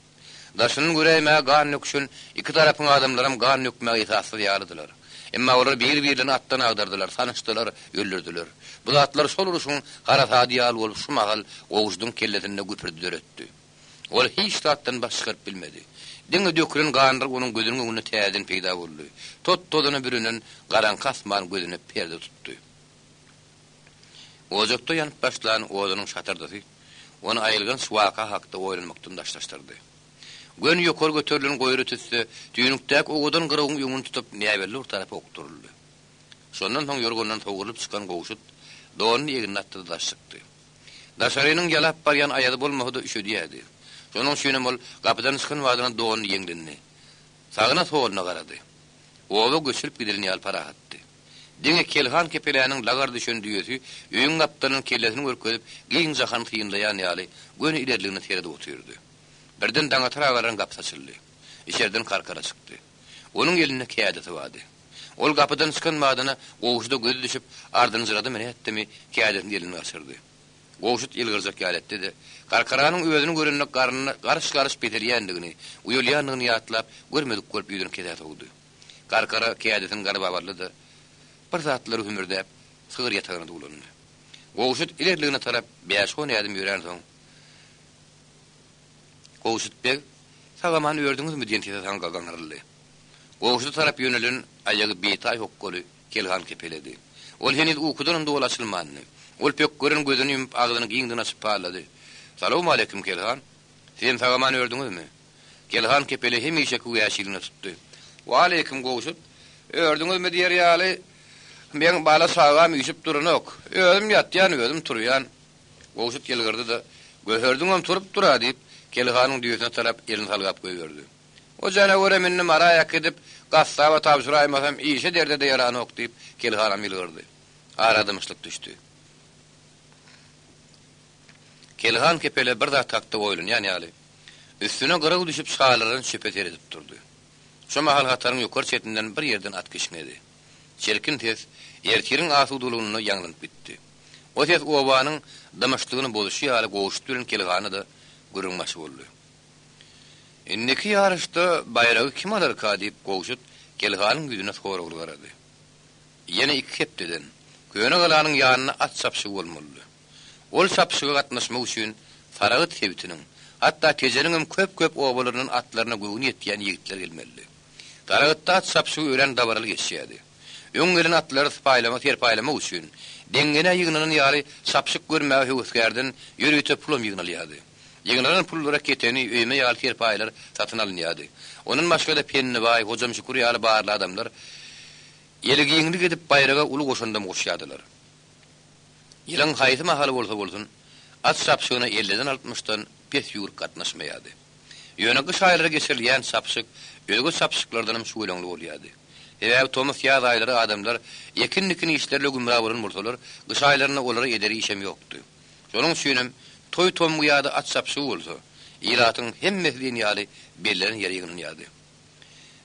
Speaker 2: Daşyndan göräýmäge gan döküşen iki tarapyň adamlaram gan dökmäge esassyz ýalydylar. Emma olar bir-birlerini atdan agdardylar, sanyşdylar, öldürdiler. Bu zatlar şol urşuň harasady ýaly bolup şu mahal Gowşudyň kellesinde güpürdi döretdi. Ol hiç zatdan baş çykaryp bilmedi. Diňe dökülen ganlar onuň gözüniň öňünde täzeden peýda boldy. Tot-tozana bürenen garaňky asman gözüne perde tutdy. Ojakda ýanyp başlan odunyň şatyrdysy ony aýylganç waka hakda oýlanmakdan daşlaşdyrdy. Göni ýokary göterilen goýry tüsse tüýnükdäki owadan gyrawyň öňüni tutup näbelli bir tarapa okduryldy. Şondan soň ýorgandan sogrulyp çykan Gowşut donuny egnine atdy-da daş çykdy. Daşarynyň ýalap barýan aýazy bolmasa-da üşedýärdi. Şonuň üçinem ol gapydan çykan badyna donuny ýeňlendi. Sagyna-soluna garady. Oba göçülip gidilen ýaly parahatdy. Diňe Kelhan kepeläniň lagar düşen düýesi öýüň gapdalyndan kellesini görkezip, giň jahany synlaýan ýaly, göni ilerligine seredip otyrdy. Birden Daňatar agalaryň gapysy açyldy. Içerden Karkara çykdy. Onuň elinde kädisi bardy. Ol gapydan çykan badyna Gowşuda gözi düşüp, ardynjyradymy nätdimi, kädisini elinden gaçyrdy. Gowşut ýylgyrjak ýaly etdi-de, Karkaranyň özüni görende garnyna garyş-garyş peselýändigini, uýalýandygyny ýatlap, görmedik bolup ýüzüni kesä sowdy. Karkara kädisini garbap aldy-da, bir zatlary hümürdäp, sygyr ýatagyna duwlandy. Gowşut ilerligine tarap bäş-on ädim ýöränsoň, Gowşut beg, sag-aman ördüňizmi diýen sese saňa gaňryldy. Gowşuda tarap ýönelen aýagy bitaý hokgaly Kelhan kepeledi. Ol heniz ukudanam doly açylmandy. Ol pökgeren gözüni ýumup, agzyny giňden açyp pallady. Salowmaleýkim, Kelhan. Sizem sag-aman ördüňizmi? Kelhan kepele hemişeki wäşiligine tutdy. Waleýkim, Gowşut. Ördüňizmi diýer ýaly, meň bala-çagam üýşüp duranok. Özüm ýatýan, özüm turýan. Gowşut ýylgyrdy-da, Göherdiňem turup dur-a diýip, Kelhanyň düýesine tarap elini salgap goýberdi. O janawerem indi Mara äkidip, gassaba tabşyraýmasam, işe-derde-de ýaranok diýip, Kelhanam ýylgyrdy. Ara dymyşlyk düşdi. Kelhan kepele bir zat hakda oýlanýan ýaly, üstüne gyraw düşüp şalaran çöpe seredip durdy. Şo mahal hataryň ýokary çetinden bir ýerden at kişňedi. Çirkin ses ertiriň asudalygynda ýaňlanyp gitdi. O ses obanyň dymyşlygyny bozuşy ýaly Gowşut bilen Kelhana-da gürrüňbaşy boldy. Indiki ýaryşda baýragy kim alarka diýip Gowşut Kelhanyň ýüzüne soragly garady. Ýene iki hepdeden Köne galanyň ýanynda at çapyşygy bolmalydy. Ol çapyşyga gatnaşmak üçin Saragt sebitiniň, hatda Tejeniňem köp-köp obalaryndan atlaryna göwni ýetýän ýigitler gelmelidi. Saragtda at çapyşygy örän dabaraly geçýärdi. Öň gelen atlary sypaýlama serpaýlamak üçin, deňňenä ýygnanan ýaly çapyşyk görmäge höwesgärden ýörite pulam ýygnalýardy. Ýygnalan pullara keteni, öýme ýaly serpaýlar satyn alynýardy. Ondan başga-da Pennibaý, Hojamşükür ýaly barly adamlar eli giňlik edip baýraga uly goşandam goşýardylar. Ýylyň haýsy mahaly bolsa bolsun, at çapyşygyna elliden-altmyşdan pes ýüwrük gatnaşmaýardy. Ýöne gyş aýlary geçirilýän çapyşyk özge çapyşyklardanam şüweleňli bolýardy. Sebäbi tomus-ýaz aýlary adamlar ekin-dikin işlerle gümra bolan bolsalar, gyş aýlarynda olara ederi işem ýokdy. Şonuň üçinem toý-tomgy ýa-da at çapyşygy bolsa, ilatyň hemmesi diýen ýaly bellenen ýere ýygnanýardy.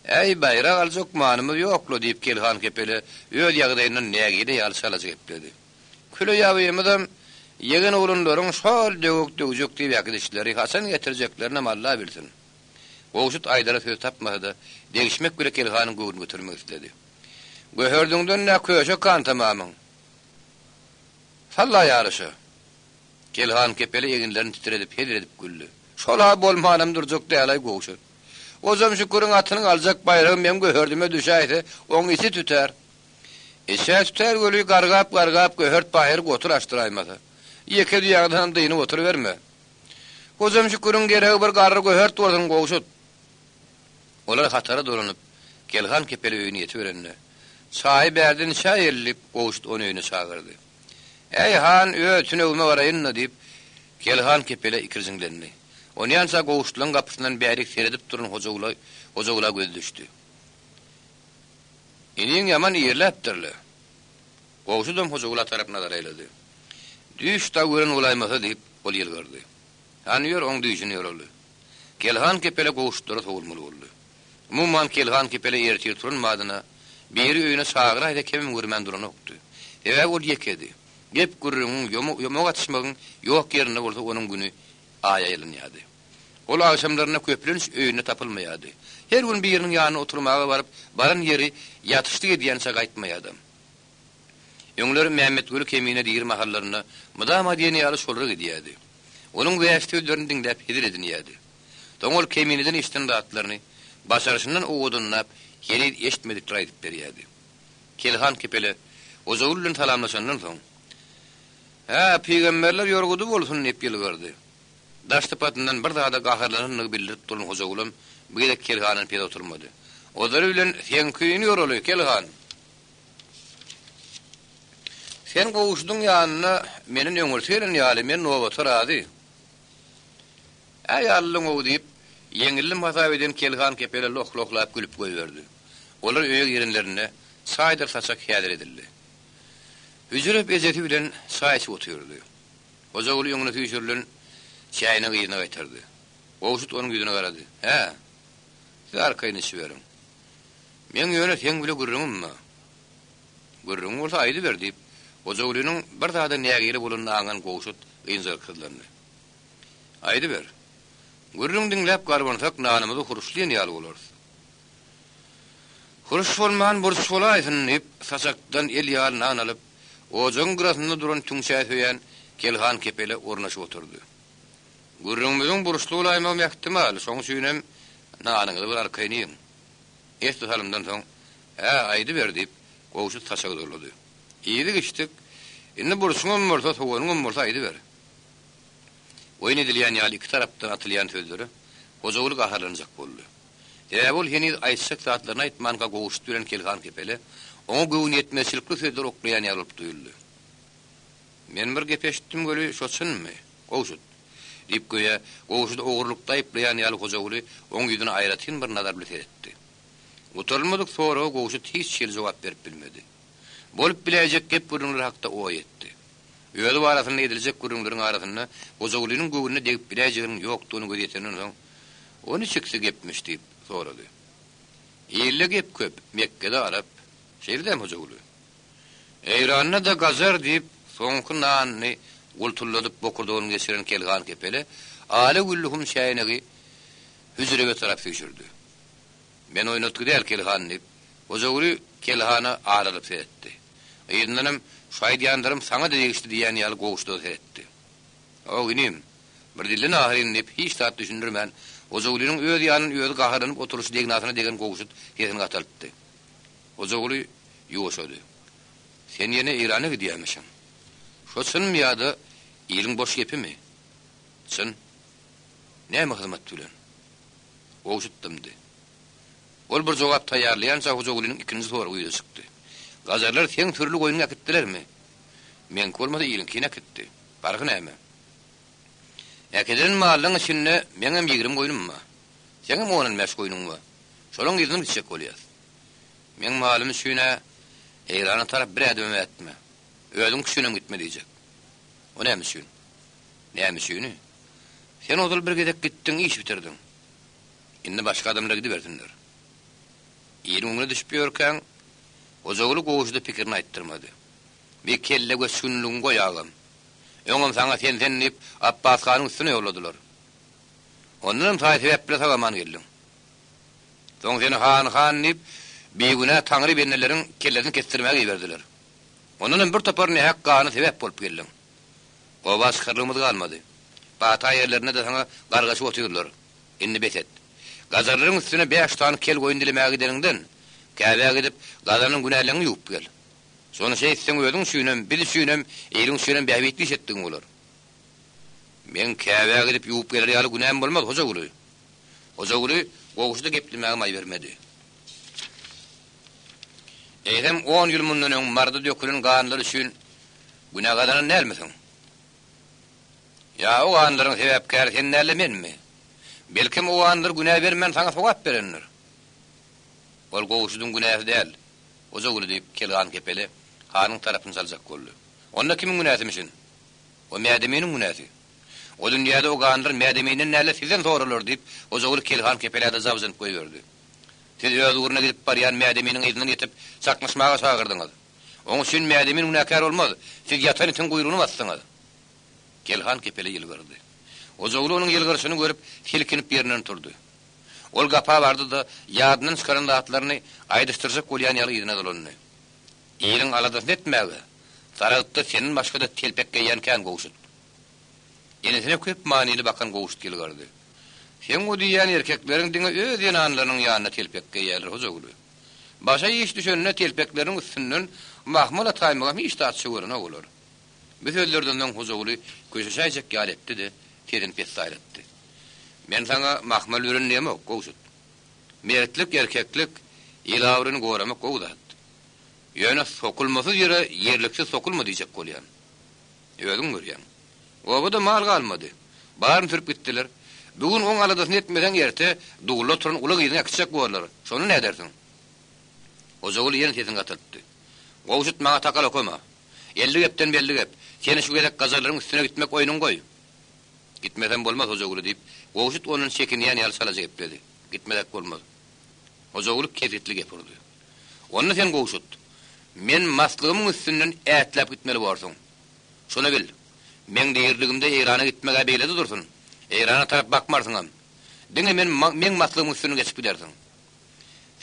Speaker 2: Äý, baýrak aljak manymyz ýok-la, diýip, Kelhan kepele öz ýagdaýyndan nägile ýaly çalaja gepledi. Küle ýabymyzam ýegen oglanlaryň şol döwek döwjek diýip äkidişleri, haçan getirjeklerinem Alla bilsin. Gowşut aýdara söz tapmasa-da, degişmek bile Kelhanyň göwnüni götermek isledi. Göherdiňden-dä köşek kan tamamyň. Salla ýaryşa. Kelhan kepele eginlerini titredip hezil edip güldi. Şol-a bolmanam durjak däl-aý Gowşut. Gojam Şüküriň atynyň aljak baýragy meň göherdime düşäýse, oň içi tütär. Içä tütär weli gargap-gargap göhert pahyr gotur açdyraýmasa. Ýeke düýäňdenam dynyp oturyberme. Gojam Şüküriň geregi bir garry göhert bolsun, Gowşut. Olar hatara dolanyp, Kelhan kepeli öýüne ýetiberende, Çaýy bärden içäýeli diýip, Gowşut ony öýüne çagyrdy. Äý, han, öz tünegime baraýyn-da diýip, Kelhan kepele ikirjiňlendi. Onýança Gowşutlaryň gapysyndan bärik seredip duran Hojagula Hojagula gözi düşdi. Iniň ýaman irläpdir-le. Gowşudam Hojagula tarap nazar aýlady. Düýş dagy gören bolaýmasa diýip, ol ýylgyrdy. Hany ýör, oň düýşüni ýoraly. Kelhan kepele Gowşutlara sowulmaly boldy. Umuman, Kelhan kepele ertir turan badyna biri öýüne çagyraýsa kemem görmän duranokdy. Sebäbi ol ýekedi. Gep-gürrüňiň, ýomak atyşmagyň ýok ýerinde bolsa onuň güni aýa aýlanýardy. Ol agşamlaryna köplenç öýünde tapylmaýardy. Her gün biriniň ýanyna oturmaga baryp, baran ýeri ýatyşlyk edýänçä gaýtmaýardam. Öňler Mämmetguly Kemine diri mahallarynda mydama diýen ýaly şolara gidýärdi. Onuň wäşi sözlerini diňläp hezil edinýärdi. Soň ol Kemineden eşiden zatlaryny başaryşyndan owadanlap, heniz eşitmedikleri aýdyp berýärdi. Kelhan kepele Hojagül bilen salamlaşandan soň, Hä, pygamberler ýorgudy bolsun diýip ýylgyrdy. Daş sypatyndan bir zada gaharlanandygy bildirip duran Hojagulam bu gezek Kelhandan pes oturmady. Ozaly bilen seňkini ýoraly, Kelhan! Sen Gowşudyň ýanyna menden öňürti gelen ýaly, men nobata razy. Äý, Allaň-ow diýip, ýeňildim hasap eden Kelhan kepele loh-lohlap gülüp goýberdi. Olar öýe girenlerinde çaýdyr saçak häzir edildi. Hüjrep ejesi bilen çaý içip otyrdy. Hojaguly öňüne süýşürilen çäýnegi yzyna gaýtardy. Gowşut onuň ýüzüne garady. Hä, siz arkaýyn içiberiň. Meň ýöne seň bile gürrüňim bar. Gürrüňiň bolsa aýdyber, diýip, Hojagulynyň bir zada nägile bolanyny aňan Gowşut ynjalyksyzlandy. Aýdyber. Gürrüň diňläp garbansak nanymyzy huruşlaýan ýaly bolarys. Huruş bolman burç bolaýsyn, diýip, saçakdan el ýaly nan alyp, ojagyň gyrasynda duran tüňçä söýän Kelhan kepele ornaşyp oturdy. Gürrüňimiziň burçly bolaýmagam ähtimal, şoň üçinem nanyňyzy bir arkaýyn iýiň. Esli salymdan soň, Hä, aýdyber, diýip, Gowşut saçagy dolady. Iýdik-içdik. Indi burçuňam bolsa, soganyňam bolsa aýdyber. Oýun edilýän ýaly iki tarapdan atylýan sözlere Hojaguly gaharlanjak boldy. Sebäbi ol heniz aýtjak zatlaryny aýtmanka Gowşut bilen Kelhan Kepele oňa göwniýetmezçilikli sözler oklaýan ýaly bolup duýuldy. Men bir gep eşitdim weli, şo çynmy, Gowşut? diýip, göýä, Gowşudy ogurlykda aýyplaýan ýaly Hojaguly oň ýüzüne aýratyn bir nazar bilen seretdi. Gutarylmadyk soraga Gowşut hiç hili jogap berip bilmedi. Bolup biläýjek gep-gürrüňler hakda oý etdi. Özi barasynda ediljek gürrüňleriň arasynda Hojagulynyň göwnüne degip biläýjeginiň ýokdugyna gözi ýetenden soň, O niçiksi gepmiş? diýip, sorady. Ilde gep köp, Mekgede arap. Şeýle dämi, Hojaguly? Eýranda-da gajar diýip, soňky nanyny gultulladyp bokurdagyny geçiren Kelhan kepele ala gülli hum çäýnegi hüjrebe tarap süýşürdi. Men oýnatgy däl, Kelhan, diýip, Hojaguly Kelhana aralyp seretdi. Yzyndanam, Şu aýdýanlarym saňa-da degişli diýýän ýaly Gowşuda seretdi. Haw, inim, bir dillen ahyryn, diýip, hiç zat düşündirmän, Hojagulynyň öz ýanyndan özi gaharlanyp oturyşy degnasyna degen Gowşut sesini gataltdy. Hojaguly ýuwaşady. Sen ýene Eýrana gidýämişiň. Şo çynmy ýa-da iliň boş gepimi? Çyn. Näme hyzmat bilen? Gowşut dymdy. Ol bir jogap taýýarlaýança Hojagulynyň ikinji soragy ýüze çykdy. Gajarlar seň sürüli goýnuňy äkitdilermi? Meňki bolmasa iliňkini äkitdi. Parhy näme? Äkidilen mallaň içinde meňem 20 goýnum bar. Seňem on-on bäş goýnuň bar. Şolaň yzyndan gitjek bolýas. Meň malym üçin-ä Eýrana tarap bir ädimem ätme. Özüň üçinem gitme diýjek. O näme üçin? Näme üçini? Sen ozal bir gezek gitdiň, iş bitirdiň. Indi başga adamlar gidibersinler. Iliň öňüne düşüp ýörkäň, Hojaguly Gowşuda pikirini aýtdyrmady. Bi kelle göçgünligiňi goý agam. Öňem saňa sen-sen diýip, Apbas hanyň üstüne ýolladylar. Ondanam saý-sebäp bile sag-aman geldiň. Soň seni han-han diýip, bigünä Taňry bendeleriň kellesini kesdirmäge iberdiler. Ondanam bir topar nähak gana sebäp bolup geldiň. Oba çykarlygymyz galmady. Pata ýerlerinde-de saňa gargaşyp otyrlar. Indi bes et. Gajarlaryň üstüne bäş sany kel goýun dilemäge gideniňden, Käbä gidip, gazanan günäleriňi ýuwup gel. Şony şeýtseň özüň üçinem, biz üçinem, iliň üçinem bähbitli iş etdigiň bolar. Meň Käbä gidip ýuwup geler ýaly günäm bolmaz, Hojaguly. Hojaguly Gowşuda geplemäge maý bermedi. Eýsem, on ýyl mundan öň Maryda dökülen ganlar üçin günä gazanan dälmisiň? Ýa o ganlaryň sebäpkäri sen däl-de menmi? Belkem, o ganlar günä bermän saňa sogap berendir? Ol Gowşudyň günäsi däl, Hojaguly, diýip, Kelhan kepele hanyň tarapyny çaljak boldy. Onda kimiň günäsimişin? O Mädeminiň günäsi. O dünýäde o ganlar Mädeminden däl-de sizden soralar, diýip, Hojaguly Kelhan kepelä-de jabjynyp goýberdi. Siz öz ugruna gidip barýan Mädeminiň yzyndan ýetip, çaknyşmaga çagyrdyňyz. Oň üçin Mädemin günäkär bolmaz, siz ýatan itiň guýrugyny basdyňyz. Kelhan kepele ýylgyrdy. Hojaguly onuň ýylgyryşyny görüp, silkinip ýerinden turdy. Ol gapa bardy-da, ýadyndan çykaran zatlaryny aýdyşdyrjak bolýan ýaly yzyna dolandy. Iliň aladasyny etmäge, Saragtda senden başga-da telpek geýýän kän Gowşut. Enesine köp manyly bakan Gowşut ýylgyrdy. Seň o diýýän erkekleriň diňe öz zenanlarynyň ýanynda telpek geýýärler, Hojaguly. Başa iş düşende telpekleriniň üstünden mahmal ataýmagam hiç zatça görenok olar. Bu sözlerden soň Hojaguly köşeşäýjek ýaly etdi-de, sesini pessaýlatdy. Men saňa mahmal beren diýemok, Gowşut. Mertlik, erkeklik, il abraýyny goramak gowy zat. Ýöne sokulmasyz ýere ýerliksiz sokulma diýjek bolýan. Özüň görýäň. Obada mal galmady. Baryny sürüp gitdiler. Bu gün oň aladasyny etmeseň erte dulda oturan uly gyzyňy äkitjek borlar. Şonda nädersiň? Hojaguly ýene sesini gataltdy. Gowşut maňa takal okama. 50 gepden belli gep. Seni şu gezek gajarlaryň üstüne gitmek oýnuňy goý. Gitmesem bolmaz, Hojaguly, diýip, Gowşut ondan çekinýän ýaly çalaja gepledi. Gitmesek bolmaz. Hojaguly kesgitli gep urdy. Onda sen Gowşut, men maslygymyň üstünden ätläp gitmeli borsuň. Şuny bil, meň diriligimde Eýrana gitmek-ä beýlede dursun, Eýrana tarap bakmarsyňam. Diňe men meň maslygymyň üstünden geçip gidersiň.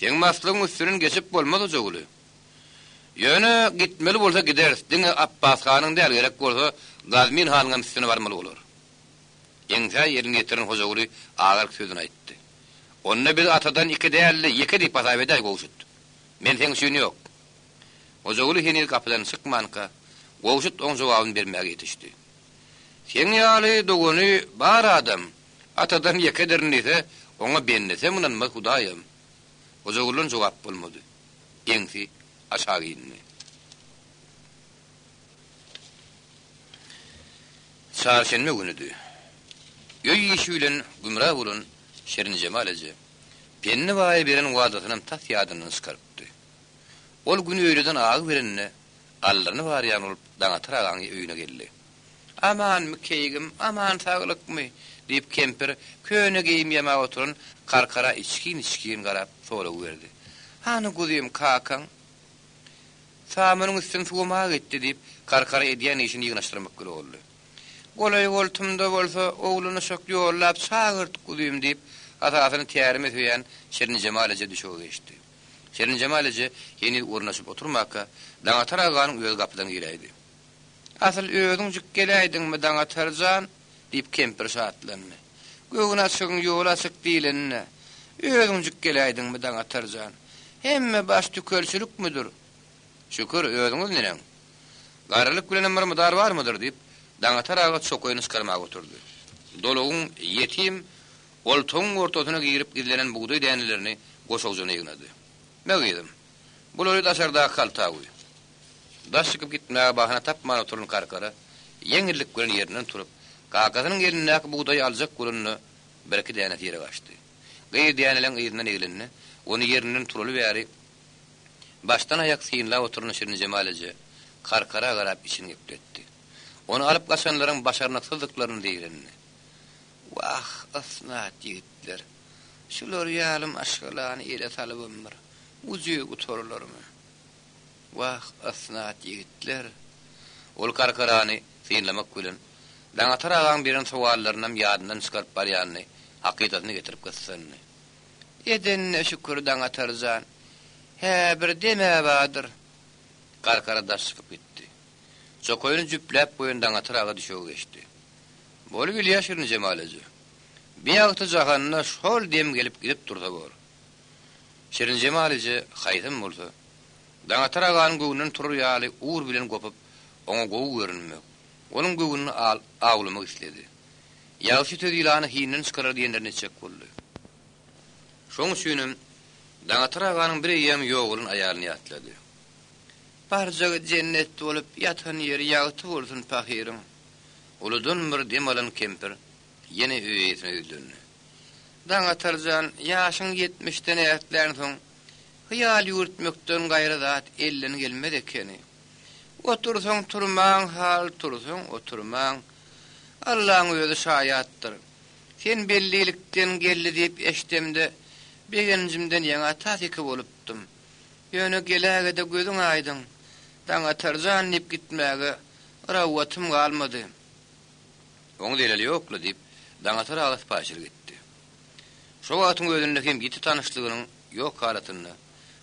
Speaker 2: Seň maslygyň üstünden geçip bolmaz, Hojaguly. Ýöne gitmeli bolsa gideris, diňe Apbas hanyň däl, gerek bolsa Gazmin hanyňam üstüne barmaly bolar. Eňsä elini ýetiren Hojaguly agalyk sözüni aýtdy. Onda biz atadan iki däl-de, ýeke diýip hasap edäý, Gowşut. Men seň üçin ýok. Hojaguly heniz gapydan çykmanka, Gowşut oň jogabyny bermäge ýetişdi. Seň ýaly dogany bar adam, atadan ýekedirin diýse, oňa bendesem ynanmaz Hudaýam. Hojaguldan jogap bolmady. Eňsi aşak indi. Çarşenbe günüdi. Öý işi bilen gümra bolan Şirinjemal eje Pendi baýa beren wadasynam tas ýadyndan çykarypdy. Ol gün öýleden agyberende, galdyryny barýan bolup Daňatar agaň öýüne geldi. Amanmy, keýgim, aman saglykmy? diýip, kempir köne geýim ýamap oturan Karkara içgin-içgin garap sorag berdi. Hany guzym, kakaň? Samanyň üstüni suwamaga gitdi, diýip, Karkara edýän işini ýygnaşdyrmak bile boldy. Golaý-goltumda bolsa, ogluny şok ýollap çagyrt, guzym, diýip, hasasyny tärime söýän Şirinjemal eje düşege geçdi. Şirinjemal eje heniz ornaşyp oturmaka, Daňatar aganyň özi gapydan giräýdi. Asyl özüňjik geläýdiňmi, Daňatar jan? diýip, kempir şatlandy. Göwün açygyň ýoly açyk diýlenine, özüňjik geläýdiňmi, Daňatar jan? Hemme baş tükelçilikmidir? Şükür, özüňiz neneň? Garrylyk bilenem bir mydar barmydyr? diýip, Daňatar aga çokaýyny çykarmaga oturdy. Dolagyň ýetim goltugyň ortasyna girip gizlenen bugdaý dänelerini goşawjyna ýygnady. Me gyzym, bulary daşardaky halta guý. Daş çykyp gitmäge bahana tapman oturan Karkara ýeňillik bilen ýerinden turup, kakasynyň elindäki bugdaýy aljak bolanda birki däne syra gaçdy. Gyz däneleň yzyndan eglende, ony ýerinden turaly bäri başdan-aýak synlap oturan Şirinjemal eje Karkara garap içini gepletdi. Ony alyp gaçanlaryň başarnyksyzdyklaryny zeýrendi. Wah, ysnat ýigitler, şular ýaly maşgalany ele salybam bir ujyz gutarlarmy? Wah, ysnat ýigitler! Ol Karkarany synlamak bilen, Daňatar agaň beren sowallarynam ýadyndan çykaryp barýanyny hakydasyna getirip gyssandy. Edenine şükür, Daňatar jan! Hä, bir dem-ä bardyr. Karkara daş çykyp gitdi. Çokaýyny jüpläp goýan Daňatar aga düşege geçdi. Bolubilýä Şirinjemal eje. Bi ýagty jahanda şol dem gelip gidip dursa bor. Şirinjemal eje haýsam bolsa, Daňatar aganyň göwnünden turar ýaly ugur bilen gopup, oňa gowy görünmek, onuň göwnüni awlamak isledi. Ýagşy söz ýylany hinden çykarar diýenlerini etjek boldy. Şoň üçinem Daňatar aganyň bir eýýäm ýogalan aýalyny ýatlady. Barjagy jennet bolup, ýatan ýeri ýagty bolsun pahyryň. Uludan bir dem alan kempir ýene öý eýesine ýüzlendi. Daňatar jan, ýaşyň ýetmişden ätlänsoň, hyýal ýüwürtmekden gaýry zat elden gelmez ekeni. Otursaň turmaň hal, tursaň oturmaň. Allaň özi şaýatdyr. Sen bellilikden geldi diýip eşdemde, begenjimden ýaňa tas iki bolupdym. Ýöne geläge-de gözüň aýdyň, Daňatar jan diýip gitmäge rawwatym galmady. Oň zeleli ýok-la, diýip, Daňatar aga sypaýyçylyk etdi. Şo wagtyň özünde hem ýiti tanyşlygynyň ýok halatynda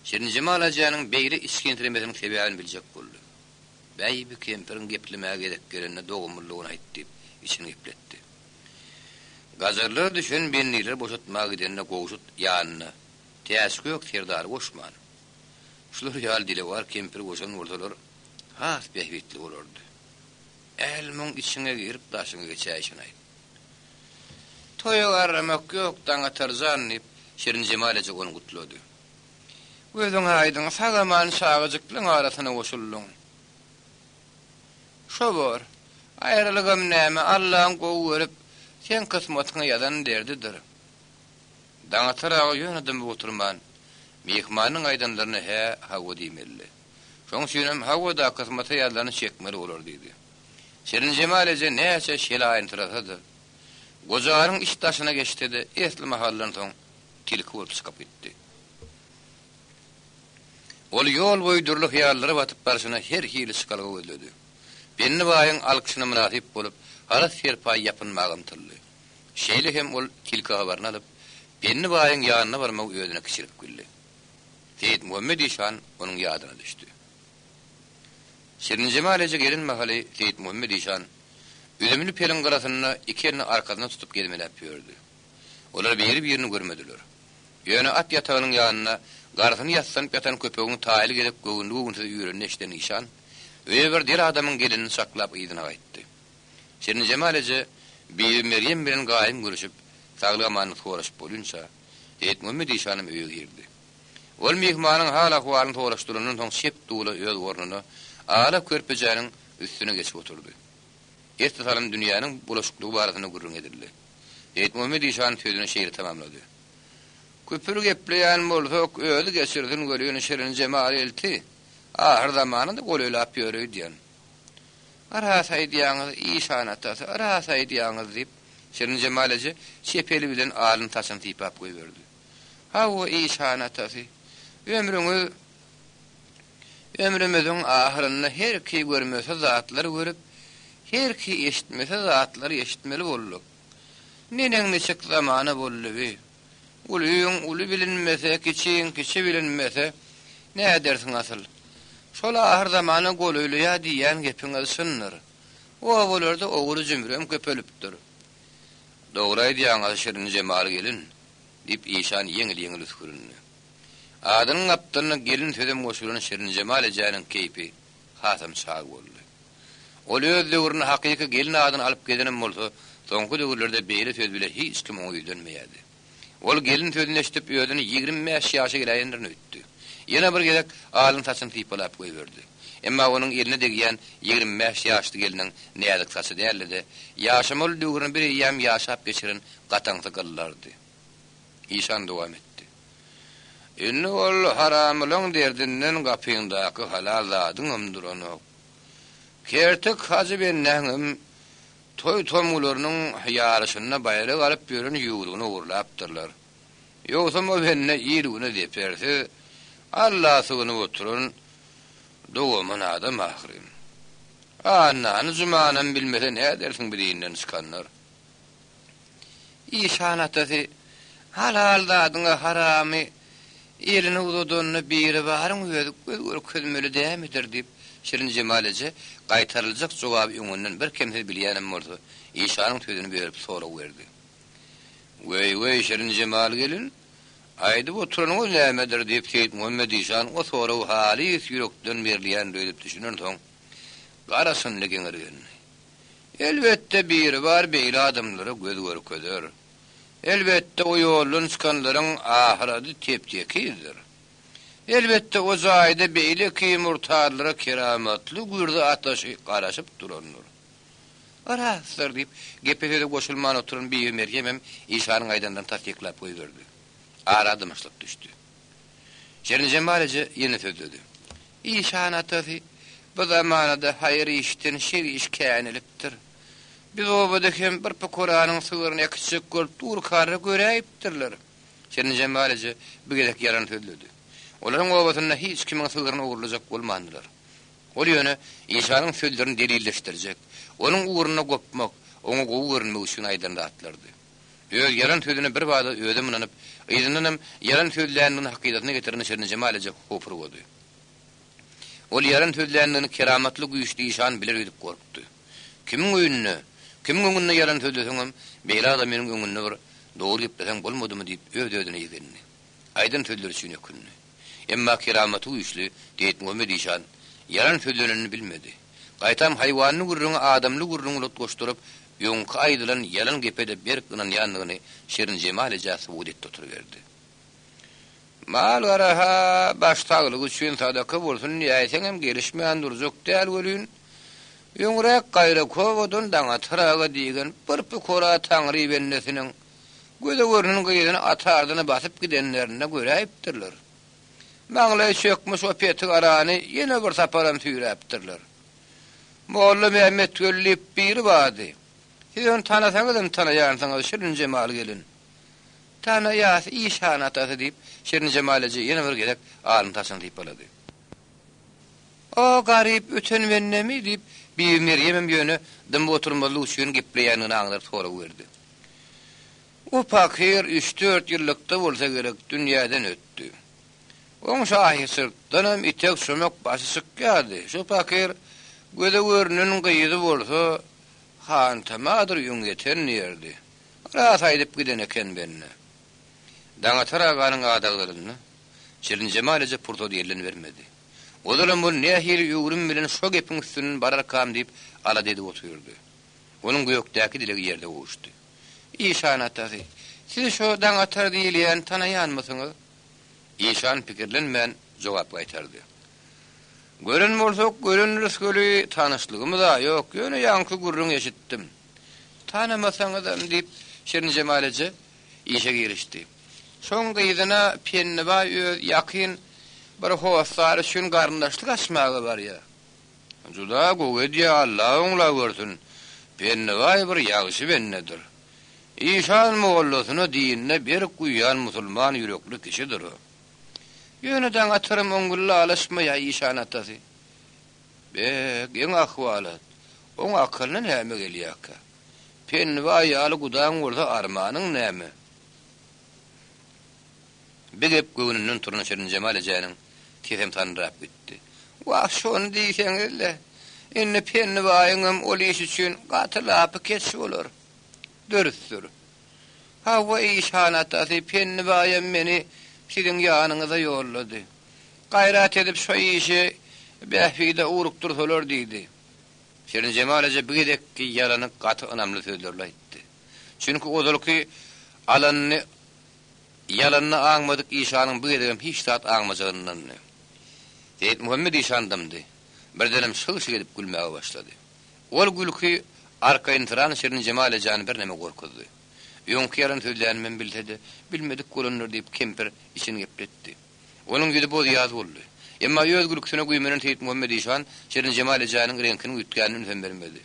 Speaker 2: Şirinjemal ejäniň beýle içginsiremesiniň sebäbini biljek boldy. Bäý, bi kempiriň geplemäge gezek gelende dogumlylygyny aýt, diýip, içini gepletdi. Gajarlar düşen bendileri boşatmaga gidende Gowşut ýanyna Täçgök serdary goşman, şular ýaly dilewar kempiri goşan bolsalar, has bähbitli bolardy. Äl muň içiňe girip daşyňa geçäýşin-aýt. Toýa garramak ýok, Daňatar jan, diýip, Şirinjemal eje ony gutlady. Gözüň aýdyň, sag-aman çagajyklaň arasyna goşuldyň. Şo bor. Aýralygam näme, Allaň gowy görüp, seň kysmatyňa ýazan derdidir. Daňatar aga ýöne dymyp oturman, myhmanyň aýdanlaryna hä, hawa diýmelidi. Şoň üçinem, hawa-da, kysmata ýazylany çekmeli bolar diýdi. Şirinjemal eje näçe şelaýynsyrasa-da, gojanyň iç-daşyna geçse-de, esli mahaldan soň tilki bolup çykyp gitdi. Ol ýol boýy dürli hyýallara batyp barşyna her hili çykalga gözledi. Pendi baýyň alkyşyna mynasyp bolup, halat-serpaý ýapynmaga ymtyldy. Şeýle hem ol tilki habaryny alyp, Pendi baýyň ýanyna barmagy özüne kiçilik bildi. Seýitmuhammet işan onuň ýadyna düşdi. Şirinjemal eje gelen mahaly Seýitmuhammet işan üzümli peliň gyrasynda iki elini arkasyna tutup gezmeläp ýördi. Olar biri-birini görmediler. Ýöne at ýatagynyň ýanynda garsyny ýassanyp ýatan köpegiň taýly gezek göwünli-göwünsiz üýrenini eşiden işan. Öýe bir del adamyň gelenini çaklap yzyna gaýtdy. Şirinjemal eje Bibi Merýem bilen gaýym görüşip, saglyk-amanlyk soraşyp bolynça, Seýitmuhammet işanam öýe girdi. Ol myhmanyň hal-ahwalyny soraşdyrandan soň çep dula öz ornuna, ala körpejäniň üstüne geçip oturdy. Esli salym dünýäniň bulaşyklygy barasynda gürrüň edildi. Seýitmuhammet işan sözüni şeýle tamamlady. Küpür gepleýän bolsak, özi geçirsin welin Şirinjemal elti, ahyrzamana-da golaýlap ýör öýdýän. Ras aýdýaňyz, işan atasy, ras aýdýaňyz, diýip, Şirinjemal eje çep eli bilen alyn saçyny sypap goýberdi. Hawa, işan atasy, ömrüňiz, ömrümiziň ahyrynda her ki görmese zatlar görüp, her ki eşitmese zatlar eşitmeli bolduk. Neneň-niçik zamana boldy bi? Ulyň uly bilinmese, kiçiň kiçi bilinmese, nädersiň asyl? Şol ahyrzamana golaýlaýar diýýän gepiňiz çyndyr. Obalarda ogry-jümrem köpelipdir. Dogry aýdýaňyz, Şirinjemal gelin, diýip, işan ýeňil-ýeňil üsgürindi. Adynyň gapdalyna gelin sözem goşulan Şirinjemal ejäniň keýpi hasam çag boldy. Ol öz döwründe hakyky gelin adyny alyp gezenem bolsa, soňky döwürlerde beýle söz bile hiç kim oňa ýüzlenmeýärdi. Ol gelin sözüni eşidip, özüni 25 ýaşa geläýendirin öýtdi. Ýene bir gezek alyn saçyny sypalap goýberdi. Emma onuň eline degýän 25 ýaşly gelniň näzik saçy däldi-de, ýaşamaly döwrüni bir eýýäm ýaşap geçiren gataňsy gyllardy. Işan dowam etdi. Indi ol haramylaň derdinden gapyňdaky halal zadyňam duranok. Kertik hajy bendäňem toý-tomgularynyň ýaryşynda baýrak alyp ýören ýüwrügini ogurlapdyrlar. Ýogsam o bende il-güne zepersiz, Alla sygynyp oturan dogaman adam ahyryn. Annany, jumanam bilmese nädersiň bi dinden çykanlar. Işan atasy halal zadyňa haramy elini uzadanda Biribaryň özi göz görkezmeli dämidir diýip, Şirinjemal eje gaýtaryljak jogaby öňünden birkemsiz bilýänem bolsa, işanyň sözüni bölüp sorag berdi. Weý-weý, Şirinjemal gelin, aýdyp oturanyňyz nämedir? diýip, Seýitmuhammet işan o sorag halys ýürekden berilýändir öýdüp düşünensoň, garaşynly geňirgendi. Elbetde Biribar beýle adamlara göz görkezer. Elbetde o ýoldan çykanlaryň ahyrady tep-tekizdir. Elbetde o jaýda beýleki murtarlara keramatly gürzi ataşy garaşyp durandyr. Rastdyr, diýip, gepe-söze goşulman oturan Bibi Merýemem işanyň aýdanlaryny tassyklap goýberdi. Ara dymyşlyk düşdi. Şirinjemal eje ýene sözledi. Işan atasy, bu zamanada haýyr işden şer iş känelipdir. Biz obada hem bir pukaranyň sygyryny äkitjek bolup durkalar göräýipdirler. Şirinjemal eje bu gezek ýalan sözledi. Olaryň obasynda hiç kimiň sygyryny ogurlajak bolmandylar. Ol ýöne işanyň sözlerini delilleşdirjek, onuň ugruna gopmak, oňa gowy görünmek üçin aýdan zatlarydy. Öz ýalan sözüne birbada özem ynanyp, yzyndanam ýalan sözländigini hakydasyna getiren Şirinjemal eje howpurgady. Ol ýalan sözländigini keramatly güýçli işan biler öýdüp gorkdy. Kimiň öýünde, kimiň öňünde ýalan sözleseňem, beýle adamynyň öňünde bir dogry gepleseň bolmadymy diýip öz-özüne ýigrendi. Aýdan sözleri üçin ökündi. Emma keramaty güýçli Seýitmuhammet işan ýalan sözlenenini bilmedi. Gaýtam haýwanly gürrüňi adamly gürrüň bilen utgaşdyryp, öňki aýdylan ýalan gepe-de berk ynanýandygyny Şirinjemal ejä subut etdi oturyberdi. Mal-gara-ha baş saglygy üçin sadaka bolsun diýäýseňem gelişmän durjak däl welin, öňräk Gaýrakowadan Daňatar aga diýgen bir pukara Taňry bendesiniň göze görnen gyzyny at-ardyna basyp gidenlerinde göräýipdirler. Maňlaýy çökmüş o petigarany ýene bir saparam süýräpdirler. Molla Mämmetweli diýip biri bardy. Siz ony tanasaňyzam tanaýansyňyz, Şirinjemal gelin. Tanaýas, işan atasy, diýip, Şirinjemal eje ýene bir gezek alyn saçyny sypalady. O garyp öten bendemi? diýip, Bibi Merýemem ýöne dymyp oturmazlyk üçin gepleýändigini aňdyryp sorag berdi. O pakyr üç-dört ýyllykda bolsa gerek dünýäden ötdi. Oň şahyçylykdanam itek-çomak başy çykýardy. Şo pakyr göze görünen gyzy bolsa hantamadyr öňýeten diýerdi. Ras aýdyp giden eken bende. Daňatar aganyň ady agzalanda, Şirinjemal eje pursady elden bermedi. Ozalam ol nähili öwrüm bilen şo gepiň üstünden bararkam diýip alada edip otyrdy. Onuň gökdäki dilegi ýerde gowuşdy. Işan atasy, siz şo Daňatar diýilýäni tanaýanmysyňyz? Işan pikirlenmän jogap gaýtardy. Gören bolsak, görendiris weli, tanyşlygymyz-a ýok, ýöne ýaňky gürrüňi eşitdim. Tanamasaňyzam, diýip, Şirinjemal eje işe girişdi. Şoň gyzyna Pennibaý öz ýakyn bir hossary üçin garyndaşlyk açmaga barýar. Juda gowy edýär, Alla oňlawörsün. Pennibaý bir ýagşy bendedir. Işan mollasyna dinine berk uýýan musulman ýürekli kişidir o. Ýöne Daňataram oň bilen alaşmaýar işan atasy. Be, geň ahwalat. Oň akylyna näme gelýärkä? Pennibaý ýaly gudaň bolsa armanyň näme? Bi gep göwnünden turan Şirinjemal ejäniň sesem sandyrap gitdi. Wah, şony diýseňiz-le. Indi Pennibaýyňam ol iş üçin gaty lapy keç bolar. Dürüstdir. Hawa, işan atasy, Pennibaýam meni siziň ýanyňyza ýollady. Gaýrat edip şo işi bähbide ugrukdyrsalar diýdi. Şirinjemal eje bu gezekki ýalany gaty ynamly sözlerli aýtdy. Çünki ozalky alanyny ýalanyny aňmadyk işanyň bu gezegem hiç zat aňmajagyna ynandy. Seýitmuhammet işan dymdy. Birdenem şyg-şyg edip gülmäge başlady. Ol gülki arkaýynsyran Şirinjemal ejäni birneme gorkuzdy. Öňki ýalan sözlänimem bilse-de, bilmedik bolandyr diýip kempir içini gepletdi. Onuň ýüzi boz-ýaz boldy. Emma öz gülküsine güýmenen Seýitmuhammet işan Şirinjemal ejäniň reňkiniň üýtgänine ünsem bermedi.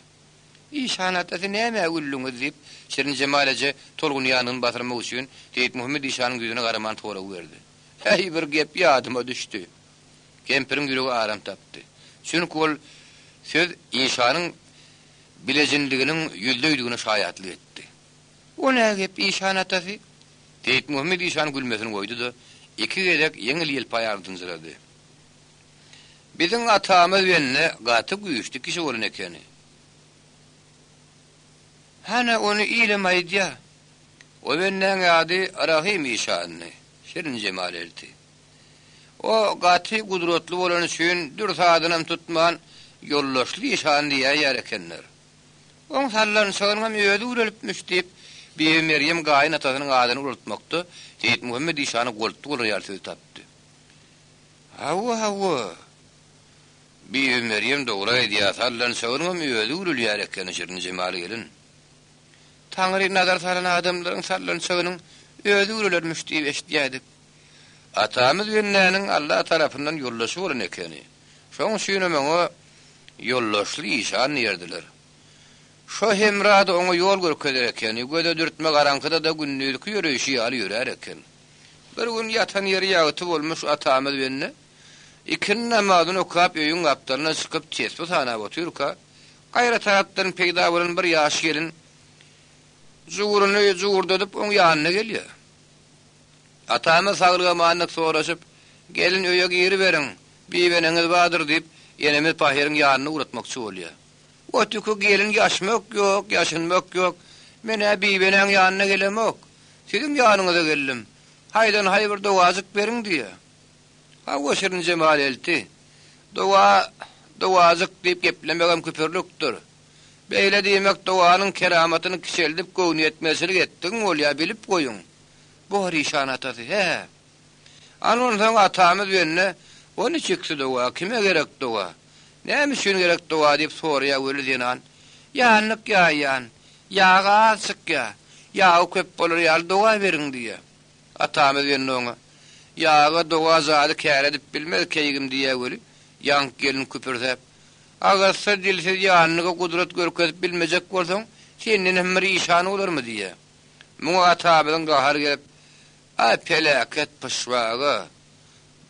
Speaker 2: Işan atasy nämä güldüňiz? diýip, Şirinjemal eje tolgunýanyny basyrmak üçin Seýitmuhammet işanyň ýüzüne garaman sorag berdi. Häý, bir gep ýadyma düşdi. Kempiriň ýüregi aram tapdy. Çünki ol söz işanyň bilejinliginiň ýüzleýdigine şaýatlyk etdi. O nä gep, işan atasy? Seýitmuhammet işan gülmesini goýdy-da, iki gezek ýeňil-ýelpi aýagyny zynjyrady. Biziň atamyz bende gaty güýçli kişi bolan ekeni. Hany, ony ilem aýdýa. O bendäň ady Rahym işandy, Şirin Jemal elti. O gaty gudratly bolany üçin dürs adynam tutman, Ýoldaşly işan diýäýýär ekenler. Oň sallançagynyňam özi ürelipmiş diýip, Bibi Merýem gaýyn atasynyň adyny ulaltmakda Seýitmuhammet işana goltgy bolar ýaly söz tapdy. Hawa, hawa. Bibi Merýem dogry aýdýar, sallançagynyňam özi ürelýär ekeni Şirin Jemal gelin. Taňry nazar salan adamlaryň sallançagynyň özi ürelermiş diýip eşidýärdik. Atamyz bendäniň Alla tarapyndan ýoldaşy bolan ekeni. Şoň üçinem oňa Ýoldaşly işan diýerdiler. Şo hemra-da oňa ýol görkezer ekeni, göze dürtme garaňkyda-da gündizki ýöreýşi ýaly ýörär eken. Bir gün ýatan ýeri ýagty bolmuş atamyz bende ikindi namazyny okap öýüň gapdalyna çykyp tesbi sanap otyrka, gaýra tarapdan peýda bolan bir ýaş gelin juguryny jugurdadyp oň ýanyna gelýär. Atamyz saglyk-amanlyk soraşyp, Gelin öýe giriberiň, bibeneňiz bardyr diýip, enemiz pahyryň ýanyna ugratmakçy bolýar. Otüki gelin ýaşmak ýok, ýaşynmak ýok, men-ä bibenäň ýanyna gelemok, siziň ýanyňyza geldim, haýdan-haý bir dogajyk beriň diýýär. Hawa, Şirinjemal elti, doga, dogajyk diýip geplemegem küpürlikdir. Beýle diýmek doganyň keramatyny kiçeldip göwnüýetmezçilik etdigiň bolýar, bilip goýuň. Bor işan atasy, hä. Ana onsoň atamyz bende, O niçiksi doga, kime gerek doga? Näme üçin gerek doga diýip soraýar weli zenan, Ýanlyk ýaýýan, ýagy az çykýar, ýagy köp bolar ýaly doga beriň diýýär. Atamyz bende oňa, Ýaga doga zady kär edip bilmez keýgim diýýär weli, ýaňky gelin küpürsäp, Agassa dilsiz ýanlyga gudrat görkezip bilmejek bolsaň, senden hem bir işan bolarmy diýýär. Muňa atamyzyň gahary gelip, A peläket pyşbaga,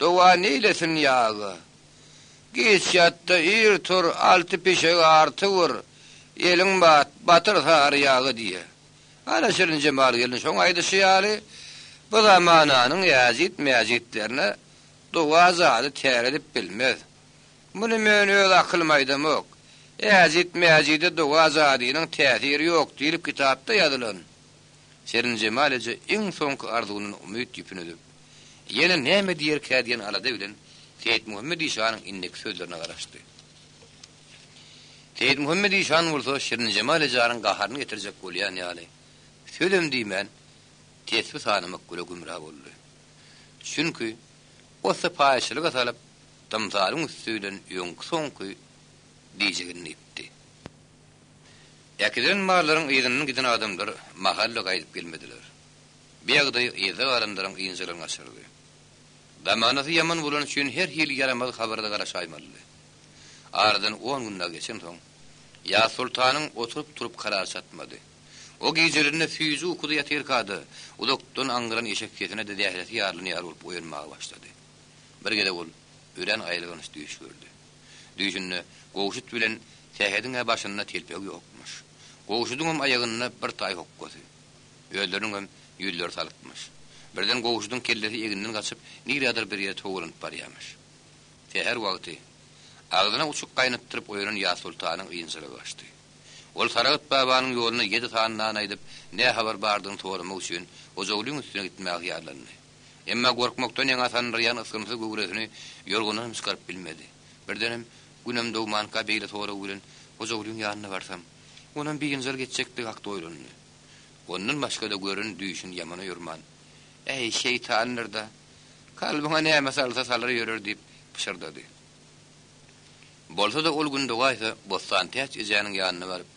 Speaker 2: doga neýlesin ýaga? Giç ýat-da, ir tur, alty pişegi arty ur, eliň bat, batyr sary ýaga diýýär. Ana Şirinjemal gelin şoň aýdyşy ýaly, bu zamananyň äjit-mäjitlerine doga zady tär edip bilmez. Muny men öz akylym aýdamok. Äjit-mäjide doga zadynyň täsiri ýok diýlip kitapda ýazylan. Şirinjemal eje iň soňky arzuwyndan umyt ýüpüni üzüp, ýene näme diýerkä diýen alada bilen. Seýitmuhammet işanyň indiki sözlerine garaşdy. Seýitmuhammet işan bolsa Şirinjemal ejäniň gaharyny getirjek bolýan ýaly, sözem diýmän, tesbi sanamak güle gümra boldy. Çünki, o sypaýyçylyga salyp, tymsalyň üsti bilen öňki-soňky diýjegini diýipdi. Äkidilen mallaryň yzyndan giden adamlar mahal-da gaýdyp gelmediler. Bu ýagdaý yzda galanlaryň ynjalygyny gaçyrdy. Zamanasy ýaman bolany üçin her hili ýaramaz habara-da garaşaýmalydy. Aradan on gün dagy geçensoň, Ýazsoltanyň oturyp-turup karary çatmady. O gijelerine süýji ukuda ýatyrka-da, uzakdan aňňyran eşek sesine-de zähresi ýarylan ýaly bolup oýanmaga başlady. Bir gezek ol örän aýylganç düýş gördi. Düýşünde Gowşut bilen Sähediň-ä başynda telpegi ýokmuş. Gowşudyňam aýagynda bir taý hokgasy. Özleriniňem ýüzleri salykmyş. Birden Gowşudyň kellesi eginden gaçyp, nirädir bir ýere togalanyp barýamyş. Säher wagty, agzyna uçuk gaýnatdyryp oýanan Ýazsoltanyň ynjalygy gaçdy. Ol Saragt babanyň ýoluna ýedi sany nan aýdyp, nä habar bardygyny soramak üçin Hojagulyň üstüne gitmäge hyýallandy. Emma gorkmakdan ýaňa sandyraýan ysgynsyz göwresini ýorgandanam çykaryp bilmedi. Birdenem, Günem dogmanka beýle sorag bilen Hojagulyň ýanyna barsam, onam biynjalyk etjekdigi hakda oýlandy. Ondan başga-da gören düýşüni ýamana ýorman, Äý, şeýtandyr-da, kalbyňa näme salsa salar ýörer diýip pyşyrdady. Bolsa-da ol gün dogaýsa Bossantäç ejäniň ýanyna baryp,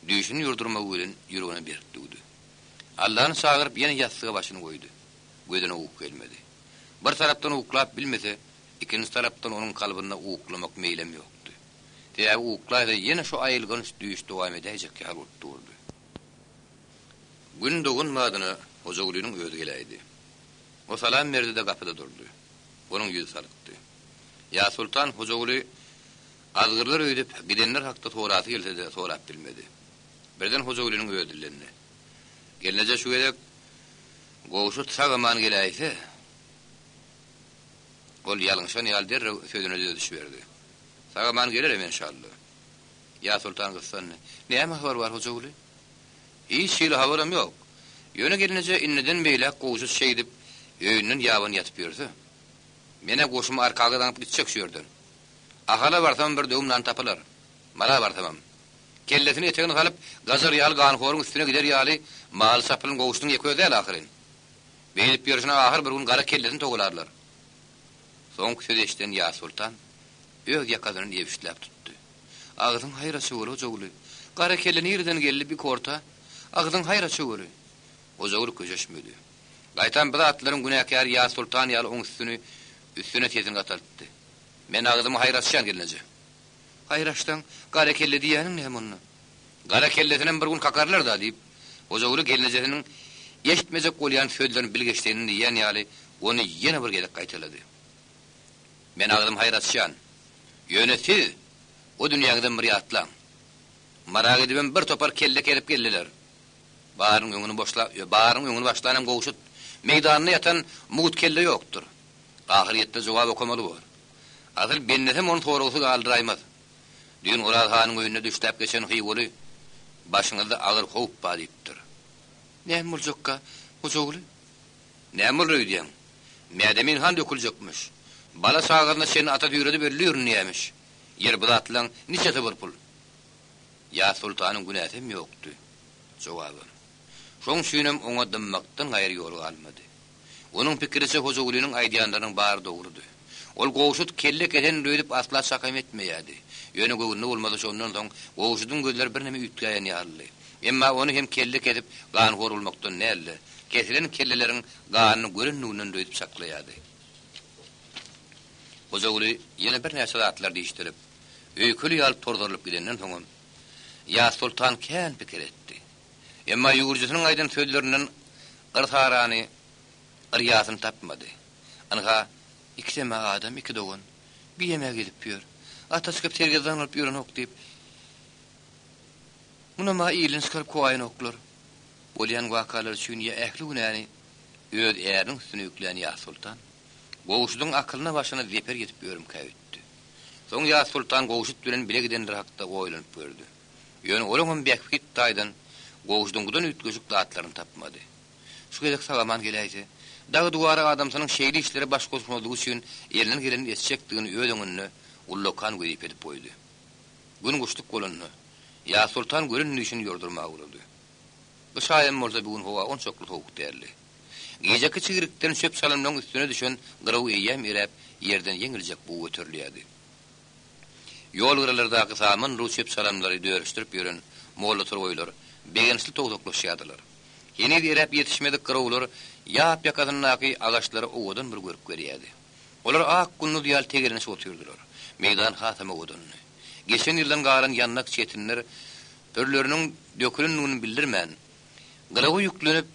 Speaker 2: düýşüni ýordurmagy welin ýüregine berk düwdi. Allany çagyryp ýene ýassyga başyny goýdy. Gözüne uky gelmedi. Bir tarapdan uklap bilmese, ikinji tarapdan onuň kalbynda uklamak meýlem ýokdy. Sebäbi uklaýsa ýene şo aýylganç düýş dowam edäýjek ýaly bolup durdy. Gün dogan badyna Hojagulynyň özi geläýdi. O salam berdi-de gapyda durdy. Onuň ýüzi salykdy. Ýazsoltan Hojaguly azgyrlar öýdüp, gidenler hakda sorasy gelse-de, sorap bilmedi. Birden Hojagulynyň özi dillendi. Gelneje şu gezek Gowşut sag-aman geläýse, Ol ýalňyşan ýaly derrew sözüne düzediş berdi. Sag-aman gelerem enşalla. Ýazsoltan gyssandy. Näme habar bar, Hojaguly? Hiç hili habaram ýok. Ýöne gelneje indiden beýläk Gowşut şeýdip, öýünden ýaban ýatyp ýörse, men-ä goşumy arkaga daňyp gitjek şu ýerden. Ahala barsamam bir döwüm nan tapylar. Mara barsamam. Kellesini etegine salyp, gajar ýaly ganhoryň üstüne gider ýaly maly çapylan Gowşudyň ýeke özi däl ahyryn. Beýdip ýörşüne ahyr bir gün gara kellesini togalarlar. Soňky sözi eşiden Ýazsoltan öz ýakasyndan ebşitläp tutdy. Agzyň haýra çöweri, Hojaguly! Gara kelle nireden geldi bi korta? Agzyň haýra çöweri! Hojaguly köşeşmedi. Gaýtam bu zatlaryň günäkäri Ýazsoltan ýaly oň üstüni üstüne sesini gataltdy. Men agzymy haýra açýan, gelneje. Haýyr açsaň, gara kelle diýýäniň näme onda? Gara kellesinem bir gün kakarlar-da, diýip, Hojaguly gelnejesiniň eşitmejek bolýan sözlerini bilgeşleýin diýýän ýaly, ony ýene bir gezek gaýtalady. Men agzym haýyr açýan. Ýöne siz o dünýäňizem bir ýatlaň. Mara gidibem bir topar kelle kesip geldiler. Barynyň öňüni boşla, barynyň öňüni başlanam Gowşut. Meýdanda ýatan mugt kelle ýokdur. Ahyrýetde jogap okamaly bor. Asyl bendesem ony soragsyz galdyraýmaz. Düýn Oraz hanyň öýünde düşläp geçen Hywaly, Başyňyzda agyr howp bar diýipdir. Näme boljakka, Hojaguly? Näme bolar öýdýäň? Mädemin han döküljekmiş. Bala-çagasyna çenli ata süýredip öldürin diýýämiş. Ýeri bu zatlaň niçesi bir pul? Ýa soltanyň günäsem ýokdy. Jogabam. Şoň üçinem oňa dymmakdan gaýry ýol galmady. Onuň pikiriçe Hojagulynyň aýdýanlarynyň bary dogrudy. Ol Gowşut kelle kesen öýdüp asla çakam etmeýärdi. Ýöne göwnüne bolmasa şondan soň Gowşudyň gözleri birneme üýtgäýen ýalydy. Emma ony hem kelle kesip ganhor bolmakdan däl-de, kesilen kelleleriň ganyny görenliginden öýdüp çaklaýardy. Hojaguly ýene birnäçe zatlar diýişdirip, öýkeli ýaly torzarylyp gidenden soňam, Ýazsoltan kän pikir etdi. Emma ýüwürjisiniň aýdan sözlerinden yrsarany, yrýasyny tapmady. Ynha, ikisem-ä adam, iki dogan. Birem-ä gezip ýör. Ata çykyp sergezdan bolup ýörenok diýip, munam-a ilden çykaryp kowaýanoklar. Bolýan wakalar üçin ýa ähli günäni öz äriniň üstüne ýüklän Ýazsoltan, Gowşudyň akylyna-başyna zeper ýetip ýörmükä öýtdi. Soň Ýazsoltan Gowşut bilen bile gidenler hakda oýlanyp gördi. Ýöne olaňam bähbit taýdan Gowşudyňkydan üýtgeşik zatlaryny tapmady. Şu gezek sag-aman geläýse, Dagy-duwara adamsynyň şeýle işlere baş goşmazlygy üçin elinden gelenini etjekdigini öz öňünde ullakan wezipe edip goýdy. Gün guşluk bolanda, Ýazsoltan gören düýşüni ýordurmaga ugrady. Gyş aýam bolsa bu gün howa onçakly sowuk däldi. Gijeki çigrikden çöp-çalamlaryň üstüne düşen gyraw eýýäm eräp, ýerden ýeňiljek bug göterilýärdi. Ýol gyralardaky saman ru çöp-çalamlary dörüşdirip ýören molla-torgaýlar begençli towsaklaşýardylar. Heniz eräp ýetişmedik gyrawlar ýap ýakasyndaky agaçlara owadan bir görk berýärdi. Olar ak gunduz ýaly tegelenişip otyrdylar. Meýdan hasam owadandy. Geçen ýyldan galan ýandak çetinler pürleriniň dökülendigini bildirmän, gyrawa ýüklenip,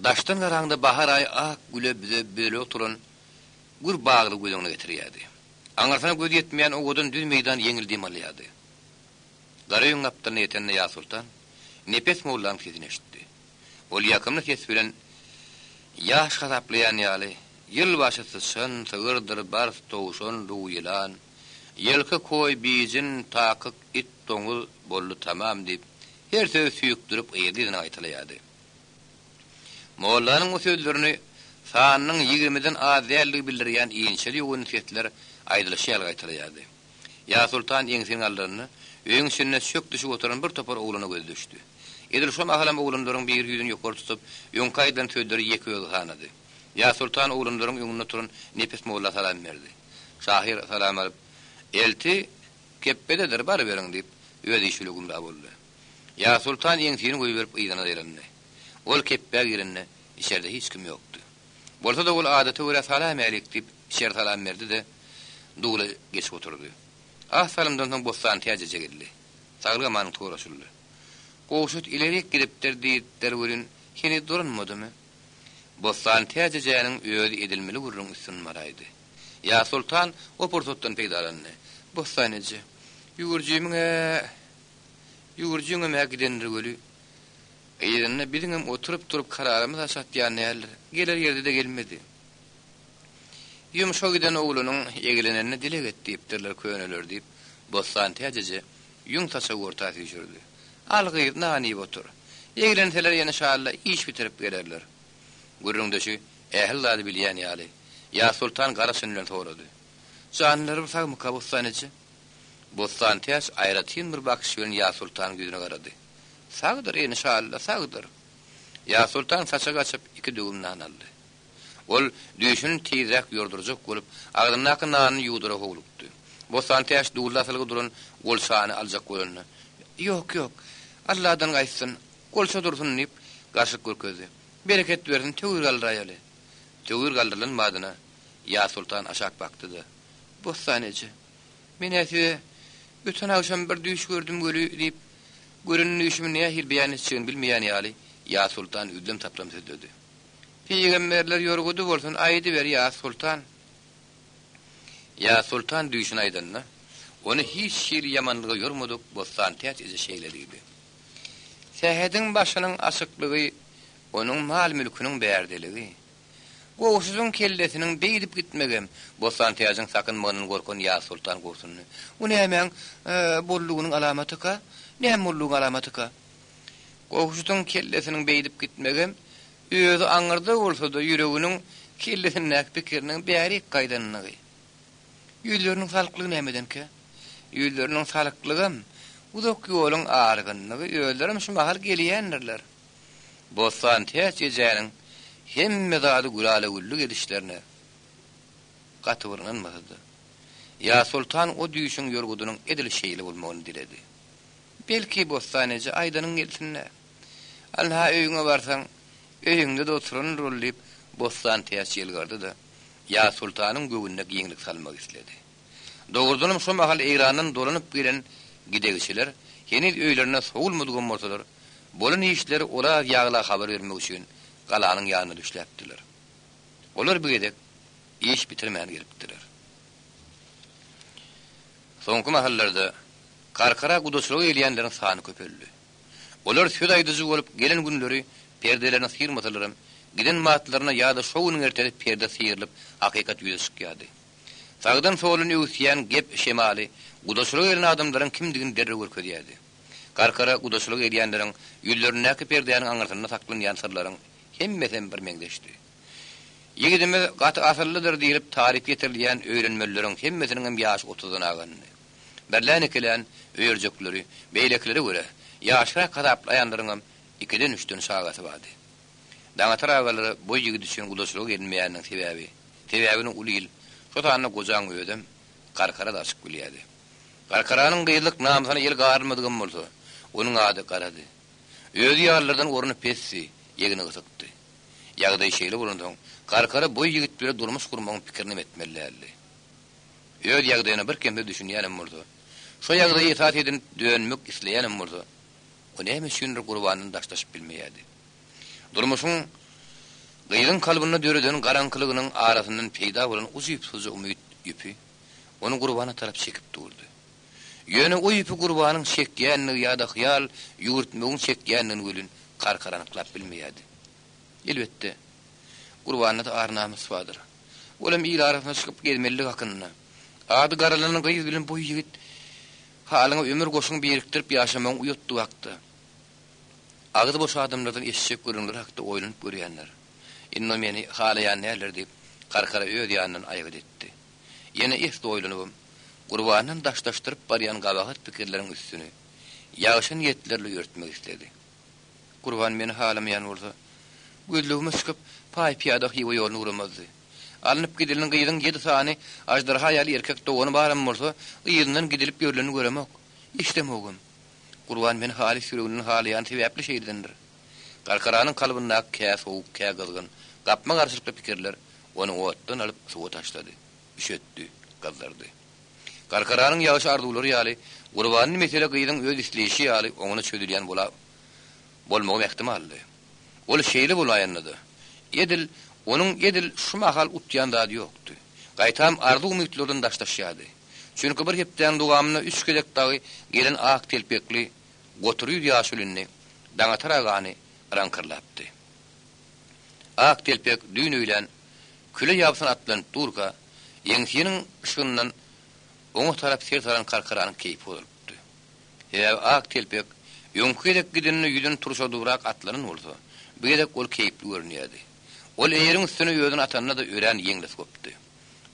Speaker 2: daşdan garaňda bahar aýy ak güle büze büzülip oturan gür baglygy göz öňüne getirýärdi. Aňyrsyna göz ýetmeýän owadan düz meýdan ýeňil dem alýardy. Gara öýüň gapdalyna ýetende Ýazsoltan Nepes mollanyň sesini eşitdi. Ol ýakymly ses bilen ýaş hasaplaýan ýaly, Ýyl başy syçan, sygyrdyr, bars, towşan, duw ýylan, ýylky, koý, bijin, takyk, it, doňuz, boldy tamam diýip, her sözi süýkdürip yzly-yzyna gaýtalaýardy. Mollanyň bu sözlerini sanynyň ýigrimiden az däldigi bildirýän inçeli-ýogyn sesler aýdylyşy ýaly gaýtalaýardy. Ýazsoltan eňsini galdyranda, öýüň içinde çök düşüp oturan bir topar oglana gözi düşdi. Edil şo mahalam oglanlaryň biri ýüzüni ýokary tutup, öňki aýdylan sözleri ýeke özi sanady. Ýazsoltan oglanlaryň öňünde oturan Nepes molla salam berdi. Şahyr salam alyp, Elti kepbededir, baryberiň diýip, öz işi bile gümra boldy. Ýazsoltan eňsini goýberip yzyna daýlandy. Ol kepbä girende, içerde hiç kim ýokdy. Bolsa-da ol adata görä salam-älik diýip, içeri salam berdi-de, dula geçip oturdy. Az salymdan soň Bossantäç eje geldi. Saglyk-amanlyk soraşyldy. Gowşut ilerik gidipdir diýipdir welin, heniz dolanmadymy? Bossantäç ejäniň özi edilmeli gürrüň üstünden baraýdy. Ýazsoltan o pursatdan peýdalandy. Bossan eje, ýüwürjimiň-ä, ýüwürjiňem-ä gidendir weli, yzynda biziňem oturyp-turup kararymyz-a çatýan däldir. Geler ýerde-de gelmedi. Ýumşa giden oglanyň eglenenine dileg et diýipdirler köneler diýip, Bossantäç eje ýüň saçagy orta süýşürdi. Al gyz, nan iýip otur. Eglenseler enşalla iş bitirip gelerler. Gürrüňdeşi ähli zady bilýän ýaly, Ýazsoltan gara çyn bilen sorady. Janlary bir sagmyka Bossan eje? Bossantäç aýratyn bir bakyş bilen Ýazsoltanyň ýüzüne garady. Sagdyr, enşalla, sagdyr. Ýazsoltan saçagy açyp, iki döwüm nan aldy. Ol düýşüni tizräk ýordurjak bolup, agzyndaky nanyny ýuwdura howlukdy. Bossantäç dulda asylgy duran golçany aljak bolanda, Ýok, ýok, Alladan gaýtsyn, golça dursun diýip, garşylyk görkezdi. Bereket bersin, töwir galdyraýaly. Töwir galdyrylan badyna Ýazsoltan aşak bakdy-da, Bossan eje, men-ä size öten agşam bir düýş gördüm weli diýip, gören düýşümi nähili beýan etjegini bilmeýän ýaly, Ýazsoltan üzlem-saplam sözledi. Pygamberler ýorgudy bolsun, aýdyber, ýa Soltan! Ýa Soltan düýşüni aýdanda, ony hiç hili ýamanlyga ýormadyk Bossantäç eje şeýle diýdi, Sähediň başynyň açyklygy, onuň mal-mülküniň bärdeligi. Gowşudyň kellesiniň beýdip gitmegem, Bossantäjiň sakynmagyndan gorkan Ýazsoltan gobsundy. Bu nämäň bollugynyň alamatyka? Näme bollugyň alamatyka? Gowşudyň kellesiniň beýdip gitmegem, özi aňyrda bolsa-da ýüreginiň kellesindäki pikiriniň bärik gaýdanlygy. Ýüzleriniň salyklygy nämedenkä? Ýüzleriniň salyklygam, uzak ýoluň argynlygy, özlerem şu mahal gelýändirler. Bossantäç ejäniň hemme zady gülala-güllük edişlerine gaty bir ynanmasa-da, Ýazsoltan o düýşüň ýorgudynyň edil şeýle bolmagyny diledi. Belki, Bossan eje, aýdanyň gelsin-dä. Ynha, öýüňe barsaň, öýüňde-de oturandyr ol, diýip, Bossan Täç ýylgyrdy-da, Ýazsoltanyň göwnüne giňlik salmak isledi. Dogrudanam, şo mahal Eýrandan dolanyp gelen gidegçiler heniz öýlerine sowulmadygam bolsalar, bolan işleri Oraz ýagla habar bermek üçin galanyň ýanynda düşläpdiler. Olar bu gezek iş bitirmän gelipdiler. Soňky mahallarda Karkara gudaçylyga gelýänleriň sany köpeldi. Olar söz aýdyjy bolup gelen günleri perdelerini syrmasalaram, giden batlaryna ýa-da şo günüň ertesi perde syrylyp, hakykat ýüze çykýardy. Sagdan-soldan öwüsýän gep şemaly gudaçylyga gelen adamlaryň kimdigini derrew görkezýärdi. Karkara gudaçylyga gelýänleriň ýüzlerindäki perdäniň aňyrsynda saklanýan syrlaryň hemmesem bir meňzeşdi. Ýigidimiz gaty asyllydyr diýlip taryp getirilýän öýlenmelileriň hemmesiniňem ýaşy otuzdan agandy. Birlän-ikilän öýerjekleri, beýlekilere görä, ýaşrak hasaplaýanlaryňam ikiden-üçden çagasy bardy. Daňatar agalara boý ýigit üçin gudaçylyga gelinmeýäniniň sebäbi, sebäbini uly il, şo sanda gojaň özem Garkara-da açyk bilýärdi. Garkaranyň gyzlyk namysyna el garylmadygam bolsa, onuň ady Garady. Özi ýalylardan orny pesdi, egni gysykdy. Ýagdaý şeýle bolansoň, Garkara boý ýigit bile durmuş gurmagyň pikirinem etmeli däldi. Öz ýagdaýyna birkemsiz düşünýänem bolsa, şo ýagdaýy esas edinip dönmek isleýänem bolsa, o näme üçindir Gurbandan daşlaşyp bilmeýärdi. Durmuşyň gyzyň kalbynda döreden garaňkylygynyň arasyndan peýda bolan ujypsyzja umyt ýüpi ony Gurbana tarap çekip durdy. Ýöne o ýüpi Gurbanyň çekýändigi ýa-da hyýal ýüwürtmegiň çekýändigini welin Karkar anyklap bilmeýärdi. Elbetde, Gurbanda-da ar-namys bardyr. Olam il arasyna çykyp gezmelilik hakynda. Ady garalanan gyz bilen boý ýigit halyňa ömür goşuň birikdirip ýaşamagyň uýatdygy hakda, agyzy boş adamlardan eşitjek gürrüňleri hakda oýlanyp görýändir. Indi o meni halaýan däldir diýip, Karkara öz ýanyndan aýgyt etdi. Ýene esli oýlanybam, Gurbandan daşlaşdyryp barýan gabahat pikirleriň üstüni ýagşy niýetlerle örtmek isledi. Gurban meni halamaýan bolsa, gözlegime çykyp, paý-pyýada Hywa ýoluny ugramazdy. Alnyp gidilen gyzyň ýedi sany aždarha ýaly erkek dogany baram bolsa, yzyndan gidilip ýörlenini göremok, eşidemogam. Gurban meni halys ýüreginden halaýany sebäpli şeýledendir. Garkaranyň kalbyndaky kä sowuk, kä gyzgyn, gapma-garşylykly pikirler ony otdan alyp suwa taşlady, üşetdi, gyzdyrdy. Garkaranyň ýagşy arzuwlary ýaly, Gurbanly mesele gyzyň öz isleýşi ýaly oňuna çözülýän bola bolmagam ähtimaldy. Ol şeýle bolaýanda-da, edil onuň edil şu mahal utýan zady ýokdy. Gaýtam arzuw-umytlardan daşlaşýardy. Çünki bir hepdäniň dowamynda üç gezek dagy gelen ak telpekli, gotur ýüz ýaşulyny Daňatar agany yraňkyrlapdy. Ak telpek düýn öýlän küle ýabsan atlanyp durka, ýeňsiniň yşgyndan oňa tarap ser salan Karkaranyň keýpi bozulypdy. Sebäbi ak telpek öňki gezek gideninde ýüzüni turşadybrak atlanan bolsa, bu gezek ol keýpli görünýärdi. Ol eýeriň üstüne özüni atanda-da örän ýeňles gopdy.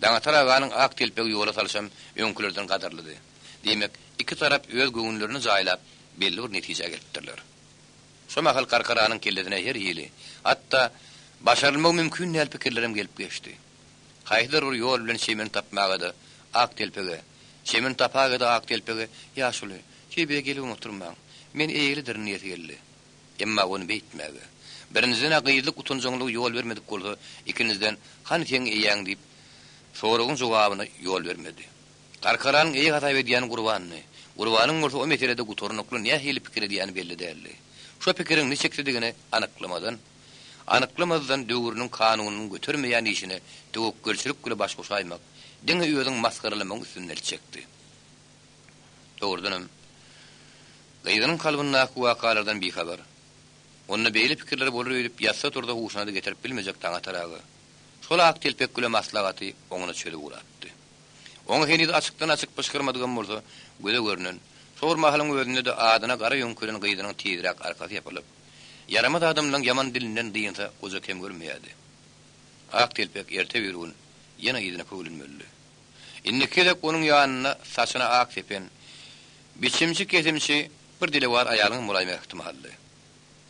Speaker 2: Daňatar aganyň ak telpegi ýola salşam öňkülerden gadyrlydy. Diýmek, iki tarap öz göwünlerini jaýlap, belli bir netijä gelipdirler. Şo mahal Karkaranyň kellesine her hili, hatda başarylmagy mümkin däl pikirlerem gelip geçdi. Haýsydyr bir ýol bilen çemeni tapmaga-da ak telpege, çemeni tapaga-da ak telpege, Ýaşuly, şeý bize gelibem oturmaň. Men eýelidirin diýesi geldi. Emma ony beýtmäge. Birinjiden-ä gyzlyk utanjaňlygy ýol bermedik bolsa, ikinjiden, Hany seň eýäň diýip, soragyň jogabyna ýol bermedi. Karkaranyň eýe hasap edýäni Gurbandy. Gurbanyň bolsa o meselede gutarnykly nähili pikir edýäni belli däldi. Şo pikiriň niçeksidigini anyklamadan, anyklamazdan döwrüniň kanunynyň götermeýän işine töwekgelçilik bile baş goşaýmak, diňe özüň masgaralamagyň üstünden eltjekdi. Dogrudanam, gyzynyň kalbyndaky wakalardan bihabar, onda beýle pikirler bolar öýdüp ýatsa-tursa huşuna-da getirip bilmejek Daňatar aga, şol ak telpek güle maslahaty oňuna çözüp ugrapdy. Oňa heniz açykdan-açyk pyşgyrmadygam bolsa, göze görnen, şo bir mahalyň özünde-de adyna gara ýöňkelen gyzynyň tizräk arkasy ýapylyp, ýaramaz adamlaň ýaman dilinden dynsa goja kem görmeýärdi. Ak telpek erte-birigün ýene yzyna köwlenmelidi. Indiki gezek onuň ýanynda saçyna ak sepen, biçimçi-kesimçi bir dilewar aýalyňam bolaýmagy ähtimaldy.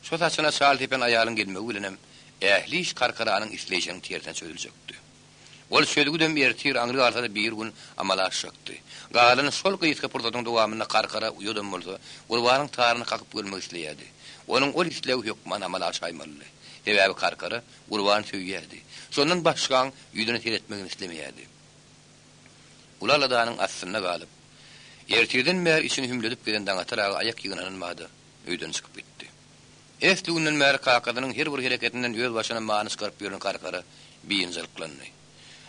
Speaker 2: Şo saçyna çal sepen aýalyň gelmegi bilenem ähli iş Karkaranyň isleýşiniň tersine çözüljekdi. Ol çözgüdem ertir aňry galsa-da bir gün amala aşjakdy. Galan şol gysga pursatyň dowamynda Karkara uýadam bolsa, Gurbanyň taryny kakyp görmek isleýärdi. Onuň ol islegi hökman amala aşaýmalydy. Sebäbi Karkara Gurbany söýýärdi. Şondan başgaň ýüzüne seretmegini islemeýärdi. Uly aladanyň astynda galyp, ertirden bäri içini hümledip gezen Daňatar aga aýak ýygnanan bada öýden çykyp gitdi. Esli günden bäri kakasynyň her bir hereketinden öz başyna many çykaryp ýören Karkara biynjalyklandy.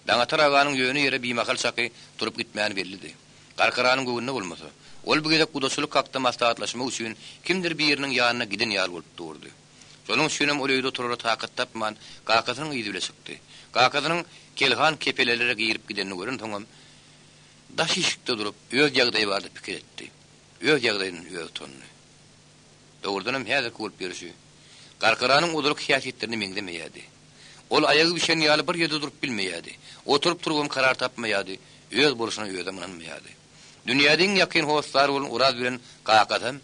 Speaker 2: Daňatar aganyň ýöne ýere bimahal çaky turup gitmäni bellidi. Karkaranyň göwnüne bolmasa, ol bu gezek gudaçylyk hakda maslahatlaşmak üçin kimdir biriniň ýanyna giden ýaly bolup durdy. Şonuň üçinem ol öýde oturara takat tapman, kakasynyň yzy bile çykdy. Kakasynyň Kelhan kepelelere girip gidenini görensoňam, daş işikde durup, öz ýagdaýy barada pikir etdi. Öz ýagdaýyndan özi utandy. Dogrudanam häzirki bolup ýörşi Garkaranyň ozalky häsiýetlerine meňzemeýärdi. Ol aýagy bişen ýaly bir ýerde durup bilmeýärdi. Oturyp-turubam karar tapmaýardy, öz bolşuna özem ynanmaýardy. Dünýäde iň ýakyn hossary bolan Oraz bilen kakasam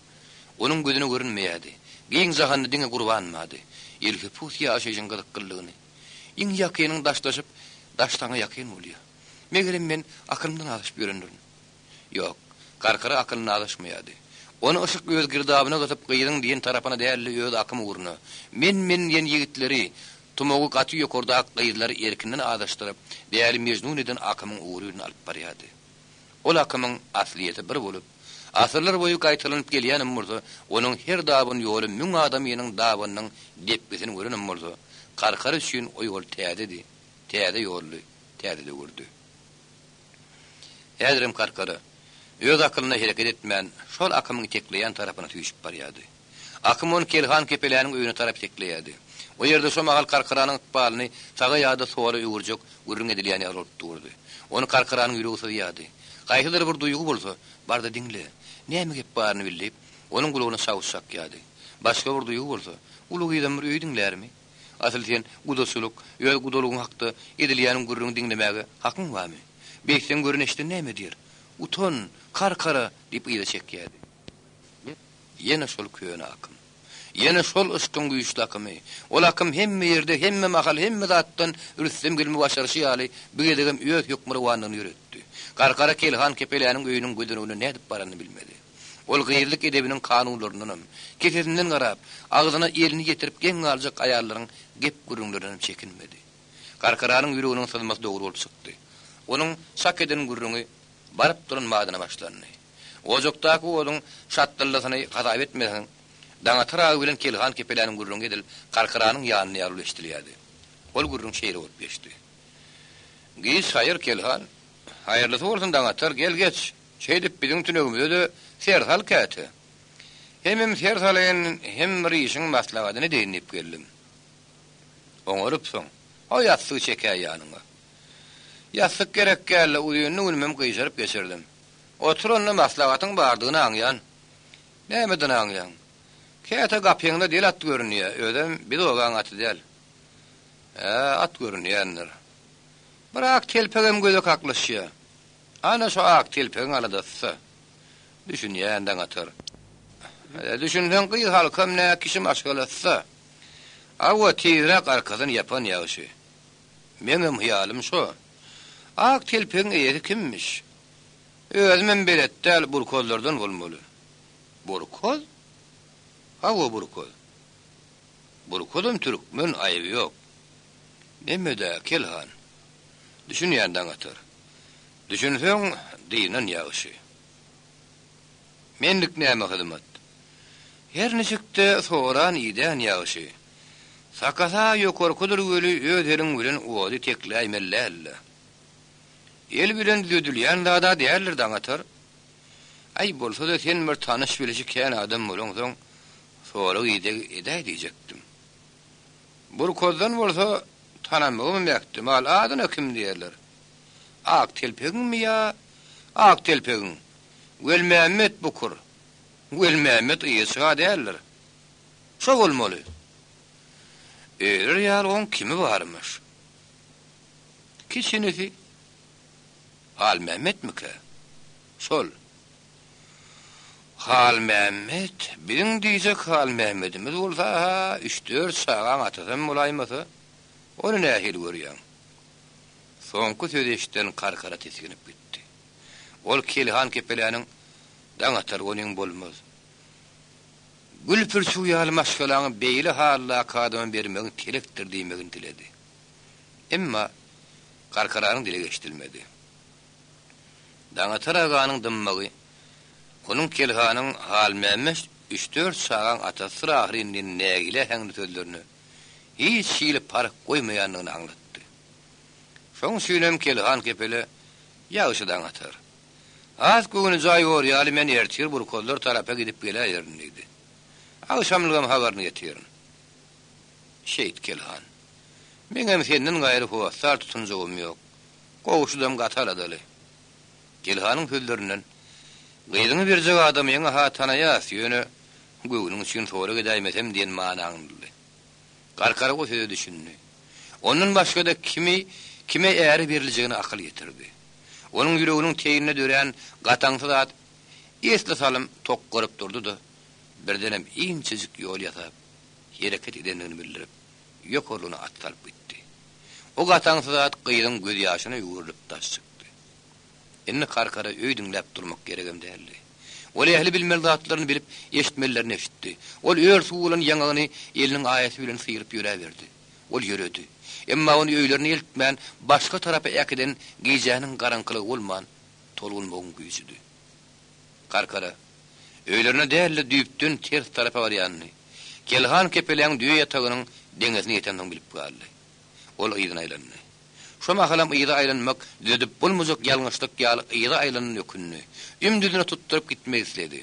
Speaker 2: onuň gözüne görünmeýärdi. Giň jahanda diňe Gurban bardy. Elhepus ýaşaýşyň gyzyklylygyny. Iň ýakynyň daşlaşyp, daş saňa ýakyn bolýar. Megerem men akylymdan azaşyp ýörendirin. Ýok, Garkara akylynda azaşmaýardy. Ony yşyk öz girdabyna gysyp gyzyň diýen tarapyna däl-de öz akym ugruna, men-men diýen ýigitleri, tumagy gaty ýokardaky gyzlary erkinden azaşdyryp, däli Mejnun eden akymyň ugry bilen alyp barýardy. Ol akymyň aslyýeti bir bolup, asyrlar boýy gaýtalanyp gelýänem bolsa, onuň her daban ýoly müň adamynyň dabanynyň depgisini görenem bolsa, Garkara üçin o ýol täzedi, täze ýoldy, täze döwürdi. Häzirem Karkara, öz akylyna hereket etmän, şol akymyň itekleýän tarapyna süýşüp barýardy. Akym ony Kelhan Kepeläniň öýüne tarap itekleýärdi. O ýerde şo mahal Karkaranyň ykbalyny saga ýa-da sola öwürjek gürrüň edilýän ýaly bolup durdy. Ony Karkaranyň ýüregi syzýardy. Haýsydyr bir duýgy bolsa, bar-da diňle, näme gep baryny bil diýip, onuň gulagyna çawuş çakýardy. Başga bir duýgy bolsa, uly gyzam bir öý diňlärmi? Asyl sen gudaçylyk, öz gudalygyň hakda edilýäniň gürrüňi diňlemäge hakyň barmy? Beýtseň gören eşiden näme diýer? Utan, karkara! diýip yza çekýärdi. Ýene şol köne akym. Ýene şol yşkyň güýçli akymy. Ol akym hemme ýerde, hemme mahal, hemme zatdan rüstem gelmegi başaryşy ýaly, bu gezegem öz hökmürowanlygyny ýöretdi. Garkara Kelhan Kepeläniň öýüniň gözenegine nädip baranyny bilmedi. Ol gyzlyk edebiniň kanunlaryndanam, kesesinden garap, agzyna elini ýetirip geň galjak aýallaryň gep-gürrüňlerindenem çekinmedi. Garkaranyň ýüreginiň syzmasy dogry bolup çykdy. Onuň çak eden gürrüňi baryp duran badyna başlandy. Ojakdaky oduň şatdyldysyny hasap etmeseň, Daňatar aga bilen Kelhan Kepeläniň gürrüňi edil Karkaranyň ýanynda ýaly eşidilýärdi. Ol gürrüň şeýle bolup geçdi. Giç haýyr, Kelhan. Haýyrlysy bolsun, Daňatar, gel geç. Şeýdip biziň tünegimize-de ser sal käte. Hemem ser salaýyn, hem bir işiň maslahatyny edeýin diýip geldim. Oňarypsyň. Ho ýassygy çekäý ýanyňa. Ýassyk gerek däl-le, uzynly günümem gyşaryp geçirdim. Otur onda maslahatyň bardygyny aňýan. Nämeden aňýaň? Käte gapyňda del at görünýä, özem biz obaň aty däl. Hä, at görünýändir. Bir ak telpegem göze kaklyşýa. Ana şo ak telpegiň aladasy-da. Düşünýän Daňatar. Düşünseň gyz halkam nä kişi maşgalasy-da. Hawa, tizräk arkasyny ýapan ýagşy. Meňem hyýalym şo. Ak telpegiň eýesi kimmiş? Özümem belet däl, burkozlardan bolmaly. Burkoz? Hawa, burkoz. Burkozam türkmen, aýby ýok. Neme-dä, Kelhan? Düşünýän Daňatar. Düşünseň, dynan ýagşy. Menlik näme hyzmat? Her niçik-de soran-idän ýagşy. Sakasa ýokarkydyr weli öz eliň bilen ody tekläýmeli däl-le. El bilen düzedilýän zad-a däldir Daňatar. Aý, bolsa-da sen bir tanyş-bilişi kän adam bolaňsoň, sorag-ideg edäý diýjekdim. Burkozdan bolsa tanamagym ähtimal, adyna kim diýerler? Ak telpegiňmi ýa Ak telpegiň? Welmämmet bukur. Welmämmet yzçy-ha däldir. Şo bolmaly. Öler ýaly oň kimi barmyş? Kiçi inisi Halmämmetmikä? Şol. Halmämmet, biziň diýjek Halmämmedimiz bolsa-ha üç-dört çagaň atasam bolaýmasa, ony nähili görýäň? Soňky sözi eşiden Karkara tisginip gitdi. Ol Kelhan Kepeläniň Daň atar onyň bolmaz. Gül pürçügi ýaly maşgalaňy beýle haldaky adama bermegiň telekdir diýmegini diledi. Emma Karkaranyň dilegi eşidilmedi. Daňatar aganyň dymmagy, onuň Kelhanyň Halmämmet üç-dört çagaň atasydyr ahyryn diýen nägile äheňli sözlerine hiç hili parh goýmaýandygyny aňlatdy. Şoň üçinem Kelhan kepele Ýagşy Daňatar. Has göwnejaý bor ýaly men ertir burkozlar tarapa gidip geläýerin diýdi. Agşamlygam habaryny getirin. Şeýt Kelhan. Meňem senden gaýry hossar tutunjagym ýok. Gowşudam gaty aladaly. Kelhanyň sözlerinden, Gyzyňy berjek adamyňy-ha tanaýas, ýöne göwnüň üçin sorag edäýmesem diýen many aňlady. Garkara o söze düşündi. Ondan başga-da kimi kime äre beriljegine akyl ýetirdi. Onuň ýüreginiň teýinde dörän gataňsy zat esli salym tokgaryp durdy-da, birdenem inçejik ýol ýasap, hereket edendigini bildirip, ýokarlygyna at salyp gitdi. O gataňsy zat gyzyň gözýaşyna öwrülip daş çykdy. Indi Karkara öý diňläp durmak geregem däldi. Ol ähli bilmeli zatlaryny bilip, eşitmelilerini eşitdi. Ol öl suw bolan ýaňagyny eliniň aýasy bilen syryp ýöräberdi. Ol ýöredi. Emma ony öýlerine eltmän, başga tarapa äkiden gijäniň garaňkylygy bolman, tolgunmagyň güýjüdi. Karkara, öýlerine däl-de düýpden ters tarapa barýanyny, Kelhan kepeläň düýe ýatagynyň deňesine ýetensoň bilip galdy. Ol yzyna aýlandy. Şo mahalam yza aýlanmak düzedip bolmajak ýalňyşlyk ýaly yza aýlanyna ökündi. Ümdüzine tutduryp gitmek isledi.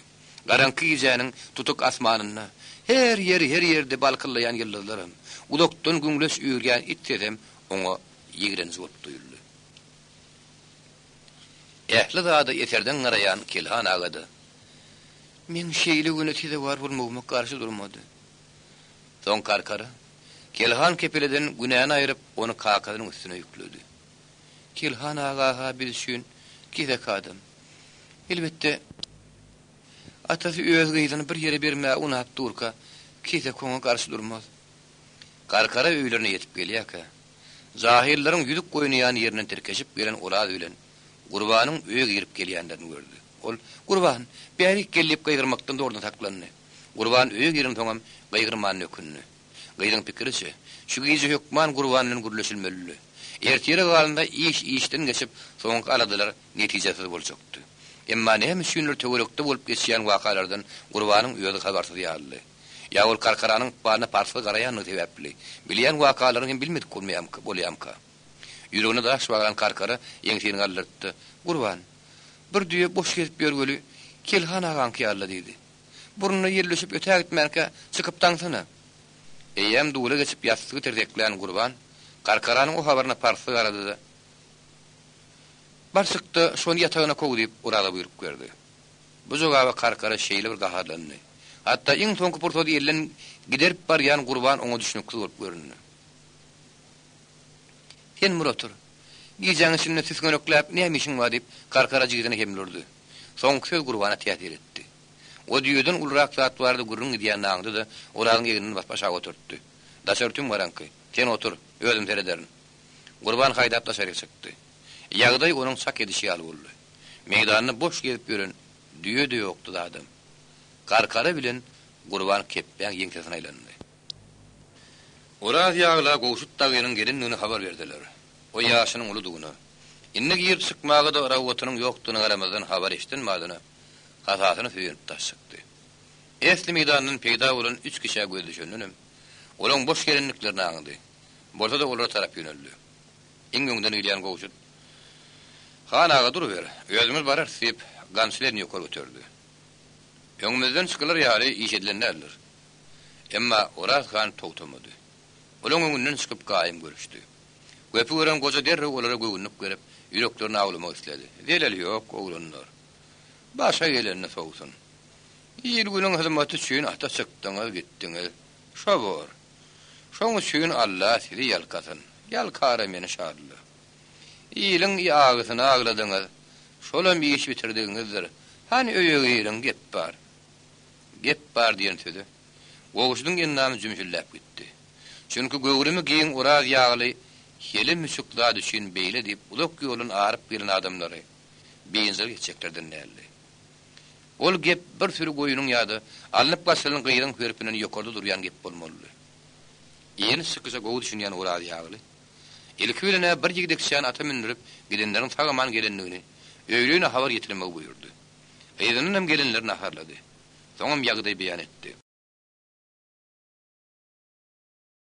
Speaker 2: Garaňky gijäniň tutuk asmanynda her ýer her ýerde balkyllaýan ýyldyzlaram, uzakdan güňleç üýrýän it sesem oňa ýigrenji bolup duýuldy. Ähli zada eserdeň garaýan Kelhan aga-da meň şeýle güne sezewar bolmagyma garşy durmady. Soň Karkara, Kelhan kepeleden günäni aýryp, ony kakasynyň üstüne ýükledi. Kelhan aga-ha biz üçin keseki adam. Elbetde, atasy öz gyzyny bir ýere bermäge unap durka, keseki oňa garşy durmaz. Karkara öýlerine ýetip gelýärkä, jahyllaryň ýüzük oýnaýan ýerinden tirkeşip gelen Oraz bilen Gurbanyň öýe girip gelýänlerini gördi. Ol, Gurban, bärik gel diýip gygyrmakdan zordan saklandy. Gurban öýe girensoňam gygyrman ökündi. Gyzyň pikiriçe, şu gije hökman Gurban bilen gürleşilmelidi. Ertire galanda iş işden geçip, soňky aladalar netijesiz boljakdy. Emma näme üçindir töwerekde bolup geçýän wakalardan Gurbanyň özi habarsyz ýalydy. Ýa ol Karkaranyň ykbalyna parhsyz garaýandygy sebäpli, bilýän wakalaryny hem bilmedik bolýamyka? Ýüregine daş baglan Karkara ýeňsesini galdyrtdy. Gurban, bir düýe boş gezip ýör weli, Kelhan agaňky ýaly-la diýdi. Burnuna ýelleşip ötägitmänkä çykyp daňsana. Eýýäm dula geçip ýassygy tirseklän Gurban Karkaranyň o habaryna parsy garady-da, Bar çyk-da, şony ýatagyna kow diýip, Oraza buýruk berdi. Bu jogaba Karkara şeýle bir gaharlandy. Hatda iň soňky pursat elden giderip barýan Gurban oňa düşnüksiz bolup göründi. Sen bir otur. Gijäň içinde süsňenekläp näme işiň bar diýip, Karkara jigisine hemle urdy. Soňky söz Gurbana täsir etdi. O düýeden ulurak zat barada gürrüň gidýänini aňdy-da, Orazyň egninden basyp aşak oturtdy. Daşary tüm garaňky. Sen otur, özüm serederin. Gurban haýdap daşaryk çykdy. Ýagdaý onuň çak edişi ýaly boldy. Meýdanda boş gezip ýören düýe-de ýokdy zadam. Garkara bilen Gurban kepbäň ýeňsesine aýlandy. Oraz ýagla Gowşut dagynyň gelendigini habar berdiler. O ýaşynyň uludygyna, indi girip çykmaga-da ragwatynyň ýokdugyna garamazdan habar eşiden badyna hasasyna söýenip daş çykdy. Esli meýdandan peýda bolan üç kişä gözi düşendenem, olaň boş gelendiklerini aňdy. Bolsa-da olara tarap ýöneldi. Iň öňden gelýän Gowşut, Han aga duruber, özümiz bararys diýip, gamçyly elini ýokary göterdi. Öňümizden çykylar ýaly iş edilen däldir. Emma Oraz han togtamady. Olaň öňünden çykyp gaýym görüşdi. Gepi gören goja derrew olara göwünlik berip, ýüreklerini awlamak isledi. Zeleli ýok, oglanlar. Başa gelenini sowsun. Il-günüň hyzmaty üçin ata çykdyňyz, gitdiňiz. Şo bor. Şoň üçin Alla sizi ýalkasyn. Ýalkara meni Şadylla. Iliň agysyny agladyňyz. Şolam iş bitirdigiňizdir. Hany öýe giriň, gep bar. Gep bar diýen söze Gowşudyň endamy jümşüldäp gitdi. Çünki göwrümi giň Oraz ýagly hele müçük zat üçin beýle diýip uzak ýoldan aryp gelen adamlary biynjalyk etjeklerden däldi. Ol gep bir süri goýnuň ýa-da alnyp gaçylan gyzyň hörpünden ýokarda durýan gep bolmalydy. Ýeni çykyşa gowy düşünýän Oraz ýagly, ilki bilen-ä bir ýigdekçäni ata mündürip gidenleriň sag-aman gelendigini öýli-öýüne habar ýetirmegi buýurdy. Yzyndanam gelinleri naharlady. Soňam ýagdaýy beýan etdi.